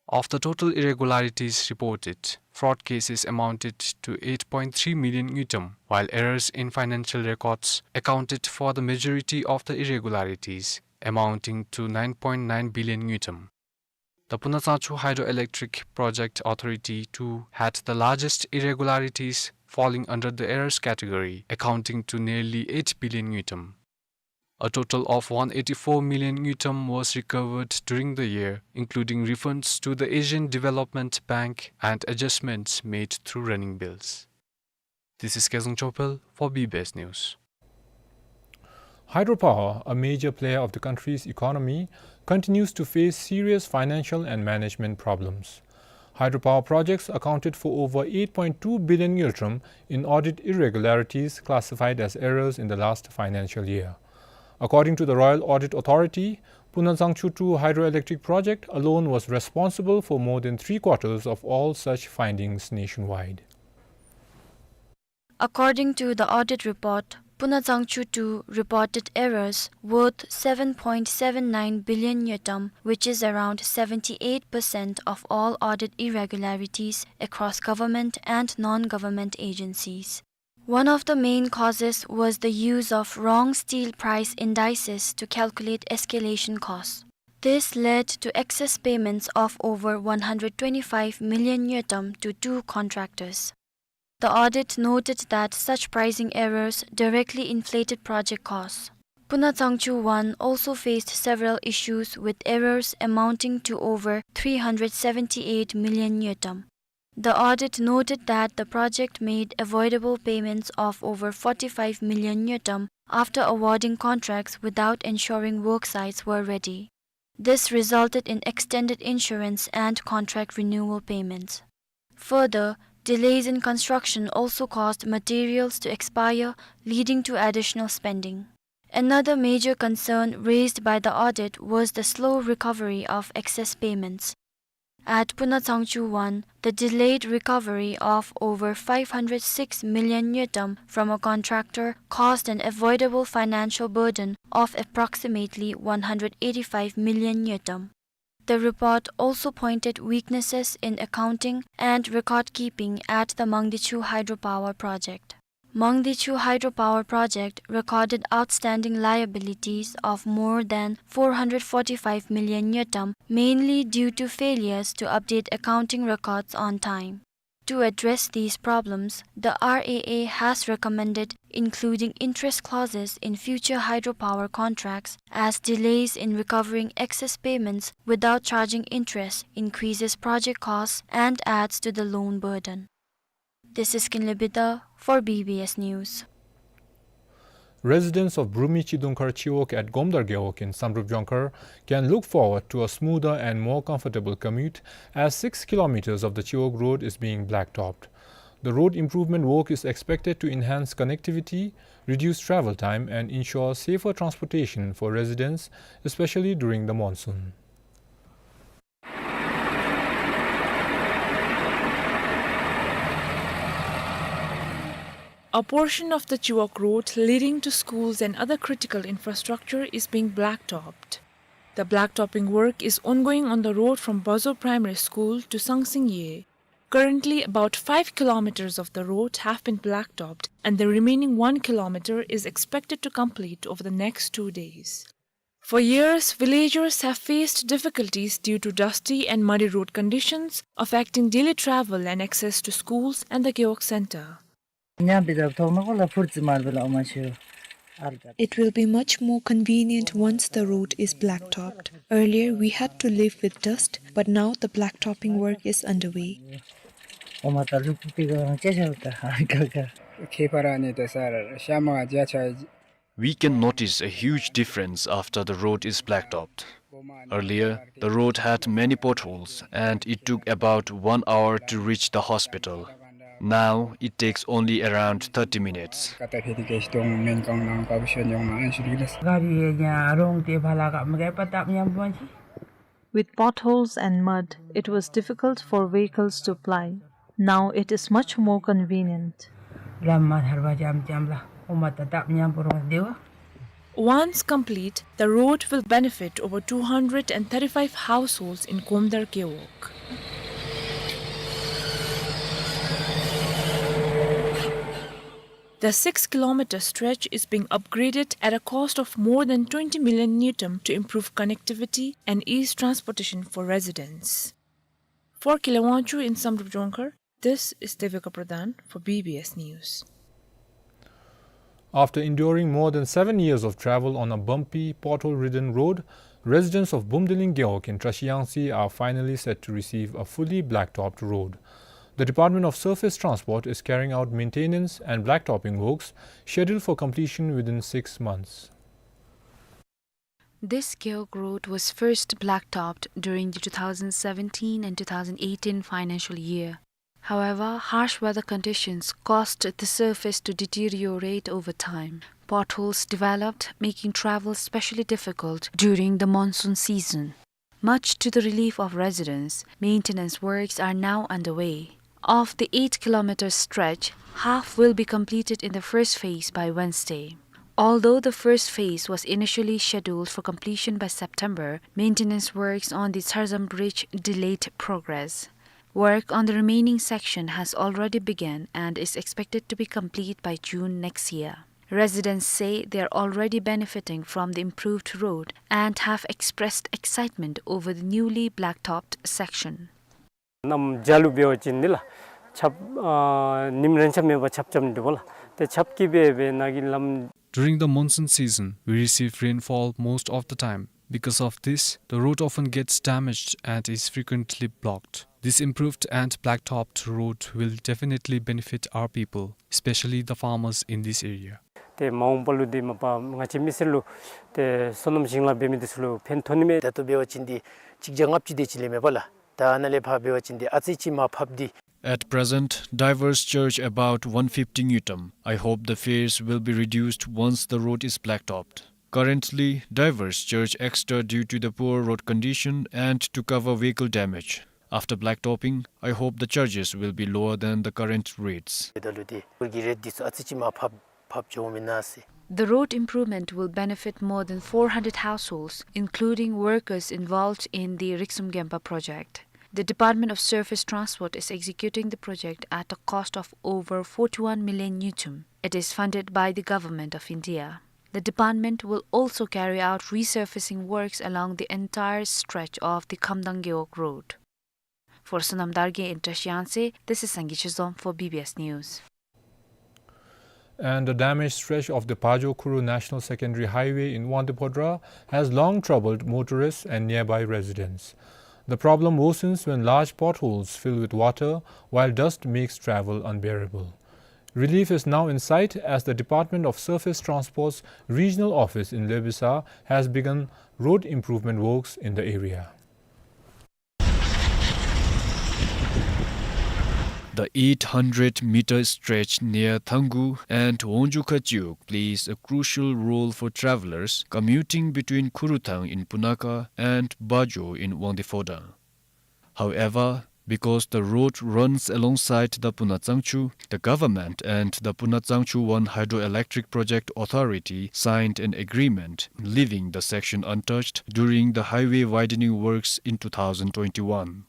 Of the total irregularities reported, fraud cases amounted to eight point three million ngultrum, while errors in financial records accounted for the majority of the irregularities, amounting to nine point nine billion ngultrum. The Punatsachu Hydroelectric Project Authority two had the largest irregularities, falling under the errors category, accounting to nearly eight billion ngultrum. A total of one eighty-four million ngultrum was recovered during the year, including refunds to the Asian Development Bank and adjustments made through running bills. This is Kezang Chopel for B B S News. Hydropower, a major player of the country's economy, continues to face serious financial and management problems. Hydropower projects accounted for over eight point two billion ngultrum in audit irregularities classified as errors in the last financial year. According to the Royal Audit Authority, Puna Tsangchu two hydroelectric project alone was responsible for more than three quarters of all such findings nationwide. According to the audit report, Puna Tsangchu two reported errors worth seven point seven nine billion ngultrum, which is around seventy-eight percent of all audit irregularities across government and non-government agencies. One of the main causes was the use of wrong steel price indices to calculate escalation costs. This led to excess payments of over one hundred twenty-five million ngultrum to two contractors. The audit noted that such pricing errors directly inflated project costs. Puna Tsangchu one also faced several issues with errors amounting to over three hundred seventy-eight million ngultrum. The audit noted that the project made avoidable payments of over forty-five million ngultrum after awarding contracts without ensuring work sites were ready. This resulted in extended insurance and contract renewal payments. Further, delays in construction also caused materials to expire, leading to additional spending. Another major concern raised by the audit was the slow recovery of excess payments. At Puna Tsangchu one, the delayed recovery of over five hundred six million ngultrum from a contractor caused an avoidable financial burden of approximately one hundred eighty-five million ngultrum. The report also pointed weaknesses in accounting and record keeping at the Mangdechu hydropower project. Mangdechu hydropower project recorded outstanding liabilities of more than four hundred forty-five million ngultrum, mainly due to failures to update accounting records on time. To address these problems, the R A A has recommended including interest clauses in future hydropower contracts, as delays in recovering excess payments without charging interest increases project costs and adds to the loan burden. This is Kinley Bida for B B S News. Residents of Brumi Chidungkhar Chiwog at Gomdar Gewog in Samdrup Jongkhar can look forward to a smoother and more comfortable commute, as six kilometers of the Chiwog road is being blacktopped. The road improvement work is expected to enhance connectivity, reduce travel time, and ensure safer transportation for residents, especially during the monsoon. A portion of the Chiwog Road leading to schools and other critical infrastructure is being blacktopped. The blacktopping work is ongoing on the road from Bazo Primary School to Sangsingye. Currently, about five kilometers of the road have been blacktopped, and the remaining one kilometer is expected to complete over the next two days. For years, villagers have faced difficulties due to dusty and muddy road conditions, affecting daily travel and access to schools and the Gewog Center. It will be much more convenient once the road is blacktopped. Earlier, we had to live with dust, but now the blacktopping work is underway. We can notice a huge difference after the road is blacktopped. Earlier, the road had many potholes and it took about one hour to reach the hospital. Now, it takes only around thirty minutes. With potholes and mud, it was difficult for vehicles to ply. Now it is much more convenient. Once complete, the road will benefit over two hundred and thirty-five households in Gomdar Gewog. The six-kilometer stretch is being upgraded at a cost of more than twenty million ngultrum to improve connectivity and ease transportation for residents. For Kinley Wangchuk in Samdrup Jongkhar, this is Devika Pradhan for B B S News. After enduring more than seven years of travel on a bumpy, pothole-ridden road, residents of Bumdiling Gewog in Trashiyangsi are finally set to receive a fully blacktopped road. The Department of Surface Transport is carrying out maintenance and blacktopping works scheduled for completion within six months. This Gewog road was first blacktopped during the two thousand seventeen and two thousand eighteen financial year. However, harsh weather conditions caused the surface to deteriorate over time. Potholes developed, making travel especially difficult during the monsoon season. Much to the relief of residents, maintenance works are now underway. Of the eight kilometer stretch, half will be completed in the first phase by Wednesday. Although the first phase was initially scheduled for completion by September, maintenance works on the Sarzam Bridge delayed progress. Work on the remaining section has already begun and is expected to be complete by June next year. Residents say they are already benefiting from the improved road and have expressed excitement over the newly blacktopped section. གནམ་བྱཱར་ལུ་འབད་བ་ཅིན་འདི་ལགས་ཆརཔ་ཨ་ཉིམ་རེ་ཆ་མེད་པར་ཆརཔ་རྐྱབ་ནི་འདུག་པ་ལགས། ཏེ་ཆརཔ་གིས་འབད་འབད་ནཱ་གི་ལམ། During the monsoon season, we receive rainfall most of the time. Because of this, the road often gets damaged and is frequently blocked. This improved and blacktopped road will definitely benefit our people, especially the farmers in this area. ཏེ་མ་འོངས་པ་ལུ་འདི་མ་པ་ང་བཅས་མི་སེར་ལུ་ཏེ་སོ་ནམ་ཞིང་ལཱ་འབད་མི་འདི་ཚུ་ལུ་ཕན་ཐོགས་ནི་མས། ད་ལྟོ་འབད་བ་ཅིན་འདི་གཅིག་བརྒྱ་ལྔ་བཅུ་དེ་ཅིག་ལས་མེད་པ་ལགས། ད་ནཱ་ལས་ཕར་འབད་བ་ཅིན་འདི་ཨ་ཙི་ཅིག་མར་ཕབ་སྟེ། At present, divers charge about one fifty ngultrum. I hope the fares will be reduced once the road is blacktopped. Currently, divers charge extra due to the poor road condition and to cover vehicle damage. After blacktopping, I hope the charges will be lower than the current rates. ད་ལུ་ཏེ་ཁོང་གི་རེཊ་འདི་ཚུ་ཨ་ཙི་ཅིག་མར་ཕབ་ཕབ་འགྱོཝ་མེན་ན་ཟེར། The road improvement will benefit more than four hundred households, including workers involved in the Riksum Gempa project. The Department of Surface Transport is executing the project at a cost of over forty-one million ngultrum. It is funded by the Government of India. The department will also carry out resurfacing works along the entire stretch of the Khamdang Gewog Road. For Sonam Dargay and Tashi Yangse, this is Sangay Chizom for B B S News. And the damaged stretch of the Pazhou-Khuru National Secondary Highway in Wangdue Phodrang has long troubled motorists and nearby residents. The problem worsens when large potholes fill with water, while dust makes travel unbearable. Relief is now in sight as the Department of Surface Transport's regional office in Lebesa has begun road improvement works in the area. The eight hundred meter stretch near Thanggu and Wangjuka Chiwog plays a crucial role for travelers commuting between Khuruthang in Punakha and Pazhou in Wangdue Phodrang. However, because the road runs alongside the Punna Tsangchu, the government and the Punna Tsangchu one Hydroelectric Project Authority signed an agreement leaving the section untouched during the highway widening works in two thousand twenty-one.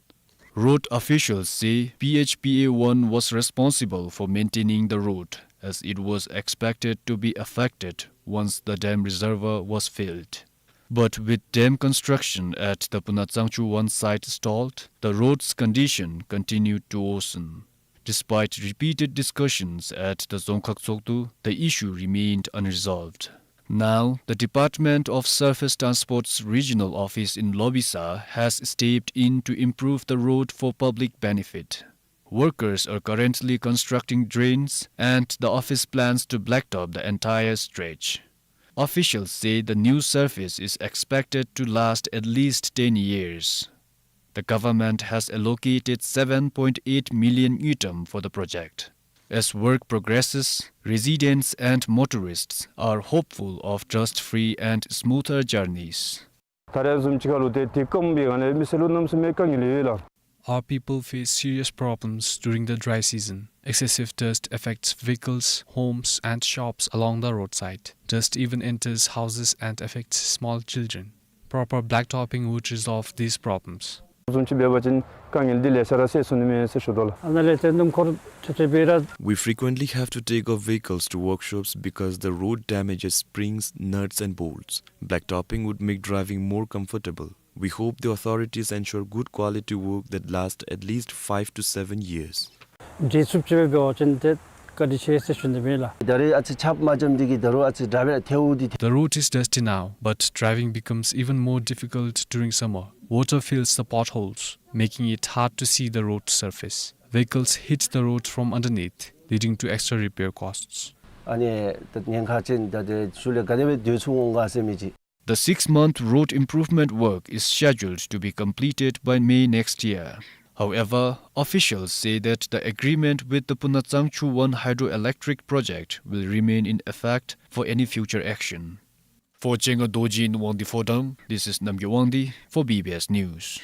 Road officials say P H P A one was responsible for maintaining the road, as it was expected to be affected once the dam reservoir was filled. But with dam construction at the Punna Tsangchu one site stalled, the road's condition continued to worsen. Despite repeated discussions at the Dzongkhag Tshogdu, the issue remained unresolved. Now, the Department of Surface Transport's regional office in Lobisa has stepped in to improve the road for public benefit. Workers are currently constructing drains, and the office plans to blacktop the entire stretch. Officials say the new surface is expected to last at least ten years. The government has allocated seven point eight million ngultrum for the project. As work progresses, residents and motorists are hopeful of dust-free and smoother journeys. ད་རེས་བཟུམ་ཅིག་ཁར་ལུ་ཏེ་དེ་སྐམ་པའི་སྒང་ལས་མི་སེར་ལུ་གནམ་མེད་ས་མེད་དཀའ་ངལ་ཡོད་ལགས། Our people face serious problems during the dry season. Excessive dust affects vehicles, homes, and shops along the roadside. Dust even enters houses and affects small children. Proper blacktopping would resolve these problems. བཟུམ་ཅིག་འབད་བ་ཅིན་དཀའ་ངལ་འདི་ལེ་ཤ་ར་སེལ་ཚུགས་ནི་མས་ཟེར་ཞུ་དོ་ལགས། ཨ་ནཱ་ལས་ཏེ་སྣུམ་འཁོར་ཆ་ཆ་འབད་ར། We frequently have to take our vehicles to workshops because the road damages springs, nuts and bolts. Blacktopping would make driving more comfortable. We hope the authorities ensure good quality work that lasts at least five to seven years. འདི་ཚུ་ཅིག་འབད་བ་ཅིན་ཏེ་བཀའ་དྲིན་ཆེ་ཟེར་ཞུ་ནི་མས་ལགས། ད་རེས་ཨ་ཙི་ཆརཔ་མ་འཇམ་འདི་གིས་ད་རུང་ཨ་ཙི་ཌའི་བར་ཐལཝ་འདི། The road is dusty now, but driving becomes even more difficult during summer. Water fills the potholes, making it hard to see the road surface. Vehicles hit the road from underneath, leading to extra repair costs. ཨ་ནི་ད་ཉེན་ཁ་ཅན་ད་ཏེ་ཤུལ་ལས་ག་དེ་སྦེ་སྡོད་ཚུགས་འོང་ག་ཟེར་མི་ཅིག། The six-month road improvement work is scheduled to be completed by May next year. However, officials say that the agreement with the Punna Tsangchu one hydroelectric project will remain in effect for any future action. For Chenga Dorji in Wangdi Phodang, this is Namgay Wangdi for B B S News.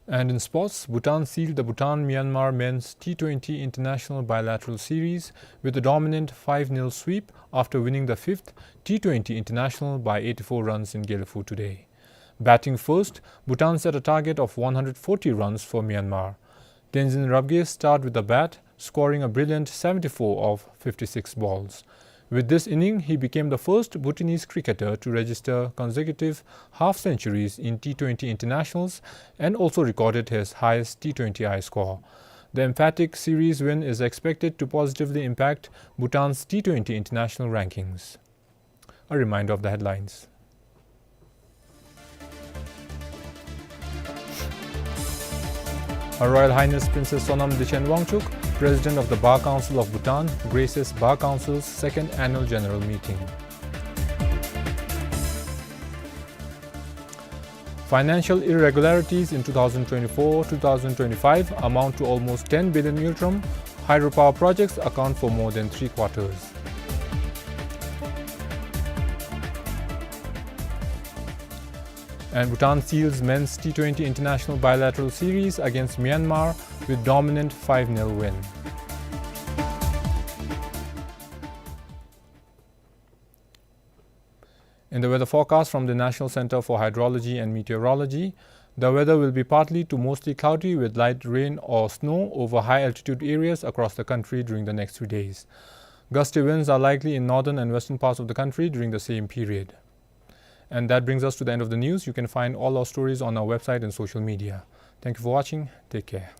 And in sports, Bhutan sealed the Bhutan-Myanmar men's T twenty international bilateral series with a dominant five nil sweep after winning the fifth T twenty international by eighty-four runs in Gelephu today. Batting first, Bhutan set a target of one hundred forty runs for Myanmar. Tenzin Rabgay starred with the bat, scoring a brilliant seventy-four of fifty-six balls. With this inning, he became the first Bhutanese cricketer to register consecutive half centuries in T twenty internationals and also recorded his highest T twenty I score. The emphatic series win is expected to positively impact Bhutan's T twenty international rankings. A reminder of the headlines. Her Royal Highness Princess Sonam Dechen Wangchuck, President of the Bar Council of Bhutan, graces Bar Council's second annual general meeting. Financial irregularities in two thousand twenty-four two thousand twenty-five amount to almost ten billion ngultrum. Hydropower projects account for more than three quarters. And Bhutan seals men's T twenty international bilateral series against Myanmar with dominant five nil win. In the weather forecast from the National Center for Hydrology and Meteorology, the weather will be partly to mostly cloudy with light rain or snow over high altitude areas across the country during the next three days. Gusty winds are likely in northern and western parts of the country during the same period. And that brings us to the end of the news. You can find all our stories on our website and social media. Thank you for watching. Take care.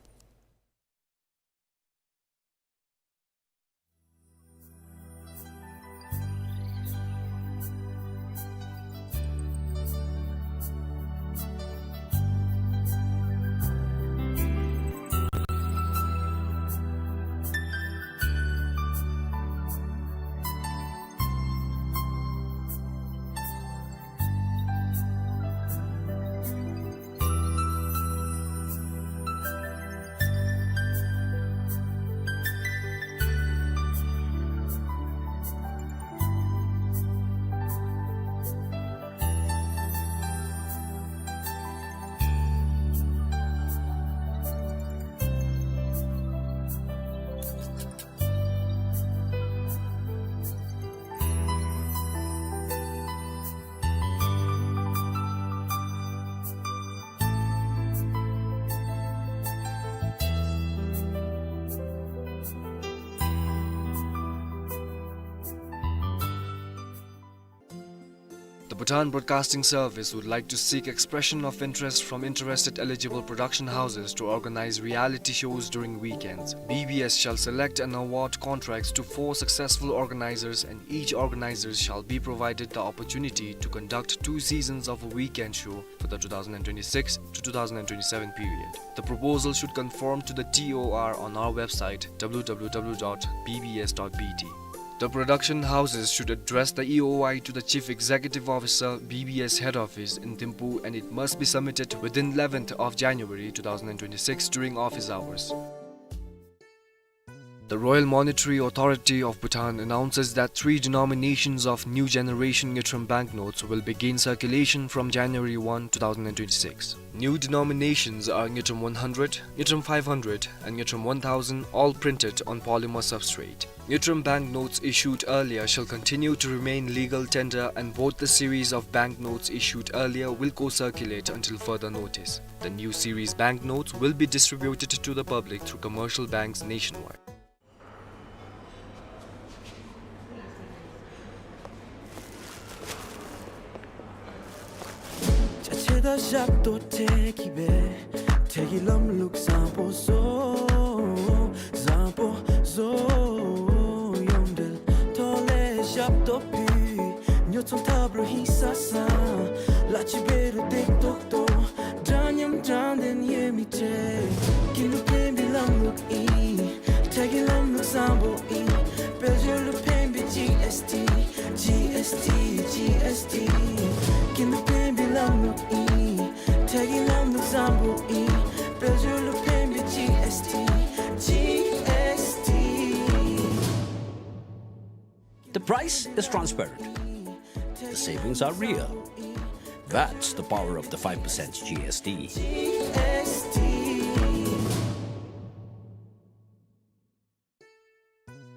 The Bhutan Broadcasting Service would like to seek expression of interest from interested eligible production houses to organize reality shows during weekends. B B S shall select and award contracts to four successful organizers, and each organizer shall be provided the opportunity to conduct two seasons of a weekend show for the two thousand twenty-six to two thousand twenty-seven period. The proposal should conform to the T O R on our website, W W W dot B B S dot B T. The production houses should address the E O I to the Chief Executive Officer, B B S Head Office in Thimphu, and it must be submitted within eleventh of January two thousand twenty-six during office hours. The Royal Monetary Authority of Bhutan announces that three denominations of new generation Ngultrum banknotes will begin circulation from January one, two thousand twenty-six. New denominations are Ngultrum one hundred, Ngultrum five hundred, and Ngultrum one thousand, all printed on polymer substrate. Ngultrum banknotes issued earlier shall continue to remain legal tender, and both the series of banknotes issued earlier will co-circulate until further notice. The new series banknotes will be distributed to the public through commercial banks nationwide. ཅ་ཆས་དང་ཞབས་ཏོག་སྤྲད་གི་སྦེ་ཐད་ཀྱི་ལམ་ལུགས་བཟང་པོ་བཟོ། བཟང་པོ་བཟོ། ཡོངས་འབྲེལ་ཐོག་ལས་ཞབས་ཏོག་ཕུལ། ཉོ་ཚོང་འཐབ་རུང་ཧིང་སངས་སངས། གླ་ཆ་འབད་རུང་བདེ་ཏོག་ཏོ། འདྲ་མཉམ་དྲང་བདེན་ཡོད་མི་ཁྲེལ། ཁྱིམ་ལུ་ཕན་པའི་ལམ་ལུགས་ཨིན། ཐད་ཀྱི་ལམ་ལུགས་བཟང་པོ་ཨིན། དཔལ་འབྱོར་ལུ་ཕན་པའི་ཇི་ཨེསི་ཊི། ཇི་ཨེསི་ཊི། ཇི་ཨེསི་ཊི། ཁྱིམ་ལུ་ཕན་པའི་ལམ་ལུགས་ཨིན། ཐད་ཀྱི་ལམ་ལུགས་བཟང་པོ་ཨིན། The price is transparent. The savings are real. That's the power of the five percent G S T.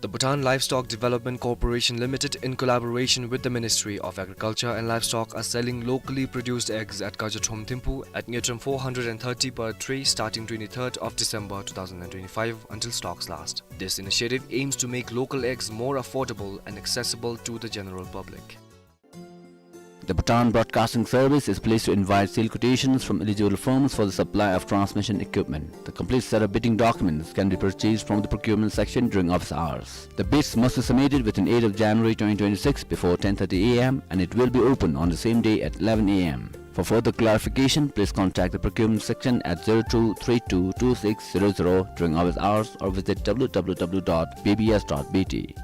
The Bhutan Livestock Development Corporation Limited, in collaboration with the Ministry of Agriculture and Livestock, are selling locally produced eggs at Kajatrom Thimphu at Ngitram four hundred and thirty per tray, starting twenty-third of December two thousand and twenty-five until stocks last. This initiative aims to make local eggs more affordable and accessible to the general public. The Bhutan Broadcasting Service is pleased to invite sealed quotations from eligible firms for the supply of transmission equipment. The complete set of bidding documents can be purchased from the procurement section during office hours. The bids must be submitted within eighth of January twenty twenty-six before ten thirty A M, and it will be open on the same day at eleven A M. For further clarification, please contact the procurement section at zero two three two two six zero zero during office hours or visit W W W dot B B S dot B T.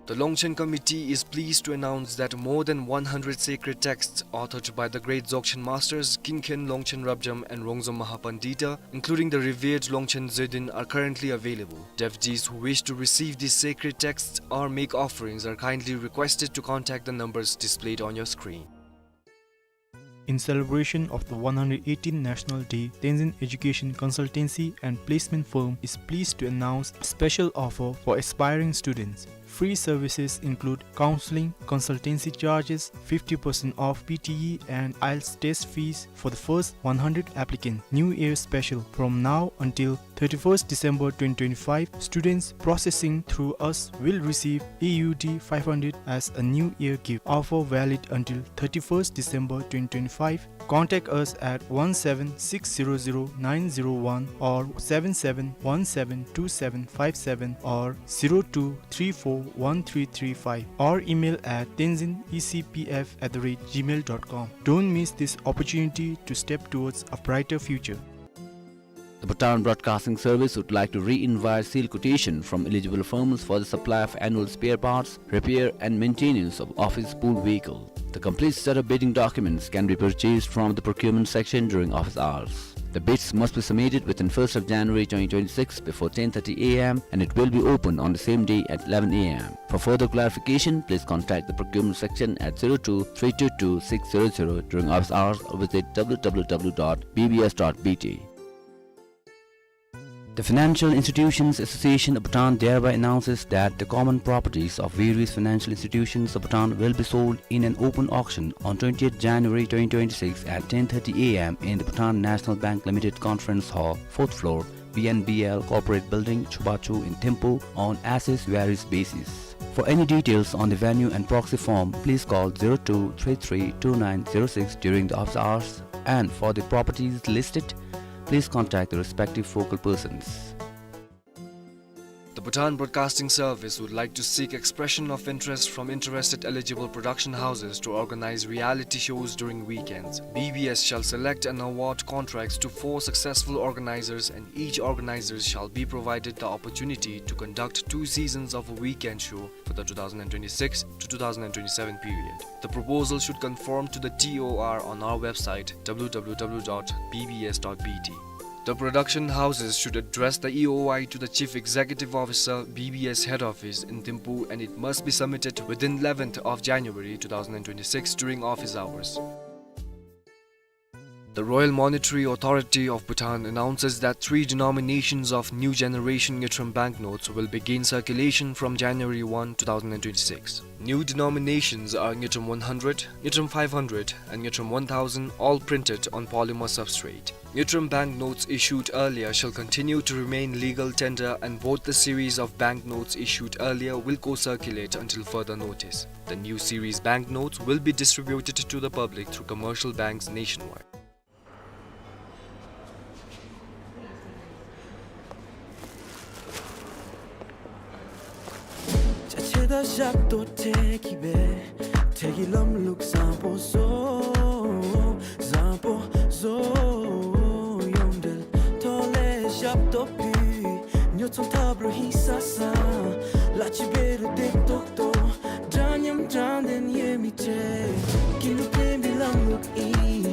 The Longchen Committee is pleased to announce that more than one hundred sacred texts authored by the great Dzogchen masters Kinken Longchen Rabjam and Rongzom Mahapandita, including the revered Longchen Zedin, are currently available. Devotees who wish to receive these sacred texts or make offerings are kindly requested to contact the numbers displayed on your screen. In celebration of the one hundred eighteenth National Day, Tenzin Education Consultancy and Placement Firm is pleased to announce a special offer for aspiring students. Free services include counseling, consultancy charges, fifty percent off P T E and IELTS test fees for the first one hundred applicants. New Year special. From now until thirty-first December twenty twenty-five, students processing through us will receive A U D five hundred as a New Year gift. Offer valid until thirty-first December twenty twenty-five. Contact us at one seven six zero zero nine zero one or seven seven one seven two seven five seven or zero two three four one three three five, or email at tenzin E C P F at the rate gmail dot com. Don't miss this opportunity to step towards a brighter future. The Bhutan Broadcasting Service would like to re-invite sealed quotation from eligible firms for the supply of annual spare parts, repair and maintenance of office pool vehicle. The complete set of bidding documents can be purchased from the procurement section during office hours. The bids must be submitted within first of January twenty twenty-six before ten thirty A M, and it will be open on the same day at eleven A M. For further clarification, please contact the procurement section at zero two three two two six zero zero during office hours or visit W W W dot B B S dot B T. The Financial Institutions Association of Bhutan thereby announces that the common properties of various financial institutions of Bhutan will be sold in an open auction on twentieth January twenty twenty-six at ten thirty A M in the Bhutan National Bank Limited Conference Hall, fourth floor, B N B L Corporate Building, Chubachu in Thimphu on as is various basis. For any details on the venue and proxy form, please call zero two three three two nine zero six during the office hours, and for the properties listed, please contact the respective focal persons. The Bhutan Broadcasting Service would like to seek expression of interest from interested eligible production houses to organize reality shows during weekends. B B S shall select and award contracts to four successful organizers, and each organizer shall be provided the opportunity to conduct two seasons of a weekend show for the two thousand and twenty-six to two thousand and twenty-seven period. The proposal should conform to the T O R on our website, W W W dot B B S dot B T. The production houses should address the E O I to the Chief Executive Officer, B B S Head Office in Thimphu, and it must be submitted within eleventh of January two thousand and twenty-six during office hours. The Royal Monetary Authority of Bhutan announces that three denominations of new generation Ngultrum banknotes will begin circulation from January one, two thousand and twenty-six. New denominations are Ngultrum one hundred, Ngultrum five hundred, and Ngultrum one thousand, all printed on polymer substrate. Ngultrum banknotes issued earlier shall continue to remain legal tender, and both the series of banknotes issued earlier will co-circulate until further notice. The new series banknotes will be distributed to the public through commercial banks nationwide. ཅ་ཆས་དང་ཞབས་ཏོག་སྤྲད་གི་སྦེ་ཐད་ཀྱི་ལམ་ལུགས་བཟང་པོ་བཟོ། བཟང་པོ་བཟོ། ཡོངས་འབྲེལ་ཐོག་ལས་ཞབས་ཏོག་ཕུལ། ཉོ་ཚོང་འཐབ་རུང་ཧིང་སངས་སངས། གླ་ཆ་འབད་རུང་བདེ་ཏོག་ཏོ། འདྲ་མཉམ་དྲང་བདེན་ཡོད་མི་ཚེ། ཀུན་ལུགས་ཕན་པའི་ལམ་ལུགས་ཨིན།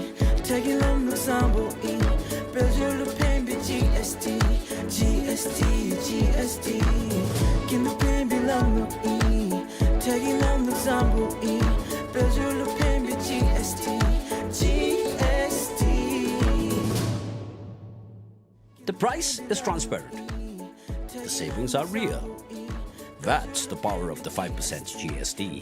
ཐད་ཀྱི་ལམ་ལུགས་བཟང་པོ་ཨིན། དཔལ་འབྱོར་ལུ་ཕན་པའི་ཇི་ཨེསི་ཊི། ཇི་ཨེསི་ཊི། ཇི་ཨེསི་ཊི། ཀུན་ལུགས་ཕན་པའི་ལམ་ལུགས་ཨིན། Price is transparent. The savings are real. That's the power of the five percent G S T.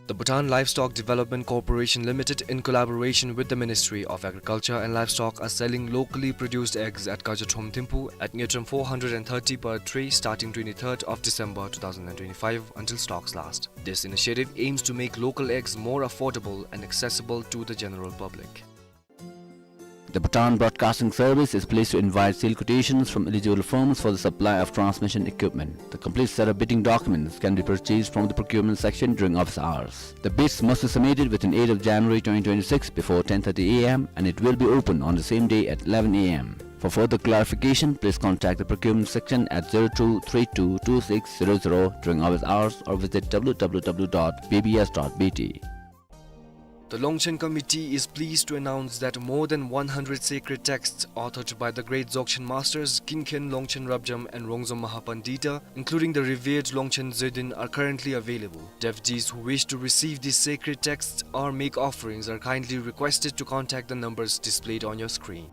The Bhutan Livestock Development Corporation Limited, in collaboration with the Ministry of Agriculture and Livestock, are selling locally produced eggs at Kajatrom Thimphu at Ngetram four hundred and thirty per tray, starting twenty-third of December two thousand and twenty-five until stocks last. This initiative aims to make local eggs more affordable and accessible to the general public. The Bhutan Broadcasting Service is pleased to invite sealed quotations from eligible firms for the supply of transmission equipment. The complete set of bidding documents can be purchased from the procurement section during office hours. The bids must be submitted within eighth of January twenty twenty-six before ten thirty A M, and it will be open on the same day at eleven A M. For further clarification, please contact the procurement section at zero two three two two six zero zero during office hours or visit W W W dot B B S dot B T. The Longchen Committee is pleased to announce that more than one hundred sacred texts authored by the great Dzogchen masters Kinken Longchen Rabjam and Rongzom Mahapandita, including the revered Longchen Zödin, are currently available. Devotees who wish to receive these sacred texts or make offerings are kindly requested to contact the numbers displayed on your screen.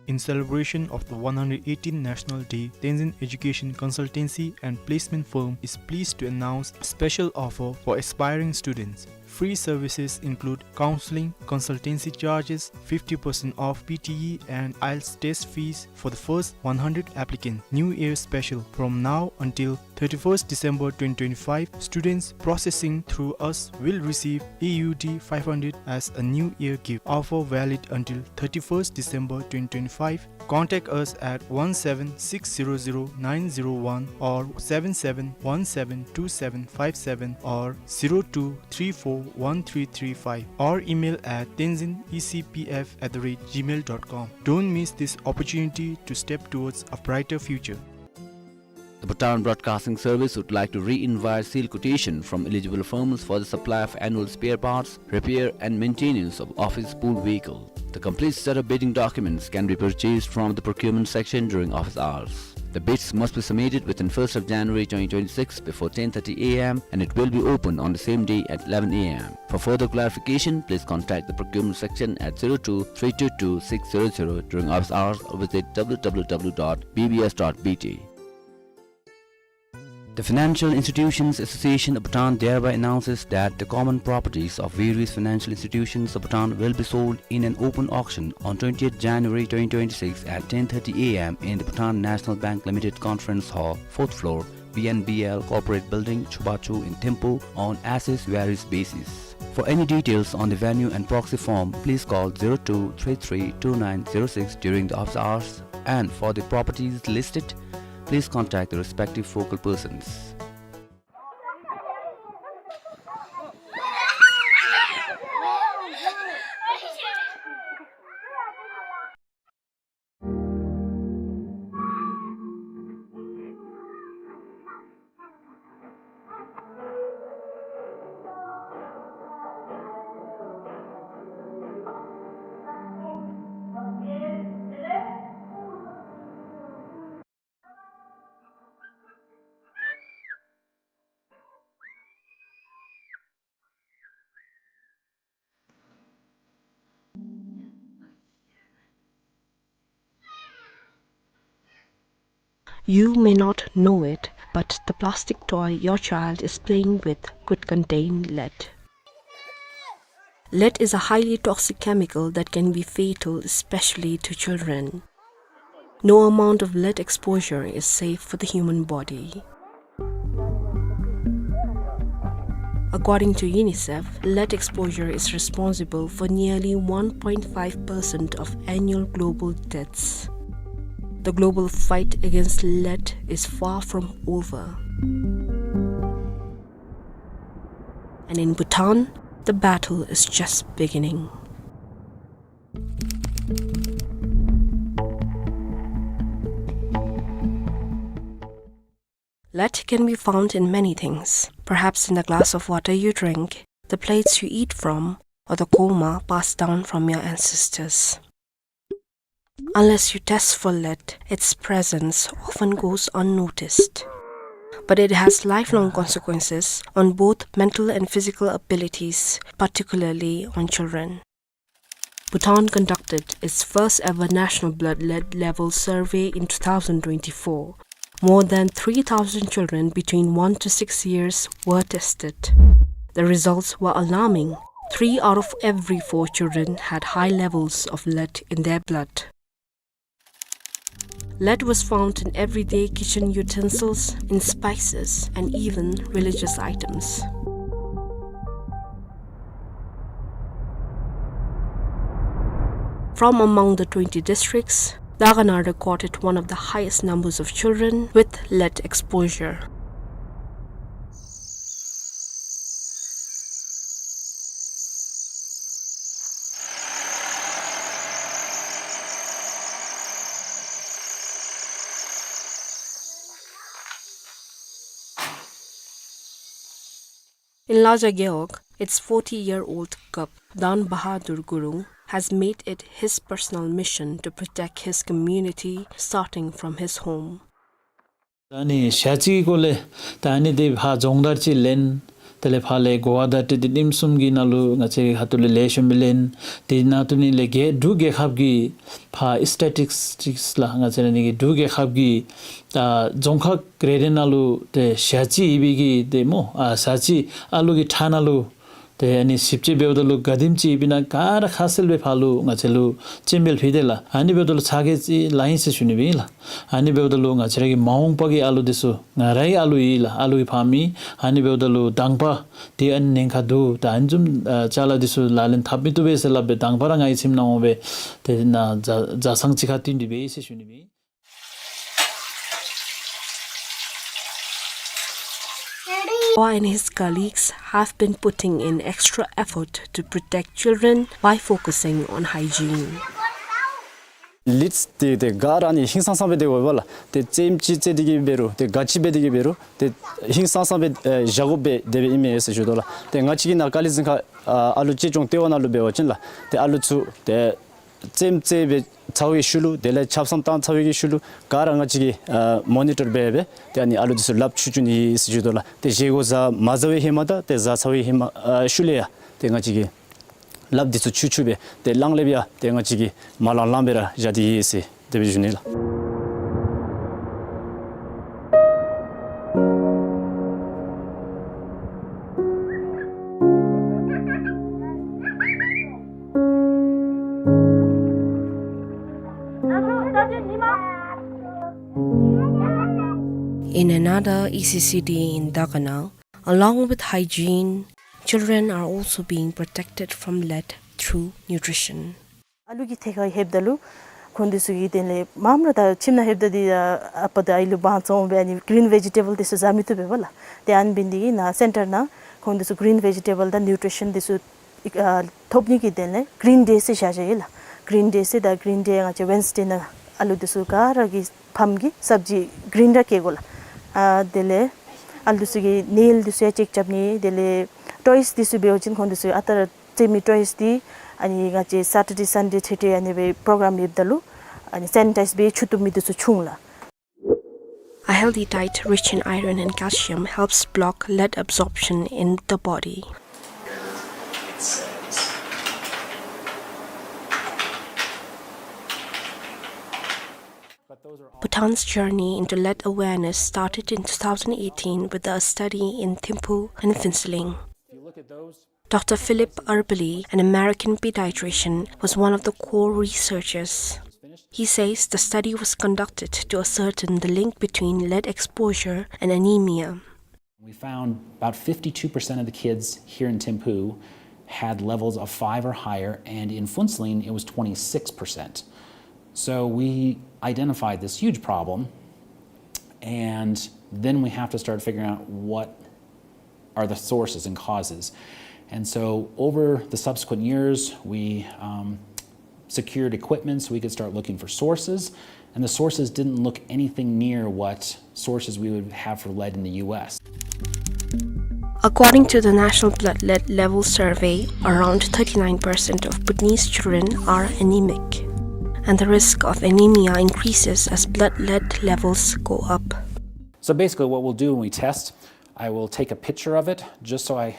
In celebration of the one hundred eighteenth National Day, Tenzin Education Consultancy and Placement Firm is pleased to announce a special offer for aspiring students. Free services include counseling, consultancy charges, fifty percent off P T E and IELTS test fees for the first one hundred applicants. New Year special. From now until thirty-first December twenty twenty-five, students processing through us will receive A U D five hundred as a New Year gift. Offer valid until thirty-first December twenty twenty-five. Contact us at one seven six zero zero nine zero one or seven seven one seven two seven five seven or zero two three four one three three five, or email at tenzin E C P F at the rate gmail dot com. Don't miss this opportunity to step towards a brighter future. The Bhutan Broadcasting Service would like to re-invite sealed quotation from eligible firms for the supply of annual spare parts, repair and maintenance of office pool vehicle. The complete set of bidding documents can be purchased from the procurement section during office hours. The bids must be submitted within first of January twenty twenty-six before ten thirty A M, and it will be open on the same day at eleven A M. For further clarification, please contact the procurement section at zero two three two two six zero zero during office hours or visit W W W dot B B S dot B T. The Financial Institutions Association of Bhutan thereby announces that the common properties of various financial institutions of Bhutan will be sold in an open auction on twentieth January twenty twenty-six at ten thirty A M in the Bhutan National Bank Limited Conference Hall, fourth floor, B N B L Corporate Building, Chubachu in Thimphu on as-is where-is basis. For any details on the venue and proxy form, please call zero two three three two nine zero six during the office hours, and for the properties listed, please contact the respective focal persons. You may not know it, but the plastic toy your child is playing with could contain lead. Lead is a highly toxic chemical that can be fatal, especially to children. No amount of lead exposure is safe for the human body. According to UNICEF, lead exposure is responsible for nearly one point five percent of annual global deaths. The global fight against lead is far from over. And in Bhutan, the battle is just beginning. Lead can be found in many things, perhaps in the glass of water you drink, the plates you eat from, or the kurma passed down from your ancestors. Unless you test for lead, its presence often goes unnoticed. but it has lifelong consequences on both mental and physical abilities, particularly on children. Bhutan conducted its first ever national blood lead level survey in two thousand twenty-four. More than three thousand children between one to six years were tested. The results were alarming. Three out of every four children had high levels of lead in their blood. Lead was found in everyday kitchen utensils, in spices, and even religious items. From among the twenty districts, Dagana recorded one of the highest numbers of children with lead exposure. In Laja Gewog, its forty-year-old Kap Dan Bahadur Gurung has made it his personal mission to protect his community, starting from his home. ད་ནི་ཞག་གཅིག་གི་སྐོར་ལས་ད་ནི་དེ་ཕར་སྦྱོང་བརྡར་ཅིག་ལེན། དེ་ལས་ཕར་ལས་གོ་བ་བརྡ་སྤྲོད་དེ་ཉིནམ་གསུམ་གྱི་ནང་ལུ་ང་བཅས་རའི་ཁ་ཐུག་ལས་ལེགས་ཤོམ་སྦེ་ལེན། དེ་ནང་དུ་ནི་ལས་རྒྱལ་འབྲུག་རྒྱལ་ཁབ་ཀྱི་ཕར་སི་ཊེ་ཊིག་སི་ལགས། ང་བཅས་ར་ནི་གི་འབྲུག་རྒྱལ་ཁབ་ཀྱི་ད་རྫོང་ཁག་རེ་རེ་ནང་ལུ་ཏེ་ཞག་གཅིག་ཡོད་པའི་གི་ཏེ་སྨོ་ཨ་ཞག་གཅིག་ཨ་ལུ་གི་ཁྲག་ནང་ལུ་ཏེ་ཨ་ནི་ཞིབ་དཔྱད་འབདཝ་ད་ལུ་ག་དེམ་ཅིག་ཡོདཔ་ཨིན་ན་ག་ར་ཁ་གསལ་སྦེ་ཕར་ལུ་ང་བཅས་ལུ་སྤྱན་འབུལ་ཕུལ་ཏེ་ལགས། ཨ་ནི་འབདཝ་ད་ལུ་ཚ་གྱང་ཅིག་ལང་ཡི་ཟེར་ཞུ་ནི་སྦེ་ཨིན་ལགས། ཨ་ནི་འབདཝ་ད་ལུ་ང་བཅས་ར་གི་མ་འོངས་པ་གི་ཨ་ལུ་འདི་ཚུ་ང་རའི་ཨ་ལུ་ཨིན་ལགས། ཨ་ལུ་གི་ཕ་མ་ཨིན། ཨ་ནི་འབདཝ་ད་ལུ་དང་པ་ཏེ་ཨ་ནི་ཉེན་ཁ་འདུག། ད་ཨ་ནི་བཟུམ་ཨ་ཅ་ལ་འདི་ཚུ་ལག་ལེན་འཐབ་མི་བཏུབ་པས་ཟེར་སླབ་སྦེ་དང་པ་ར་ང་གི་ཁྱིམ་ནང་འོང་སྦེ་ཏེ་ནཱ་བཟའ་བཟའ་ཚང་གཅིག་ཁར་བསྟུན་ཏེ་སྦེ་ཨིན་ཟེར་ཞུ་ནི་སྦེ་ཨིན། Pawa and his colleagues have been putting in extra effort to protect children by focusing on hygiene. ལིཌསི་འདི་ཏེ་ག་ར་ནི་ཧིང་སངས་སངས་སྦེ་སྡོད་དགོ་པས་ལགས། ཏེ་ཙེམ་ཅིག་རྩེ་སྟེ་གི་འབད་རུང་ཏེ་ག་ཅི་འབད་དེ་གི་འབད་རུང་ཏེ་ཧིང་སངས་སངས་སྦེ་ཨེ་བཞག་དགོ་པས་དེ་སྦེ་ཨིན་མས་ཟེར་ཞུ་དོ་ལགས། ཏེ་ང་བཅས་ཀྱི་ནཱ་ཀ་ལི་རྫོང་ཁག་ཨ་ཨ་ལུ་གཅེས་སྐྱོང་ལྟེ་བ་ནང་ལུ་འབད་བ་ཅིན་ལགས། ཏེ་ཨ་ལུ་ཚུ་ཏེ་ཙེམ་རྩེ་སྦེ་ཚར་བའི་ཤུལ་ལུ་དེ་ལས་ཆབ་གསང་བཏང་ཚར་བའི་གི་ཤུལ་ལུ་ག་ར་ང་བཅས་ཀྱིས་ཨ་མོ་ནི་ཊར་འབད་སྦེ་ཏེ་ཨ་ནི་ཨ་ལུ་འདི་ཚུ་ལགཔ་འཁྱུ་འཁྱུ་ནི་ཨིན་ཟེར་ཞུ་དོ་ལགས། ཏེ་བཞེས་སྒོ་བཟའ་མ་བཟའ་བའི་ཧེ་མ་དང་ཏེ་བཟའ་ཚར་བའི་ཧེ་མ་ཨ་ཤུལ་ལས་ཡང་ཏེ་ང་བཅས་ཀྱིས་ལགཔ་འདི་ཚུ་འཁྱུ་འཁྱུ་སྦེ་ཏེ་གླང་ལེབ་ཡང་ཏེ་ང་བཅས་ཀྱིས་མ་ལང་ལང་སྦེ་ར་བཞག་སྟེ་ཡོད་ཟེར་དེ་སྦེ་ཞུ་ནི་ལགས། In another E C C D in Dagana, along with hygiene, children are also being protected from lead through nutrition. ཨ་ལུ་གི་ཐད་ཁར་ལྷོདཔ་ད་ལུ་ཁོང་འདི་ཚུ་གིས་དེ་ལས་མངམ་ར་ད་ཁྱིམ་ནང་ལྷོདཔ་ད་འདི་ཨ་པ་དང་ཨའི་ལུ་དབང་བཙོང་སྦེ་ཨ་ནི་གི་རིན་ཝེ་ཇི་ཊེ་བཱལ་འདི་ཚུ་བཟའ་མི་བཏུབ་པས་པ་ལགས། ཏེ་ཨ་ནི་འབད་ནི་འདི་གིས་ནཱ་སེན་ཊར་ནང་ཁོང་འདི་ཚུ་གི་རིན་ཝེ་ཇི་ཊེ་བཱལ་དང་ནིའུ་ཊི་རི་ཤཱན་འདི་ཚུ་ཨ་ཐོབ་ནི་གི་དོན་ལས་གི་རིན་ཌེ་ཟེར་བཞག་བཞགཔ་ཨིན་ལགས། གི་རིན་ཌེ་ཟེར་ད་གི་རིན་ཌེ་ང་བཅས་ཝེན་སི་ཌེ་ནང་ཨ་ལུ་འདི་ཚུ་ག་ར་གི་ཕམ་གིས་སབ་ཇི་གི་རིན་ར་བཀལ་དགོ་ལགས། ཨ་དེ་ལས་ཨ་ལུ་འདི་ཚུ་གི་ནེལ་འདི་ཚུ་ཡང་ཅེཀ་རྐྱབ་ནི། དེ་ལས་ཊོའིསི་འདི་ཚུ་འབད་བ་ཅིན་ཁོང་འདི་ཚུ་ཨ་རྟག་ར་རྩེད་མི་ཊོའིསི་འདི་ཨ་ནི་ང་བཅས་སེ་ཊར་ཌེ་སན་ཌེ་ཚེ་འཕྲལ་ཨ་ནི་སྦེ་པོ་རོ་གརམ་ཡོདཔ་ད་ལུ་ཨ་ནི་སེ་ནི་ཊའིཛ་སྦེ་འཁྱུ་བཏུབ་མི་འདི་ཚུ་བྱུང་ལགས། A healthy diet rich in iron and calcium helps block lead absorption in the body. Bhutan's journey into lead awareness started in two thousand eighteen with a study in Thimphu and Phuentsholing. Doctor Philip Arbely, an American pediatrician, was one of the core researchers. He says the study was conducted to ascertain the link between lead exposure and anemia. We found about fifty-two percent of the kids here in Thimphu had levels of five or higher, and in Phuentsholing it was twenty-six percent. So we identified this huge problem, and then we have to start figuring out what are the sources and causes. And so over the subsequent years, we, um, secured equipment so we could start looking for sources. And the sources didn't look anything near what sources we would have for lead in the U S. According to the National Blood Lead Level Survey, around thirty-nine percent of Bhutanese children are anemic, and the risk of anemia increases as blood lead levels go up. So basically what we'll do when we test, I will take a picture of it just so I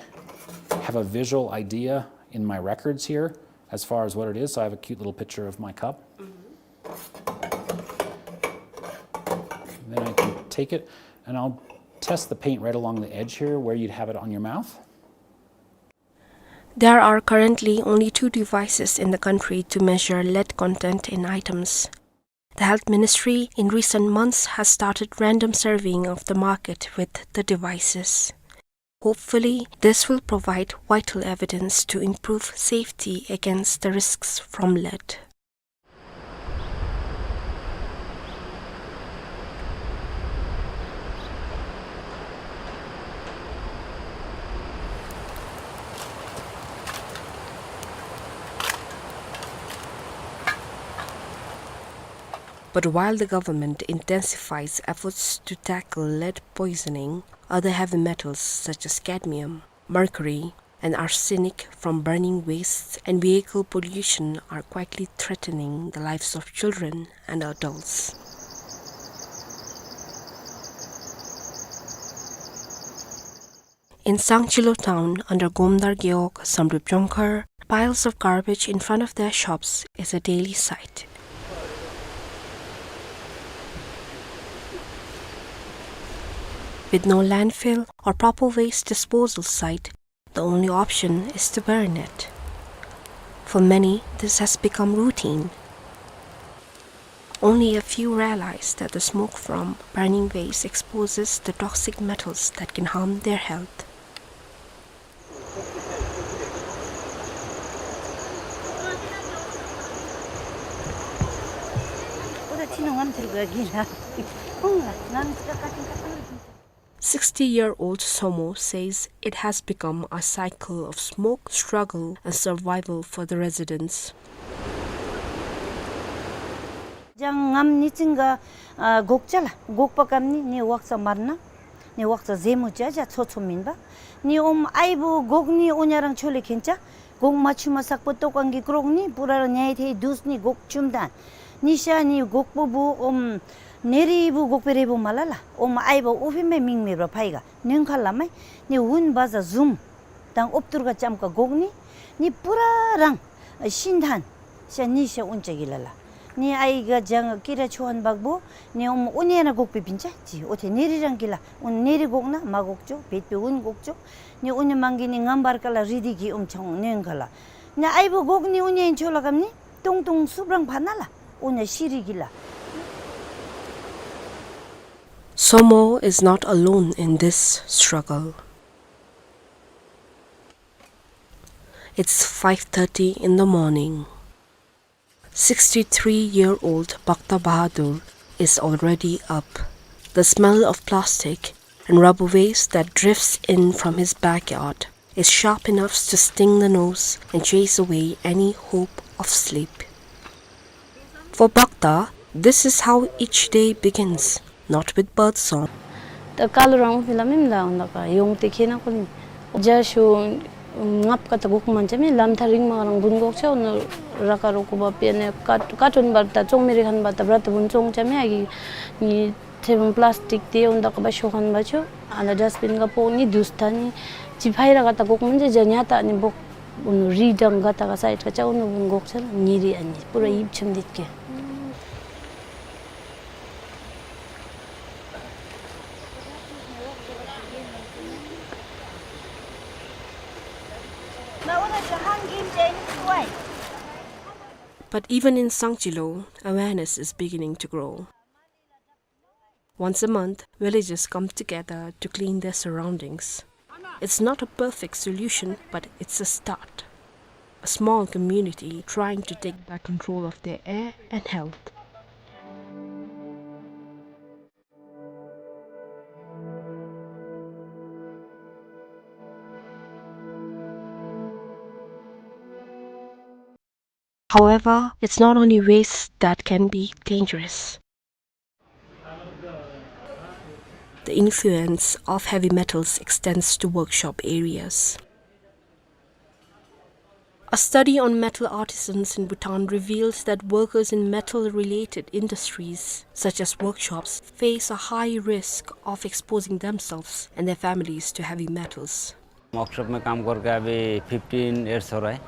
have a visual idea in my records here as far as what it is. So I have a cute little picture of my cup. Then I can take it and I'll test the paint right along the edge here where you'd have it on your mouth. There are currently only two devices in the country to measure lead content in items. The Health Ministry in recent months has started random surveying of the market with the devices. Hopefully, this will provide vital evidence to improve safety against the risks from lead. But while the government intensifies efforts to tackle lead poisoning, other heavy metals such as cadmium, mercury, and arsenic from burning wastes and vehicle pollution are quietly threatening the lives of children and adults. In Sangchilo town under Gomdar Gewog Samdrup Jongkhar, piles of garbage in front of their shops is a daily sight. With no landfill or proper waste disposal site, the only option is to burn it. For many, this has become routine. Only a few realize that the smoke from burning waste exposes the toxic metals that can harm their health. Sixty-year-old Somo says it has become a cycle of smoke, struggle, and survival for the residents. ཅང་ངམ་ནི་ཅིང་ག་ཨ་གོག་ཅ་ལ་གོག་པ་ཀམ་ནི་ནི་ཝག་ཙ་མར་ན་ནི་ཝག་ཙ་ཟེ་མུ་ཅ་ཅ་ཚོ་ཚོ་མིན་པ། ནི་ཨོམ་ཨའི་བུ་གོག་ནི་ཨོ་ཉ་རང་ཆོ་ལེ་ཁེན་ཅ། གོག་མ་ཆུ་མ་སག་པོ་ཏོ་ཀང་གི་ཀྲོག་ནི་པུ་ར་ར་ཉའི་ཐེ་དུས་ནི་གོག་ཆུམ་ད། ནི་ཤ་ནི་གོག་པོ་བུ་ཨོམ་ནེ་རི་བུ་གོག་པེ་རེ་བུ་མ་ལ་ལ། ཨོམ་ཨའི་བུ་ཨུ་ཕི་མེ་མིང་མེ་བ་ཕའི་ག་ནོན་ཁ་ལ་མའི་ནི་ཝུན་བ་ཟ་ཟུམ་དང་ཨོབ་ཏུར་ག་ཅམ་ཀ་གོག་ནི་ནི་པུ་ར་རང་ཤིན་ཐན་ཤ་ནི་ཤ་ཨུན་ཅ་གི་ལ་ལ། ནི་ཨའི་ག་ཇང་ཀི་ར་ཆོ་ཧན་བག་བུ་ནི་ཨོམ་ཨུ་ནེ་ན་གོག་པེ་པིན་ཅ་ཅི་ཨོ་ཐེ་ནེ་རི་རང་གི་ལ་ཨུན་ནེ་རི་གོག་ན་མ་གོག་ཅོ་བེད་པེ་ཨུན་གོག་ཅོ། ནི་ཨུ་ནེ་མང་གི་ནི་ངམ་བར་ཀ་ལ་རི་དི་གི་ཨོམ་ཆང་ནོན་ཁ་ལ། ནི་ཨའི་བུ་གོག་ནི་ཨུ་ནེ་ཆོ་ལ་ཀམ་ནི་ཏུང་ཏུང་སུབ་རང་ཕ་ན་ལ་ཨུ་ནེ་ཤི་རི་གི་ལ། Somo is not alone in this struggle. It's five thirty in the morning. Sixty-three-year-old Bhakta Bahadur is already up. The smell of plastic and rubber waste that drifts in from his backyard is sharp enough to sting the nose and chase away any hope of sleep. For Bhakta, this is how each day begins, not with bird song. ད་ཀ་ལུ་རང་ཕི་ལ་མིམ་ལ་འོང་ད་ཀ་ཡོང་སྟེ་ཁེ་ན་ཁོ་ལིན་ཇ་ཤུ་ངབ་ཀ་ད་གོག་མན་ཅ་མི་ལམ་ཐ་རིང་མ་རང་བུན་གོག་ཆ་འོ་ན་ར་ཀ་རོ་ཀུ་བ་པེ་ནེ་ཀ་ཀ་ཏོན་བར་ད་ཙོང་མི་རི་ཁན་བ་ད་བྲ་ད་བུན་ཙོང་ཅ་མི་ཨ་གི་ནི་ཐེ་བུན་པླཱསྟིཀ་ཏེ་འོང་ད་ཀ་བ་ཤོ་ཁན་བ་ཆོ་ཨ་ན་ཌསཊ་བིན་ག་པོ་ནི་དུས་ཐ་ནི་ཅི་ཕའི་ར་ཀ་ད་གོག་མན་ཅ་ཇ་ཉ་ད་ནི་བོག་འོ་ན་རི་དང་ག་ད་ག་སའིཌ་ཀ་ཅ་འོ་ན་བུན་གོག་ཆ་ལ་ཉེ་རི་ཨ་ནི་པུ་ར་ཡིབ་ཆམ་དིད་ཀེ། But even in Sangchilo, awareness is beginning to grow. Once a month, villagers come together to clean their surroundings. It's not a perfect solution, but it's a start. A small community trying to take back control of their air and health. However, it's not only waste that can be dangerous. The influence of heavy metals extends to workshop areas. A study on metal artisans in Bhutan reveals that workers in metal-related industries, such as workshops, face a high risk of exposing themselves and their families to heavy metals. Workshop में काम करके अभी fifteen years हो रहा है।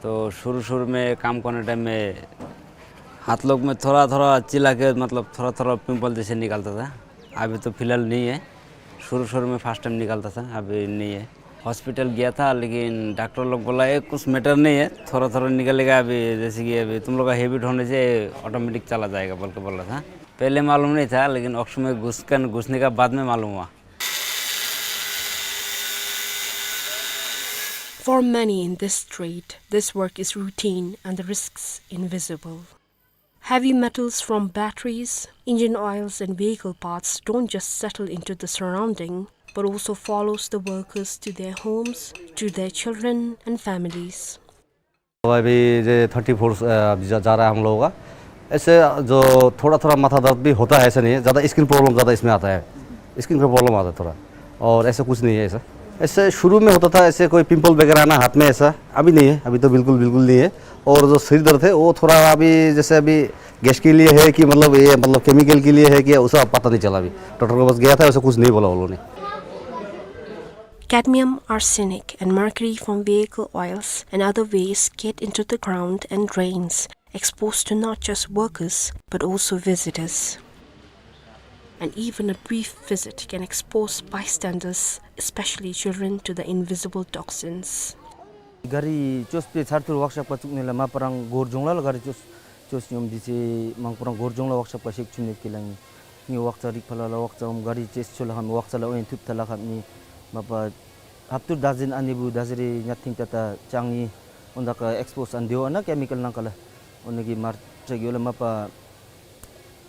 तो शुरू-शुरू में काम करने टाइम में हाथ लोग में थोड़ा-थोड़ा चिल्ला के, मतलब, थोड़ा-थोड़ा पिंपल जैसे निकलता था। अभी तो फिलहाल नहीं है। शुरू-शुरू में फर्स्ट टाइम निकलता था, अभी नहीं है। हॉस्पिटल गया था, लेकिन डॉक्टर लोग बोला, "ये कुछ मैटर नहीं है, थोड़ा-थोड़ा निकलेगा अभी, जैसे कि अभी तुम लोग का हैबिट होने से ऑटोमेटिक चला जाएगा," बोल के बोला था। पहले मालूम नहीं था, लेकिन वर्कशॉप में घुस कर, घुसने का बाद में मालूम हुआ। For many in this trade, this work is routine and the risks invisible. Heavy metals from batteries, engine oils and vehicle parts don't just settle into the surrounding, but also follows the workers to their homes, to their children and families. अभी ये thirty four, अ, जा, जा रहा है हम लोगों का। ऐसे जो थोड़ा-थोड़ा माथा दर्द भी होता है, ऐसा नहीं है। ज़्यादा स्किन प्रॉब्लम ज़्यादा इसमें आता है। स्किन का प्रॉब्लम आता है थोड़ा। और ऐसा कुछ नहीं है ऐसा। ऐसे शुरू में होता था, ऐसे कोई पिंपल वगैरह आना हाथ में ऐसा, अभी नहीं है, अभी तो बिल्कुल, बिल्कुल नहीं है। और जो सिर दर्द है, वो थोड़ा अभी, जैसे अभी गैस के लिए है कि मतलब ये, मतलब केमिकल के लिए है कि उसे पता नहीं चला अभी। डॉक्टर के पास गया था, ऐसा कुछ नहीं बोला उन्होंने। Cadmium, arsenic, and mercury from vehicle oils and other waste get into the ground and drains, exposed to not just workers, but also visitors. And even a brief visit can expose bystanders, especially children, to the invisible toxins. गाडी चोस पे छारथुर वर्कशॉप का चुकने ला मापरांग गोर जोंगला ला गाडी चोस, चोस नियम दिसे मांगपुरांग गोर जोंगला वर्कशॉप का शेक चुने के लांगी। नि वर्कशॉप रिक फला ला वर्कशॉप हम गाडी चेस चोला हम वर्कशॉप ला ओएन थुप तला हम नि मापा हफ्तुर दर्जन आने बु दर्जरी न्याथिंग तता चांगनी उन्दा का एक्सपोज आन दियो ना केमिकल ना कला उन्हें की मार चेक योला मापा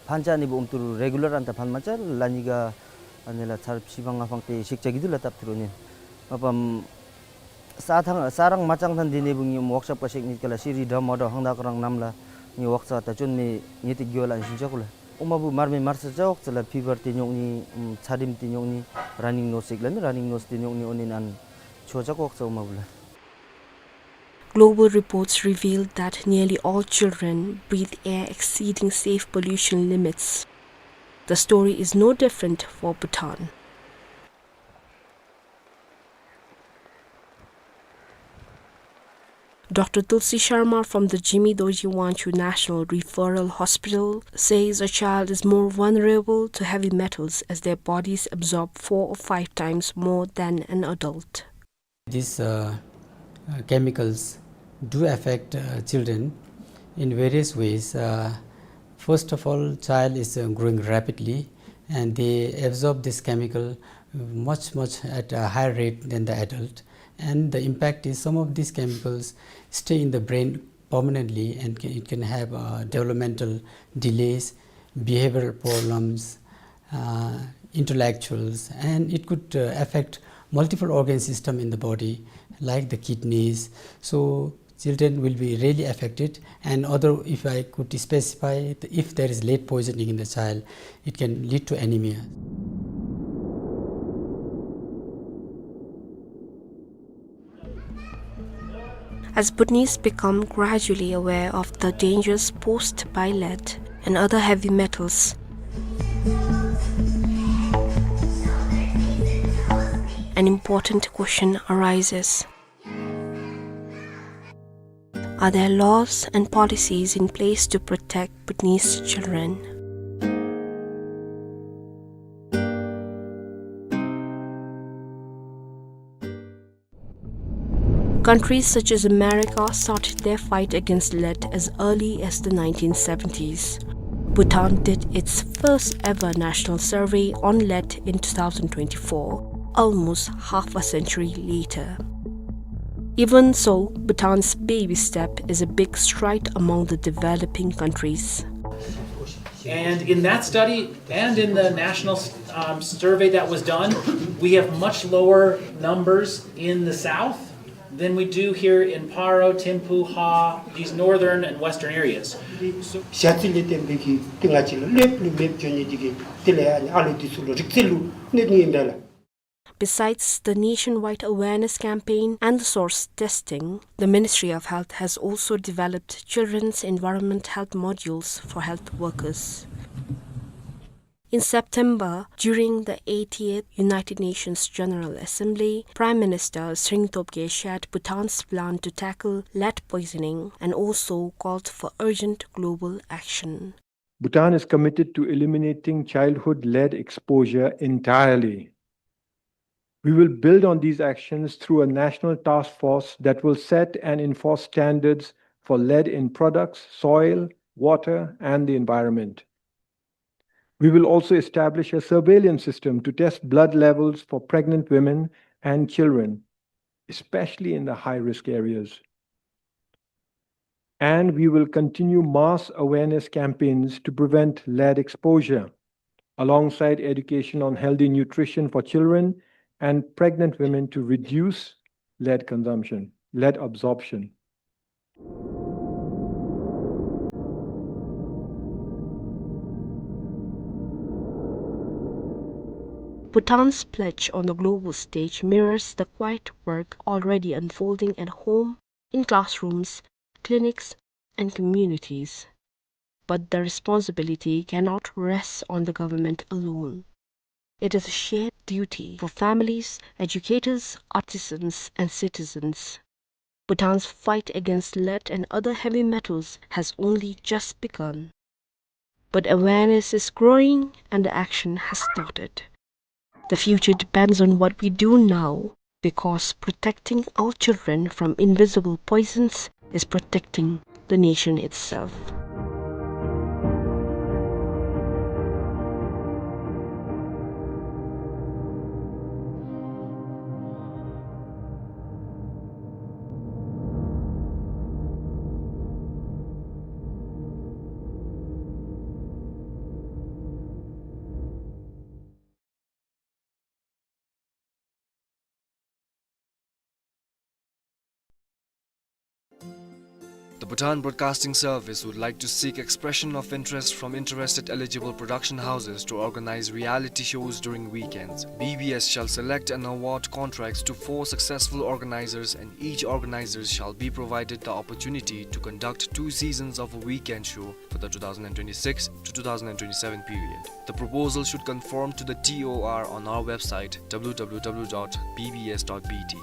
फंचा नि बु उम्तुर रेगुलर अंता फन मचा लानिगा अनेला छार शिवांगा फंगते शिक्षा गिदुला तप तुरुने। मापा साथांग, सारंग मचांग थन दिने बु नि वर्कशॉप का शेक निकला सिरी ड्रम ऑर्डर हंगदा करंग नामला नि वर्कशॉप ता चुन में निति गियोला इंसिन चकुला। उमा बु मार में मार सा चौक चला फीवर ते न्योंगनी, उम, छादिम ते न्योंगनी, रनिंग नोज सिकला में रनिंग नोज ते न्योंगनी उन्हें अन चो चक वर्कशॉप उमा बुला। Global reports reveal that nearly all children breathe air exceeding safe pollution limits. The story is no different for Bhutan. Doctor Tulsi Sharma from the Jigme Dorji Wangchuck National Referral Hospital says a child is more vulnerable to heavy metals as their bodies absorb four or five times more than an adult. These, uh, uh, chemicals do affect, uh, children in various ways. Uh, first of all, child is, uh, growing rapidly, and they absorb this chemical much, much at a higher rate than the adult. And the impact is some of these chemicals stay in the brain permanently, and ca-, it can have, uh, developmental delays, behavioral problems, uh, intellectuals, and it could, uh, affect multiple organ system in the body, like the kidneys. So children will be really affected, and other, if I could specify, if there is late poisoning in the child, it can lead to anemia. As Bhutanese become gradually aware of the dangers posed by lead and other heavy metals, an important question arises. Are there laws and policies in place to protect Bhutanese children? Countries such as America started their fight against lead as early as the nineteen seventies. Bhutan did its first ever national survey on lead in two thousand twenty-four, almost half a century later. Even so, Bhutan's baby step is a big stride among the developing countries. And in that study and in the national, um, survey that was done, we have much lower numbers in the south than we do here in Paro, Thimphu, Ha, these northern and western areas. ཞ་ཚི་ལས་བརྟེན་པའི་གི་ཏི་ང་ཅི་ལ་ལེབ་ལུ་མེབ་བྱོན་ནི་དེ་གི་དེ་ལས་ཨ་ནི་ཨ་ལོ་དེ་ཚུ་ལུ་རིག་རྩལ་ལུ་གནོད་ནི་ཨིན་པས་ལགས། Besides the nationwide awareness campaign and the source testing, the Ministry of Health has also developed children's environment health modules for health workers. In September, during the eightieth United Nations General Assembly, Prime Minister Tshering Tobgay shared Bhutan's plan to tackle lead poisoning and also called for urgent global action. Bhutan is committed to eliminating childhood lead exposure entirely. We will build on these actions through a national task force that will set and enforce standards for lead in products, soil, water, and the environment. We will also establish a surveillance system to test blood levels for pregnant women and children, especially in the high-risk areas. And we will continue mass awareness campaigns to prevent lead exposure, alongside education on healthy nutrition for children and pregnant women to reduce lead consumption, lead absorption. Bhutan's pledge on the global stage mirrors the quiet work already unfolding at home, in classrooms, clinics, and communities. But the responsibility cannot rest on the government alone. It is a shared duty for families, educators, artisans, and citizens. Bhutan's fight against lead and other heavy metals has only just begun. But awareness is growing and the action has started. The future depends on what we do now, because protecting our children from invisible poisons is protecting the nation itself. The Bhutan Broadcasting Service would like to seek expression of interest from interested eligible production houses to organize reality shows during weekends. B B S shall select and award contracts to four successful organizers, and each organizer shall be provided the opportunity to conduct two seasons of a weekend show for the two thousand twenty-six to two thousand twenty-seven period. The proposal should conform to the T O R on our website, W W W dot B B S dot B T.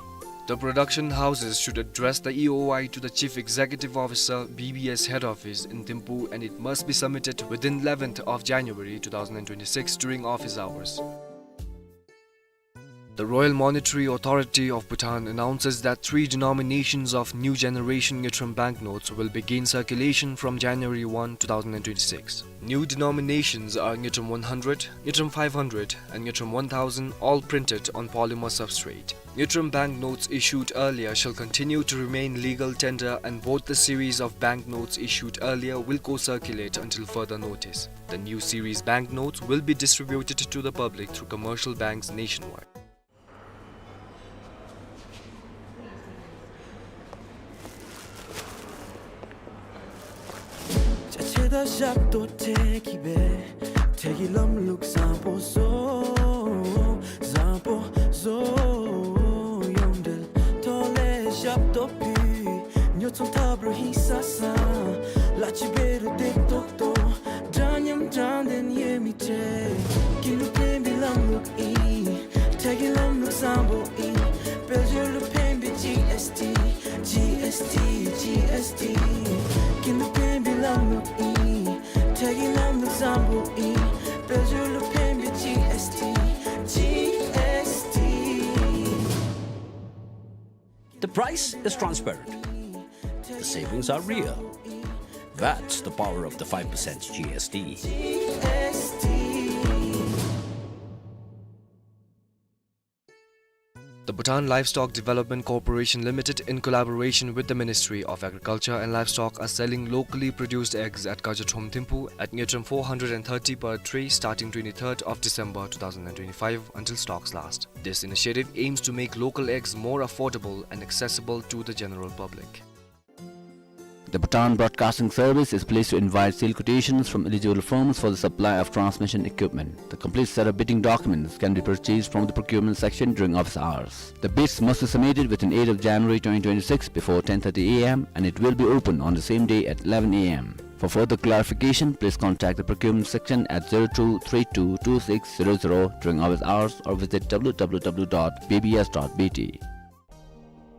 The production houses should address the E O I to the Chief Executive Officer, B B S Head Office in Thimphu, and it must be submitted within eleventh of January two thousand twenty-six during office hours. The Royal Monetary Authority of Bhutan announces that three denominations of new generation Ngultrum banknotes will begin circulation from January one, two thousand twenty-six. New denominations are Ngultrum one hundred, Ngultrum five hundred, and Ngultrum one thousand, all printed on polymer substrate. Ngultrum banknotes issued earlier shall continue to remain legal tender, and both the series of banknotes issued earlier will co-circulate until further notice. The new series banknotes will be distributed to the public through commercial banks nationwide. The price is transparent. The savings are real. That's the power of the five percent G S T. The Bhutan Livestock Development Corporation Limited, in collaboration with the Ministry of Agriculture and Livestock, are selling locally produced eggs at Kajatrom Thimphu at Ngultrum four hundred and thirty per tray, starting twenty-third of December two thousand twenty-five, until stocks last. This initiative aims to make local eggs more affordable and accessible to the general public. The Bhutan Broadcasting Service is pleased to invite sale quotations from eligible firms for the supply of transmission equipment. The complete set of bidding documents can be purchased from the procurement section during office hours. The bids must be submitted within eighth of January twenty twenty-six before ten thirty A M, and it will be open on the same day at eleven A M. For further clarification, please contact the procurement section at zero two three two two six zero zero during office hours or visit W W W dot B B S dot B T.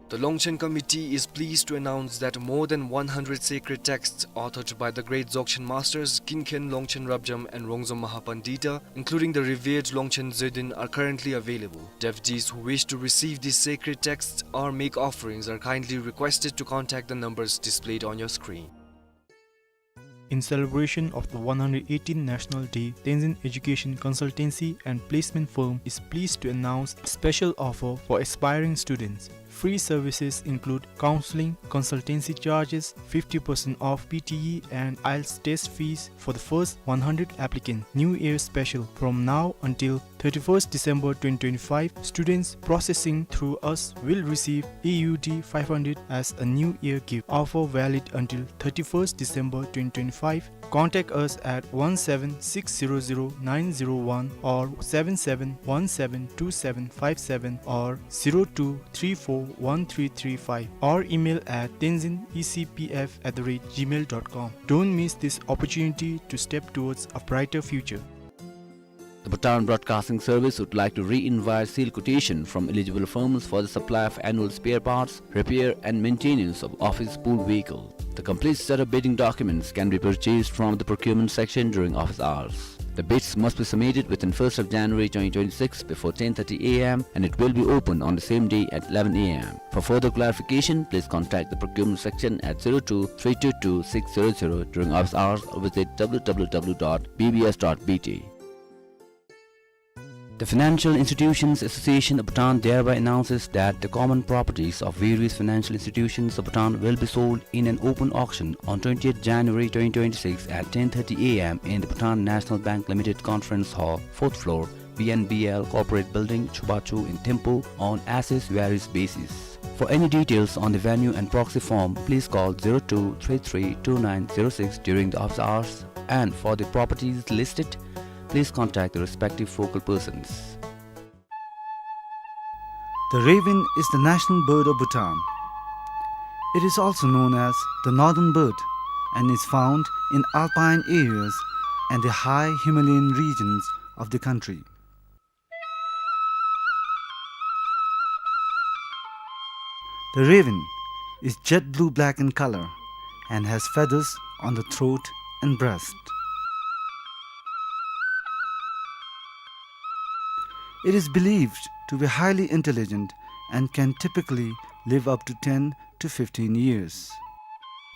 The Longchen Committee is pleased to announce that more than one hundred sacred texts authored by the great Dzogchen masters Kinken Longchen Rabjam and Rongzom Mahapandita, including the revered Longchen Zödin, are currently available. Devotees who wish to receive these sacred texts or make offerings are kindly requested to contact the numbers displayed on your screen. In celebration of the one hundred eighteenth National Day, Tenzin Education Consultancy and Placement Firm is pleased to announce a special offer for aspiring students. Free services include counseling, consultancy charges, fifty percent off P T E and IELTS test fees for the first one hundred applicants. New Year special. From now until thirty-first December twenty twenty-five, students processing through us will receive A U D five hundred as a New Year gift. Offer valid until thirty-first December twenty twenty-five. Contact us at one seven six zero zero nine zero one or seven seven one seven two seven five seven or zero two three four one three three five, or email at tenzin E C P F at the rate gmail dot com. Don't miss this opportunity to step towards a brighter future. The Bhutan Broadcasting Service would like to re-invite sale quotation from eligible firms for the supply of annual spare parts, repair and maintenance of office pool vehicle. The complete set of bidding documents can be purchased from the procurement section during office hours. The bids must be submitted within first of January twenty twenty-six before ten thirty A M, and it will be open on the same day at eleven A M. For further clarification, please contact the procurement section at zero two three two two six zero zero during office hours or visit W W W dot B B S dot B T. The Financial Institutions Association of Bhutan thereby announces that the common properties of various financial institutions of Bhutan will be sold in an open auction on twentieth January twenty twenty-six at ten thirty A M in the Bhutan National Bank Limited Conference Hall, fourth floor, B N B L Corporate Building, Chubachu in Thimphu on as is varies basis. For any details on the venue and proxy form, please call zero two three three two nine zero six during the office hours, and for the properties listed, please contact the respective focal persons. The raven is the national bird of Bhutan. It is also known as the northern bird and is found in alpine areas and the high Himalayan regions of the country. The raven is jet blue-black in color and has feathers on the throat and breast. It is believed to be highly intelligent and can typically live up to ten to fifteen years.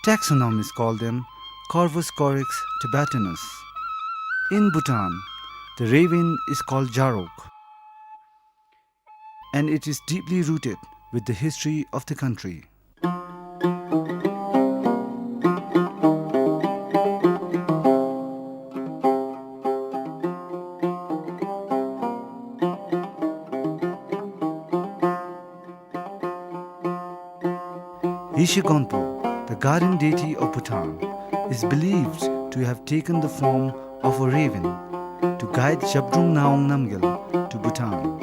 Taxonomists call them Corvus corax tibetanus. In Bhutan, the raven is called jarok, and it is deeply rooted with the history of the country. Yeshe Gonpo, the guardian deity of Bhutan, is believed to have taken the form of a raven to guide Zhabdrung Ngawang Namgyal to Bhutan.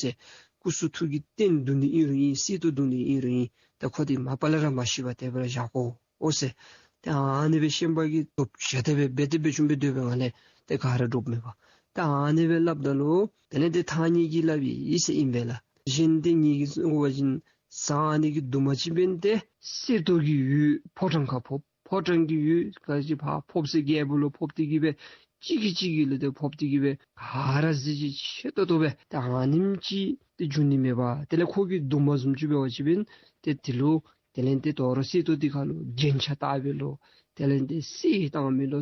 ཟེར། སྐུ་གསུང་ཐུགས་ཀྱི་རྟེན་བརྡུང་ནི་ཨིན་རུང་ཨིན། གསེར་ཏོག་བརྡུང་ནི་ཨིན་རུང་ཨིན། ད་ཁོ་འདི་མ་པ་ལས་ར་མ་ཤི་བར་དེ་སྦེ་ར་བཞག་དགོ་འོང་ཟེར། ཏེ་ཨ་ནི་སྦེ་ཤན་པ་གིས་དོགས་བཞག་སྟེ་སྦེ་འབད་དེ་སྦེ་བྱུང་སྦེ་སྡོད་པའི་སྒང་ལས་ཏེ་ག་ར་འདྲོག་མེད་པར་ད་ཨ་ནི་སྦེ་སླབ་ད་ལུ་དེ་ལས་ཏེ་ཐང་རྙེད་ཀྱིས་སླབ་ཡི་ཟེར་ཨིན་པས་ལགས། གཞན་ཏེ་ངེ་གི་གསུང་བ་ཅིན་ཟངས་ཨ་ནི་གི་རྡུལ་མ་ཅིག་འབད་ནི་དེ་གསེར་ཏོག་གི་འོད་ཕོ་བྲང་ཁར་ཕོག། ཕོ་བྲང་གི་འོད་ག་ཅི་ཕར་ཕོག་ཟེར་རྒྱལ་པོ་ལུ་ཕོག་སྟེ་གི་སྦེ་གཅིག་གིས་གཅིག་གི་ལུ་ཏེ་ཕོག་སྟེ་གི་སྦེ་ག་ར་གཟི་བརྗིད་ཆེ་ཏོག་ཏོ་སྦེ་ད་ཨ་ནེམ་ཅིག་ཏེ་འབྱུང་ནི་མེད་པར་དེ་ལས་ཁོ་གི་རྡུལ་མ་བཟུམ་ཅིག་འབད་བ་ཅིན་ཏེ་དེ་ལུ་དེ་ལས་ཏེ་དོ་རུང་གསེར་ཏོག་འདི་ཁར་ལུ་རྒྱན་ཆ་བཏགས་མི་ལོ། དེ་ལས་ཏེ་གསེར་བཏང་མི་ལོ།